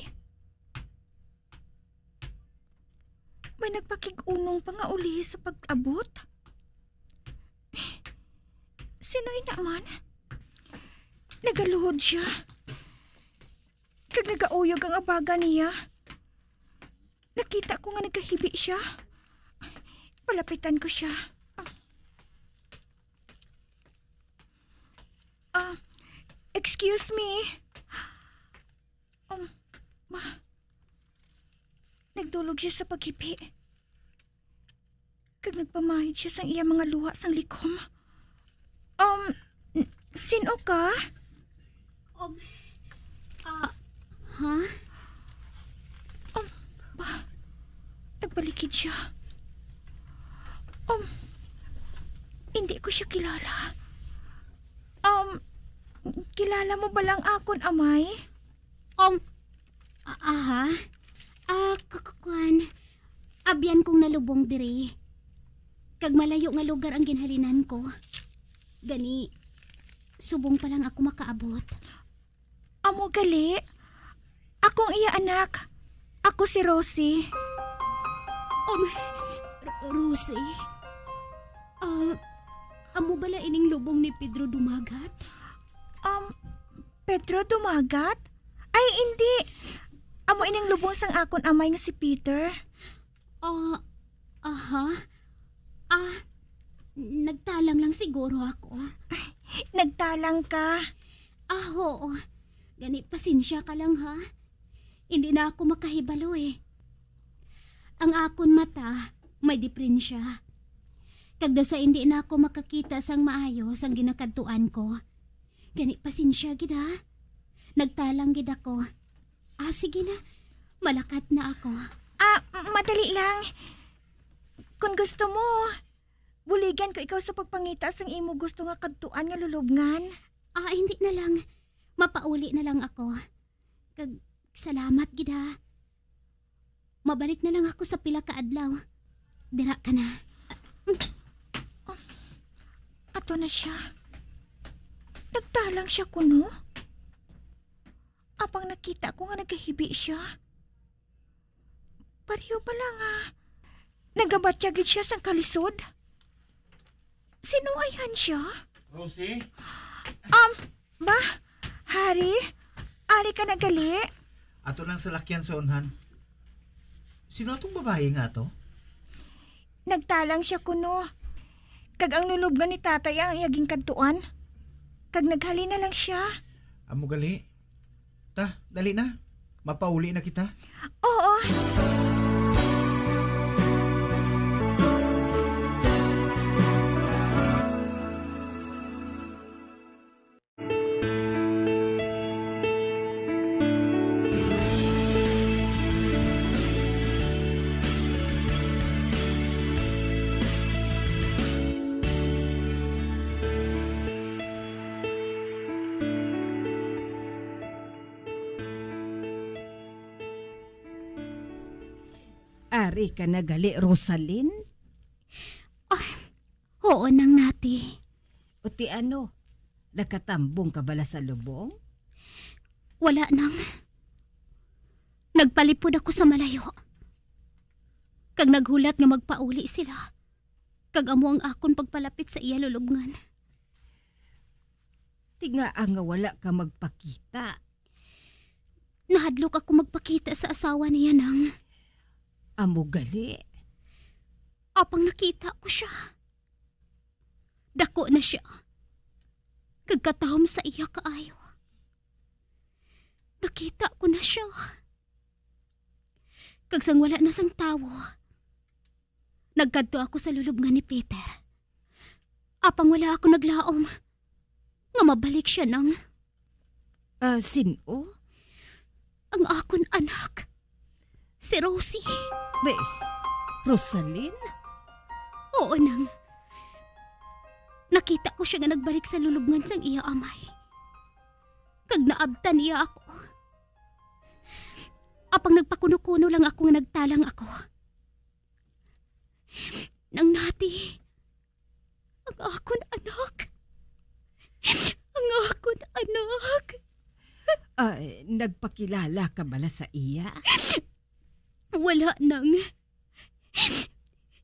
May nagpakig-unong pa nga ulihi sa pag-abot. Sino ina man? Nagaluhod siya. Kag nagauyog ang abaga niya. Nakita ko nga nagahibi siya. Palapitan ko siya. Ah, excuse me. Um, ma. Nagdulog siya sa paghibi. Kag nagpamahid siya sang iya mga luha sang likom. Um, n-, sin-o ka? Um, ah, ha? Um, ba? Nagbalikid siya. Um, hindi ko siya kilala. Um, kilala mo ba lang akon, amay? Um, a-, aha? Ah, k-, k-, kwan. Abyan kong nalubong diri. Kag malayo nga lugar ang ginhalinan ko. Gani, subong pa lang ako makaabot. Amo gali. Akong iya anak. Ako si Rosie. Um, R-, Rosie? Ah, amo bala ining lubong ni Pedro Dumagat? Um, Pedro Dumagat? Ay, indi. Amo ining lubong sang akon amay nga si Peter. Ah, aha? Ah, nagtalang lang siguro ako. Nagtalang ka? Ah, oo. Gani, pasensya ka lang, ha? Hindi na ako makahibalo, eh. Ang akon mata may diprensya. Kag daw sa hindi na ako makakita sang maayo sang ginakadtuan ko. Gani, pasensya gid, ha? Nagtalang gid ako. Ah, sige na. Malakat na ako. Ah, m-, madali lang. Kung gusto mo, buligan ko ikaw sa pagpangita sang imo gusto nga kadtuan nga lulubngan. Ah, hindi na lang. Mapauli na lang ako. Kag salamat gid, ha. Mabalik na lang ako sa pila ka adlaw. Dira ka na. Ato na siya. Nagtalang siya kuno. Apang nakita ko nga nagahibi siya. Pareho pala nga nagabatya gid siya sang kalisod. Sino ayhan siya? Rosie? Um, ba? Hari? Ari ka na gali? Ato lang salakyan sa unhan. Sino atong babayi nga ato? Nagtalang siya kuno. Kag ang lulubngan ni tatay ang iya ginkadtuan. Kag naghalin na lang siya. Amo gali. Ta, dali na. Mapauli na kita. Oo. Ari ka na gali, Rosalyn? Ah, oo, Nang Nati. O ti ano, nakatambong ka bala sa lubong? Wala, Nang. Nagpalipod ako sa malayo. Kag naghulat nga magpauli sila. Kag amo ang akon pagpalapit sa iya lulubngan. Ti ngaa nga wala ka magpakita? Nahadlok ako magpakita sa asawa niya, Nang. Amo gali. Apang nakita ko siya. Dako na siya. kag katahom sa iya kaayo. Nakita ko na sia. Kag sang wala na sang tawo, nagkadto ako sa lulubngan ni Peter. Apang wala ako naglaom nga mabalik sia nang Ah, sin-o? Ang akon anak, si Rosie. Be, Rosalyn? Oo, nang. Nakita ko sia nga nagbalik sa lulubngan sang iya amay. Kag naabtan niya ako. Apang nagpakuno-kuno lang ako nga nagtalang ako. Nang Nati, ang akon anak. Ang akon anak. Ah, nagpakilala ka bala sa iya? Wala, nang.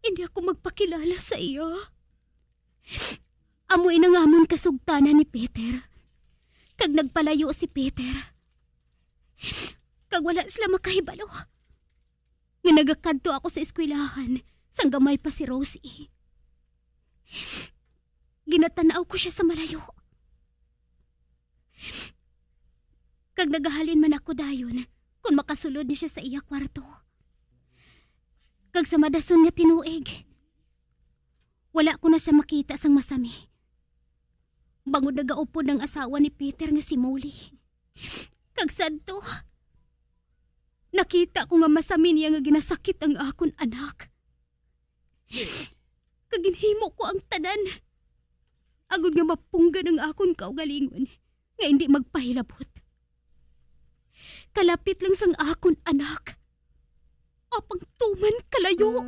Hindi ako magpakilala sa iya. Amo ini ang amon kasugtanan ni Peter. Kag nagpalayo si Peter. Kag wala sila makahibalo nga nagakadto ako sa eskwelahan sang gamay pa si Rosie. Ginatan-aw ko sia sa malayo. Kag nagahalin man ako dayon kon makasulod ni sia sa iya kwarto. Kag sa madason nga tinuig, wala ko na sia makita sang masami. Bangod nagaupod ang asawa ni Peter nga si Molly. Kag sadto, nakita ko nga masami niya nga ginasakit ang akon anak. Kag ginhimo ko ang tanan agod nga mapunggan ang akon kaugalingon nga indi magpahilabot. Kalapit lang sang akon anak, apang tuman kalayo.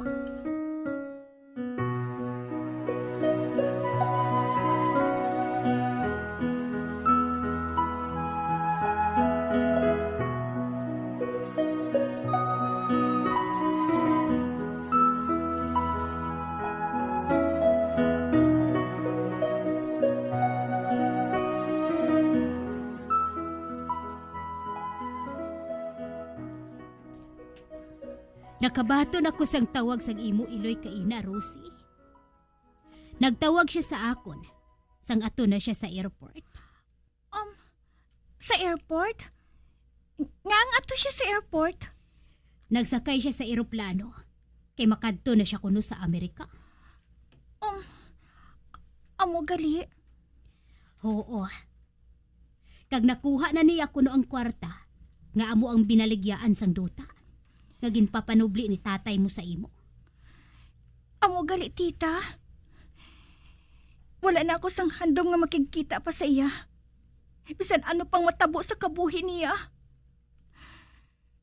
Nakabaton ako sang tawag sang imo iloy kaina, Rosie. Nagtawag sia sa akon sang ato na sia sa airport. Um, sa airport? Ngaa ato sia sa airport? Nagsakay sia sa eroplano kay makadto na sia kuno sa Amerika. Um, amo gali? Oo. Kag nakuha na niya kuno ang kwarta nga amo ang binaligyaan sang duta nga ginpapanubli ni tatay mo sa imo. Amo gali, tita. Wala na ako sang handom nga makigkita pa sa iya. Bisan ano pang matabo sa kabuhi niya.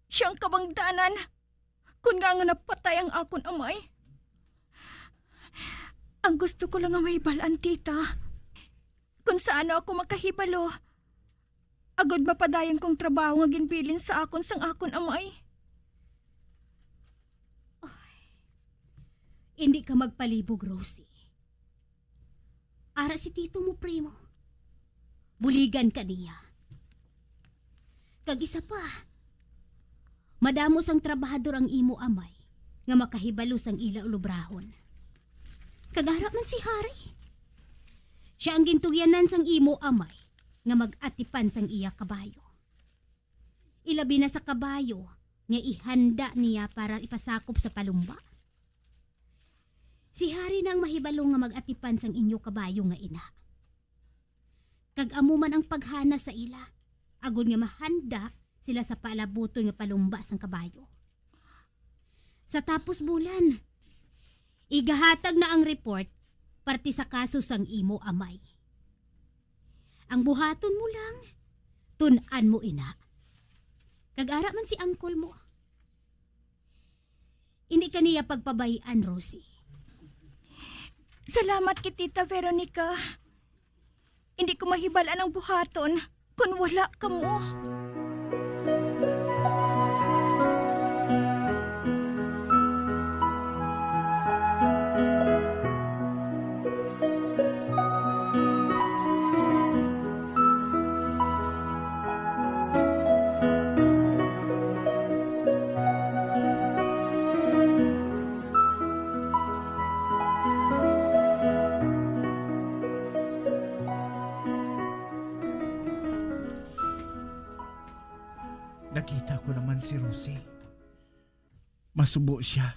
Siya ang kabangdanan kon ngaa nga napatay ang akon amay. Ang gusto ko lang nga mahibal-an, tita, kung sa ano ako makahibalo, agod mapadayon kong trabaho nga ginbilin sa akon sang akon amay. Ay, hindi ka magpalibog, Rosie. Ara si tito mo, primo. Buligan ka niya. Kag isa pa, madamo sang trabahador ang imo amay nga makahibalo sang ila ulobrahon. Kag ara man si Harry. Sia ang gintugyanan sang imo amay nga mag-atipan sang iya kabayo. Ilabi na sa kabayo nga ihanda niya para ipasakop sa palumba. Si Harry na ang mahibalo nga mag-atipan sang inyo kabayo nga ina. Kag amo man ang paghana sa ila, agod nga mahanda sila sa paalabuton nga palumba sang kabayo. Sa tapos bulan, igahatag na ang report parte sa kaso sang imo amay. Ang buhaton mo lang, tun-an mo ina. Kag ara man si uncle mo. Hindi ka niya pagpabay-an, Rosie. Salamat kay Tita Veronica. Hindi ko mahibal-an ang buhaton kon wala kamo. Nakita ko naman si Rosie. Masubo sia,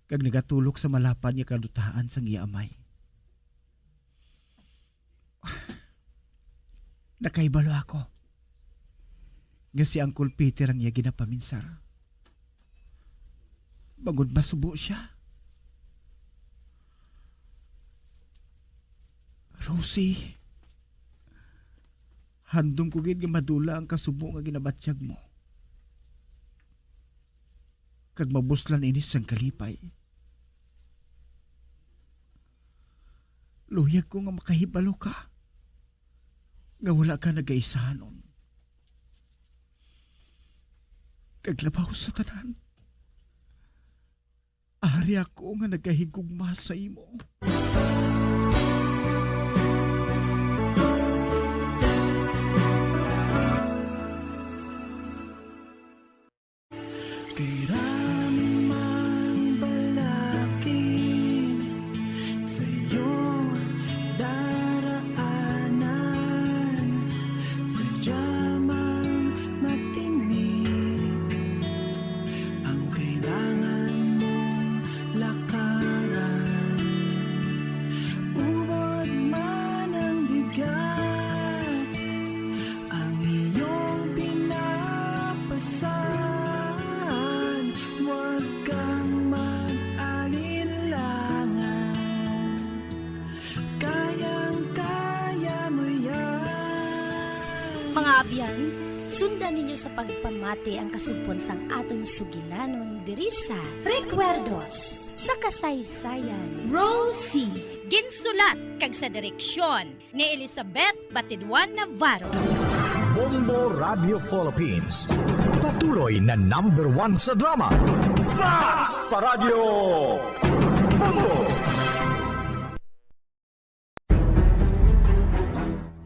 kag nagatulok sa malapad nga kadutaan sang iya amay. Nakahibalo ako nga si Uncle Peter ang iya ginapaminsar, bangod masubo sia. Rosie, handom ko gid nga madula ang kasubo nga ginabatyag mo, kag mabuslan ini sang kalipay. Luyag ko nga makahibalo ka nga wala ka nagaisahanon. Kag labaw sa tanan, ari ako nga nagahigugma sa imo. Kay rami mang balakid sa iyong daraanan, sadya mang matinik ang kailangan mong lakaran. Ubod man ang bigat, ang iyong pinapasan, huwag kang mag-alinlangan. Kayang-kaya mo yan. Mga abyan, sundan ninyo sa pagpamati ang kasugpon sang aton sugilanon diri sa Recuerdos sa Kasaysayan. Rosie. Ginsulat kag sa direksyon ni Elizabeth Batidwan Navarro. Bombo Radio Philippines, patuloy na number one sa drama. Basta Radyo Bombo!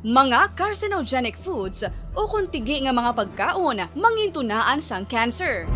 Mga carcinogenic foods ukon tigi nga mga pagkaon mangintunaan sang cancer.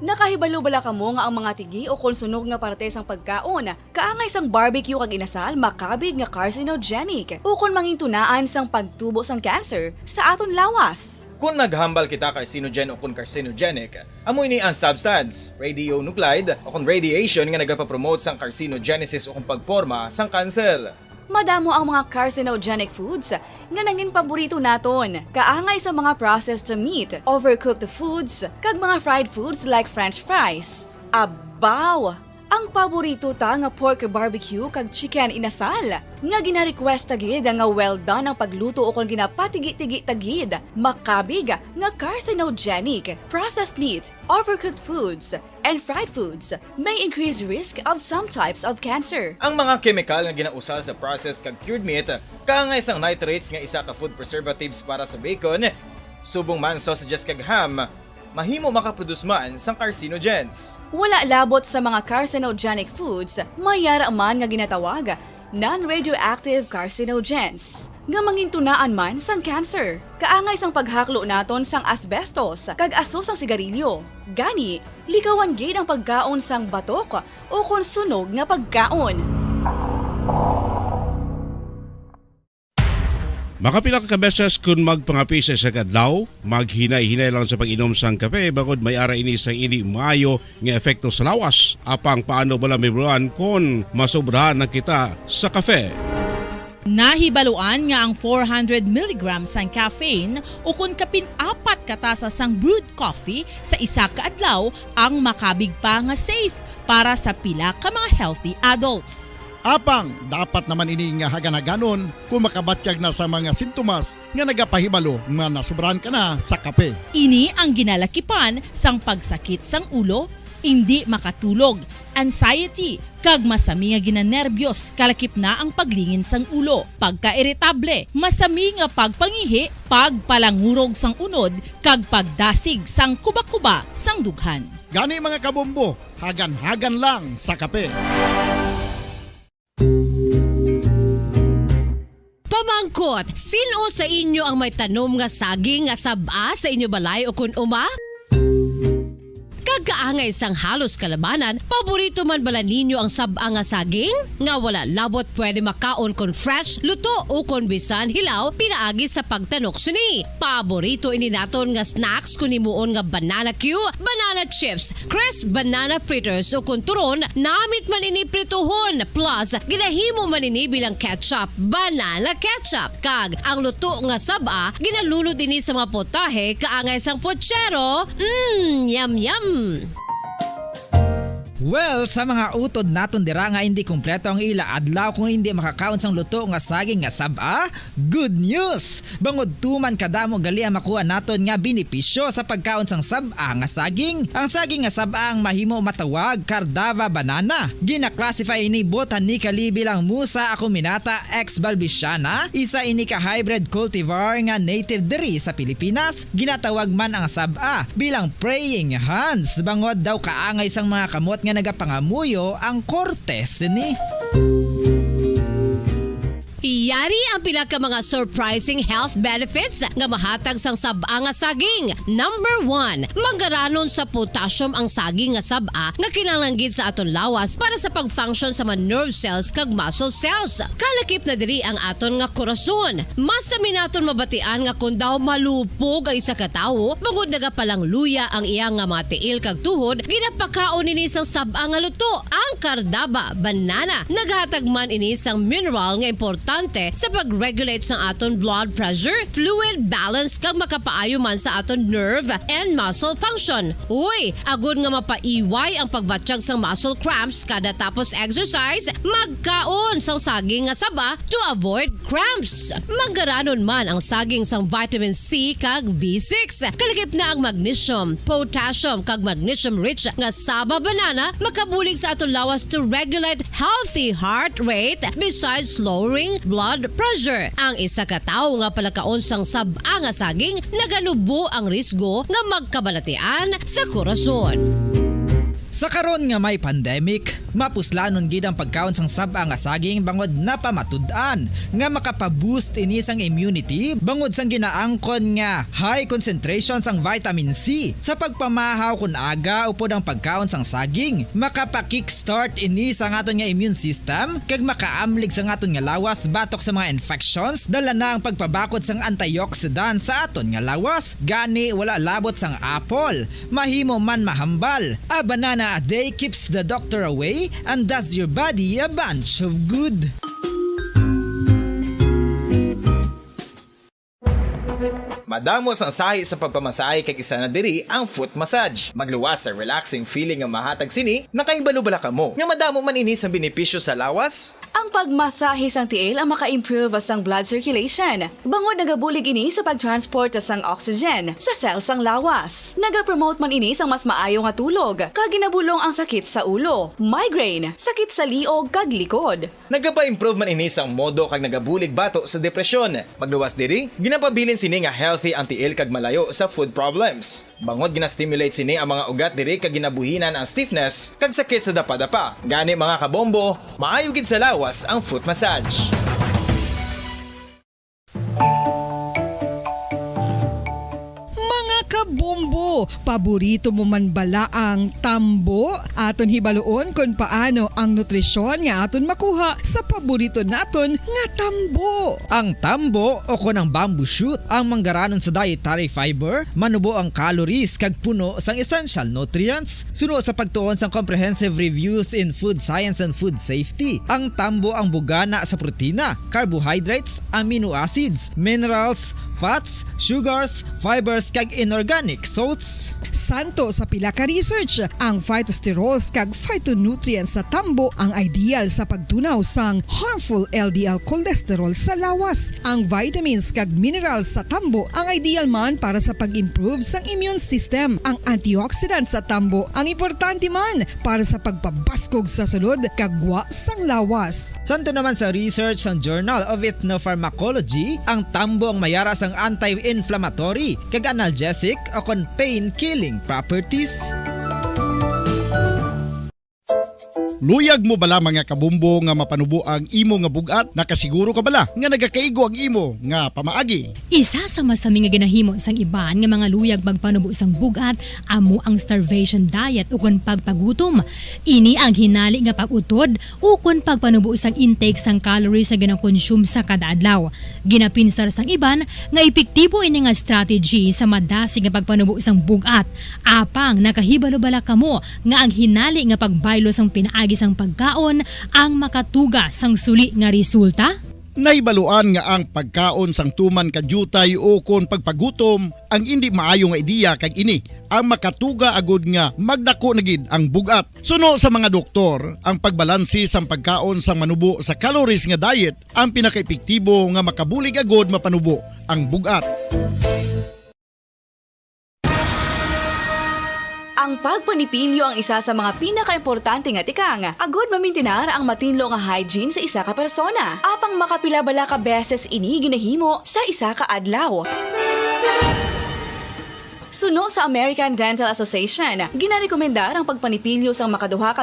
Nakahibalo bala kamo nga ang mga tigi ukon sunog nga parte sang pagkaon kaangay sang barbecue kag inasal makabig nga carcinogenic ukon mangintunaan sang pagtubo sang cancer sa aton lawas? Kon naghambal kita carcinogen ukon carcinogenic, amo ini ang substance, radionuclide, ukon radiation nga nagapapromote sang carcinogenesis ukon pagporma sang cancer. Madamo ang mga carcinogenic foods nga nangin paborito naton, kaangay sa mga processed meat, overcooked foods, kag mga fried foods like French fries. Abaw! Ang paborito ta nga pork barbecue kag chicken inasal, nga gina-request ta gid nga well done ang pagluto ukon ginapatigi-tigi ta gid, makabig nga carcinogenic. Processed meat, overcooked foods, and fried foods may increase risk of some types of cancer. Ang mga kemikal nga ginausal sa processed kag cured meat, kaangay sang nitrates nga isa ka food preservatives para sa bacon, subong man sausages kag ham, mahimo makaproduce man sang carcinogens. Wala labot sa mga carcinogenic foods, may yara man nga ginatawag non-radioactive carcinogens, nga mangintunaan man sang cancer. Kaangay sang paghaklo naton sang asbestos kag aso sang sigarilyo. Gani, likawan gid ang pagkaon sang batok ukon sunog nga pagkaon. Makapila ka beses kon magpangape sa isa ka adlaw, maghinay-hinay lang sa pag-inom sang kape, bangod may ara ini sang indi maayo nga epekto sa lawas. Apang paano bala, Ma'am Ron, kon masobrahan na kita sa kape? Nahibaluan nga ang four hundred milligrams sang caffeine ukon kapin apat ka tasa sang brewed coffee sa isa ka adlaw ang makabig pa nga safe para sa pila ka mga healthy adults. Apang dapat naman ini nga hagan-haganon kon makabatyag na sa mga sintomas nga nagapahibalo nga nasobrahan ka na sa kape. Ini ang ginalakipan sang pagsakit sang ulo, indi makatulog, anxiety, kag masami nga ginanerbiyos, kalakip na ang paglingin sang ulo, pagkairitable, masami nga pagpangihi, pagpalangurog sang unod, kag pagdasig sang kubakuba sang dughan. Gani, mga kabombo, hagan-hagan lang sa kape. Pamangkot, sin-o sa inyo ang may tanom nga saging nga sab-a sa inyo balay ukon uma? Kag Kaangay sang halos kalabanan, paborito man bala ninyo ang sab-a nga saging? Nga wala labot pwede makaon kon fresh, luto, o kon bisan hilaw pinaagi sa pagtanok sini. Paborito ini naton nga snacks kon himuon nga banana cue, banana chips, crisp banana fritters, o kon turon, namit man ini prituhon, plus ginahimo man ini bilang ketchup, banana ketchup. Kag ang luto nga sab-a, ginalunod ini sa mga potahe kaangay sang pochero. Mm, yum, yum! Well, sa mga utod naton dira nga hindi kompleto ang ila adlaw kung hindi makakaon sang luto nga saging nga sab-a, good news! Bangod tuman kadamo gali ang makuha naton nga benepisyo sa pagkaon sang sab-a nga saging. Ang saging nga sab-a ang mahimo matawag Cardava banana. Gina-classify ini botanically bilang Musa acuminata ex balbisiana, isa ini ka hybrid cultivar nga native diri sa Pilipinas. Ginatawag man ang sab-a bilang praying hands, bangod daw kaangay sang mga kamot nga nagapangamuyo ang korte sini. Yari ang pila ka mga surprising health benefits nga mahatag sang sab-a nga saging. Number one, manggaranon sa potassium ang saging nga sab-a nga kinahanglan gid sa aton lawas para sa pag-function sa mga nerve cells kag muscle cells. Kalakip na diri ang aton nga korason. Mas sami naton mabatian nga kon daw malupog ang isa ka tawo, bangod nagapalangluya ang iya nga mga tiil kag tuhod, ginapakaon ini sang sab-a nga luto, ang Cardava banana. Naghatag man ini sang mineral nga importante sa pag-regulate sang aton blood pressure, fluid balance, kag makapaayo man sa aton nerve and muscle function. Uy, agod nga mapaiway ang pagbatyag sang muscle cramps kada tapos exercise, magkaon sang saging nga saba to avoid cramps. Manggaranon man ang saging sang vitamin C kag B six. Kalakip na ang magnesium, potassium, kag magnesium-rich nga saba banana makabulig sa aton lawas to regulate healthy heart rate besides lowering blood pressure. Ang isa ka tawo nga palakaon sang sab-a nga saging naganubo ang risgo nga magkabalatian sa korason. Sa karon nga may pandemic, mapuslanon gid ang pagkaon sang sab-a nga saging bangod napamatud-an nga makapa-boost ini sang immunity bangod sang ginaangkon nga high concentration sang vitamin C. Sa pagpamahaw kon aga upod ang pagkaon sang saging, makapa-kickstart ini sa aton nga immune system kag makaamlig sa aton nga lawas batok sa mga infections. Dala na ang pagpabakod sang antioxidant sa aton nga lawas, gani wala labot sang apple. Mahimo man mahambal. A banana a day keeps the doctor away and does your body a bunch of good. Madamo sang sahi sa pagpamasahe kag isa na diri ang foot massage. Magluwas sa relaxing feeling nga mahatag sini, nakahibalo bala kamo nga madamo man ini sang benepisyo sa lawas? Ang pagmasahe sang tiil ang maka-improve sang blood circulation, bangod nagabulig ini sa pag-transport sang oxygen sa cell sang lawas. Nagapromote man ini sang mas maayo nga tulog, kag ginabulong ang sakit sa ulo, migraine, sakit sa liog, kag likod. Nagapa-improve man ini sang modo kag nagabulig bato sa depresyon. Magluwas diri, ginapabilin sini nga healthy ang tiil kag malayo sa foot problems. Bangod gina-stimulate sini ang mga ugat diri kag ginabuhinan ang stiffness kag sakit sa dapadapa. Gani, mga kabombo, maayo gid sa lawas ang foot massage. Mga kabombo, paborito mo man bala ang tambo? Aton hibaluon kon paano ang nutrisyon nga aton makuha sa paborito naton nga tambo. Ang tambo o kon ang bamboo shoot ang manggaranon sa dietary fiber, manubo ang calories kag puno sang essential nutrients. Suno sa pagtuon sang Comprehensive Reviews in Food Science and Food Safety, ang tambo ang bugana sa protina, carbohydrates, amino acids, minerals, fats, sugars, fibers, kag inorganic salts. Santo sa pila ka research, ang phytosterols kag phytonutrients sa tambo ang ideal sa pagtunaw sang harmful L D L cholesterol sa lawas. Ang vitamins kag minerals sa tambo ang ideal man para sa pag-improve sang immune system. Ang antioxidants sa tambo ang importante man para sa pagpabaskog sa sulod kag gwa sang lawas. Santo naman sa research sang Journal of Ethnopharmacology, ang tambo ang mayara sang anti-inflammatory kag analgesic o kon pain-killing properties. Luyag mo bala, mga kabombo, nga mapanubo ang imo nga bug-at? Nakasiguro ka bala nga nagakaigo ang imo nga pamaagi? Isa sa masami nga ginahimo sang iban nga mga luyag magpanubo sang bug-at amo ang starvation diet ukon pagpagutom. Ini ang hinali nga pag-utod ukon pagpanubo sang intake sang calories nga ginakonsume sa kada adlaw. Ginapinsar sang iban nga epektibo ini nga strategy sa madasig nga pagpanubo sang bug-at. Apang nakahibalo bala kamo nga ang hinali nga pagbaylo sang pinaagi sang pagkaon ang makatuga sang suli nga resulta? Nahibaluan nga ang pagkaon sang tuman ka diutay ukon pagpagutom ang indi maayo nga ideya, kag ini ang makatuga agud nga magdako na gid ang bug-at. Suno sa mga doktor, ang pagbalanse sang pagkaon sang manubo sa calories nga diet ang pinakaepektibo nga makabulig agud mapanubo ang bug-at. Ang pagpanipilyo ang isa sa mga pinakaimportante nga tikang agud mamintinar ang matinlo nga hygiene sa isa ka persona. Apang makapila bala ka beses ini ginahimo sa isa ka adlaw? Suno sa American Dental Association, ginarekomendar ang pagpanipilyo sang makaduha ka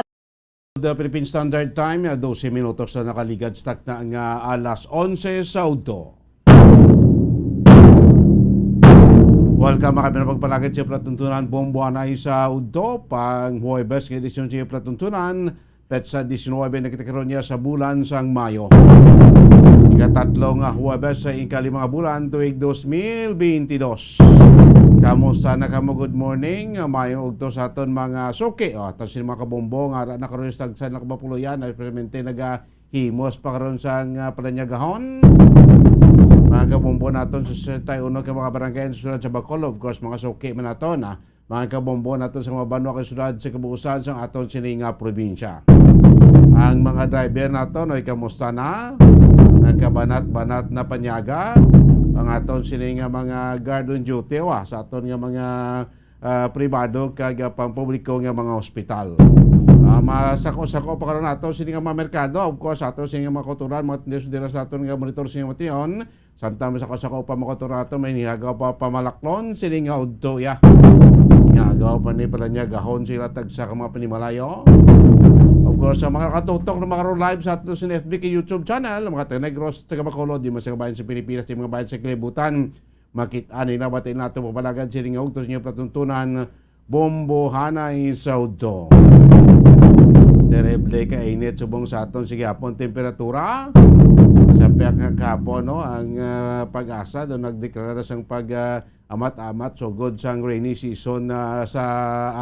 The Philippine Standard Time, ah, dose minutos na nakaligad sa takna nga alas onse sa udto. Welcome, mga pinapagpalagad sa Palatuntunan, Bombo Anay sa udto, pang Huwebes nga edisyon sa Palatuntunan, petsa diecinuebe na kita karon niya sa bulan sang Mayo. Ikatatlo nga Huwebes sa ikalimang bulan, tuig dos mil beintidos. Kamusta na kamo? Good morning. Maayong udto sa aton mga suki. O, aton sini mga kabombo nga ara na karon sa tagsa na kabapuloyan, ay permente nagahimos pa karon sang, ah, palanyagahon. Mga kabombo naton sa sesenta y uno ka mga barangay sa siyudad sa Bacolod, of course, mga suki man naton, ah, mga kabombo naton sa mga banwa kag siyudad sa kabuusan sang aton sini nga probinsya. Ang mga driver naton, oy, kamusta na? Nagkabanat-banat na panyaga ang aton sini nga mga guard on duty, wa, sa aton nga mga, ah, pribado kag, ah, pampubliko nga mga ospital. Ah, masako-sako pa karon nato sini nga mga merkado, of course, ato sini nga mga kautoran, mga tindero dira sa aton nga monitor sini nga mga tion. Samtang masako-sako pa, mga kautoran nato, may nihagaw pa pamalaklon sini nga udto, ya. Nihagaw pa ni palanyagahon sila tagsa ka mga panimalayo. Of course, sa mga nakatutok na mga live sa ato sa F B kag YouTube channel, mga taga Negros, taga Bacolod, di man sa kabayan sa Pilipinas, di mga bayan sa kalibutan, makit-an nila, batiin nato, papalagad sini nga udto sa inyong palatuntunan, Bombo Anay sa udto. Terrible ka init subong sa aton sa gihapon temperatura. Sa pihak nga kahapon, no, ang, ah, PAGASA do nagdeklara sang pag, ah, amat-amat sugod sang rainy season, ah, sa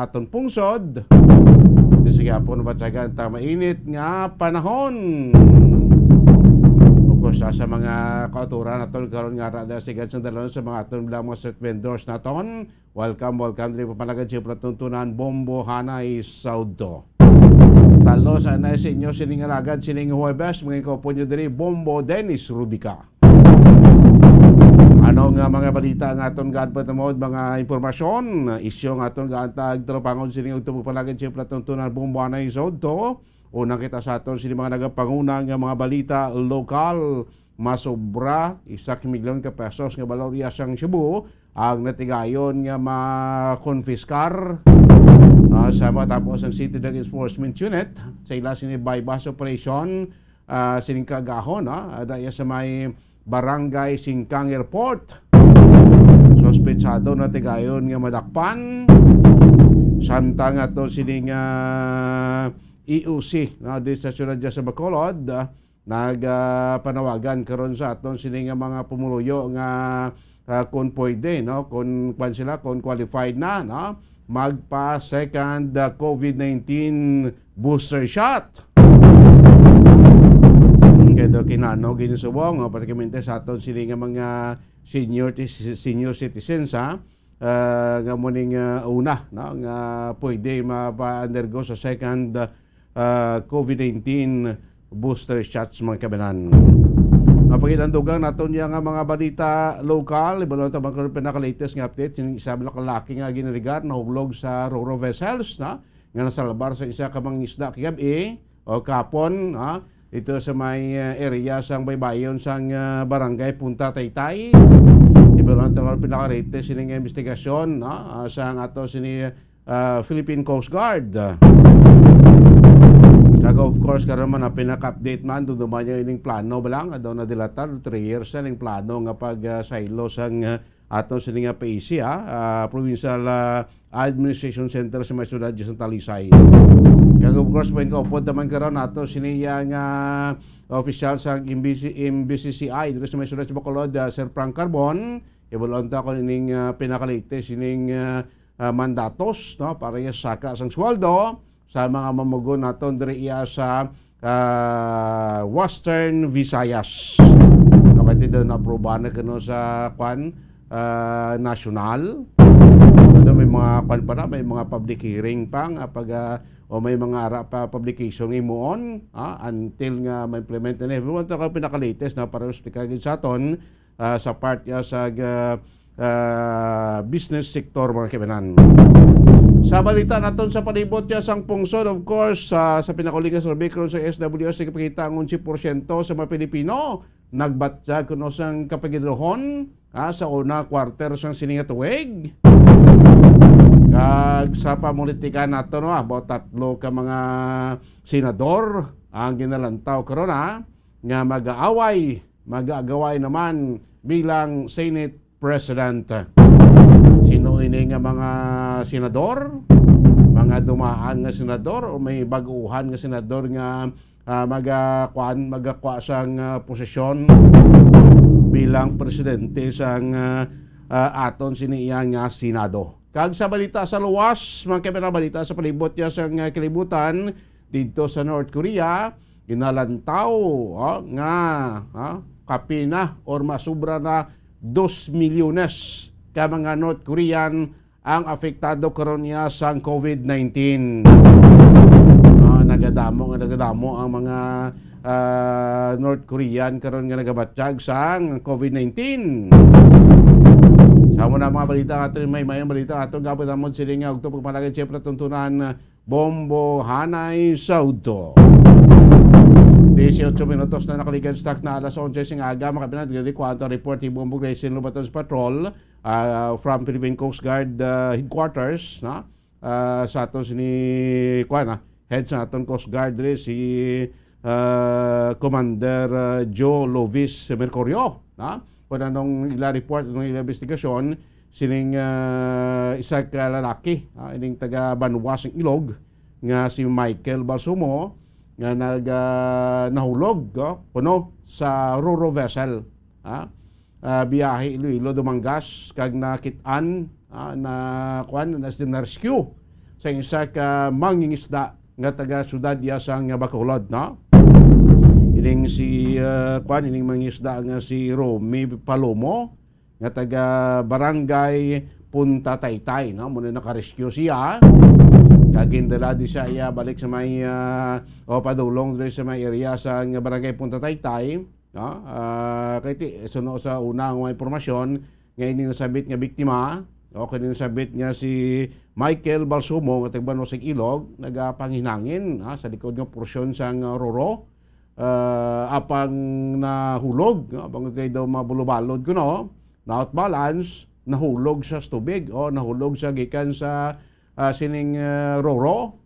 aton pungsod. Ito sa gihapon, batyagan ta mainit nga panahon. Of course, sa, sa mga kautoran naton karon nga ara da sigad sang dalon sa mga aton bilang mga street vendors naton, welcome, welcome diri, papalagad sa palatuntunan, Bombo Anay sa udto. Talo sa anay sa inyo sining alagad sining Huwebes, mga kaupo nyo diri, Bombo Dennis Rubica. Ano nga mga balita nga aton gaanpot, mga impormasyon, isyu nga aton gaantag, tulupangon sining ugto, papalagad sa palatuntunan, Bombo Anay sa udto. Una kita sa aton sini mga nagapanguna nga mga balita lokal. Masobra isa ka milyon ka pesos nga balor iya sang shabu ang natigayon nga makonfiskar, ah, sa matapos ang City Drug Enforcement Unit sa ila sini buy-bust operation, ah, sining kaagahon, ah, ada iya sa may Barangay Singkang Airport. Suspetsado natigayon nga madakpan. Samtang ato sining, ah, E O C, no, di sa siyudad dyan sa Bacolod, ah, nag, ah, panawagan karon sa aton sini nga mga pumuluyo nga, ah, kung pwede, no, kung kwan sila, kung qualified na, no, magpa second, ah, COVID nineteen booster shot. Kaya daw kinano ginisubong, ah, particularmente sa aton sini nga mga senior, senior citizens, ha, ah, nga mo ning, ah, una, no, nga pwede mapa-undergo sa second, ah, COVID nineteen booster shots, mga kabanan. Mapagilandugang naton niya nga mga balita lokal, ibalo nato mga pinaka-latest nga update. Sining isa ka lalaki nga ginaligar, nahuglog sa ro-ro vessels, no, nga nasalbar sa isa ka mangisda kagab-i o kapon, ha, ito sa may, ah, area sang baybayon sang, ah, Barangay Punta Taytay. Ibalo nato ang pinaka-latest sining investigasyon, no, ah, sang ato sini, ah, Philippine Coast Guard. Kag of course, karon man ang pinaka-update man, duduman niya ining plano ba lang, daw nadilatar, three years na ning plano nga pag, ah, saylo sang, ah, aton sini nga P A C, ah, ah, Provincial, ah, Administration Center sa may siyudad sa Talisay. Kag of course, may kaupod naman karon ato sini nga, ah, opisyal sa M B C, M B C C I dito sa may siyudad sa Bacolod, ah, Sir Frank Carbon. Ibulon ta kung ining, ah, pinaka-latest ining, ah, ah, mandatos, no, para iya saka sang sweldo sa mga mamugon naton diri iya sa, ah, Western Visayas. No, kay ti daw na-aprobahan na kuno sa, kwan, ah, national. Although may mga, kwan pa na, may mga public hearing pa nga pag, ah, o may mga ara pa publication nga himuon, ah, until nga ma-implement na. Pero ito ka pinaka-latest na para explain gid sa aton, ah, sa part ya sa, ah, ah, business sector, mga kaibanan. Sa balita naton sa palibot ya sang pungsod, of course, ah, sa pinakauliga survey karon sa S W S, nagpakita ang onse porsyento sa mga Pilipino nagbatyag kuno sang kapagiduhon, ah, sa una quarter sang sini nga tuig. Kag sa pamulitika nato, no, about tatlo ka mga senador ang ginalantaw karon, ah, nga mag-aaway, mag-aagaway naman bilang Senate President. Sino ini nga mga senador? Mga dumaan nga senador o may baguhan nga senador nga, ah, maga-, kuan, magakwa sang, ah, posisyon bilang presidente sang, ah, ah, aton sini iya nga Senado. Kag sa balita sa luwas, mga kaibanan, balita sa palibot ya sang, ah, kalibutan, didto sa North Korea, ginalantaw, oh, nga, ah, kapina or masubra na dos milyones ka mga North Korean ang apektado karon niya sang COVID nineteen. Ah, nagadamo nga nagadamo ang mga, ah, North Korean karon nga nagabatyag sang COVID nineteen. Sa mo na mga balita ato, may mayong balita ato, gabot namon sila nga ugto pagpalagay siyempre tuntunan, Bombo Hanay Saudo. Dieciocho minutos na nakaligad sa takna alas onse sing aga, mga kaibanan, gadi ko ang report ni Bombo Grayson Lubaton sa Patrol, ah, from Philippine Coast Guard, ah, Headquarters, na, ah, sa aton sini, kuan, ah, head sa aton Coast Guard diri, si, ah, Commander, ah, Joe Lovis Mercurio, na? Kung anong ila report, anong ila investigasyon, sining, ah, isa ka lalaki, ah, ining taga Banwa sing Ilog, nga si Michael Balsumo, nga nag, ah, nahulog, oh, kuno sa Roro vessel, ah, ah, biyahe Iloilo, Dumangas, kag nakit-an, ah, na, kuan, na, na-rescue sa isa ka mangingisda nga taga siyudad ya sang Bacolod, no? Ining si, ah, kuan, ining mangingisda nga si Romy Palomo, nga taga Barangay Punta Taytay, no? Muna naka-rescue siya. Kag gindala di siya iya balik sa may, ah, o padulong diri sa may area sa nga Barangay Punta Taytay, no? Ah, kay ti-, suno sa una nga mga impormasyon nga ini nasabit nga biktima, o kini nasabit nga si Michael Balsumo nga taga Banwa sing Ilog, nagapanginhangin, ha, sa likod nga porsyon sang Roro, ah, apang nahulog, no? Apang kay daw mabulobalod kuno, na-out balance, nahulog siya sa tubig, o nahulog siya gikan sa, ah, sining, ah, Roro,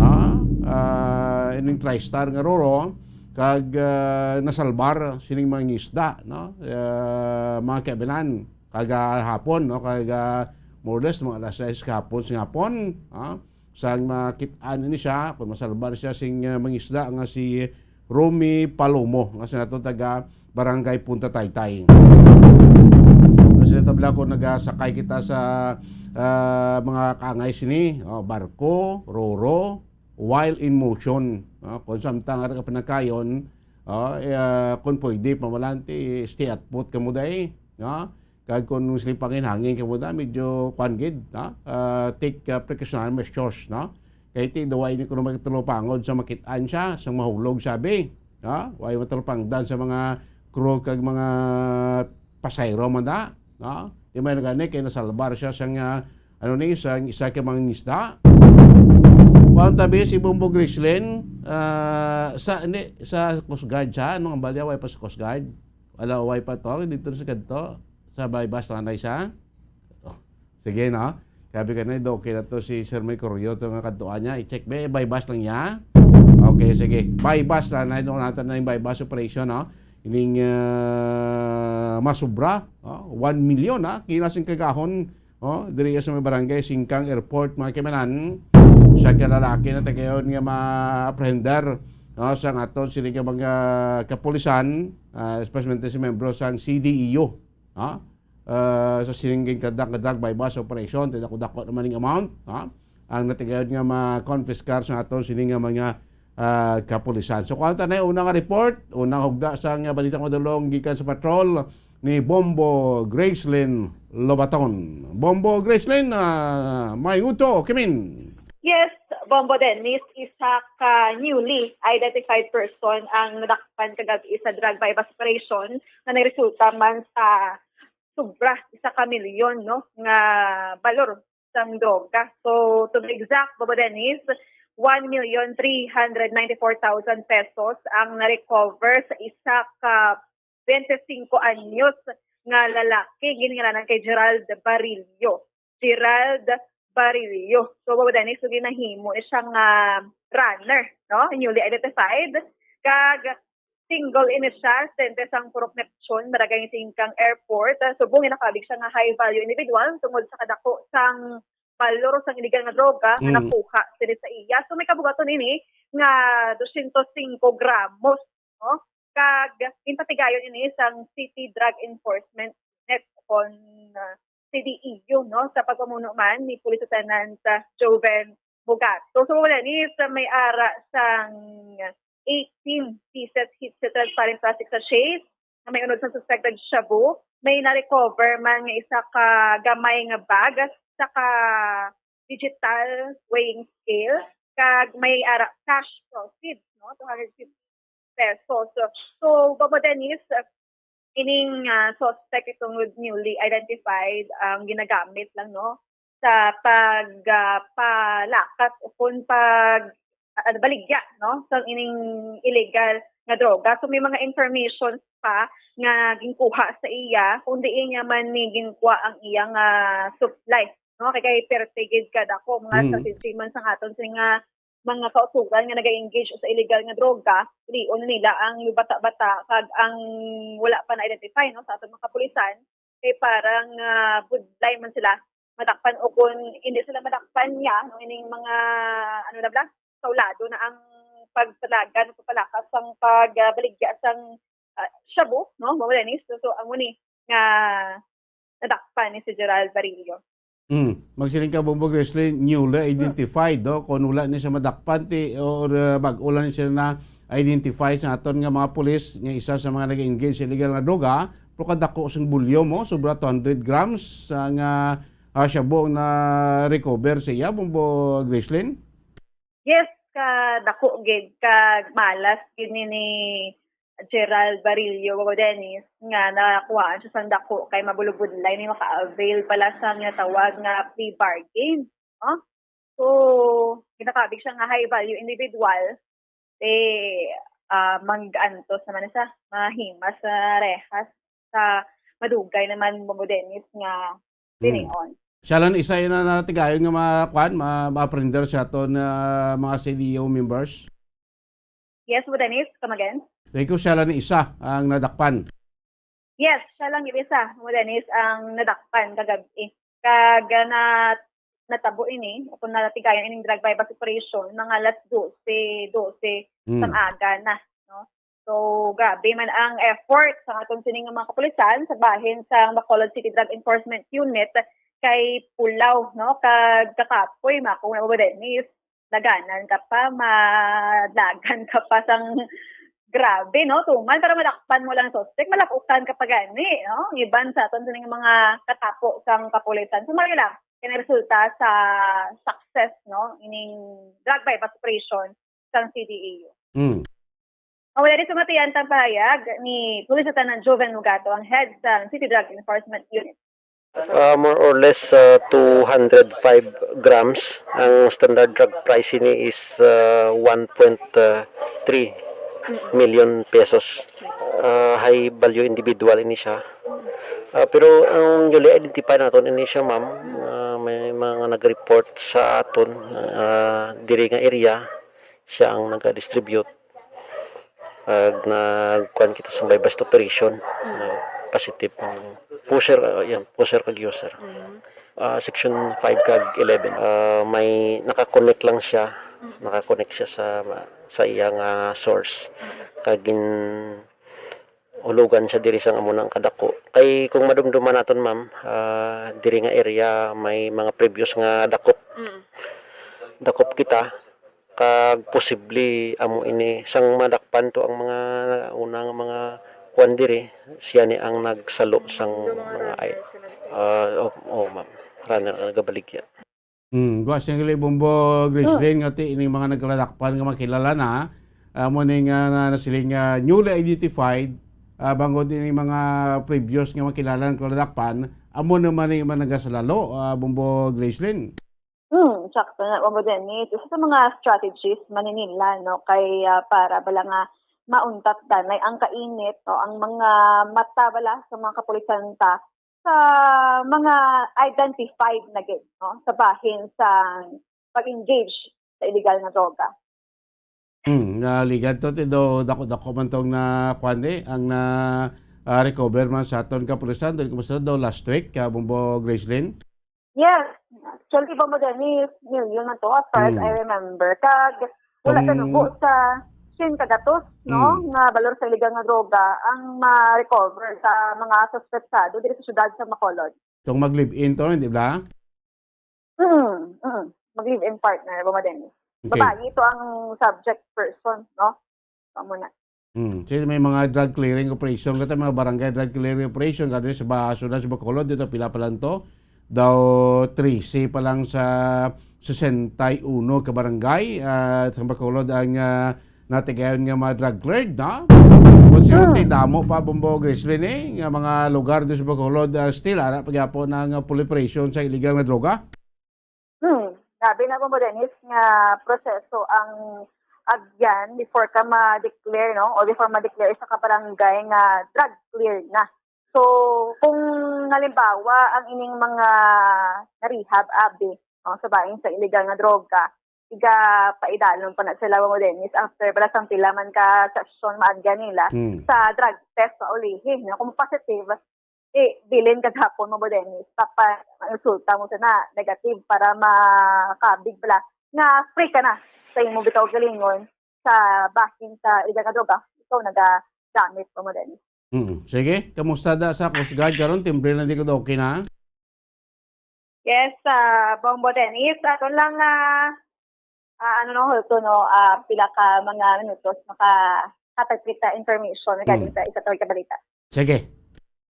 ah, ah, ining TriStar nga Roro, kag, ah, nasalbar sining mangingisda, no? Ah, mga kaibanan, kagahapon, no? Kaga, more or less, mga alas sais kahapon, sa hapon, ah, sang makit-an ini siya, kung masalbar siya sing, ah, mangisda nga si Romy Palomo, nga sa nato taga Barangay Punta Taytay. Kasi natabla ko, nagasakay kita sa, ah, mga kaangay sini, oh, barko, roro, while in motion. Oh, kung samtang ara ka pinakayon, oh, eh, ah, kung pwede, pamalanti, stay at put ka mo day, no? Kag kung slipping, hangin ka mo da, medyo kwan gid, no? Ah, take, ah, precautionary measures, no? Kay ti, daw ini kuno magtulopangod sa makit-an siya, sa mahulog, sabi, no? Way matulopangdan sa mga crew kag mga pasahero man da, no? Di man gani kay nasalbar siya sa nga, ano ni, sa isa ka mangingisda. Kuan tabi si Bombo Grislin, ah, sa, hindi, sa Coast Guard siya, anong ang balya, way pa sa Coast Guard? Wala, way pa to, dito sa kadto, sa Baybas lang na isa. Oh, sige, no? Sabi ka na, okay na to si Sir May Correo, to nga kadtuan niya, i-check ba, Baybas lang niya? Okay, sige. Buy-bust na, na, na, na yung buy-bust operation, no? Ining, ah, masubra, oh, one million, ha? Kina sing kagahon, oh, diri sa may barangay Singkang Airport, mga kaimanan. Sa kalalaki na tagayon nga ma-apprehender, no, sa aton sini nga mga kapulisan, ah, especially si membro sang C D E U, ha? Ah, sa sining ginkadnak nga drug buy-bust operation, ti dako-dako naman ning amount, ha? Ang natigayod nga ma-confiscar sa aton sini nga mga, ah, kapulisan. So, kuha ta na yung unang report, unang hugda sa nga balita nga madulong gikan sa patrol ni Bombo Gracelyn Lobaton. Bombo Gracelyn, ah, may uto, Kimin. Yes, Bombo Dennis, isa ka newly identified person ang nadakpan kagabi sa drug buy-bust operation na nagresulta man sa sobra isa ka milyon, no, nga balor sang droga. So, to be exact, Bombo Dennis, one million three hundred ninety-four thousand pesos ang na-recover sa isa ka twenty-five anyos nga lalaki, giningalanan kay Gerald Barillo. Gerald Barillo. So, Bombo Dennis, so ginahimo ni siya nga runner, no? Newly identified. Kag single ini siya, residente sang Purok Neptune, Barangay Singkang Airport. Ah, subong ginakabig siya nga high value individual tungod sa kadako sang balor sang illegal nga droga nga Mm. nakuha diri sa iya. So, may kabugaton ini nga dosyentos singko gramos, no? Kag ginpatigayon ini sang City Drug Enforcement Unit kon, ah, C D E U, no? Sa pagpamuno man ni Police Lieutenant, ah, Joven Bugato. So, wala ni sa may ara sang eighteen pieces heat-sealed transparent plastic sachets na may unod sa suspected shabu. May na-recover man nga isa ka gamay nga bag, sa ka digital weighing scale, kag may ara cash proceeds, no? Two hundred fifty pesos. So, so, Bombo Dennis, ining, ah, suspect itong newly identified ang ginagamit lang, no, sa pag, ah, palakat o kung pag, ah, baligya, no, sa ining illegal nga droga. So, may mga informations pa nga ginkuha sa iya kung diin niya man ni ginkuha ang iyang, ah, supply, no? Kay, kay perte gid kadako mga Mm. strategy man sa aton sini nga mga kautugan nga naga-engage sa illegal nga droga, lion nila ang bata-bata kag ang wala pa na-identify, no, sa aton mga kapulisan, kay parang, ah, budlay man sila madakpan o kung hindi sila madakpan niya, no, ining mga, ano na bala, saulado na ang pagpalagan o pagpalakas sang pagbaligya sang, ah, shabu, no, Bombo Dennis. So, so, amo ni nga nadakpan ni si Gerald Barillo. Mm. Magsiling ka, Bombo Gracelyn, newly Mm. identified, no? Kung wala ni siya madakpan, ti, or, uh, bag-o lang ni siya na-identify sa aton nga mga pulis nga isa sa mga nag-engage sa illegal nga droga, pero kadako sing volume, mo, sobra two hundred grams sa nga, ah, shabu ang na-recover sa iya, Bombo Gracelyn? Yes, kadako gid, kag malas gid ni, ni Gerald Barillo, Bombo Dennis, nga nakuhaan siya sang dako kay mabulubudlay ni maka-avail pala sa ginatawag nga plea bargain, no? So, ginakabig siya nga high value individual, eh, ah, mag-antos naman siya, mahimas sa rehas sa madugay naman, Bombo Dennis, nga Hmm. dinion. Siya lang isa yun na natigayon nga ma-, kwan, ma-, ma-apprehender sa aton, ah, mga C D E U members? Yes, Bombo Dennis, come again? Thank you, siya lang isa ang nadakpan. Yes, siya lang gid isa, Bombo Dennis, ang nadakpan kagabi. Kag, ah, na, natabo ini, o kung natigayon ining drug buy-bust operation, mga alas dose, dose Hmm. sang aga na, no? So, grabe man ang effort sa aton sining mga kapulisan sa bahin sa Bacolod City Drug Enforcement Unit kay pulaw, no? Kag kakapoy, mako na ba, Dennis? Daganan ka pa, madlagan ka pa sang grabe, no? Tuman para madakpan mo lang suspect, malapukan ka pa gani, no? Iban sa aton sining mga katapo sang kapulisan. So, mali lang, kaya resulta sa success, no? Ining drug buy-bust operation sang C D E U. Mm. Ang wala rin sa matiyan tang pahayag ni Police Lieutenant Joven Mugato, ang head sa City Drug Enforcement Unit. Ah, more or less, ah, two hundred five grams. Ang standard drug price ini is, ah, one point three million pesos. Ah, high value individual ini siya. Ah, pero ang newly identify naton ini siya, ma'am, ah, may mga nag-report sa aton, ah, diri nga area. Siya ang nag-distribute. Kag nagkuan kita sa buy-bust operation, na positive ang pusher, uh, yan, pusher kag user. Ah, section five kag eleven, ah, may nakakonect lang siya, nakakonect siya sa, sa iya nga source. Kag gin-, hulugan siya diri sa amo nang kadako. Kay kung madumduman naton, ma'am, ah, diri nga area may mga previous nga dakop. Mm. Dakop kita, kag posible amo ini sang madakpan to ang mga una nga mga kuan diri, siya ni ang nagsalo sang Yung mga mga ay, runner sila. Ah, oh, oh, ma'am. Runner ang nagabaligya. Hmm, gwa sing gali, Bombo Gracelyn, nga ti ining mga nagkaladakpan nga makilala na, amo ni nga na, nasiling nga newly identified, ah, bangod ining mga previous nga makilala nga kaladakpan, amo naman ni mga nagasalalo, ah, Bombo Gracelyn. Hmm, sakto na, Bombo Dennis. Isa sa mga strategies man ni nila, no, kay, ah, para bala nga mauntat danay ang kainit, no, ang mga mata bala sa mga kapulisan ta sa mga identified na gid, no, sa bahin sa pag-engage sa illegal nga droga. Hmm, naligan to, ti daw dako-dako man tong na, kuwan, eh, ang na, ah, recover man sa aton kapulisan. Doon, kumusta daw last week, ka Bombo Gracelyn? Yes. Actually, Bombo Dennis, million na to, as far as Hmm. I remember. Kag, wala Kung ka nubo sa siyam ka gatos, no, Hmm. nga balor sa illegal nga droga ang ma-recover sa mga suspetsado diri sa syudad sa Bacolod. Kung mag-live-in to, hindi ba? Mm, mm. Mag-live-in partner, Bombo Dennis. Okay. Babayi ito ang subject person, no? Amo na. Hmm. So, may mga drug clearing operation, kata mga barangay drug clearing operation, kata sa ba-, syudad sa Bacolod, dito pila pa lang to? Daw trese pa lang sa sesenta y uno ka barangay, ah, sa Bacolod ang, ah, natigayon nga mga drug cleared, no? Kung sino Hmm. ti damo pa, Bombo Gracelyn, eh, nga mga lugar dito sa Bacolod, ah, still, ara, pagyapon ang, ah, proliferation sa illegal nga droga. Hmm, grabe na, Bombo Dennis, nga proseso ang agyan before ka ma-declare, no? Or before ma-declare sa kabarangay nga drug clear na. So, kung halimbawa, ang ining mga na-rehab, abi, no, sa bahin sa illegal nga droga, iga paidalon pa na sila, Bombo Dennis, after pala sang pila man ka session maagyan nila Hmm. sa drug test sa ulihi, no? Kung positive, eh, bilin ka gapon mo, Dennis. Papa, resulta mo sa na negative para makabig bala nga free ka na sa imo bitaw galingon sa bahin sa illegal nga droga. Ikaw nagagamit pa mo, Dennis. Mm. Sige, kamusta da sa Coast Guard karon? Timbre na di ko okay na? Yes, ah, Bombo Dennis. Aton lang, ah, ah, ano, no, ito, no, ah, pila ka mga minutos makahatag kita information regarding Mm. sa isa to ka balita. Sige.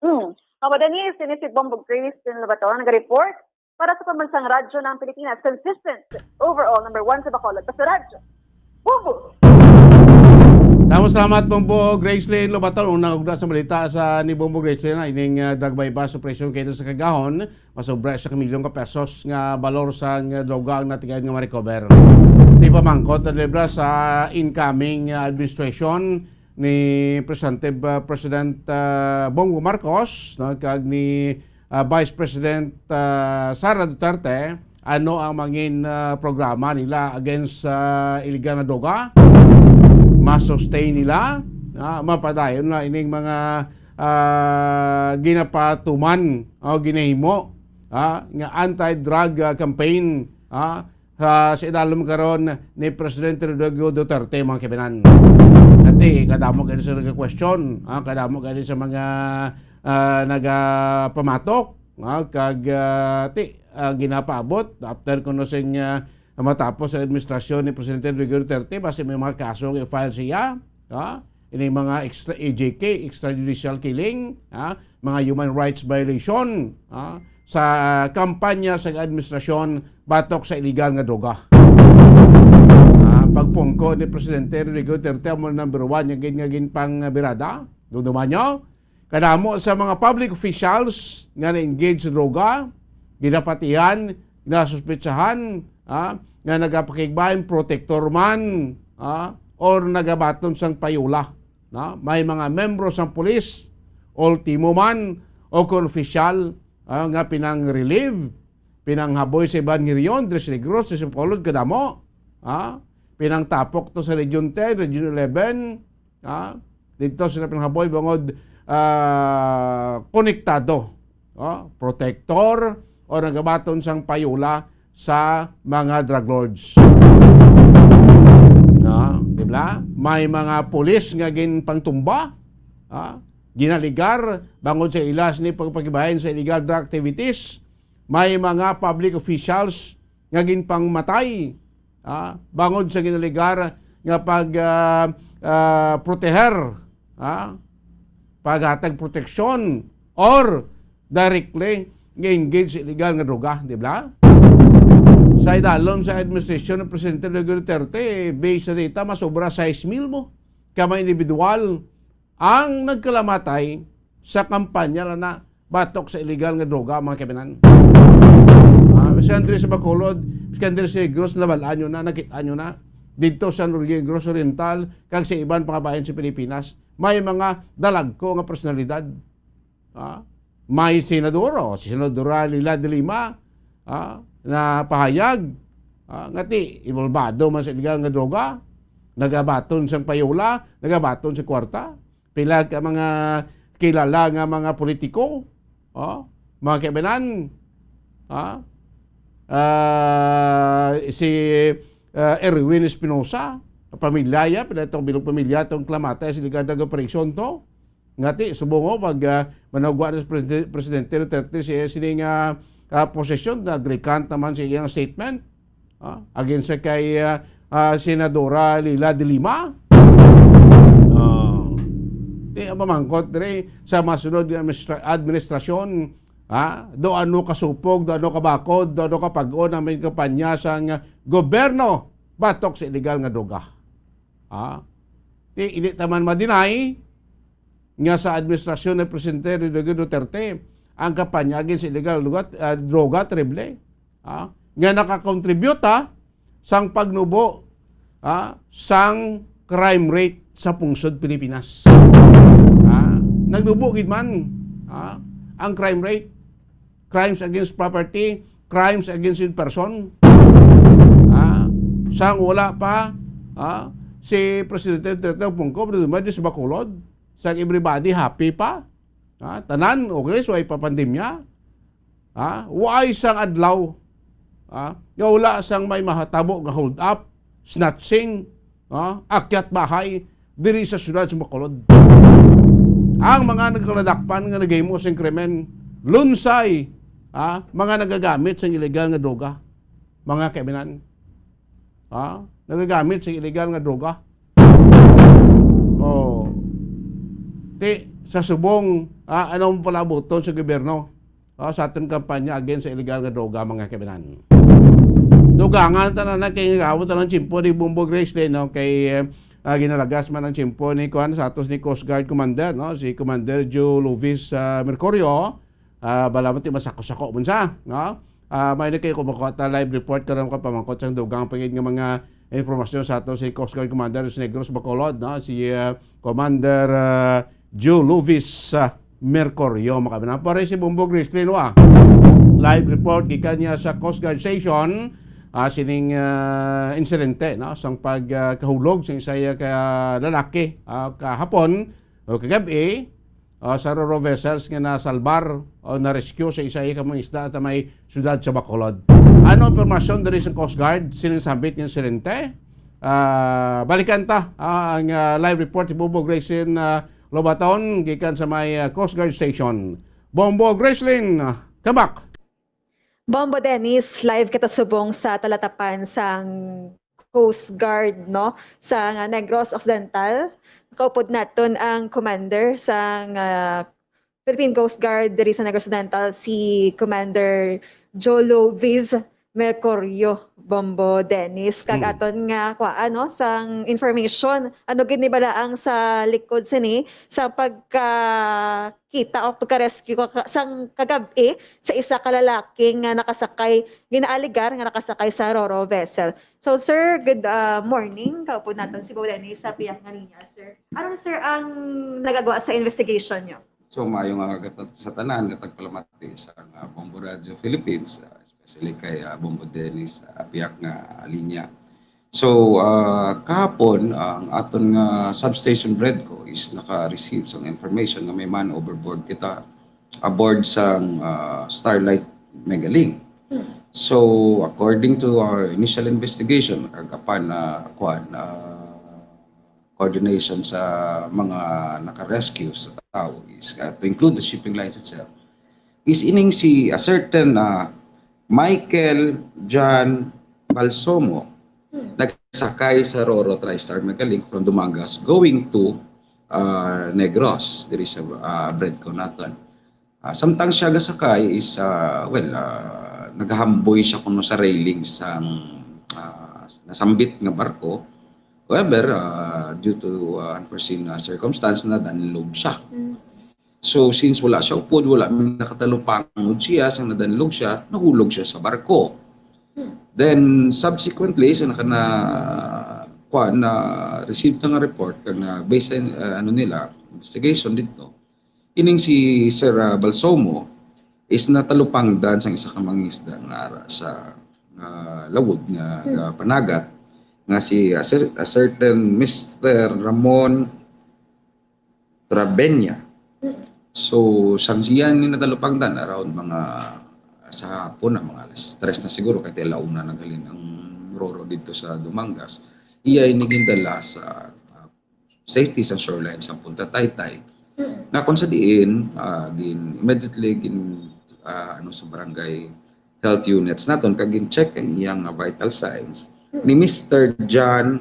Mm. Bombo Dennis, ini si Bombo Grace din Lobaton, nag-report para sa Pambansang Radyo ng Pilipinas. Consistent, overall, number one sa Bacolod. Basta Radyo. Bombo! Damo salamat, Bombo Gracelyn Lobaton. Unang ugna sa balita sa ni Bombo Gracelyn na ining, ah, drug buy-bust operation kay sa Kagahon. Masobra sa kamilyon ka pesos nga balor sang droga ang natigayon nga ma-recover. Ti pamangkot ang libra sa incoming, ah, administration ni Presidente, ah, President, ah, Bongbong Marcos, no, kag ni, ah, Vice President, ah, Sara Duterte, ano ang mangin, ah, programa nila against sa illegal nga droga? Ma-sustain nila? Ah, mapadayon na ining mga, ah, ginapatuman o ginahimo, ah, nga anti-drug, ah, campaign, ah, sa, sa idalom karon ni Presidente Rodrigo Duterte, mga kababayan. Dati, kadamo gani sa nagka-question, ah, kadamo gani sa mga, ah, nagapamatok, ah, kag, ah, ti, ah, ginapaabot after kuno sing, ah, matapos ang administrasyon ni Presidente Rodrigo Duterte, basi may mga kaso nga i-file siya, ah, ini mga extra-, E J K, extrajudicial killing, ah, mga human rights violation, ah, sa kampanya sa administrasyon batok sa iligal nga droga. Ah, pagpungko ni Presidente Rodrigo Duterte amo number one nga gin-, nga ginpangbirada. Dumduman nyo, kadamo sa mga public officials nga na-engage sa droga, ginapatihan, nasuspetsahan, ah, nga nagapakigbahin, protektor man, ah, or nagabaton sang payola. No? May mga membro sang pulis, ultimo man, o kon opisyal, ah, nga pinang-relieve, pinanghaboy sa iban nga rehiyon, diri sa Negros, diri sa Bacolod, kadamo. Ah? pinangtapok to sa Region ten, Region eleven, ah, dito sa Pinanghaboy bangod, ah, konektado, oh, protector o nagabaton sang payola sa mga drug lords. No, di ba? May mga pulis nga ginpangtumba, ah, ginaligar bangod sa ila sini pagpakibahin sa illegal drug activities. May mga public officials nga ginpangmatay, ah, bangod sa ginaligar nga pag, ah, ah, proteher, ah, paghatag proteksyon or directly nga engage sa illegal nga droga, di ba? Sa idalom sa administrasyon ng Presidente Rodrigo Duterte, based sa data, masobra sais mil mo ka mga individual ang nagkalamatay sa kampanya lang na batok sa illegal nga droga, mga kaibinan. Ah, si Andres Bacolod, si Andres Negros, nabalaan nyo na, nakita nyo na. Dito sa Negros Oriental, kag sa iban pa nga bayan sa Pilipinas, may mga dalagko nga personalidad. Ah, may senador, o, si Senadora Leila de Lima, ah, na pahayag, ah, nga ti, involbado man sa illegal nga droga, nagabaton sang payola, nagabaton sa kwarta. Pila ka mga kilala nga mga politiko, oh, mga kaibanan, ah, ah, si, ah, Erwin Espinosa, pamilya ya, pila itong bilog pamilya itong kalamatay sa illegal drug operation to. Nga ti, subong ko, pag, ah, manugwa na sa Presidente, Presidente Duterte, si, sini nga, ah, posisyon, nag-recant naman sa iyang statement, ah, against sa kay, ah, ah, Senadora Leila de Lima. Ah, ti, ang pamangkot diri sa masunod nga administra-, administrasyon, ah, do ano kasupog, do ano kabakod, do ano kapag-on ang may kampanya sang gobyerno batok sa illegal nga droga. Ah, ti, hindi taman ma-deny nga sa administrasyon ni Presidente Rodrigo Duterte ang kampanya against illegal droga, ah, droga, terrible, ah, nga nakakontribute, ah, sang pagnubo, ah, sang crime rate sa pungsod Pilipinas. Ah, nagnubo gid man, ah, ang crime rate, crimes against property, crimes against in person. Ah, sang wala pa, ah, si Presidente Duterte pungko, Presidente Duterte sa Bacolod, sang everybody happy pa. Ah, tanan, okay, so ay pa pandemya. Ah, waay sang adlaw, ah, nga wala sang may mahatabo nga hold up, snatching, ah, akyat bahay diri sa siyudad sa Bacolod. Ang mga nagkaladakpan nga naghimo sing krimen, lunsay, ah, mga nagagamit sang illegal nga droga, mga kaibinan. Ah, nagagamit sang illegal nga droga. Oh. Ti, sa subong, ah, ano ang palabuton sa gobyerno, ah, sa aton kampanya against sa illegal nga droga, mga kaibinan? Dugangan ta na na kay gawon ta ng tiyempo ni Bombo Grace din, no? Kay, ah, ginalagas man ang tiyempo ni kuan sa atos ni Coast Guard Commander, no? Si Commander Joe Luvis, ah, Mercurio. Ah, bala mo ti masako-sako man siya, no? Ah, may na kayo kung makuha ta live report karon ko pamangkot sang dugang pa gid nga mga impormasyon sa ato si Coast Guard Commander sa Negros, Bacolod, no? Si, ah, Commander, ah, Joe Luvis, ah, Mercurio, makabinang pare si Bombo Grizzly, no, ah. Live report gikan niya sa Coast Guard Station, ah, sining, ah, insidente, no, sang pag, ah, kahulog sa isa ka lalaki, ah, kahapon o kagab-i, ah, sa Roro vessels nga nasalbar o na-rescue sa isa ka mga isda sa may siyudad sa Bacolod. Ano ang impormasyon diri sa Coast Guard sining sambit nga insidente? Ah, balikan ta, ah, ang, ah, live report ni Bobo Grayson, ah, Lobaton gikan sa may, ah, Coast Guard Station. Bombo Grayson, ah, come back. Bombo Dennis, live kita subong sa talatapan sang Coast Guard, no, sa Negros Occidental. Kaupod naton ang commander sang, ah, Philippine Coast Guard diri sa Negros Occidental, si Commander Jolo Viz Mercurio, Bombo Dennis. Kag Mm. aton nga kuha, no, sang information, ano gid ni balaang sa likod sini sa pagkakita o pagka-rescue ka, sang kagab-i sa isa ka lalaki nga nakasakay, ginaaligar nga nakasakay sa Roro vessel. So, sir, good, ah, morning. Kaupod naton si Bo Dennis sa pihak nga linya, sir. Ano, sir, ang nagagawa sa investigation nyo? So, maayo nga kata-, sa tanan nga tagpalamati sa nga Bombo Radio Philippines, ah, especially kay, ah, Bombo Dennis sa pihak nga linya. So, ah, kahapon, ang aton nga substation BREDCO is naka-receive sang information nga may man overboard kita aboard sang, ah, Starlight Megalink. Hmm. So, according to our initial investigation, kag apan na, kuwan, ah, coordination sa mga naka-rescue sa tao is, ah, to include the shipping lines itself, is ining si a certain, ah, Michael John Balsomo, hmm, nagsakay sa Roro TriStar Megalink from Dumangas going to, ah, Negros, diri sa, ah, BREDCO naton. Ah, samtang siya gasakay is, ah, well, ah, nagahamboy siya kuno sa railing sang, ah, nasambit nga barko. However, ah, due to, ah, unforeseen, ah, circumstance, nadanlog siya. Mm. So, since wala siya upod, wala man nakatalupangod siya, sang nadanlog siya, nahulog siya sa barko. Hmm. Then, subsequently, sa naka-, na, kuwan, na-receive na nga report, kag na, based sa, ah, ano nila, investigation dito, ining si Sir, ah, Balsomo is natalupangdan sang isa ka mangisda nga ara sa, ah, lawod nga, hmm, ah, panagat, nga si, ah, cer-, a certain Mister Ramon Trabenia. Mm. So, sang siya ni natalupangdan, around mga sa hapon na, mga alas tres na siguro, kay ala una naghalin ang Roro dito sa Dumangas. Iya ini gindala sa, ah, safety sa shoreline sa Punta Taytay. Mm. Nga kung sa diin, ah, gin-, immediately gin-, ah, ano, sa barangay health units naton, kag gin-check ang iyang, ah, vital signs. Mm. Ni Mister John,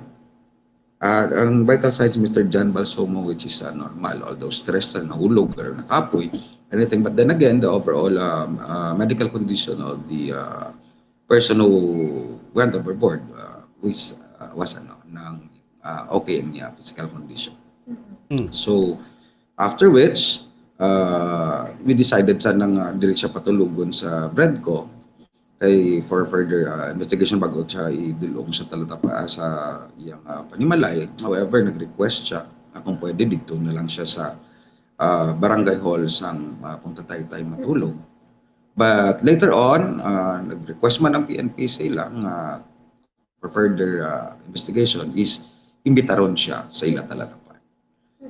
ah, ang vital signs ni Mister John Balsomo, which is, ah, normal, although stressed sa nahulog or nakapoy, anything. But then again, the overall, um, ah, medical condition of the, ah, person who went overboard, ah, was, ah, was, ano, nang, ah, okay ang iya physical condition. Mm. Mm. So, after which, ah, we decided sa nang, ah, dili siya patulogon sa BREDCO kay for further, ah, investigation bago siya idulong sa Talatapa, ah, sa iyang, ah, panimalay. However, nag-request siya na kung pwede dito na lang siya sa, ah, barangay hall sang, ah, Punta Taytay matulog. But later on, ah, nag-request man ang P N P sa ila nga for further, ah, investigation is imbitaron siya sa ila Talatapan.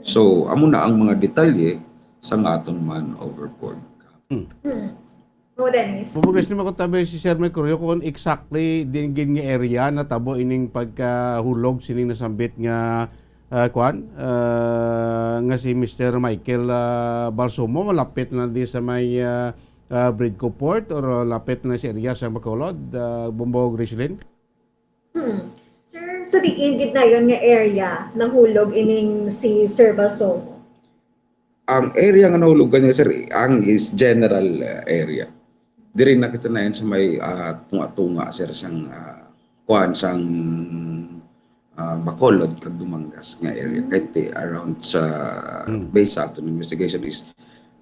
So, amo na ang mga detalye sa nga aton man overboard. Hmm. Hmm. Mo, Dennis. Mabugis ni makutabi si Sir Mercurio kung exactly din gid nga area natabo ining pagkahulog sining nasambit nga, ah, kwan, ah, nga si Mister Michael, ah, Balsomo, malapit na di sa may, ah, ah, BREDCO Port or, ah, lapit na sa area sa Bacolod, ah, Bombo Griselin? Hmm. Sir, sa diin gid na yun nga area nahulog ining si Sir Balsomo? Ang area nga nahulog kanya, sir, ang is general, uh, area. Diri na kita na yan sa may, uh, tunga-tunga, sir, sang, uh, kuan, sang, uh, Bacolod kag Dumangas nga area. Hmm. Kay ti around sa, hmm, base sa aton investigation is,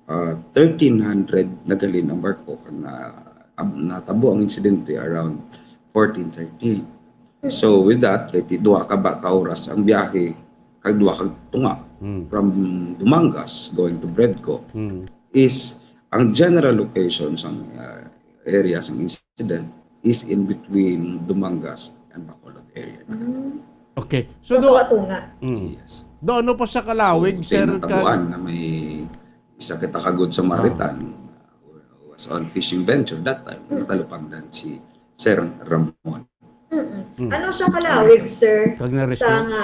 uh, thirteen hundred naghalin ang barko kag na, ab-, natabo ang insidente around fourteen thirty. So, with that, kay ti duha ka ba ka oras ang biyahe, kag duha ka tunga, mm, from Dumangas going to BREDCO, mm, is ang general location sa, uh, area sa incident is in between Dumangas and Bacolod area. Mm. Okay. So, so, do-, duha tunga. Mm. Yes. Do, ano pa sa kalawig, so, sir, ka- natabuan na may isa kita ka good Samaritan, ah, who was on fishing venture that time, mm, natalupangdan si Sir Ramon. Mm-mm. Mm. Ano siya kalawig, sir, kag na-rescue? Sa nga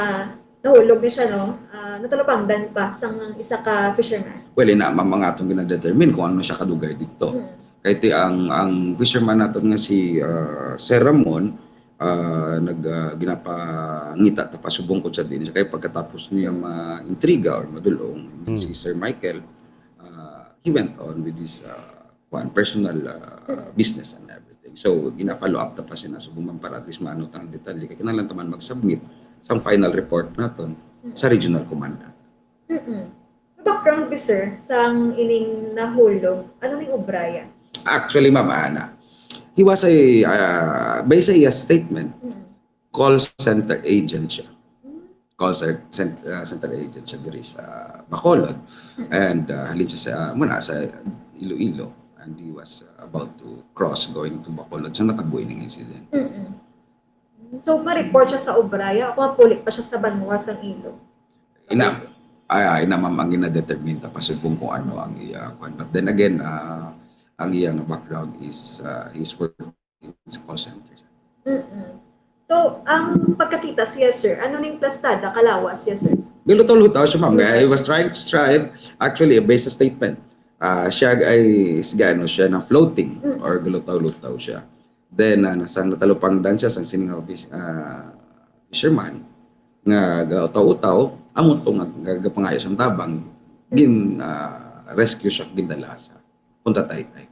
nahulog ni siya, no? Ah, natalupangdan pa sang isa ka fisherman. Well, ina, ma-, mga atong ginadetermine kung ano siya kadugay dito. Mm. Kay ti ang, ang fisherman naton nga si, ah, Sir Ramon, ah, nag, ah, ginapangita ta pa subong kung sa diin siya. Kay pagkatapos niya ma-intriga or madulong, mm, si Sir Michael, ah, he went on with his, ah, kuan, personal, ah, mm, business and everything. So, gina-follow up ta pa sina subong man para at least maano ta ang detalye. Kay kinahanglan ta man mag-submit sang final report naton, mm, sa regional command naton. Mm-mm. So, background bi, sir, sang ining nahulog, ano ning obraya? Actually, ma'am, ana, he was a, ah, based sa iya statement, mm, call center agent siya. Call cen-, cent-, ah, center agent siya diri sa Bacolod. Mm. And, ah, halin siya sa, ah, muna sa Iloilo. And he was, ah, about to cross going to Bacolod. So, natabo ining incident. Mm-mm. So, ma-report siya sa obra, ya, o mapulik pa siya sa banwa sang ilog? Ina, ah, ina, ma'am, ang gina-determine ta pa subong kung ano ang iya, kwan. But then again, ah, ang iya nga background is, ah, he's working sa call center. Mm-mm. So, ang pagkakita siya, sir, ano ning plastada kalawas siya, sir? Galutaw-lutaw siya, ma'am. Kaya he was trying to strive, actually, based sa statement. Ah, siya ay, siga, ano siya, na floating Mm. or galutaw-lutaw siya. Then, ah, sang natalupangdan siya, sang sining nga fish-, ah, fisherman, nga gautaw-utaw, amo to nga gagapangayo sang tabang, gin, ah, rescue siya, gindala sa Punta Taytay.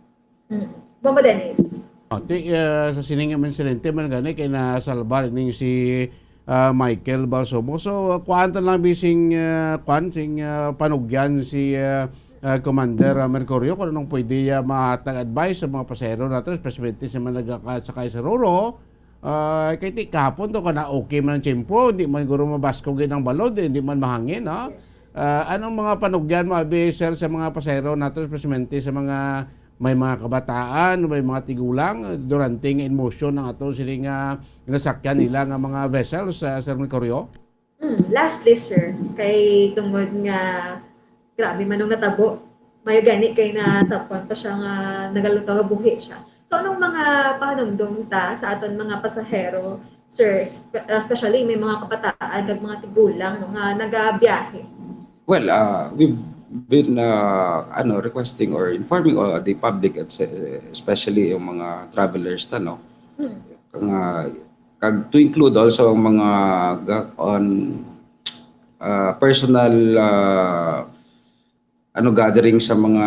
Mm. Bombo Dennis. Ati, ah, sa sining insidente man gani kay nasalbar ning si, ah, Michael Balsomo. So, ah, kuhaan ta lang bising, ah, kuhaan, sing, ah, panugyan si, ah, ah, Commander, ah, Mercurio kung anong pwede, ah, mahatag advice sa mga pasahero nato, especially sa mga nagkasakay sa Roro. Ah, kay ti kahapon to kana okay man ang tiyempo, hindi man guro mabaskog ang balod, hindi man mahangin, ha? Yes. Ah, anong mga panugyan mo, abi, sir, sa mga pasahero nato, especially sa mga may mga kabataan, may mga tigulang, durante nga in motion ang ato sini nga nasakyan nila nga mga vessels, ah, Sir Mercurio? Mm, lastly, sir, kay tungod nga grabe man ang natabo, mayo gani kay nasabtan pa siya nga nagalutaw nga buhi siya. So, anong mga pahanumdom ta sa aton mga pasahero, sir, espe-, especially may mga kabataan kag mga tigulang, no, nga nagabiyahe? Well, uh, we've been, uh, ano, requesting or informing, uh, the public, at se-, especially yung mga travelers ta, no? Hmm. Nga, kag to include also ang mga ga-, on, uh, personal, uh, ano, gathering sa mga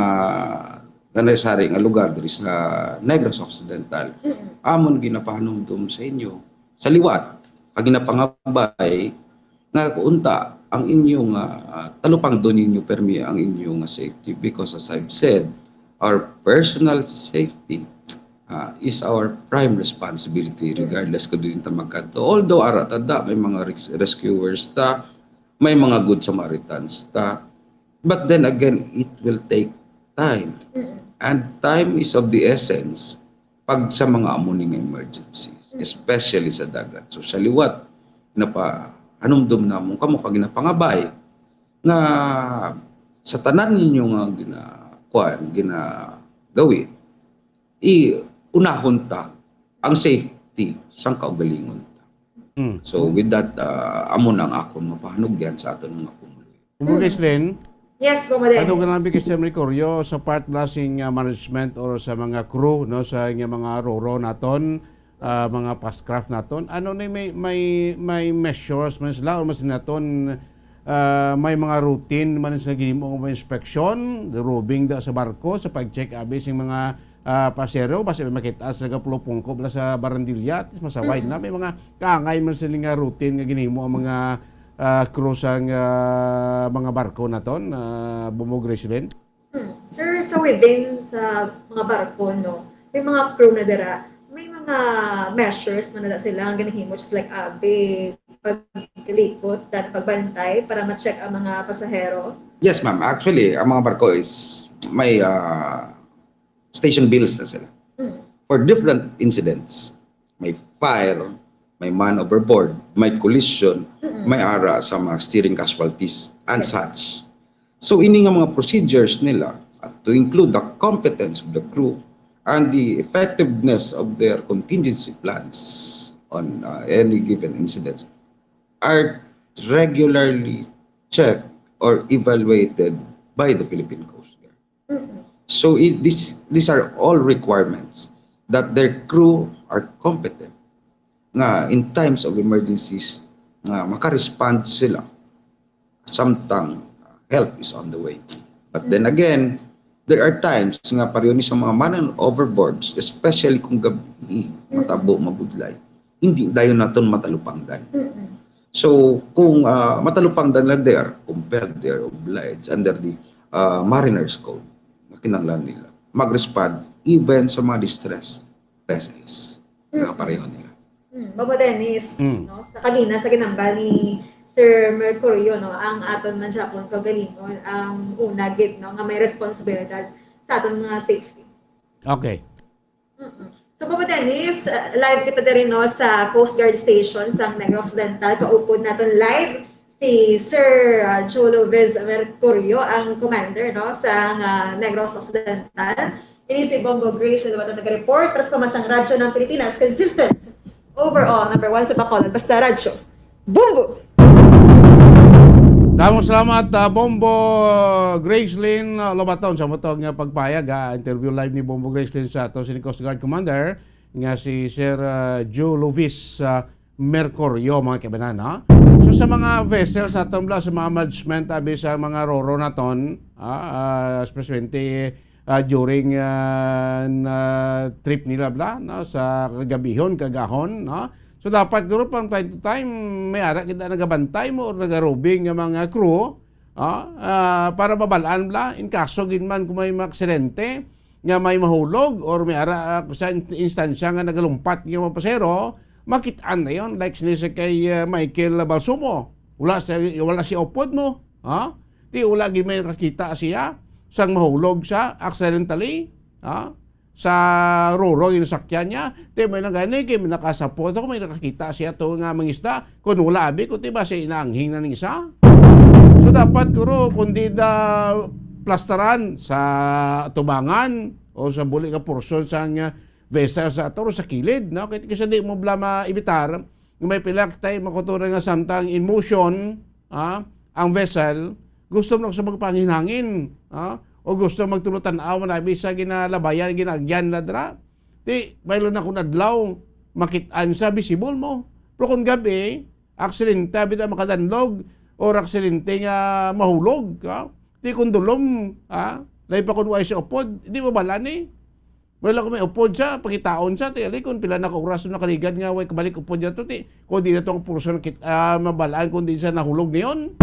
ganay-sari nga lugar diri sa Negros Occidental. Mm-mm. Amon ginapahanumdom sa inyo sa liwat, ang ginapangabay nga unta ang inyo nga, ah, talupangdon ninyo permi ang inyo nga safety, because as I've said, our personal safety, ah, is our prime responsibility regardless kung diin ta magkadto. Although ara ta da, may mga res-, rescuers ta, may mga good Samaritans ta, but then again, it will take time. Mm-mm. And time is of the essence pag sa mga amo ni nga emergencies, Mm. especially sa dagat. So, sa liwat, napahanumdom namon kamo kag ginapangabay nga sa tanan ninyo nga gina-, kuan, ginagawi, i-unahon ta ang safety sang kaugalingon ta. Mm. So, with that, uh, amo na ang akon mapahanugyan sa aton mga pumuluyo. Kumbaga, Glenn, Yes, Bombo Dennis. Ano ka lang, Mister Mercurio, sa part bala sing, ah, management or sa mga crew, no, sa nga mga roro naton, ah, mga pascraft naton, ano ni may, may, may measures man sila or mas naton, ah, may mga routine man sila ginimo nga inspection, roving da sa barko, sa pag-check abi sing mga, ah, pasero, basta may makita sa gapulupungko bala sa barandilya, at least masaway Mm. na, may mga kaangay man sila nga routine nga ginimo ang mga, ah, crew sang, ah, mga barko naton, ah, Bombo Gracelyn? Hmm. Sir, sa within sa mga barko, no, may mga crew na dira, may mga measures man na sila ang ginahimo, just like abi, paglikot, dan pagbantay para ma-check ang mga pasahero? Yes, ma'am. Actually, ang mga barko is may, ah, station bills na sila. Hmm. For different incidents, may fire, may man overboard, may collision, Mm-mm. may ara sa mga steering casualties and Yes. such. So, ini nga mga procedures nila, uh, to include the competence of the crew and the effectiveness of their contingency plans on, uh, any given incident, are regularly checked or evaluated by the Philippine Coast Guard. Mm-mm. So, it, this, these are all requirements that their crew are competent, nga in times of emergencies, nga makarespond sila samtang, uh, help is on the way. But then again, there are times nga pareho ni sa mga man overboards, especially kung gabi, matabo, mabudlay, hindi dayon naton matalupangdan. Mm-mm. So, kung, ah, matalupangdan nila, they are compelled, they are obliged under the, ah, Mariners Code na kinahanglan nila mag-respond even sa mga distressed vessels nga Mm. pareho nila. Hmm, Bombo Dennis, Mm. no, sa kagina sa ginambal ni Sir Mercurio, no, ang aton man siya pong kaugalingon ang una gid, no, nga may responsibilidad sa aton mga safety. Okay. Mm-mm. So, Bombo Dennis, Dennis, uh, live kita diri, no, sa Coast Guard Station sa Negros Occidental. Kaupod naton live si Sir, uh, Joe Luis Mercurio, ang commander, no, sa, uh, Negros Occidental. Ini si Bombo Grace, na naman nag-report para sa pamansang Radyo ng Pilipinas, consistent, overall, number one sa Bacolod. Basta Radyo. Bombo! Damo salamat, ah, Bombo Gracelyn, ah, Lobaton, sa mo to nga pagpayag, ah, interview live ni Bombo Gracelyn sa ato, si Coast Guard Commander, nga si Sir, ah, Joe Luis, ah, Mercurio, mga kaibanan, ha? So, sa mga vessels naton, bla, sa mga management, abi, sa mga roro naton, ah, ah, especially, ah, during, ah, na trip nila, bla, no, sa kagabihon, kagahon, no? So, dapat guro from time to time, may ara kita nagabantay mo or nagarubing nga mga crew, ah, ah, para mabalaan, bla, in kaso gid man kung may mga aksidente nga may mahulog or may ara, ah, sa in-, instansya nga nagalumpat nga mga pasero, makit-an na yon. Like sini sa kay, ah, Michael Balsumo. Wala sa, wala si upod mo, ha? Ti wala gid may nakakita siya sang mahulog sa accidentally, ha? Sa roro yung sakyan niya. Ti may nang gani, kay may nakasapot ako, may nakakita siya to nga mangisda. Kung wala, abi, kung ti ba siya inaanghing na ning isa. So, dapat, guro, kung di na plastaran sa tubangan o sa buli nga portion sang, ah, vessel sa ato, sa kilid, no? Kay, kay sa di mo bla maibitar, nga may pila ka tayo makuturan nga samtang in motion, ah, ang vessel, gusto mo sa magpanginhangin, ah, o gusto magtulo tan-aw na bisa ginalabayan, ginaagyan na dra. Di, may lang akong adlaw, makit-an sa visible mo. Pero kung gabi, aksidente, bitaw makadanlog, or aksidente nga mahulog, ah. Di kung dulom, ah, lain pa kung way sa upod, di mabala ni. Wala ko may upod siya, pangitaon siya, ti, ali, kung pila na ka oras na nakaligad nga, way kabalik upod niya to, ti, kung di na to ang portion kit-, ah, mabalaan kung di siya nahulog niyon.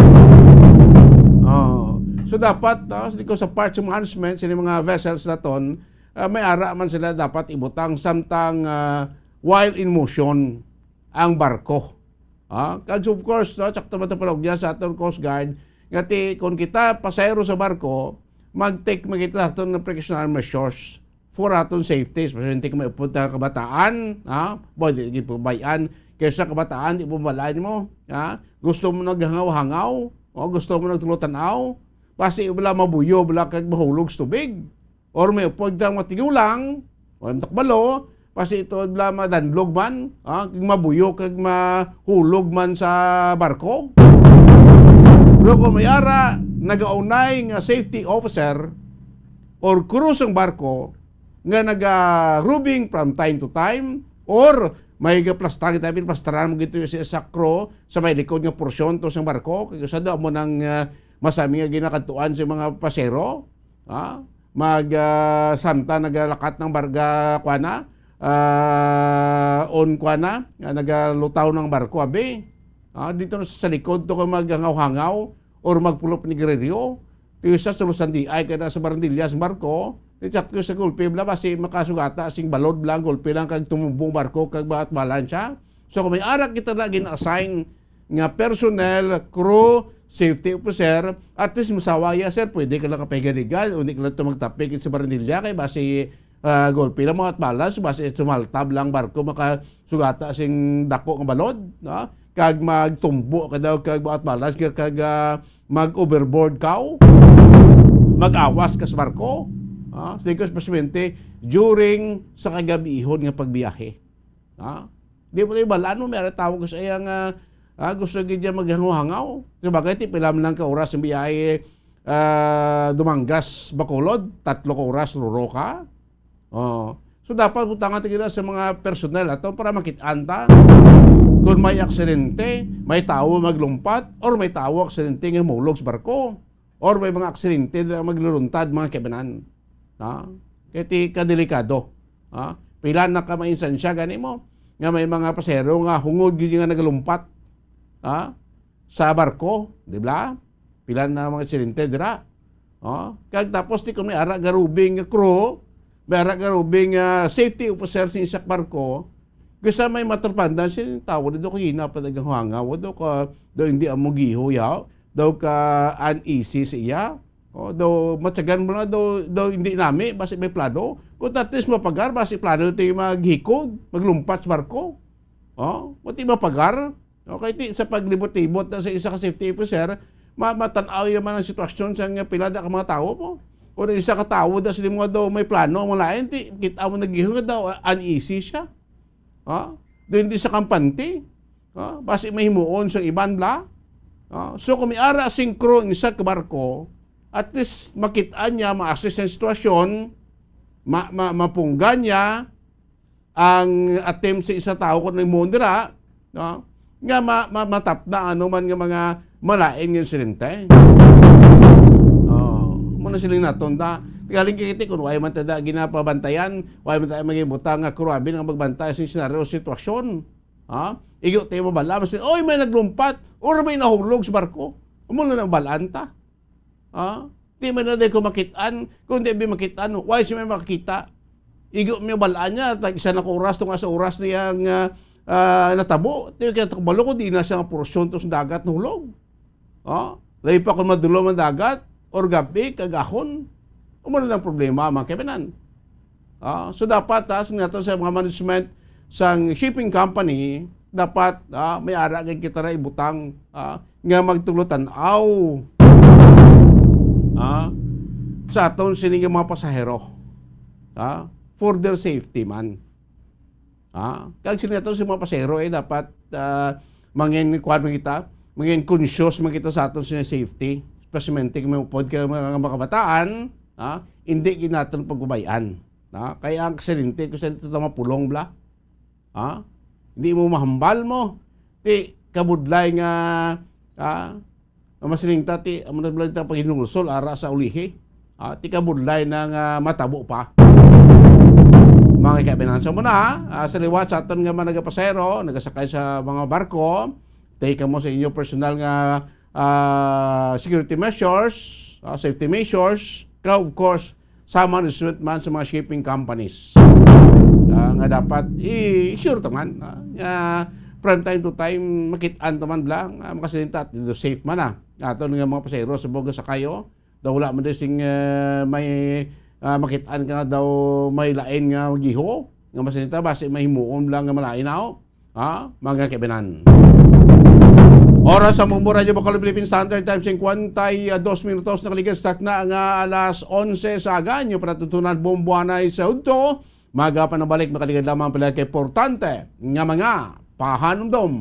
Oh. So, dapat, no, sa likod sa parts management, sa mga vessels naton, ah, may ara man sila dapat ibutang samtang, ah, while in motion ang barko. Ah, kag of course, no, sakto man to panugya sa aton Coast Guard, nga ti, kung kita pasahero sa barko, mag-take man kita sa aton nga precautionary measures for aton safety, especially kung may upod nga kabataan, ha? Boy, di, di pabayaan. Kaysa kabataan, di mo malain mo, ha? Gusto mo naghangaw-hangaw, o gusto mo nagtulo-tanaw, basi wala mabuyo, wala kag mahulog sa tubig. Or may upod kang matigulang, o ang takbalo, basi ito wala madanlog man, ha? Kag mabuyo, kag mahulog man sa barko. Pero kung may ara, nagaunay nga safety officer, or crew sang barko nga naga-rubing from time to time, or may gaplastang, tabi plastaran mo gito sa, sa crew sa may likod nga porsyon to sang barko, kay sa daw mo nang, ah, masami nga ginakadtuan sa mga pasero, ah, mag, ah, samtang nagalakat ng barga, kuana, ah, on kuana, nga nagalutaw ng barko, abi. Ah, dito na sa likod to ka maghangaw-hangaw or magpulop ni Grerio. Ti sa sulusan di ay kada sa barandilya sa barko, ti chat ko sa gulpi bla basi makasugata sing balod bla ang gulpi lang kag tumumbong barko kag baat balan siya. So kung may arak kita na gin-assign nga personnel, crew, safety officer, at least masawa ya, sir, pwede ka lang kapahiganigan, hindi ka lang ito magtapik sa barandilya kay basi, ah, gulpi lang mga at balas, basi sumaltab lang barko makasugata sing dako nga balod, no? Kag magtumbo ka daw kag baat balas kag, kag, ah, mag-overboard ka, mag-awas ka sa barko. Ah, sa especially during sa kagabihon nga pagbiyahe. Ah, di mo na ibalaan mo, may ara tawag sa iya nga, ah, gusto gid niya maghangaw-hangaw. Sabagay, ti pila man lang ka oras ang biyahe, ah, Dumangas, Bacolod, tatlo ka oras, ruro ka. Oh. So, dapat butangan ta gid sa mga personnel ato para makit-an ta. Kung may aksidente, may tawo maglumpat, or may tawo aksidente nga mahulog sa barko, or may mga aksidente na magluluntad, mga kaibanan. Ha? Kaya ti kadelikado. Ha? Pila na ka mainstansya gani mo nga may mga pasahero nga hungod gyud nga nagalumpat, ha? Sa barko, di ba? Pila na mga aksidente dira. Oh, kag tapos ti kung may ara garubing nga crew, may ara garubing, ah, safety officer sa isa ka barko, gusto may matrapandan siya yung tao, di daw kagina pa dagang hangaw, daw ka, daw hindi amo giho, ya, daw ka uneasy sa iya. Oh, daw matyagan mo lang, daw, daw hindi nami, basi may plano, Kung at least mapagar, basi plano ti maghikog, maglumpat sa barko. Oh, kung di mapagar, okay, ti, sa paglibot-libot na sa isa ka safety officer, ma-, matan-aw naman ang sitwasyon sa nga pila na ka mga tawo po. Kung isa ka tawo na sila mga daw may plano, ang mga lain, ti, kita mo naghihog daw, uneasy siya. Ha? Doon di sa kampante. Ha? Basi mahimuon sa iban bla. Ha? So, kung may ara sing crew ang isa ka barko, at least makit-an niya, ma-assess ang sitwasyon, ma-, ma-, mapunggan niya ang attempt sa isa tawo kung himuon dira, no? Nga ma-, ma-, matapna ano man nga mga malain nga insidente. Oh, muna sila naton da. Galing kay kiti kung why man tada ginapabantayan, why man tayo maging butang nga crew abi nga magbantay sa senaryo o sitwasyon. Ha? Igo tayo mabala, mas, oy, may naglumpat, or may nahulog sa barko. Amo na nang balaan ta. Ha? Di man na ko makit-an, kung di bi makit-an, why siya may makakita? Igo may balaan niya, tag isa na ka oras, tunga sa oras niya nga, ah, natabo. Di kaya takbalo ko, di na siya nga porosyon to sa dagat nahulog. Ha? Labi pa kung madulom ang dagat, or gabi, kagahon. Amo na ang problema, mga kaibigan. Ah, so dapat, ah, sa nato sa mga management sang shipping company, dapat, ah, may ara gid kita ra ibutang, ah, nga magtuglo tan-aw, ah, sa aton sini nga mga pasahero, ah, for their safety man. Ah, kag sini nato sa mga pasahero, eh, dapat, ah, mangin kuwan man kita, mangin conscious man kita sa aton sini safety, especially kung may upod ka mga, mga kabataan, ah, hindi gid naton pagbabayan. Ha? Kaya ang aksidente, kung saan ito mapulong bla? Ha? Hindi mo mahambal mo. Ti, kabudlay nga, ha? Ang masiling ta, ti, amo na bala ta paghinulsol, ara sa ulihi. Ha? Ti, kabudlay na nga matabo pa. Mga kabinansa mo na, ha? Ah, sa liwat sa aton nga mga nagapasero, nagasakay sa mga barko, take mo sa inyo personal nga, ah, security measures, ah, safety measures, ka, of course, sama ni suit man sa mga shipping companies. Ah, nga dapat i-sure ta man, ah, nga from time to time, makit-an ta man bla, nga makasinta, at dito safe man, ah. Aton nga mga pasahero sa boga sa kayo, daw wala man din sing, eh, may, ah, makit-an ka nga daw may lain nga giho, nga masinita, basi mahimuon lang nga malain na, oh. Ha? Mga kaibinan. Oras sa Mumbo Radyo Bacolod Philippine Standard Time, singkwenta y dos minutos, nakaligad sa takna nga alas onse sa aga. Inyo panatuntunan, Bombo Anay sa udto. Maga pa nabalik, makaligad lamang pala kay importante nga mga pahanumdom.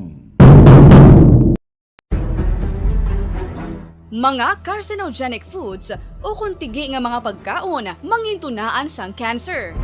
Mga carcinogenic foods ukon tigi nga mga pagkaon mangintunaan sang cancer.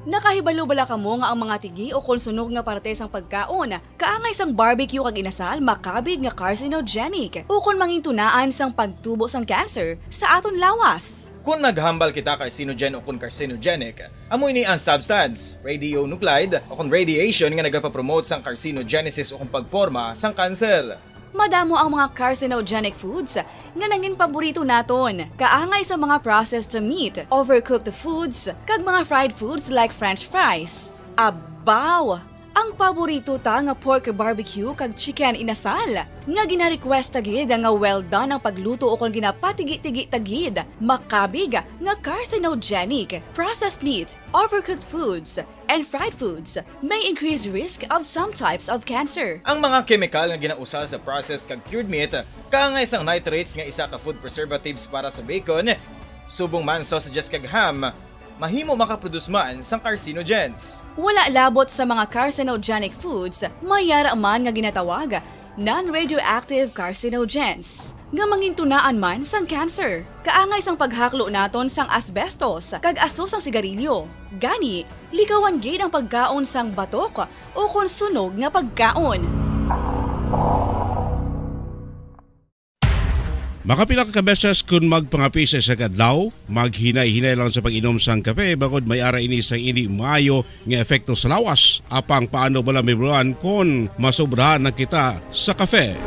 Nakahibalo bala kamo nga ang mga tigi ukon sunog nga parte sang pagkaon kaangay sang barbecue kag inasal makabig nga carcinogenic ukon mangintunaan sang pagtubo sang cancer sa aton lawas? Kon naghambal kita carcinogen ukon carcinogenic, amo ini ang substance, radionuclide, ukon radiation nga nagapapromote sang carcinogenesis ukon pagporma sang kanser. Madamo ang mga carcinogenic foods nga nangin paborito naton, kaangay sa mga processed meat, overcooked foods, kag mga fried foods like French fries. Abaw! Ang paborito ta nga pork barbecue kag chicken inasal, nga gina-request ta gid nga well done ang pagluto ukon ginapatigi-tigi ta gid, makabig nga carcinogenic. Processed meat, overcooked foods, and fried foods may increase risk of some types of cancer. Ang mga kemikal nga ginausal sa processed kag cured meat, kaangay sang nitrates nga isa ka food preservatives para sa bacon, subong man sausages kag ham, mahimo makaproduce man sang carcinogens. Wala labot sa mga carcinogenic foods, may ara man nga ginatawag non-radioactive carcinogens, nga mangintunaan man sang cancer. Kaangay sang paghaklo naton sang asbestos kag aso sang sigarilyo. Gani, likawan gid ang pagkaon sang batok ukon sunog nga pagkaon. Makapila ka beses kon magpangape sa isa ka adlaw, maghinay-hinay lang sa pag-inom sang kape, bangod may ara ini sang indi maayo nga epekto sa lawas. Apang paano bala mahibaluan kon masobrahan na kita sa kape?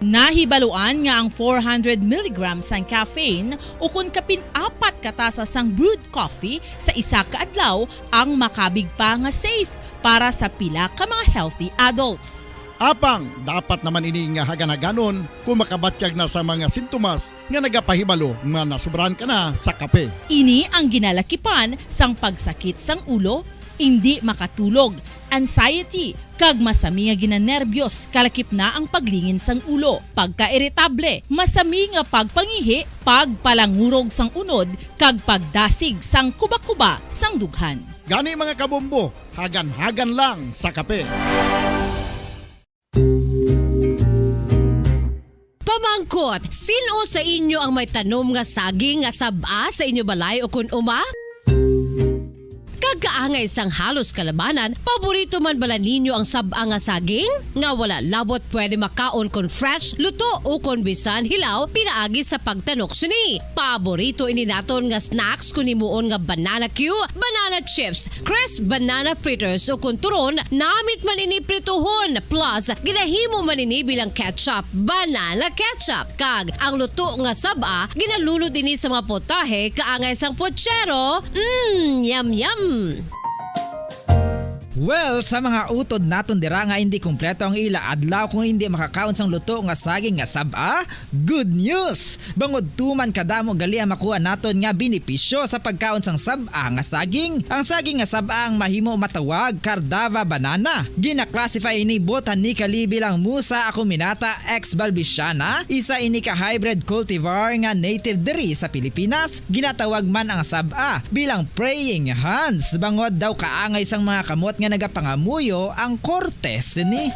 Nahibaluan nga ang four hundred milligrams sang caffeine ukon kapin apat ka tasa sang brewed coffee sa isa ka adlaw ang makabig pa nga safe para sa pila ka mga healthy adults. Apang dapat naman ini nga hagan-haganon kung makabatyag na sa mga sintomas nga nagapahibalo nga nasobrahan ka na sa kape. Ini ang ginalakipan sang pagsakit sang ulo, indi makatulog, anxiety, kag masami nga ginanerbyos, kalakip na ang paglingin sang ulo, pagkairitable, masami nga pagpangihi, pagpalangurog sang unod, kag pagdasig sang kubakuba sang dughan. Gani, mga kabombo, hagan-hagan lang sa kape. Pamangkot, sin-o sa inyo ang may tanom nga saging nga sab-a sa inyo balay ukon uma? Kag kaangay sang halos kalabanan, paborito man bala ninyo ang sab-a nga saging? Nga wala labot pwede makaon kon fresh, luto, ukon bisan hilaw pinaagi sa pagtanok sini. Paborito ini naton nga snacks kon himuon nga banana cue, banana chips, crisp banana fritters, ukon turon, namit man ini prituhon, plus ginahimo man ini bilang ketchup, banana ketchup. Kag ang luto nga sab-a, ginalunod ini sa mga potahe kaangay sang pochero. Mm, yum, yum! Well, sa mga utod naton dira nga indi kompleto ang ila adlaw kung indi makakaon sang luto nga saging nga sab-a, good news! Bangod tuman kadamo gali ang makuha naton nga benepisyo sa pagkaon sang sab-a nga saging. Ang saging nga sab-a ang mahimo matawag Cardava banana. Gina-classify ini botanically bilang Musa acuminata ex balbisiana, isa ini ka hybrid cultivar nga native diri sa Pilipinas. Ginatawag man ang sab-a bilang praying hands, bangod daw kaangay sang mga kamot nga nagapangamuyo ang korte sini.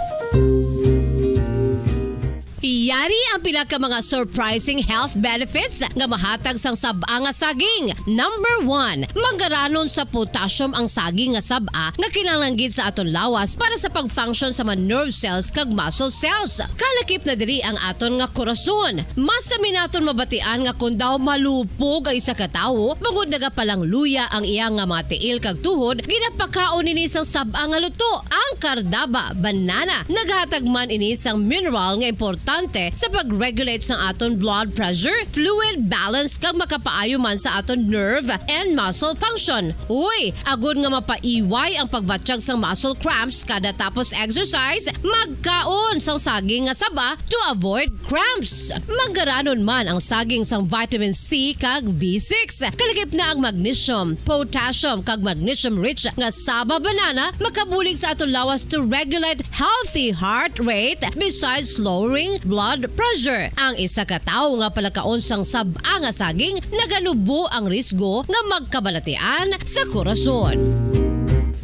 Yari ang pila ka mga surprising health benefits nga mahatag sang sab-a nga saging. Number one, manggaranon sa potassium ang saging nga sab-a nga kinahanglan gid sa aton lawas para sa pag-function sa mga nerve cells kag muscle cells. Kalakip na diri ang aton nga korason. Masami naton mabatian nga kon daw malupog ang isa ka tawo, bangod nagapalangluya ang iya nga mga tiil kag tuhod, ginapakaon ini sang sab-a nga luto, ang Cardava banana. Naghatag man ini sang mineral nga importante sa pag-regulate sang aton blood pressure, fluid balance, kag makapaayo man sa aton nerve and muscle function. Uy, agod nga mapaiway ang pagbatyag sang muscle cramps kada tapos exercise, magkaon sang saging nga saba to avoid cramps. Manggaranon man ang saging sang vitamin C kag B six. Kalakip na ang magnesium, potassium, kag magnesium-rich nga saba banana makabulig sa aton lawas to regulate healthy heart rate besides lowering blood pressure. Ang isa ka tawo nga palakaon sang sab-a nga saging naganubo ang risgo nga magkabalatian sa korason.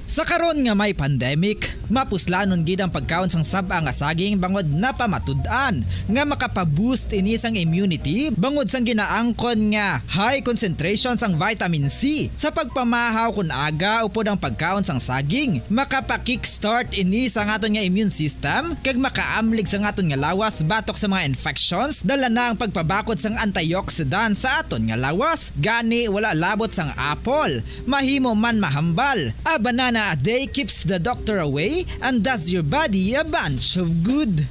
Sa karon nga may pandemic, mapuslanon gid ang pagkaon sang sab-a nga saging bangod napamatud-an nga makapa-boost ini sang immunity bangod sang ginaangkon nga high concentration sang vitamin C. Sa pagpamahaw kon aga upod ang pagkaon sang saging, makapa-kickstart ini sang aton nga immune system kag makaamlig sang aton nga lawas batok sa mga infections. Dala na ang pagpabakod sang antioxidant sa aton nga lawas. Gani, wala labot sang apple, mahimo man mahambal. A banana a day keeps the doctor away and does your body a bunch of good.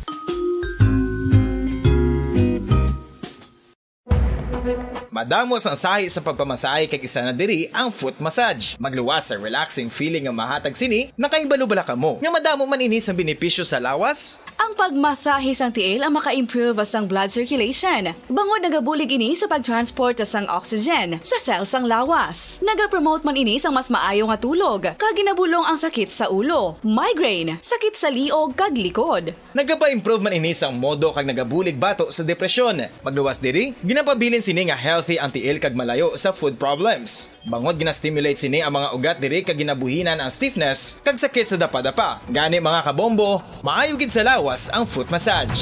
Madamo sang sahi sa pagpamasahe kag isa na diri ang foot massage. Magluwas sa relaxing feeling nga mahatag sini. Nakahibalo bala kamo nga madamo man ini sang benepisyo sa lawas? Ang pagmasahe sang tiil ang maka-improve sang blood circulation, bangod nagabulig ini sa pag-transport sang oxygen sa cell sang lawas. Nagapromote man ini sang mas maayo nga tulog, kag ginabulong ang sakit sa ulo, migraine, sakit sa liog, kag likod. Nagapa-improve man ini sang modo kag nagabulig bato sa depresyon. Magluwas diri, ginapabilin sini nga healthy ang tiil kag malayo sa food problems. Bangod gina-stimulate sini ang mga ugat diri kag ginabuhinan ang stiffness kag sakit sa dapadapa. Gani, mga kabombo, maayo gid sa lawas ang foot massage.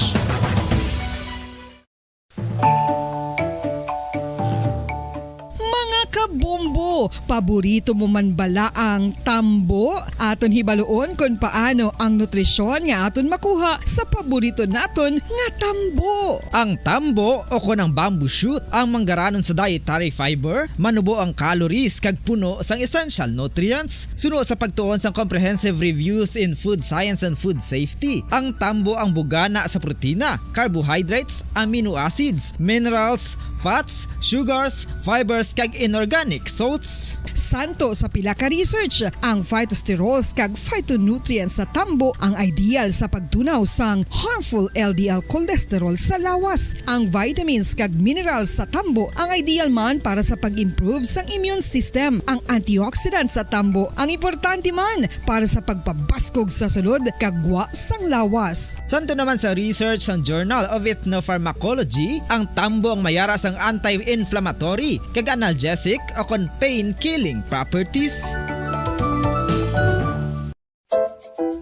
Mga kabombo, paborito mo man bala ang tambo? Aton hibaluon kon paano ang nutrisyon nga aton makuha sa paborito naton nga tambo. Ang tambo o kon ang bamboo shoot ang manggaranon sa dietary fiber, manubo ang calories kag puno sang essential nutrients. Suno sa pagtuon sang Comprehensive Reviews in Food Science and Food Safety, ang tambo ang bugana sa protina, carbohydrates, amino acids, minerals, fats, sugars, fibers, kag inorganic salts Santo sa pila ka research, ang phytosterols kag phytonutrients sa tambo ang ideal sa pagtunaw sang harmful L D L cholesterol sa lawas. Ang vitamins kag minerals sa tambo ang ideal man para sa pag-improve sang immune system. Ang antioxidants sa tambo ang importante man para sa pagpabaskog sa sulod kag gwa sang lawas. Santo naman sa research sang Journal of Ethnopharmacology, ang tambo ang mayara sang anti-inflammatory kag analgesic o kon pain-killing properties.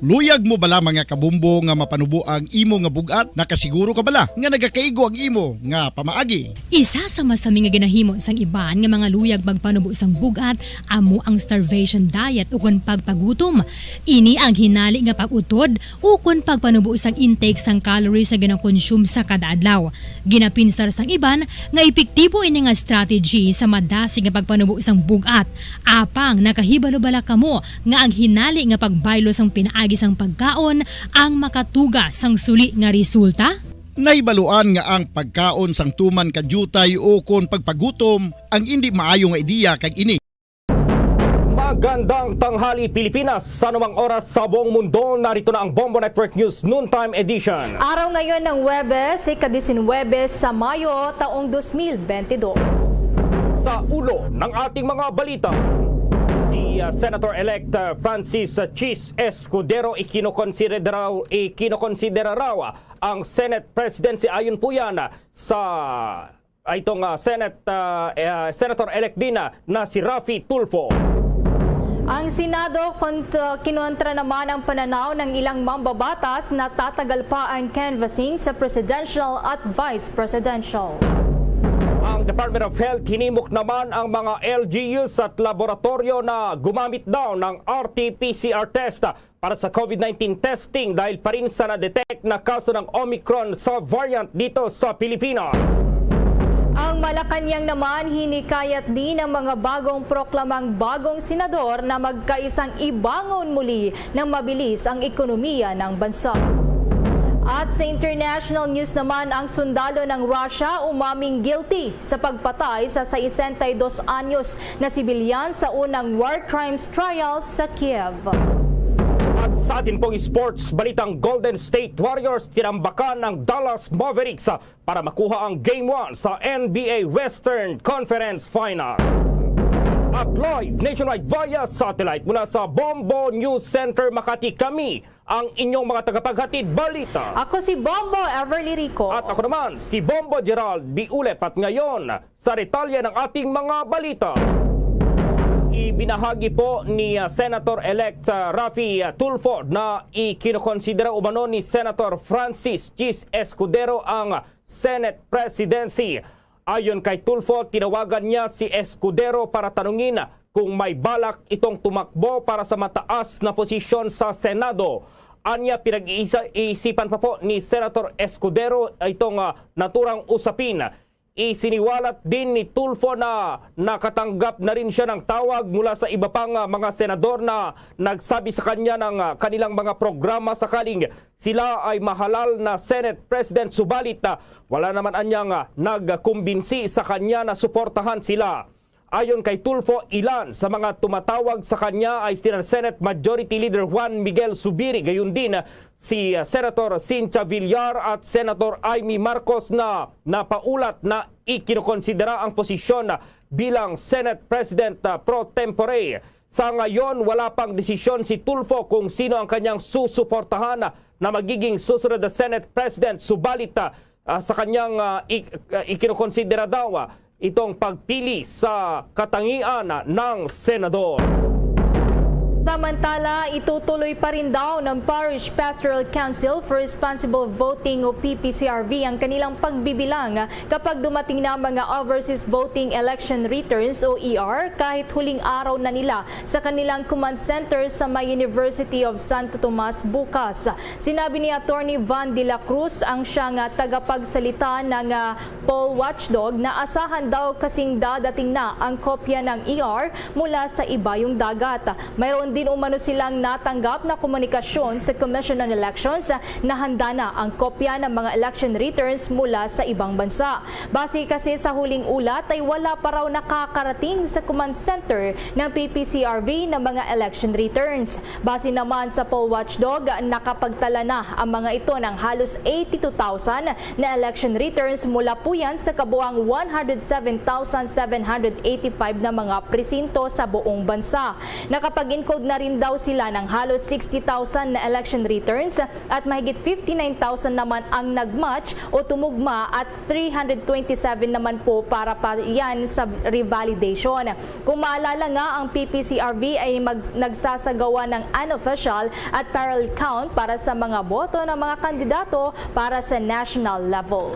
Luyag mo bala, mga kabombo, nga mapanubo ang imo nga bug-at? Nakasiguro ka bala nga nagakaigo ang imo nga pamaagi? Isa sa masami nga ginahimo sang iban nga mga luyag magpanubo sang bug-at amo ang starvation diet ukon pagpagutom. Ini ang hinali nga pag-utod ukon pagpanubo sang intake sang calories nga ginakonsume sa kada adlaw. Ginapinsar sang iban nga epektibo ini nga strategy sa madasig nga pagpanubo sang bug-at. Apang nakahibalo bala kamo nga ang hinali nga pagbaylo sang pinaagi sang pagkaon ang makatuga sang suli nga resulta? Nahibaluan nga ang pagkaon sang tuman ka diutay ukon pagpagutom ang indi maayo nga ideya, kag ini. Magandang tanghali, Pilipinas. Sa anumang oras sa buong mundo, narito na ang Bombo Network News Noontime Edition. Araw ngayon ng Huwebes, ika-disinwebe sa Mayo, taong dos mil bente dos. Sa ulo ng ating mga balita, si, ah, Senator-elect, ah, Francis, ah, Chiz Escudero ikinokonsidera, ikinokonsidera raw ang Senate presidency. Ayon po yan sa, ah, itong, ah, Senate, ah, eh, ah, Senator-elect din, ah, na si Raffy Tulfo. Ang Senado kont-, kinontra naman ang pananaw ng ilang mambabatas na tatagal pa ang canvassing sa presidential at vice presidential. Ang Department of Health hinimok naman ang mga L G Us at laboratoryo na gumamit daw ng R T P C R test para sa COVID nineteen testing dahil pa rin sa na-detect na kaso ng Omicron sa variant dito sa Pilipinas. Ang Malacañang naman hinikayat din ang mga bagong proklamang bagong senador na magkaisang ibangon muli ng mabilis ang ekonomiya ng bansa. At sa international news naman, ang sundalo ng Russia umaming guilty sa pagpatay sa sesenta y dos anyos na sibilyan sa unang war crimes trial sa Kiev. At sa atin pong sports balitang, Golden State Warriors tinambakan ang Dallas Mavericks para makuha ang Game one sa N B A Western Conference Finals. At live nationwide via satellite mula sa Bombo News Center Makati, kami ang inyong mga tagapaghatid balita. Ako si Bombo Everly Rico. At ako naman, si Bombo Gerald Biulep. At ngayon, sa detalye ng ating mga balita. Ibinahagi po ni, ah, Senator-elect, ah, Raffy, ah, Tulfo na ikinokonsidera umano ni Senator Francis Chiz Escudero ang Senate presidency. Ayon kay Tulfo, tinawagan niya si Escudero para tanungin kung may balak itong tumakbo para sa mataas na posisyon sa Senado. Anya, pinag-iisa-, isipan pa po ni Senator Escudero itong, ah, naturang usapin. Isiniwalat din ni Tulfo na nakatanggap na rin siya ng tawag mula sa iba pang, ah, mga senador na nagsabi sa kanya ng, ah, kanilang mga programa sakaling sila ay mahalal na Senate President, subalit, ah, wala naman anyang, ah, nagkumbinsi sa kanya na suportahan sila. Ayon kay Tulfo, ilan sa mga tumatawag sa kanya ay sina Senate Majority Leader Juan Miguel Zubiri, gayon din si, uh, Senator Cynthia Villar at Senator Imee Marcos na napaulat na ikinokonsidera ang posisyon bilang Senate President, uh, pro tempore. Sa ngayon, wala pang desisyon si Tulfo kung sino ang kanyang susuportahan na magiging susunod na Senate President, subalit, uh, uh, sa kanyang, uh, ik-, uh, ikinokonsidera daw, uh, itong pagpili sa katangian ng senador. Samantala, itutuloy pa rin daw ng Parish Pastoral Council for Responsible Voting o P P C R V ang kanilang pagbibilang kapag dumating na ang mga overseas voting election returns o E R, kahit huling araw na nila sa kanilang command center sa may University of Santo Tomas bukas. Sinabi ni Attorney Van de la Cruz, ang siya nga tagapagsalita ng, ah, poll watchdog, na asahan daw kasing dadating na ang kopya ng E R mula sa ibayong dagat. Mayroon Din umano silang natanggap na komunikasyon sa Commission on Elections na handa na ang kopya ng mga election returns mula sa ibang bansa. Base kasi sa huling ulat ay wala pa raw nakakarating sa command center ng P P C R V ng mga election returns. Base naman sa poll watchdog, nakapagtala na ang mga ito ng halos eighty-two thousand na election returns mula po yan sa kabuang one hundred seven thousand seven hundred eighty-five na mga presinto sa buong bansa. Nakapag-encode na rin daw sila ng halos sixty thousand na election returns at mahigit fifty-nine thousand naman ang nag-match o tumugma at three hundred twenty-seven naman po para pa yan sa revalidation. Kung maalala nga, ang P P C R V ay mag-, nagsasagawa ng unofficial at parallel count para sa mga boto ng mga kandidato para sa national level.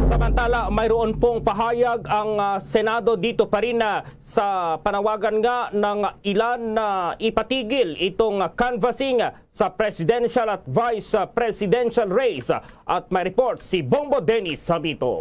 Samantala, mayroon pong pahayag ang, ah, Senado dito pa rin, ah, sa panawagan nga ng ilan na ipatigil itong canvassing sa presidential at vice presidential race. At may report si Bombo Dennis Samito.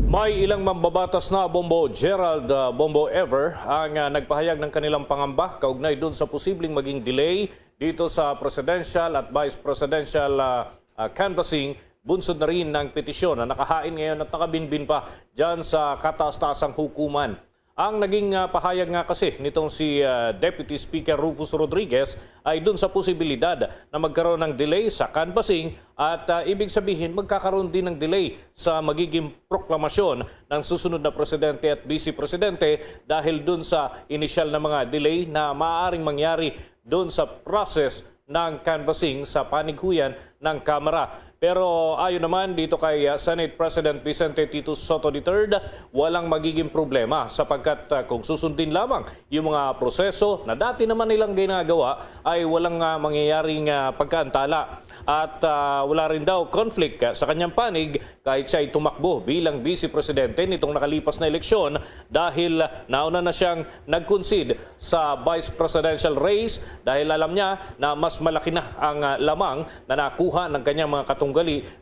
May ilang mambabatas na, Bombo Gerald, ah, Bombo Ever, ang, ah, nagpahayag ng kanilang pangamba kaugnay dun sa posibleng maging delay dito sa presidential at vice presidential, ah, ah, canvassing, bunsod na rin ng petisyon na nakahain ngayon at nakabinbin pa dyan sa kataas-taasang hukuman. Ang naging, ah, pahayag nga kasi nitong si, ah, Deputy Speaker Rufus Rodriguez ay dun sa posibilidad na magkaroon ng delay sa canvassing at, ah, ibig sabihin magkakaroon din ng delay sa magiging proklamasyon ng susunod na presidente at vice presidente dahil dun sa inisyal na mga delay na maaaring mangyari dun sa process ng canvassing sa panighuyan ng Kamara. Pero ayon naman dito kay, ah, Senate President Vicente Tito Sotto the third, walang magiging problema sapagkat, ah, kung susundin lamang yung mga proseso na dati naman nilang ginagawa, ay walang, ah, mangyayaring, ah, pagkaantala. At, ah, wala rin daw conflict, ah, sa kanyang panig kahit siya ay tumakbo bilang vice presidente nitong nakalipas na eleksyon dahil nauna na siyang nag-concede sa vice presidential race dahil alam niya na mas malaki na ang, ah, lamang na nakuha ng kanyang mga katunggali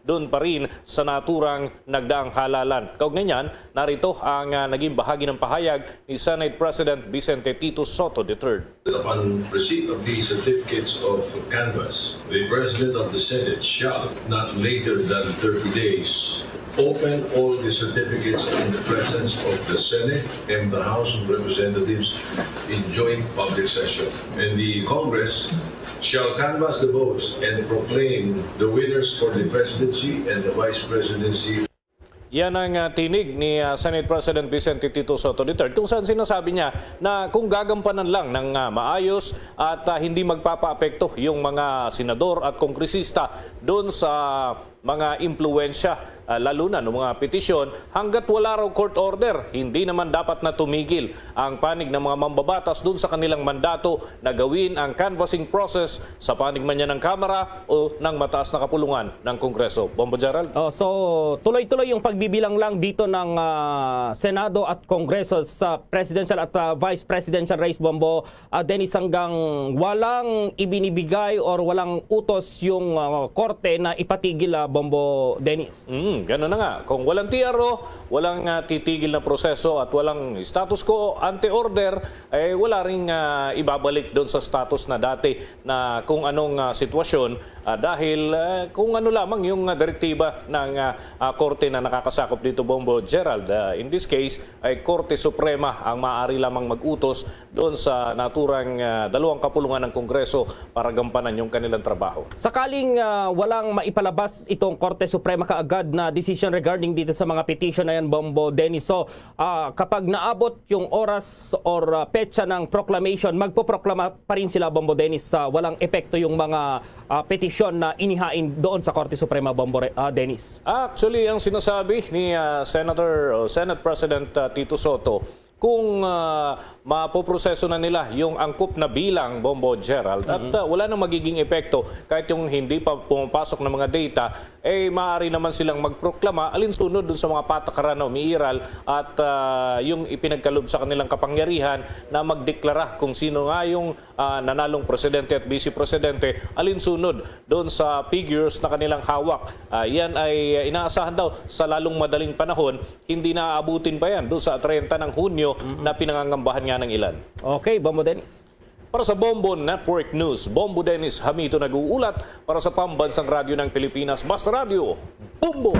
doon pa rin sa naturang nagdaang halalan. Kaugnay niyan, narito ang, ah, naging bahagi ng pahayag ni Senate President Vicente Tito Sotto the third. Upon receipt of the certificates of canvass, the President of the Senate shall, not later than thirty days, open all the certificates in the presence of the Senate and the House of Representatives in joint public session. And the Congress shall canvass the votes and proclaim the winners for the presidency and the vice presidency. Yan ang, ah, tinig ni, ah, Senate President Vicente Tito Sotto the third, kung saan sinasabi niya na kung gagampanan lang ng, ah, maayos at, ah, hindi magpapaapekto yung mga senador at kongresista doon sa mga impluwensya, ah, lalo na ng mga petisyon, hanggat wala raw court order, hindi naman dapat na tumigil ang panig ng mga mambabatas doon sa kanilang mandato na gawin ang canvassing process sa panig man niya ng Kamara o ng mataas na kapulungan ng Kongreso. Bombo Gerald? Oh, so, tuloy-tuloy yung pagbibilang lang dito ng, ah, Senado at Kongreso sa presidential at, ah, vice presidential race, Bombo, ah, Dennis, hanggang walang ibinibigay or walang utos yung, ah, korte na ipatigil, ah, Bombo Dennis. Mm, ganun na nga. Kung walang T R O, walang, ah, titigil na proseso at walang status quo ante order, eh, wala ring, ah, ibabalik doon sa status na dati na kung anong, ah, sitwasyon, ah, dahil, ah, kung ano lamang yung, ah, direktiba ng, ah, ah, korte na nakakasakop dito, Bombo Gerald. Ah, in this case, ay Korte Suprema ang maaari lamang mag-utos doon sa naturang, ah, dalawang kapulungan ng Kongreso para gampanan yung kanilang trabaho. Sakaling, ah, walang maipalabas itong Korte Suprema kaagad na decision regarding dito sa mga petition na yan, Bombo Dennis, so, ah, kapag naabot yung oras or, ah, petsa ng proclamation, magpoproklama pa rin sila, Bombo Dennis, sa walang epekto yung mga, ah, petisyon na inihain doon sa Korte Suprema, Bombo Re-, ah, Dennis? Actually, ang sinasabi ni, ah, Senator o Senate President, ah, Tito Sotto, kung, ah, mapoproseso na nila yung angkop na bilang, Bombo Gerald, at, Mhm. ah, wala nang magiging epekto kahit yung hindi pa pumapasok ng mga data, eh, maaari naman silang magproklama alinsunod dun sa mga patakaran na umiiral at, ah, yung ipinagkalob sa kanilang kapangyarihan na magdeklara kung sino nga yung, ah, nanalong presidente at vice presidente alinsunod doon sa figures na kanilang hawak. Ah, yan ay inaasahan daw sa lalong madaling panahon, hindi na aabutin pa yan doon sa treinta ng Hunyo Mm-mm. na pinangangambahan nga ng ilan. Okay, Bombo Dennis. Para sa Bombo Network News, Bombo Dennis Hamito nag-uulat. Para sa Pambansang Radyo ng Pilipinas, Basta Radyo, Bombo!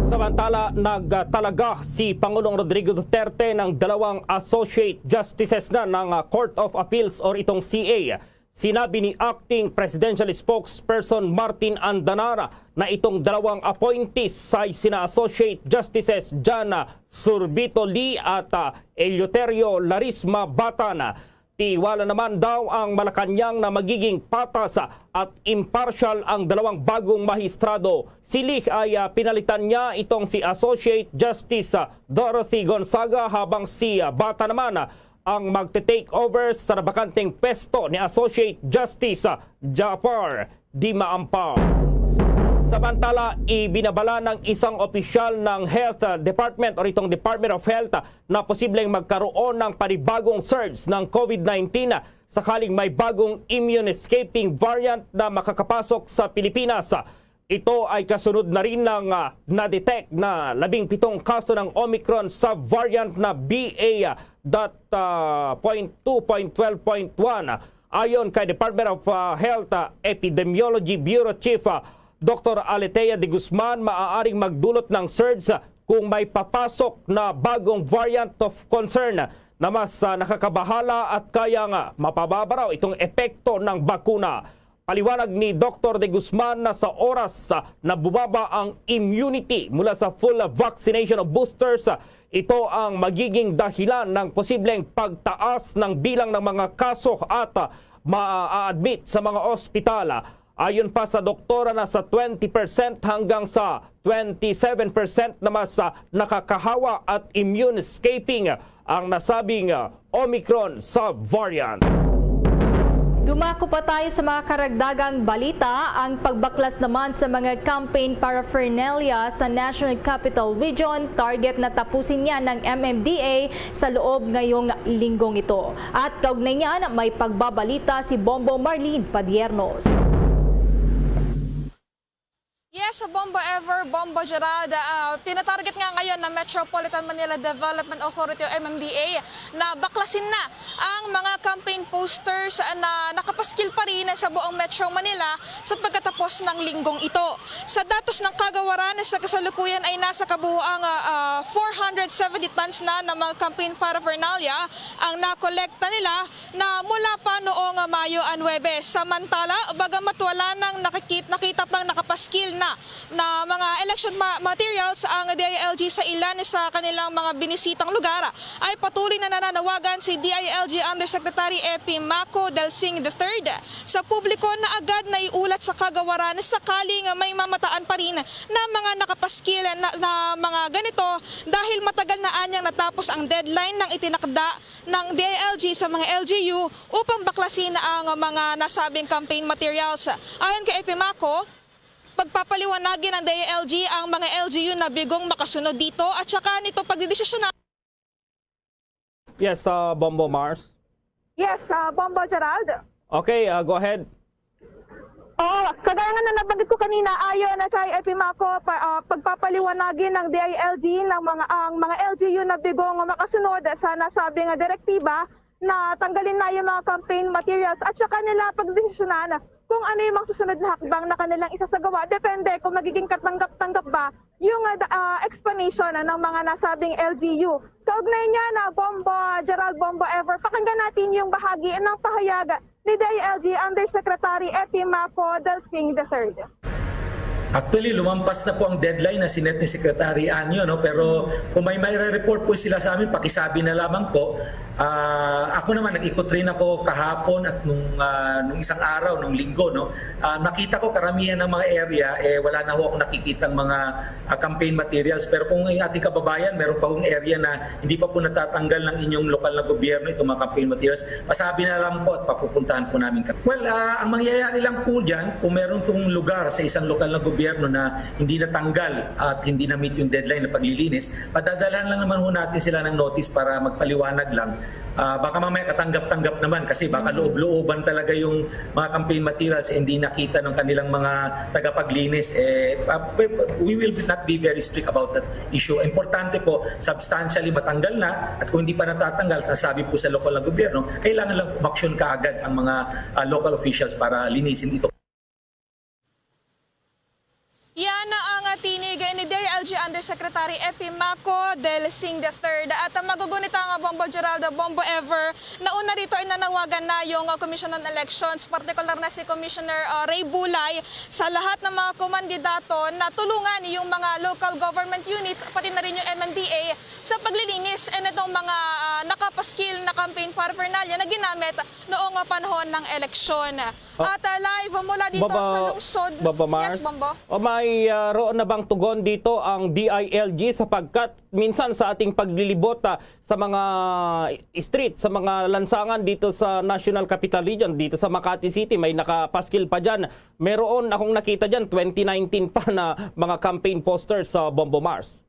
Samantala, nagtalaga si Pangulong Rodrigo Duterte ng dalawang Associate Justices na ng, ah, Court of Appeals or itong C A. Sinabi ni Acting Presidential Spokesperson Martin Andanar na itong dalawang appointees ay sina Associate Justices Jana Surbito Lee at, ah, Eleuterio Larisma Batan. Tiwala naman daw ang Malacañang na magiging patas at impartial ang dalawang bagong mahistrado. Si Lee ay, ah, pinalitan niya itong si Associate Justice, ah, Dorothy Gonzaga, habang si, ah, Bata naman, ah, ang magte-take over sa nabakanteng pwesto ni Associate Justice, ah, Jafar Di Maampaw. Samantala, ibinabala ng isang opisyal ng Health, ah, Department o itong Department of Health, ah, na posibleng magkaroon ng panibagong surge ng COVID nineteen sakaling may bagong immune-escaping variant na makakapasok sa Pilipinas. Ito ay kasunod na rin ng, ah, na-detect na labing pitong kaso ng Omicron subvariant na B A dot, ah, point two point twelve point one. Ayon kay Department of, ah, Health, ah, Epidemiology Bureau Chief, ah, Doktor Aletea de Guzman, maaaring magdulot ng surge, ah, kung may papasok na bagong variant of concern na mas, ah, nakakabahala at kayang, ah, mapababa raw itong epekto ng bakuna. Paliwanag ni Doktor de Guzman na sa oras, ah, na bumaba ang immunity mula sa full vaccination o boosters, ah, ito ang magiging dahilan ng posibleng pagtaas ng bilang ng mga kaso at, ah, ma-admit sa mga ospital. Ayon pa sa doktora, nasa twenty percent hanggang sa twenty-seven percent na mas, ah, nakakahawa at immune-escaping ang nasabing, ah, Omicron subvariant. Dumako pa tayo sa mga karagdagang balita. Ang pagbaklas naman sa mga campaign paraphernalia sa National Capital Region, target na tapusin niya ng M M D A sa loob ngayong linggong ito. At kaugnay niyan, may pagbabalita si Bombo Marlene Padiernos. Yes, Bombo Ever, Bombo Gerald, ah, tinatarget nga ngayon ng Metropolitan Manila Development Authority o M M D A na baklasin na ang mga campaign posters na nakapaskil pa rin sa buong Metro Manila sa pagkatapos ng linggong ito. Sa datos ng kagawaran, sa kasalukuyan ay nasa kabuuang, ah, ah, four hundred seventy tons na ng mga campaign paraphernalia ang nakolekta nila na mula pa noong Mayo a nuebe. Samantala, bagamat wala nang nakikit-, nakita pang nakapaskil na, na mga election ma-, materials ang D I L G sa ilan sa kanilang mga binisitang lugar, ay patuloy na nananawagan si D I L G Undersecretary Epi Maco Delsing the third sa publiko na agad na iulat sa kagawaran sakaling may mamataan pa rin na mga nakapaskil na, na mga ganito dahil matagal na anyang natapos ang deadline ng itinakda ng D I L G sa mga L G U upang baklasin ang mga nasabing campaign materials. Ayon kay Epi Maco, pagpapaliwanagin ng D I L G ang mga L G U na bigong makasunod dito at saka nito pagdidesisyonan. Yes, uh, Bombo Mars. Yes, uh, Bombo Gerald. Okay, uh, go ahead. Oo, kagaya nga na nabanggit ko kanina, ayon na kay Epi Maco, pa, ah, pagpapaliwanagin ng D I L G ng mga, ang mga L G U na bigong makasunod sa nasabing direktiba na tanggalin na yung mga campaign materials at saka nila pagdesisyonan kung ano yung mga susunod na hakbang na kanilang isasagawa. Depende kung magiging katanggap-tanggap ba yung, ah, da-, ah, explanation, ah, ng mga nasabing L G U. Kaugnay niya na Bombo, ah, Gerald, Bombo Ever, pakinggan natin yung bahagi ng pahayag ni D I L G Undersecretary Epi Maco Delsing the third. Actually, lumampas na po ang deadline na sinet ni Secretary Anyo, no? Pero kung may, may report po sila sa amin, pakisabi na lamang po. Ah, ako naman, nag-ikot rin ako kahapon at nung, ah, nung isang araw, nung linggo, no? Ah, nakita ko karamihan ng mga area, eh, wala na ho akong nakikitang mga, ah, campaign materials. Pero kung yung ating kababayan, meron pa hong area na hindi pa po natatanggal ng inyong lokal na gobyerno itong mga campaign materials, pasabi na lang po at papupuntahan po namin kayo. Well, ah, ang mangyayari lang po dyan, kung meron tong lugar sa isang lokal na gobyerno na hindi natanggal at hindi na-meet yung deadline na paglilinis, padadalhan lang naman ho natin sila ng notice para magpaliwanag lang Ah, baka mamaya katanggap-tanggap naman kasi baka loob-looban talaga yung mga campaign materials, eh, hindi nakita ng kanilang mga tagapaglinis. Eh, ah, we, we will not be very strict about that issue. Importante po, substantially matanggal na, at kung hindi pa natatanggal, nasabi po sa lokal na gobyerno, kailangan lang umaksyon kaagad ang mga, ah, local officials para linisin ito. Yan ang tinig ni D I L G Undersecretary Epimaco Delsing the third. At magugunit ang Bombo Geraldo, Bombo Ever. Nauna rito ay nanawagan na yung Commission on Elections, partikular na si Commissioner, uh, Ray Bulay, sa lahat ng mga kumandidato na tulungan yung mga local government units, pati na rin yung M M D A, sa paglilinis, eh, nitong mga, uh, nakapaskil na campaign paraphernalia na ginamit noong, uh, panahon ng eleksyon. At, uh, live mula dito sa lungsod. Bombo Mars? Yes, Bombo. O may, uh, roon na bang tugon dito ang D I L G, sapagkat minsan sa ating paglilibot, uh, sa mga street, sa mga lansangan dito sa National Capital Region, dito sa Makati City, may nakapaskil pa dyan. Meron akong nakita dyan, twenty nineteen pa na mga campaign posters sa Bombo Mars.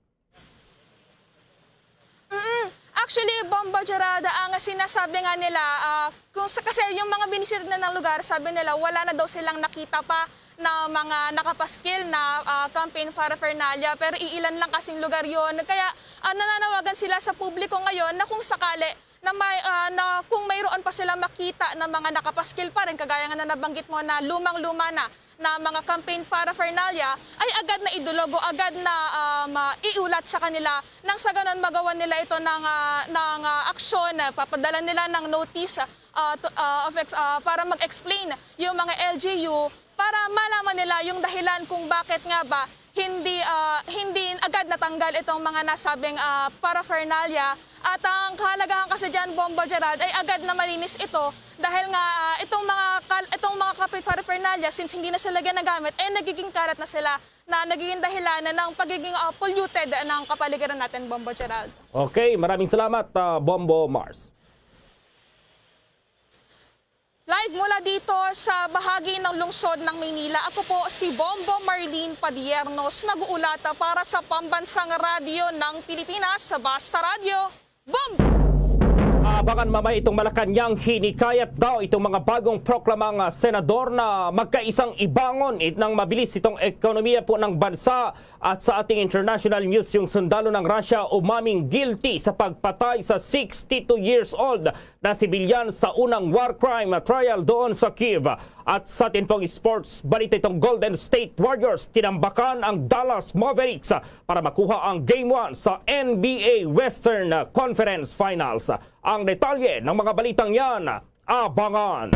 Mm. Actually, Bombo Gerald, ang sinasabi nga nila, ah, kung sa, kasi yung mga binisita na ng lugar, sabi nila, wala na daw silang nakita pa na mga nakapaskil na, ah, campaign paraphernalia. Pero iilan lang kasing lugar yon. Kaya, ah, nananawagan sila sa publiko ngayon na kung sakali na may, ah, na kung mayroon pa sila makita na mga nakapaskil pa rin, kagaya nga na nabanggit mo na lumang-luma na, na mga campaign paraphernalia ay agad na idulog o agad na, um, ah, iulat sa kanila nang sa ganon magawan nila ito ng, ah, ng, ah, aksyon. Papadala nila ng notice, ah, to, ah, of ex-, ah, para mag-explain yung mga L G U para malaman nila yung dahilan kung bakit nga ba hindi, ah, hindi agad natanggal itong mga nasabing, ah, paraphernalia. At ang kahalagahan kasi dyan, Bombo Gerald, ay agad na malinis ito dahil nga, ah, itong mga kal-, itong mga campaign paraphernalia, since hindi na sila ginagamit, eh nagiging kalat na sila na nagiging dahilan na ng pagiging, ah, polluted ng kapaligiran natin, Bombo Gerald. Okay, maraming salamat, ah, Bombo Mars. Live mula dito sa bahagi ng lungsod ng Maynila, ako po si Bombo Marlene Padiernos, nag-uulat para sa Pambansang Radyo ng Pilipinas, Basta Radyo. Bombo! Abangan mamaya itong Malacañang hinikayat daw itong mga bagong proklamang, ah, senador na magkaisang ibangon it-, ng mabilis itong ekonomiya po ng bansa. At sa ating international news, yung sundalo ng Russia umaming guilty sa pagpatay sa sixty-two years old na sibilyan sa unang war crime trial doon sa Kyiv. At sa atin pong sports balita, itong Golden State Warriors tinambakan ang Dallas Mavericks para makuha ang Game one sa N B A Western Conference Finals. Ang detalye ng mga balitang yan, abangan.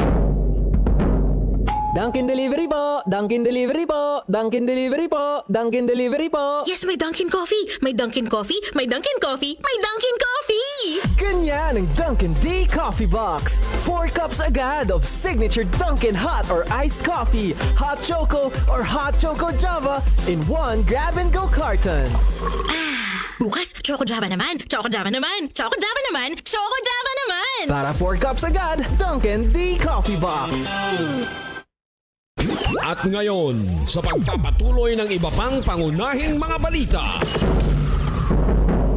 Dunkin Delivery po! Dunkin Delivery po! Dunkin Delivery po! Dunkin Delivery po! Yes, may Dunkin Coffee! May Dunkin Coffee! May Dunkin Coffee! May Dunkin Coffee! Ganyan ang Dunkin D Coffee Box. Four cups agad of signature Dunkin hot or iced coffee, hot choco or hot choco Java in one grab and go carton. Bukas, Choco Java naman! Choco Java naman! Choco Java naman! Choco Java naman! Para four cups agad, Dunkin D Coffee Box. At ngayon, sa pagpapatuloy ng iba pang pangunahing mga balita.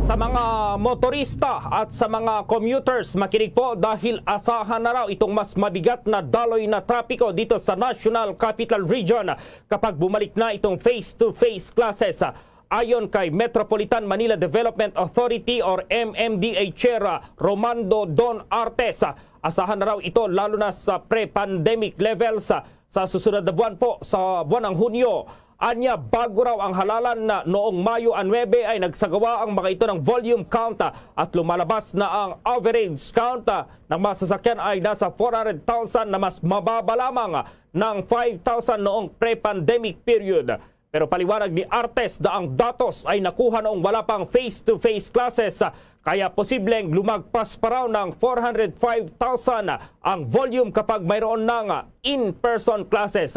Sa mga motorista at sa mga commuters, makinig po dahil asahan na raw itong mas mabigat na daloy na trapiko dito sa National Capital Region kapag bumalik na itong face-to-face classes. Ayon kay Metropolitan Manila Development Authority or M M D A Chair, ah, Romando Don Artes, ah, asahan na raw ito lalo na sa pre-pandemic levels, ah, sa susunod na buwan po, sa buwan ng Hunyo. Anya, bago raw ang halalan na noong Mayo a nuebe ay nagsagawa ang mga ito ng volume count, ah, at lumalabas na ang average count, ah, ng mga sasakyan ay nasa four hundred thousand na mas mababa lamang, ah, ng five thousand noong pre-pandemic period. Pero paliwanag ni Artes na ang datos ay nakuha noong wala pang face-to-face classes, kaya posibleng lumagpas pa raw ng four hundred five thousand ang volume kapag mayroon ng in-person classes.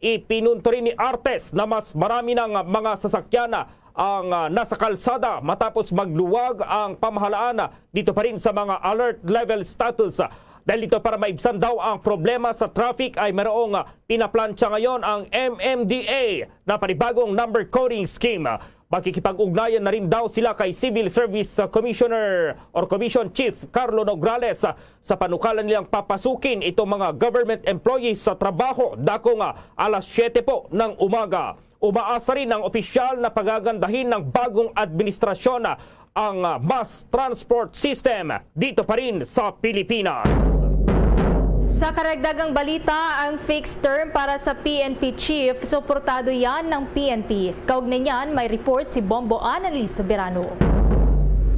Ipinunto rin ni Artes na mas marami ng mga sasakyan ang, ah, nasa kalsada matapos magluwag ang pamahalaan dito pa rin sa mga alert level status. Dahil dito, para maibsan daw ang problema sa traffic, ay mayroong, ah, pinaplantsa ngayon ang M M D A na panibagong number coding scheme. Makikipag-ugnayan na rin daw sila kay Civil Service Commissioner or Commission Chief Carlo Nograles sa panukalan nilang papasukin itong mga government employees sa trabaho dakong alas siyete po ng umaga. Umaasa rin ang opisyal na pagagandahin ng bagong administrasyon ang mass transport system dito pa rin sa Pilipinas. Sa karagdagang balita, ang fixed term para sa P N P chief, suportado yan ng P N P. Kaugnay niyan, may report si Bombo Annalise Soberano.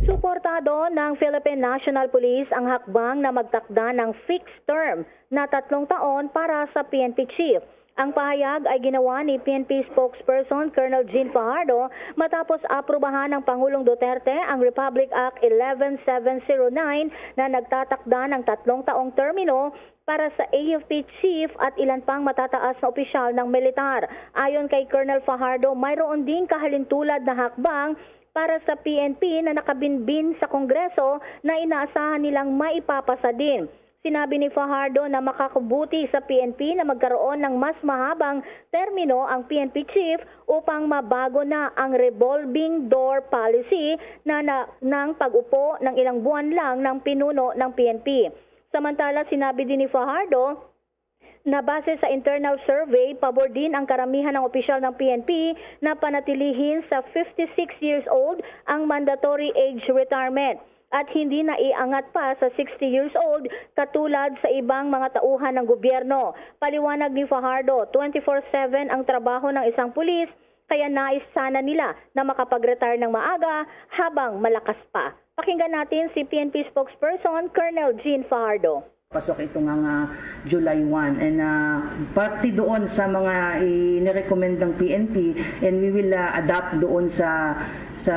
Suportado ng Philippine National Police ang hakbang na magtakda ng fixed term na tatlong taon para sa P N P chief. Ang pahayag ay ginawa ni P N P spokesperson Colonel Jean Fajardo matapos aprubahan ng Pangulong Duterte ang Republic Act eleven seven zero nine na nagtatakda ng tatlong taong termino para sa A F P chief at ilan pang matataas na opisyal ng militar. Ayon kay Colonel Fajardo, mayroon ding kahalintulad na hakbang para sa P N P na nakabinbin sa Kongreso na inaasahan nilang maipapasa din. Sinabi ni Fajardo na makakabuti sa P N P na magkaroon ng mas mahabang termino ang P N P chief upang mabago na ang revolving door policy na, na ng pag-upo ng ilang buwan lang ng pinuno ng P N P. Samantala, sinabi din ni Fajardo na base sa internal survey, pabor din ang karamihan ng opisyal ng P N P na panatilihin sa fifty-six years old ang mandatory age retirement at hindi na iangat pa sa sixty years old katulad sa ibang mga tauhan ng gobyerno. Paliwanag ni Fajardo, twenty-four seven ang trabaho ng isang pulis, kaya nais sana nila na makapag-retire ng maaga habang malakas pa. Pakinggan natin si P N P spokesperson Colonel Jean Fajardo. Pasok ito nga, nga July one. And, ah, parte doon sa mga inirekomend ng P N P, and we will, ah, adapt doon sa, sa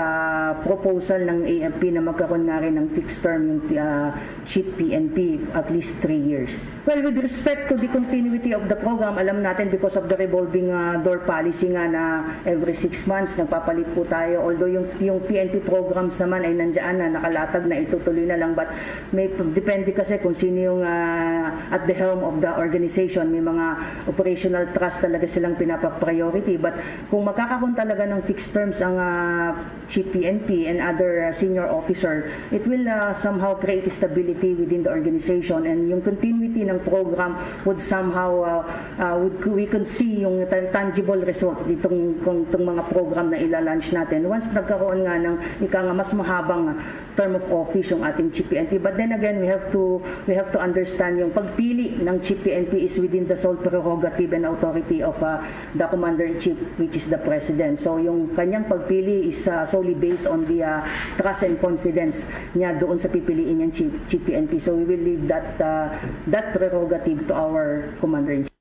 proposal ng A F P na magkaroon na rin ng fixed term yung, ah, chief P N P, at least three years. Well, with respect to the continuity of the program, alam natin because of the revolving, ah, door policy nga na every six months nagpapalit po tayo. Although yung, yung P N P programs naman ay nandiyan na, nakalatag na, itutuloy na lang. But may depende kasi kung sino yung, ah, at the helm of the organization. May mga operational trust talaga silang pinapa-priority. But kung makakaroon talaga ng fixed terms ang, ah, chief P N P and other, uh, senior officer, it will, uh, somehow create stability within the organization, and yung continuity ng program would somehow, uh, uh, would, we could see yung tan-, tangible result ditong, kung, itong mga program na ila-launch natin once nagkaroon nga ng ika nga mas mahabang term of office yung ating chief P N P. But then again, we have to, we have to understand yung pagpili ng chief P N P is within the sole prerogative and authority of, uh, the commander-in-chief, which is the president. So, yung kanyang pagpili is, uh, solely based on the, uh, trust and confidence niya doon sa pipiliin niyang chief, chief P N P. So, we will leave that, uh, that prerogative to our commander-in-chief.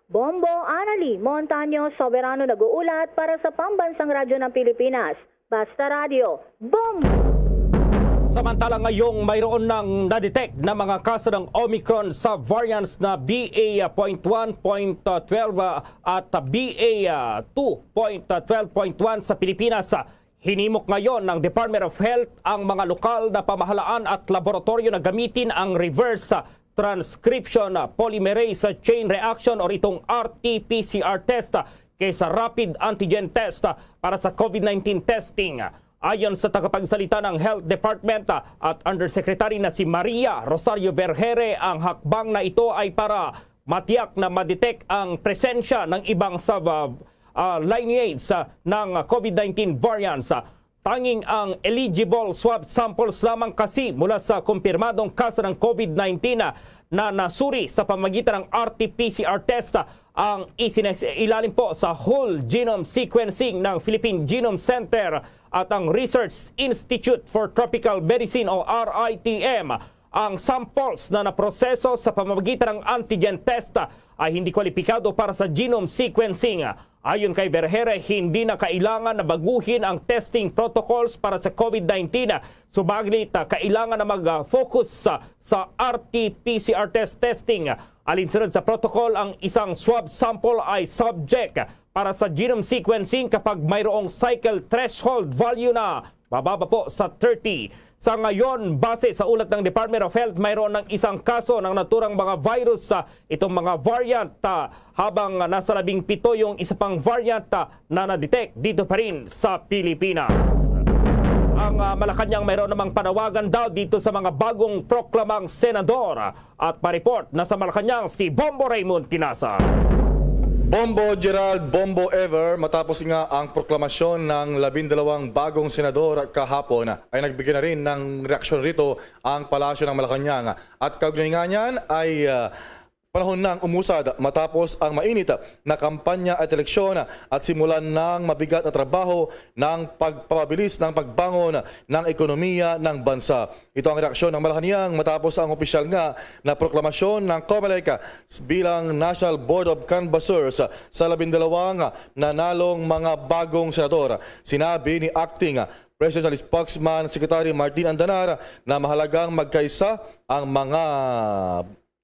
Bombo Anali Montaño Soberano nag-uulat para sa Pambansang Radyo ng Pilipinas. Basta Radyo, Bombo! Samantala ngayong mayroon nang na-detect na mga kaso ng Omicron sa variants na B A point one point twelve at B A two point twelve point one sa Pilipinas, hinimok ngayon ng Department of Health ang mga lokal na pamahalaan at laboratorio na gamitin ang reverse transcription polymerase chain reaction or itong R T P C R test kaysa rapid antigen test para sa COVID nineteen testing. Ayon sa tagapagsalita ng Health Department at Undersecretary na si Maria Rosario Vergere, ang hakbang na ito ay para matiyak na ma-detect ang presensya ng ibang sub, ah, ah, lineage, ah, ng COVID nineteen variants. Tanging ang eligible swab samples lamang kasi mula sa kumpirmadong kaso ng COVID nineteen na, na nasuri sa pamagitan ng R T P C R test ang isinailalim po sa whole genome sequencing ng Philippine Genome Center at ang Research Institute for Tropical Medicine o R I T M. Ang samples na naproseso sa pamamagitan ng antigen test ay hindi kwalipikado para sa genome sequencing. Ayon kay Vergere, hindi na kailangan na baguhin ang testing protocols para sa COVID nineteen, subalit, ah, kailangan na mag-focus sa, sa R T P C R test testing. Alinsunod sa protocol, ang isang swab sample ay subject para sa genome sequencing kapag mayroong cycle threshold value na mababa po sa thirty. Sa ngayon, base sa ulat ng Department of Health, mayroon ng isang kaso ng naturang mga virus sa itong mga variant, ah, habang nasa labing pito yung isa pang variant, ah, na na-detect dito pa rin sa Pilipinas. Ang, ah, Malacañang mayroon namang panawagan daw dito sa mga bagong proklamang senador. At pa-report na sa Malacañang si Bombo Raymond Tinaza. Bombo Gerald, Bombo Ever, matapos nga ang proklamasyon ng labindalawang bagong senador kahapon, ay nagbigay na rin ng reaksyon rito ang Palasyo ng Malacañang. At kaugnay nga niyan ay, ah, panahon nang umusad matapos ang mainit na kampanya at eleksyon at simulan ng mabigat na trabaho ng pagpapabilis ng pagbangon ng ekonomiya ng bansa. Ito ang reaksyon ng Malacañang matapos ang opisyal nga na proklamasyon ng COMELEC bilang National Board of Canvassers sa labindalawang nanalong mga bagong senador. Sinabi ni Acting Presidential Spokesman Secretary Martin Andanar na mahalagang magkaisa ang mga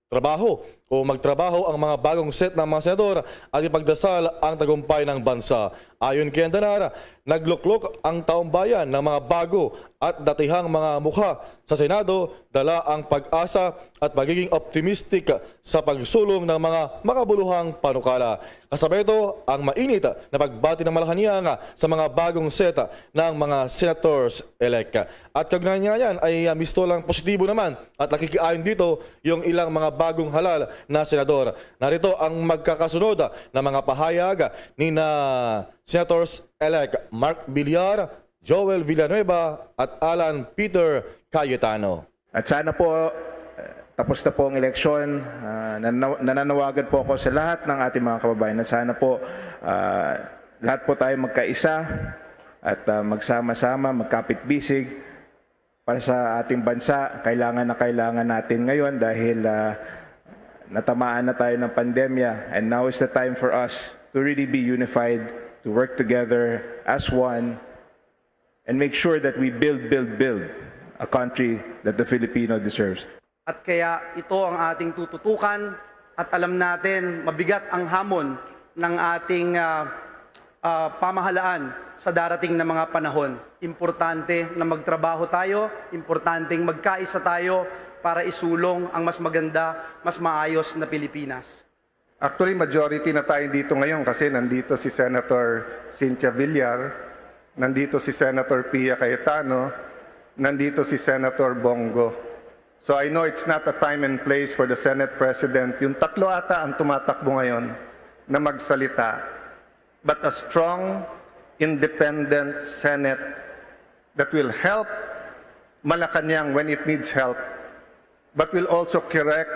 trabaho o magtrabaho ang mga bagong set ng mga senador at ipagdasal ang tagumpay ng bansa. Ayon kay Andanar, nagluklok ang taong bayan ng mga bago at datihang mga mukha sa Senado, dala ang pag-asa at pagiging optimistic sa pagsulong ng mga makabuluhang panukala. Kasabay ito ang mainit na pagbati ng Malacañang sa mga bagong set ng mga senators-elect. At kaugnay nga yan ay, ah, misto lang positibo naman at nakikiayon dito yung ilang mga bagong halal na senador. Narito ang magkakasunod na mga pahayag ni na Senators-elect Mark Villar, Joel Villanueva, at Alan Peter Cayetano. At sana po, eh, tapos na po ang eleksyon, ah, nanaw-, nananawagan po ako sa lahat ng ating mga kababayan na sana po, ah, lahat po tayo magkaisa at, ah, magsama-sama, magkapit-bisig para sa ating bansa. Kailangan na kailangan natin ngayon dahil, ah, natamaan na tayo ng pandemya, and now is the time for us to really be unified, to work together as one, and make sure that we build, build, build a country that the Filipino deserves. At kaya ito ang ating tututukan at alam natin mabigat ang hamon ng ating, ah, ah, pamahalaan sa darating na mga panahon. Importante na magtrabaho tayo, importanteng magkaisa tayo para isulong ang mas maganda, mas maayos na Pilipinas. Actually, majority na tayo dito ngayon kasi nandito si Senator Cynthia Villar, nandito si Senator Pia Cayetano, nandito si Senator Bong Go. So I know it's not a time and place for the Senate President. Yung tatlo ata ang tumatakbo ngayon na magsalita. But a strong, independent Senate that will help Malacañang when it needs help, but will also correct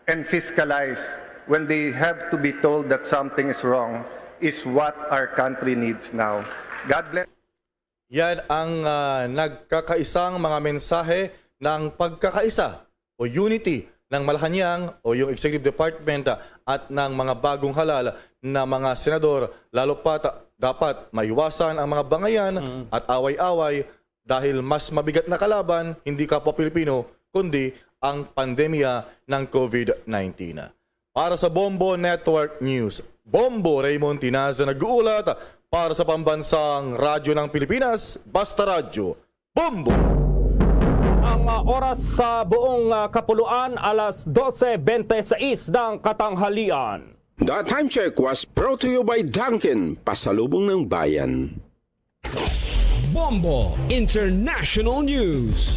and fiscalize when they have to be told that something is wrong, is what our country needs now. God bless. Yan ang, ah, nagkakaisang mga mensahe ng pagkakaisa o unity ng Malacañang o yung executive department, ah, at ng mga bagong halal na mga senador. Lalo pa ta-, dapat maiwasan ang mga bangayan Mm. at away-away dahil mas mabigat na kalaban, hindi kapwa Pilipino, kundi ang pandemya ng covid nineteen. Para sa Bombo Network News, Bombo Raymond Tinaza nag-uulat para sa Pambansang Radyo ng Pilipinas, Basta Radyo, Bombo! Ang, ah, oras sa buong, ah, kapuluan, alas dose bente sais ng katanghalian. The Time Check was brought to you by Dunkin, pasalubong ng bayan. Bombo International News.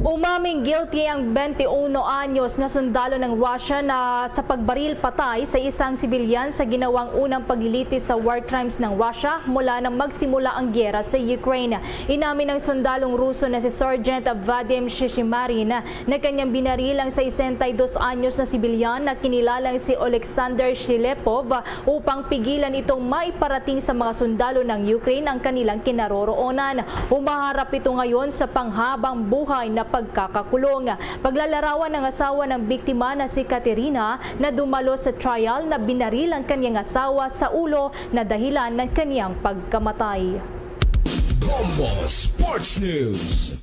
Umaming guilty ang twenty-one anyos na sundalo ng Russia na sa pagbaril patay sa isang sibilyan sa ginawang unang paglilitis sa war crimes ng Russia mula nang magsimula ang giyera sa Ukraine. Inamin ng sundalong Ruso na si Sergeant Vadim Shishimarin na kanyang binaril ang sesenta y dos anyos na sibilyan na kinilalang si Oleksandr Shilepov upang pigilan itong maiparating sa mga sundalo ng Ukraine ang kanilang kinaroroonan. Humaharap ito ngayon sa panghabang buhay na pagkakakulong. Paglalarawan ng asawa ng biktima na si Katerina na dumalo sa trial na binaril ang kanyang asawa sa ulo na dahilan ng kanyang pagkamatay. Bombo Sports News.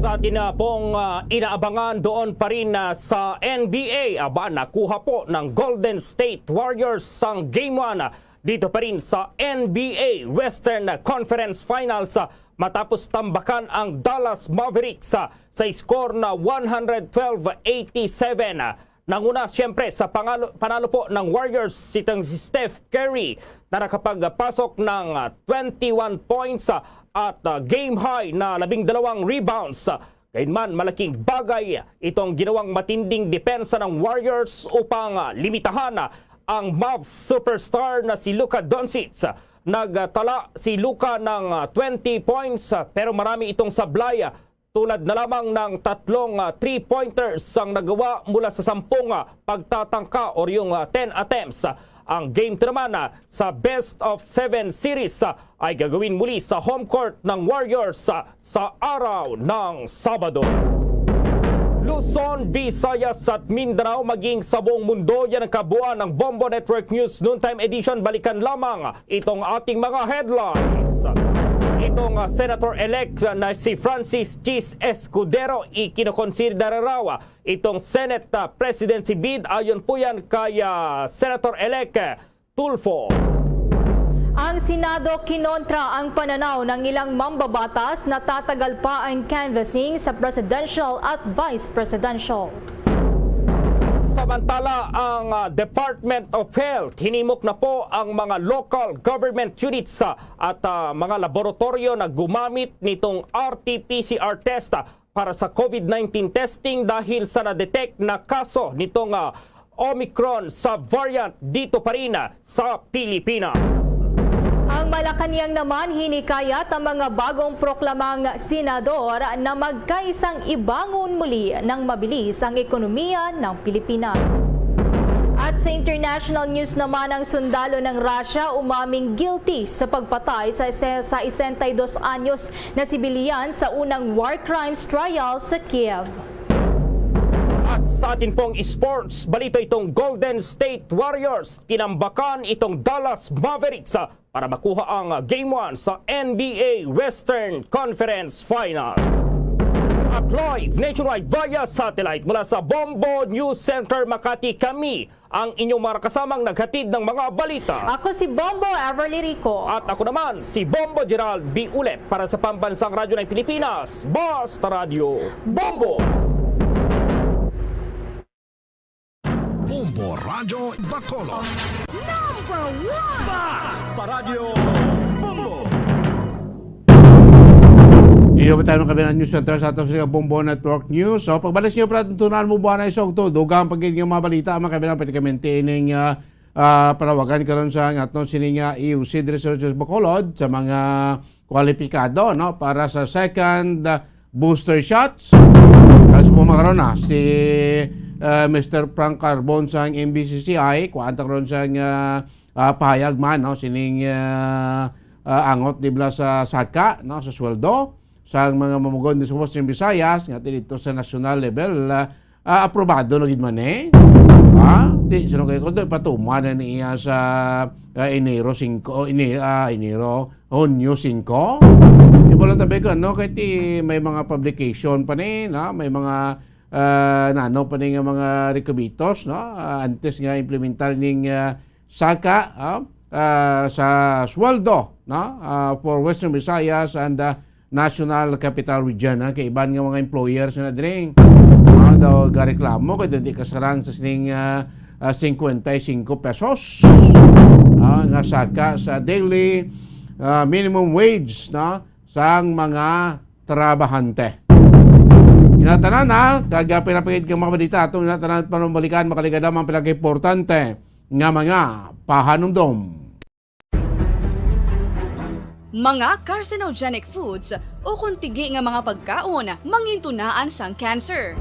Sa atin na pong, ah, inaabangan doon pa rin, ah, sa N B A, aba, nakuha po ng Golden State Warriors ang Game one, ah, dito pa rin sa N B A Western Conference Finals, ah, matapos tambakan ang Dallas Mavericks, ah, sa score na one hundred twelve eighty-seven. Ah, nanguna siyempre sa pangalo-, panalo po ng Warriors itong si Steph Curry na nakapagpasok ng, ah, twenty-one points, ah, at, ah, game high na labing dalawang rebounds. Gayunman, malaking bagay itong ginawang matinding depensa ng Warriors upang, ah, limitahan, ah, ang Mavs superstar na si Luka Doncic. Nagtala si Luka ng, ah, twenty points, ah, pero marami itong sablay, ah, tulad na lamang ng tatlong, ah, three-pointers ang nagawa mula sa sampung, ah, pagtatangka or yung, ah, ten attempts. Ang Game two naman, ah, sa best of seven series, ah, ay gagawin muli sa home court ng Warriors, ah, sa araw ng Sabado. Luzon, Visayas at Mindanao, maging sa buong mundo, yan ang kabuuan ng Bombo Network News Noontime Edition. Balikan lamang itong ating mga headlines. Itong, ah, senator-elect na si Francis Chis Escudero, ikinokonsidera raw, ah, itong Senate, ah, presidency bid. Ayon po yan kay, ah, Senator-elect, eh, Tulfo. Ang Senado kinontra ang pananaw ng ilang mambabatas na tatagal pa ang canvassing sa presidential at vice presidential. Samantala, ang, ah, Department of Health, hinimok na po ang mga local government units, ah, at, ah, mga laboratoryo na gumamit nitong R T P C R test, ah, para sa COVID nineteen testing dahil sa na-detect na kaso nitong, ah, Omicron sa variant dito pa rin, ah, sa Pilipinas. Ang Malacañang naman hinikayat ang mga bagong proklamang senador na magkaisang ibangon muli ng mabilis ang ekonomiya ng Pilipinas. At sa international news naman, ang sundalo ng Russia umaming guilty sa pagpatay sa, sa sesenta y dos anyos na sibilyan sa unang war crimes trial sa Kiev. At sa atin pong sports balita, itong Golden State Warriors tinambakan itong Dallas Mavericks, ah, para makuha ang, ah, Game one sa N B A Western Conference Finals. At live nationwide via satellite mula sa Bombo News Center Makati, kami ang inyong mga kasamang naghatid ng mga balita. Ako si Bombo Everly Rico. At ako naman si Bombo Gerald B. Ulep para sa Pambansang Radyo ng Pilipinas, Basta Radyo Bombo. Bombo Radyo Bacolod. Number one! Basta Radyo Bombo. Iyo ba tayo ng kabilang news center sa ato sa Bombo Network News? So, pagbalik sa iyo, pala, tuntunan mo buwan na isog to. Dugang pagiging mga balita, mga kabilang, pwede kami ining, ah, ah, panawagan karon sa aton sining, ah, E U C diri sa Region Bacolod sa mga kwalipikado, no, para sa second, ah, booster shots. Kaso po, mga karon, ah, si, ah, Mister Frank Carbon sang M B C C I, kuan ta karon sang, ah, ah, pahayag man, no, sining, ah, ah, angot nibla sa saka, no, sa sweldo sang mga mamugon di sa Western Visayas, nga dito sa national level, ah, ah, aprobado na gid man, eh. Ha? Di, sino kayo, kundi patuman na niya sa, ah, Enero singko, o, ini-, ah, Enero, Hunyo singko. Di ba lang tabi ko, no? Kay ti, may mga publication pa ni, no? May mga, ah, nano pa ni nga mga requisitos, no? Ah, antes nga implementar ning, ah, saka, ah, ah, sa sweldo, no? Ah, for Western Visayas and, ah, National Capital Region, ha, kay iban nga mga employers na diri, ah, daw gareklamo kay di kasarang sa sining, ah, ah, cincuenta y cinco pesos, ah, nga saka sa daily, ah, minimum wage, no, sang mga trabahante. Inatanan na, kag, ah, pinapagid kang mga balita, atong inatanan panumalikan, makaligad lamang pinaka-importante nga mga pahanumdom. Mga carcinogenic foods ukon tigi nga mga pagkaon mangintunaan sang cancer.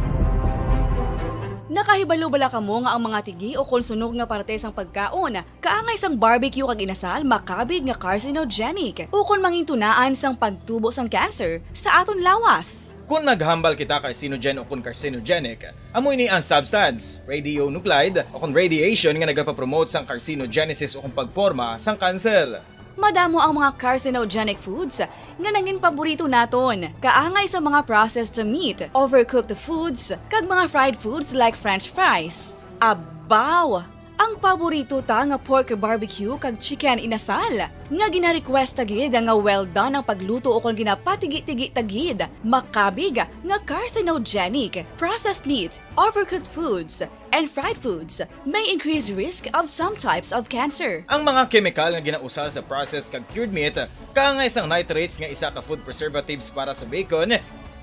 Nakahibalo bala kamo nga ang mga tigi ukon sunog nga parte sang pagkaon, kaangay sang barbecue kag inasal, makabig nga carcinogenic ukon mangintunaan sang pagtubo sang cancer sa aton lawas? Kon naghambal kita carcinogen ukon carcinogenic, amo ini ang substance, radionuclide ukon radiation nga nagapapromote sang carcinogenesis ukon pagporma sang kanser. Madamo ang mga carcinogenic foods nga nangin paborito naton, kaangay sa mga processed meat, overcooked foods, kag mga fried foods like French fries. Abaw! Ang paborito ta nga pork barbecue kag chicken inasal, nga gina-request ta gid nga well done ang pagluto ukon ginapatigi-tigi ta gid, makabig nga carcinogenic. Processed meat, overcooked foods, and fried foods may increase risk of some types of cancer. Ang mga kemikal nga ginausar sa processed kag cured meat, kaangay sang nitrates nga isa ka food preservatives para sa bacon,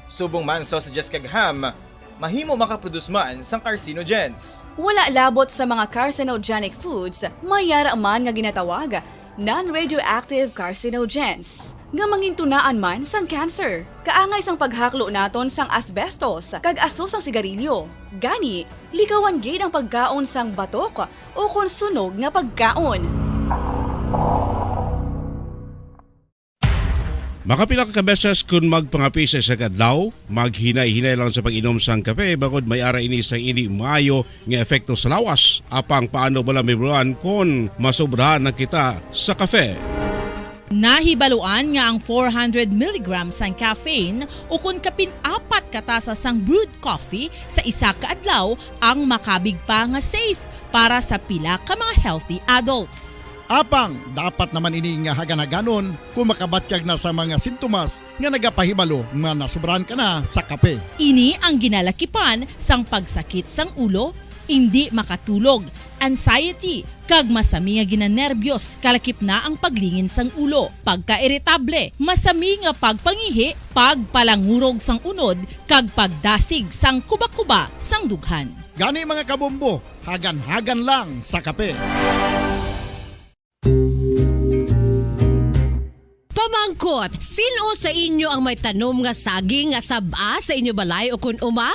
subong man sausages kag ham, mahimo makaproduce man sang carcinogens. Wala labot sa mga carcinogenic foods, may yara man nga ginatawag non-radioactive carcinogens, nga mangintunaan man sang cancer. Kaangay sang paghaklo naton sang asbestos kag aso sang sigarilyo. Gani, likawan gid ang pagkaon sang batok ukon sunog nga pagkaon. Makapila ka beses kon magpangape sa isa ka adlaw, maghinay-hinay lang sa pag-inom sang kape, bangod may ara ini sang indi maayo nga epekto sa lawas. Apang paano bala, Ma'am Ron, kon masobrahan na kita sa kape? Nahibaluan nga ang four hundred milligrams sang caffeine ukon kapin-apat ka tasa sang brewed coffee sa isa ka adlaw ang makabig pa nga safe para sa pila ka mga healthy adults. Apang dapat naman ini nga hagan-haganon kung makabatyag na sa mga sintomas nga nagapahibalo nga nasobrahan ka na sa kape. Ini ang ginalakipan sang pagsakit sang ulo, indi makatulog, anxiety, kag masami nga ginanerbyos, kalakip na ang paglingin sang ulo, pagkairitable, masami nga pagpangihi, pagpalangurog sang unod, kag pagdasig sang kubakuba sang dughan. Gani, mga kabombo, hagan-hagan lang sa kape. Pamangkot, sin-o sa inyo ang may tanom nga saging nga sab-a sa inyo balay ukon uma?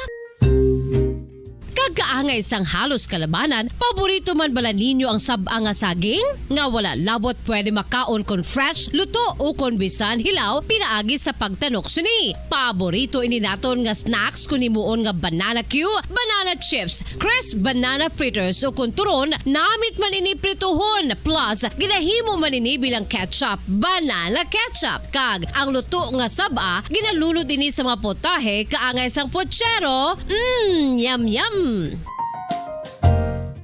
Kag kaangay sang halos kalabanan, paborito man bala ninyo ang sab-a nga saging? Nga wala labot pwede makaon kon fresh, luto, ukon bisan hilaw pinaagi sa pagtanok sini. Paborito ini naton nga snacks kon himuon nga banana cue, banana chips, crisp banana fritters, ukon turon namit man ini prituhon, plus ginahimo man ini bilang ketchup, banana ketchup. Kag ang luto nga sab-a ginalunod ini sa mga putahe kaangay sang puchero. Mm, yum, yum.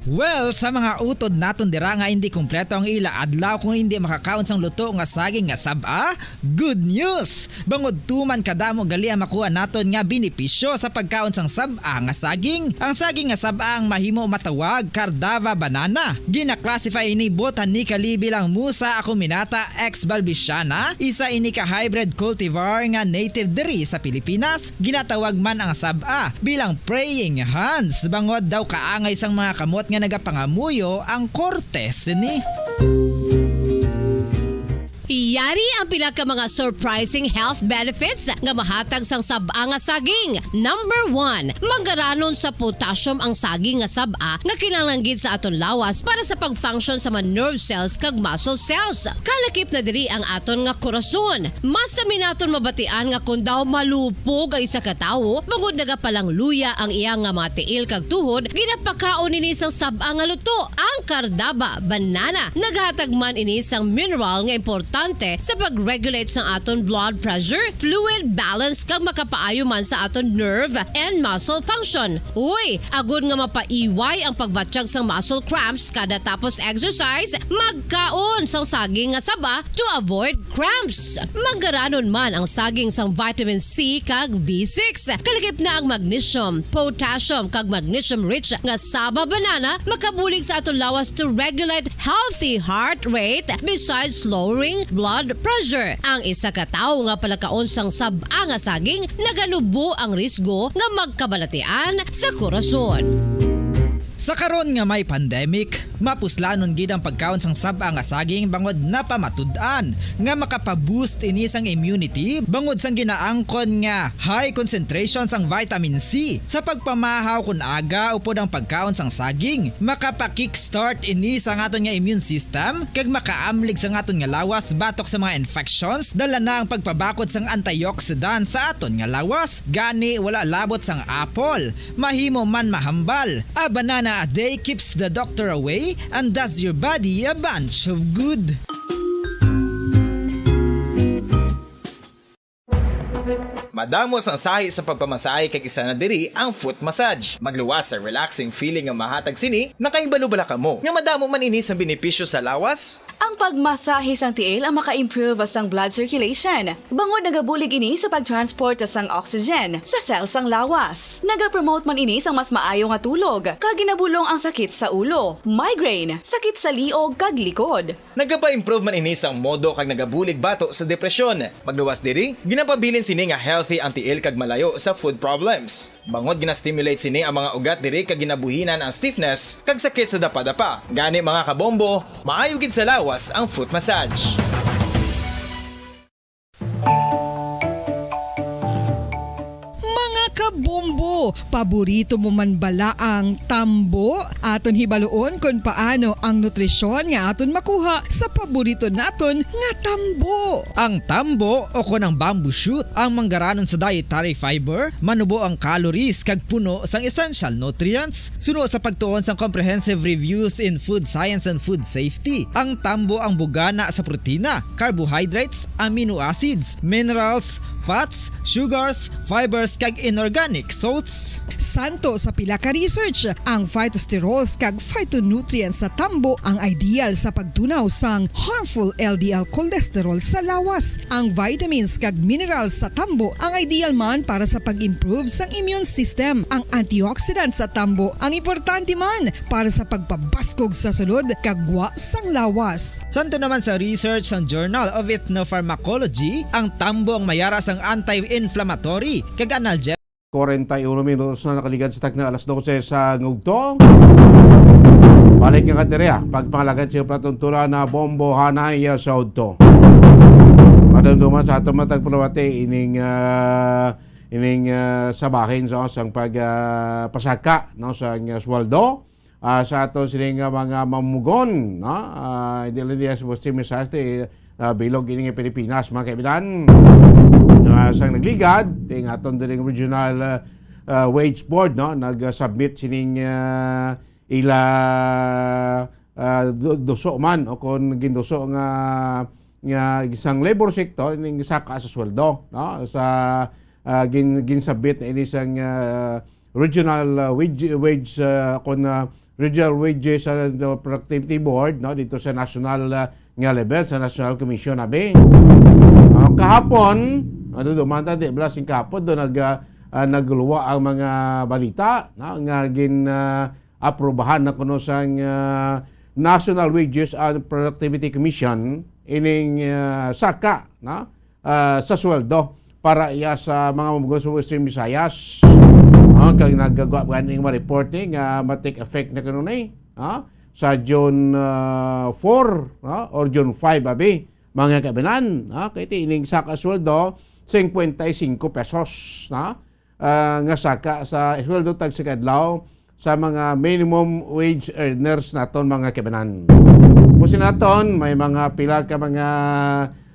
Well, sa mga utod naton dira nga indi kompleto ang ila adlaw kung indi makakaon sang luto nga saging nga sab-a, good news! Bangod tuman kadamo gali ang makuha naton nga benepisyo sa pagkaon sang sab-a nga saging. Ang saging nga sab-a ang mahimo matawag Cardava banana. Gina-classify ini botanically bilang Musa acuminata ex balbisiana, isa ini ka hybrid cultivar nga native diri sa Pilipinas. Ginatawag man ang sab-a bilang praying hands, bangod daw kaangay sang mga kamot nga nagapangamuyo ang korte sini. Yari ang pila ka mga surprising health benefits nga mahatag sang sab-a nga saging. Number one, mangaranon sa potassium ang saging nga sab-a nga kinahanglan gid sa aton lawas para sa pag-function sa mga nerve cells kag muscle cells. Kalakip na diri ang aton nga korason. Masami naton mabatian nga kon daw malupog ang isa ka tawo, bangod nagapalangluya ang iya nga mga tiil kag tuhod, ginapakaon ini sang sab-a nga luto, ang Cardava banana. Naghatag man ini sang mineral nga importante sa pag-regulate sang aton blood pressure, fluid balance, kag makapaayo man sa aton nerve and muscle function. Uy, agod nga mapaiway ang pagbatyag sang muscle cramps kada tapos exercise, magkaon sang saging nga saba to avoid cramps. Mangaranon man ang saging sang vitamin C kag B six. Kalakip na ang magnesium, potassium, kag magnesium-rich nga saba banana makabulig sa aton lawas to regulate healthy heart rate, besides lowering blood pressure. Ang isa ka tawo nga palakaon sang sab-a nga saging naganubo ang risgo nga magkabalatian sa korason. Sa karon nga may pandemic, mapuslanon gid ang pagkaon sang sab-a nga saging, bangod napamatud-an nga makapa-boost ini sang immunity, bangod sang ginaangkon nga high concentration sang vitamin C. Sa pagpamahaw kon aga upod ang pagkaon sang saging, makapa-kickstart ini sa aton nga immune system, kag makaamlig sa aton nga lawas batok sa mga infections, dala na ang pagpabakod sang antioxidant sa aton nga lawas. Gani, wala labot sang apple, mahimo man mahambal. A banana a day keeps the doctor away and does your body a bunch of good. Madamo sang sahi sa pagpamasahe, kag isa na diri ang foot massage. Magluwas sa relaxing feeling nga mahatag sini. Nakahibalo bala kamo nga madamo man ini sa benepisyo sa lawas? Ang pagmasahe sang tiil ang maka-improve sang blood circulation, bangod nagabulig ini sa pag-transport sang oxygen sa cell sang lawas. Nagapromote man ini sang mas maayo nga tulog, kag ginabulong ang sakit sa ulo, migraine, sakit sa liog, kag likod. Nagapa-improve man ini sang modo kag nagabulig bato sa depresyon. Magluwas diri, ginapabilin sini nga healthy ang tiil kag malayo sa foot problems. Bangod gina-stimulate sini ang mga ugat diri kag ginabuhinan ang stiffness kag sakit sa dapadapa. Gani, mga kabombo, maayo gid sa lawas ang foot massage. Mga kabombo, paborito mo man bala ang tambo? Aton hibaluon kon paano ang nutrisyon nga aton makuha sa paborito naton nga tambo. Ang tambo o kon ang bamboo shoot ang manggaranon sa dietary fiber, manubo ang calories kag puno sang essential nutrients. Suno sa pagtuon sang Comprehensive Reviews in Food Science and Food Safety, ang tambo ang bugana sa protina, carbohydrates, amino acids, minerals, fats, sugars, fibers, kag inorganic salts. Santo sa pila ka research, ang phytosterols kag phytonutrients sa tambo ang ideal sa pagtunaw sang harmful L D L cholesterol sa lawas. Ang vitamins kag minerals sa tambo ang ideal man para sa pag-improve sang immune system. Ang antioxidant sa tambo ang importante man para sa pagpabaskog sa sulod kag gwa sang lawas. Santo naman sa research sang Journal of Ethnopharmacology, ang tambo ang mayara sang anti-inflammatory kag analgesic. Kwarenta y uno minutos na nakaligad sa takna alas dose sa ngugto. Balik nga katerya, pagpangalagad sa patuntunan na bombohanay sa udto. Madumduman sa aton matag pulawati ining, ah, ining, ah, sa bahin sa sang pag, ah, pasaka, no, sang, ah, sweldo, ah, sa aton sini nga mga mamugon, no? Ah, hindi lang diya sa Western Visayas, ti, ah, bilog ini nga Pilipinas, mga kaibigan. Ah, sang nagligad, ti ang aton diri nga regional, ah, ah, wage board, no, nag-submit sining, ah, ila, ah, du-, duso man o kon ginduso nga, nga isang labor sector ning saka sa sweldo, no, sa, ah, gin-, ginsabit na ini sang, ah, regional, ah, wage, wage, ah, kon, ah, regional wages, ah, productivity board, no, dito sa national, ah, nga level, sa National Commission, abi. Ah, kahapon, ano, dumanta, di ba, sing kahapon, do nag, ah, ah, nagluwa ang mga balita, no, nga gin, ah, aprubahan na kuno sang, ah, National Wages and Productivity Commission ining, ah, saka, no, ah, sa sweldo para iya sa mga mamugos sa Western Visayas. Ah, kag nagagawa pa ning ma-report ni nga ma-take effect na kanunay, ah, sa June, ah, four, ah, or June five, abi, mga kabinan, ah, kay ti ining saka sweldo, singkwenta y singko pesos, ah, ah, nga saka sa sweldo tag sa kadlaw sa mga minimum wage earners naton, mga kabinan. Kung sinaton, may mga pila ka mga,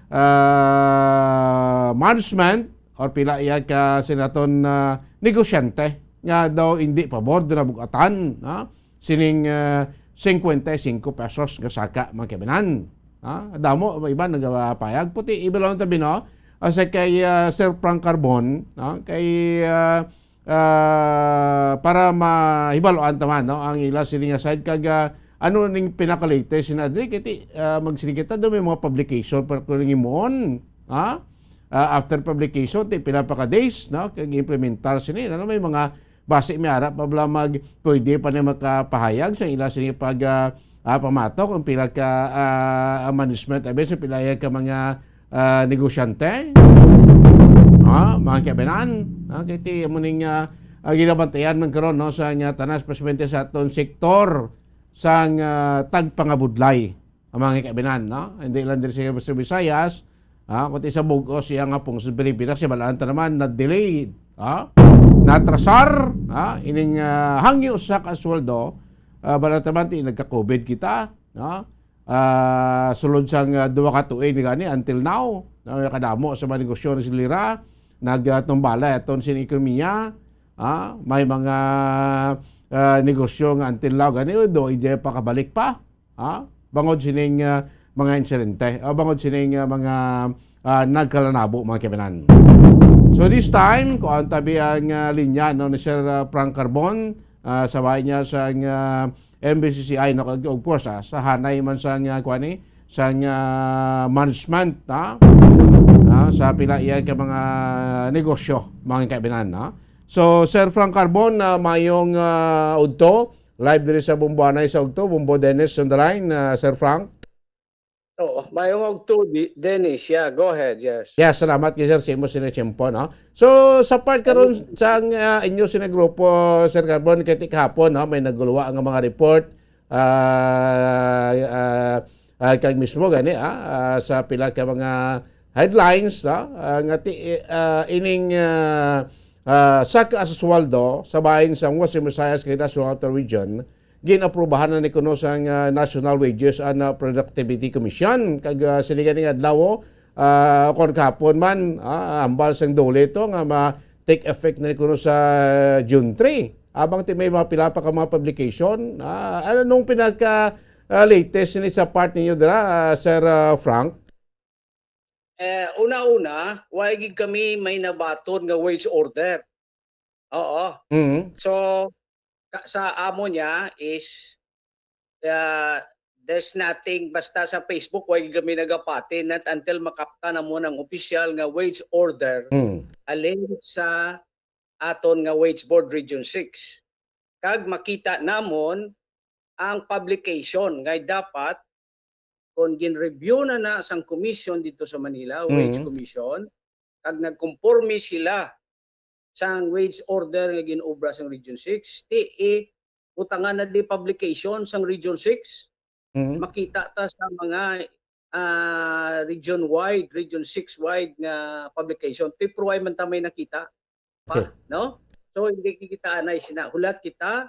ah, management or pila iya ka sinaton, ah, negosyante nga daw hindi pabor, daw nabugatan, ha? Sining, ah, singkwenta y singko pesos nga saka, mga kabinan. Ha? Damo, iba nagapayag. Puti, iba lang tabi, no? Asa kay, ah, Sir Frank Carbon, no? Kay, ah, ah, para mahibaluan ta man, no, ang ila sini nga side kag, ah, ano ning pinaka-latest na diri kay ti, ah, magsige kita do may mga publication para ko ning himuon, ha? Ah, after publication, ti pila pa ka days, no, kag implementar sini, ano, may mga basi may ara pa bala mag pwede pa ni makapahayag sa ila sini pag, ah, ah, pamatok ang pila ka, ah, management, abi, sa pila ka mga ah, negosyante, ah, mga kabinan, ah, kay ti amo ning, ah, ah, ginabantayan man karon, no, sa nga tanan, espesipalmente sa aton sektor sang, ah, tagpangabudlay, ang mga kabinan, no? Hindi lang diri sa Western Visayas, ah, kundi sa bug-os iya nga pungsod Pilipinas, si balaan ta naman na-delayed, ah, natrasar, ah, ining, ah, hangyo sa kasweldo, ah, balaan ta man ti nagka-covid kita, no? Ah, sulod sang, ah, duha ka tuig ni gani until now, na kadamo sa mga negosyo na silira, nagtumbala aton sin ekonomiya, ah, may mga, ah, negosyo nga until now gani, oh, do, hindi pa kabalik pa, ah, bangod sining, ah, mga insidente, ah, bangod sining, ah, mga, ah, nagkalanabo, mga kabinan. So this time, kuan tabi ang, ah, linya, no, ni Sir, ah, Frank Carbon, ah, sa bahin niya sang, ah, M B C C I, no, kag, of course, ah, sa hanay man sang, ah, kuan ni, sang, ah, management, no? Ah, sa pila iya ka mga negosyo, mga kaibinan, no? So, Sir Frank Carbon, ah, mayong, ah, udto, live diri sa Bumbuanay sa Ugto, Bumbo Dennis on the line, ah, Sir Frank. Oo, mayong ugto, di-, Dennis. Yeah, go ahead, yes. Yeah, salamat kay Sir Simo sini tiyempo, no? So, sa part karon sa, ah, inyo sini grupo, Sir Carbon, kay ti kahapon, no, may naguluwa nga mga report, ah, ah, ah, kag mismo gani, ah, ah, sa pila ka mga headlines, no, ah, nga ti-, ah, ining, ah, ah, Saka sa Suwaldo sa bahin sang Western Visayas kag National Outer Region, gin-aprubahan na ni kuno sang, ah, National Wages and, ah, Productivity Commission. Kag, ah, sini gani nga adlaw, ah, kon kahapon man, ah, hambal sang DOLE to nga ma-take effect na ni kuno sa June three. Abang ti may mga pila pa ka mga publication. Ah, ano nung pinaka, ah, latest ni sa part ninyo dira, ah, Sir, ah, Frank? Eh, una-una, wala gid kami may nabaton nga wage order. Oo. Mhm. So, ka-, sa amo niya is, ah, there's nothing, basta sa Facebook, wala gid kami nagapati, not until makapta na mo ng official nga wage order, Mm. alin sa aton nga Wage Board Region six. Kag makita namon ang publication nga dapat kung gin-review na na sang commission dito sa Manila, Wage Mm. Commission, kag nagkonforme sila sang wage order nga gin-obra sang Region six, ti, eh, butangan na di publication sang Region six, Mm. makita ta sa mga, ah, region-wide, Region six wide nga publication. Ti pruway man ta may nakita pa, Okay. no? So, hindi kita anay sina-, hulat kita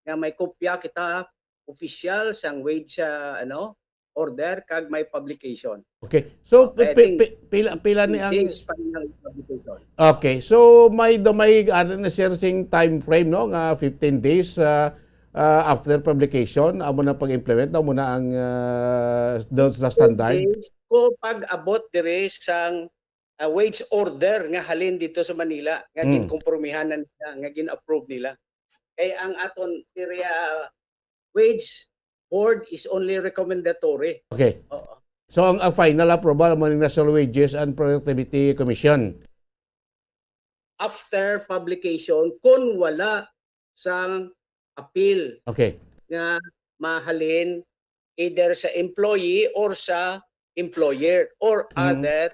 nga may kopya kita opisyal sang wage, ah, ano, order kag may publication. Okay. So, Okay, I pi-, think pi-, pila, pila ni ang fifteen days pa rin ang publication. Okay. So, may do-, may, ano na, sir, sing time frame, no, nga fifteen days, ah, ah, after publication, amo na pag-implement, amo na ang, ah, doon sa standard? Fifteen days ko pag-abot diri sang, ah, wage order nga halin dito sa Manila, nga Mm. ginkompromihan na nila, nga gin-approve nila. Kay ang aton area wage board is only recommendatory. Okay. Oo. So, ang, ang final approval mo ni National Wages and Productivity Commission? After publication, kung wala sang appeal Okay. nga mahalin either sa employee or sa employer or Mm. other,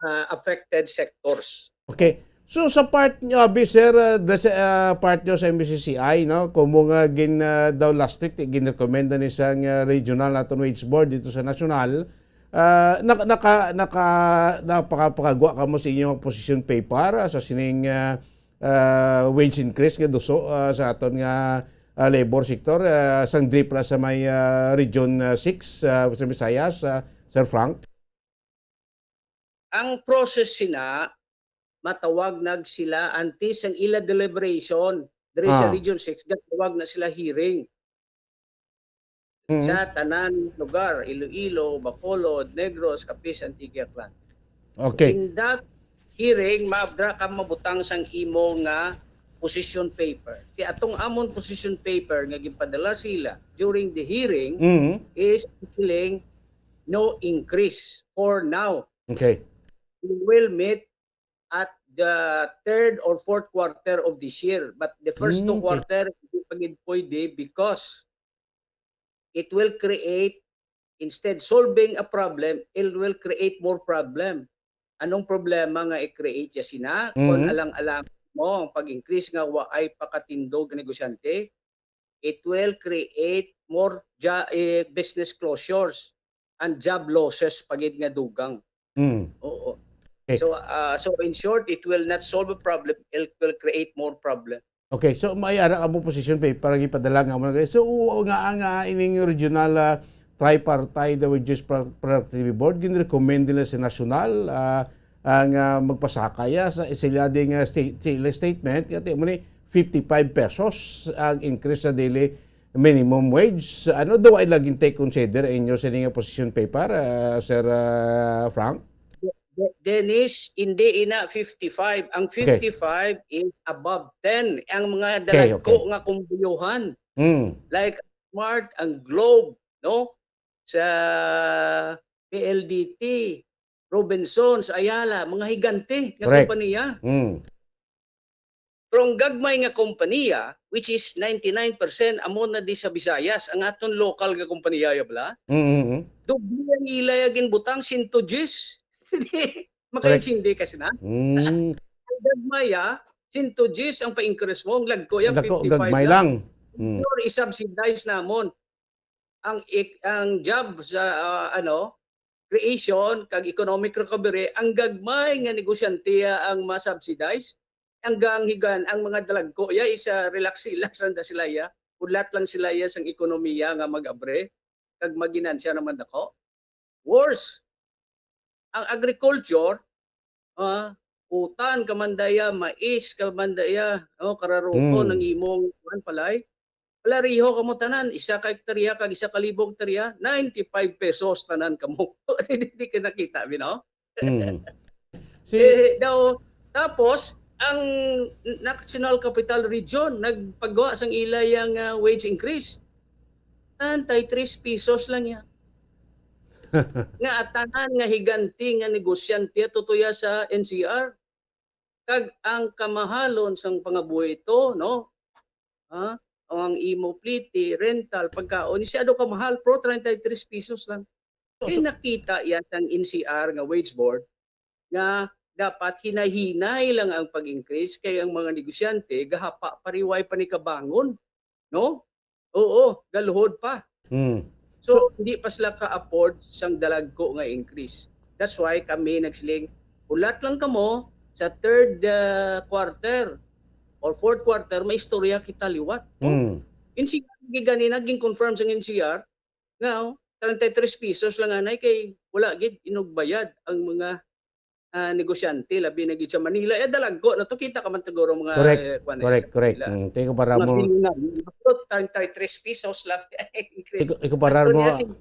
ah, affected sectors. Okay. So, sa part nyo, abi, sir, ah, the, ah, part nyo sa M B C C I, no? Kung mo nga gin, ah, daw last week, gin-recommenda ni sang, ah, regional naton wage board dito sa national, ah, naka-, naka-, naka-, napaka-, pakagwa ka mo sa inyong position paper, ah, sa sining, ah, ah, wage increase nga duso, ah, sa aton nga, ah, labor sector, ah, sang DRIP ra sa may, ah, Region, ah, six, ah, sa Visayas, ah, Sir Frank? Ang process sina, matawag nag sila antes ang ila deliberation diri sa Ah. Region six, gatawag na sila hearing. Mm. Sa tanan lugar, Iloilo, Bacolod, Negros, Capiz, Antique, Aklan. Okay. In that hearing, mabdra ka mabutang sang imo nga position paper. Ti atong amon position paper nga ginpadala sila during the hearing Mm. is feeling no increase for now. Okay. We will meet at the third or fourth quarter of this year. But the first two Mm, okay. quarter, hindi pa gid pwede because it will create, instead solving a problem, it will create more problem. Anong problema nga i-create ya sina? Kung Mhm. alang-alang mo ang pag-increase nga waay pakatindog nga negosyante, it will create more ja-, eh, business closures and job losses pa gid nga dugang. Mm. Oo. Okay. So, ah, so in short, it will not solve a problem, it will create more problem. Okay, so may ara amo position paper nga ipadala nga mo na. So, oo, nga, nga ining regional, ah, tripartite, the wages pro-, productivity board, gin-recommend nila sa national, ah, ang, ah, magpasaka ya sa sila ding, ah, sta-, sila statement, kaya mo ni fifty-five pesos ang increase sa daily minimum wage. Ano daw ay laging take consider inyo sa inyong position paper, ah, Sir, ah, Frank? De-, Dennis, hindi ina fifty-five. Ang Okay. fifty-five is above ten. Ang mga Okay, dalagko okay. nga kumbuyuhan, Mm. like Smart, ang Globe, no? Sa P L D T, Robinsons, Ayala, mga higante nga Correct. kompanya. Mm. Pero ang gagmay nga kompanya, which is ninety-nine percent amo na di sa Visayas, ang aton lokal nga kompanya, ya bala, Mm, mm, mm. doble ang ila ya ginbutang, sento diyes. Correct. Makaintindi ka sina? Mm. Ang gagmay, ah, sento diyes ang pa-increase mo, ang lagko ya Ang dako, fifty-five gagmay lang. lang. Mm. Pure i-subsidize namon ang ik-, ang job sa, ah, ano, creation kag economic recovery, ang gagmay nga negosyante ang ma-subsidize. Hanggang higan, ang mga dalagko ya, isa relax-relax lang da sila ya. Hulat lang sila ya sang ekonomiya nga mag-abre, kag maginansya naman dako. Worse, ang agriculture, ah, utan ka man daya, mais ka man daya, no, kararuton Mm. ang imong kuwan, palay. Palareho kamo tanan, isa ka hektarya kag isa ka libo hektarya, ninety-five pesos tanan kamo. Di, di ka nakita, bino? Mm. Si Eh, daw, tapos, ang National Capital Region, nagpagawa sang ila yang, ah, wage increase. Tantay tres pesos lang ya. Nga atanan nga higanti nga negosyante tutuya sa N C R. Kag ang kamahalon sang pangabuhi ito, no? Ha? O ang imo pliti, rental, pagkaon, siya daw kamahal, pero treinta y tres pesos lang. So, Kay so nakita yan sang N C R nga wage board nga dapat hinay-hinay lang ang pag-increase kay ang mga negosyante gahapa pa riway pa ni kabangon, no? Oo, galuhod pa. Hmm. So, So hindi pa sila ka-afford sang dalagko nga increase. That's why kami nagsiling, "Hulat lang kamo sa third, ah, quarter or fourth quarter, may istorya kita liwat." No? Hmm. N C R, ganina, gin-confirm sang N C R nga, oh, treinta y tres pesos lang anay kay wala gid inugbayad ang mga, ah, negosyante, labi na gid sa Manila. Eh, dalagko na to, kita ka man siguro mga, Correct. eh, kwan, eh, Correct, sa correct. Manila. Mm, tingnan ko para Mga mo bilyonaryo. Pero treinta y tres pesos lang increase. Iko-, ikumparar Pero mo, niya, sing-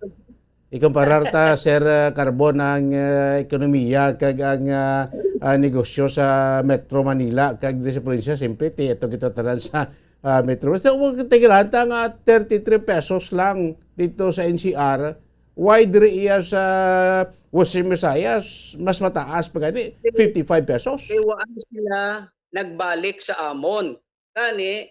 ikumparar ta, Sir, ah, Carbon, ang, ah, ekonomiya kag ang, ah, ah, negosyo sa Metro Manila kag di sa probinsya, siyempre, ti, ito kita tanan sa, ah, Metro. Basta, huwag tigilan ta nga thirty-three pesos lang dito sa N C R. Why diri iya sa Western Visayas mas mataas pa gani, fifty-five pesos? Kay wa sila nagbalik sa amon. Gani,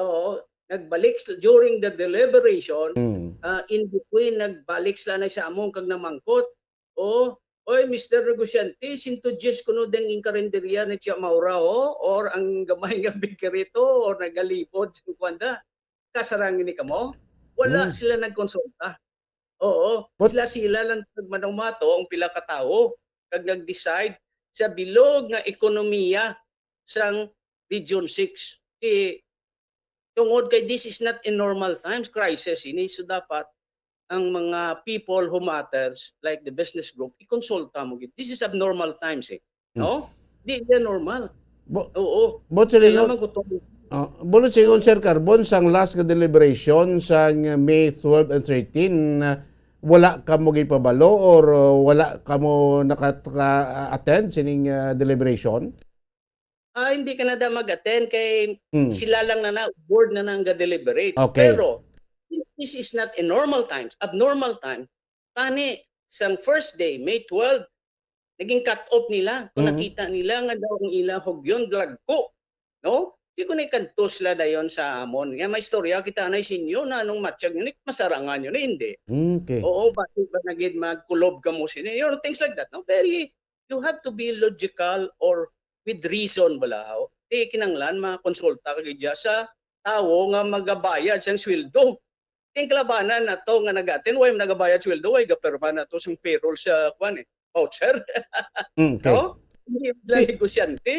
oo, nagbalik s-, during the deliberation, Mm. ah, in between, nagbalik sila na sa amon kag namangkot, "Oh, oy, Mister Negosyante, sento diyes kuno ding ing karinderya ni Tia Maura, oh, or ang gamay nga bakery to, or nagalibod sa kwanda. Kasarang ini kamo?" Wala Mm. sila nagkonsulta. Oo, But sila-sila lang nagmanumato ang pila ka tawo kag nag-decide sa bilog nga ekonomiya sang Region six. Kay, tungod kay this is not in normal times, crisis ini, so dapat ang mga people who matters, like the business group, ikonsulta mo gid. This is abnormal times, eh. Hmm. No? Di na normal. Bo-, Oo. Bo, Kaya silingon, naman ko to. Oh, bo, silingon, Sir Carbon, sang last nga deliberation sang May twelve and thirteen, ah, wala kamo gipabalo or, uh, wala kamo nakaka-attend sining, uh, deliberation? Ah, hindi ka na da mag-attend kay Hmm. sila lang na na, board na nang ga-deliberate. Okay. Pero, this is not in normal times, abnormal time. Tani, sang first day, May twelve, naging cut off nila. Kung Mhm. nakita nila nga daw ang ilang hugyon, dalagko, no? Di ko na ikanto sila dayon sa amon. Nga may istorya kita na sa inyo na anong matsyag nyo ni, masarangan nyo ni, hindi. Okay. Oo, bakit ba naging magkulob ka mo sini? You know, things like that, no? Very, you have to be logical or with reason bala, ho. Di kinanglan makonsulta ka gid sa tawo nga magabayad sang sweldo. Ting kalabanan nato nga nag-attend, way nagabayad sweldo, way gapirma nato sang payroll sa, kwan, eh, voucher. Mm, okay. No? Hindi sila Di- negosyante.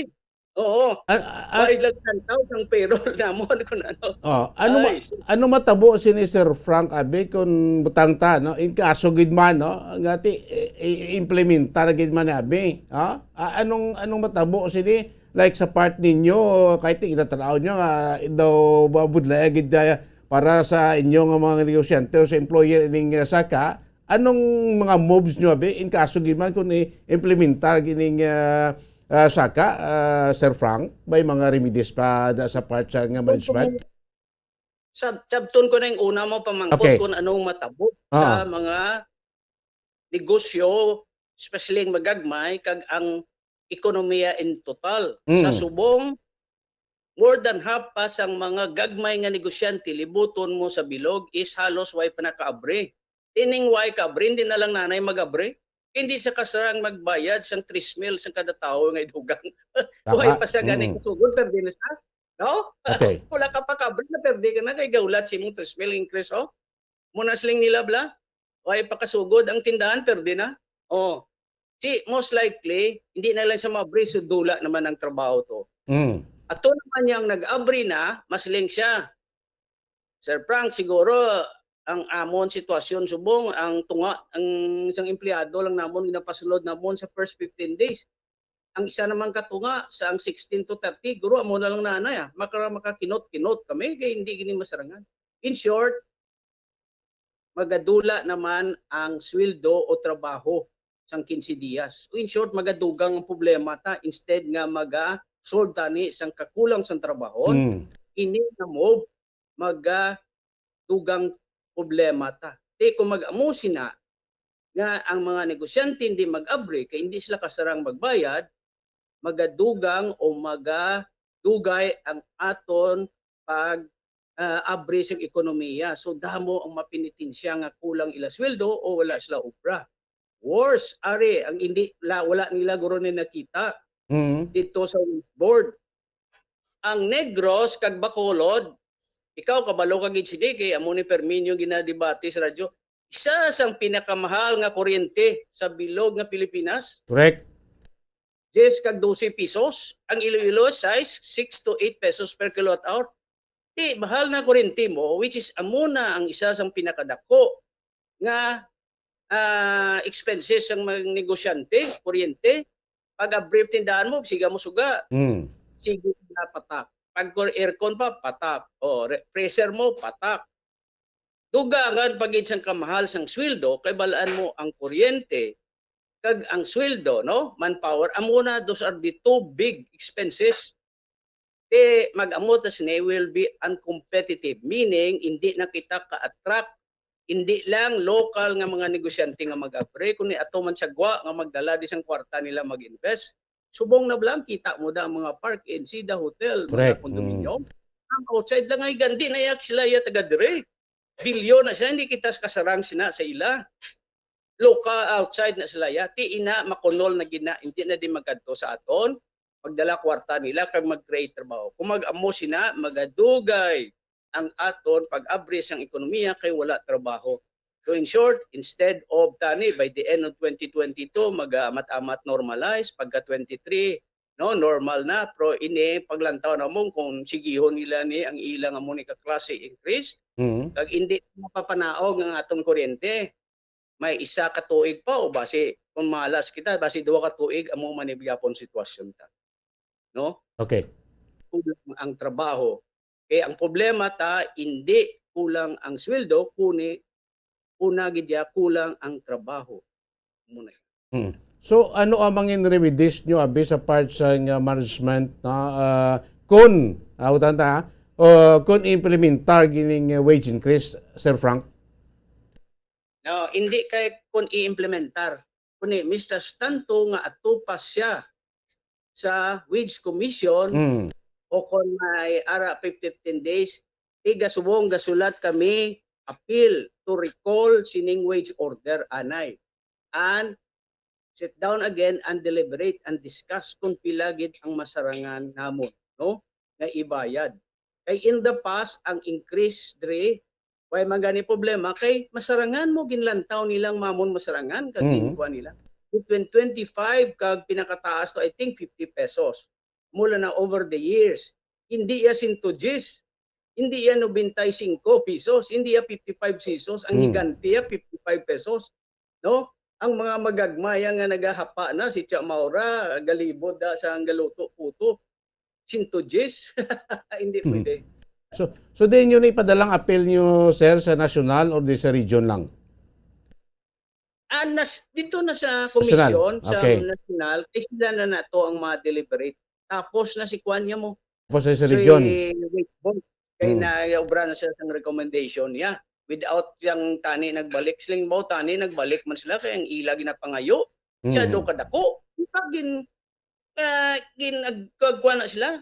Oo. Ah, ah, Way lang tantaw sang payroll namon kung ano. Oh, ano ma-, Ay, so ano matabo sini, Sir Frank, abi, kung butang ta, no? In kaso gid man, no? Nga ti, i-, i-, implementar gid man, abi, ha? Ah, anong, anong matabo sini? Like sa part ninyo, kahit itatanaw nyo nga daw mabudlay gid, ah, para sa inyo nga mga negosyante o sa employer ining, ah, saka, Anong mga moves nyo, abi, in kaso gid man kung i-implementar gining, ah, ah, saka, ah, Sir Frank? May mga remedies pa da sa part sa nga management? Sab-, sabton ko na yung una mo pamangkot Okay. kung anong matabo sa Ah. mga negosyo, especially ang magagmay, kag ang ekonomiya in total. Sa Mm. Subong, more than half pa sang mga gagmay nga negosyante libuton mo sa bilog is halos way pa nakaabri. Ining way kaabri, hindi na lang nanay mag-abri. Hindi sa kasarang magbayad sang tres mil sang kada tawo nga idugang. Way Tama. pa sa gani Mm. kasugod, perde na siya. No? Okay. Wala ka pa kabri na perde ka na kay gaulat si mong tres mil increase, oh. Muna siling nila bla, way pa kasugod ang tindahan, perde na. Oh. Si most likely, hindi na lang sa mabri, so dula naman ang trabaho to. Mm. Ato naman yang nag-abri na, masiling siya. Sir Frank, siguro ang amon sitwasyon subong, ang tunga, ang isang empleyado lang namon ginapasulod namon sa first fifteen days. Ang isa naman ka tunga sa ang sixteen to thirty, guro amo na lang nanay, ah. Maka-, makakinot-kinot kami kay hindi gini masarangan. In short, magadula naman ang sweldo o trabaho sang quince dias. In short, magadugang ang problema ta instead nga maga-solve tani sang kakulang sang trabaho, Mm. ini na mo magadugang problema ta. Ti kung mag-amo sina nga ang mga negosyante hindi mag-abri kay hindi sila kasarang magbayad, magadugang o magadugay ang aton pag, ah, abri sang ekonomiya. So, damo ang mapenitensya nga kulang ila sweldo o wala sila obra. Worse, ari, ang hindi, la-, wala nila guro ni nakita Mm. dito sa board. Ang Negros kag Bacolod, ikaw, kabalo ka gid sini, kay amo ni Fermin yung ginadebate sa radyo. Isa sang pinakamahal nga kuryente sa bilog nga Pilipinas. Correct. Diyes kag dose pesos. Ang Iloilo, size, six to eight pesos per kilowatt hour. Ti, mahal na kuryente mo, which is amo na ang isa sang pinakadako nga, ah, expenses sang mga negosyante, kuryente. Pag abri tindahan mo, siga mo suga. Mm. Sige na patak. Pag kur-, aircon pa, patak. O, re-, freezer mo, patak. Dugangan pa gid sang kamahal sang sweldo, kay balaan mo ang kuryente kag ang sweldo, no? Manpower, amo na, those are the two big expenses. Ti mag-amo ta sini will be uncompetitive, meaning hindi na kita ka-attract, hindi lang local nga mga negosyante nga mag-abri, kundi ato man sa gwa nga magdala di sang kwarta nila mag-invest. Subong na lang, kita mo da ang mga park, N C da, hotel, mga Correct. condominium. Ang outside lang ay gandi na yak sila ya taga dire. Bilyon na sila, hindi kita kasarang sina sa ila. Local, outside na sila ya. Ti ina, makunol na gina, hindi na din magkadto sa aton. Magdala kwarta nila kag mag-create trabaho. Kung mag-amo sina, magadugay ang aton pag-abri sang ekonomiya kay wala trabaho. So in short, instead of tani by the end of twenty twenty-two, mag-amat-amat normalize, pagka twenty-three, no, normal na, pero ini paglantaw namon kung sigihon nila ni ang ilang amo ni ka klase increase, Mm. kag hindi mapapanaog ang atong kuryente. May isa ka tuig pa o basi kung malas kita, basi duha ka tuig amo man ni gyapon sitwasyon ta. No? Okay. Kulang ang trabaho. Kay ang problema ta, hindi kulang ang sweldo, kuni una gid ya kulang ang trabaho. Muna. Hmm. So, ano ang mga remedies nyo, abi, sa part sa nga management na, ah, kun, ah, utan ta, ah, kun implementar gining, ah, wage increase, Sir Frank? No, hindi kay kun i-implementar. Kuni, mientras tanto nga ato pa siya sa wage commission Hmm. o kon may ara pa fifteen days, ti gasubong gasulat kami appeal to recall sining wage order anay. And sit down again and deliberate and discuss kung pila gid ang masarangan namon, no, nga ibayad. Kay in the past, ang increase diri, way man gani problema, kay masarangan mo, ginlantaw nilang mamon masarangan, kag Mm. ginkuha nila. Between twenty-five kag pinakataas to, I think, fifty pesos. Mula na over the years, hindi ya sinto diyes, hindi ya nobenta y singko pesos, hindi ya fifty-five pesos, ang Mm. higante ya fifty-five pesos, no? Ang mga magagmaya nga nagahapa na, si Tia Maura, galibod na sa ang galuto puto, sinto diyes. Hindi Mm. pwede. So, so din yun ipadalang appeal nyo, sir, sa national or di sa region lang? Ang nas-, dito na sa komisyon, sa national, kay sila na nato ang mga deliberate. Tapos na si kuan niya mo. Tapos na si region. Wait, boy. Kay na obra na sila sang recommendation niya. Without siyang tani nagbalik. Siling mo, tani nagbalik man sila kay ang ila ginapangayo. Siya daw kadako. Pag gin-, ah, gin-, ag-, kagkuan na sila.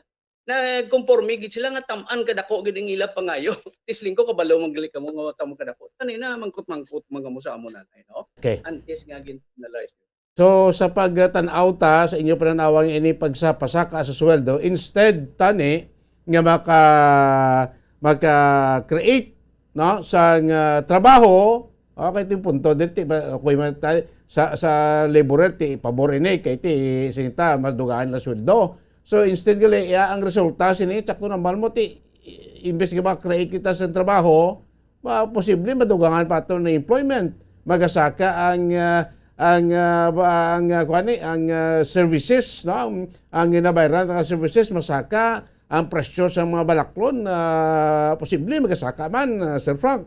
Nagkonforme gid sila nga tam-an kadako gid ang ila pangayo. Tisling ko, kabalo man gali kamo nga tam-an kadako. Tani na, mangkot-mangkot man kamo sa amo nanay, no? Okay. Antes nga gin-finalize. So, sa pagtan-aw ta sa inyo pananaw nga ini pagsapasaka sa sweldo, instead tani nga maka-, maka-create, no, sang, ah, trabaho, okay, ito yung punto. Dili, ti, ba, okay man ta-, sa, sa laborer, ti, pabor ini, kay ti, sinta, mas dugaan na sweldo. So, instead gali, iya ang resulta sini, tsakto naman mo, ti, i-, imbes nga maka-create kita sa trabaho, ma-, posible madugangan pa ato ng employment. Magasaka ang, ah, ang, ah, ba, ang, ah, kuwan ni, ang, ah, services, no? Ang, ang ginabayaran nga services, masaka ang presyo sa mga balaklon, ah, posible magasaka man, ah, Sir Frank.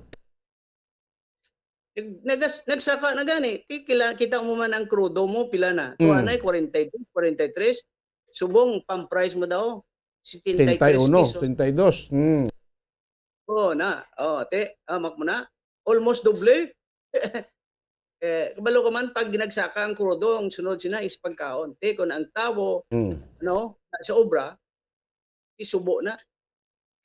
Nag-, nagas-, nagsaka na gani. Ki-, kila-, kita mo man ang krudo mo, pila na? Mm. Tuwa na, forty-two, forty-three. Subong, pang price mo daw, setenta y tres pesos. Setenta y uno, setenta y dos. Mm. Oo na. Oh, te, amak mo na. Almost doble. Eh, kabalo ka man, pag nagsaka ang krudo, ang sunod sina is pagkaon. Te, kung ang tawo, Mm. ano, sa obra, isubo na.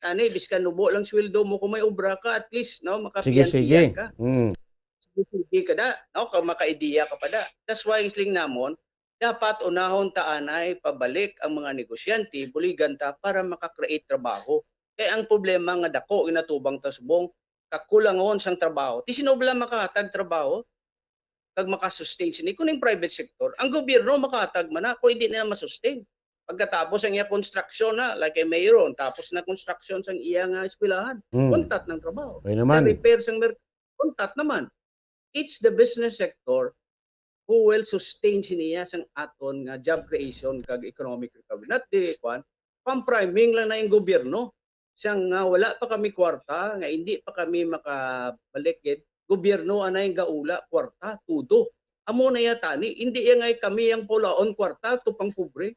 Ani, biskan nubo lang sweldo mo, kung may obra ka, at least, no, Sige, sige. makapiyan-piyan ka. Mm. Sige, sige ka da, no, kung makaideya ka pa da. That's why, isling namon, dapat unahon ta anay pabalik ang mga negosyante, buligan ta para maka-create trabaho. Kay ang problema nga dako ginatubang ta subong, kakulangon sang trabaho. Ti sino bala makahatag trabaho? Kag makasustain sini kun ang private sector, ang gobyerno makahatag man na kung hindi nila masustain. Pagkatapos ang iya construction na, like kay Mayron, tapos na construction sang iya nga eskwelahan. Mm. Untat ng trabaho. Okay naman. Ang repair sang mer-, untat naman. It's the business sector who will sustain siniya sang aton nga job creation kag economic recovery. Not the, kwan, pang-priming lang na yung gobyerno. Siya nga wala pa kami kwarta, nga hindi pa kami makabalik gid, gobyerno anay gaula kwarta, todo. Amo na ya tani, hindi ya ngay kami ang paulaon kwarta to pang pobre.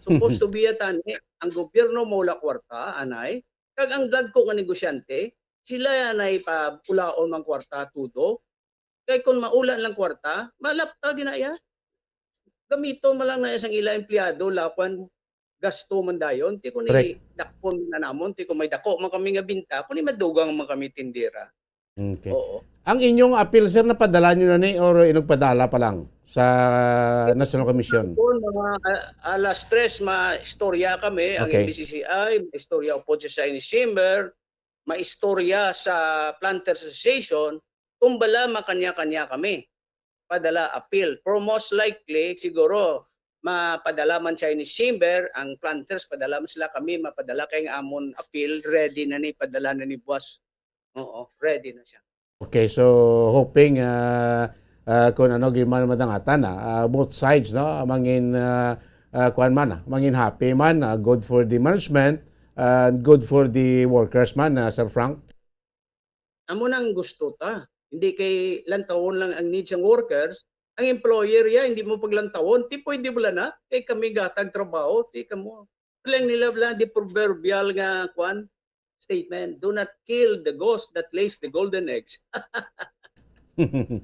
Supposed to be ya tani, ang gobyerno maula kwarta, anay, kag ang dagko nga negosyante, sila ya anay pa ulaon mang kwarta, todo. Kay kung maula lang kwarta, malapta gina ya. Gamito man lang na isang ila empleyado, lakwan gasto man dayon, ti kung Correct. Dakpon na namon, ti kung may dako man kami nga binta, kung madugang man kami tindera. Okay. Oo. Ang inyong appeal, sir, napadala nyo na ni or inugpadala pa lang sa National Commission? Kung mga, ah, alas tres, ma-istorya kami, ang Okay. M B C C I, ma-istorya upod sa Chinese Chamber, ma-istorya sa Planters Association, kung bala makanya-kanya kami padala appeal. For most likely, siguro, mapadala man Chinese Chamber, ang planters, padala man sila, kami mapadala kay ang amon appeal, ready na ni, padala na ni buwas. Oo, ready na siya. Okay, so hoping, ah, ah, kung ano gyud man madangatan na, ah, both sides, no, mangin, ah, ah, kuwan man, ah, mangin happy man, ah, good for the management, and good for the workers man, ah, Sir Frank. Amo nang gusto ta. Hindi kay lantawon lang ang needs sang workers, ang employer ya, hindi mo paglantawon, ti pwede bala na, kay kami gatag trabaho, ti kamo. Lang nila bala di proverbial nga, kwan, statement, "Do not kill the goose that lays the golden eggs."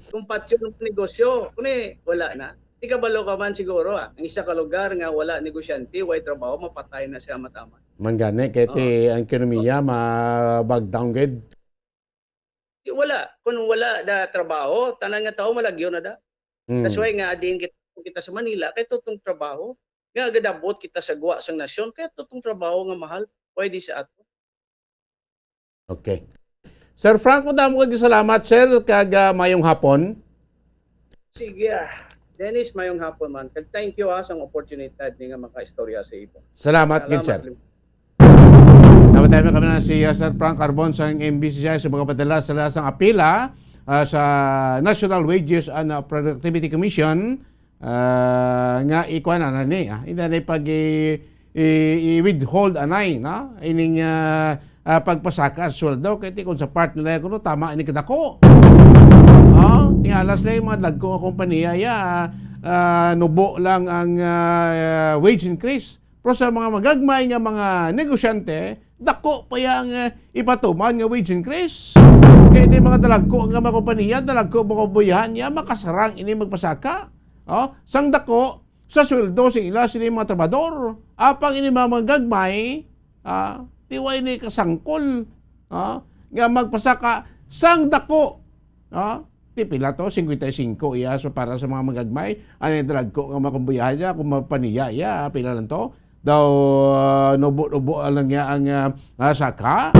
Kung patyon ang negosyo, kuni, wala na. Di kabalo ka man siguro, ah, ang isa ka lugar nga wala negosyante, way trabaho, mapatay na siya mataman. Mangani, kay ti Oo. ang ekonomiya Oo. ma-bog down gid. Di, wala. Kung wala na trabaho, tanan nga tao malagyo na da. Mm. That's why nga, diin kita, kita sa Manila, kay tutong trabaho. Nga, gadabot kita sa gwa sang nasyon, kay tutong trabaho nga mahal, pwede sa ato. Okay. Sir Frank, madamo kag salamat, sir, kag, ah, mayong hapon. Sige, ah. Dennis, mayong hapon man. Kag thank you, ah, sa opportunity ni nga makaistorya sa imo. Salamat gid, sir. Salamat, Leo. Napatay mo kami na si, ah, Sir Frank Carbon sa M B C C I sa mga padala sa lasang apila, ah, sa National Wages and, ah, Productivity Commission. Ah, nga ikuan na, na ni, ah, ina ni pag i-, i-, i-withhold anay, no? Ining, ah, ah, pagpasaka sa sweldo, kay ti kung sa part nila kuno, tama ini kadako. Ah, Tingala sila yung mga dagko nga kompanya, ya, ah, nubo lang ang, ah, wage increase. Pero sa mga magagmay nga mga negosyante, dako pa yang, ah, ipatuman nga wage increase. Kaya ini mga dalagko nga mga kompanya, dalagko mga kabuyahan niya, makasarang ini magpasaka. Oh, sang dako sa sweldo sa ila sini mga trabahador. Apang ini mga magagmay, ah, tiway ni kasangkol, ah, nga magpasaka sang dako. Ah, ti pila to? Singkwenta y singko iya, so para sa mga magagmay. Ano yung dalagko nga makumbuyahan niya? Kung mapaniya iya, pila lang to? Daw, ah, nubo-nubo lang niya ang, ah, ah, saka.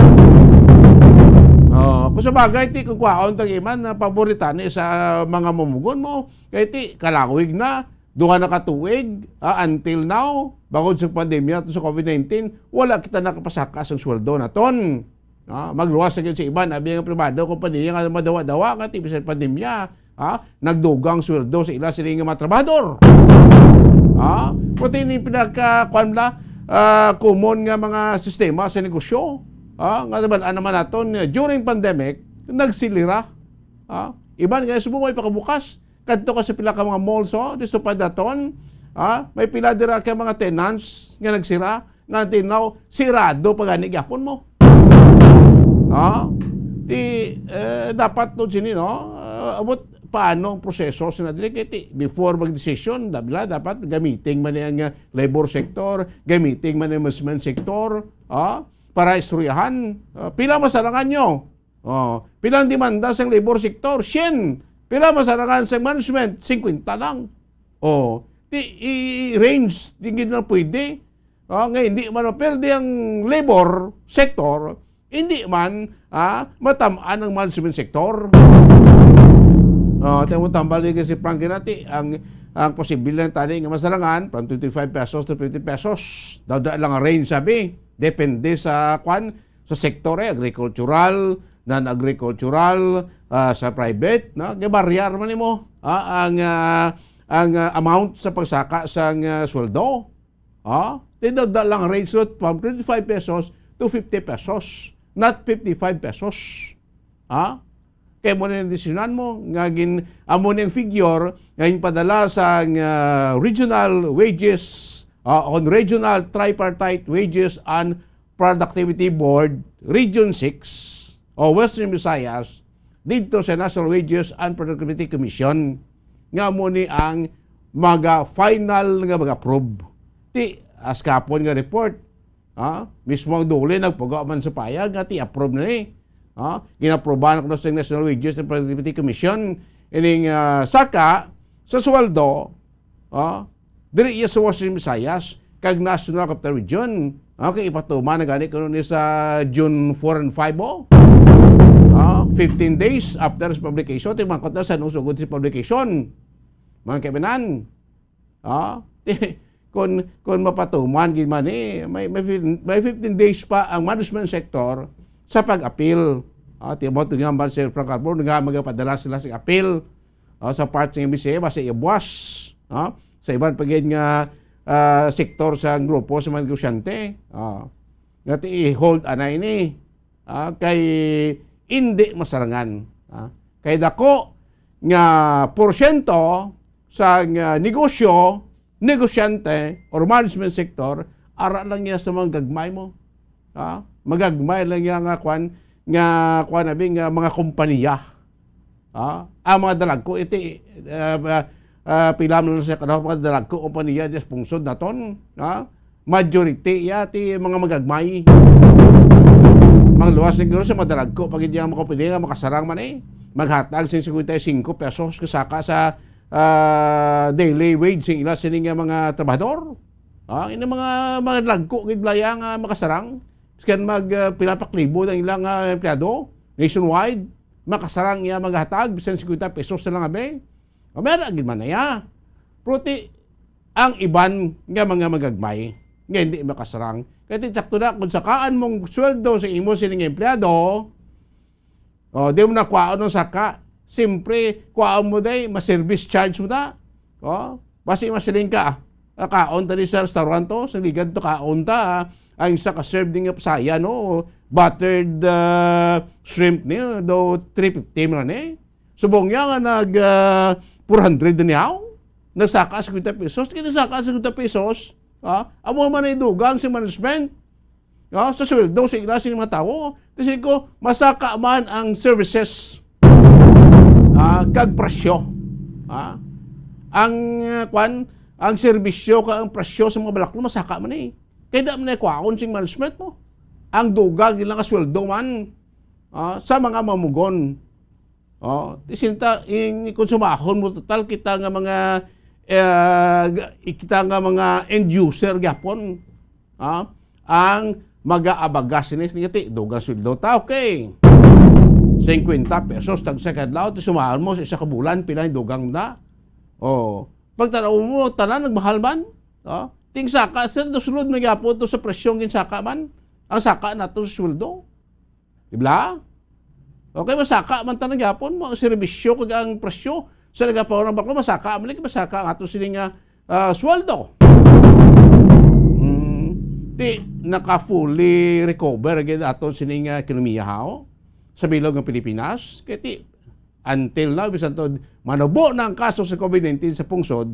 Oh, kung sa bagay, ti, kung kwaon tag iman, na paborita ni sa mga mumugon mo, kay ti, kalawig na, duha na ka tuig, ah, until now, bangod sa pandemya to sa covid nineteen, wala kita nakapasaka sang sweldo naton. Ah, magluwas na gyud sa iban, abi ang pribado, kompanya nga madawa-dawa nga ti bisan pandemya, ah, nagdugang sweldo sa ila sini nga mga trabahador. Ah, pero ini pinaka, kuwan bala, ah, common nga mga sistema sa negosyo. Ah, nga nabal-an naman naton, eh, during pandemic, nagsilira. Ah, iban nga subong way pakabukas. Kadto ka sa pila ka mga malls, oh, disto pa daton, ah, may pila dira ka mga tenants nga nagsira, nga until now, sirado pa gani gyapon mo. Ah, ti, eh, dapat to sini, no? Ah, abot paano ang proseso sina diri kay ti, before mag-decision, dabla dapat gamiting man ang, ah, labor sector, gamiting man ang management sector, ah, para istoryahan, ah, pila masarangan nyo? Oh, pila ang demanda sang labor sector? Syen. Pila masarangan sang management? Singkwenta lang. Oh, ti, i-range, di gid na pwede. Oh, nga hindi man maperde ang labor sector, hindi man, ah, matam-an ang management sector. Oh, tayo mo tambal din si Frankie nati, ang, ang posible lang tani nga masarangan, from twenty-five pesos to fifty pesos. Daw da lang ang range, sabi. Depende sa, kwan, sa sektor, eh, agricultural, non-agricultural, ah, sa private, no? Gabaryar man nimo, ah, ang, ah, ang, ah, amount sa pagsaka sang, ah, sweldo. Ah, ti daw da lang range, so, from twenty-five pesos to fifty pesos, not fifty-five pesos. Ah, kay mo na yung desisyonan mo, nga gin-, amo na yung figure nga ginpadala sa, ah, regional wages, ah, on Regional Tripartite Wages and Productivity Board, Region six, o Western Visayas, dito sa National Wages and Productivity Commission, nga mo ni ang maga-final nga mag-approve. Ti, as kapon nga report, ha? Mismo ang DOLE nagpuga man sa payag nga ti-approve na ni. Ha? Ginaprobahan ko na sa National Wages and Productivity Commission ining, ah, saka sa sweldo, ha? Diri iya sa Western Visayas kag National Capital Region. Ha? Kay ipatuman na gani kuno ni sa June four and five, oh. Ha? Fifteen days after sa publication, timangkot na sa nusugod sa publication. Mga kaibinan, ah, kung, kung mapatuman gid man, eh, may, may fif-, may fifteen days pa ang management sector sa pag-apil. Ah, timo, ito nga man si Frank Carbon, nga magapadala sila sa apil, ah, sa part sa M B C A, basta ibuwas, ah, sa iban pa gid nga, ah, sektor sa grupo sa mga negosyante. Ah, nga ti i-hold ana ini. Ah, kay indi masarangan. Ah, kay dako nga porsyento sa, ah, negosyo, negosyante or management sector, ara lang niya sa mga gagmay mo. Ah, magagmay lang niya nga kwan, nga kwan abi nga mga kompanya. Ah, ang mga dalagko iti, ah, ah, ah, pila man sa kada mga dalagko kompanya di sa pungsod naton, ah, majority ya ti mga magagmay. Mangluwas siguro sa mga dalagko pag hindi ang mga kompanya nga makasarang man, eh, maghatag sing cincuenta y cinco pesos kasaka sa, ah, daily wage sing ila sini nga mga trabahador. Ah, ini mga, mga dalagko gid bala ya nga makasarang. Bisan mag, ah, pila pa ka libo ang ilang, ah, empleyado nationwide, makasarang iya maghatag bisan cincuenta pesos na lang abi. O, meron gid man na iya. Pero ti, ang iban nga mga magagmay nga hindi makasarang. Kaya ti, sakto na, kung sakaan mong sweldo sa imo sining empleyado, o, di mo na kwaon ang saka. Siyempre, kwaon mo day, ma-service charge mo ta. O, basi masiling ka, ah, kaon ta di sa restaurant to, sa ligad to, kaon ta, ah. Ang isa ka serve din nga pasaya, no? Buttered, ah, shrimp niya, do three fifty man eh. Subong niya nga nag, ah, four hundred na niya, nagsaka sa fifty pesos. Kaya nagsaka sa fifty pesos, ah, amo man ay dugang sa management. Ah, sa sweldo sa ila sa mga tawo. Kasi ko, masaka man ang services, ah, kag presyo. Ah, ang, ah, kwan, ang serbisyo kag ang presyo sa mga balaklo, masaka man eh. Kaya da man ay kwaon sing management mo. Ang dugang nila nga sweldo man, ah, sa mga mamugon. Oh, ti sinta, in, konsumahon mo total kita nga mga, eh, ga-, kita nga mga end user gyapon, ah, ang mag-aabaga sini, sini ti dugang sweldo ta, okay. Singkwenta pesos tag sa kadlaw, ti sumahon mo sa isa ka bulan, pila yung dugang na? Oh, pagtanaw mo, tanan nagmahal man. Oh, ting saka, sir, sulod man gyapon to sa presyong ginsaka man. Ang saka nato sa sweldo. Di ba? Okay, masaka man tanan gyapon mo ang serbisyo kag ang presyo sa nagapaon ng baklo, masaka man, masaka ang ato sini nga, ah, sweldo. Mm, ti naka fully recover gid aton sini nga ekonomiya, haw, sa bilog ng Pilipinas. Kay ti, until now, bisan to manubo na ang kaso sa covid nineteen sa pungsod,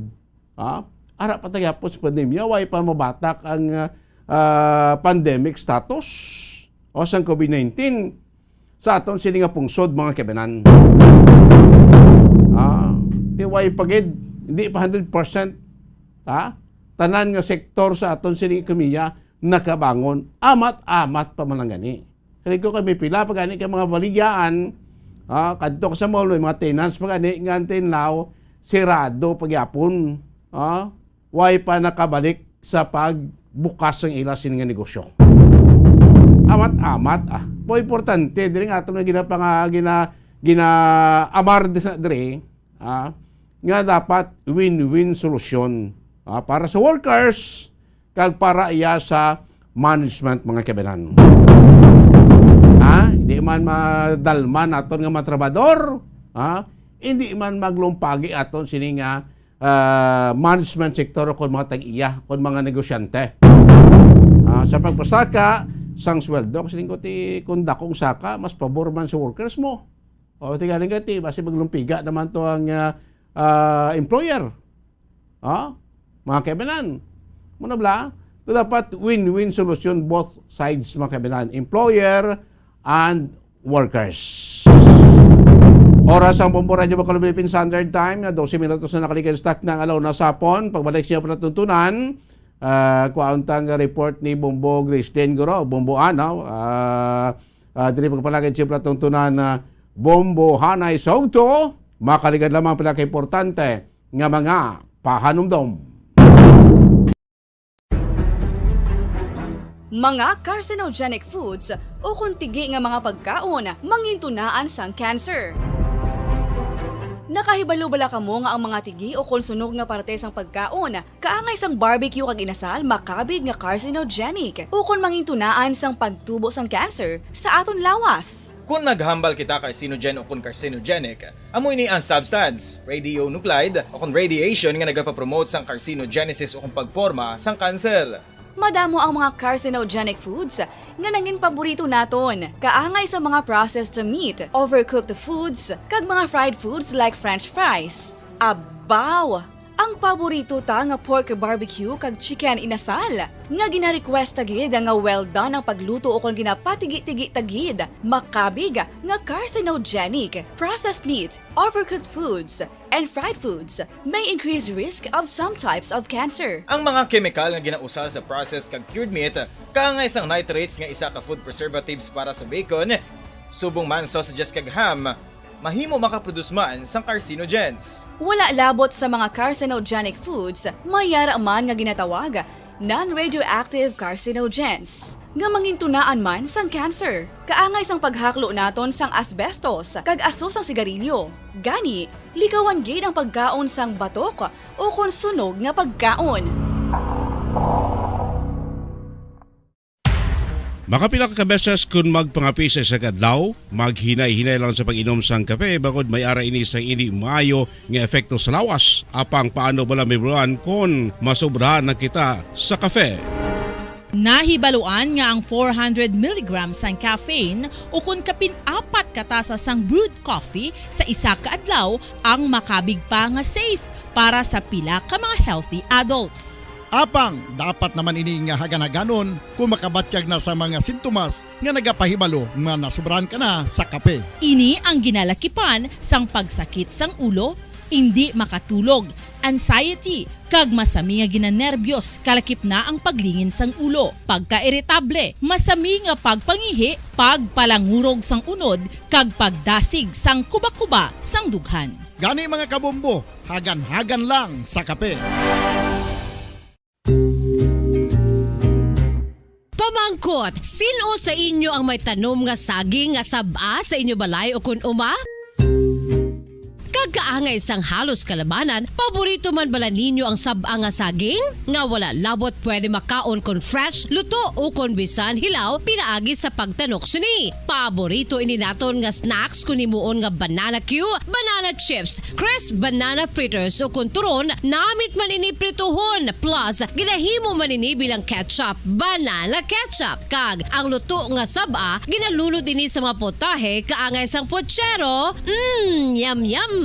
ha? Ara pa ta gyapon sa pandemya, way pa mabatak ang, ah, ah, pandemic status o sang covid nineteen sa aton sini nga pungsod, mga kaibanan. Ah, ti way pa gid, hindi pa hundred percent, ha? Tanan nga sektor sa aton sini ekonomiya nakabangon, amat-amat pa man lang gani. Kani ko kay may pila pa gani kay mga baligyaan, ah, kadto ka sa mall, may mga tenants pa gani nga until now, sirado pa gyapon, ah, way pa nakabalik sa pagbukas sang ila sini nga negosyo. Amat-amat, ah. Mo importante, diri nga ato nga ginapanga-, gina-, gina-amar di sa diri, ah, nga dapat win-win solusyon, ah, para sa workers, kag para iya sa management, mga kaibanan. Ha? Hindi man madalman aton nga mga trabador, ha? Hindi man maglumpagi aton sini nga, ah, management sector o kon mga tag-iya, kon mga negosyante. Ah, sa pagpasaka sang sweldo, kasi ko ti, kung dakong saka, mas pabor man sa workers mo. O, ti galing ka, ti, basi maglumpiga naman to ang, ah, ah, employer. Ha? Mga kaibanan. Muna bla? To dapat win-win solution both sides, mga kaibanan. Employer and workers. Oras ang Bombo Radyo Bacolod Philippine Standard Time, nga dose minutos na nakaligid sa takna nga alauna sa hapon. Pagbalik siya pala tuntunan, ah, kuwaon ta nga report ni Bombo Grace Dengoro, Bombo Anaw, ah, ah, diri pagpalagay siya pala tuntunan na Bombo Hanay Soto, makaligad lamang pala ka importante nga mga pahanumdom. Mga carcinogenic foods ukon tigi nga mga pagkaon mangintunaan sang cancer. Nakahibalo bala kamo nga ang mga tigi ukon sunog nga parte sang pagkaon, kaangay sang barbecue kag inasal, makabig nga carcinogenic ukon mangintunaan sang pagtubo sang cancer sa aton lawas? Kon maghambal kita carcinogen ukon carcinogenic, amo ini ang substance, radionuclide, ukon radiation nga nagapapromote sang carcinogenesis ukon pagporma sang kanser. Madamo ang mga carcinogenic foods nga nangin paborito naton, kaangay sa mga processed meat, overcooked foods, kag mga fried foods like french fries. Abaw! Ang paborito ta nga pork barbecue kag chicken inasal, nga gina-request ta gid nga well done ang pagluto ukon ginapatigi-tigi ta gid, makabig nga carcinogenic. Processed meat, overcooked foods, and fried foods may increase risk of some types of cancer. Ang mga kemikal nga ginausal sa processed kag cured meat, kaangay sang nitrates nga isa ka food preservatives para sa bacon, subong man sausages kag ham, mahimo makaproduce man sang carcinogens. Wala labot sa mga carcinogenic foods, may yara man nga ginatawag non-radioactive carcinogens, nga mangintunaan man sang cancer. Kaangay sang paghaklo naton sang asbestos kag aso sang sigarilyo. Gani, likawan gid ang pagkaon sang batok ukon sunog nga pagkaon. Makapila ka beses kon magpangape sa isa ka adlaw, maghinay-hinay lang sa pag-inom sang kape bangod may ara ini sang indi maayo nga epekto sa lawas. Apang paano bala may bulan kon masobrahan na kita sa kape? Nahibaluan nga ang four hundred milligrams sang caffeine ukon kapin apat ka tasa sang brewed coffee sa isa ka adlaw ang makabig pa nga safe para sa pila ka mga healthy adults. Apang dapat naman ini nga hagan-haganon kung makabatyag na sa mga sintomas nga nagapahibalo nga nasubrahan ka na sa kape. Ini ang ginalakipan sang pagsakit sang ulo, indi makatulog, anxiety, kag masami nga ginanerbiyos, kalakip na ang paglingin sang ulo, pagkairitable, masami nga pagpangihi, pagpalangurog sang unod, kag pagdasig sang kuba-kuba sang dughan. Gani, mga kabombo, hagan-hagan lang sa kape. Pamangkot, sin-o sa inyo ang may tanom nga saging nga sab-a sa inyo balay ukon uma? Kag kaangay sang halos kalabanan, paborito man bala ninyo ang sab-a nga saging? Nga wala labot pwede makaon kon fresh, luto, ukon bisan hilaw pinaagi sa pagtanok sini. Paborito ini naton nga snacks kon himuon nga banana cue, banana chips, crisp banana fritters, ukon turon, namit man ini prituhon, plus ginahimo man ini bilang ketchup, banana ketchup. Kag ang luto nga sab-a, ginalunod ini sa mga putahe kaangay sang puchero. Mm, yum, yum!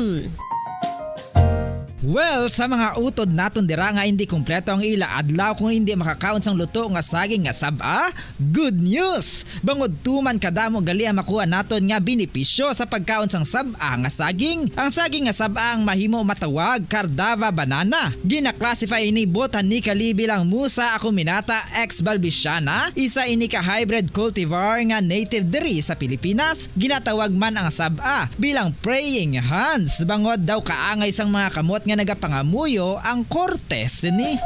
Well, sa mga utod naton dira nga indi kompleto ang ila adlaw kung indi makakaon sang luto nga saging nga sab-a, good news! Bangod tuman kadamo gali ang makuha naton nga benepisyo sa pagkaon sang sab-a nga saging. Ang saging nga sab-a ang mahimo matawag Cardava banana. Gina-classify ini botanically bilang Musa acuminata ex balbisiana, isa ini ka hybrid cultivar nga native diri sa Pilipinas. Ginatawag man ang sab-a bilang praying hands, bangod daw kaangay sang mga kamot nga nagapangamuyo ang korte sini.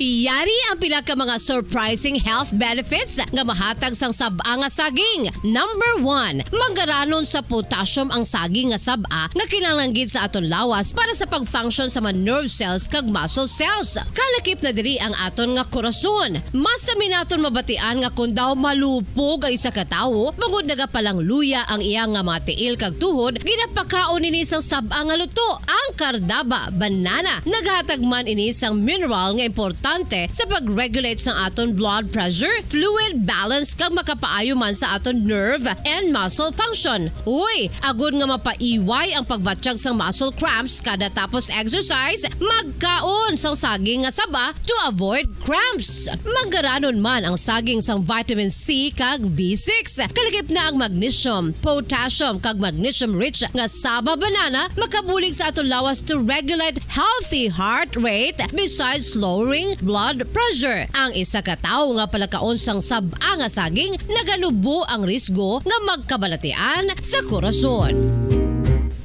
Yari ang pila ka mga surprising health benefits nga mahatag sang sab-a nga saging. Number one, manggaranon sa potassium ang saging nga sab-a nga kinahanglan gid sa aton lawas para sa pag-function sa mga nerve cells kag muscle cells. Kalakip na diri ang aton nga korason. Masami naton mabatian nga kon daw malupog ang isa ka tawo, bangod nagapalangluya ang iya nga mga tiil kag tuhod, ginapakaon ini sang sab-a nga luto, ang cardava banana. Naghatag man ini sang mineral nga importante sa pag-regulate sang aton blood pressure, fluid balance, kag makapaayo man sa aton nerve and muscle function. Uy, agod nga mapaiway ang pagbatyag sang muscle cramps kada tapos exercise, magkaon sang saging nga saba to avoid cramps. Manggaranon man ang saging sang vitamin C kag B six. Kalakip na ang magnesium, potassium, kag magnesium-rich nga saba banana makabulig sa aton lawas to regulate healthy heart rate besides lowering blood pressure. Ang isa ka tawo nga palakaon sang sab-a nga saging naganubo ang risgo nga magkabalatian sa korason.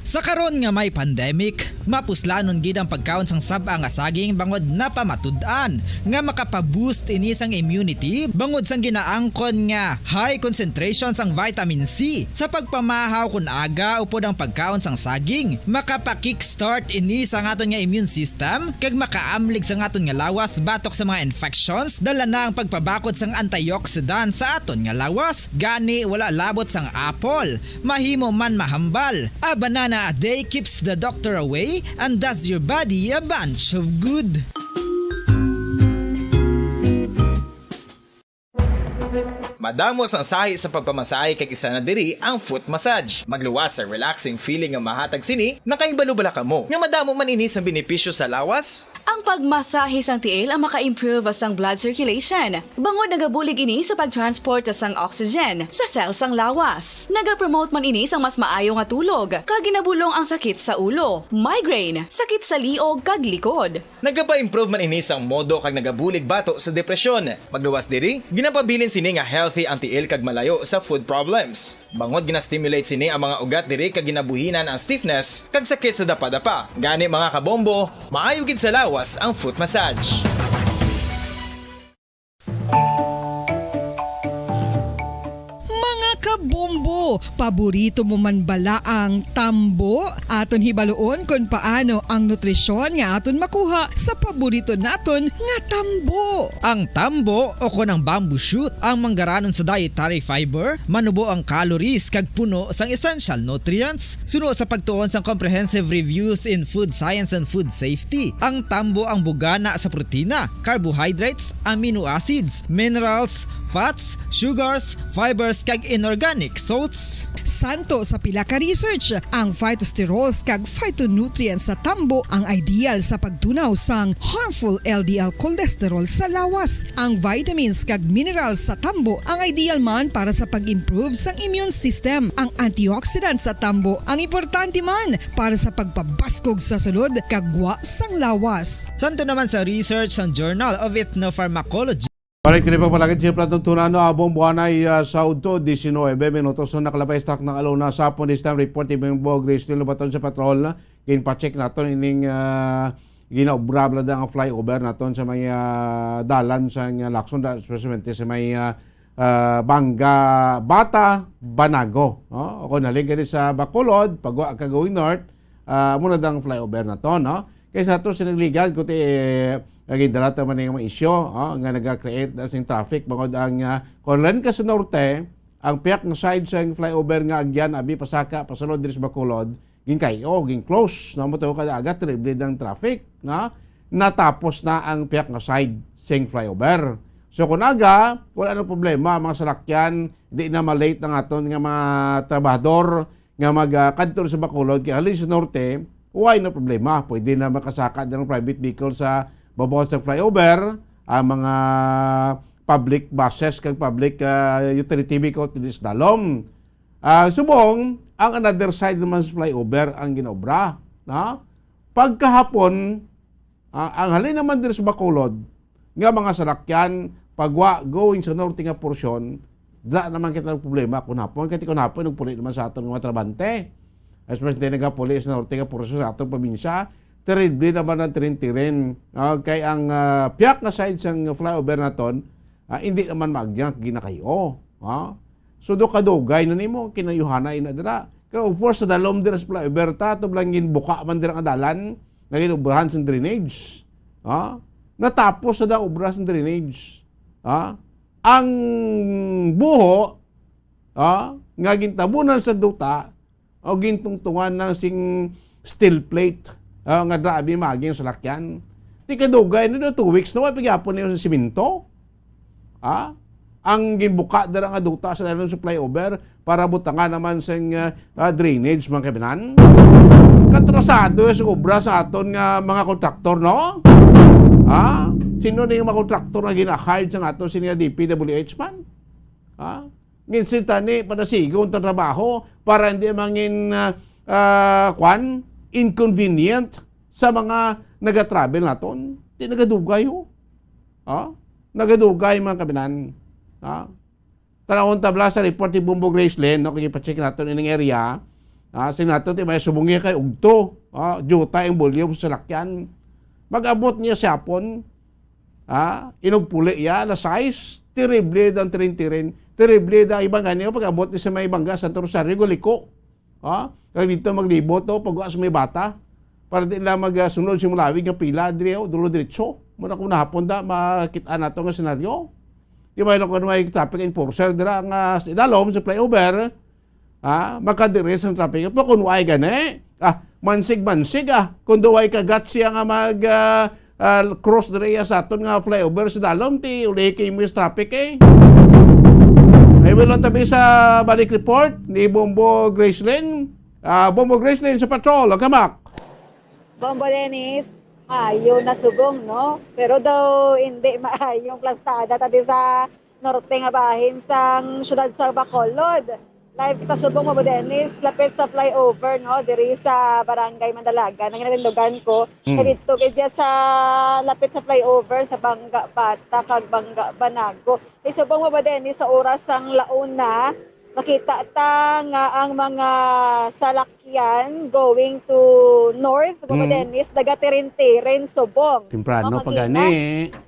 Sa karon nga may pandemic, mapuslanon gid ang pagkaon sang sab-a nga saging bangod napamatud-an nga makapa-boost ini sang immunity bangod sang ginaangkon nga high concentration sang vitamin C. Sa pagpamahaw kon aga upod ang pagkaon sang saging, makapa-kickstart ini sa aton nga immune system kag makaamlig sa aton nga lawas batok sa mga infections. Dala na ang pagpabakod sang antioxidant sa aton nga lawas, gani wala labot sang apple. Mahimo man mahambal. A banana a day keeps the doctor away and does your body a bunch of good. Madamo sang sahi sa pagpamasahe kag isa na diri ang foot massage. Magluwas sa relaxing feeling nga mahatag sini, nakahibalo bala kamo nga madamo man ini sang benepisyo sa lawas? Ang pagmasahe sang tiil ang maka-improve sang blood circulation, bangod nagabulig ini sa pag-transport sang oxygen sa cell sang lawas. Nagapromote man ini sang mas maayo nga tulog, kag ginabulong ang sakit sa ulo, migraine, sakit sa liog, kag likod. Nagapa-improve man ini sang modo kag nagabulig bato sa depresyon. Magluwas diri, ginapabilin sini nga healthy ang tiil kag malayo sa foot problems. Bangod gina-stimulate sini ang mga ugat diri kag ginabuhinan ang stiffness kag sakit sa dapadapa. Gani, mga kabombo, maayo gid sa lawas ang foot massage. Mga Bombo, paborito mo man bala ang tambo? Aton hibaluon kon paano ang nutrisyon nga aton makuha sa paborito naton nga tambo. Ang tambo o kon ang bamboo shoot ang manggaranon sa dietary fiber, manubo ang calories kag puno sang essential nutrients. Suno sa pagtuon sang comprehensive reviews in food science and food safety, ang tambo ang bugana sa protina, carbohydrates, amino acids, minerals, fats, sugars, fibers, kag inorganic salts. Santo sa pila ka research, ang phytosterols kag phytonutrients sa tambo ang ideal sa pagtunaw sang harmful L D L cholesterol sa lawas. Ang vitamins kag minerals sa tambo ang ideal man para sa pag-improve sang immune system. Ang antioxidants sa tambo ang importante man para sa pagpabaskog sa sulod kag gwa sang lawas. Santo naman sa research sang Journal of Ethnopharmacology. Balik kini pagpalagid sa platong tunano, abong buwanay, ah, sa udto, diecinuebe minutos na nakalabay sa taknang aluna sa hapon. This time report, ibang bo, Grace Lil Baton sa Patrol. Ginpacheck naton ining, ah, ginaobra bala ang flyover naton sa may, ah, dalan sa, ah, Lacson, da-, especially sa may, ah, ah, Banga, Bata, Banago, no? O kung naling kini sa Bacolod, pagwa ka going north, ah, muna dang flyover na to, no? Kaysa to sinagligan, kuti, eh, naging dalata man yung mga isyo, oh, nga nag-create na sing traffic. Bangod ang, ah, kung rin ka sa norte, ang piyak nga side sa flyover nga agyan, abi pasaka, pasulod diri sa Bacolod, gin kayo, gin close, no? Mo to kada aga, triple ang traffic, no? Natapos na ang piyak nga side sing flyover. So, kung aga, wala na problema, mga salakyan, di na malate ang aton nga mga trabahador, nga mag, ah, kadto sa Bacolod, kay halin sa norte, why na problema? Pwede na makasaka ng private vehicle sa babaw sa flyover, ang mga public buses kag public, ah, utility vehicle dili sa dalom. Ah, subong, ang another side naman sa flyover ang ginobra, no? Pagkahapon, ah, ang halin naman diri sa Bacolod, nga mga salakyan, pagwa, going sa norte nga porsyon, dira naman kita ng problema kung hapon. Kaya kung hapon, nagpuli naman sa aton nga mga trabante. Especially nagapuli sa norte nga porsyon sa atong probinsya, terrible naman ang tirin-tirin. Okay, ang, ah, piyak nga side sang flyover naton, ah, hindi naman maagyan ginakayo. Ha? So, do kadugay na nimo, kinayuhanay na dira. Kaya, of course, sa dalom dira sa flyover, ta, to lang ginbuka man dira nga dalan, nga ginobrahan sang drainage. Ha? Natapos sa da obra sang drainage. Ha? Ang buho, ha, nga gintabunan sa duta, o gintungtungan ng sing steel plate, ha, nga grabe maging salakyan. Di kadugay na do, two weeks na, wa pa gyapon niyo sa simento. Ha? Ang ginbuka dira nga duta sa dalom sa flyover para butangan naman sing, ah, ah, drainage, mga kabinan. Katrasado sa obra sa aton nga mga kontraktor, no? Ha? Sino ni nga mga kontraktor nga gina-hired sa aton sini nga D P W H man? Ha? Ginsin tani para sigon ta trabaho para hindi mangin, ah, ah, kwan, inconvenient sa mga nagatravel naton. Di nagadugay, oh. Ha? Nagadugay, mga kabinan. Ha? Tanawon ta bala sa report ni Bombo Gracelyn, no? Kung ipacheck naton ining area, ah, sing nato, ti may subong niya kay ugto, ah, jutay ang volume sa salakyan. Mag-abot niya sa hapon, ah, inugpuli iya, alas sais, terrible daw ang tirin-tirin, terrible daw iba nga niya, pag-abot ni sa may Banga, Santo Rosario, guliko. Ha? Kag dito maglibot, oh, pag sa may Bata. Para di lang mag, ah, sunod si Mulawig nga pila diri, oh, dulo diretso. Muna kung nahapon da, makita nato nga senaryo. Di ba, ilong ko may traffic enforcer dira nga sa idalom sa flyover, ha? Makadiri sa traffic. Pa kung way gani, ah, mansig-mansig, ah. Kung duway kagat siya nga mag, ah, ah, cross diri iya sa aton nga flyover sa dalom, ti uli kay mo sa traffic, eh. I will on tabi sa balik report ni Bombo Gracelyn. Ah, Bombo Gracelyn sa patrol, ang kamak. Bombo Dennis, maayo na subong, no? Pero daw hindi maayong plastada tadi sa norte nga bahin sang siyudad sa Bacolod. Live kita subong, Bombo Dennis, lapit sa flyover, no? Diri sa Barangay Mandalagan, ang ginatindugan ko. Mm. Kay dito, kay diya sa lapit sa flyover sa Banga Bata kag Banga Banago. Isubong, Bombo Dennis, sa oras sang launa, makita ta nga ang mga salakyan going to north, Bobo Hmm. Dennis, nagatirin-tirin subong. Temprano Mga pa kagina. gani.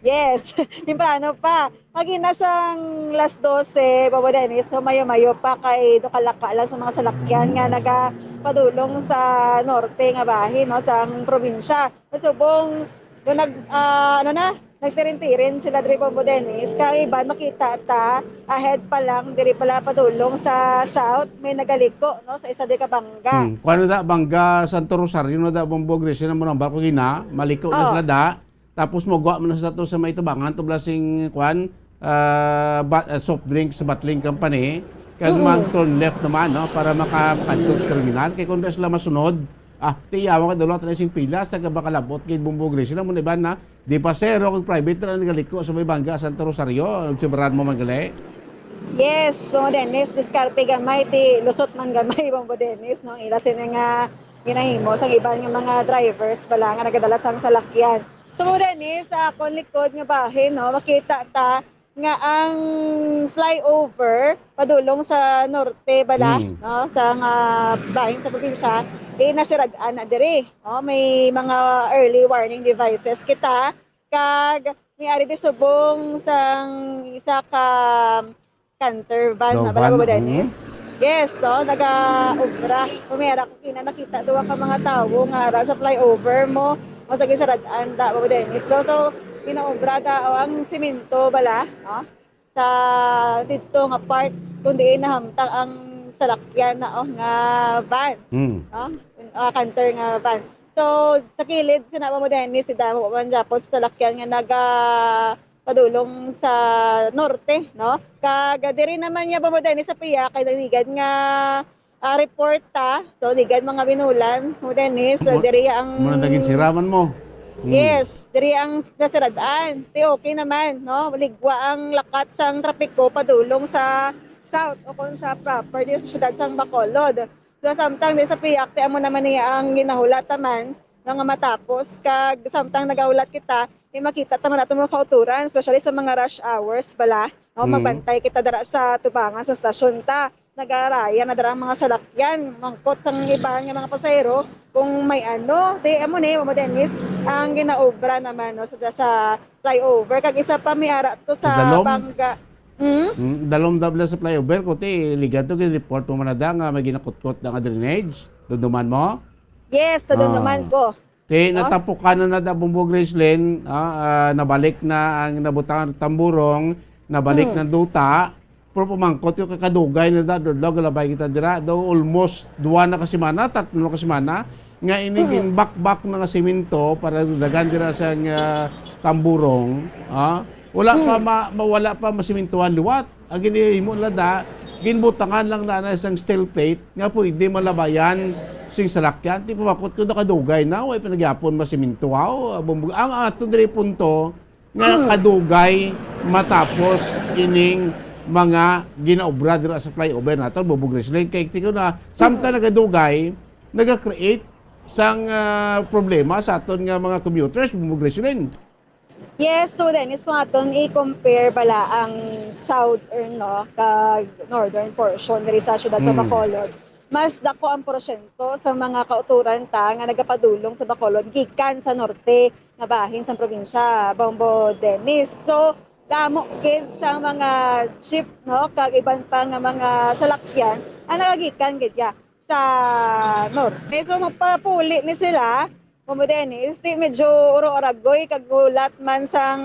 Yes, temprano pa. Kagina sang las dose, Bobo Dennis, so mayo-mayo pa kay dukalaka lang sa mga salakyan nga nagapadulong sa norte nga bahin, no, sang probinsya. Subong, do nag-, ah, ano na, nagtirin-tirin sila diri, Bobo Dennis. Kay iban makita ta, ahead pa lang, diri pala padulong sa south, may nagaliko, no, sa isa di ka bangga. Hmm. Kuwan na da, bangga Santo Rosario na da, Bombo Grace, na mo nang barko gina, maliko na Oo. sila da. Tapos magwa man na sa to sa may tubangan, to blasing, kuwan, ah, ba-, ah, soft drinks bottling company. Kag Mm. mag-turn left naman, no, para maka-, makadto sa terminal. Kay kung di sila masunod, ah, tiyawa ka dulot na sing pila sa kabakalabot kay Bombo Grace. Sila mo na iban na, di pasero kag private na nagaliko sa may bangga Santo Rosario. Nagsibaran mo man gali? Yes, so Dennis, diskarte gamay, ti lusot man gamay, Bombo Dennis, no? Ang ila sini nga ginahimo sang iban nga mga drivers bala nga nagadala sang salakyan. So, Bombo Dennis, sa akon likod nga bahin, no, makita ta nga ang flyover padulong sa norte bala, Mm. no, sa nga bahin sa probinsya, eh, nasirad-an na diri, no? May mga early warning devices kita, kag may ari di subong sang isa ka canter van Daw na bala, van, Bobo Dennis. mm. Yes, no, naga-obra. Kung may ara ko kina nakita duwa ka mga tawo nga ara sa flyover mo, o sa gisarad-an da, Bobo Dennis, no? So, ginaobra da, o, ang simento bala, no? Sa didto nga part kung diin nahamtang ang salakyan na, o, nga van, Mm. no? Ah, canter nga van. So, sa kilid, sa na, Bobo Dennis, si damo man gyapon sa salakyan nga naga-, padulong sa norte, no? Kag diri naman niya, Bobo Dennis, sa piyak, kay naligan nga, ah, report ta. So, ligan mga binulan, Bobo Dennis, so, Mo-, diri ang muna naging siraman mo. Hmm. Yes, diri ang nasirad-an. Ti okay naman, no? Ligwa ang lakat sang trapiko padulong sa south o kung sa proper di sa syudad sang Bacolod. So, samtang di sa piyak, ti amo naman niya ang ginahulat naman, no, nga matapos. Kag samtang nagahulat kita, di makita ta man ato mga kauturan, especially sa mga rush hours bala, no? Mm. Magbantay kita dira sa tubangan sa stasyon ta. Nagaraya na dira ang mga salakyan, mangkot sang iban nga mga pasahero kung may ano. Di amo ni, Mama Dennis, ang ginaobra naman, no, sa, sa flyover. Kag isa pa, may ara to Sa sa Dalom? Bangga. Hmm? Hmm, Dalom daw sa flyover, kuti, ligan to, gin-report mo man na da nga may ginakutkot na nga drainage. Dunduman mo? Yes, sa dunduman Ah. ko. Kay Oh? natapukan na na da, Bombo Gracelyn, ah, ah, nabalik na ang nabutangan tamburong, nabalik Hmm. na duta, pero pumangkot yung kakadugay na da, dudlaw, galabay kita dira, daw almost duwa na ka semana, tatlo na ka semana, nga ini Hmm. ginbakbak na nga semento para dagan dira sa nga tamburong, ah, wala pa Hmm. ma-, ma-, wala pa masimentuhan liwat. Ang ginhimo nila da, ginbutangan lang na, na isang steel plate nga pwede malabayan sing salakyan. Ti pumakot ko nakadugay na, way pa nagyapon masimintuhaw. Bumbug-, ang ato diri punto nga Hmm. kadugay matapos ining mga ginaobra dira sa flyover nato, Bubog Wrestling. Kay tingko na, samtang Hmm. nagadugay, naga-create sang, ah, problema sa aton nga mga commuters, Bubog Wrestling. Yes, so Dennis, kung aton i-compare bala ang southern, no, kag northern portion diri sa siyudad sa Mm. Bacolod, mas dako ang porsyento sa mga kauturan ta nga nagapadulong sa Bacolod gikan sa norte nga bahin sang probinsya, Bombo Dennis. So, damo gid sa mga jeep, no, kag iban pa nga mga salakyan ang nagagikan gid ya sa norte. So, magpapuli ni sila, Mamo Dennis, di medyo uro-aragoy kag hulat man sang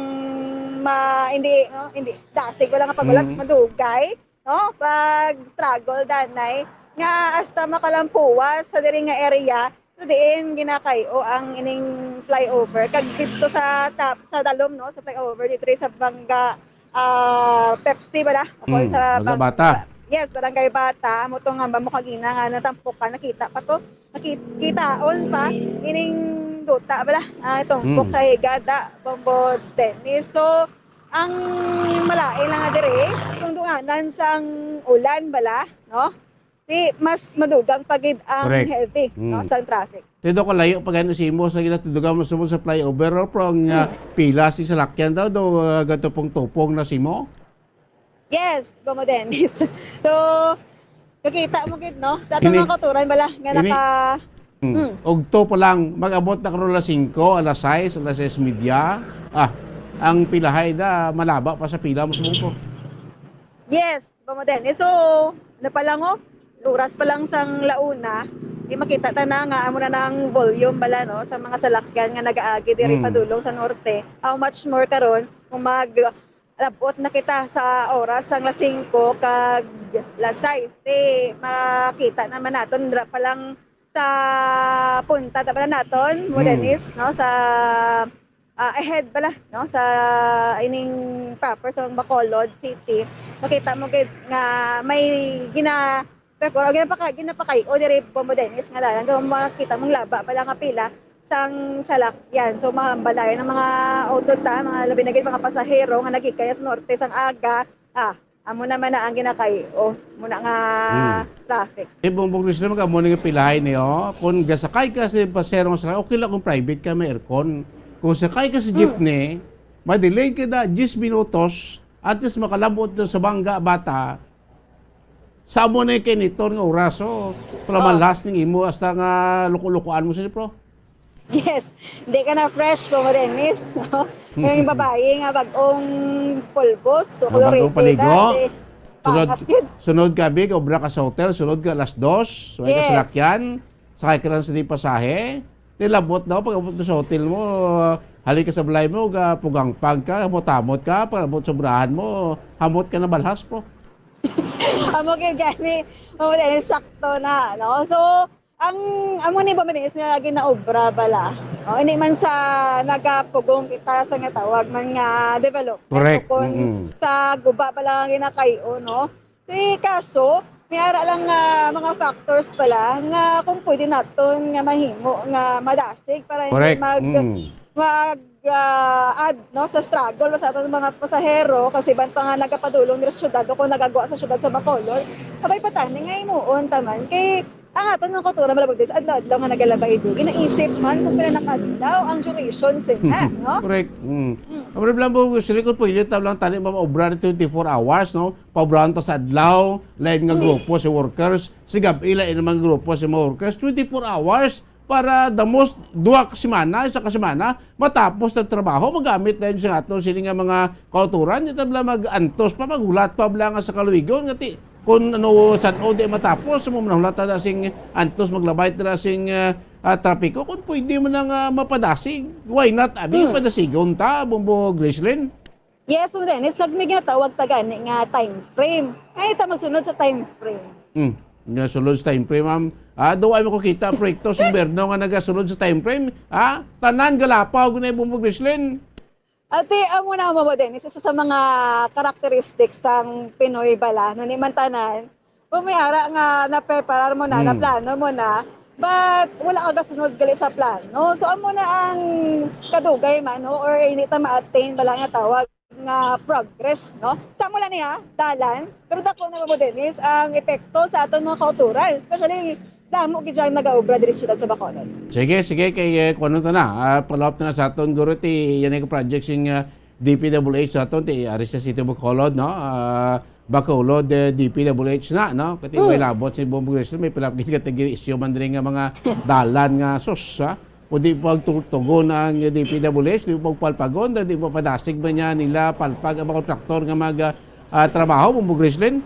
ma-, hindi, no? Hindi, dasig wala nga paghulat, Mm. madugay, no? Pag struggle, danay, nga hasta makalampuwas sa diri nga area, sa diin ginakay-o ang ining flyover. Kag dito sa tap-, sa Dalom, no? Sa flyover, dito rin sa Bangga, ah, Pepsi, bala? Ako Mm, sa Bangga Bang-, Bata. Yes, Barangay Bata. Amo to nga, amo kagina nga natampukan, nakita pa to. Nakit-, kitaon pa ining duta, bala? Ah, tumpok Mm. sa higada, Bombo Dennis. So, ang malain lang nga dire, kung dunganan sang ulan, bala, no? Di mas madugang pa gid ang Correct. healthy, no, Mm. sa traffic. Ti daw kalayo pa gani sa imo sa ginatudugan mo sa, sa flyover, pero ang, ah, Hmm. pila si salakyan daw, daw, ah, gatupong-tupong na sa imo? Yes, Mamo Dennis. So, Kakita mo gid, no? Sa atong Ini-, mga kauturan bala nga ini-, naka-, hmm. Hmm. Ugto pa lang, mag-abot na karon alas singko, alas sais, alas sais medya. Ah, ang pilahay na malaba pa sa pila mo subong ko. Yes, Bobo Dennis. So, ano pa lang, oh, oras pa lang sang launa, di makita ta na nga amo na nang volume bala, no, sa mga salakyan nga nagaagi diri Hmm. padulong sa norte. How much more karon kung mag-abot na kita sa oras sang las singko kag las sais, di makita naman naton dira pa lang sa punta ta bala naton, Bobo Hmm. Dennis, no, sa ah, ahead bala, no, sa ining proper sa Bacolod City, makita mo gid nga may gina-, pero ginapaka-, ginapakay-o diri, Bobo Dennis, nga dalan. Kung makita mong laba pala nga pila sang salakyan. So, mahambalayan ang mga auto ta, mga labi na gid mga pasahero nga nagikaya sa norte sang aga. Ah, Amo naman na ang ginakay-o, muna nga Hmm. traffic. Eh, Bongbong Grislin, mag-amo nga pilahay niyo. Kung gasakay ka sa pasero nga sakay, okay lang kung private ka, may aircon. Kung sakay ka sa Hmm. jeepney, ma-delay ka na diyes minutos, at least makalabot na sa bangga, bata, sa amo na yung kainiton nga oras, oh. Para Oh. malast ning imo, hasta nga luko-lukoan mo sila, pro. Yes. Hindi ka na fresh, Bobo Dennis, no? Yung babae nga bagong pulbos, so Ah, bagong kolorete paligo. Dati. Sunod, Pangas yun. Sunod ka, big, obra ka sa hotel, sunod ka alas dos, wala ka Yes. salakyan, sakay ka lang sa di pasahe, nilabot daw, pag abot mo sa hotel mo, hali ka sa balay mo, ga, pugangpag ka, hamot-hamot ka, pag abot sa obrahan mo, hamot ka na balhas po. Amo kay gani, Bobo Dennis, sakto na, no? So, Ang amo ni ba man is nga ginaobra bala. O, hindi man sa nagapugong kita sa nga tawag man nga development. Correct. O kung Mm-mm. sa guba bala nga ginakay-o, no? Di kaso, may ara lang nga mga factors pala nga kung pwede naton nga mahimo nga madasig para hindi Correct. mag, Mm. mag, ah, add, no, sa struggle sa aton mga pasahero, kasi ban pa nga nagapadulong diri sa syudad o kung nagagwa sa syudad sa Bacolod, kabay pa tani nga himuon ta man. Kay ang aton nga kultura, malabog din sa adlaw-adlaw nga nagalabay, di ginaisip man kung pila na ka adlaw ang duration sina, no? Correct. Mm. Mm. Ang problema po, gusto ko, pwede ta lang tani maobra ni twenty-four hours, no? Paobrahan ta sa adlaw, lain nga Mm. grupo si workers, si gab-i, lain naman grupo si mga workers, twenty-four hours, para the most, duha ka semana, isa ka semana, matapos ang trabaho, magamit na yun sa ato, sini nga mga kauturan, di ta bala mag-antos pa, maghulat pa bala nga sa kaluwigon, nga ti, kung ano, san-o di matapos, mo manahulat na sing antos, maglabay na sing, ah, ah, trapiko, kung pwede mo na nga mapadasig, why not? Abi, Hmm. padasigon ta, Bombo Gracelyn? Yes, Ma'am Dennis, nag-, may ginatawag ta gani nga time frame. Ay, ta magsunod sa time frame. Hmm. Nga sulod sa time frame, ma'am. Ah, do ay mo ko kita proyekto sa gobyerno nga nagasulod sa time frame. Ah, tanan galapaw gani, Bombo Gracelyn. Ate, amo na, Ma'am Dennis, isa sa mga characteristics sang Pinoy bala, no, ni man tanan. Kung may ara nga napreparar mo na, Hmm. naplano mo na, but wala ka gasunod gali sa plano. So, amo na ang kadugay man, no? Or hindi ta ma-attain bala nga tawag nga progress, no? Sa mula niya, dalan, pero dako na mo, Dennis, ang epekto sa aton mga kauturan, especially damo gid dyan nagaobra diri sa siyudad sa Bacolod. Sige, sige, kay, eh, kung ano to na, ah, follow up na sa aton, guro, ti, yan ay project sing, ah, D P W H sa aton, ti, ari sa City of Bacolod, no? Ah, Bacolod, eh, D P W H na, no? Kati Hmm. may labot si Bombo Gracelyn, may pilap gid ka tagi issue man diri nga mga dalan nga sus, ha? O di pagtugon ang D P W H, di pagpalpagon, di mo padasig ba niya nila palpag ang mga kontraktor nga mag, ah, ah, trabaho, Bombo Gracelyn?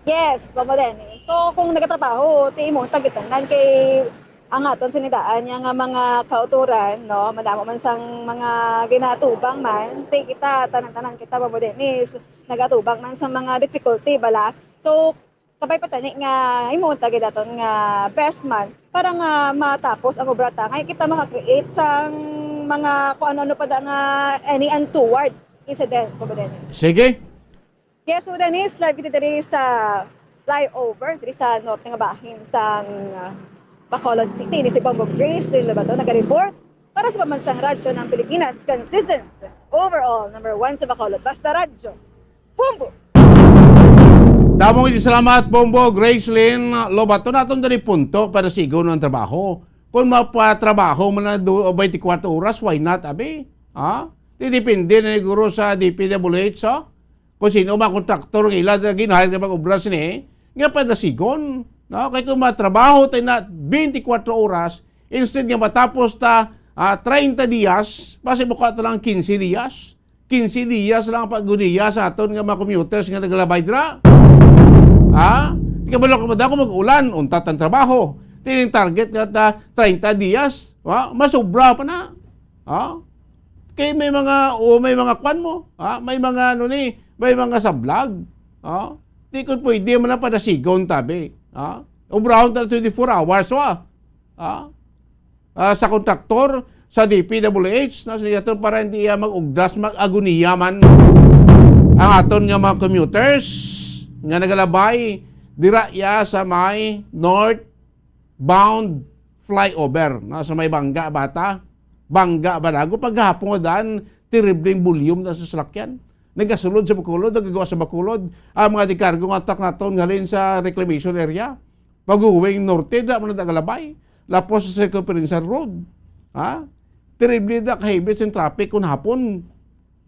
Yes, Bombo Dennis. So, kung nagatrabaho, ti imo, tagitanan kay ang aton sinidaan niya nga mga kauturan, no, madamo man sang mga ginatubang man, ti kita, tanan-tanan kita, Bombo Dennis, nagatubang man sa mga difficulty, bala. So, kabay pa tani nga himuon ta gid aton nga best man para nga matapos ang obra ta, nga kita maka-create sang mga kung ano-ano pa da nga any untoward incident, Bombo Dennis. Sige. Yes, Bombo Dennis, live kita diri sa flyover, diri sa norte nga bahin sang, ah, Bacolod City. Ni si Bombo Gracelyn Lobato, nag-report para sa Pambansang Radyo ng Pilipinas, consistent, overall, number one sa Bacolod. Basta Radyo, Bombo! Damo gid salamat, Bombo Gracelyn Lobato. Naton diri punto para sigon ang trabaho. Kung mapatrabaho man na do-, twenty-four oras, why not, abi? Ha? Di depende na siguro sa D P W H, ha? Kung sino mga kontraktor nga ila na gin-hire nga mag-obra sini, nga padasigon, no? Kay kung matrabaho tayo na twenty-four oras, instead nga matapos ta, ah, treinta dias, basi buka ta lang quince dias. Quince dias lang ang pag-aguniya sa aton nga mga commuters nga nagalabay dira. Ha? Di ka ba lang kumada kung mag-ulan, untat ang trabaho. Tining target nga ta, treinta dias, ha? Masubra pa na. Ha? Kay may mga, o may mga kwan mo, ha? May mga, ano ni, may mga sablag. Ha? Di ko pwede man na padasigon, tabi. Ha? Obrahon ta twenty-four hours, wa? Ha? Ah, sa kontraktor, sa D P W H, no, sa aton para hindi iya mag-ugdas, mag-aguniya man ang aton nga mga commuters nga nagalabay dira iya sa may northbound flyover, no, sa may Bangga Bata, Bangga Banago, paghapon nga daan, terribleng volume na sa salakyan. Nagasulod sa Bacolod, nagagawa sa Bacolod, ang mga dikargo nga truck naton halin sa reclamation area. Pag-uwing norte, da man nagalabay. Lapos sa Circumferential Road. Ha? Terrible da, kahibis ang traffic kung hapon.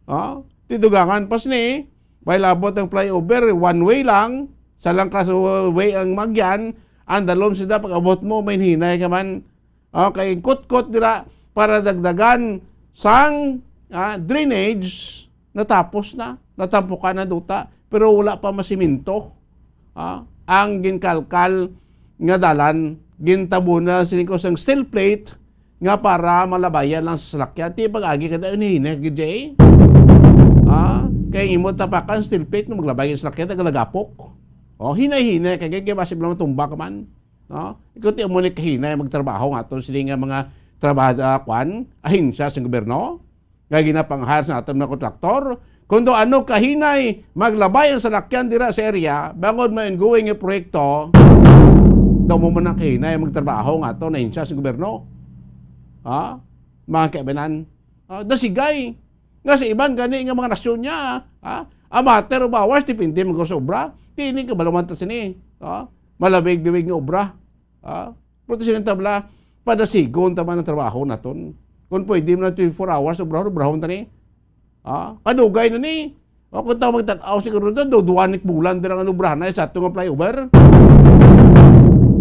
Ha? Tidugangan pas ni, may labot ang flyover, one way lang, sa lang ka sa way ang magyan, ang dalom sila pag-abot mo, may hinay ka man. Okay, kutkot dira para dagdagan sang, ah, drainage, natapos na, natampukan na duta, pero wala pa masiminto, ah, ang ginkalkal nga dalan, gintabunan sini ko sang steel plate nga para malabayan lang sa salakyan. Ti pag-agi ka daw, hinay gid, Jay. Ah, kay ang imo tapakan, steel plate, no, maglabay ang salakyan, nagalagapok. Oh, hinay-hinay, kay, kay, kay basig lang matumba ka man. No? Ikaw ti amo ni kahinay magtrabaho nga aton sini nga mga trabaho, ah, kwan, ahensya sa gobyerno nga ginapanghar sa aton mga kontraktor. Kung do ano kahinay maglabay ang salakyan dira sa area, bangod may ongoing nga proyekto, daw mo man ang kahinay magtrabaho nga aton ahensya sa gobyerno. Ha? Mga kaibanan, ah, dasigay. Nga sa iban gani nga mga nasyon niya, ha? A matter of hours, depende man sa obra. Tini ka baluman ta sini, ha? Malawig-lawig nga obra. Ha? Pero ti sini tabla, padasigon ta man ang trabaho naton. Kung pwede man twenty-four hours, obra, obrahon ta ni. Ha? Kadugay na ni. O kung tawag magtataw siguro doon, do, duwa ni bulan din ang obrahan na sa ato nga flyover.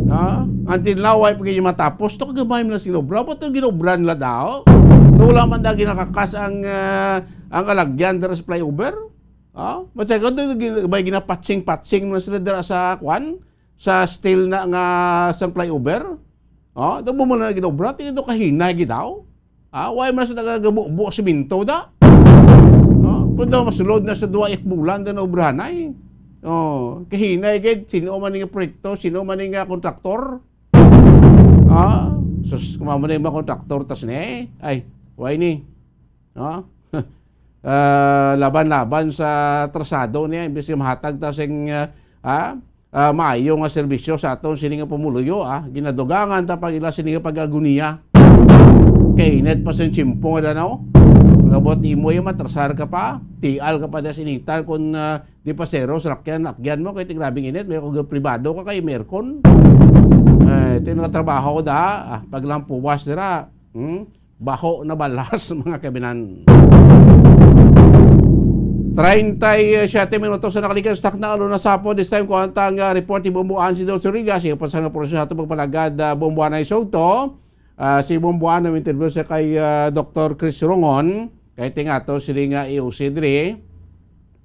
Ha? Until now, ay pag matapos, to kagamay mo na sinobra, ba't yung ginobra nila daw? To wala man daw ginakakas ang, ah, ang alagyan dira sa flyover? Ha? Matsa ko, to, gin-, may ginapatsing-patsing na sila dira sa, kwan? Sa steel na nga sa flyover? Ha? To mo na ginobra, tingin to kahinay gid daw. Ah, why man sa nagagabubo siminto da? Oh, pero daw masulod na sa duwa ikbulan da na obrahanay. Oh, kahinay gid, sino man nga proyekto, sino man nga kontraktor? Ah, sus, kumama na yung mga kontraktor, tas ni, ay, why ni? No? Ah, laban-laban sa trasado niya, imbis nga mahatag ta sing, ah, ah, ah, maayo nga serbisyo sa aton sini nga pumuluyo, ah. Ginadugangan ta pag ila sini nga pag-aguniya. Kainit pa sa tiyempo nga danaw. Pag-abot imo yung matrasar ka pa, tial ka pa das initan kung, ah, di pasero sa lakyan, lakyan mo, kay ti grabing init, may kung pribado ka kay merkon. Eh, ito yung nakatrabaho ko da, ah, paglampuwas dira. Hmm? Baho na balas, mga kabinan. Treinta y siete minutos na nakalikas, takna, ano na sa po, this time, kuha ang, ah, report ni Bombo Ansi Del Suriga, siya po sa nga porosyon sa ato pagpalagad, ah, Bombo Anay Soto, ah, si Bombo Anay, interview siya kay, ah, Doktor Chris Rongon, kay tingato, sila nga E O C diri,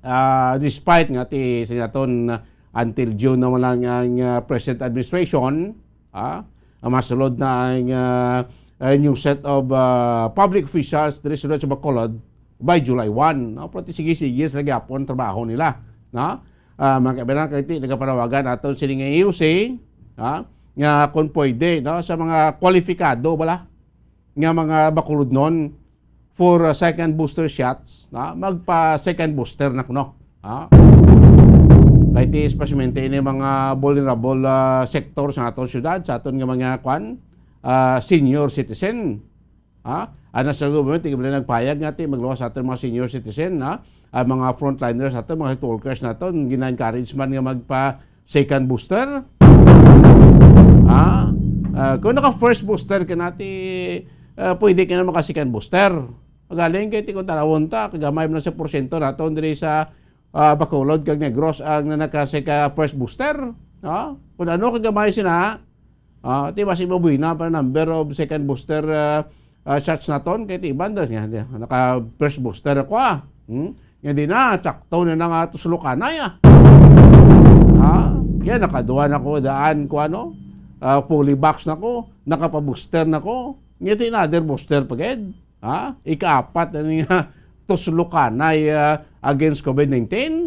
ah, despite nga ti, sinaton, until June naman lang ang, ah, present administration, ah, ang masulod na ang, ah, ah, new set of, ah, public officials diri sa Bacolod by July one, no? Pero ti sige-sige sa lagi hapon trabaho nila, no? Ah, mga kaibigan, kay ti nagapanawagan aton sini nga E O C, ah, nga kung pwede, no, sa mga kwalipikado bala nga mga Bacolodnon, for, uh, second booster shots, na magpa second booster na kuno. Ha? Kay ti especialmente ini mga vulnerable, uh, sector sa aton syudad, sa aton nga mga kwan, uh, senior citizen. Ha? Ana sa government, tigil nagpayag nga ti magluwas sa aton mga senior citizen, ha? Ang mga frontliners naton, mga health workers naton, gina-encourage man nga magpa second booster? Ha? Ah, kung naka first booster ka nati, ah, pwede ka na maka second booster. Magaling kay ti kung tanawon ta, kagamay man sa porsyento naton diri sa, ah, Bacolod kag Negros ang na naka seka-, first booster. Ha? Kung ano kagamay sina, ah, ti mas ibabuy na pa number of second booster, ah, ah, shots naton kay ti iban das nga naka first booster ako, ah. Hmm? Nga di na, tsakto na na nga tuslo kanay, ah. Ha? Yan, nakaduwa na ko daan ko ano, ah, fully box na ko, nakapabooster na ko. Nga ti another booster pa gid. Ha? Ikaapat na niya tuslo kanay, ah, against COVID nineteen.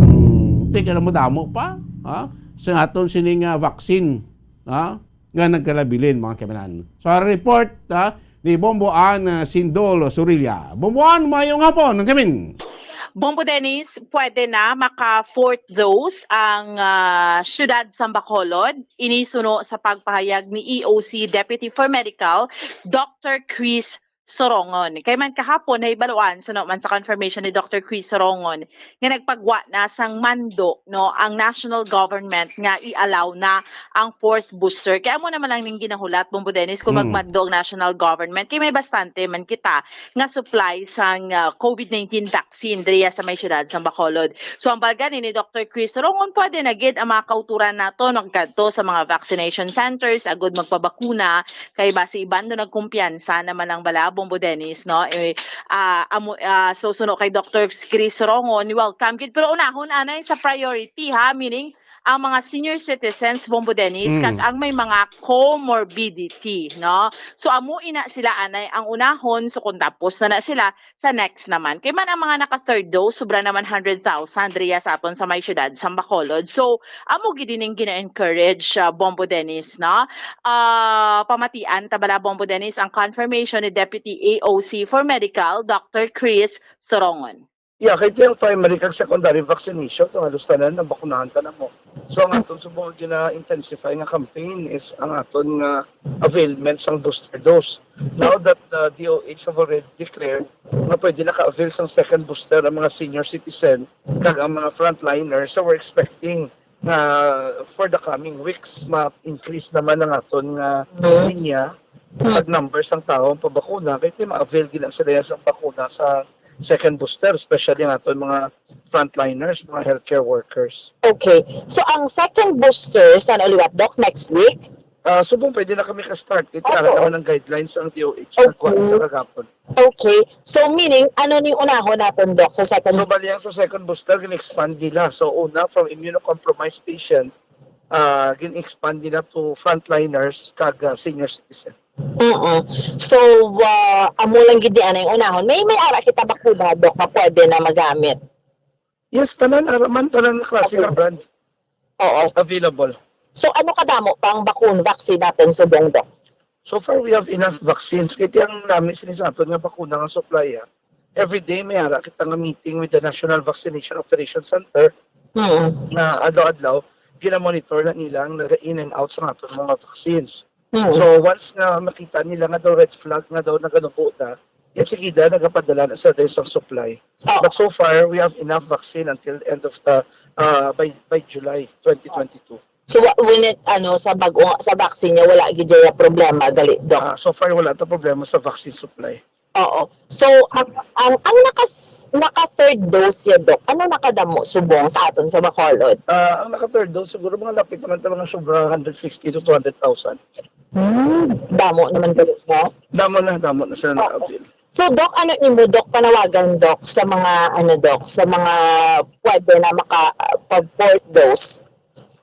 Hmm, tika na mo damo pa, ha? Sa aton sining, ah, vaccine, ha? Nga nagkalabilin, mga kaibigan. So, ang report, ha, ni Bombo Ann, ah, Sindol Surilla. Bombo Ann, mayong hapon, ang kamin. Bombo Dennis, pwede na maka fourth dose ang, ah, siyudad sang Bacolod. Ini suno sa pagpahayag ni E O C Deputy for Medical, Doctor Chris Sorongon. Kay man kahapon, nahibaluan, suno man sa confirmation ni Doctor Chris Sorongon, nga nagpagwa na sang mando, no, ang national government nga i-allow na ang fourth booster. Kaya mo naman lang ning ginahulat, Bombo Dennis, kung Mm. magmando ang national government, kay may bastante man kita nga supply sang, ah, COVID nineteen vaccine diriya sa may siyudad sang Bacolod. So, ang balga ni, ni Doctor Chris Sorongon, pwede na gid ang mga kauturan nato nagkadto sa mga vaccination centers agud magpabakuna, kay basi iban do nagkumpiyansa naman ang bala, Bombo Dennis, no? Eh, ah, amo, ah, so, suno kay Doctor Chris Sorongon, welcome gid. Pero unahon anay sa priority, ha, meaning ang mga senior citizens, Bombo Dennis, Mm. kag ang may mga comorbidity, no? So, amo ina sila anay ang unahon, so kung tapos na na sila, sa next naman. Kay man ang mga naka third dose, sobra naman hundred thousand riya sa aton sa may siyudad sa Bacolod. So, amo gid ining gina-encourage, ah, Bombo Dennis, no? Ah, pamatian ta bala, Bombo Dennis, ang confirmation ni Deputy A O C for Medical, Doctor Chris Sorongon. Yeah, kay tiyang primary kag secondary vaccination, to halos tanan nabakunahan ta na mo. So, ang aton subong nga gina-intensify nga campaign is ang aton nga availment sang booster dose. Now that the D O H have already declared nga pwede naka-avail sang second booster ang mga senior citizen kag ang mga frontliners, so we're expecting nga for the coming weeks, ma-increase naman ang aton nga linya pag number sang tawo ang pabakuna, kay ti ma-avail gid na sila sa bakuna sa second booster, especially ang aton mga frontliners, mga healthcare workers. Okay. So, ang second booster, sana uliwat, Doc, next week? Ah, subong pwede na kami ka-start. Kay ara naman ang guidelines ang D O H. Okay. Nagkuha sa kagapon. Okay. So, meaning, ano ning unahon naton, Doc, sa second? So, bali ang sa second booster, gin-expand nila. So, una, from immunocompromised patient, ah, gin-expand nila to frontliners kag, ah, senior citizen. Mm-mm. So, ah, amo lang gid ni anay unahon. May, may ara kita bakuna, Doc, nga pwede na magamit? Yes, tanan, ara man, tanan nga klase nga brand. Oo. Available. So, ano kadamo pang bakun-, vaccine natin subong, Doc? So far, we have enough vaccines. Kay ti ang nami sini sa aton nga bakuna nga supply, ah. Every day, may ara kita nga meeting with the National Vaccination Operation Center Mm. na adlaw-adlaw, ginamonitor na nila ang naga-in and out sa aton mga vaccines. Mm. So, once nga makita nila nga daw red flag nga daw naganubo na, yan, sige na, nagapadala na sa dayon sang supply. Oh. But so far, we have enough vaccine until the end of the, uh, by, by July twenty twenty-two. So, wa-, when it, ano, sa bago, sa vaccine niya, wala gid dyan problema, gali, Doc? Ah, so far, wala ta problema sa vaccine supply. Oo. So, ang, ang, ang nakas-, naka-third dose siya, Doc, ano nakadamo subong sa aton sa Bacolod? Ah, ang naka-third dose, siguro mga lapit naman ta mga sobra hundred fifty to two hundred thousand. Hmm, damo naman gali, no? Damo na, damo na sila Oo. naka-avail. So, Doc, ano nimo, Doc, panawagan, Doc, sa mga, ano, Doc, sa mga pwede na maka, pag fourth dose?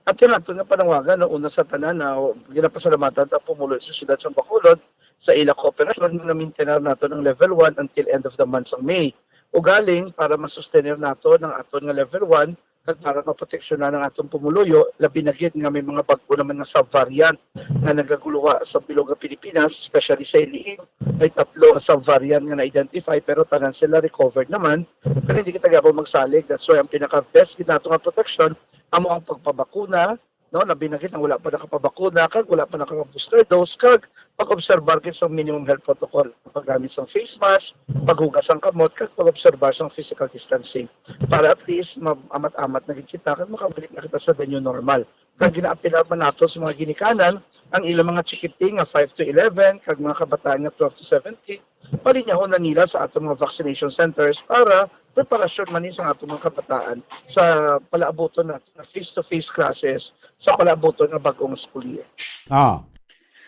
At yun nato nga panawagan, no, una sa tanan, na ginapasalamatan ta pumulo sa siyudad sa Bacolod sa ila kooperasyon nga na-maintain nato ang level one until end of the month sa May. Ugaling, para ma-sustain nato ang aton nga level one, kag para maproteksyonan ang aton pumuluyo, labi na gid nga may mga bag-o naman nga subvariant nga nagaguluha sa bilog nga Pilipinas, especially sa Iliing. May tatlo nga subvariant nga na-identify, pero tanan sila recovered naman, pero hindi kita gyapon magsalig. That's why ang pinaka-best gid nato nga proteksyon amo ang pagpabakuna, no, labi na gid ang wala pa nakapabakuna kag wala pa naka-booster dose, kag pag-obserbar gid sa minimum health protocol, paggamit sang face mask, paghugas sang kamot, kag pag-obserbar sang physical distancing, para at least ma-, amat-amat na gid kita kag makabalik na kita sa the new normal. Kag ginaapelar man nato sa mga ginikanan ang ilang mga chikiting nga five to eleven kag mga kabataan nga twelve to seventeen, palinyahon na nila sa atong mga vaccination centers para preparasyon man ni sa atong mga kabataan sa palaabuton nato nga face-to-face classes sa palaabuton nga bag-ong school year. Ah.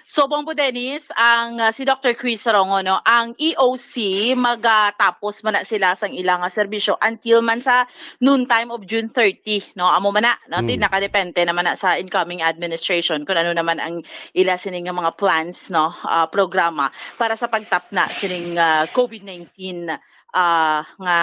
So, Bombo Dennis, ang ah, si Doctor Chris Sarongo, no, ang E O C magatapos man na sila sang ilang ah, serbisyo until man sa noon time of June thirty, no. Amo man na, no, ti Mm. nakadepende naman na sa incoming administration kung ano naman ang ila sining nga mga plans, no, ah, programa para sa pagtapna sining ah, COVID nineteen ah, nga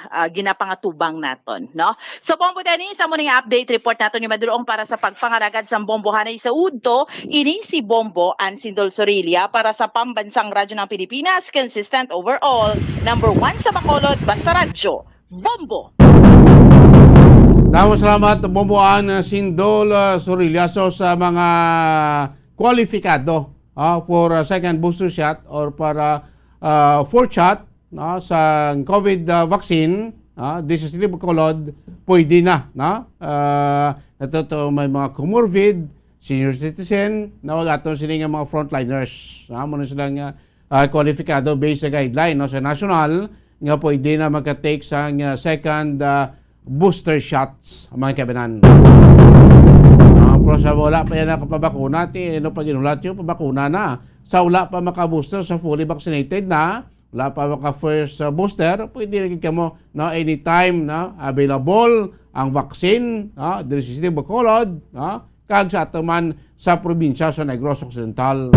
ah, ginapangatubang naton, no? So, Bombo Dennis, amo ning update report naton nga madulong para sa pagpangalagad sang Bombo hanay sa udto. Ini si Bombo Ansindol Sorilla para sa Pambansang Radyo ng Pilipinas, consistent overall, number one sa Bacolod, basta radyo, Bombo. Damo salamat, Bombo An Sindol ah, Sorilla. So, sa mga kwalipikado ah, for ah, second booster shot or para ah, fourth shot, no, sa COVID ah, vaccine, ah, diri sa City of Bacolod, pwede na, no? Ah, natuto may mga comorbid, senior citizen, na wag ato sila nga mga frontliners, no? Muna sila nga ah, kwalipikado based sa guideline, no, sa national nga pwede na makatake sang ah, second ah, booster shots ang mga kabanan. Ah, pero sa wala pa yan nakapabakuna, ti, ano pa ginulat yung pabakuna na. Sa wala pa makabooster, sa fully vaccinated na, wala pa maka first ah, booster, pwede na gid kamo, no, anytime, no, available ang vaccine, no, diri sa City of Bacolod, no, kag sa ato man sa probinsya sa Negros Occidental.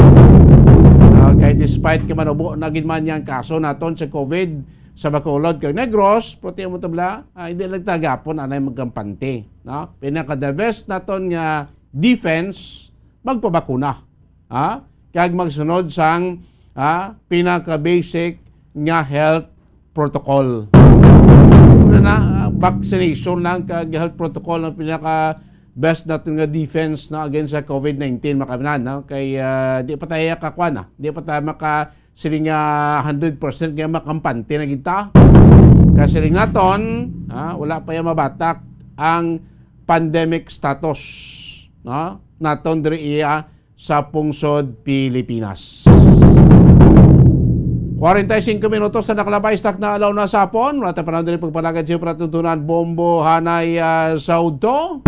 Ah, kay despite kay manubo na gid man yang kaso naton sa COVID sa Bacolod kag Negros, pati mo tabla, ah, hindi lang tagapon anay magkampante, no? Pinaka the best naton nga defense, magpabakuna, ha? Kag magsunod sang ah, pinaka basic nga health protocol. Una na, ah, vaccination lang kag health protocol ang pinaka best natin nga defense na against sa COVID nineteen, mga kabanan, no? Kay ah, di pa tayo kakwan, ah. Di pa tayo maka siling nga hundred percent nga makampante na kita. Kasi ring naton, ah, wala pa yung mabatak ang pandemic status, no? Naton diri iya sa pungsod Pilipinas. Kwarenta y singko minutos na nakalabay sa takna alaw na sa hapon. Wala tayo panahon diri pagpalagad sa para tuntunan Bombo hanay ah, sa udto.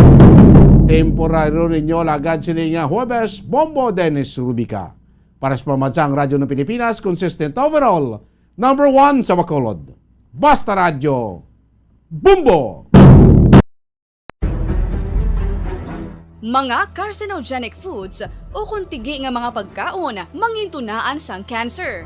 Temporaryo ninyo lagad sini nga Huwebes, Bombo Dennis Rubica. Para sa Pambansang Radyo ng Pilipinas, consistent overall, number one sa Bacolod. Basta Radyo, Bombo! Mga carcinogenic foods o kon tigi nga mga pagkaon mangintunaan sang cancer.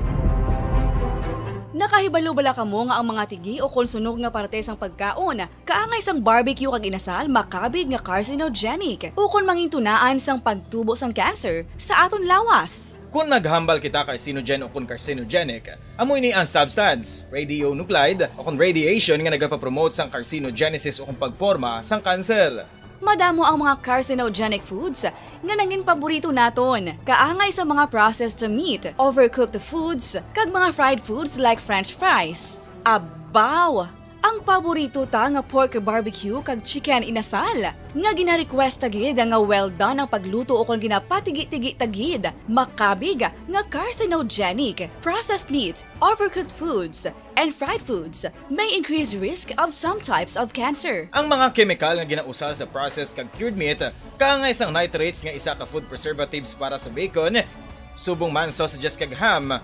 Nakahibalo bala kamo nga ang mga tigi o kon sunog nga parte sang pagkaon kaangay sang barbecue kag inasal makabig nga carcinogenic o kon mangintunaan sang pagtubo sang cancer sa aton lawas? Kon maghambal kita carcinogen o kon carcinogenic, amo ini ang substance, radionuclide o kon radiation nga nagapapromote sang carcinogenesis o kon pagporma sang cancer. Madamo ang mga carcinogenic foods nga nangin paborito naton, kaangay sa mga processed meat, overcooked foods, kag mga fried foods like french fries. Abaw! Ang paborito ta nga pork barbecue kag chicken inasal, nga gina-request ta gid nga well done ang pagluto o kon ginapatigi-tigi ta gid, makabig nga carcinogenic. Processed meat, overcooked foods, and fried foods may increase risk of some types of cancer. Ang mga kemikal nga ginausal sa processed kag cured meat, kaangay sang nitrates nga isa ka food preservatives para sa bacon, subong man sausages kag ham,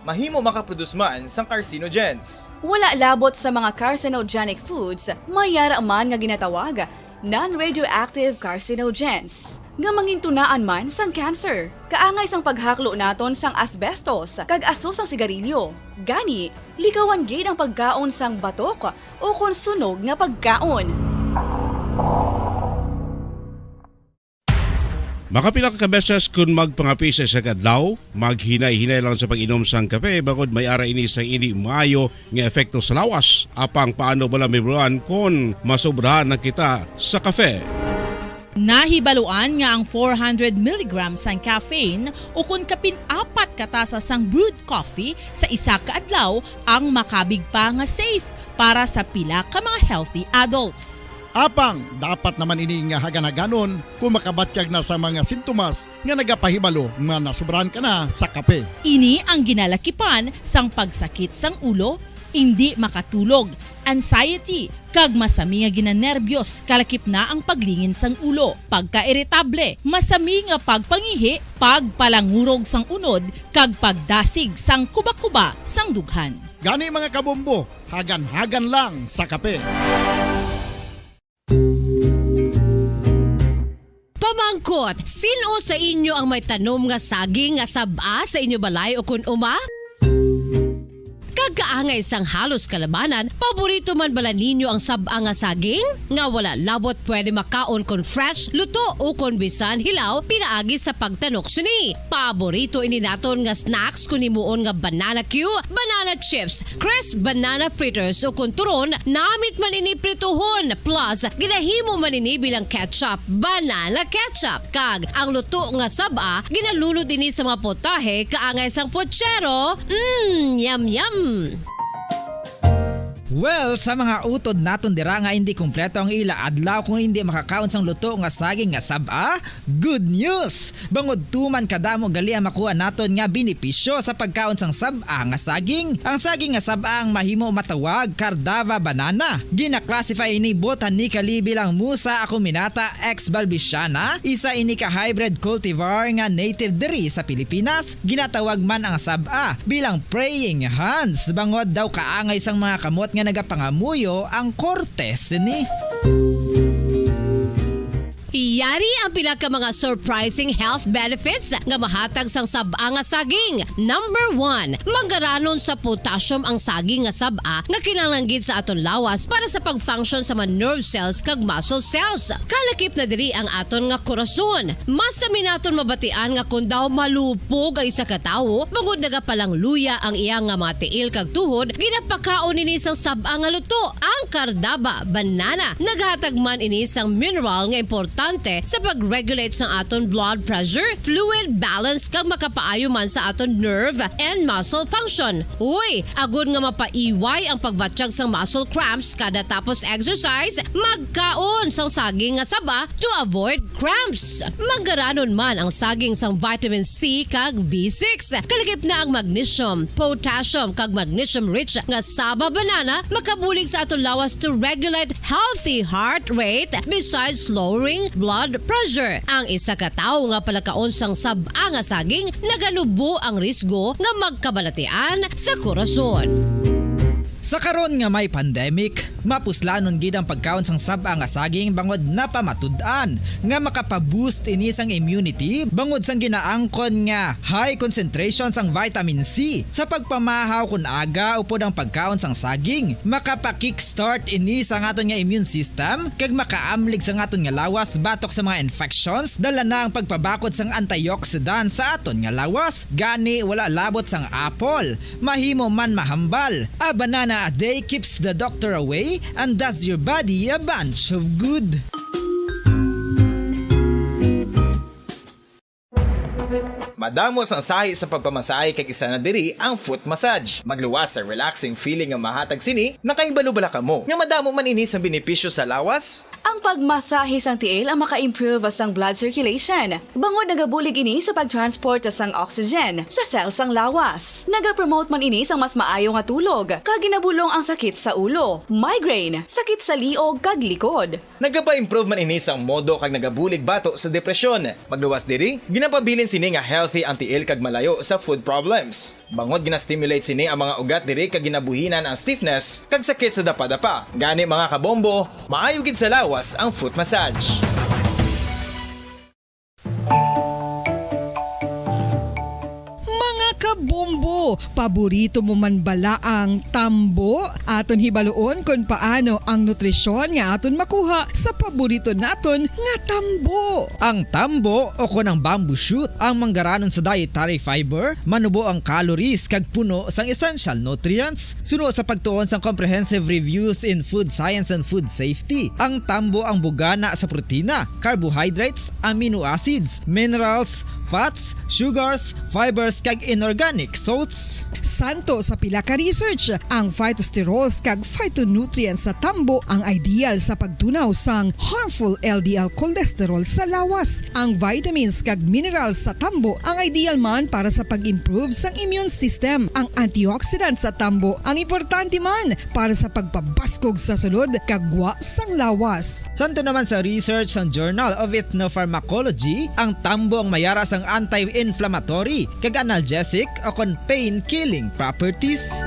mahimo makaproduce man sang carcinogens. Wala labot sa mga carcinogenic foods, may yara man nga ginatawag non-radioactive carcinogens, nga mangintunaan man sang cancer. Kaangay sang paghaklo naton sang asbestos kag aso sang sigarilyo. Gani, likawan gid ang pagkaon sang batok o kon sunog nga pagkaon. Makapila ka beses kun magpangape sa isa ka adlaw, maghinay-hinay lang sa pag-inom sang kape, bangod may ara ini sang indi maayo nga epekto sa lawas. Apang paano bala mahibaluan kon masobrahan na kita sa kape? Nahibaluan nga ang four hundred milligrams sang caffeine o kon kapin apat ka tasa sang brewed coffee sa isa ka adlaw ang makabig pa nga safe para sa pila ka mga healthy adults. Apang dapat naman ini nga hagan-haganon kung makabatyag na sa mga sintomas nga nagapahibalo nga nasubrahan ka na sa kape. Ini ang ginalakipan sang pagsakit sang ulo, indi makatulog, anxiety, kag masami nga ginanerbyos, kalakip na ang paglingin sang ulo, pagkairitable, masami nga pagpangihi, pagpalangurog sang unod, kag pagdasig sang kuba-kuba sang dughan. Gani, mga kabombo, hagan-hagan lang sa kape. Pamangkot, sin-o sa inyo ang may tanom nga saging nga sab-a sa inyo balay ukon uma? Kag kaangay sang halos kalabanan, paborito man bala ninyo ang sab-a nga saging? Nga wala labot pwede makaon kon fresh, luto, ukon bisan hilaw pinaagi sa pagtanok sini. Paborito ini naton nga snacks kon himuon nga banana cue, banana chips, crisp banana fritters, ukon turon, namit man ini prituhon, plus ginahimo man ini bilang ketchup, banana ketchup, kag ang luto nga sab-a ginalunod ini sa mga potahe kaangay sang puchero. Mm, yum, yum! Well, sa mga utod naton dira nga indi kompleto ang ila adlaw kung indi makakaon sang luto nga saging nga sab-a, good news! Bangod tuman kadamo gali ang makuha naton nga benepisyo sa pagkaon sang sab-a nga saging. Ang saging nga sab-a ang mahimo matawag Cardava banana. Gina-classify ini botanically bilang Musa acuminata ex balbisiana, isa ini ka hybrid cultivar nga native diri sa Pilipinas. Ginatawag man ang sab-a bilang praying hands, bangod daw kaangay sang mga kamot nga nagapangamuyo ang korte sini. Yari ang pila ka mga surprising health benefits nga mahatag sang sab-a nga saging. Number one, manggaranon sa potassium ang saging nga sab-a nga kinahanglan gid sa aton lawas para sa pag-function sa mga nerve cells kag muscle cells. Kalakip na diri ang aton nga korason. Masami naton mabatian nga kon daw malupog ang isa ka tawo, bangod nagapalangluya ang iya nga mga tiil kag tuhod, ginapakaon ini sang sab-a nga luto, ang Cardava banana. Naghatag man ini sang mineral nga importante sa pag-regulate sang aton blood pressure, fluid balance, kag makapaayo man sa aton nerve and muscle function. Uy, agod nga mapaiway ang pagbatyag sang muscle cramps kada tapos exercise, magkaon sang saging nga saba to avoid cramps. Manggaranon man ang saging sang vitamin C kag B six. Kalakip na ang magnesium, potassium, kag magnesium-rich nga saba banana makabulig sa aton lawas to regulate healthy heart rate besides lowering blood pressure. Ang isa ka tawo nga palakaon sang sab-a nga saging naganubo ang risgo nga magkabalatian sa korason. Sa karon nga may pandemic, mapuslanon gid ang pagkaon sang sab-a nga saging bangod napamatud-an nga makapa-boost ini sang immunity bangod sang ginaangkon nga high concentration sang vitamin C sa pagpamahaw kon aga upod ang pagkaon sang saging. Makapa-kickstart ini sa aton nga immune system kag makaamlig sa aton nga lawas batok sa mga infections, dala na ang pagpabakod sang antioxidant sa aton nga lawas. Gani, wala labot sang apple, mahimo man mahambal. A banana a day keeps the doctor away and does your body a bunch of good. Madamo sang sahi sa pagpamasahe kag isa na diri ang foot massage. Magluwas sa relaxing feeling nga mahatag sini, nakahibalo bala kamo nga madamo man ini sang benepisyo sa lawas? Ang pagmasahe sang tiil ang maka-improve sang blood circulation, bangod nagabulig ini sa pag-transport sang oxygen sa cell sang lawas. Nagapromote man ini sang mas maayo nga tulog, kag ginabulong ang sakit sa ulo, migraine, sakit sa liog, kag likod. Nagapa-improve man ini sang modo kag nagabulig bato sa depresyon. Magluwas diri, ginapabilin sini nga healthy ang tiil kag malayo sa food problems. Bangod gina-stimulate sini ang mga ugat diri kag ginabuhinan ang stiffness kag sakit sa dapadapa. Gani, mga kabombo, maayo gid sa lawas ang foot massage. Mga kabombo, paborito mo man bala ang tambo? Aton hibaluon kon paano ang nutrisyon nga aton makuha sa paborito naton nga tambo. Ang tambo, o kon ang bamboo shoot, ang manggaranon sa dietary fiber, manubo ang calories kag puno sang essential nutrients. Suno sa pagtuon sang Comprehensive Reviews in Food Science and Food Safety, ang tambo ang bugana sa protina, carbohydrates, amino acids, minerals, fats, sugars, fibers, kag inorganic salts Santo sa pila ka research, ang phytosterols kag phytonutrients sa tambo ang ideal sa pagtunaw sang harmful L D L cholesterol sa lawas. Ang vitamins kag minerals sa tambo ang ideal man para sa pag-improve sang immune system. Ang antioxidants sa tambo ang importante man para sa pagpabaskog sa sulod kag gwa sang lawas. Santo naman sa research sang Journal of Ethnopharmacology, ang tambo ang mayara sang anti-inflammatory kag analgesic o kon pain-killing properties.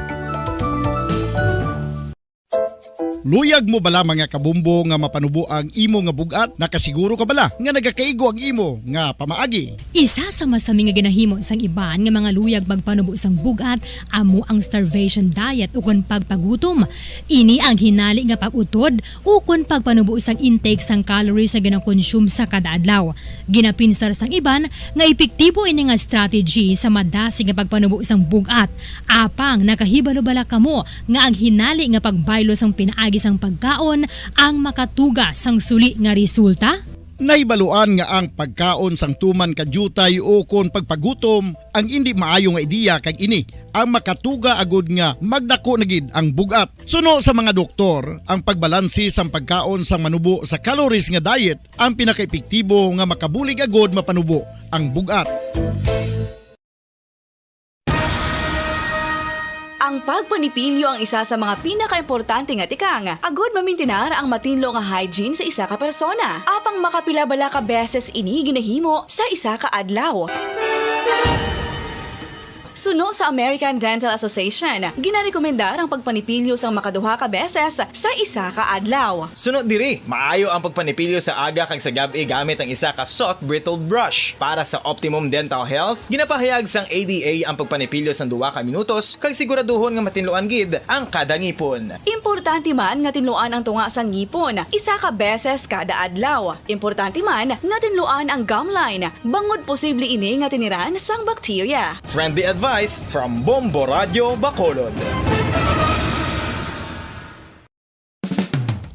Luyag mo bala, mga kabombo, nga mapanubo ang imo nga bug-at? Nakasiguro ka bala nga nagakaigo ang imo nga pamaagi? Isa sa masami nga ginahimo sang iban nga mga luyag magpanubo sang bug-at amo ang starvation diet ukon pagpagutom. Ini ang hinali nga pag-utod ukon pagpanubo sang intake sang calories nga ginakonsume sa kada adlaw. Ginapinsar sang iban nga epektibo ini nga strategy sa madasig nga pagpanubo sang bug-at. Apang nakahibalo bala kamo nga ang hinali nga pagbaylo sang pinaagi sang pagkaon ang makatuga sang suli nga resulta? Nahibaluan nga ang pagkaon sang tuman ka diutay ukon pagpagutom ang indi maayo nga ideya, kag ini ang makatuga agud nga magdako na gid ang bug-at. Suno sa mga doktor, ang pagbalanse sang pagkaon sang manubo sa calories nga diet ang pinakaepektibo nga makabulig agud mapanubo ang bug-at. Ang pagpanipilyo ang isa sa mga pinakaimportante nga tikang agud mamintinar ang matinlo nga hygiene sa isa ka persona. Apang makapila bala ka beses ini ginahimo sa isa ka adlaw? Suno sa American Dental Association, ginarekomendar ang pagpanipilyo sang makaduha ka beses sa isa ka adlaw. Suno diri, maayo ang pagpanipilyo sa aga kag sa gab-i gamit ang isa ka soft bristled brush. Para sa optimum dental health, ginapahayag sang A D A ang pagpanipilyo sang duha ka minutos kag siguraduhon nga matinluan gid ang kada ngipon. Importante man nga tinluan ang tunga sang ngipon isa ka beses kada adlaw. Importante man nga tinluan ang gum line, bangod posible ini nga tiniran sang bakterya. Friendly advice from Bombo Radio Bacolod.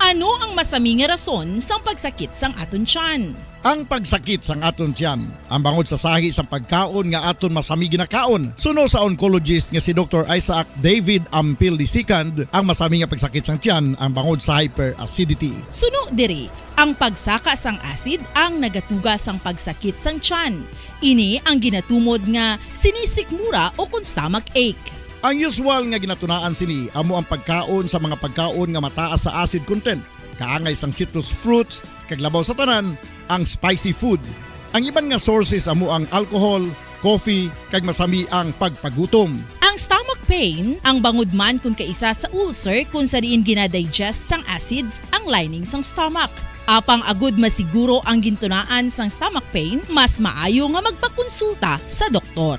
Ano ang masami nga rason sang pagsakit sang aton tiyan? Ang pagsakit sang aton tiyan ang bangod sa sahi sang pagkaon nga aton masami ginakaon. Suno sa oncologist nga si Doktor Isaac David Ampil the second, ang masami nga pagsakit sang tiyan ang bangod sa hyperacidity. Suno diri, ang pagsaka sang acid ang nagatuga sang pagsakit sang tiyan. Ini ang ginatumod nga sinisikmura o kon stomach ache. Ang usual nga ginatunaan sini amo ang pagkaon sa mga pagkaon nga mataas sa acid content, kaangay sang citrus fruits, kag labaw sa tanan, ang spicy food. Ang iban nga sources amo ang alcohol, coffee, kag masami ang pagpagutom. Ang stomach pain ang bangod man kon kaisa sa ulcer, kon sa diin ginadigest sang acids ang lining sang stomach. Apang agud masiguro ang gintunaan sang stomach pain, mas maayo nga magpakonsulta sa doktor.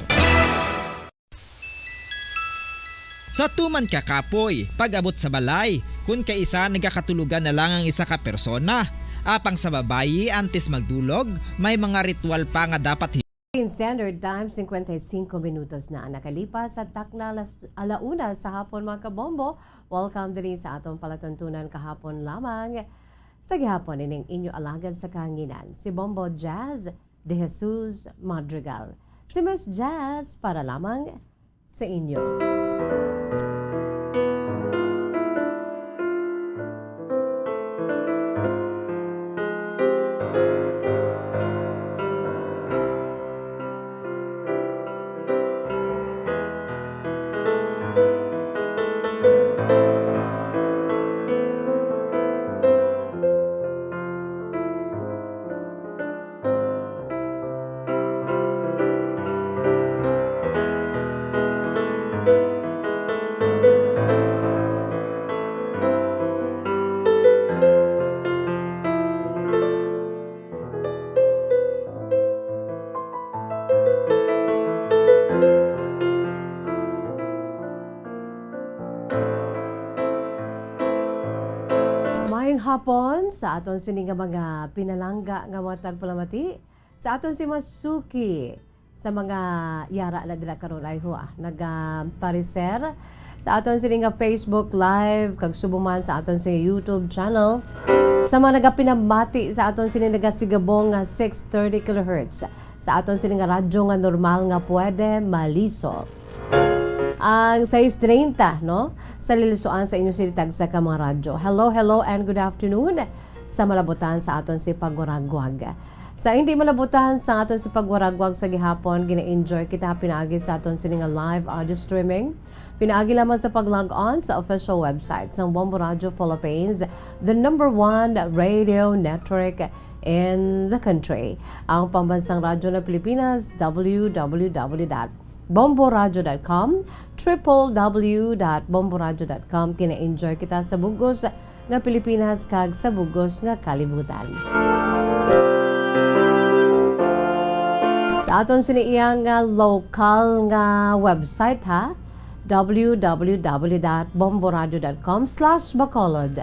Sa tuman ka kapoy, pag-abot sa balay, kun kaisa nagakatulogan na lang ang isa ka persona. Apang sa babayi, antes magdulog, may mga ritual pa nga dapat hi- In Standard Time, cincuenta y cinco minutos na ang nakalipas sa takna alas, ala una sa hapon, mga kabombo. Welcome diri sa atong palatuntunan kahapon lamang. Sa gihapon, ining inyo alagad sa kahanginan, si Bombo Jazz de Jesus Madrigal. Si Miss Jazz para lamang sa inyo. Maayong hapon sa aton sini nga mga pinalangga nga mga tagpalamati, sa aton si Masuki, sa mga yara na dira karon ay ho, ah, nagapareser sa aton sini nga Facebook Live, kag subong man sa aton sini YouTube channel. Sa mga nagapinamati sa aton sini nagasigabong nga six thirty kilohertz, sa aton sini nga radyo nga normal nga pwede malisod. ang sais treinta, no? Sa lilisuan sa inyo sini tagsa ka mga radyo. Hello, hello, and good afternoon sa malabutan sa aton si pagwaragwag. Sa hindi malabutan sa aton si pagwaragwag sa gihapon, gina-enjoy kita pinaagi sa aton sini nga live audio streaming. Pinaagi lamang sa pag-log on sa official website sang Bombo Radio Philippines, the number one radio network in the country. Ang pambansang radyo ng Pilipinas, w w w dot bombo radio dot com, triple w dot bombo radio dot com. Kina-enjoy kita sa bugos nga Pilipinas kag sa bugos nga kalibutan. Sa aton sini iya nga local nga website, ha, w w w dot bombo radio dot com slash bacolod.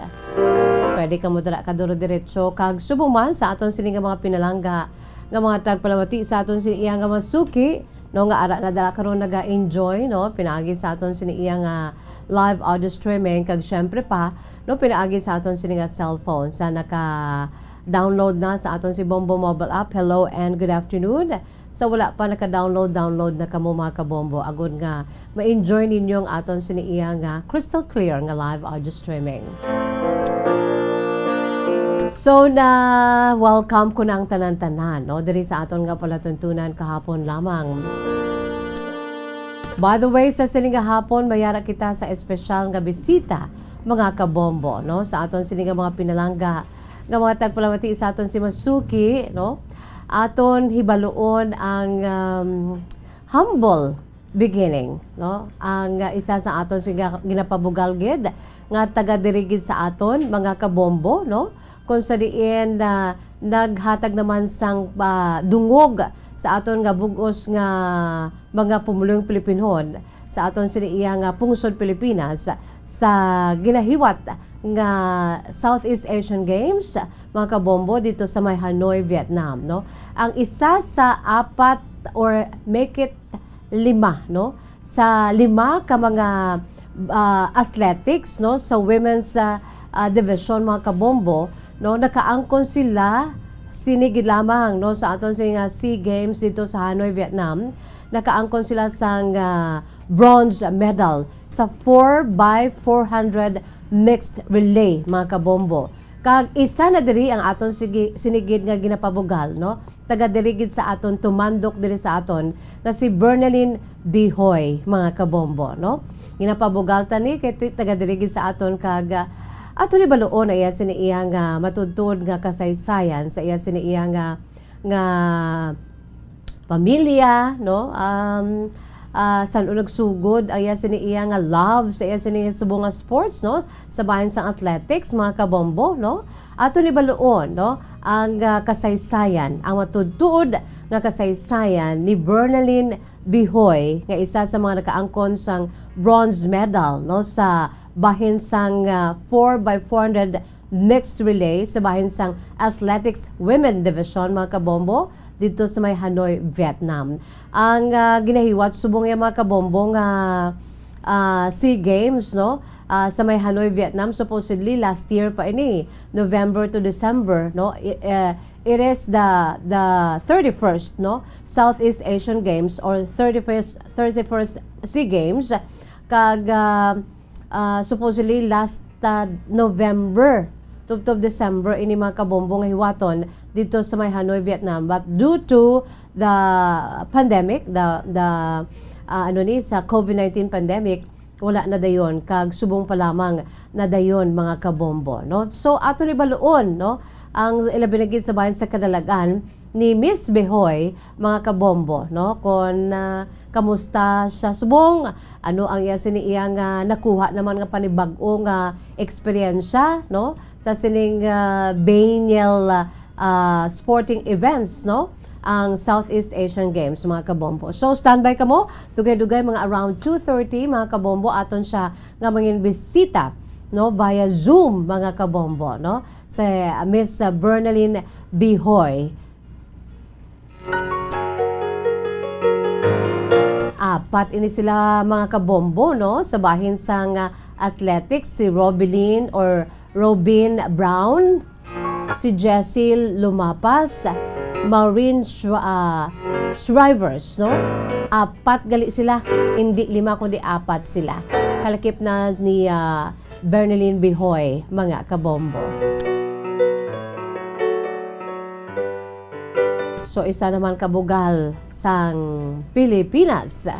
Pwede kamo dala kaduro diretso kag subong man sa aton sini nga mga pinalangga nga mga tagpalamati sa aton sini iya nga mga suki, no, nga ara na dala karon naga-enjoy, no, pinaagi sa aton sini iya nga live audio streaming, kag syempre pa, no, pinaagi sa aton sini nga cellphone sa naka-download na sa aton si Bombo mobile app. Hello and good afternoon. Sa wala pa naka-download, download na kamo, mga kabombo, agod nga ma-enjoy ninyo ang aton sini iya nga crystal clear nga live audio streaming. So, na welcome ko na ang tanan-tanan, no, diri sa aton nga palatuntunan kahapon lamang. By the way, sa sini nga hapon, mayara kita sa espesyal nga bisita, mga kabombo, no, sa aton sini nga mga pinalangga nga mga tagpalamati sa aton si Masuki, no, aton hibaluon ang, um, humble beginning, no? Ang, uh, isa sa aton sini nga ginapabugal gid nga taga diri gid sa aton, mga kabombo, no? Kung sa diin na naghatag naman sang, ah, dungog sa aton nga bug-os nga mga pumulong Pilipinhon sa aton sini iya nga pungsod Pilipinas sa ginahiwat nga Southeast Asian Games, mga kabombo, dito sa may Hanoi, Vietnam, no? Ang isa sa apat or make it lima, no? Sa lima ka mga, ah, athletics, no, sa women's, ah, ah, division, mga kabombo, no, nakaangkon sila sini gid lamang, no, sa aton sini nga SEA Games dito sa Hanoi, Vietnam. Nakaangkon sila sang, ah, bronze medal sa four by four hundred mixed relay, mga kabombo. Kag isa na diri ang aton sige, sini gid nga ginapabugal, no? Taga diri gid sa aton, tumandok diri sa aton, nga si Bernalyn Bihoy, mga kabombo, no? Ginapabugal ta ni kay ti-, taga diri gid sa aton, kag, ah, aton ibaluon ang iya sini iya nga matuod-tuod nga kasaysayan sa iya sini iya nga, nga pamilya, no? Um, ah, san-o nagsugod ang iya sini iya nga love sa iya sini subong nga sports, no? Sa bahin sang athletics, mga kabombo, no? Aton ibaluon, no, ang, ah, kasaysayan, ang matuod-tuod nga kasaysayan ni Bernalyn Bihoy, nga isa sa mga nakaangkon sang bronze medal, no, sa bahin sang, ah, four by four hundred mixed relay sa bahin sang Athletics Women Division, mga kabombo, dito sa may Hanoi, Vietnam. Ang, ah, ginahiwat subong iya, mga kabombo, nga, ah, SEA Games, no, ah, sa may Hanoi, Vietnam, supposedly last year pa ini, November to December, no? I-, eh, it is the, the thirty-first, no, Southeast Asian Games or thirty-first, thirty-first SEA Games. Kag, ah, ah, supposedly last, ah, November, tubtob December, ini, mga kabombo, nga hiwaton dito sa may Hanoi, Vietnam. But due to the pandemic, the, the, ah, ano ni, sa COVID nineteen pandemic, wala na dayon, kag subong pa lamang na dayon, mga kabombo, no? So, ato ni baluon, no, ang ilabi na gid sa bahin sa kadalagan ni Miss Bihoy, mga kabombo, no? Kon, ah, kamusta siya subong, ano ang iya sini iya nga nakuha naman nga panibag-o nga eksperyensya, no? Sa sining, ah, biennial, ah, ah, sporting events, no? Ang Southeast Asian Games, mga kabombo. So, standby kamo. Dugay-dugay, mga around two thirty, mga kabombo, aton siya nga mangin bisita, no? Via Zoom, mga kabombo, no? Si, ah, Miss, ah, Bernalyn Bihoy. Apat ini sila, mga kabombo, no? Sa bahin sang, ah, athletics, si Robilin or Robin Brown, si Jessie Lumapas, Maureen Shri-, ah, Shrivers, no? Apat gali sila, hindi lima kundi apat sila. Kalakip na ni, ah, Bernalyn Bihoy, mga kabombo. So, isa naman ka bugal sang Pilipinas.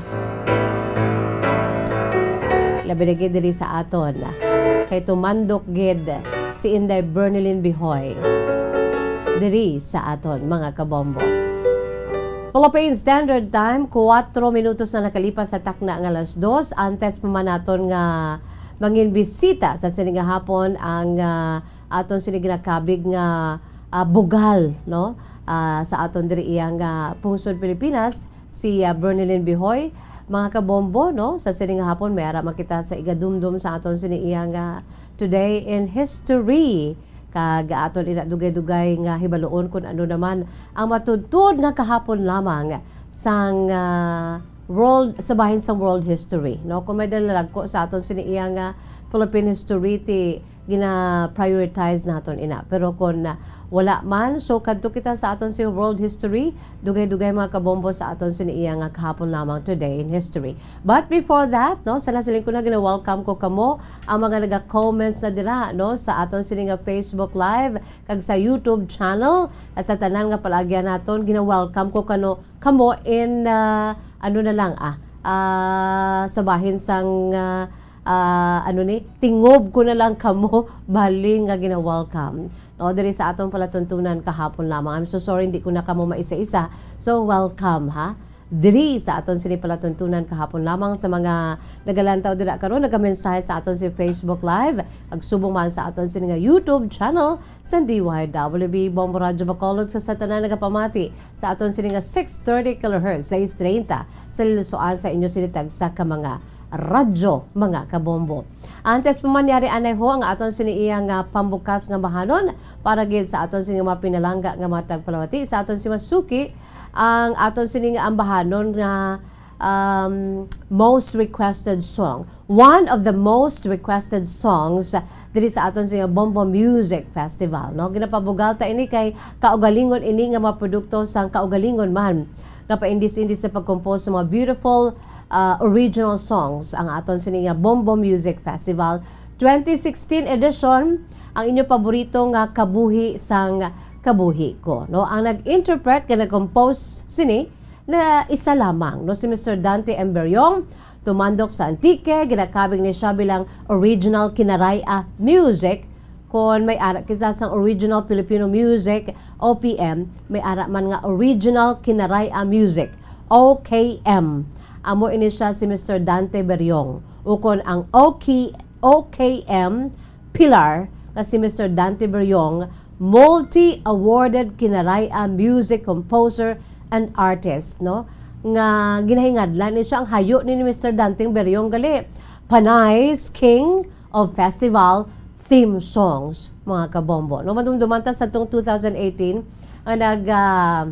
Labi na gid diri sa aton. Kay tumandok gid si Inday Bernalyn Bihoy diri sa aton, mga kabombo. Philippine Standard Time, kuwatro minutos na nakalipas sa takna nga alas dos. Antes pa man naton nga manginbisita sa sini nga hapon ang, ah, aton sini ginakabig nga, ah, bugal, no? Ah, sa aton diri iya nga pungsod Pilipinas, si, ah, Bernalyn Bihoy. Mga kabombo, no? Sa sini nga hapon, may ara man kita sa igadumdom sa aton sini iya nga Today in History. Kag aton ina dugay-dugay nga hibaluon kung ano naman ang matuod-tuod nga kahapon lamang sang, ah, world, sa bahin sang world history, no? Kung may dalalagko sa aton sini iya nga Philippine history, ti gina-prioritize naton ina. Pero kung, ah, wala man, so kadto kita sa aton si world history, dugay-dugay mga kabombo sa aton sini iya nga kahapon lamang, Today in History. But before that, no, sa nasiling ko na, gina-welcome ko kamo ang mga naga-comments na dira, no, sa aton sini nga Facebook Live kag sa YouTube channel. At sa tanan nga palagyan naton, gina-welcome ko kano, kamo in, ah, ano na lang, ah, ah, sa bahin sang, ah, ah, ano ni, tingob ko na lang kamo, bali nga gina-welcome. No, diri sa aton palatuntunan kahapon lamang. I'm so sorry, hindi ko na kamo maisa-isa. So, welcome, ha? Diri sa aton sini palatuntunan kahapon lamang. Sa mga nagalantaw dira karon, nagamensahe sa aton si Facebook Live, ag subong man sa aton sini nga YouTube channel, sa D Y W B Bombo Radyo Bacolod, sa, sa tanan nagapamati sa aton sini nga six thirty kilohertz, sais treinta, sa lilusoan sa inyo sini tagsa ka mga radyo, mga kabombo. Antes pa man yari anay ho ang aton sini iya nga pambukas nga bahanon para gid sa aton sini nga mga pinalangga nga mga tagpalamati, sa aton si masuki ang aton sini nga ambahanon nga, um, most requested song. One of the most requested songs diri sa aton sa Bombo Music Festival, no? Ginapabugal ta ini kay kaugalingon ini nga mga produkto sang kaugalingon man nga paindis-indis sa pag-compose sa mga beautiful, ah, original songs ang aton sini nga Bombo Music Festival twenty sixteen edition, ang inyo paborito nga kabuhi sang kabuhi ko, no? Ang nag-interpret nga nag-compose sini na isa lamang, no, si Mister Dante M. Beriong, tumandok sa Antique, ginakabig ni siya bilang original Kinaray-a music. Kon may ara kita sang original Filipino music, O P M, may ara man nga original Kinaray-a music, O K M. Amo ini siya si Mister Dante Beriong, ukon ang O K, O K M pillar nga si Mister Dante Beriong, multi-awarded Kinaray-a music composer and artist, no? Nga ginahingadlan ni siya ang hayo ni Mister Dante Beriong gali, Panay's King of Festival theme songs, mga kabombo. No, madumduman ta sa tong two thousand eighteen, ang nag, ah,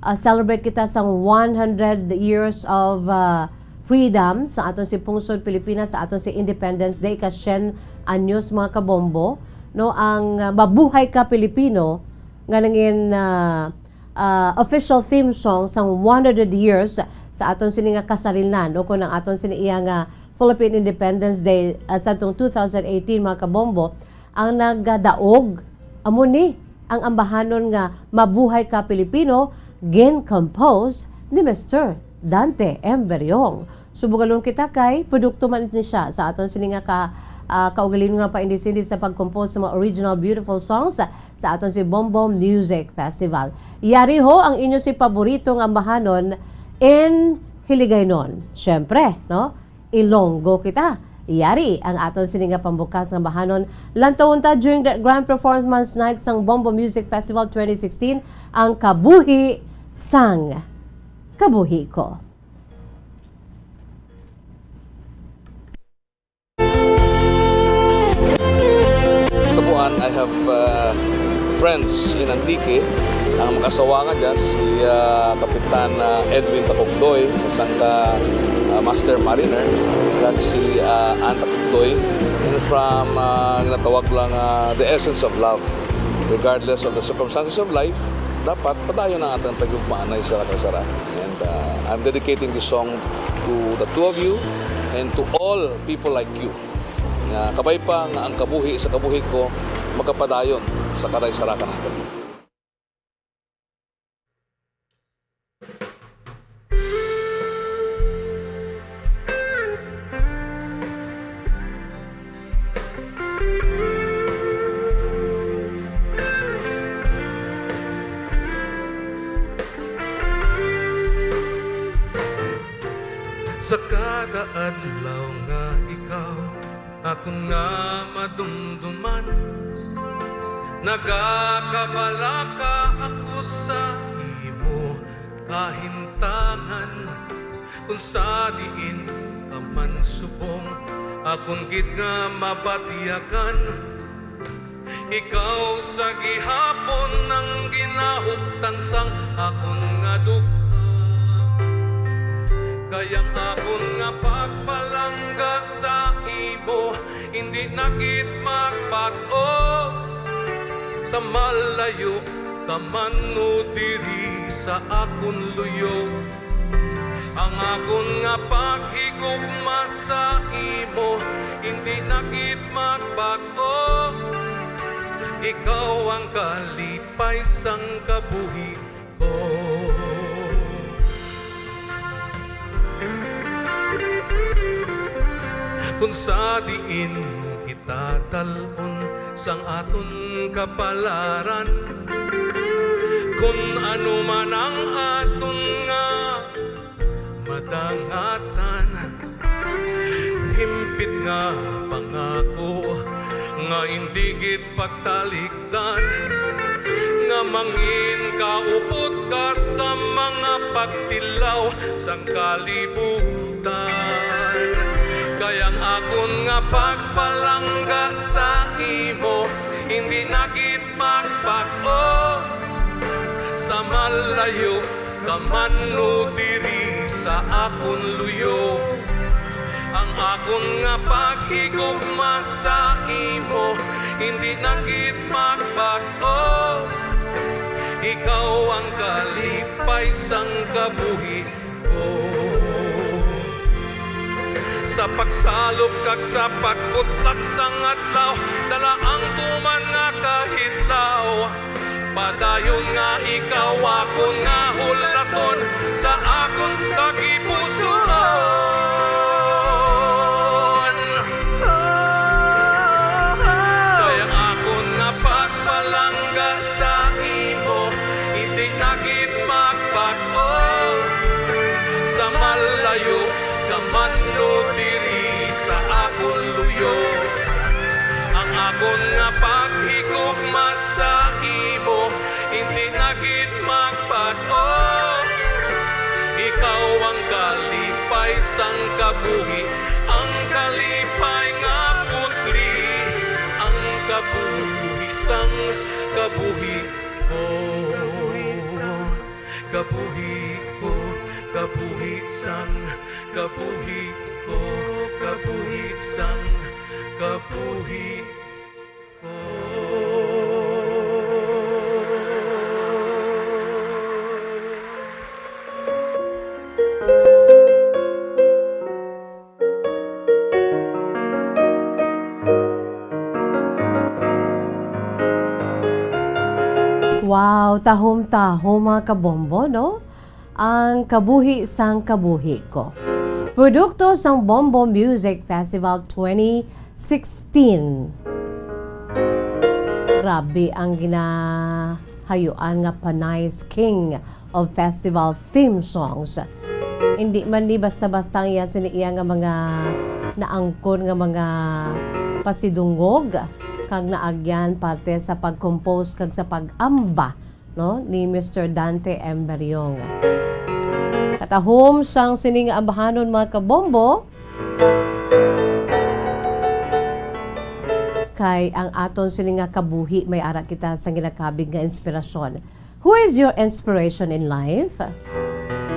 ah, celebrate kita sang one hundred years of, ah, freedom sa aton si pungsod Pilipinas, sa aton si Independence Day, ika syen anyos, mga kabombo, no, ang, ah, Mabuhay Ka Pilipino nga nangin, ah, ah, official theme song sang one hundred years sa aton sini nga kasarilan, o kung ang aton sini iya nga Philippine Independence Day, ah, sa tong two thousand eighteen, mga kabombo, ang nagadaog, amo ni ang ambahanon nga Mabuhay Ka Pilipino, gin-compose ni Mister Dante M. Beriong. Subugalon kita kay produkto man ni siya sa aton sini nga ka, ah, kaugalingon nga paindis-indis sa pag-compose sa mga original beautiful songs sa, sa aton si Bombo Music Festival. Yari ho ang inyo si paborito nga ambahanon in Hiligaynon. Siyempre, no? Ilonggo kita. Yari ang aton sini nga pambukas nga bahanon. Lantawon ta during the grand performance night sang Bombo Music Festival twenty sixteen, ang Kabuhi sang Kabuhi Ko. Tabuan, I have, uh, friends in Antique. Ang makasawa nga dyan, si, uh, Kapitan, uh, Edwin Takugdoy, isang ka, uh, master mariner, kag si, uh, Ann Takugdoy. And from, uh, ginatawag lang, uh, the essence of love. Regardless of the circumstances of life, Dapat padayon ang atong paghigugma anay sara kag sara. And, uh, I'm dedicating this song to the two of you and to all people like you. Nga kabay pa nga ang kabuhi sa kabuhi ko magapadayon sa karay sara ka naton. Sa kada adlaw nga ikaw akon nga madumduman, nagakabalaka ako sa imo kahimtangan. Kung sa diin ka man subong, akon gid nga mabatyagan. Ikaw sa gihapon ang ginahuptan sang akon nga dugha. Kay ang akon nga pagpalangga sa imo, hindi na gid magbag-o. Sa malayo ka man o diri sa akon luyo, ang akon nga paghigugma sa imo, hindi na gid magbag-o. Ikaw ang kalipay sang kabuhi ko. Kung sa diin kita dal-on sang aton kapalaran, kun ano man ang aton nga madangatan, himpit nga pangako nga indi gid pagtalikdan, nga mangin kaupod ka sa mga pagtilaw sang kalibutan. Kay ang akon nga pagpalangga sa imo, hindi na gid magbag-o. Sa malayo ka man o diri sa akon luyo, ang akon nga paghigugma sa imo, hindi na gid magbag-o. Ikaw ang kalipay sang kabuhi ko. Sa pagsalop kag sa pagbutak sang adlaw, dala ang tuman nga kahitlaw. Padayon nga ikaw akon nga hulaton sa akon tagipusoon. Kay ang akon nga pagpalangga sa imo, hindi na gid magbag-o. Sa malayo ka man o diri sa akon luyo, ang akon nga paghigugma sa imo, hindi na gid magbag-o. Ikaw ang kalipay sang kabuhi, ang kalipay nga putli, ang kabuhi sang kabuhi ko. Kabuhi ko, kabuhi sang kabuhi ko, kabuhi sang kabuhi ko. Wow, tahom-tahom, mga kabombo, no? Ang Kabuhi sang Kabuhi Ko. Produkto sang Bombo Music Festival twenty sixteen. Grabe ang ginahayuan nga Panay's King of Festival theme songs. Hindi man ni basta-basta ang iya sini iya nga mga naangkon nga mga pasidungog kag naagyan parte sa pag-compose kag sa pag-amba, no, ni Mister Dante M. Beriong. Katahom sang sini nga ambahanon, mga kabombo, kay ang aton sini nga kabuhi may ara kita sa ginakabig nga inspirasyon. Who is your inspiration in life?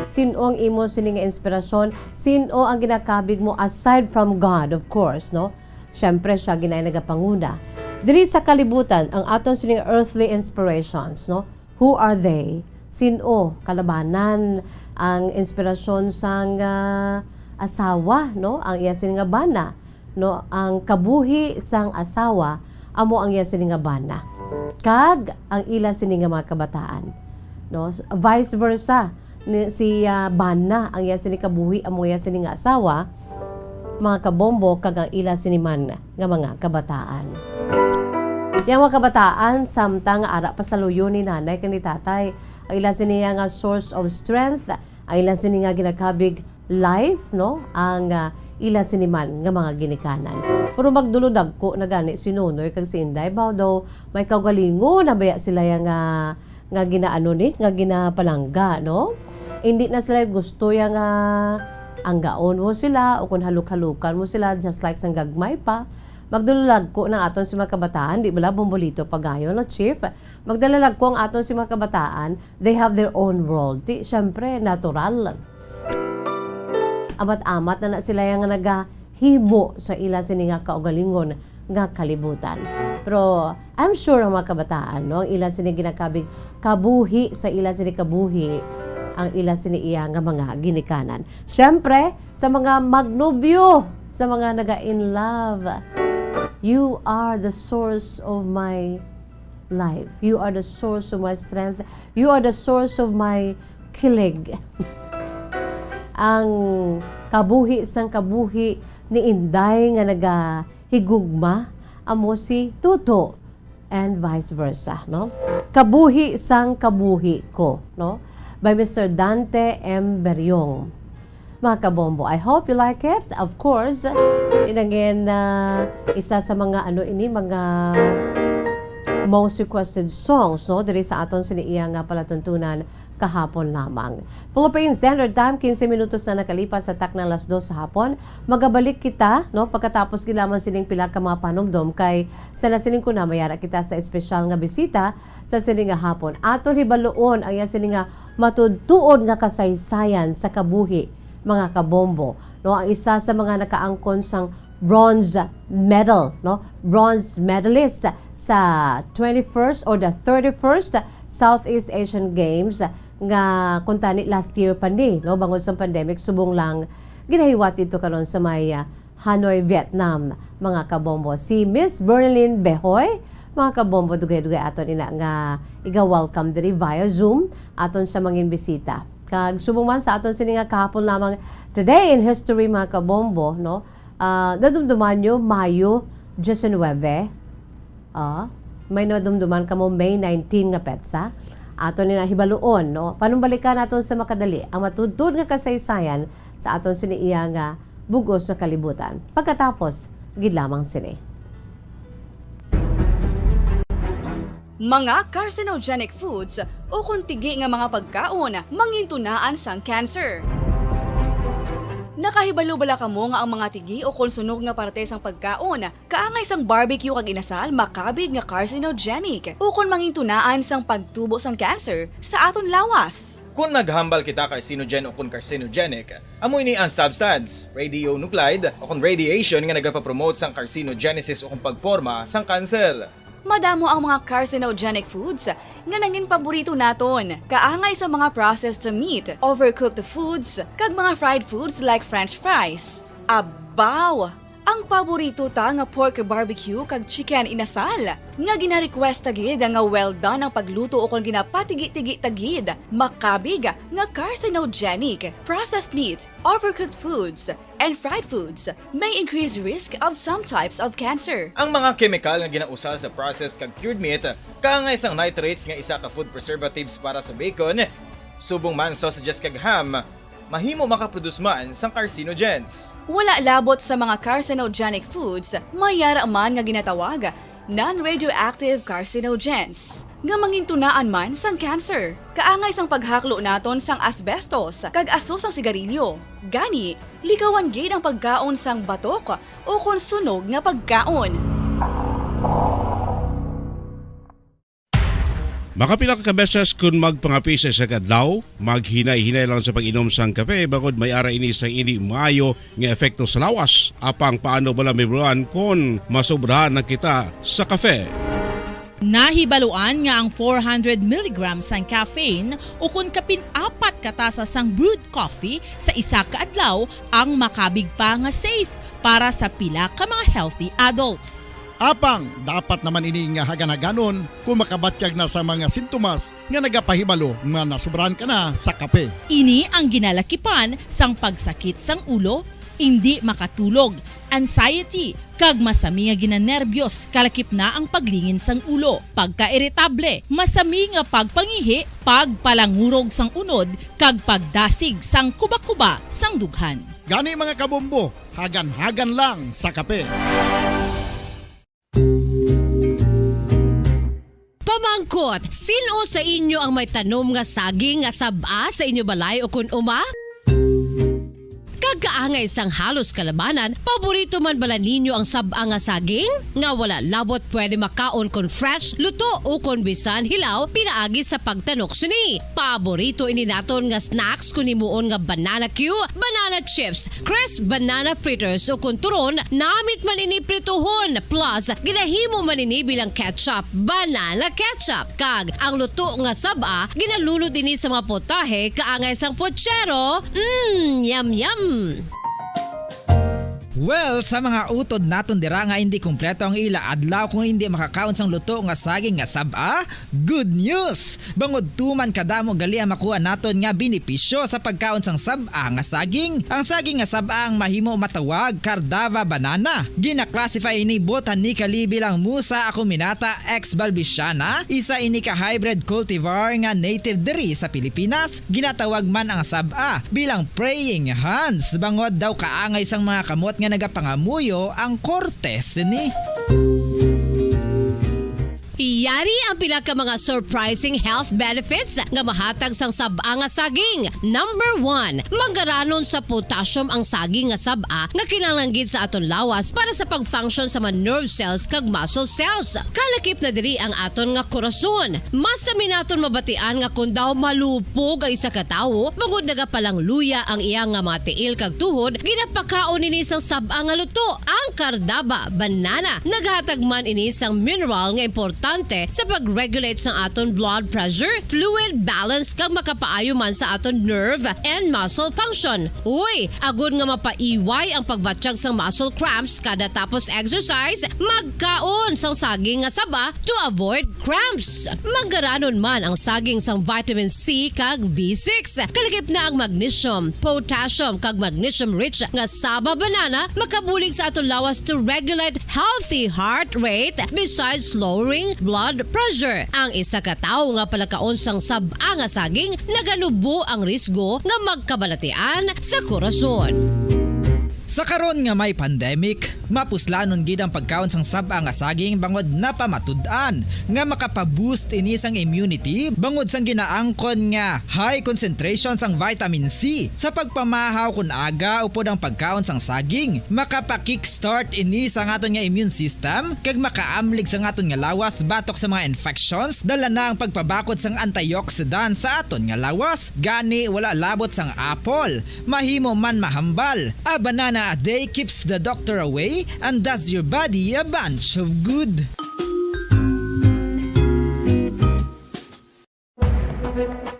Sin-o ang imo sini nga inspirasyon? Sin-o ang ginakabig mo aside from God, of course, no? Siyempre, siya ginay nagapanguna. Diri sa kalibutan, ang aton sini nga earthly inspirations, no? Who are they? Sin-o kalabanan ang inspirasyon sang, ah, asawa, no? Ang iya sini nga bana, no? Ang kabuhi sang asawa amo ang iya sini nga bana, kag ang ila sini nga mga kabataan, no? Vice versa, ni, si, ah, bana ang iya sini kabuhi amo iya sini nga asawa, mga kabombo, kag ang ila sini man nga mga kabataan. Yang mga kabataan, samtang ara pa sa luyo ni nanay kag ni tatay, ang ila sini nga source of strength, ang ila sini nga ginakabig life, no? Ang, ah, ila sini man nga mga ginikanan. Pero magdulo dagko na gani si Nonoy kag si Inday, baw daw may kaugalingon na baya sila yang, ah, nga ginaano ni, nga ginapalangga, no? Hindi na sila gusto yang, ah, anggaon mo sila o kung haluk-halukan mo sila, just like sang gagmay pa. Magdulo dagko na aton si mga kabataan, di bala, Bombolito Pagayo, no, Chief? Magdulo dagko ang aton si mga kabataan, they have their own world. Di, syempre, natural. Amat-amat na na sila yang nagahimo sa ila sini nga kaugalingon nga kalibutan. Pero I'm sure ang mga kabataan, no, ang ila sini ginakabig kabuhi sa ila sini kabuhi, ang ila sini iya nga mga ginikanan. Syempre, sa mga magnobyo, sa mga naga-in love, you are the source of my life. You are the source of my strength. You are the source of my kilig. Ang kabuhi sang kabuhi ni Inday nga nagahigugma amo si Tuto, and vice versa, no? Kabuhi sang kabuhi ko, no? By Mister Dante M Beriong. Mga kabombo, I hope you like it. Of course, and again, uh, isa sa mga ano ini, mga most requested songs, no, diri sa aton sini iya nga palatuntunan kahapon lamang. Philippine Standard Time, quince minutos na nakalipas sa takna alas dos sa hapon. Magabalik kita, no, pagkatapos gid lamang sining pila ka mga panumdom, kay sa nasiling ko na mayara kita sa espesyal nga bisita sa sini nga hapon. Aton hibaluon ang iya sini nga matudtuod nga kasaysayan sa kabuhi, mga kabombo, no, ang isa sa mga nakaangkon sang bronze medal, no? Bronze medalist sa twenty-first or the thirty-first Southeast Asian Games nga kuntani last year pa ni, no? Bangod sa pandemic, subong lang ginahiwat dito karon sa may, ah, Hanoi, Vietnam, mga kabombo. Si Miss Bernalyn Behoy, mga kabombo, dugay-dugay aton ina nga iga-welcome diri via Zoom aton sa mangin bisita. Kag subong man sa aton sini nga kahapon lamang, Today in History, mga kabombo, no? Ah, nadumduman nyo, Mayo diecinuebe? Ah, may nadumduman kamo May nineteen nga petsa? Ato ni na hibaluon, no? Panumbalikan naton sa makadali ang matudtod nga kasaysayan sa aton sini iya nga bugos nga kalibutan. Pagkatapos, gid lamang sini. Mga carcinogenic foods ukon tigi nga mga pagkaon mangintunaan sang cancer. Nakahibalo bala kamo nga ang mga tigi ukon sunog nga parte sang pagkaon, kaangay sang barbecue kag inasal, makabig nga carcinogenic ukon mangintunaan sang pagtubo sang cancer sa aton lawas? Kon naghambal kita carcinogen ukon carcinogenic, amo ini ang substance, radionuclide ukon radiation, nga nagapapromote sang carcinogenesis ukon pagporma sang kanser. Madamo ang mga carcinogenic foods nga nangin paborito naton, kaangay sa mga processed meat, overcooked foods, kag mga fried foods like French fries. Abaw! Ang paborito ta nga pork barbecue kag chicken inasal, nga gina-request ta gid nga well done ang pagluto ukon ginapatigi-tigi ta gid, makabig nga carcinogenic. Processed meat, overcooked foods, and fried foods may increase risk of some types of cancer. Ang mga kemikal nga ginausal sa processed kag cured meat, kaangay sang nitrates nga isa ka food preservatives para sa bacon, subong man sausages kag ham, mahimo makaproduce man sang carcinogens. Wala labot sa mga carcinogenic foods, may yara man nga ginatawag non-radioactive carcinogens, nga mangintunaan man sang cancer. Kaangay sang paghaklo naton sang asbestos kag aso sang sigarilyo. Gani, likawan gid ang pagkaon sang batok ukon sunog nga pagkaon. Makapila ka beses kon magpangape sa isa ka adlaw, maghinay-hinay lang sa pag-inom sang kape, bangod may ara ini sang indi maayo nga epekto sa lawas. Apang paano bala, number one, kon masobrahan na kita sa kape? Nahibaluan nga ang four hundred milligrams sang caffeine ukon kapin apat ka tasa sang brewed coffee sa isa ka adlaw ang makabig pa nga safe para sa pila ka mga healthy adults. Apang dapat naman ini nga hagan-haganon kung makabatyag na sa mga sintomas nga nagapahibalo nga nasobrahan ka na sa kape. Ini ang ginalakipan sang pagsakit sang ulo, indi makatulog, anxiety, kag masami nga ginanerbiyos, kalakip na ang paglingin sang ulo, pagkairitable, masami nga pagpangihi, pagpalangurog sang unod, kag pagdasig sang kubakuba sang dughan. Gani, mga kabombo, hagan-hagan lang sa kape. Pamangkot, sin-o sa inyo ang may tanom nga saging nga sab-a sa inyo balay ukon uma? Kag kaangay sang halos kalabanan, paborito man bala ninyo ang sab-a nga saging? Nga wala labot pwede makaon kon fresh, luto, ukon bisan hilaw pinaagi sa pagtanok sini. Paborito ini naton nga snacks kon himuon nga banana cue, banana chips, crisp banana fritters, ukon turon, namit man ini prituhon, plus ginahimo man ini bilang ketchup, banana ketchup. Kag ang luto nga sab-a, ginalunod ini sa mga putahe kaangay sang puchero. Mm, yum, yum! Well, sa mga utod naton dira nga indi kompleto ang ila adlaw kung indi makakaon sang luto nga saging nga sab-a, good news! Bangod tuman kadamo gali ang makuha naton nga benepisyo sa pagkaon sang sab-a nga saging. Ang saging nga sab-a ang mahimo matawag Cardava banana. Gina-classify ini botanically bilang Musa acuminata ex balbisiana, isa ini ka hybrid cultivar nga native diri sa Pilipinas. Ginatawag man ang sab-a bilang praying hands, bangod daw kaangay sang mga kamot nga nagapangamuyo ang korte sini. Yari ang pila ka mga surprising health benefits nga mahatag sang sab-a nga saging. Number one, manggaranon sa potassium ang saging nga sab-a nga kinahanglan gid sa aton lawas para sa pag-function sa mga nerve cells kag muscle cells. Kalakip na diri ang aton nga korason. Masami naton mabatian nga kon daw malupog ang isa ka tawo, bangod nagapalangluya ang iya nga mga tiil kag tuhod, ginapakaon ini sang sab-a nga luto, ang Cardava banana. Naghatag man ini sang mineral nga importante sa pag-regulate sang aton blood pressure, fluid balance, kag makapaayo man sa aton nerve and muscle function. Uy, agod nga mapaiway ang pagbatyag sang muscle cramps kada tapos exercise, magkaon sang saging nga saba to avoid cramps. Manggaranon man ang saging sang vitamin C kag B six. Kalakip na ang magnesium, potassium, kag magnesium-rich nga saba banana makabulig sa aton lawas to regulate healthy heart rate, besides lowering blood pressure. Ang isa ka tawo nga palakaon sang sab-a nga saging naganubo ang risgo nga magkabalatian sa korason. Sa karon nga may pandemic, mapuslanon gid ang pagkaon sang sab-a nga saging bangod napamatud-an nga makapa-boost ini sang immunity bangod sang ginaangkon nga high concentration sang vitamin C. Sa pagpamahaw kon aga upod ang pagkaon sang saging, makapa-kickstart ini sang aton nga immune system kag makaamlig sang aton nga lawas batok sa mga infections, dala na ang pagpabakod sang antioxidant sa aton nga lawas. Gani, wala labot sang apple, mahimo man mahambal. A banana a day keeps the doctor away and does your body a bunch of good.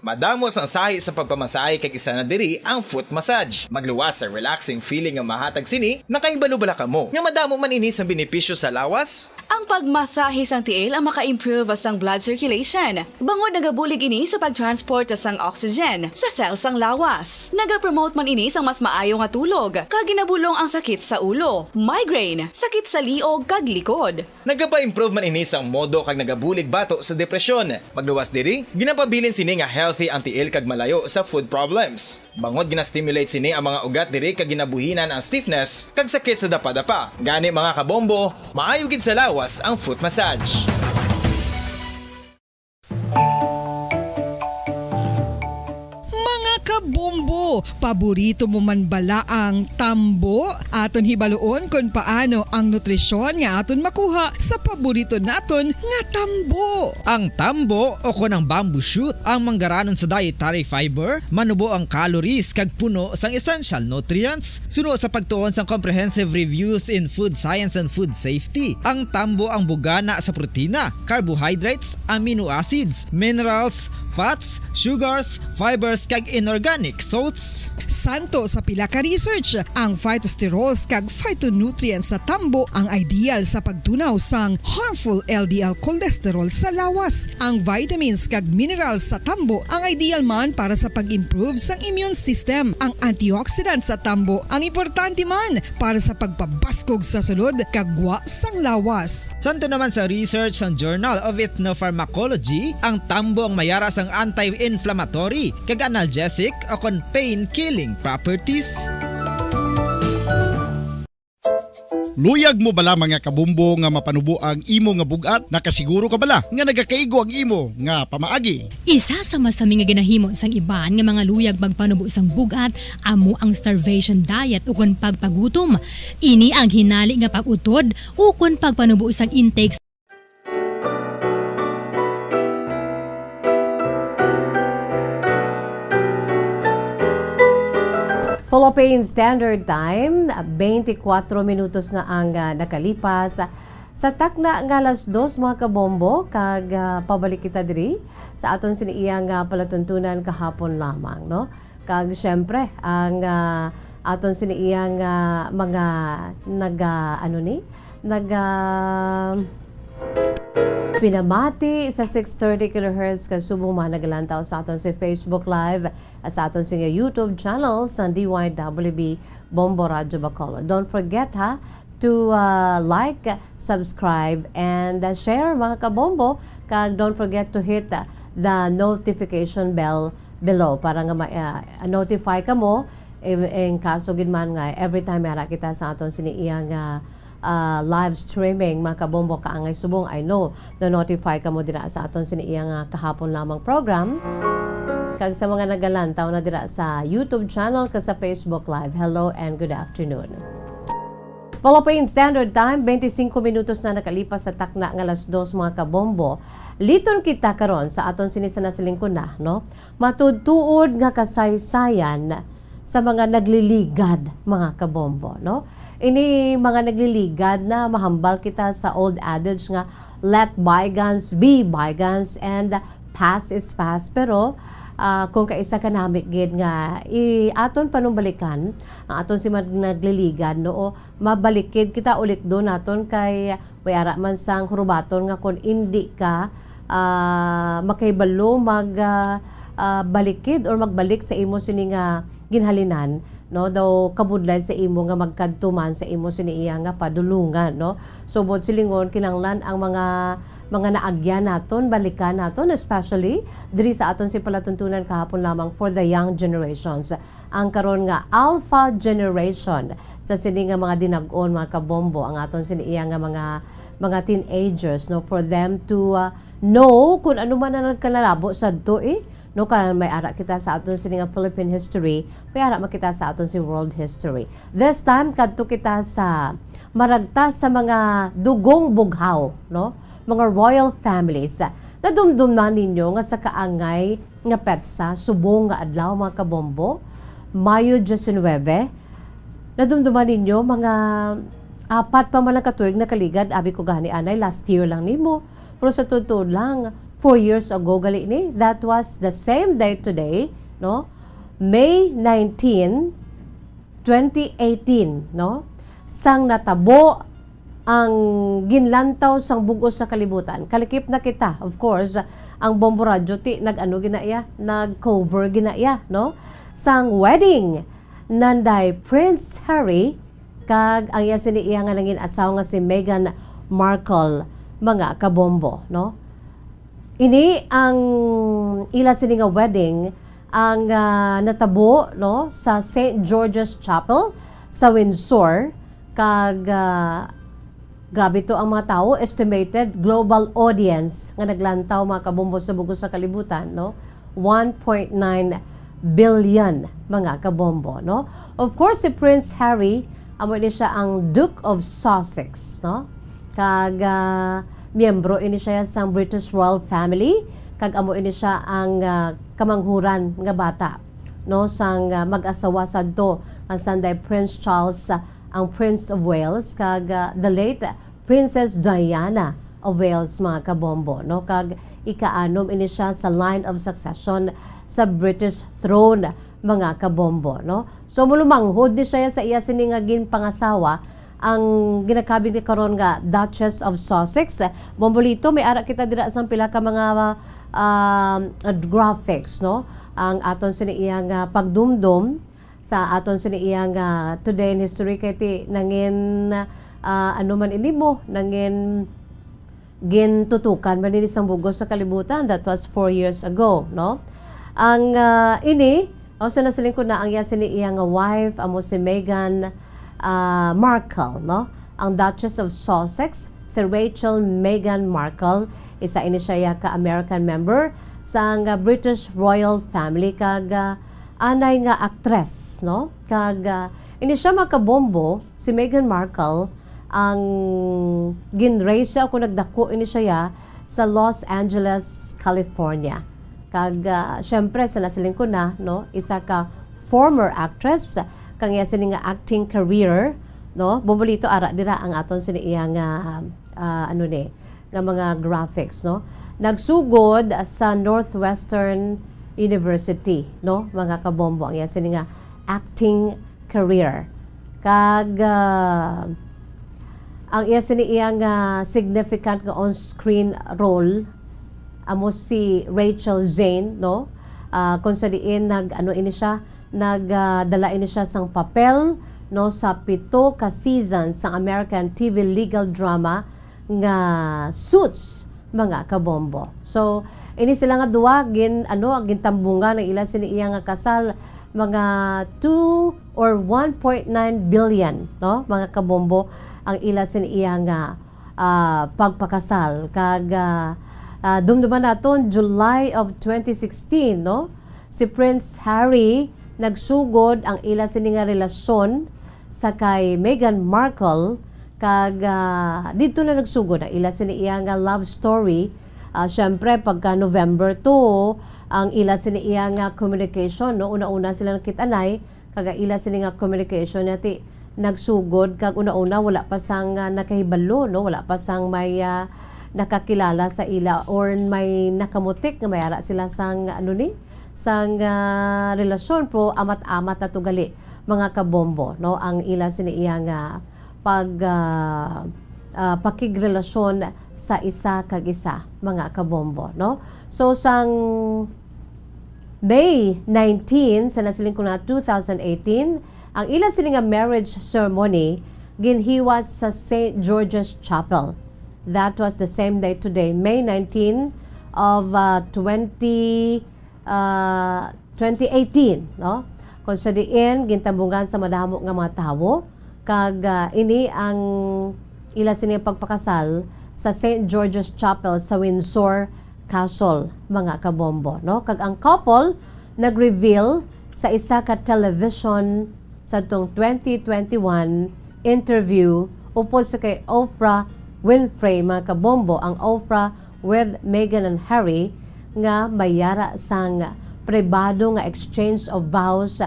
Madamo sang sahi sa pagpamasahe kag isa na diri ang foot massage. Magluwas sa relaxing feeling nga mahatag sini, nakahibalo bala kamo nga madamo man ini sang benepisyo sa lawas? Ang pagmasahe sang tiil ang maka-improve sang blood circulation, bangod nagabulig ini sa pag-transport sang oxygen sa cell sang lawas. Nagapromote man ini sang mas maayo nga tulog, kag ginabulong ang sakit sa ulo, migraine, sakit sa liog, kag likod. Nagapa-improve man ini sang modo kag nagabulig bato sa depresyon. Magluwas diri, ginapabilin sini nga healthy ang tiil kag malayo sa foot problems. Bangod gina-stimulate sini ang mga ugat diri kag ginabuhinan ang stiffness kag sakit sa dapadapa. Gani, mga kabombo, maayo gid sa lawas ang foot massage. Mga Bombo, paborito mo man bala ang tambo? Aton hibaluon kon paano ang nutrisyon nga aton makuha sa paborito naton nga tambo. Ang tambo o kon ang bamboo shoot ang manggaranon sa dietary fiber, manubo ang calories kag puno sang essential nutrients. Suno sa pagtuon sang comprehensive reviews in food science and food safety, ang tambo ang bugana sa protina, carbohydrates, amino acids, minerals, fats, sugars, fibers, kag inorganic salts. Santo sa pila ka research, ang phytosterols kag phytonutrients sa tambo ang ideal sa pagtunaw sang harmful L D L cholesterol sa lawas. Ang vitamins kag minerals sa tambo ang ideal man para sa pag-improve sang immune system. Ang antioxidants sa tambo ang importante man para sa pagpabaskog sa sulod kag gwa sang lawas. Santo naman sa research sang Journal of Ethnopharmacology, ang tambo ang mayara sang anti-inflammatory kag analgesic o kon pain-killing properties. Luyag mo bala, mga kabombo, nga mapanubo ang imo nga bug-at? Nakasiguro ka bala nga nagakaigo ang imo nga pamaagi? Isa sa masami nga ginahimo sang iban nga mga luyag magpanubo sang bug-at amo ang starvation diet ukon pagpagutom. Ini ang hinali nga pag-utod ukon pagpanubo sang intake. Philippine Standard Time, twenty-four minutos na ang, ah, nakalipas. Sa takna nga alas dos, mga kabombo, kag, ah, pabalik kita diri sa aton sini iyang, ah, palatuntunan kahapon lamang, no? Kag siyempre, ang, ah, aton sini iyang, ah, mga nag, ah, ano ni? Nag, ah, pinamati sa six thirty kilohertz ka subong mga nagalantaw sa aton si Facebook Live, sa aton sini YouTube channel sa D Y W B Bombo Radyo Bacolod. Don't forget, ha, to, ah, like, subscribe, and, ah, share, mga kabombo. Kag don't forget to hit, ah, the notification bell below para nga ma-, ah, notify kamo in, in kaso gid man nga every time may ara kita sa aton sini iyang, ah, ah, live streaming, mga kabombo, kaangay subong, I know, na-notify kamo dira sa aton sini iyang, ah, kahapon lamang program. Kag sa mga nagalantaw na dira sa YouTube channel kag sa Facebook Live, hello and good afternoon. Philippine Standard Time, twenty-five minutos na nakalipas sa takna nga alas dos, mga kabombo. Liton kita karon sa aton sini sa nasiling ko na, no? Matuod-tuod nga kasaysayan sa mga nagliligad, mga kabombo, no? Ini mga nagliligad na mahambal kita sa old adage nga, "Let bygones be bygones and past is past." Pero, ah, kung kaisa ka nami gid nga i-, aton panumbalikan ang aton si mag-, nagliligad, no? O mabalikid kita ulit do naton kay may ara man sang hurubaton nga kon indi ka, ah, makahibalo mag, ah, ah, balikid or magbalik sa imo sini nga ginhalinan, no? Daw kabudlay sa imo nga magkadto man sa imo sini iya nga padulungan, no? So, buot silingon, kinahanglan ang mga, mga naagyan naton, balikan naton, especially diri sa aton si palatuntunan kahapon lamang for the young generations. Ang karon nga alpha generation sa sini nga mga dinag-on, mga kabombo, ang aton sini iya nga mga, mga teenagers, no, for them to, uh, know kung ano man ang nagkalalabo sadto, eh, no, kay may ara kita sa aton sini nga Philippine history, may ara man kita sa aton si world history. This time, kadto kita sa maragta sa mga dugong bughaw, no, mga royal families. Nadumdum na ninyo nga sa kaangay nga petsa, subong nga adlaw, mga kabombo, Mayo diecinuebe. Nadumduman ninyo, mga apat pa man lang ka tuig nakaligad, abi ko gani anay, last year lang nimo. Pero sa totoo lang, four years ago gali ni, that was the same day today, no? May nineteen, twenty eighteen, no? Sang natabo ang ginlantaw sang bug-os sa kalibutan. Kalikip na kita, of course, ang Bombo Radyo ti nag-ano gina iya, nag-cover gina iya, no? Sang wedding nanday Prince Harry kag ang iya sini iya nga nangin asawa nga si Meghan Markle, mga kabombo, no? Ini ang ila sini nga wedding ang, ah, natabo, no, sa Saint George's Chapel sa Windsor, kag, ah, grabe to ang mga tawo, estimated global audience nga naglantaw, mga kabombo, sa bug-os sa kalibutan, no, one point nine billion, mga kabombo, no? Of course, si Prince Harry, amo ini siya ang Duke of Sussex, no? Kag, ah, miyembro ini siya sang British royal family, kag amo ini siya ang, ah, kamanghuran nga bata, no, sang, ah, mag-asawa sadto, ang sanday Prince Charles, ah, ang Prince of Wales, kag, ah, the late Princess Diana of Wales, mga kabombo, no? Kag ikaanom ini siya sa line of succession sa British throne, mga kabombo, no? So, mulumanghod ni siya sa iya sini nga ginpangasawa, ang ginakabig ni karon nga Duchess of Sussex. Bombolito, may ara kita dira sang pila ka mga, um, graphics, no? Ang aton sini iya nga pagdumdom sa aton sini iya nga Today in History, kay ti nangin, ah, ano man ini mo, nangin gintutukan man ini sang bug-os sa kalibutan. That was four years ago, no? Ang, ah, ini, o, so nasiling ko na ang iya sini iya nga wife, amo si Meghan, ah, Markle, no? Ang Duchess of Sussex, si Rachel Meghan Markle, isa ini siya iya ka American member sang, ah, British royal family, kag, ah, anay nga aktres, no? Kag, ah, ini siya, mga kabombo, si Meghan Markle, ang gin-raise siya, o kung nagdako ini siya, ya, sa Los Angeles, California. Kag, ah, syempre, sa nasiling ko na, no, isa ka former actress, kang iya sini nga acting career, no? Bombolito, ara dira ang aton sini iya nga, ah, ano ni, nga mga graphics, no? Nagsugod sa Northwestern University, no, mga kabombo, ang iya sini nga acting career. Kag, ah, ang iya sini iya nga significant nga on-screen role amo si Rachel Zane, no? Ah, kung sa diin nag, ano ini siya, nag, ah, dala ini siya sang papel, no, sa pito ka season sang American T V legal drama nga Suits, mga kabombo. So, ini sila nga duwa gin, ano, gintambungan ang ila sini iya nga kasal, mga two or one point nine billion, no, mga kabombo, ang ila sini iya nga, ah, pagpakasal. Kag, ah, ah, dumduman naton, July of twenty sixteen, no, si Prince Harry nagsugod ang ila sini nga relasyon sa kay Meghan Markle, kag, ah, didto na nagsugod ang ila sini iya nga love story. Ah, syempre, pagka November two, ang ila sini iya nga communication, no? Una-una sila nakit-anay, kag ang ila sini nga communication, yati nagsugod, kag una-una wala pa sang, ah, nakahibalo, no? Wala pa sang may, ah, nakakilala sa ila or may nakamutik nga may ara sila sang, ano ni, sang, ah, relasyon, pero amat-amat na to gali, mga kabombo, no? Ang ila sini iya nga pag, ah, ah, pakigrelasyon sa isa kag isa, mga kabombo, no? So, sang May nineteen, sa nasiling ko na two thousand eighteen, ang ila sini nga marriage ceremony ginhiwat sa Saint George's Chapel. That was the same day today, May nineteen of, ah, twenty, ah, twenty eighteen, no? Kung sa diin, gintambungan sa madamo nga mga tawo, kag, ah, ini ang ila sini pagpakasal sa Saint George's Chapel sa Windsor Castle, mga kabombo, no? Kag ang couple nag-reveal sa isa ka television sadtong twenty twenty-one interview upod sa kay Oprah Winfrey, mga kabombo, ang Oprah with Meghan and Harry nga may ara sang pribado nga exchange of vows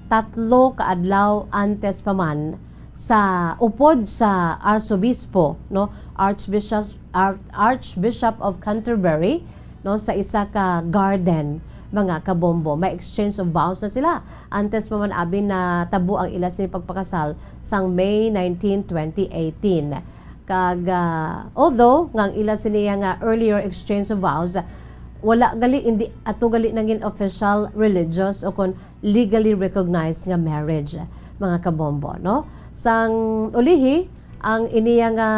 tatlo ka adlaw antes pa man sa upod sa arsobispo, no, Archbishop, Ar-, Archbishop of Canterbury, no, sa isa ka garden, mga kabombo. May exchange of vows na sila antes pa man abi natabo ang ila sini pagpakasal sang May nineteen, twenty eighteen. Kag, ah, although nga ang ila sini nga earlier exchange of vows, wala gali, hindi ato gali nangin official, religious, o kon legally recognized nga marriage, mga kabombo, no? Sang ulihi, ang iniya nga,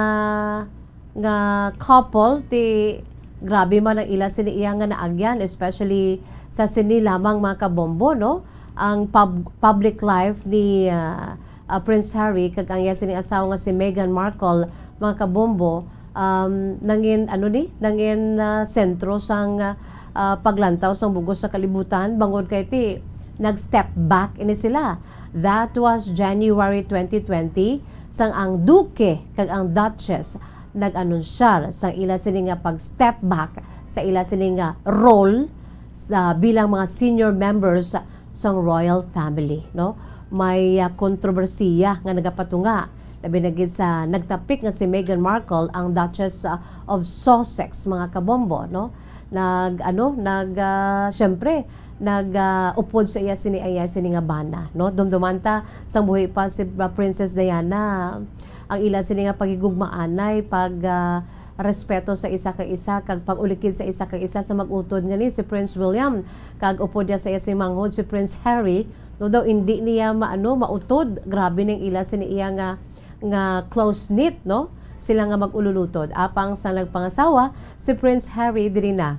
nga couple, ti grabe man ang ila sini iya nga naagyan, especially sa sini lamang, mga kabombo, no? Ang pub-, public life ni, ah, ah, Prince Harry kag ang iya sining asawa nga si Meghan Markle, mga kabombo, um, nangin, ano ni, nangin, ah, sentro sang, ah, ah, paglantaw sang bug-os sa kalibutan, bangod kay ti nag-step back ini sila. That was January twenty twenty, sang ang Duke kag ang Duchess nag-anunsyar sang ila sini nga pag-step back sa ila sini nga role sa bilang mga senior members sang royal family, no? May, ah, kontrobersiya nga nagapatunga, labi na gid sa nagtapik nga si Meghan Markle, ang Duchess, ah, of Sussex, mga kabombo, no? Nag, ano, nag, ah, syempre, nag, ah, upod sa iya sini, iya sini nga bana, no? Dumduman ta, sang buhi pa si, ah, Princess Diana, ang ila sini nga paghigugmaanay, pag, ah, respeto sa isa ka isa, kag pag-ulikid sa isa ka isa sa mag-utod nga ni si Prince William, kag upod niya sa iya sini manghod si Prince Harry, no, daw indi niya maano, mautod. Grabe ning ila sini iya nga, nga close-knit, no? Sila nga mag-ululutod. Apang sa nagpangasawa, si Prince Harry diri na.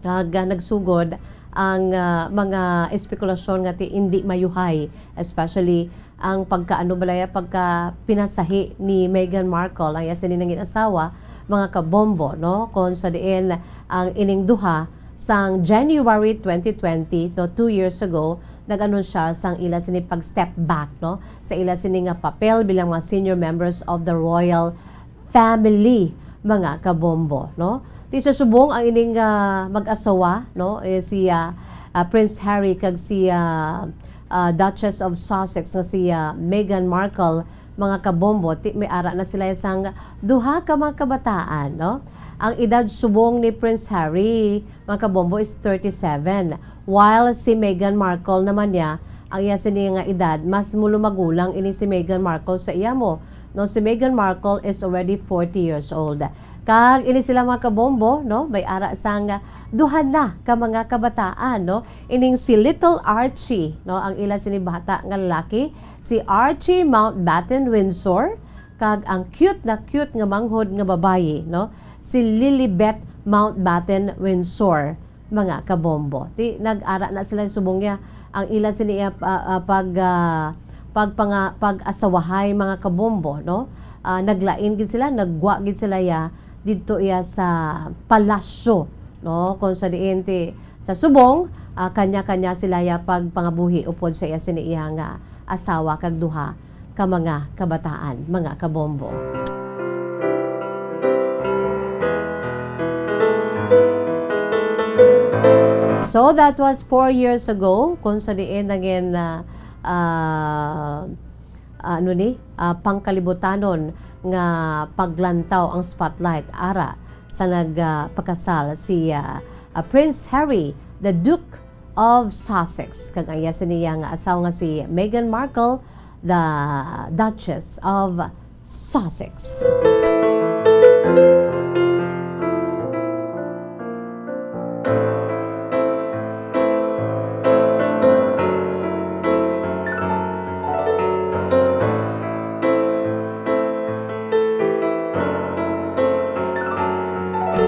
Kag, ah, nagsugod ang, ah, mga espekulasyon nga ti indi mayuhay, especially ang pagkaano balaya, pagka pinasahi ni Meghan Markle, ang iya sini nangin asawa, mga kabombo, no? Kung sa diin ang ining duha sang January twenty twenty, no, two years ago, nag-anunsyar sang ila sini pag-step back, no, sa ila sini nga papel bilang mga senior members of the royal family, mga kabombo, no? Ti sa subong ang ining, ah, mag-asawa, no, eh, si, ah, ah, Prince Harry kag si, ah, ah, Duchess of Sussex nga si, ah, Meghan Markle, mga kabombo, ti may ara na sila sang duha ka mga kabataan, no? Ang edad subong ni Prince Harry, mga kabombo, is thirty-seven, while si Meghan Markle naman niya, ang iya sini nga edad, mas mulumagulang ini si Meghan Markle sa iya mo, no? Si Meghan Markle is already forty years old. Kag ini sila, mga kabombo, no? May ara sang duha na ka mga kabataan, no? Ining si Little Archie, no? Ang ila sini bata nga lalaki, si Archie Mountbatten Windsor, kag ang cute na cute nga manghod nga babayi, no? Si Lilibet Mountbatten Windsor, mga kabombo. Ti, nag-ara na sila subong niya. Ang ila sini, ah, pa-, ah, pag, ah, pagpanga-, pag-asawahay, mga kabombo, no? Ah, naglain gid sila, naggwa gid sila ya didto iya sa palasyo, no? Kung sa diin ti sa subong, ah, kanya-kanya sila ya pagpangabuhi upod sa iya sini iya nga asawa kag duha ka mga kabataan, mga kabombo. So, that was four years ago, kung sa diin nangin, ah, ah, ah, ano ni, ah, pangkalibutanon nga paglantaw ang spotlight ara sa nag, ah, pakasal si, ah, ah, Prince Harry, the Duke of Sussex, kag ang iya sini iya nga asawa nga si Meghan Markle, the Duchess of Sussex.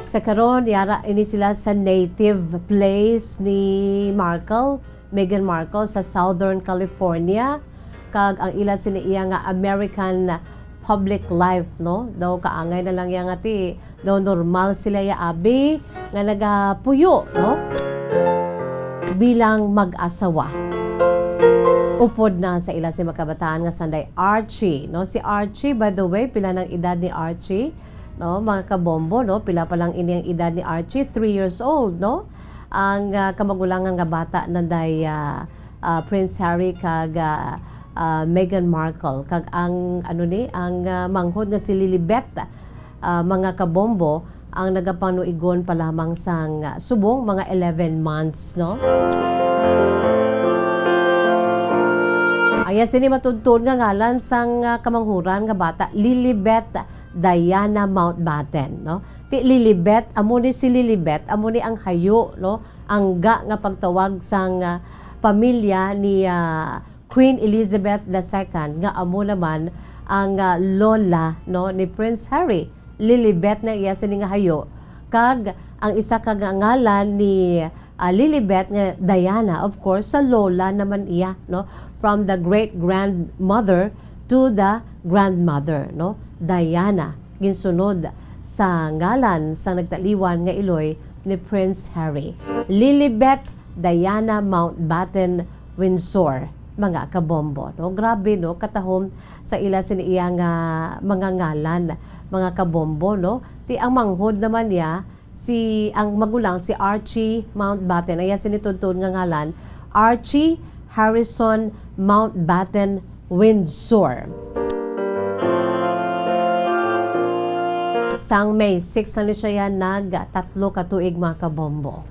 Sa karon, yara ini sila sa native place ni Markle, Meghan Markle, sa Southern California, kag ang ila sini iya nga American public life, no? Daw kaangay na lang iya nga ti, daw normal sila ya abi nga nagapuyo, no? Bilang mag-asawa. Upod na sa ila si makabataan nga sanday Archie, no? Si Archie, by the way, pila nang edad ni Archie? No, mga kabombo, no? Pila pa lang ini ang edad ni Archie? Three years old, no? Ang, ah, kamagulangan nga bata nanday, ah, ah, Prince Harry kag, ah, ah, Meghan Markle. Kag ang, ano ni, ang, ah, manghod nga si Lilibet, ah, mga kabombo, ang nagapanuigon pa lamang sang, ah, subong mga eleven months, no? Aya sini matudtuon nga ngalan sang, ah, kamanghuran nga bata, Lilibet Diana Mountbatten, no? Ti Lilibet, amo ni si Lilibet, amo ni ang hayo, no? Angga nga pagtawag sang, ah, pamilya ni, ah, Queen Elizabeth the Second, nga amo naman ang, ah, lola, no, ni Prince Harry. Lilibet na iya sini nga hayo. Kag ang isa ka nga ngalan ni, ah, Lilibet nga Diana, of course, sa lola naman iya, no? From the great-grandmother to the grandmother, no? Diana, ginsunod sa ngalan sa nagtaliwan nga iloy ni Prince Harry. Lilibet Diana Mountbatten Windsor, mga kabombo, no? Grabe, no? Katahom sa ila sini iya nga mga ngalan, mga kabombo, no? Ti ang manghod naman niya, si, ang magulang, si Archie Mountbatten. Iya sini tuod-tuod nga ngalan, Archie Harrison Mountbatten Windsor. Sang May six na ni siya yan, nag tatlo ka tuig, mga kabombo.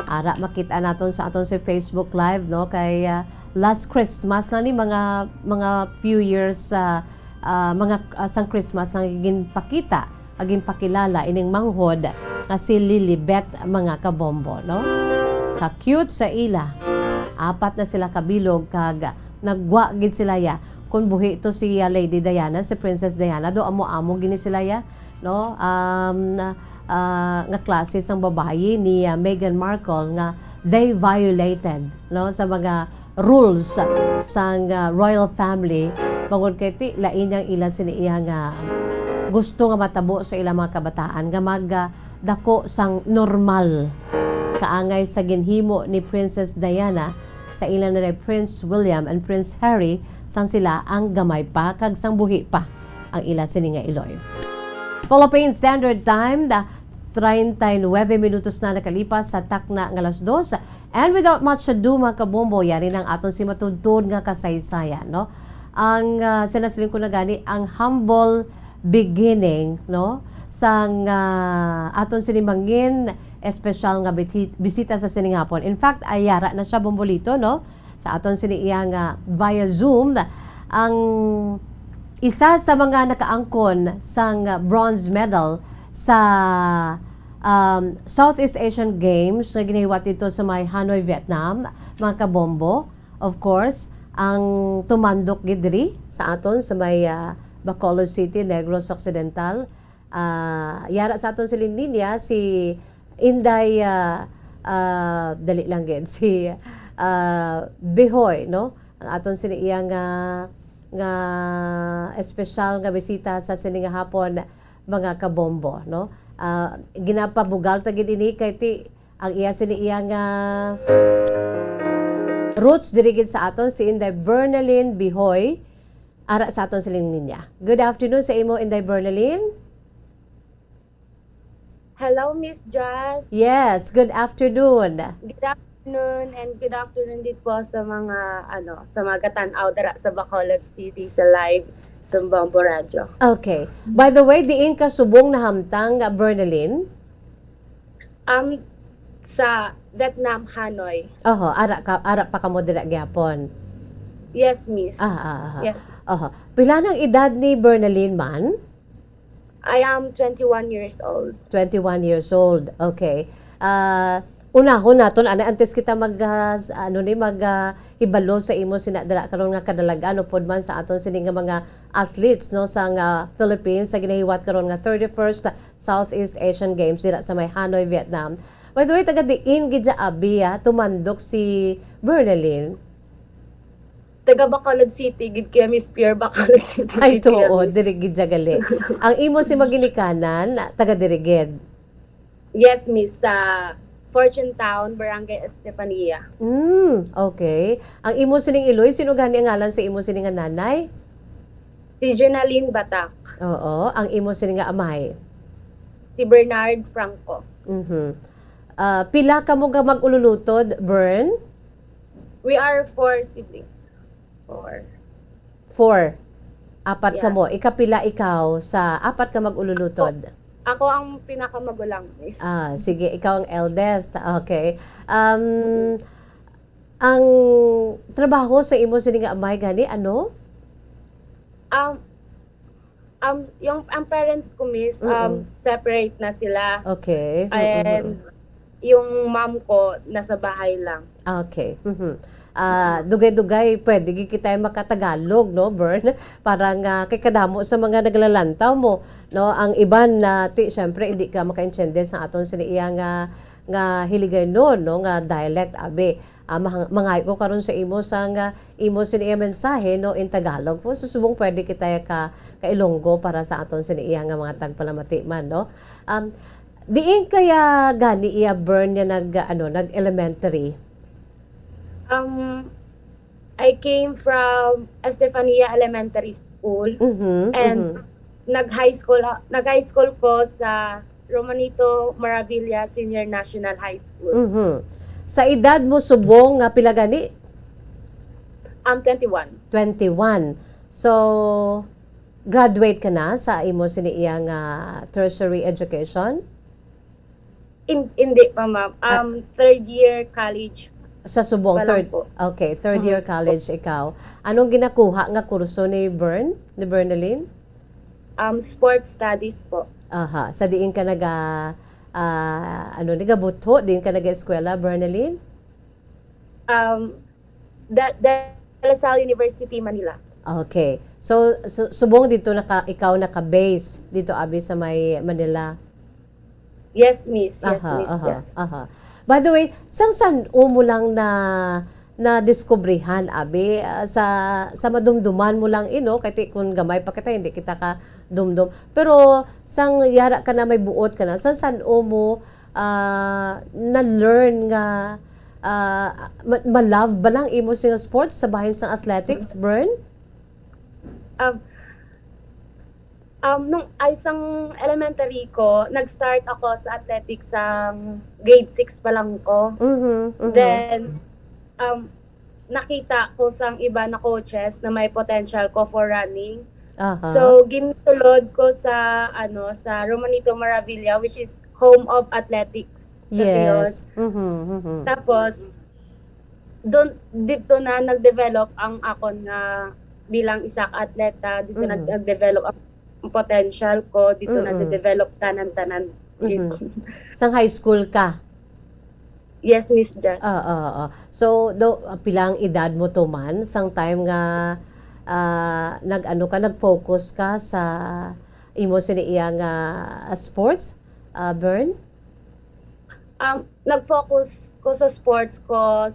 Ara, makita naton sa aton si Facebook Live, no? Kay, ah, last Christmas lang ni, mga, mga few years, ah, ah, mga, ah, sang Christmas lang ginpakita, ginpakilala ining manghod nga si Lilibet, mga kabombo, no? Ka-cute sa ila. Apat na sila kabilog kag naggwa gid sila ya. Kung buhi to si, ah, Lady Diana, si Princess Diana, do amo-amo gini sila ya, no? Um, ah, nga klase sang babayi ni, ah, Meghan Markle nga they violated, no, sa mga rules sang, ah, royal family, bangod kay ti lain yang ila sini iya nga gusto nga matabo sa ilang mga kabataan nga mag, ah, dako sang normal, kaangay sa ginhimo ni Princess Diana sa ila na Prince William and Prince Harry sang sila ang gamay pa kag sang buhi pa ang ila sini nga iloy. Philippine Standard Time, da, treinta y nueve minutos na nakalipas sa takna nga alas dos. And without much ado, mga kabombo, yari na ang aton si matudtod nga kasaysayan, no? Ang, ah, sinasiling ko na gani, ang humble beginning, no? Sang, ah, aton sini mangin espesyal nga biti-, bisita sa sining hapon. In fact, ayara na siya, Bombolito, no? Sa aton sini iya nga via Zoom, ang isa sa mga nakaangkon sang bronze medal sa, um, Southeast Asian Games nga ginahiwat dito sa may Hanoi, Vietnam, mga kabombo. Of course, ang tumandok gid diri sa aton sa may, ah, Bacolod City, Negros Occidental. Ah, yara sa aton siling linya si Inday, ah, ah, dali lang gid, si, ah, Bihoy, no? Ang aton sini iya nga, nga espesyal nga bisita sa sini nga hapon, mga kabombo, no? Ah, ginapabugal ta gid ini kay ti ang iya sini iya nga roots diri gid sa aton si Inday Bernalyn Bihoy, ara sa aton siling linya. Good afternoon sa imo, Inday Bernalyn. Hello, Miss Jazz. Yes, good afternoon. Good afternoon, and good afternoon din po sa mga, ano, sa mga katan-aw dira sa Bacolod City sa live sa Bombo Radyo. Okay. By the way, diin ka subong nahamtang, Bernalyn? Um, sa Vietnam, Hanoi. Oho, ara ka, ara pa kamo dira gyapon? Yes, miss. Ah, ah, ah. Yes. Oho. Pila nang edad ni Bernalyn man? I am twenty-one years old. Twenty-one years old. Okay. Ah, unahon naton, ani, antes kita mag, ah, s-, ano ni, mag, ah, hibalo sa imo sina dira karon nga kadalagan upod man sa aton sini nga mga athletes, no, sa nga Philippines sa ginahiwat karon nga thirty-first Southeast Asian Games dira sa may Hanoi, Vietnam. By the way, taga diin gid dya abi, ah, tumandok si Bernalyn? Taga Bacolod City gid kaya, Miss, pure Bacolod City. Ay, gid kaya, tuod, Miss. Diri gid dya gali. Ang imo si maginikanan, taga diri gid? Yes, Miss, sa Fortune Town, Barangay Estefania. Mm, okay. Ang imo sining iloy, sino gani ang ngalan sa imo sini nga nanay? Si Jonalyn Batak. Oo, ang imo sini nga amay? Si Bernard Franco. Mhm. Ah, pila kamo ka mag-ululutod, Bern? We are four siblings. Four. Four. Apat, yeah, kamo. Ikapila ikaw sa apat ka mag-ululutod? Ako, ako ang pinakamagulang, miss. Ah, sige, ikaw ang eldest. Okay. Um, ang trabaho sa imo sini nga amay gani, ano? Um, um, yung, ang parents ko, miss, um, mm-mm, separate na sila. Okay. Mm-mm. And yung mom ko, nasa bahay lang. Okay. Mhm. Ah, dugay-dugay, pwede gid kita makatagalog, no, Bern? Para nga kay kadamo sa mga naglalantaw mo, no, ang iban na ti, syempre, hindi ka makaintindi sa aton sini iya nga, nga Hiligaynon, no, nga dialect, abi. Ah, mahang-, mangayo ko karon sa imo sa nga imo sini iya mensahe, no, in Tagalog. Kung susubong pwede kita ka, ka Ilonggo para sa aton sini iya nga mga tagpalamati man, no? Um, Diin kaya gani iya, Bern, nga nag, ano, nag-elementary? Um, I came from Estefania Elementary School, mhm, and, mhm, nag-high school, ah, nag-high school ko sa Romanito Maravilla Senior National High School. Mhm. Sa edad mo subong nga pila gani? Um, twenty-one. Twenty-one. So, graduate ka na sa imo sini iya nga tertiary education? In-, hindi pa, ma'am. Ah. Um, third year college. Sa subong, pa lang third, po. Okay, third year, mhm, college ikaw. Anong ginakuha nga kurso ni Bern, ni Bernalyn? Um, sports studies po. Aha, sa diin ka naga, ah, ano, nagabutho, diin ka naga-eskwela, Bernalyn? Um, De, De La Salle University, Manila. Okay. So, su-, subong dito naka, ikaw naka-base dito, abi, sa may Manila? Yes, miss. Yes, aha, miss. Aha, yes. Aha. By the way, sang san-o mo lang na, nadiskubrihan, abi, ah, sa, sa madumduman mo lang, ino, kay ti-, kung gamay pa kita, hindi kita ka dumdum. Pero sang yara ka na, may buot ka na, sang san-o mo, ah, na-learn nga, ah, ma-, ma-love ba lang imo sing sports sa bahin sang athletics, Bern? Um, um, nung ay sang elementary ko, nag-start ako sa athletics sang grade six pa lang ko. Mhm, mhm. Then, um, nakita ko sang iba na coaches na may potential ko for running. Aha. So, ginsulod ko sa, ano, sa Romanito Maravilla, which is home of athletics sa Ceos. Yes. Mhm, mhm. Tapos, dun, dito na nag-develop ang akon nga bilang isa ka atleta, dito na, mhm, nag-develop ang potential ko, dito na, mm-mm, nag-develop tanan-tanan. Mm-mm. Sang high school ka? Yes, Miss Jess. Oo, oo. So, do, pila ang edad mo to man sang time nga, ah, nag-ano ka, nag-focus ka sa imo sini iya nga, ah, sports, ah, Bern? Um, nag-focus ko sa sports ko,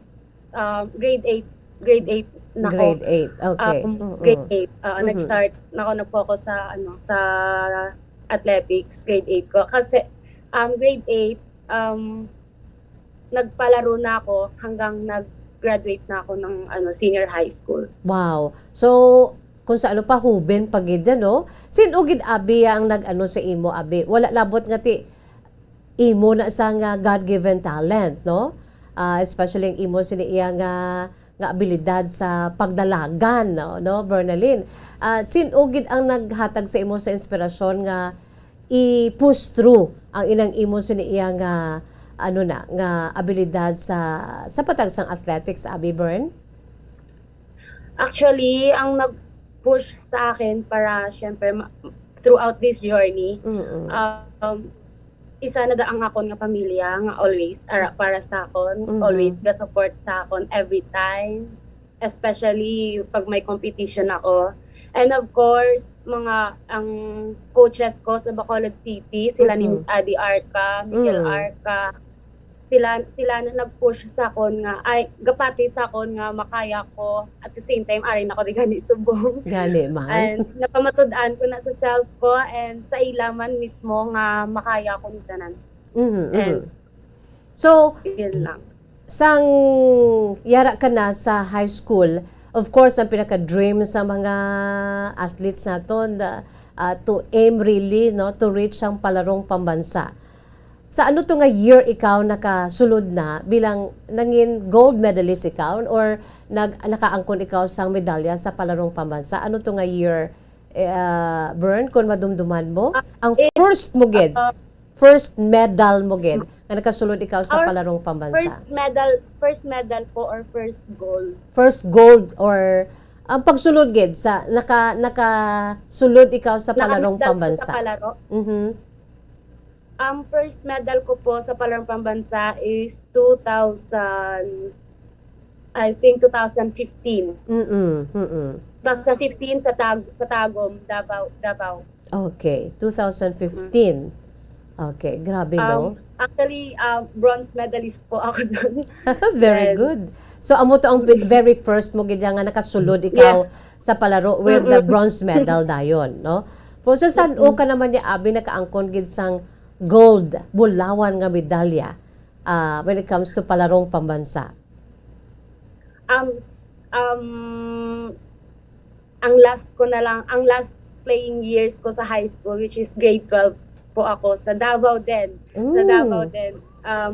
um, grade eight, grade eight na ko. Grade eight, okay. Um, mm-mm, grade eight, oo, mm-hmm, nag-start na ako, nag-focus sa, ano, sa athletics, grade eight ko. Kasi, um, grade eight, um, nagpalaro na ako hanggang nag-graduate na ako ng, ano, senior high school. Wow. So, kung sa ano pa, huben pa gid yan, no? Sin-o gid, abi, ang nag-ano sa imo, abi? Wala labot nga ti imo na sa nga God-given talent, no? Ah, especially ang imo sini iya nga, nga abilidad sa pagdalagan, no, no, Bernalyn? Ah, sin-o gid ang naghatag sa imo sa inspirasyon nga i-push through ang inang imo sini iya nga, ano na, nga abilidad sa, sa patag sang athletics, abi, Bern? Actually, ang nag-push sa akin para, syempre, ma-, throughout this journey, mm-mm, um, isa na da ang akon nga pamilya nga always ara para sa akon, mm-hmm, always ga-support sa akon every time, especially pag may competition ako. And of course, mga, ang coaches ko sa Bacolod City, sila ni, mm-hmm, Miss Adi Arca, Miguel, mm, Arca, sila, sila na nag-push sa akon nga, ay, gapati sa akon nga makaya ko. At the same time, ari na ko di gani subong. Gani man. And napamatud-an ko na sa self ko and sa ila man mismo nga makaya ko ni tanan. Mhm, mhm. And so, yun lang. Sang yara ka na sa high school, of course, ang pinaka-dream sa mga athletes naton, ah, ah, to aim really, no, to reach ang palarong pambansa. Sa ano to nga year ikaw nakasulod na bilang nangin gold medalist ikaw or nag-, nakaangkon ikaw sang medalya sa palarong pambansa? Ano to nga year, eh, ah, Bern, kung madumduman mo? Ah, ang it's, first mo gid, ah, first medal mo gid, nga nakasulod ikaw sa, or palarong pambansa? First medal, first medal po or first gold? First gold or ang pagsulod gid sa naka-, nakasulod ikaw sa palarong pambansa? Nakamedal ko sa palaro. Mhm. Ang first medal ko po sa Palarong Pambansa is two thousand, I think, two thousand fifteen. Mm-mm, mm-mm. Two thousand fifteen sa Tag-, sa Tagum, Davao, Davao. Okay, two thousand fifteen. Mm. Okay, grabe, no? Um, actually, uh, bronze medalist po ako dun. Very good. So, amo to ang pi-, very first mo gid nga nakasulod ikaw, yes, sa palaro with the, mm-mm, bronze medal dayon, no? Pero sa san-o, mm-mm, ka naman ni abi nakaangkon gid sang gold, bulawan nga medalya, ah, when it comes to palarong pambansa? Um, um, ang last ko na lang, ang last playing years ko sa high school, which is grade twelve po ako, sa Davao din. Sa Davao Mm. din, um,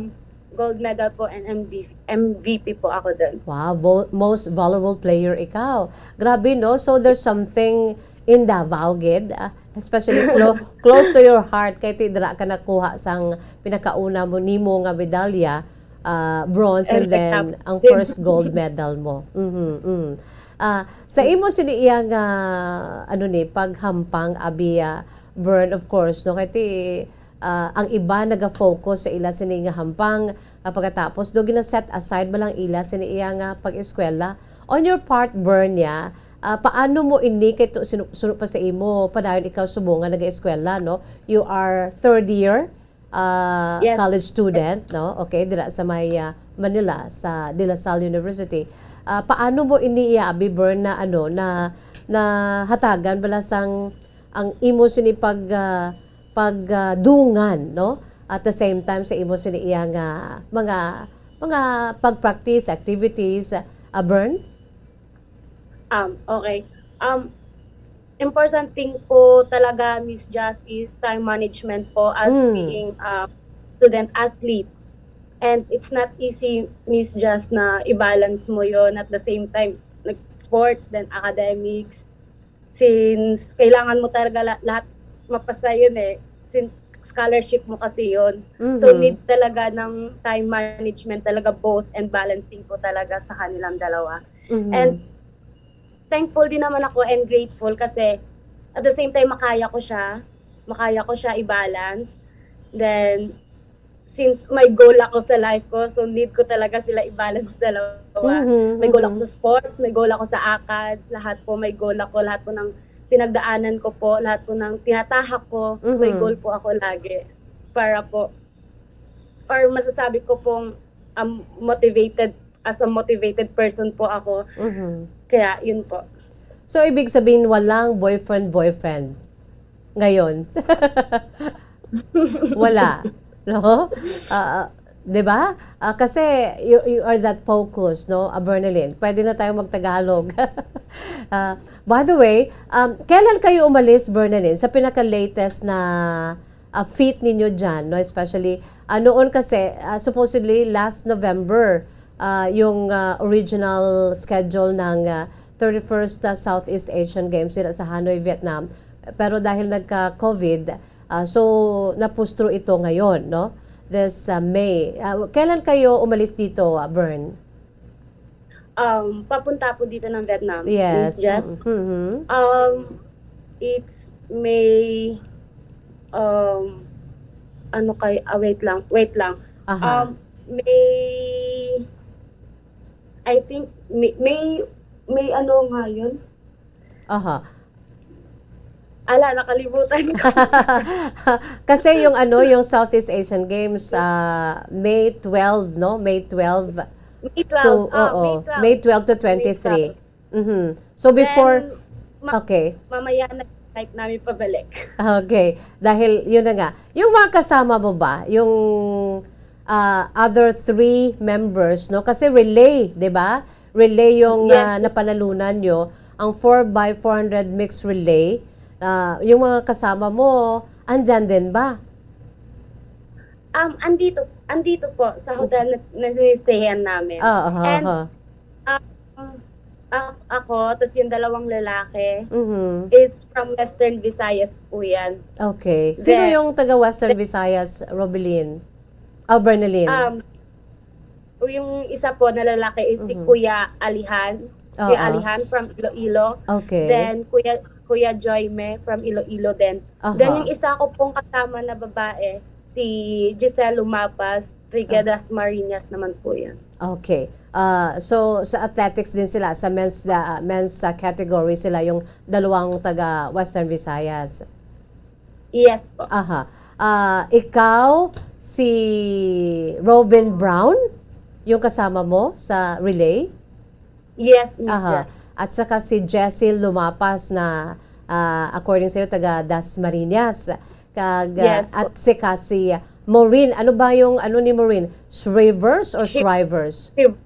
gold medal po and M V, M V P po ako dun. Wow, vo-, most valuable player ikaw. Grabe, no? So, there's something in Davao, gid, ah, especially clo-, close to your heart, kay ti dira ka nakuha sang pinakauna mo nimo nga medalya, ah, bronze, and Exact. then ang first gold medal mo. Mhm, mm. Ah, sa imo sini iya nga, ano ni, paghampang, abi, ah, Bern, of course, no? Kay ti, ah, ang iba naga-focus sa ila sini nga hampang, ah, pagkatapos do gina-set aside ba lang ila sini iya nga pag-eskwela? On your part, Bern, ya, ah, paano mo ini kay to-, sinu-, suno pa sa imo, padayon ikaw subong nga naga-eskwela, no? You are third year, ah, Yes. college student, no? Okay, dira sa may, ah, Manila, sa De La Salle University. Ah, paano mo ini iya, abi, Bern, na, ano, na, nahatagan bala sang ang imo sini pag, ah, pag, ah, dungan, no? At the same time, sa imo sini iya nga mga, mga pag-practice, activities, ah, Bern? Um, okay. Um, important thing po talaga, Miss Jazz, is time management po as Mm. being a student athlete. And it's not easy, Miss Jazz, na i-balance mo yon at the same time, nag-, sports, then academics. Since kailangan mo talaga la-, lahat mapasa yun eh. Since scholarship mo kasi yun. So, Mhm. need talaga ng time management talaga, both and balancing po talaga sa kanilang dalawa. Mhm. And thankful din naman ako and grateful kasi at the same time, makaya ko siya. Makaya ko siya i-balance. Then, since may goal ako sa life ko, so need ko talaga sila i-balance dalawa. Mhm, May goal ako mhm. sa sports, may goal ako sa acads, lahat po may goal ako, lahat po ng pinagdaanan ko po, lahat po ng tinatahak ko, may Mhm. goal po ako lagi. Para po, or masasabi ko pong, um, motivated, as a motivated person po ako. Mhm. Kaya, yun po. So, ibig sabihin, walang boyfriend-boyfriend ngayon? Wala, no? Ah, ah, 'di ba? Ah, kasi you, you are that focused, no, ah, Bernalyn? Pwede na tayo magtagalog. Ah, by the way, um, kailan kayo umalis, Bernalyn, sa pinaka-latest na, ah, feat ninyo dyan, no? Especially, ah, noon kasi, ah, supposedly last November, ah, yung, ah, original schedule ng, ah, thirty-first, ah, Southeast Asian Games dito sa Hanoi, Vietnam. Pero dahil nagka-COVID, ah, so napustro ito ngayon, no? This, ah, May. Ah, kailan kayo umalis dito, ah, Bern? Um, papunta po dito ng Vietnam, Miss Yes. Jess. Mm-hmm. Um, it's May, um, ano kay, ah, wait lang, wait lang. Aha. Um, May, I think, May, May, May ano nga yun? Aha. Ala, nakalimutan ko. Kasi yung ano, yung Southeast Asian Games, ah, May twelve, no? May twelve May twelve, to, ah, oo, May twelve. May twelve to May twenty-three. twelve. Mhm. So, before, Then, ma-, okay. Mamaya na flight namin pabalik. Okay. Dahil, yun na nga. Yung mga kasama mo ba? Yung, ah, other three members, no? Kasi relay, di ba? Relay yung, Yes, ah, po. napanalunan nyo. Ang four by four hundred mixed relay, ah, yung mga kasama mo, andyan din ba? Um, andito, andito po sa hotel na, na sinistayhan namin. Ah, aha, And, aha. um, a-, ako, tas yung dalawang lalaki, Mhm. is from Western Visayas po yan. Okay. Sino Then, yung taga Western Visayas, Robelin? Oh, Bernalyn? Um, yung isa po na lalaki is si Mhm. Kuya Alihan. Kuya Oo. Alihan from Iloilo. Okay. Then, Kuya, Kuya Joyme from Iloilo din. Aha. Then, yung isa ko pong kasama na babae, si Giselle Lumapas, taga Ah. Dasmariñas naman po yan. Okay. Ah, so, sa athletics din sila, sa men's, ah, men's, ah, category sila, yung dalawang taga Western Visayas? Yes po. Aha. Ah, ikaw, si Robin Brown, yung kasama mo sa relay? Yes, Miss Aha. Jess. At saka si Jessie Lumapas na, ah, according sa'yo, taga Dasmariñas. Kag, ah, Yes po. at saka si Maureen. Ano ba yung ano ni Maureen? Shrivers or Shi- Shrivers? Shiv-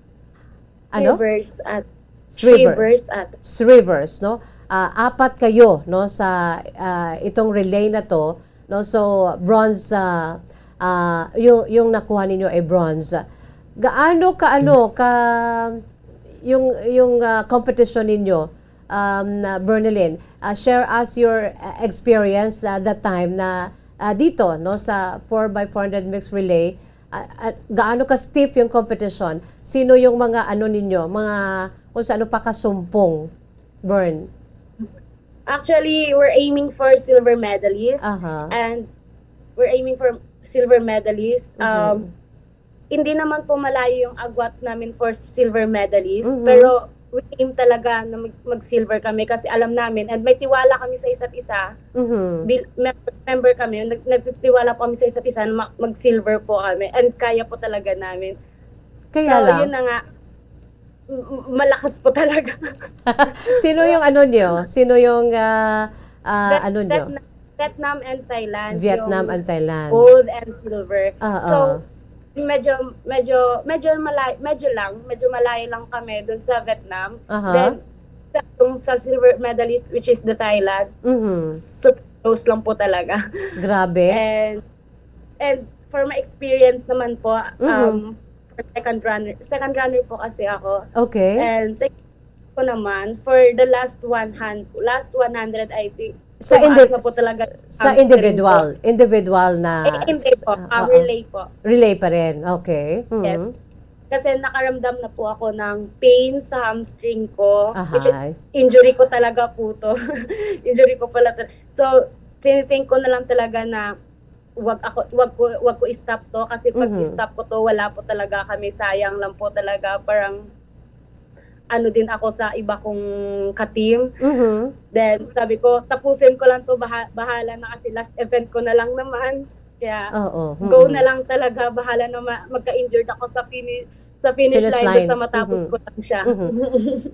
Ano? Shivers at Shriver. Shivers at Shrivers, no? Ah, apat kayo, no, sa, ah, itong relay na 'to, no? So, bronze, ah, ah, yung, yung nakuha ninyo ay bronze. Gaano ka, ano, ka, yung, yung, ah, competition ninyo, um, na Bernalyn, ah, share us your, ah, experience, ah, that time na, ah, dito, no, sa four by four hundred mixed relay. Ah, ah, gaano ka stiff yung competition? Sino yung mga ano ninyo, mga kung sa ano pa kasumpong, Bern? Actually, we're aiming for silver medalist. Aha. And we're aiming for silver medalist. Mhm. Um, hindi naman po malayo yung agwat namin for silver medalist, Mhm. pero we aim talaga na mag-, mag-silver kami kasi alam namin and may tiwala kami sa isa't isa. Mhm. Bil-, mem-, member kami, nag-, nagtitiwala po kami sa isa't isa na ma-, mag-silver po kami and kaya po talaga namin. Kaya So, lang. yun na nga, m-, m-, malakas po talaga. Sino yung ano nyo? Sino yung, ah, ah, Viet-, ano nyo? Vietnam, Vietnam and Thailand, Vietnam yung and Thailand. gold and silver. Ah, So, ah. medyo, medyo, medyo malay-, medyo lang, medyo malayo lang kami dun sa Vietnam. Aha. Then, sa, yung sa silver medalist, which is the Thailand, Mhm. super close lang po talaga. Grabe. And, and for my experience naman po, Mhm. um, for second runner, second runner po kasi ako. Okay. And sa ko naman, for the last one hundred, last one hundred, I think, Sa tumaas indi-, na po talaga sa ang strength individual, ko. individual na Eh, hindi po, s-, ah, um, oo. relay po. Relay pa rin, okay. Yes. Mhm. Kasi nakaramdam na po ako ng pain sa hamstring ko, which is Ahay. injury ko talaga po 'to. Injury ko pala 'to. So, tinithink ko na lang talaga na wag ako, wag ko, wag ko i-stop 'to kasi pag Mhm. i-stop ko 'to, wala po talaga kami, sayang lang po talaga, parang ano din ako sa iba kong ka-team. Mhm. Then, sabi ko, "Tapusin ko lang 'to, baha-, bahala na kasi last event ko na lang naman." Kaya, Oo, go mm. na lang talaga, bahala na ma-, magka-injured ako sa fini-, sa finish Finish line, line. basta matapos Mhm. ko lang siya. Mhm.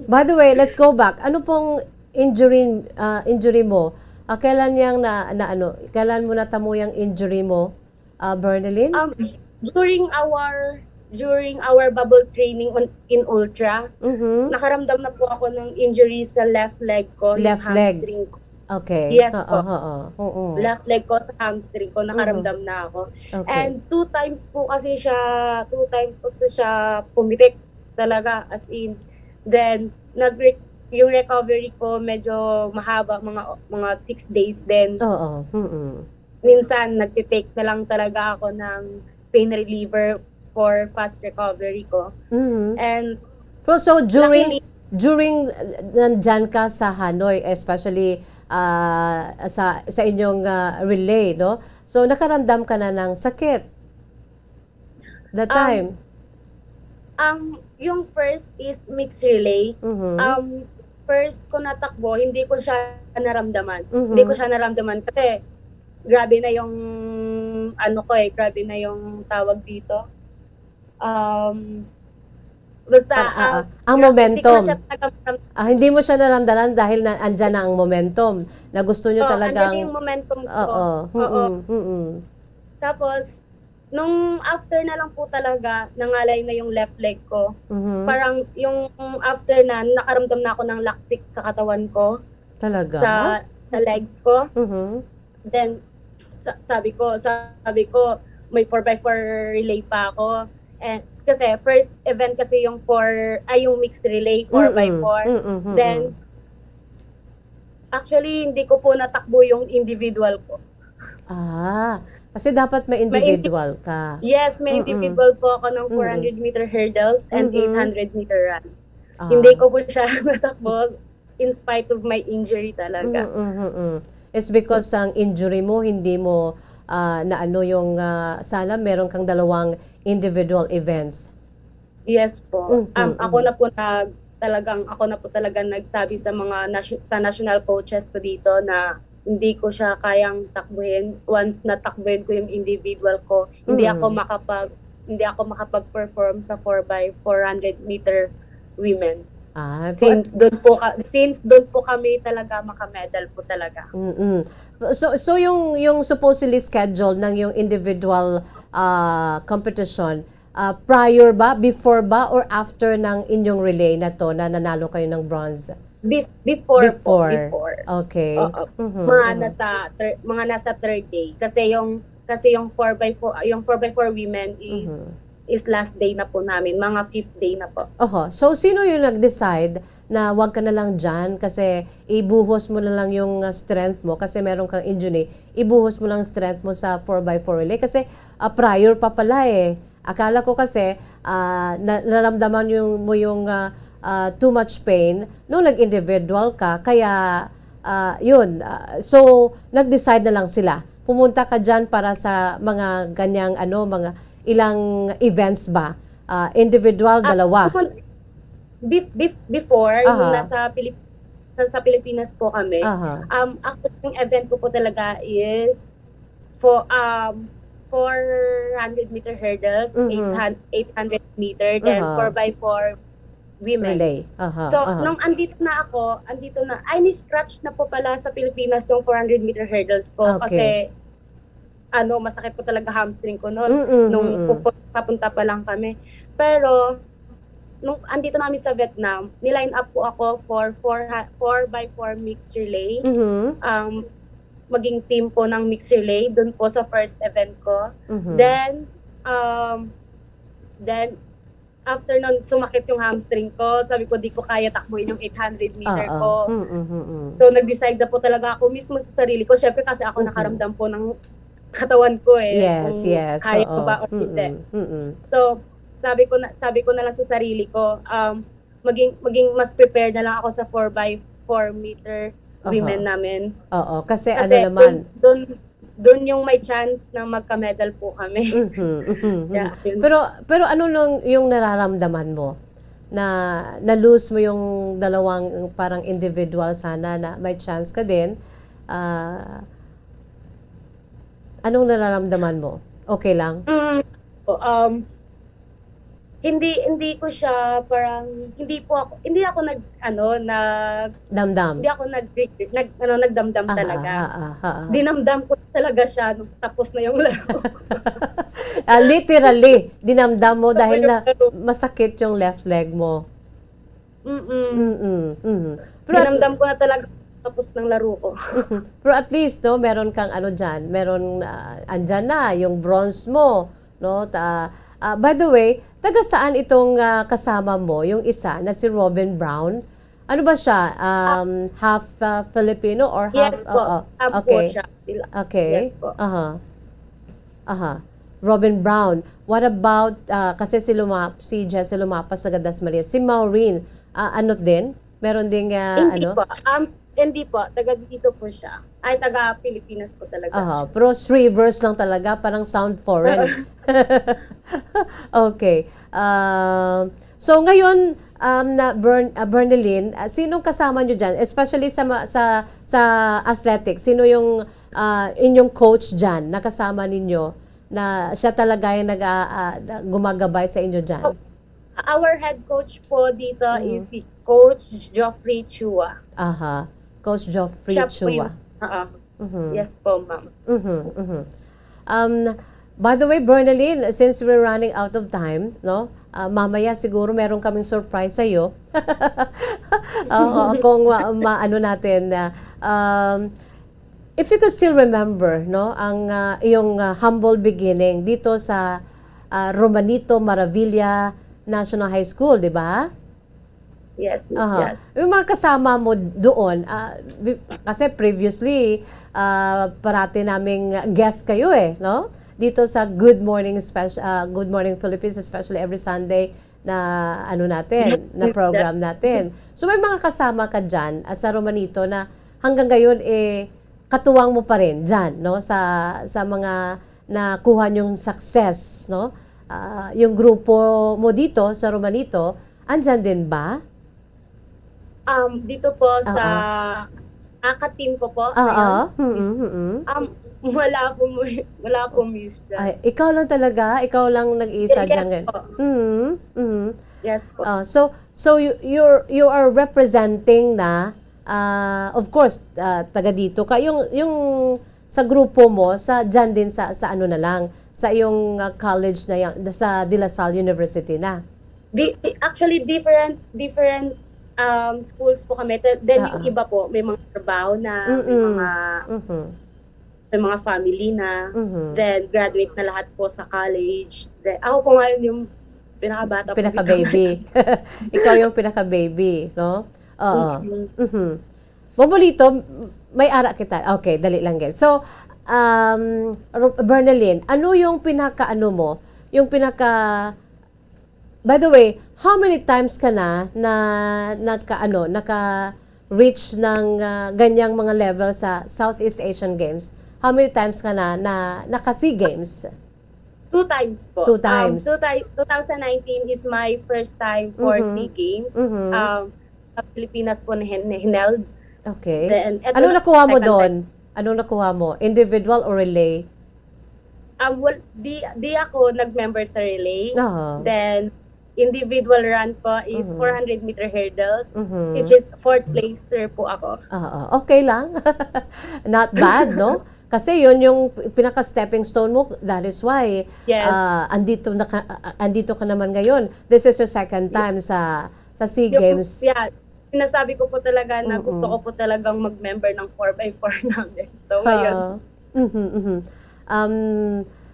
By the way, let's go back. Ano pong injury, ah, injury mo? Ah, kailan yang na, na ano, kailan mo natamo yang injury mo, ah, Bernalyn? Um, during our, during our bubble training on, in Ultra, Mhm. nakaramdam na po ako ng injury sa left leg ko, yung Left leg. hamstring ko. Okay. Yes Oo, po. oo. Oo. Left leg ko sa hamstring ko, Mhm. nakaramdam na ako. Okay. And two times po kasi siya, two times po siya pumitik talaga, as in. Then, nag-re-, yung recovery ko medyo mahaba, mga, mga six days din. Oo. Mm-mm. Minsan, nagtitake na lang talaga ako ng pain reliever for fast recovery ko. Mhm. And Pero so, during, luckily during, uh, nandyan ka sa Hanoi, especially, ah, sa, sa inyong, ah, relay, no? So, nakaramdam ka na ng sakit that Um, time? Ang, yung first is mixed relay. Mhm. Um, first ko natakbo, hindi ko siya naramdaman. Mhm. Hindi ko siya naramdaman kasi grabe na yung, ano ko eh, grabe na yung tawag dito. Um, basta, Par-, ah, ah, ah, ang gra-, hindi ko na momentum. siya talaga maram- Ah, hindi mo siya naramdaman dahil na, andyan na ang momentum na gusto nyo Oo, andyan talagang na yung momentum ko. Oo. Oo. Mm-mm. Mm-mm. Tapos, nung after na lang po talaga, nangalay na yung left leg ko. Mhm. Parang yung after na, nakaramdam na ako ng lactic sa katawan ko. Talaga? Sa, sa legs ko. Mhm. Then, sa-, sabi ko, sabi ko, may four by four relay pa ako. And, kasi first event kasi yung four, ay, yung mixed relay, four by four. Mm-mm. Mm-mm, mm-mm. Then, actually, hindi ko po natakbo yung individual ko. Ah, kasi dapat may May indi-, individual ka. Yes, may Mm-mm. individual po ako ng Mm-mm. four hundred meter hurdles and Mm-hmm. eight hundred meter run. Ah. Hindi ko po siya natakbo in spite of my injury talaga. Mm-mm, mm-mm. It's because ang injury mo, hindi mo, ah, na ano yung, ah, sana meron kang dalawang individual events. Yes po. Mm, Um, mm, ako mm. na po nag-, talagang, ako na po talaga nagsabi sa mga nation-, sa national coaches ko dito na hindi ko siya kayang takbuhin. Once natakbuhin ko yung individual ko, hindi ako Mm. makapag-, hindi ako makapag-perform sa four by four hundred meter women. Ah, so at Since doon po ka since doon po kami talaga maka-medal po talaga. Mm. So so yung yung supposedly schedule ng yung individual, ah, competition, ah, prior ba, before ba, or after ng inyong relay na 'to na nanalo kayo ng bronze? Bef before po, Before. before. Okay. Oo. Mhm, Mga mhm. nasa thir mga nasa third day kasi yung kasi yung four by four, yung four by four women is Mhm. is last day na po namin, mga fifth day na po. Oho. So, sino yung nag-decide na wag ka na lang diyan kasi ibuhos mo na lang yung, ah, strength mo kasi meron kang injury, ibuhos mo lang strength mo sa four by four relay kasi, ah, prior pa pala eh. Akala ko kasi, ah, na naramdaman yung mo yung, ah, ah, too much pain nung nag-individual ka kaya, ah, yun, ah, so nag-decide na lang sila. Pumunta ka diyan para sa mga ganyang ano, mga ilang events ba? Ah, individual, Ah, dalawa? pupun bef bef before, nung Aha. nasa Pilip nasa Pilipinas po kami, Aha. um, actually, yung event ko po talaga is fo um, four hundred meter hurdles, eight Mhm. hun eight hundred meter, then Aha. four by four women. Relay. Aha, So, aha. nung andito na ako, andito na ay, ni-scratch na po pala sa Pilipinas yung four hundred meter hurdles ko Okay. kasi ano, masakit po talaga hamstring ko nun Mm, nung mm. pupu papunta pa lang kami. Pero nung andito na kami sa Vietnam, ni-line up po ako for four ha four by four mixed relay. Mhm. Um, maging team po ng mixed relay dun po sa first event ko. Mhm. Then, um, then after nun, sumakit yung hamstring ko. Sabi ko, "Di ko kaya takbuhin yung eight hundred meter Oo. ko." Mm, mm, mm. So, nag-decide na po talaga ako mismo sa sarili ko. Siyempre, kasi ako Mhm. nakaramdam po ng katawan ko eh, Yes, kung yes. kaya ko Oo. ba or hindi. Mm, mm. So, sabi ko na sabi ko na lang sa sarili ko, um, maging maging mas prepared na lang ako sa four by four meter Aha. women namin. Oo, kasi ano Kasi naman dun dun dun yung may chance na magka-medal po kami. Mhm, mhm, mhm. Yeah, yun. Pero pero ano nung yung nararamdaman mo na na-lose mo yung dalawang parang individual sana na may chance ka din, ah, Anong nararamdaman mo? Okay lang? Mm, po, um, hindi hindi ko siya parang hindi po ako hindi ako nag-ano, nag Damdam? hindi ako nag nag ano, nagdamdam Ah, talaga. ah, ah, ah, ah. Dinamdam ko talaga siya nung tapos na yung laro. Ah, literally, dinamdam mo Tapos dahil yung na laro. masakit yung left leg mo. Mm. Mm, mm. Pero at Dinamdam ko na talaga tapos ng laro ko. Mhm. Pero at least, no, meron kang ano diyan, meron, ah, andiyan na yung bronze mo, no? Ta ah, by the way, taga saan itong, ah, kasama mo, yung isa na si Robin Brown? Ano ba siya? Ah. Um, half, ah, Filipino or half Yes po, oo, half po okay. siya. Ila Okay. Yes po. Aha. Aha. Robin Brown. What about, ah, kasi si Luma si Jesse Lumapa sa Dasmariñas. Si Maureen, ah, ano din? Meron ding, ah, Hindi ano? po. Um, hindi po. Taga dito po siya. Ay, taga Pilipinas po talaga Aha, siya. pero Shrevers lang talaga, parang sound foreign. Okay. Um, so ngayon, um, na Bern ah, Bernalyn, ah, sinong kasama niyo diyan? Especially sa ma sa sa athletics, sino yung, ah, inyong coach diyan na kasama ninyo na siya talaga yung nag ah, ah, gumagabay sa inyo diyan? Our head coach po dito Mhm. is si Coach Geoffrey Chua. Aha. Coach Geoffrey Siya po Chua. yung oo. Mhm. Yes po, ma'am. Mhm, mhm. Um, by the way, Bernalyn, since we're running out of time, no? Ah, mamaya siguro meron kaming surprise sa'yo. Oo, kung ma maano natin, ah, um, if you could still remember, no, ang, ah, iyong, ah, humble beginning dito sa, ah, Romanito Maravilla National High School, di ba? Yes, yes, Aha. yes. Yung mga kasama mo doon, ah, bi kasi previously, ah, parati naming guest kayo, eh, no? Dito sa Good Morning Spec ah, Good Morning Philippines, especially every Sunday na ano natin, na program natin. So, may mga kasama ka diyan, ah, sa Romanito na hanggang ngayon, eh, katuwang mo pa rin diyan, no? Sa sa mga nakuha niyong success, no? Ah, yung grupo mo dito sa Romanito, andiyan din ba? Um, dito po sa Oo. aka-team ko po Oo. ngayon is, Mm, mm. um, wala po mo wala po, Miss Ay, Jess. ikaw lang talaga? Ikaw lang nag-iisa Yes, yes diyan ngayon? po. Mm, mm. Yes po. Ah, so, so you, you're, you are representing na, ah, of course, ah, taga dito ka. Yung, yung sa grupo mo, sa, dyan din sa, sa ano na lang, sa yung, ah, college na yan, sa De La Salle University na? Di, di- actually, different, different um, schools po kami. Te- Then yung Ah, ah. iba po, may mga trabaho na, may Mm-mm. mga, Mhm. may mga family na. Mhm. Then graduate na lahat po sa college. Then, ako po ngayon yung pinakabata po dito. Pinaka-baby. Ikaw yung pinaka-baby, no? Oo. Mhm. Mhm. Bombolito, may ara kita. Okay, dali lang, guys. So, um, Ro- Bernalyn, ano yung pinaka-ano mo? Yung pinaka By the way, how many times ka na, na naka, ano, naka-reach ng, ah, ganyang mga level sa Southeast Asian Games? How many times ka na, na naka-SEA Games? Two times po. Two Um, times. two ti- two thousand nineteen is my first time for Mhm. SEA Games. Mhm. Um, sa Pilipinas po na hin- na hineld. Okay. Then, eto Anong na, nakuha mo second time. doon? Anong nakuha mo? Individual or relay? Um, well, di, di ako nag-member sa relay. Oo. Then, individual run ko is Mhm. four hundred meter hurdles, Mhm. which is fourth placer po ako. Oo. Okay lang. Not bad, no? Kasi yun yung pinaka-stepping stone mo. That is why Yes. ah, andito, na ka, ah, andito ka naman ngayon. This is your second Yeah. time sa sa SEA Yung, Games. yeah, sinasabi ko po talaga na gusto Mm-mm. ko po talagang mag-member ng four by four namin. So, ngayon. Ah. Mhm, mhm. Um,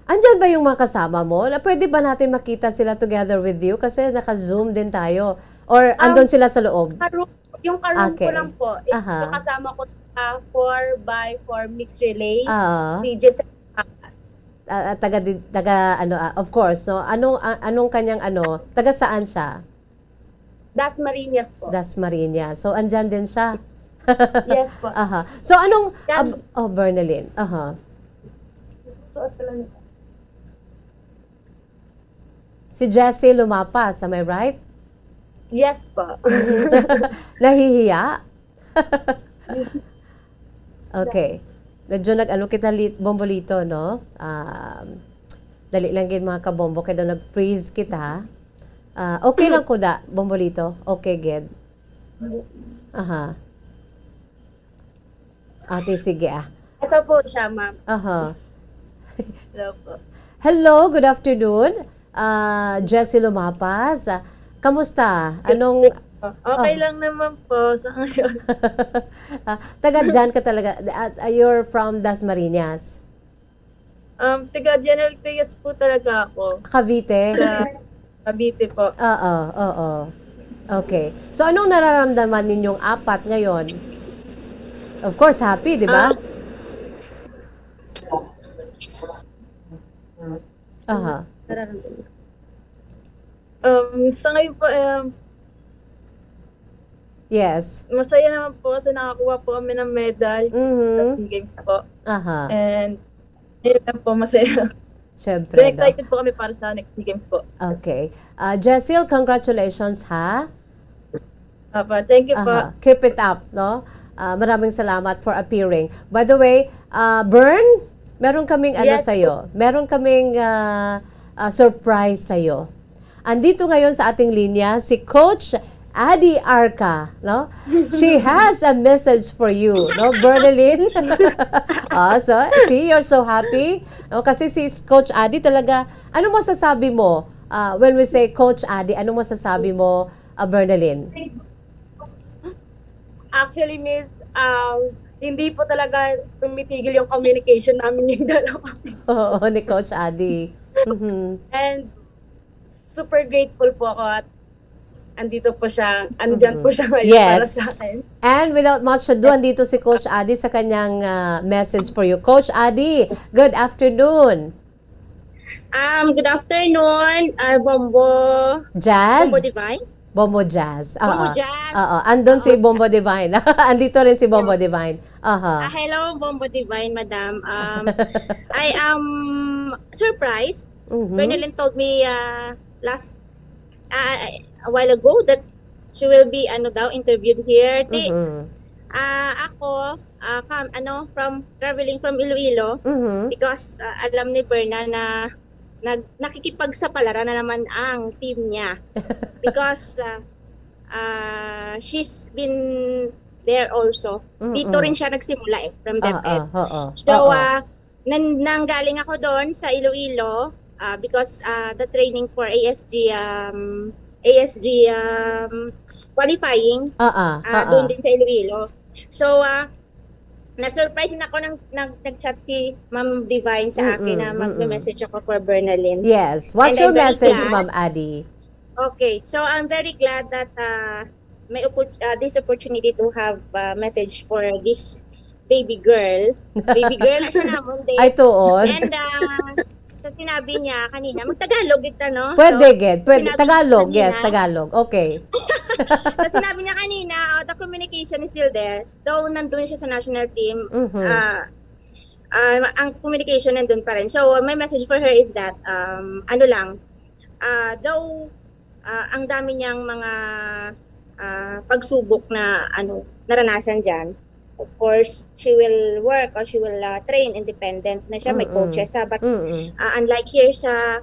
andyan ba yung mga kasama mo? Na pwede ba natin makita sila together with you? Kasi naka-Zoom din tayo. Or Um, andun sila sa loob? Karu- yung karoon ko Okay. lang po, is Aha. yung kasama ko sa four by four mixed relay, Ah. si Giselle Papas. Ah, ah, taga di- taga ano, ah, of course, no? Anong, ah, anong kanyang ano, taga saan siya? Dasmariñas po. Dasmariñas. So, andyan din siya. Yes po. Aha. So, anong, Yan. ab- oh, Bernalyn. Aha. Suot ko lang ito. Si Jessie Lumapas, am I right? Yes po. Nahihiya? Okay. Medyo nag-ano kita, lit-, Bombolito, no? Um, dali lang gid, mga kabombo, kay daw nag-freeze kita. Ah, okay lang ko da, Bombolito. Okay gid. Aha. Ate, sige, ah. Ito po siya, ma'am. Aha. Hello po. Hello, good afternoon. Ah, Jessie Lumapas. Ah, kamusta? Anong Okay Oh. lang naman po sa ngayon. Ah, taga dyan ka talaga. Ah, ah, you're from Dasmariñas? Um, taga General Trias po talaga ako. Cavite? Sa Cavite po. Oo, oo. Okay. So, anong nararamdaman ninyong apat ngayon? Of course, happy, di ba? Ah. Aha. Nararamdaman. Um, sa ngayon po, um, Yes. masaya naman po kasi nakakuha po kami ng medal Mhm. sa SEA Games po. Aha. And, yun lang po, masaya. Syempre, Then no? excited po kami para sa next SEA Games po. Okay. Ah, Jessil, congratulations, ha? Papa, thank you po. Aha. Keep it up, no? Ah, maraming salamat for appearing. By the way, ah, Bern, meron kaming ano Yes sa'yo. po. Meron kaming, ah, ah, surprise sa'yo. Andito ngayon sa ating linya si Coach Adi Arca, no? She has a message for you, no, Bernalyn? Ah, so, see, you're so happy. No, kasi si Coach Adi talaga, ano masasabi mo, ah, when we say Coach Adi, ano masasabi mo, ah, Bernalyn? Actually, miss, um, hindi po talaga tumitigil yung communication namin yung dalawa. Oo, ni Coach Adi. Mhm. And super grateful po ako at andito po siya, andyan Mhm. po siya ngayon para Yes. sa akin. And without much ado, andito si Coach Adi sa kanyang, ah, message for you. Coach Adi, good afternoon. Um, good afternoon, ah, Bombo. Jazz? Bombo Divine? Bombo Jazz. Bombo Oo. Jazz. Oo. Andun si Oo. Bombo Divine. Andito rin si Bombo Yeah. Divine. Aha. Ah, hello, Bombo Divine, madam. Um, I am surprised. Mhm. Bernalyn told me, ah, last, ah, a while ago that she will be, ano daw, interviewed here. Di, Mhm. ah, ako, ah, kam-, ano, from, traveling from Iloilo, Mhm. because, ah, alam ni Berna na nag-, nakikipagsapalaran na naman ang team niya. Because, ah, ah, she's been there also. Mm-mm. Dito rin siya nagsimula eh, from Ah, DepEd. ah, oo. So, Oo. ah, nan-, nanggaling ako doon sa Iloilo, ah, because, ah, the training for A S G, um, A S G, um, qualifying, Ah, ah, ah, ah, doon ah. din sa Iloilo. So, ah, na-surprise din ako nang nag-, nag-chat si Ma'am Divine sa akin na Mm-mm, mm-mm. magme-message ako for Bernalyn. Yes. What's And your I'm very message, glad. Ma'am Adi? Okay. So, I'm very glad that, ah, may oppor-, ah, this opportunity to have, ah, message for this baby girl. Baby girl na siya namon din. Ay, tuod. And, ah, sa sinabi niya kanina, mag-Tagalog kita, no? Pwede, So, gid. Pwede. sinabi niya Tagalog, yes, kanina, Tagalog. Okay. Sa sinabi niya kanina, oh, the communication is still there. Though nandun siya sa national team, Mhm. ah, ah, ang communication nandun pa rin. So, my message for her is that, um, ano lang, ah, though, ah, ang dami niyang mga, ah, pagsubok na, ano, naranasan diyan, of course, she will work or she will, ah, train independent na siya, may Mm-mm. coaches siya. But, Mm-mm. ah, unlike here sa,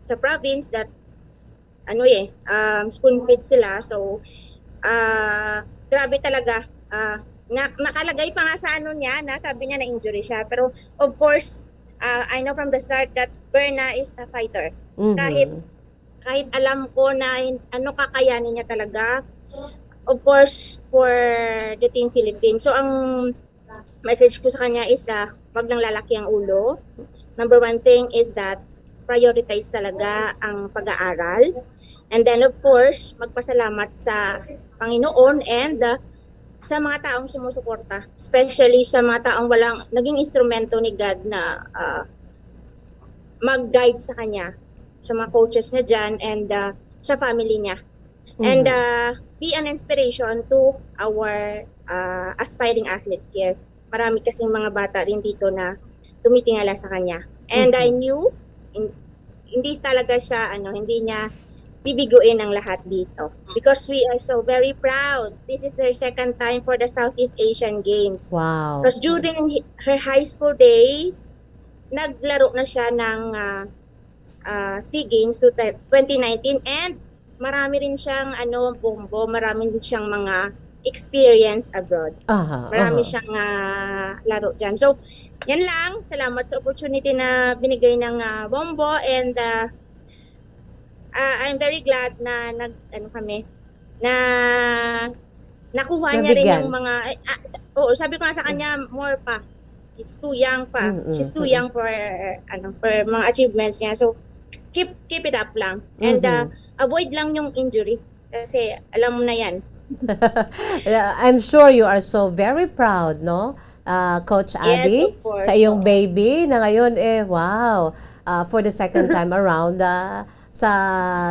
sa province that, ano eh, um, spoon feed sila. So, ah, grabe talaga. Ah, na, nakalagay pa nga sa ano niya, na sabi niya na injury siya. Pero, of course, ah, I know from the start that Berna is a fighter. Mhm. Kahit, kahit alam ko na hin-, ano, kakayanin niya talaga. Of course, for the Team Philippines. So, ang message ko sa kanya is, ah, wag lang lalaki ang ulo. Number one thing is that prioritize talaga ang pag-aaral. And then, of course, magpasalamat sa Panginoon and, ah, sa mga taong sumusuporta, especially sa mga taong walang, naging instrumento ni God na, ah, mag-guide sa kanya, sa mga coaches niya dyan, and, ah, sa family niya. And, Mhm. ah, be an inspiration to our, ah, aspiring athletes here. Marami kasing mga bata rin dito na tumitingala sa kanya. And I Mhm. knew, hin-, hindi talaga siya, ano, hindi niya bibiguin ang lahat dito. Because we are so very proud. This is her second time for the Southeast Asian Games. Wow. 'Cause during hi-, her high school days, naglaro na siya ng, ah, ah, SEA Games to te-, twenty nineteen, and marami rin siyang, ano, Bombo, marami rin siyang mga experience abroad. Aha, Marami aha. siyang, ah, laro diyan. So, yan lang. Salamat sa opportunity na binigay ng, ah, Bombo, and, ah, ah, I'm very glad na nag-, ano kami, na nakuha niya rin Nabigyan. yung mga, eh, ah, sa-, oo, sabi ko nga sa kanya, "More pa. She's too young pa. Mm, She's too mm. young for, ano, for mga achievements niya." So, keep, keep it up lang. And, ah, Mhm. avoid lang yung injury. Kasi alam mo na yan. Yeah, I'm sure you are so very proud, no? Ah, Coach Yes, Adi, of course, sa iyong oo. baby na ngayon, eh, wow. Ah, for the second time around, ah, sa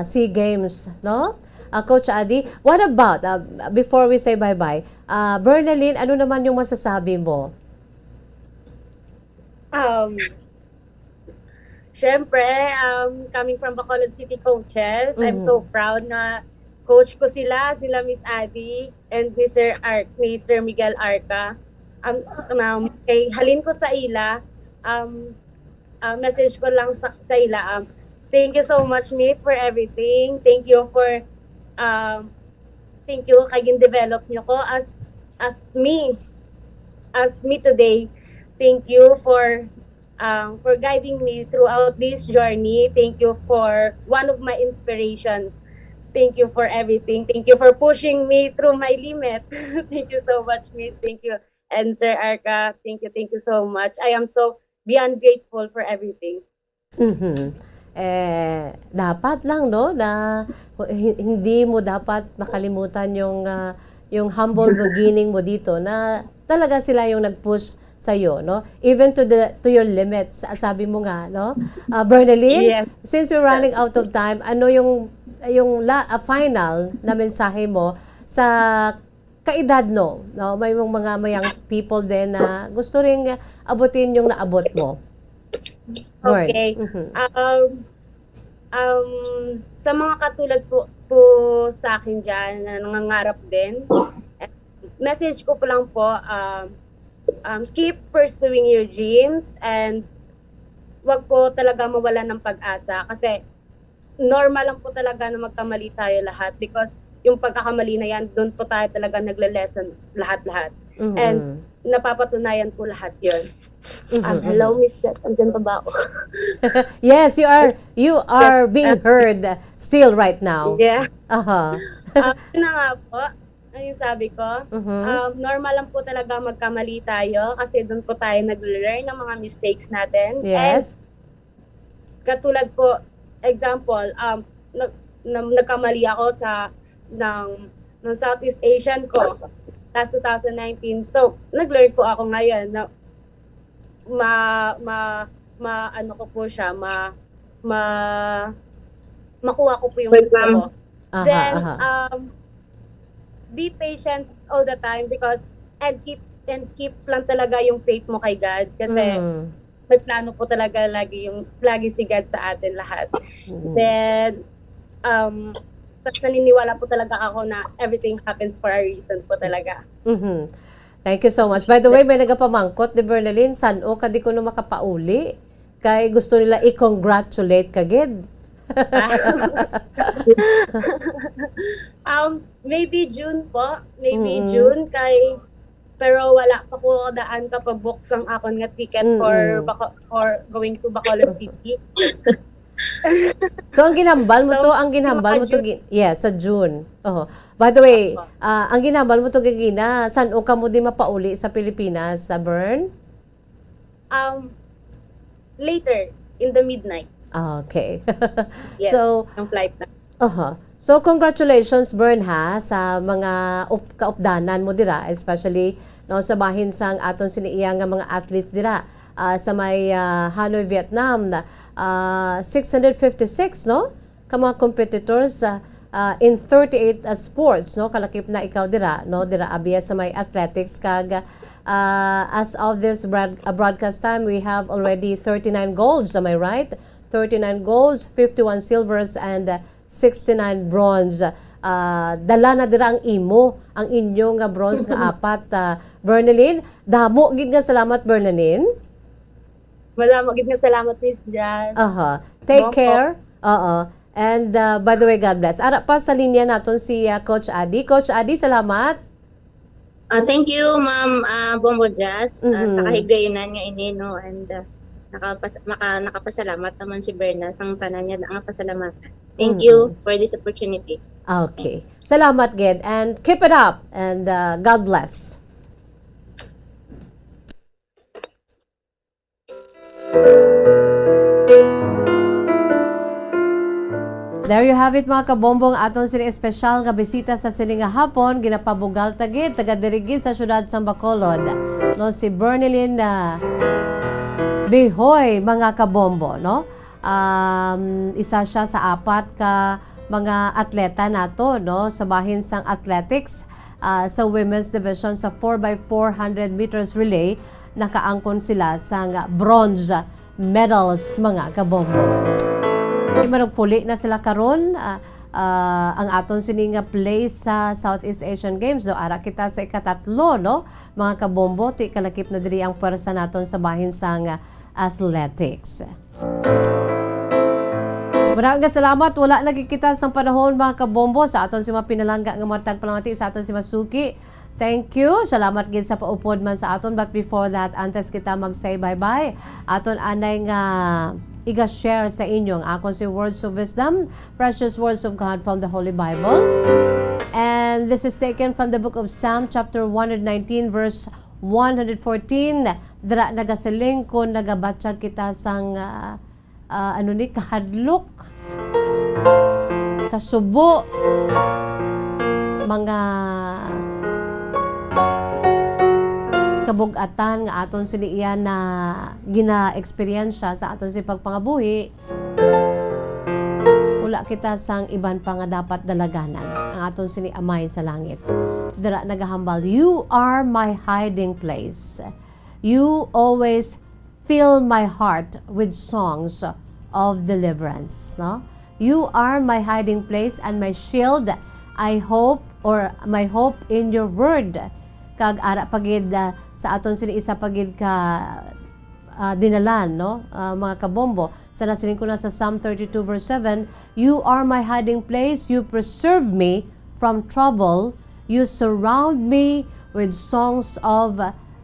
SEA Games, no? Ah, Coach Adi, what about, ah, before we say bye-bye, ah, Bernalyn, ano naman yung masasabi mo? Um, syempre, um, coming from Bacolod City coaches, I'm so Mhm. proud na coach ko sila, sila Miss Adi and Mister Ar-, Mister Miguel Arca. Um, um, kay halin ko sa ila, um, uh, message ko lang sa, sa ila, um, thank you so much, Miss, for everything. Thank you for, um, thank you kay gin-develop nyo ko as, as me, as me today. Thank you for, um, for guiding me throughout this journey. Thank you for one of my inspiration. Thank you for everything. Thank you for pushing me through my limit. Thank you so much, Miss. Thank you. And Sir Arca, thank you, thank you so much. I am so beyond grateful for everything. Mhm. Eh, dapat lang, no, na hi-, hindi mo dapat makalimutan yung, ah, yung humble beginning mo dito, na talaga sila yung nag-push sa'yo, no? Even to the, to your limits, ah, sabi mo nga, no? Ah, Bernalyn, Yes. since we're running Yes. out of time, ano yung, yung la-, ah, final na mensahe mo sa kaedad, no? No, may mong mga, may young people din na gusto ring abutin yung naabot mo. Lord. Okay. Mhm. Um, um, sa mga katulad po, po sa akin dyan na nangangarap din, message ko po lang po, um, um, keep pursuing your dreams and wag po talaga mawalan ng pag-asa kasi normal lang po talaga na magkamali tayo lahat because yung pagkakamali na yan, doon po tayo talaga nagle-lesson lahat-lahat. Mhm. And napapatunayan po lahat yun. Mhm, Um, hello, mhm. Miss Jess. Andyan pa ba ako? Yes, you are, you are being heard still right now. Yeah. Aha. Ah, yun na nga po, ang yung sabi ko, Mhm. um, normal lang po talaga magkamali tayo kasi doon po tayo nag-learn ng mga mistakes natin. Yes. And katulad po, example, um, nag-, na-, nagkamali ako sa, ng, ng Southeast Asian ko last two thousand nineteen. So, nag-learn po ako ngayon na ma-, ma-, ma-, ano ko po siya, ma-, ma-, makuha ko po yung gusto ko. Aha, Then, aha. um, be patient all the time because, and keep, and keep lang talaga yung faith mo kay God kasi Mm. may plano po talaga lagi yung, lagi si God sa atin lahat. Mm. Then, um, tas naniniwala po talaga ako na everything happens for a reason po talaga. Mhm. Thank you so much. By the way, may nagapamangkot ni Bernalyn, san-o ka di kuno makapauli? Kay gusto nila i-congratulate ka gid. Um, maybe June po. Maybe Mm-mm. June kay, pero wala pa ko daan kapabook sang akon nga ticket for Mm-mm. Baco-, for going to Bacolod City. So, ang ginhambal mo So, to, ang ginhambal mga mo to, June. gi-, yeah, sa June. Oho. By the way, Opo. ah, ang ginhambal mo to, Gagina, san-o ka mo di mapauli sa Pilipinas, sa Bern? Um, later, in the midnight. Ah, okay. Yes, So, ang flight na. Aha. So, congratulations, Bern, ha, sa mga up-, kaupdanan mo dira, especially, no, sa bahin sang aton sini iya nga mga athletes dira, ah, sa may, ah, Hanoi, Vietnam, na, ah, six hundred fifty-six, no? Ka mga competitors, ah, ah, in thirty-eight, ah, sports, no? Kalakip na ikaw dira, no? Dira abiya sa may athletics kag, ah, as of this broad-, ah, broadcast time, we have already thirty-nine golds, am I right? Thirty-nine golds, fifty-one silvers, and, ah, sixty-nine bronze. Ah, dala na dira ang imo, ang inyo nga bronze nga apat, ah, Bernalyn. Damo gid nga salamat, Bernalyn. Madamo gid nga salamat, Miss Jazz. Aha. Take Bongo. care. Oo. And, uh, by the way, God bless. Ara pa sa linya naton si, uh, Coach Adi. Coach Adi, salamat. Ah, thank you, Ma'am, ah, Bongo Jazz, ah, sa Mhm. kahigayunan nga ini, no? And, ah, nakapas-, maka-, nakapasalamat naman si Berna sang tanan niya nga pasalamatan. Thank you Mhm. for this opportunity. Okay. Thanks. Salamat gid and keep it up and, uh, God bless. There you have it, mga kabombo, ang aton sini espesyal nga bisita sa sini nga hapon. Ginapabugal ta gid, taga diri gid sa siyudad sang Bacolod, no, si Bernalyn, ah, Bihoy, mga kabombo, no? Um, isa siya sa apat ka mga atleta nato, no, sa bahin sang athletics, ah, sa women's division sa four by four hundred meters relay, nakaangkon sila sang bronze medals, mga kabombo. Di manugpuli na sila karon, ah, ah, ang aton sini nga place sa Southeast Asian Games. So, ara kita sa ikatatlo, no, mga kabombo, ti kalakip na diri ang pwersa naton sa bahin sang athletics. Marami nga salamat. Wala na gid kita sang panahon, mga kabombo, sa aton si mga pinalangga nga mga tagpalamati, sa aton si mga suki. Thank you. Salamat gid sa paupod man sa aton. But before that, antes kita mag-say bye-bye, aton anay nga iga-share sa inyo ang akon si Words of Wisdom, Precious Words of God from the Holy Bible. And this is taken from the book of Psalm, chapter one hundred nineteen, verse one hundred fourteen. Dira nagasiling, kon nagabatyag kita sang, ah, ah, ano ni, kahadlok, kasubo, mga kabug-atan nga aton sini iya na gina-eksperyensya sa aton si pagpangabuhi, wala kita sang iban pa nga dapat dalaganan, ang aton sini Amay sa langit. Dira nagahambal, "You are my hiding place. You always fill my heart with songs of deliverance," no? "You are my hiding place and my shield. I hope, or my hope in your word." Kag ara pa gid, ah, sa aton sini isa pa gid ka, ah, dinalan, no? Ah, mga kabombo, sa nasiling ko na sa Psalm thirty-two verse seven, "You are my hiding place, you preserve me from trouble, you surround me with songs of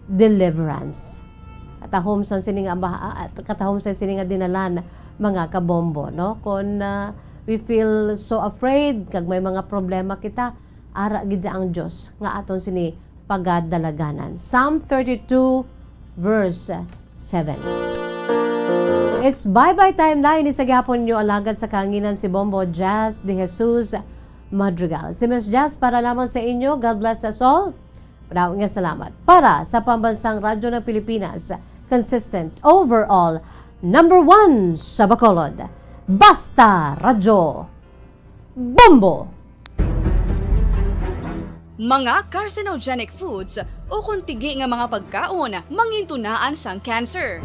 deliverance." Katahom sa sini nga aba-, ah, katahom sa sini nga dinalan, mga kabombo, no? Kon, ah, we feel so afraid, kag may mga problema kita, ara gid ang Dios nga aton sini pagadalaganan. Psalm thirty-two, verse seven. It's bye-bye time na ini sa gihapon nyo alagad sa kahanginan si Bombo Jazz de Jesus Madrigal. Si Miss Jazz para lamang sa inyo. God bless us all. Madaog nga salamat. Para sa Pambansang Radyo ng Pilipinas, consistent, overall, number one sa Bacolod. Basta Radyo. Bombo! Mga carcinogenic foods ukon tigi nga mga pagkaon mangintunaan sang cancer.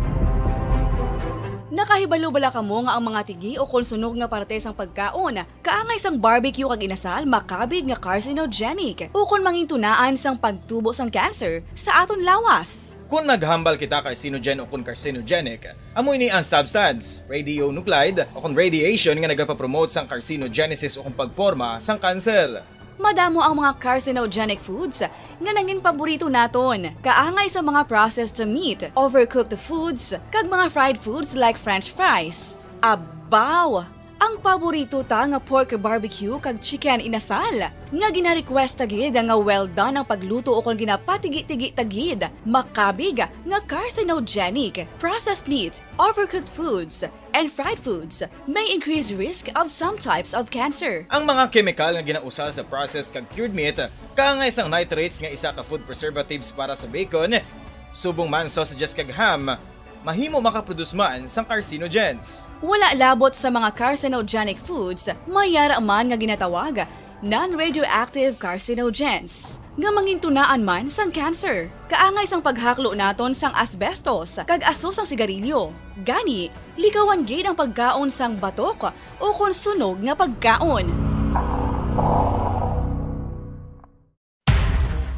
Nakahibalo bala kamo nga ang mga tigi ukon sunog nga parte sang pagkaon, kaangay sang barbecue kag inasal, makabig nga carcinogenic ukon mangintunaan sang pagtubo sang cancer sa aton lawas? Kon maghambal kita carcinogen ukon carcinogenic, amo ini ang substance, radionuclide, ukon radiation nga nagapapromote sang carcinogenesis ukon pagporma sang kanser. Madamo ang mga carcinogenic foods nga nangin paborito naton, kaangay sa mga processed meat, overcooked foods, kag mga fried foods like French fries. Abaw! Ang paborito ta nga pork barbecue kag chicken inasal, nga gina-request ta gid nga well done ang pagluto ukon ginapatigi-tigi ta gid, makabig nga carcinogenic. Processed meat, overcooked foods, and fried foods may increase risk of some types of cancer. Ang mga kemikal nga ginausal sa processed kag cured meat, kaangay sang nitrates nga isa ka food preservatives para sa bacon, subong man sausages kag ham, mahimo makaproduce man sang carcinogens. Wala labot sa mga carcinogenic foods, may yara man nga ginatawag non-radioactive carcinogens, nga mangintunaan man sang cancer. Kaangay sang paghaklo naton sang asbestos kag aso sang sigarilyo. Gani, likawan gid ang pagkaon sang batok ukon sunog nga pagkaon.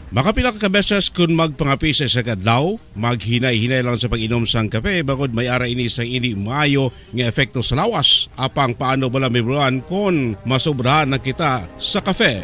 Makapila ka beses kon magpangape sa isa ka adlaw, maghinay-hinay lang sa pag-inom sang kape, bangod may ara ini sang indi maayo nga epekto sa lawas. Apang paano bala mahibaluan kon masobrahan na kita sa kape?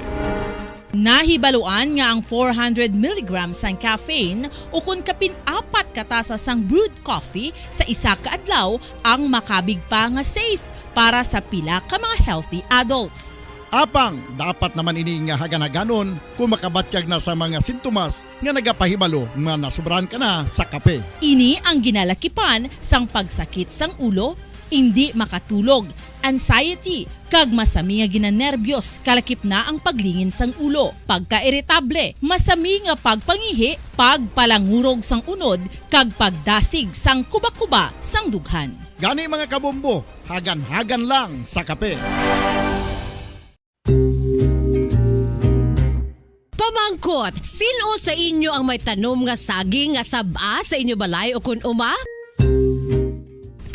Nahibaluan nga ang four hundred milligrams sang caffeine ukon kapin apat ka tasa sang brewed coffee sa isa ka adlaw ang makabig pa nga safe para sa pila ka mga healthy adults. Apang dapat naman ini nga hagan-haganon kon makabatyag na sa mga sintomas nga nagapahibalo nga nasobrahan ka na sa kape. Ini ang ginalakipan sang pagsakit sang ulo, indi makatulog, anxiety, kag masami nga ginanerbyos, kalakip na ang paglingin sang ulo, pagkairitable, masami nga pagpangihi, pagpalangurog sang unod, kag pagdasig sang kubakuba sang dughan. Gani, mga kabombo, hagan-hagan lang sa kape. Pamangkot, sin-o sa inyo ang may tanom nga saging nga sab-a sa inyo balay o kun uma?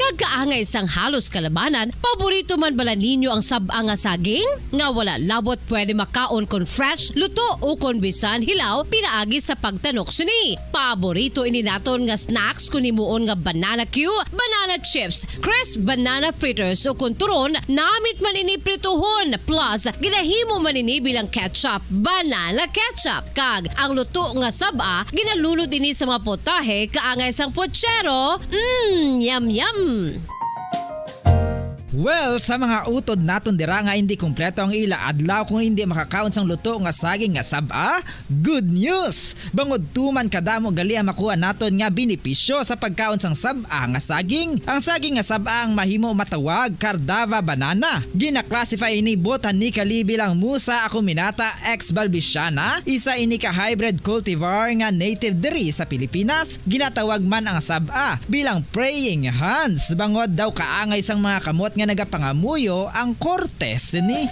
Kag kaangay sang halos kalabanan, paborito man bala ninyo ang sab-a nga saging? Nga wala labot pwede makaon kon fresh, luto, o kon bisan hilaw pinaagi sa pagtanok sini. Paborito ini naton nga snacks kon himuon nga banana cue, banana chips, crisp banana fritters, o kon turon, namit man ini prituhon, plus ginahimo man ini bilang ketchup, banana ketchup. Kag ang luto nga sab-a, ginalunod ini sa mga potahe kaangay sang pochero. Mm, yum, yum! Well, sa mga utod naton dira nga indi kompleto ang ila adlaw kung indi makakaon sang luto nga saging nga sab-a, good news! Bangod tuman kadamo gali ang makuha naton nga benepisyo sa pagkaon sang sab-a nga saging. Ang saging nga sab-a ang mahimo matawag Cardava banana. Gina-classify ini botanically bilang Musa acuminata ex balbisiana, isa ini ka hybrid cultivar nga native diri sa Pilipinas. Ginatawag man ang sab-a bilang praying hands, bangod daw kaangay sang mga kamot nga nagapangamuyo ang korte sini.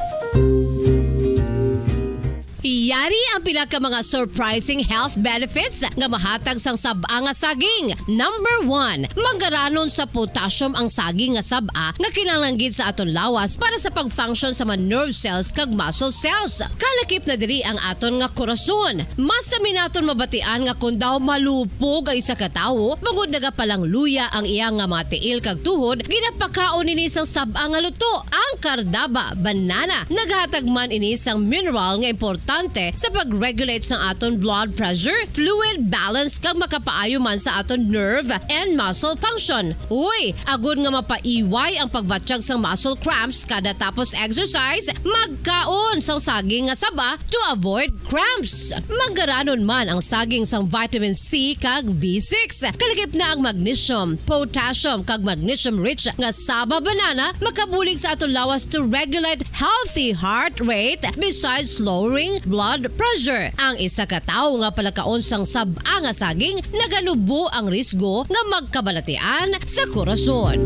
Yari ang pila ka mga surprising health benefits nga mahatag sang sab-a nga saging. Number one, manggaranon sa potassium ang saging nga sab-a nga kinahanglan gid sa aton lawas para sa pag-function sa mga nerve cells kag muscle cells. Kalakip na diri ang aton nga korason. Mas sami naton mabatian nga kon daw malupog ang isa ka tawo, bangod nagapalangluya ang iya nga mga tiil kag tuhod, ginapakaon ini sang sab-a nga luto. Ang kardaba, banana, nagahatag man ini sang mineral nga importante sa pag-regulate sang aton blood pressure, fluid balance, kag makapaayo man sa aton nerve and muscle function. Uy, agod nga mapaiway ang pagbatyag sang muscle cramps kada tapos exercise, magkaon sang saging nga saba to avoid cramps. Manggaranon man ang saging sang vitamin C kag B six. Kalakip na ang magnesium, potassium, kag magnesium-rich nga saba banana makabulig sa aton lawas to regulate healthy heart rate besides lowering blood pressure. Ang isa ka tawo nga palakaon sang sab-a nga saging naganubo ang risgo nga magkabalatian sa korason.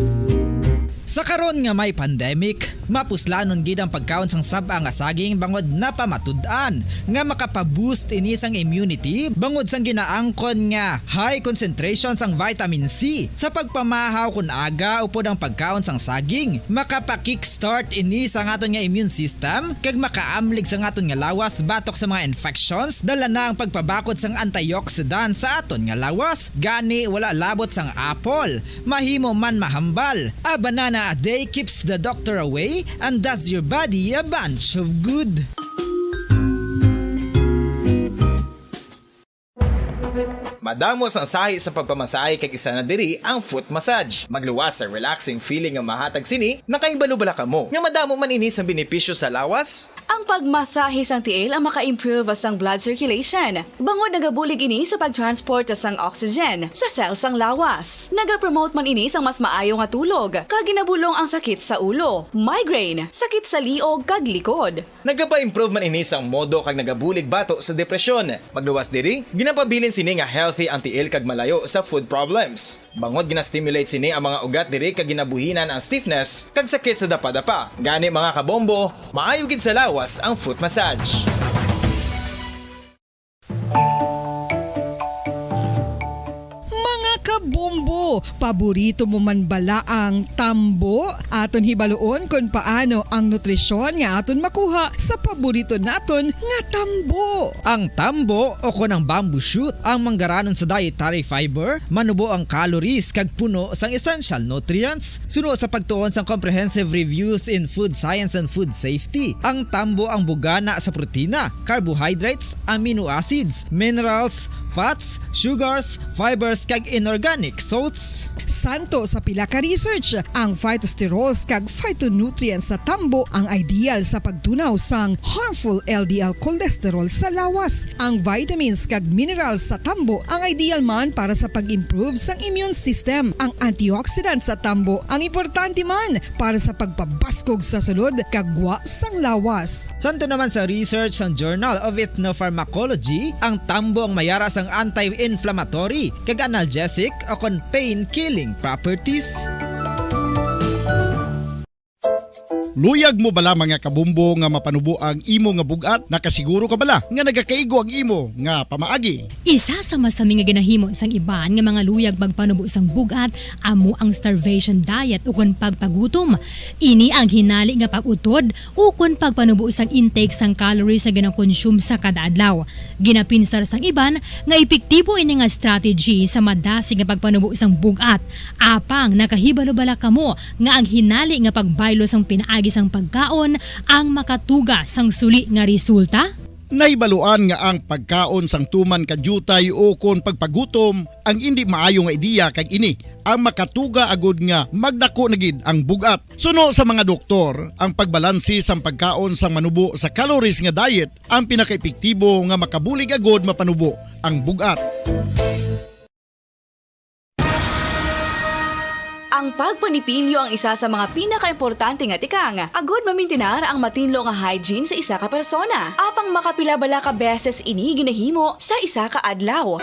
Sa karon nga may pandemic, mapuslanon gid ang pagkaon sang sab-a nga saging bangod napamatud-an nga makapa-boost ini sang immunity bangod sang ginaangkon nga high concentration sang vitamin C. Sa pagpamahaw kon aga upod ang pagkaon sang saging, makapa-kickstart ini sa aton nga immune system kag makaamlig sa aton nga lawas batok sa mga infections, dala na ang pagpabakod sang antioxidant sa aton nga lawas. Gani, wala labot sang apple, mahimo man mahambal. A banana a day keeps the doctor away and does your body a bunch of good. Madamo sang sahi sa pagpamasahe kag isa na diri ang foot massage. Magluwas sa relaxing feeling nga mahatag sini, nakahibalo bala kamo nga madamo man ini sang benepisyo sa lawas? Ang pagmasahe sang tiil ang maka-improve sang blood circulation, bangod nagabulig ini sa pag-transport sang oxygen sa cell sang lawas. Nagapromote man ini sang mas maayo nga tulog, kag ginabulong ang sakit sa ulo, migraine, sakit sa liog, kag likod. Nagapa-improve man ini sang modo kag nagabulig bato sa depresyon. Magluwas diri, ginapabilin sini nga healthy ang tiil kag malayo sa foot problems. Bangod gina-stimulate sini ang mga ugat diri kag ginabuhinan ang stiffness kag sakit sa dapadapa. Gani, mga kabombo, maayo gid sa lawas ang foot massage. Mga kabombo, paborito mo man bala ang tambo? Aton hibaluon kon paano ang nutrisyon nga aton makuha sa paborito naton nga tambo. Ang tambo, o kon ang bamboo shoot, ang manggaranon sa dietary fiber, manubo ang calories kag puno sang essential nutrients. Suno sa pagtuon sang Comprehensive Reviews in Food Science and Food Safety, ang tambo ang bugana sa protina, carbohydrates, amino acids, minerals, fats, sugars, fibers, kag inorganic salts. Santo sa pila ka research, ang phytosterols kag phytonutrients sa tambo ang ideal sa pagtunaw sang harmful L D L cholesterol sa lawas. Ang vitamins kag minerals sa tambo ang ideal man para sa pag-improve sang immune system. Ang antioxidant sa tambo ang importante man para sa pagpabaskog sa sulod kag gwa sang lawas. Santo naman sa research sang Journal of Ethnopharmacology, ang tambo ang mayara sang anti-inflammatory kag analgesic o kon pain-killing properties. Luyag mo bala, mga kabombo, nga mapanubo ang imo nga bug-at? Nakasiguro ka bala nga nagakaigo ang imo nga pamaagi? Isa sa masami nga ginahimo sang iban nga mga luyag magpanubo sang bug-at amo ang starvation diet ukon pagpagutom. Ini ang hinali nga pag-utod ukon pagpanubo sang intake sang calories nga ginakonsume sa kada adlaw. Ginapinsar sang iban nga epektibo ini nga strategy sa madasig nga pagpanubo sang bug-at. Apang nakahibalo bala kamo nga ang hinali nga pagbaylo sang pinaagi sang pagkaon ang makatuga sang suli nga resulta? Nahibaluan nga ang pagkaon sang tuman ka diutay ukon pagpagutom ang indi maayo nga ideya, kag ini ang makatuga agud nga magdako na gid ang bug-at. Suno sa mga doktor, ang pagbalanse sang pagkaon sang manubo sa calories nga diet ang pinakaepektibo nga makabulig agud mapanubo ang bug-at. Ang pagpanipilyo ang isa sa mga pinakaimportante nga tikang agud mamintinar ang matinlo nga hygiene sa isa ka persona. Apang makapila bala ka beses ini ginahimo sa isa ka adlaw?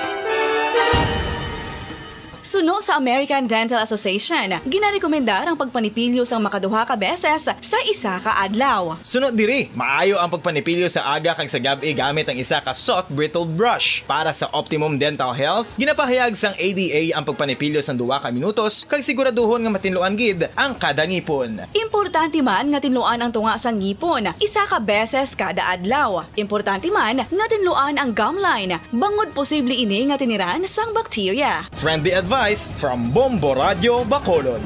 Suno sa American Dental Association, ginarekomendar ang pagpanipilyo sang makaduha ka beses sa isa ka adlaw. Suno diri, maayo ang pagpanipilyo sa aga kag sa gab-i gamit ang isa ka soft bristled brush. Para sa optimum dental health, ginapahayag sang A D A ang pagpanipilyo sang duha ka minutos kag siguraduhon nga matinluan gid ang kada ngipon. Importante man nga tinluan ang tunga sang ngipon isa ka beses kada adlaw. Importante man nga tinluan ang gum line, bangod posible ini nga tiniran sang bakterya. Friendly advice from Bombo Radio Bacolod.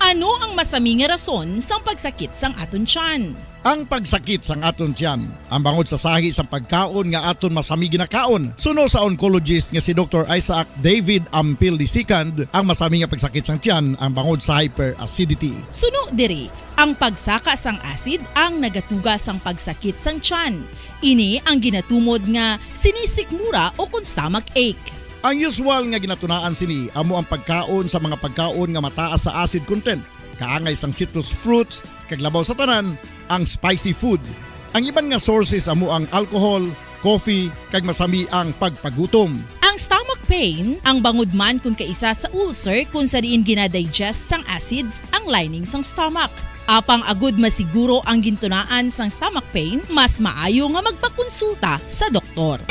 Ano ang masami nga rason sang pagsakit sang aton tiyan? Ang pagsakit sang aton tiyan, ang bangod sa sahi sang pagkaon nga aton masami ginakaon. Suno sa oncologist nga si Doktor Isaac David Ampil the second, ang masami nga pagsakit sang tiyan ang bangod sa hyperacidity. Suno diri, ang pagsaka sang acid ang nagatuga sang pagsakit sang tiyan. Ini ang ginatumod nga sinisikmura o kon stomach ache. Ang usual nga ginatunaan sini amo ang pagkaon sa mga pagkaon nga mataas sa acid content, kaangay sang citrus fruits, kag labaw sa tanan, ang spicy food. Ang iban nga sources amo ang alcohol, coffee, kag masami ang pagpagutom. Ang stomach pain, ang bangod man kon kaisa sa ulcer kon sa diin ginadigest sang acids ang lining sang stomach. Apang agud masiguro ang gintunaan sang stomach pain, mas maayo nga magpakonsulta sa doktor.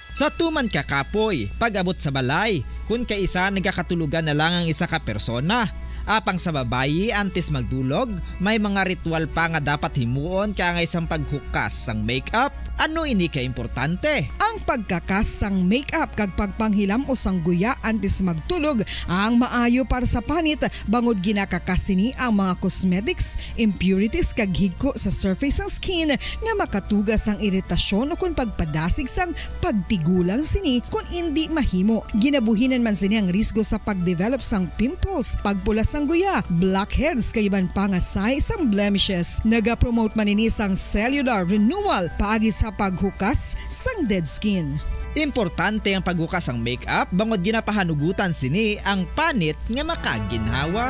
Sa tuman ka kapoy, pag-abot sa balay, kun kaisa nagakatulogan na lang ang isa ka persona. Apang sa babayi, antes magdulog, may mga ritual pa nga dapat himuon kaangay sang paghukas sang makeup. Ano ini ka importante? Ang pagkakas sang makeup kag pagpanghilam-os sang guya antes magtulog ang maayo para sa panit, bangod ginakakas sini ang mga cosmetics, impurities kag higko sa surface sang skin nga makatuga sang iritasyon ukon pagpadasig sang pagtigulang sini kon indi mahimo. Ginabuhinan man sini ang risgo sa pagdevelop sang pimples, pagpula sang guya, blackheads kag iban pa nga sahi sang blemishes. Nagapromote man ini sang cellular renewal paagi sa paghukas sang dead skin. Importante ang paghukas sang makeup bangod ginapahanugutan sini ang panit nga makaginhawa.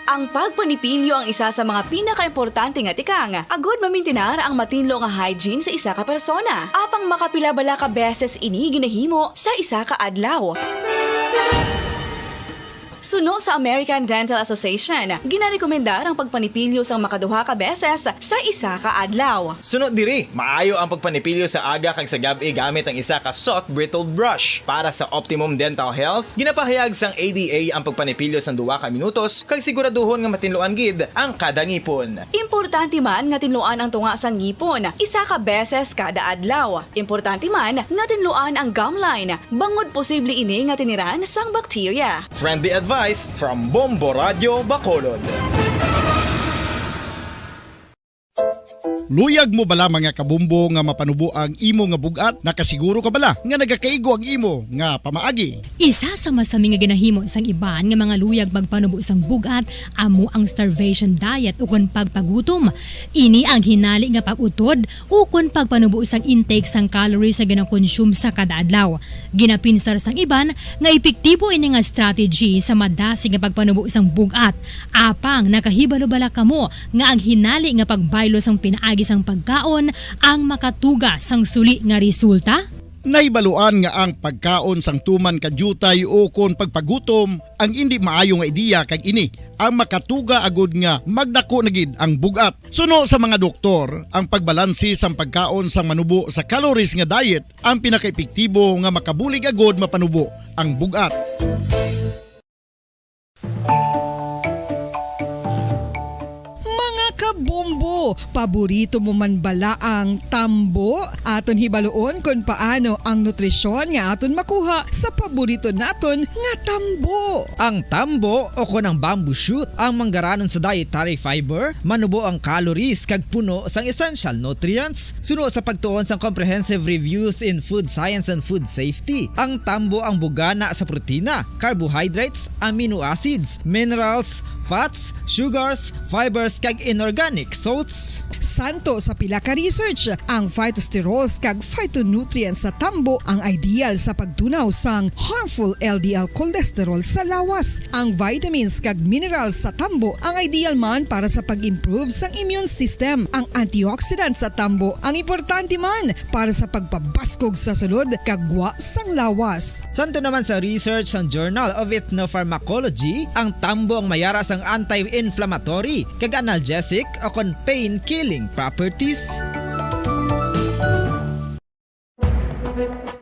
Ang pagpanipilyo ang isa sa mga pinakaimportante nga tikang agud mamintinar ang matinlo nga hygiene sa isa ka persona. Apang makapila bala ka beses ini ginahimo sa isa ka adlaw? Suno sa American Dental Association, ginarekomendar ang pagpanipilyo sang makaduha ka beses sa isa ka adlaw. Suno diri, maayo ang pagpanipilyo sa aga kag sa gab-i gamit ang isa ka soft bristled brush. Para sa optimum dental health, ginapahayag sang A D A ang pagpanipilyo sang duha ka minutos kag siguraduhon nga matinluan gid ang kada ngipon. Importante man nga tinluan ang tunga sang ngipon isa ka beses kada adlaw. Importante man nga tinluan ang gum line, bangod posible ini nga tiniran sang bakterya. Friendly advice from Bombo Radio Bacolod. Luyag mo bala, mga kabombo, nga mapanubo ang imo nga bug-at? Nakasiguro ka bala nga nagakaigo ang imo nga pamaagi? Isa sa masami nga ginahimo sang iban nga mga luyag magpanubo sang bug-at amo ang starvation diet ukon pagpagutom. Ini ang hinali nga pag-utod ukon pagpanubo sang intake sang calories nga ginakonsume sa kada adlaw. Ginapinsar sang iban nga epektibo ini nga strategy sa madasig nga pagpanubo sang bug-at. Apang nakahibalo bala kamo nga ang hinali nga pagbaylo sang pinaagi sang pagkaon ang makatuga sang suli nga resulta? Nahibaluan nga ang pagkaon sang tuman ka diutay ukon pagpagutom ang indi maayo nga ideya, kag ini ang makatuga agud nga magdako na gid ang bug-at. Suno sa mga doktor, ang pagbalanse sang pagkaon sang manubo sa calories nga diet ang pinakaepektibo nga makabulig agud mapanubo ang bug-at. Mga kabombo, paborito mo man bala ang tambo? Aton hibaluon kon paano ang nutrisyon nga aton makuha sa paborito naton nga tambo. Ang tambo, o kon ang bamboo shoot, ang manggaranon sa dietary fiber, manubo ang calories kag puno sang essential nutrients. Suno sa pagtuon sang Comprehensive Reviews in Food Science and Food Safety, ang tambo ang bugana sa protina, carbohydrates, amino acids, minerals, fats, sugars, fibers, kag inorganic salts Santo sa pila ka research, ang phytosterols kag phytonutrients sa tambo ang ideal sa pagtunaw sang harmful L D L cholesterol sa lawas. Ang vitamins kag minerals sa tambo ang ideal man para sa pag-improve sang immune system. Ang antioxidants sa tambo ang importante man para sa pagpabaskog sa sulod kag gwa sang lawas. Santo naman sa research sang Journal of Ethnopharmacology, ang tambo ang mayara sang anti-inflammatory kag analgesic o kon pain-killing properties.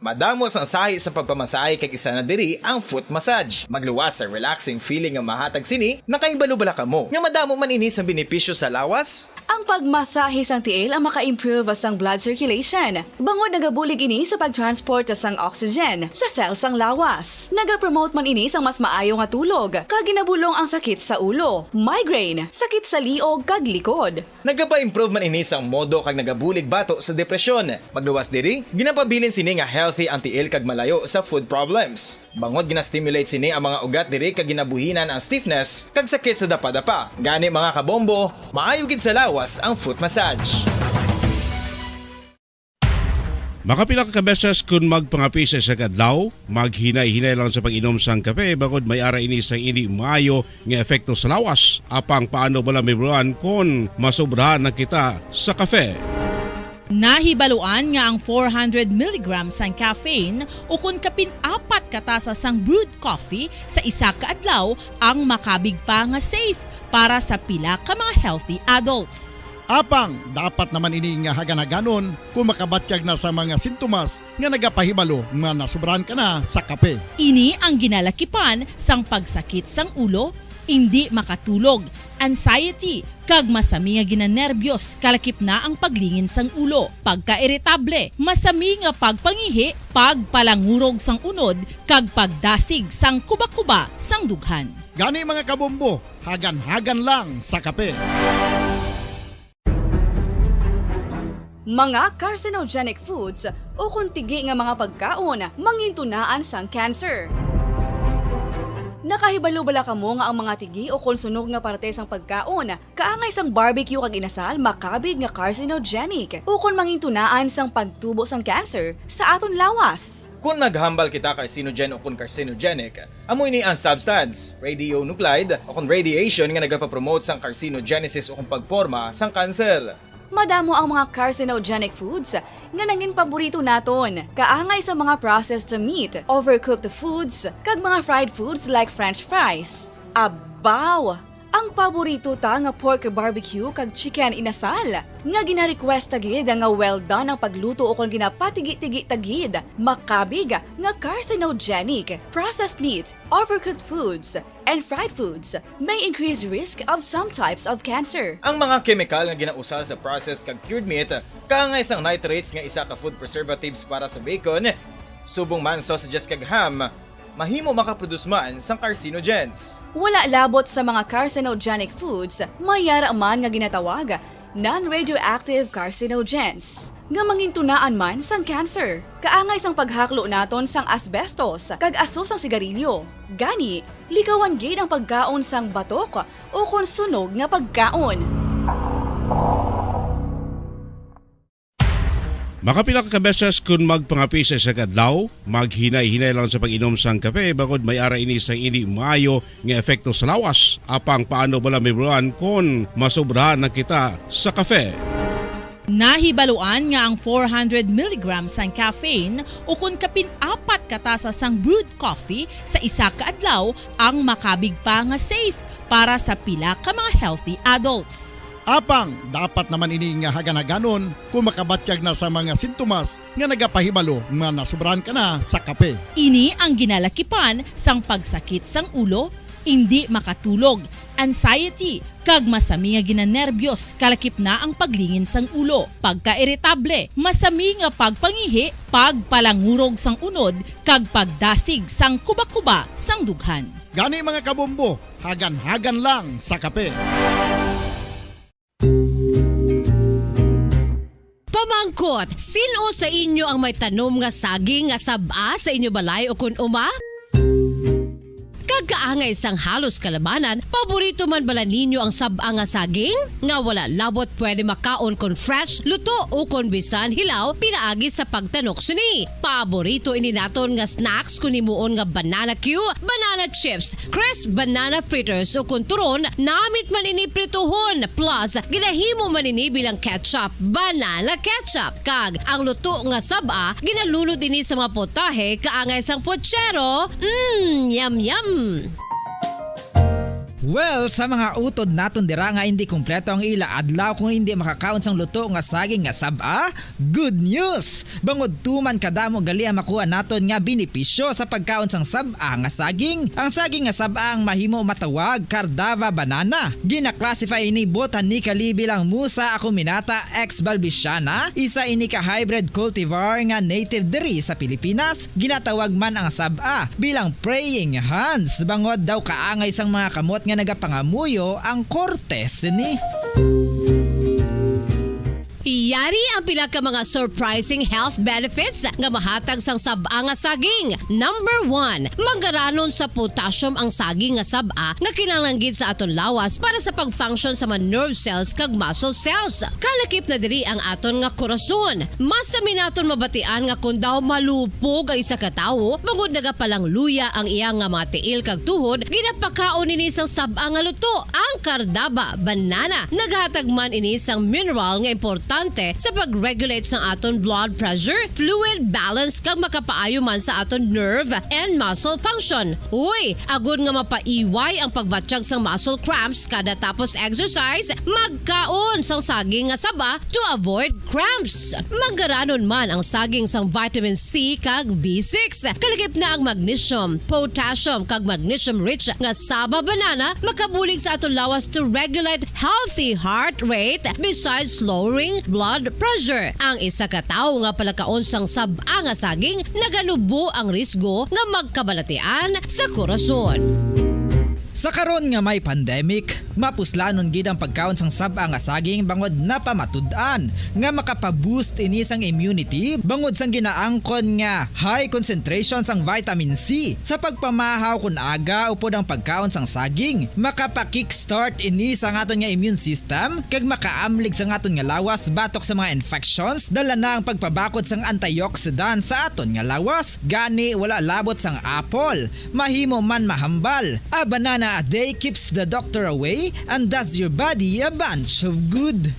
Madamo sang sahi sa pagpamasahe kag isa na diri ang foot massage. Magluwas sa relaxing feeling nga mahatag sini, nakahibalo bala kamo nga madamo man ini sang benepisyo sa lawas? Ang pagmasahe sang tiil ang maka-improve sang blood circulation, bangod nagabulig ini sa pag-transport sang oxygen sa cell sang lawas. Nagapromote man ini sang mas maayo nga tulog, kag ginabulong ang sakit sa ulo, migraine, sakit sa liog, kag likod. Nagapa-improve man ini sang modo kag nagabulig bato sa depresyon. Magluwas diri, ginapabilin sini nga healthy ang tiil kag malayo sa foot problems. Bangod gina-stimulate sini ang mga ugat diri kag ginabuhinan ang stiffness kag sakit sa dapadapa. Gani, mga kabombo, maayo gid sa lawas ang foot massage. Makapila ka beses kun magpangape sa isa ka adlaw, maghinay-hinay lang sa pag-inom sang kape, bangod may ara ini sang indi maayo nga epekto sa lawas. Apang paano bala, Ma'am Ron, kon masobrahan na kita sa kape? Nahibaluan nga ang four hundred milligrams sang caffeine ukon kapin apat ka tasa sang brewed coffee sa isa ka adlaw ang makabig pa nga safe para sa pila ka mga healthy adults. Apang dapat naman ini nga hagan-haganon kung makabatyag na sa mga sintomas nga nagapahibalo nga nasobrahan ka na sa kape. Ini ang ginalakipan sang pagsakit sang ulo, indi makatulog, anxiety, kag masami nga ginanerbiyos, kalakip na ang paglingin sang ulo, pagkairitable, masami nga pagpangihi, pagpalangurog sang unod, kag pagdasig sang kuba-kuba sang dughan. Gani, mga kabombo, hagan-hagan lang sa kape. Mga carcinogenic foods ukon tigi nga mga pagkaon mangintunaan sang cancer. Nakahibalo bala kamo nga ang mga tigi ukon sunog nga parte sang pagkaon, kaangay sang barbecue kag inasal, makabig nga carcinogenic ukon mangintunaan sang pagtubo sang cancer sa aton lawas? Kon naghambal kita carcinogen ukon carcinogenic, amo ini ang substance, radionuclide, ukon radiation nga nagapapromote sang carcinogenesis ukon pagporma sang kanser. Madamo ang mga carcinogenic foods nga nangin paborito naton, kaangay sa mga processed meat, overcooked foods, kag mga fried foods like French fries. Abaw! Ang paborito ta nga pork barbecue kag chicken inasal, nga gina-request ta gid nga well done ang pagluto ukon ginapatigi-tigi ta gid, makabig nga carcinogenic, processed meat, overcooked foods, and fried foods may increase risk of some types of cancer. Ang mga kemikal nga ginausal sa processed kag cured meat, kaangay sang nitrates nga isa ka food preservatives para sa bacon, subong man sausages kag ham, mahimo makaproduce man sang carcinogens. Wala labot sa mga carcinogenic foods, may yara man nga ginatawag non-radioactive carcinogens, nga mangintunaan man sang cancer. Kaangay sang paghaklo naton sang asbestos kag aso sang sigarilyo. Gani, likawan gid ang pagkaon sang batok ukon sunog nga pagkaon. Makapila ka beses kun magpangape sa isa ka adlaw, maghinay-hinay lang sa pag-inom sang kape, bangod may ara ini sang indi maayo nga epekto sa lawas. Apang paano bala, Ma'am Ron, kun masobrahan na kita sa kape? Nahibaluan nga ang four hundred milligrams sang caffeine ukon kapin apat ka tasa sang brewed coffee sa isa ka adlaw ang makabig pa nga safe para sa pila ka mga healthy adults. Apang dapat naman ini nga haganhaganon kung makabatyag na sa mga sintomas nga nagapahibalo nga nasobrahan ka na sa kape. Ini ang ginalakipan sang pagsakit sang ulo, indi makatulog, anxiety, kag masami nga ginanerbiyos, kalakip na ang paglingin sang ulo, pagkairitable, masami nga pagpangihi, pagpalangurog sang unod, kag pagdasig sang kubakuba sang dughan. Gani, mga kabombo, haganhagan lang sa kape. Pamangkot, sin-o sa inyo ang may tanom nga saging nga sab-a sa inyo balay ukon uma? Kag kaangay sang halos kalabanan, paborito man bala ninyo ang sab-a nga saging? Nga wala labot pwede makaon kon fresh, luto, o kon bisan hilaw pinaagi sa pagtanok sini. Paborito ini naton nga snacks kon himuon nga banana cue, banana chips, crisp banana fritters, o kon turon, namit man ini prituhon. Plus, ginahimo man ini bilang ketchup, banana ketchup. Kag ang luto nga sab-a, ginalunod ini sa mga potahe kaangay sang puchero. Mm, yum, yum! Well, sa mga utod naton dira nga hindi kompleto ang ila adlaw kung hindi makakaon sang luto nga saging nga sab-a, good news! Bangod tuman kadamo gali ang makuha naton nga benepisyo sa pagkaon sang sab-a nga saging. Ang saging nga sab-a ang mahimo matawag Cardava banana. Gina-classify ini botanically bilang Musa acuminata ex balbisiana, isa ini ka hybrid cultivar nga native diri sa Pilipinas. Ginatawag man ang sab-a bilang praying hands, bangod daw kaangay sang mga kamot nga nagapangamuyo ang korte sini. Yari ang pila ka mga surprising health benefits nga mahatag sang sab-a nga saging. Number one, manggaranon sa potassium ang saging nga sab-a nga kinahanglan gid sa aton lawas para sa pag-function sa mga nerve cells kag muscle cells. Kalakip na diri ang aton nga korason. Mas sami naton mabatian nga kon daw malupog ang isa ka tawo, bangod nagapalangluya ang iya nga mga tiil kag tuhod, ginapakaon ini sang sab-a nga luto, ang Cardava banana. Naghatag man ini sang mineral nga importante sa pag-regulate sang aton blood pressure, fluid balance, kag makapaayo man sa aton nerve and muscle function. Uy, agod nga mapaiway ang pagbatyag sang muscle cramps kada tapos exercise, magkaon sang saging nga saba to avoid cramps. Manggaranon man ang saging sang vitamin C kag B six. Kalakip na ang magnesium, potassium, kag magnesium-rich nga saba banana makabulig sa aton lawas to regulate healthy heart rate besides lowering blood pressure. Ang isa ka tawo nga palakaon sang sab-a nga saging naganubo ang risgo nga magkabalatian sa korason. Sa karon nga may pandemic, mapuslanon gid ang pagkaon sang sab-a nga saging bangod napamatud-an nga makapaboost ini sang immunity bangod sang ginaangkon nga high concentration sang vitamin C sa pagpamahaw kon aga upod ang pagkaon sang saging. Makapa-kickstart ini sa aton nga immune system kag makaamlig sa aton nga lawas batok sa mga infections, dala na ang pagpabakod sang antioxidant sa aton nga lawas. Gani, wala labot sang apple, mahimo man mahambal. A banana a day keeps the doctor away and does your body a bunch of good.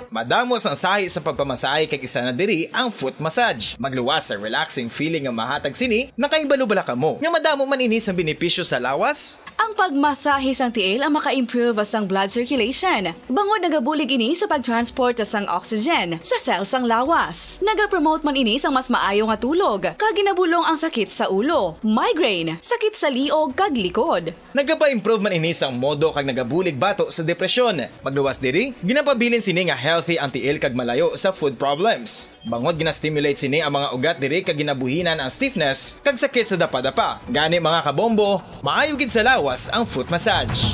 Madamo sang sahi sa pagpamasahe kag isa na diri ang foot massage. Magluwas sa relaxing feeling nga mahatag sini. Nakahibalo bala kamo nga madamo man ini sang benepisyo sa lawas? Ang pagmasahe sang tiil ang maka-improve sang blood circulation, bangod nagabulig ini sa pag-transport sang oxygen sa cell sang lawas. Nagapromote man ini sang mas maayo nga tulog, kag ginabulong ang sakit sa ulo, migraine, sakit sa liog, kag likod. Nagapa-improve man ini sang modo kag nagabulig bato sa depresyon. Magluwas diri, ginapabilin sini nga healthy ang tiil kag malayo sa food problems. Bangod gina-stimulate sini ang mga ugat diri kag ginabuhinan ang stiffness kag sakit sa dapadapa. Gani, mga kabombo, maayo gid sa lawas ang foot massage.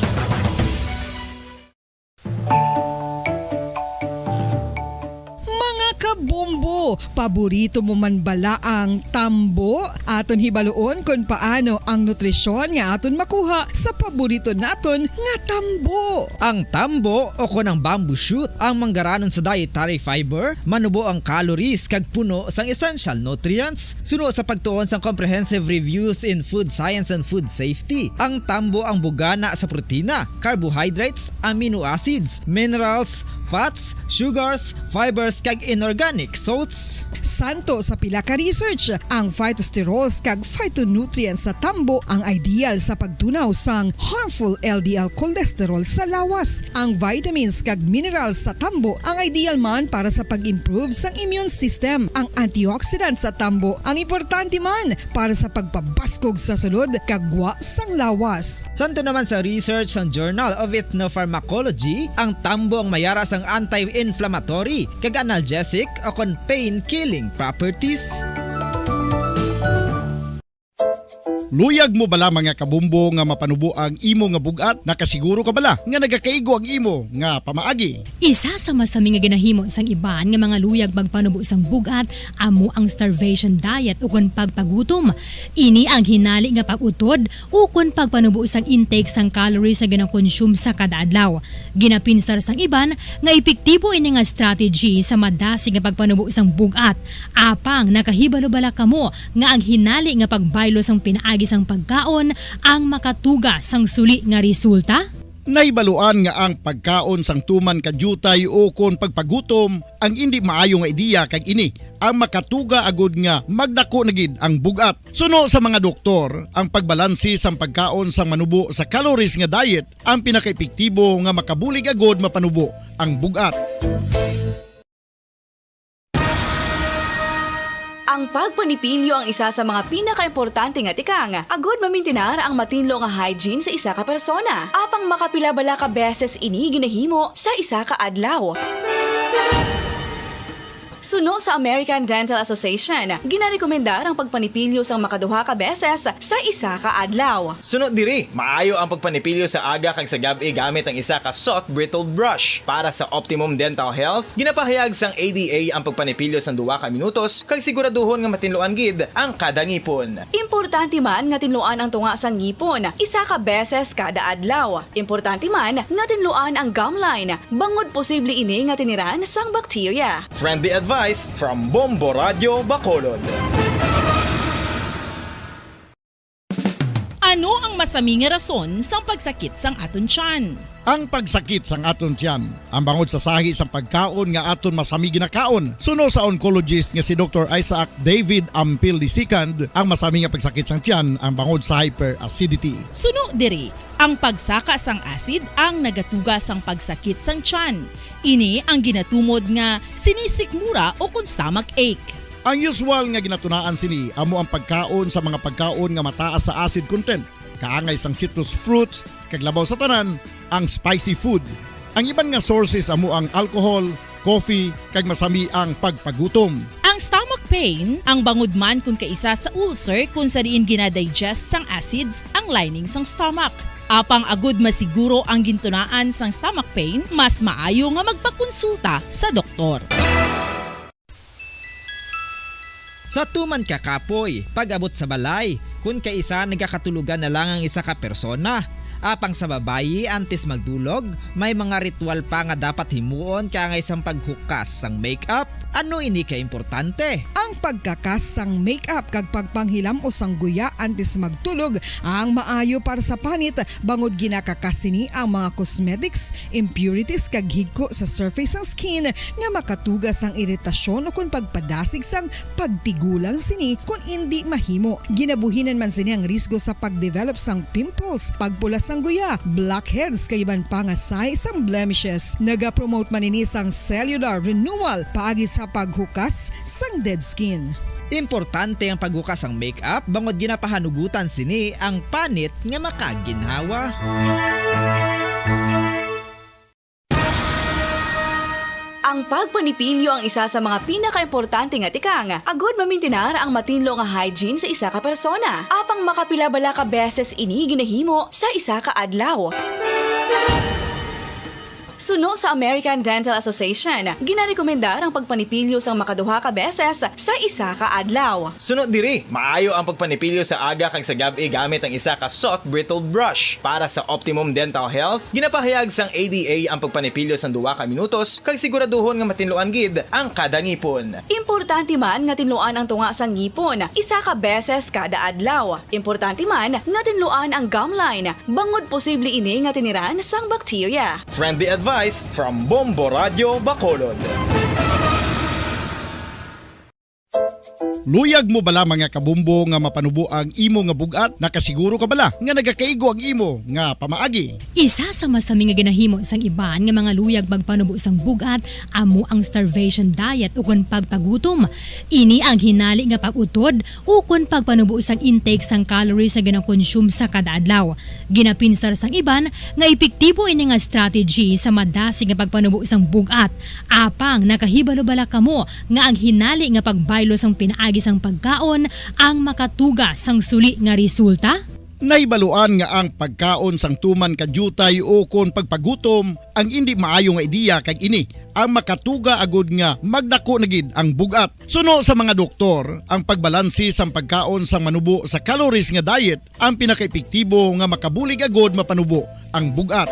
Mga kabombo, paborito mo man bala ang tambo? Aton hibaluon kon paano ang nutrisyon nga aton makuha sa paborito naton nga tambo. Ang tambo o kon ang bamboo shoot ang manggaranon sa dietary fiber, manubo ang calories kag puno sang essential nutrients. Suno sa pagtuon sang Comprehensive Reviews in Food Science and Food Safety, ang tambo ang bugana sa protina, carbohydrates, amino acids, minerals, fats, sugars, fibers, kag inorganic salts. Santo sa pila ka research, ang phytosterols kag phytonutrients sa tambo ang ideal sa pagtunaw sang harmful L D L cholesterol sa lawas. Ang vitamins kag minerals sa tambo ang ideal man para sa pag-improve sang immune system. Ang antioxidants sa tambo ang importante man para sa pagpabaskog sa sulod kag gwa sang lawas. Santo naman sa research sang Journal of Ethnopharmacology, ang tambo ang mayara sang anti-inflammatory kag analgesic o kon pain-killing properties. Luyag mo bala, mga kabombo, nga mapanubo ang imo nga bug-at? Nakasiguro ka bala nga nagakaigo ang imo nga pamaagi? Isa sa masami nga ginahimo sang iban nga mga luyag magpanubo sang bug-at amo ang starvation diet ukon pagpagutom. Ini ang hinali nga pag-utod ukon pagpanubo sang intake sang calories nga ginakonsume sa kada adlaw. Ginapinsar sang iban nga epektibo ini nga strategy sa madasig nga pagpanubo sang bug-at. Apang nakahibalo bala kamo nga ang hinali nga pagbaylo sang pinaagi sang pagkaon ang makatuga sang suli nga resulta? Nahibaluan nga ang pagkaon sang tuman ka diutay ukon pagpagutom ang indi maayo nga ideya, kag ini ang makatuga agud nga magdako na gid ang bug-at. Suno sa mga doktor, ang pagbalanse sang pagkaon sang manubo sa calories nga diet ang pinakaepektibo nga makabulig agud mapanubo ang bug-at. Ang pagpanipilyo ang isa sa mga pinakaimportante nga tikang agud mamintinar ang matinlo nga hygiene sa isa ka persona. Apang makapila bala ka beses ini ginahimo sa isa ka adlaw? Suno sa American Dental Association, ginarekomendar ang pagpanipilyo sang makaduha ka beses sa isa ka adlaw. Suno diri, maayo ang pagpanipilyo sa aga kag sa gab-i gamit ang isa ka soft bristled brush. Para sa optimum dental health, ginapahayag sang A D A ang pagpanipilyo sang duha ka minutos kag siguraduhon nga matinluan gid ang kada ngipon. Importante man nga tinluan ang tunga sang ngipon isa ka beses kada adlaw. Importante man nga tinluan ang gum line, bangod posible ini nga tiniran sang bakterya. Friendly advice from Bombo Radyo Bacolod. Ano ang masami nga rason sang pagsakit sang aton tiyan? Ang pagsakit sang aton tiyan ang bangod sa sahi sang pagkaon nga aton masami ginakaon. Suno sa oncologist nga si Doktor Isaac David Ampil the second, ang masami nga pagsakit sang tiyan ang bangod sa hyperacidity. Suno diri, ang pagsaka sang acid ang nagatuga sang pagsakit sang tiyan. Ini ang ginatumod nga sinisikmura o kon stomach ache. Ang usual nga ginatunaan sini amo ang pagkaon sa mga pagkaon nga mataas sa acid content, kaangay sang citrus fruits, kag labaw sa tanan, ang spicy food. Ang iban nga sources amo ang alcohol, coffee, kag masami ang pagpagutom. Ang stomach pain ang bangod man kon kaisa sa ulcer kon sa diin ginadigest sang acids ang lining sang stomach. Apang agud masiguro ang gintunaan sang stomach pain, mas maayo nga magpakonsulta sa doktor. Sa tuman ka kapoy, pag-abot sa balay, kon kaisa nagakatulogan na lang ang isa ka persona. Apang sa babayi, antes magdulog, may mga ritual pa nga dapat himuon kaangay sang paghukas sang makeup. Ano ini ka importante? Ang pagkakas sang makeup kag pagpanghilam-os sang guya antes magtulog ang maayo para sa panit, bangod ginakakas sini ang mga cosmetics, impurities, kag higko sa surface sang skin nga makatuga sang iritasyon ukon pagpadasig sang pagtigulang sini kon indi mahimo. Ginabuhinan man sini ang risgo sa pagdevelop sang pimples, pagpula sang guya, blackheads, kag iban pa nga sahi sang blemishes. Nagapromote man ini sang cellular renewal paagi sa paghukas sang dead skin. Importante ang paghukas sang makeup bangod ginapahanugutan sini ang panit nga makaginhawa. Ang pagpanipilyo ang isa sa mga pinakaimportante nga tikang agud mamintinar ang matinlo nga hygiene sa isa ka persona. Apang makapila bala ka beses ini ginahimo sa isa ka adlaw? Suno sa American Dental Association, ginarekomendar ang pagpanipilyo sang makaduha ka beses sa isa ka adlaw. Suno diri, maayo ang pagpanipilyo sa aga kag sa gab-i gamit ang isa ka soft bristled brush. Para sa optimum dental health, ginapahayag sang A D A ang pagpanipilyo sang duha ka minutos kag siguraduhon nga matinluan gid ang kada ngipon. Importante man nga tinluan ang tunga sang ngipon isa ka beses kada adlaw. Importante man nga tinluan ang gum line, bangod posible ini nga tiniran sang bakterya. Friendly advice from Bombo Radyo Bacolod. Luyag mo bala, mga kabombo, nga mapanubo ang imo nga bug-at? Nakasiguro ka bala nga nagakaigo ang imo nga pamaagi? Isa sa masami nga ginahimo sang iban nga mga luyag magpanubo sang bug-at amo ang starvation diet ukon pagpagutom. Ini ang hinali nga pag-utod ukon pagpanubo sang intake sang calories nga ginakonsume sa kada adlaw. Ginapinsar sang iban nga epektibo ini nga strategy sa madasig nga pagpanubo sang bug-at. Apang nakahibalo bala kamo nga ang hinali nga pagbaylo sang Pinaagi sang pagkaon ang makatuga sang suli nga resulta? Nahibaluan nga ang pagkaon sang tuman ka diutay o kon pagpagutom ang indi maayo nga ideya, kag ini ang makatuga agud nga magdako na gid ang bug-at. Suno sa mga doktor, ang pagbalanse sang pagkaon sang manubo sa calories nga diet ang pinakaepektibo nga makabulig agud mapanubo ang bug-at.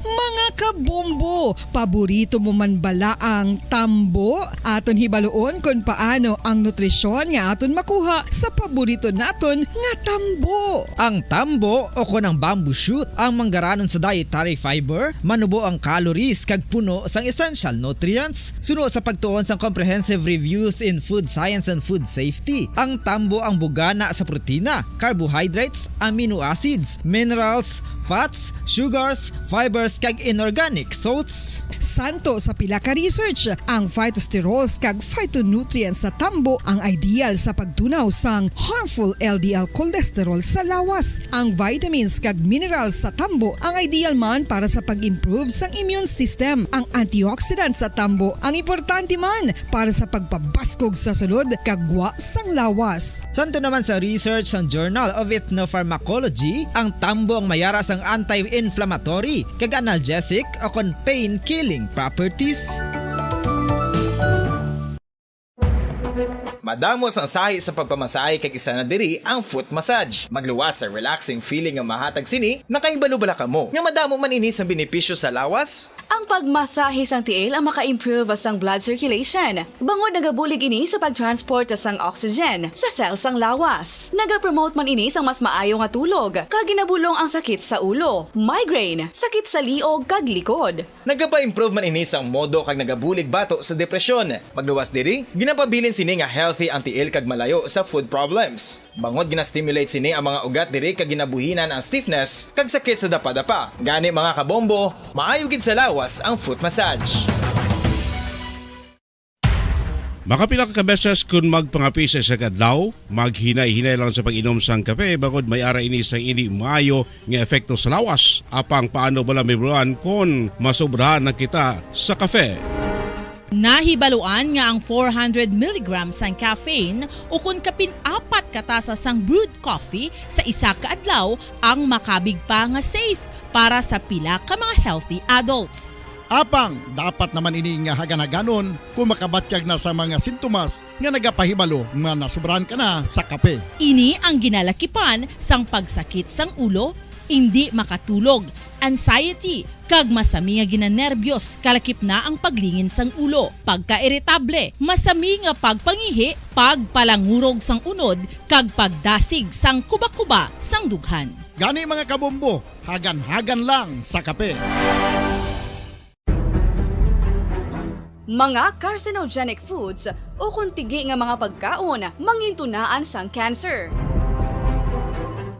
Mga kabombo, paborito mo man bala ang tambo? Aton hibaluon kon paano ang nutrisyon nga aton makuha sa paborito naton nga tambo. Ang tambo, o kon ang bamboo shoot, ang manggaranon sa dietary fiber, manubo ang calories kag puno sang essential nutrients. Suno sa pagtuon sang Comprehensive Reviews in Food Science and Food Safety, ang tambo ang bugana sa protina, carbohydrates, amino acids, minerals, fats, sugars, fibers, kag inorganic salts. Santo sa pila ka research, ang phytosterols kag phytonutrients sa tambo ang ideal sa pagtunaw sang harmful L D L cholesterol sa lawas. Ang vitamins kag minerals sa tambo ang ideal man para sa pag-improve sang immune system. Ang antioxidants sa tambo ang importante man para sa pagpabaskog sa sulod kag gwa sang lawas. Santo naman sa research sang Journal of Ethnopharmacology, ang tambo ang mayara sang anti-inflammatory kag analgesic o kon pain-killing properties. Madamo sang sahi sa pagpamasahe, kag isa na diri ang foot massage. Magluwas sa relaxing feeling nga mahatag sini. Nakahibalo bala kamo nga madamo man ini sang benepisyo sa lawas? Ang pagmasahe sang tiil ang maka-improve sang blood circulation, bangod nagabulig ini sa pag-transport sang oxygen sa cell sang lawas. Nagapromote man ini sang mas maayo nga tulog, kag ginabulong ang sakit sa ulo, migraine, sakit sa liog, kag likod. Nagapa-improve man ini sang modo kag nagabulig bato sa depresyon. Magluwas diri, ginapabilin sini nga healthy ang tiil kag malayo sa food problems. Bangod gina-stimulate sini ang mga ugat diri kag ginabuhinan ang stiffness kag sakit sa dapadapa. Gani, mga kabombo, maayo gid sa lawas ang foot massage. Makapila ka beses kun magpangape sa isa ka adlaw, maghinay-hinay lang sa pag-inom sang kape, bangod may ara ini sang indi maayo nga epekto sa lawas. Apang paano bala, Ma'am Ron, kon masobrahan na kita sa kape? Nahibaluan nga ang four hundred milligrams sang caffeine, o kon kapin apat ka tasa sang brewed coffee sa isa ka adlaw, ang makabig pa nga safe para sa pila ka mga healthy adults. Apang dapat naman ini nga hagan-haganon kon makabatyag na sa mga sintomas nga nagapahibalo nga nasobrahan ka na sa kape. Ini ang ginalakipan sang pagsakit sang ulo, indi makatulog, anxiety, kag masami nga ginanerbiyos, kalakip na ang paglingin sang ulo, pagkairitable, masami nga pagpangihi, pagpalangurog sang unod, kag pagdasig sang kubakuba sang dughan. Gani, mga kabombo, hagan-hagan lang sa kape. Mga carcinogenic foods o kon tigi nga mga pagkaon mangintunaan sang cancer.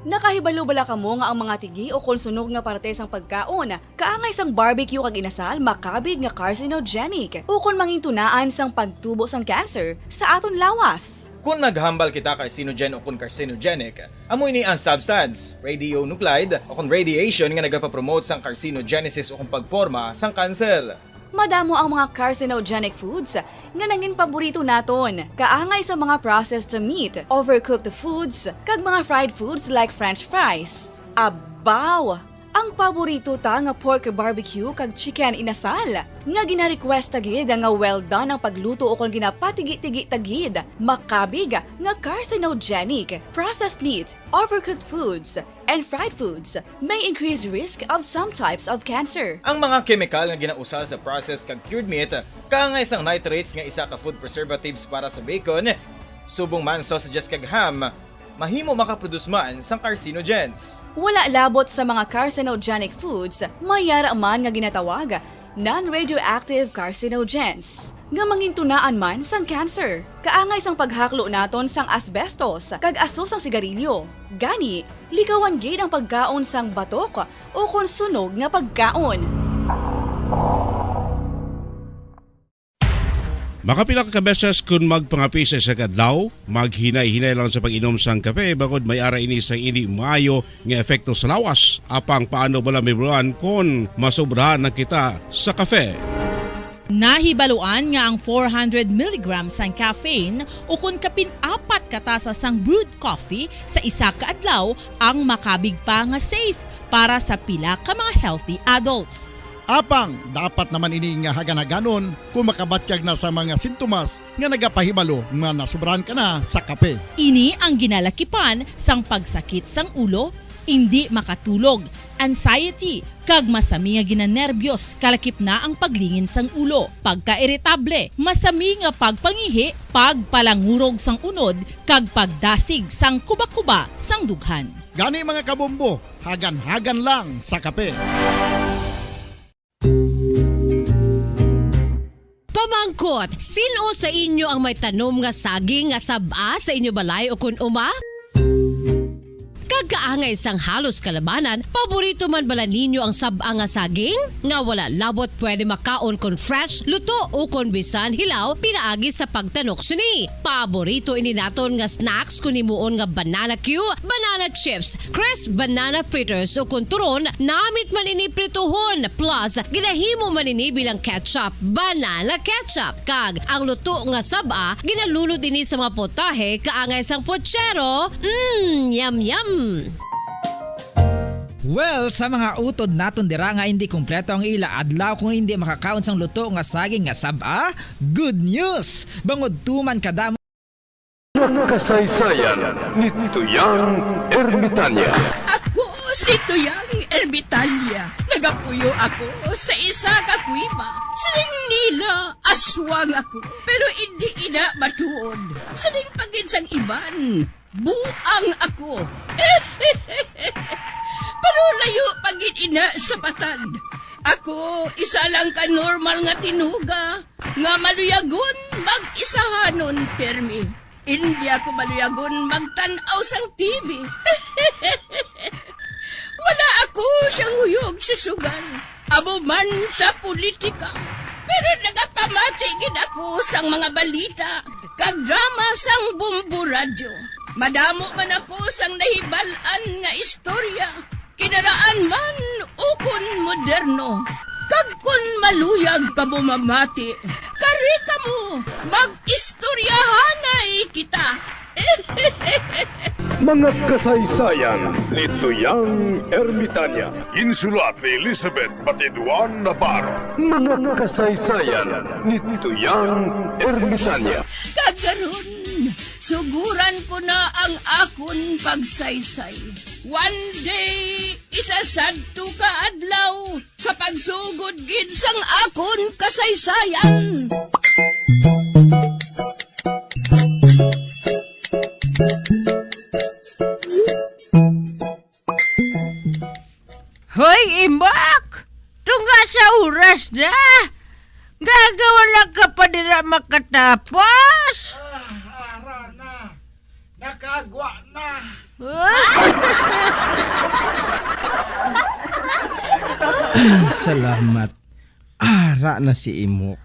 Nakahibalo bala kamo nga ang mga tigi o kon sunog nga parte sang pagkaon, kaangay sang barbecue kag inasal, makabig nga carcinogenic o kon mangintunaan sang pagtubo sang cancer sa aton lawas? Kon naghambal kita carcinogen o kon carcinogenic, amo ini ang substance, radionuclide, o kon radiation nga nagapapromote sang carcinogenesis o kon pagporma sang kanser. Madamo ang mga carcinogenic foods nga nangin paborito naton, kaangay sa mga processed meat, overcooked foods, kag mga fried foods like French fries. Abaw! Ang paborito ta nga pork barbecue kag chicken inasal, nga gina-request ta gid nga well done ang pagluto o kon ginapatigi-tigi ta gid, makabig nga carcinogenic. Processed meat, overcooked foods, and fried foods may increase risk of some types of cancer. Ang mga kemikal nga ginausal sa processed kag cured meat, kaangay sang nitrates nga isa ka food preservatives para sa bacon, subong man sausages kag ham, mahimo makaproduce man sang carcinogens. Wala labot sa mga carcinogenic foods, may ara man nga ginatawag non-radioactive carcinogens, nga mangintunaan man sang cancer. Kaangay sang paghaklo naton sang asbestos kag aso sang sigarilyo. Gani, likawan gid ang pagkaon sang batok o kon sunog nga pagkaon. Makapila ka beses kun magpangapi sa isa ka adlaw, maghinay-hinay lang sa pag-inom sang kape, bangod may ara ini sang indi maayo nga epekto sa lawas. Apang paano bala, Ma'am Ron, kun masobrahan na kita sa kape? Nahibaluan nga ang four hundred milligrams sang caffeine ukon kapin apat ka tasa sang brewed coffee sa isa ka adlaw ang makabig pa nga safe para sa pila ka mga healthy adults. Apang dapat naman ini nga hagan-haganon kung makabatyag na sa mga sintomas nga nagapahibalo nga nasubrahan ka na sa kape. Ini ang ginalakipan sang pagsakit sang ulo, indi makatulog, anxiety, kag masami nga ginanerbiyos kalakip na ang paglingin sang ulo, pagkairitable, masami nga pagpangihi, pagpalangurog sang unod, kag pagdasig sang kubakuba sang dughan. Gani, mga kabombo, hagan-hagan lang sa kape. Pamangkot, sin-o sa inyo ang may tanom nga saging nga sab-a sa inyo balay ukon uma? Kag kaangay sang halos kalabanan, paborito man bala ninyo ang sab-a nga saging? Nga wala labot pwede makaon kon fresh, luto, ukon bisan hilaw pinaagi sa pagtanok sini. Paborito ini naton nga snacks kon himuon nga banana cue, banana chips, crisp banana fritters, ukon turon, namit man ini prituhon, plus ginahimo man ini bilang ketchup, banana ketchup. Kag ang luto nga sab-a, ginalunod ini sa mga putahe kaangay sang putsero. Mm, yum, yum! Well, sa mga utod naton dira nga hindi kompleto ang ila adlaw kung hindi makakaon sang luto nga saging nga sab-a, good news! Bangod tuman kadamo Kasaysayan ni Tuyang Ermitanya. Ako si Tuyang Ermitanya. Nagapuyo ako sa isa ka kuweba. Siling nila, aswang ako. Pero indi ina matuod. Siling pa gid sang iban, buang ako. Pero layo pa gid ina sa patad. Ako, isa lang ka normal nga tinuga nga maluyagon mag-isahanon pirmi. Indi ako maluyagon magtan-aw sang T V. Wala ako siyang huyog sa sugal, amo man sa politika. Pero nagapamati gid ako sang mga balita kag drama sang Bombo Radyo. Madamo man ako sang nahibal-an nga istorya, kinaraan man ukon moderno. Kag kon maluyag kamo mamati, kari kamo, mag-istoryahanay kita. Mga kasaysayan ni Tuyang Ermitanya. Insulat ni Elizabeth Batiduan Navarro. Mga kasaysayan ni Tuyang Ermitanya. Kag karon, suguran ko na ang akon pagsaysay. One day, isa sadto ka adlaw, sa pagsugod gid sang akon kasaysayan. Hoy, Imbak! Tunga sa oras na! Nga, nga wala ka pa dira makatapos? Ah, ara na. Nakagwa na. Ah! Ay, salamat. Ara na si Imok.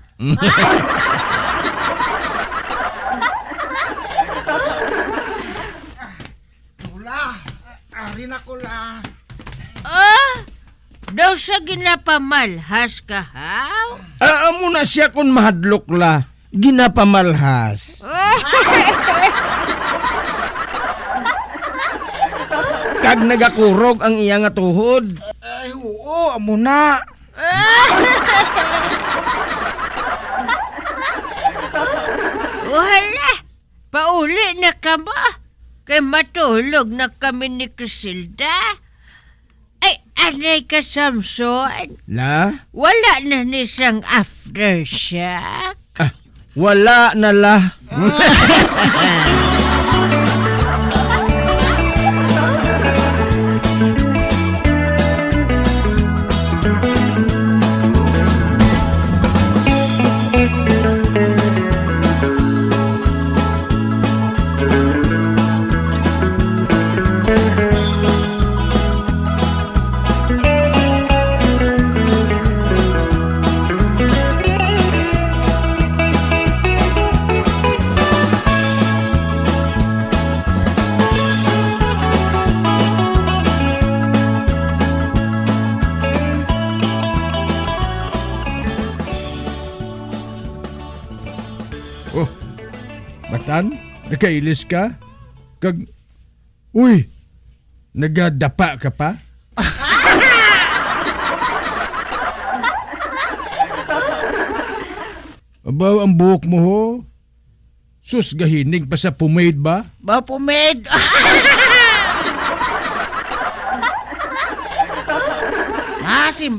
Lola, ari na ko la. Ah, daw sa ginapamalhas ka, haw? Ah, amo na siya kun mahadlok la. Ginapamalhas. Kag nagakurog ang iya nga tuhod. Ay, oo, amo na. Wala. Pauli na kamo, kay matulog na kami ni Criselda. Ay, anay ka, Samson. La? Wala na ni sang aftershock? Ah, wala na la. Tan, nakailis ka? Kag, uy, nagadapa ka pa? Abaw ang buhok mo, ho. Sus, gahining pa sa pomade ba? Ba, pomade? Masim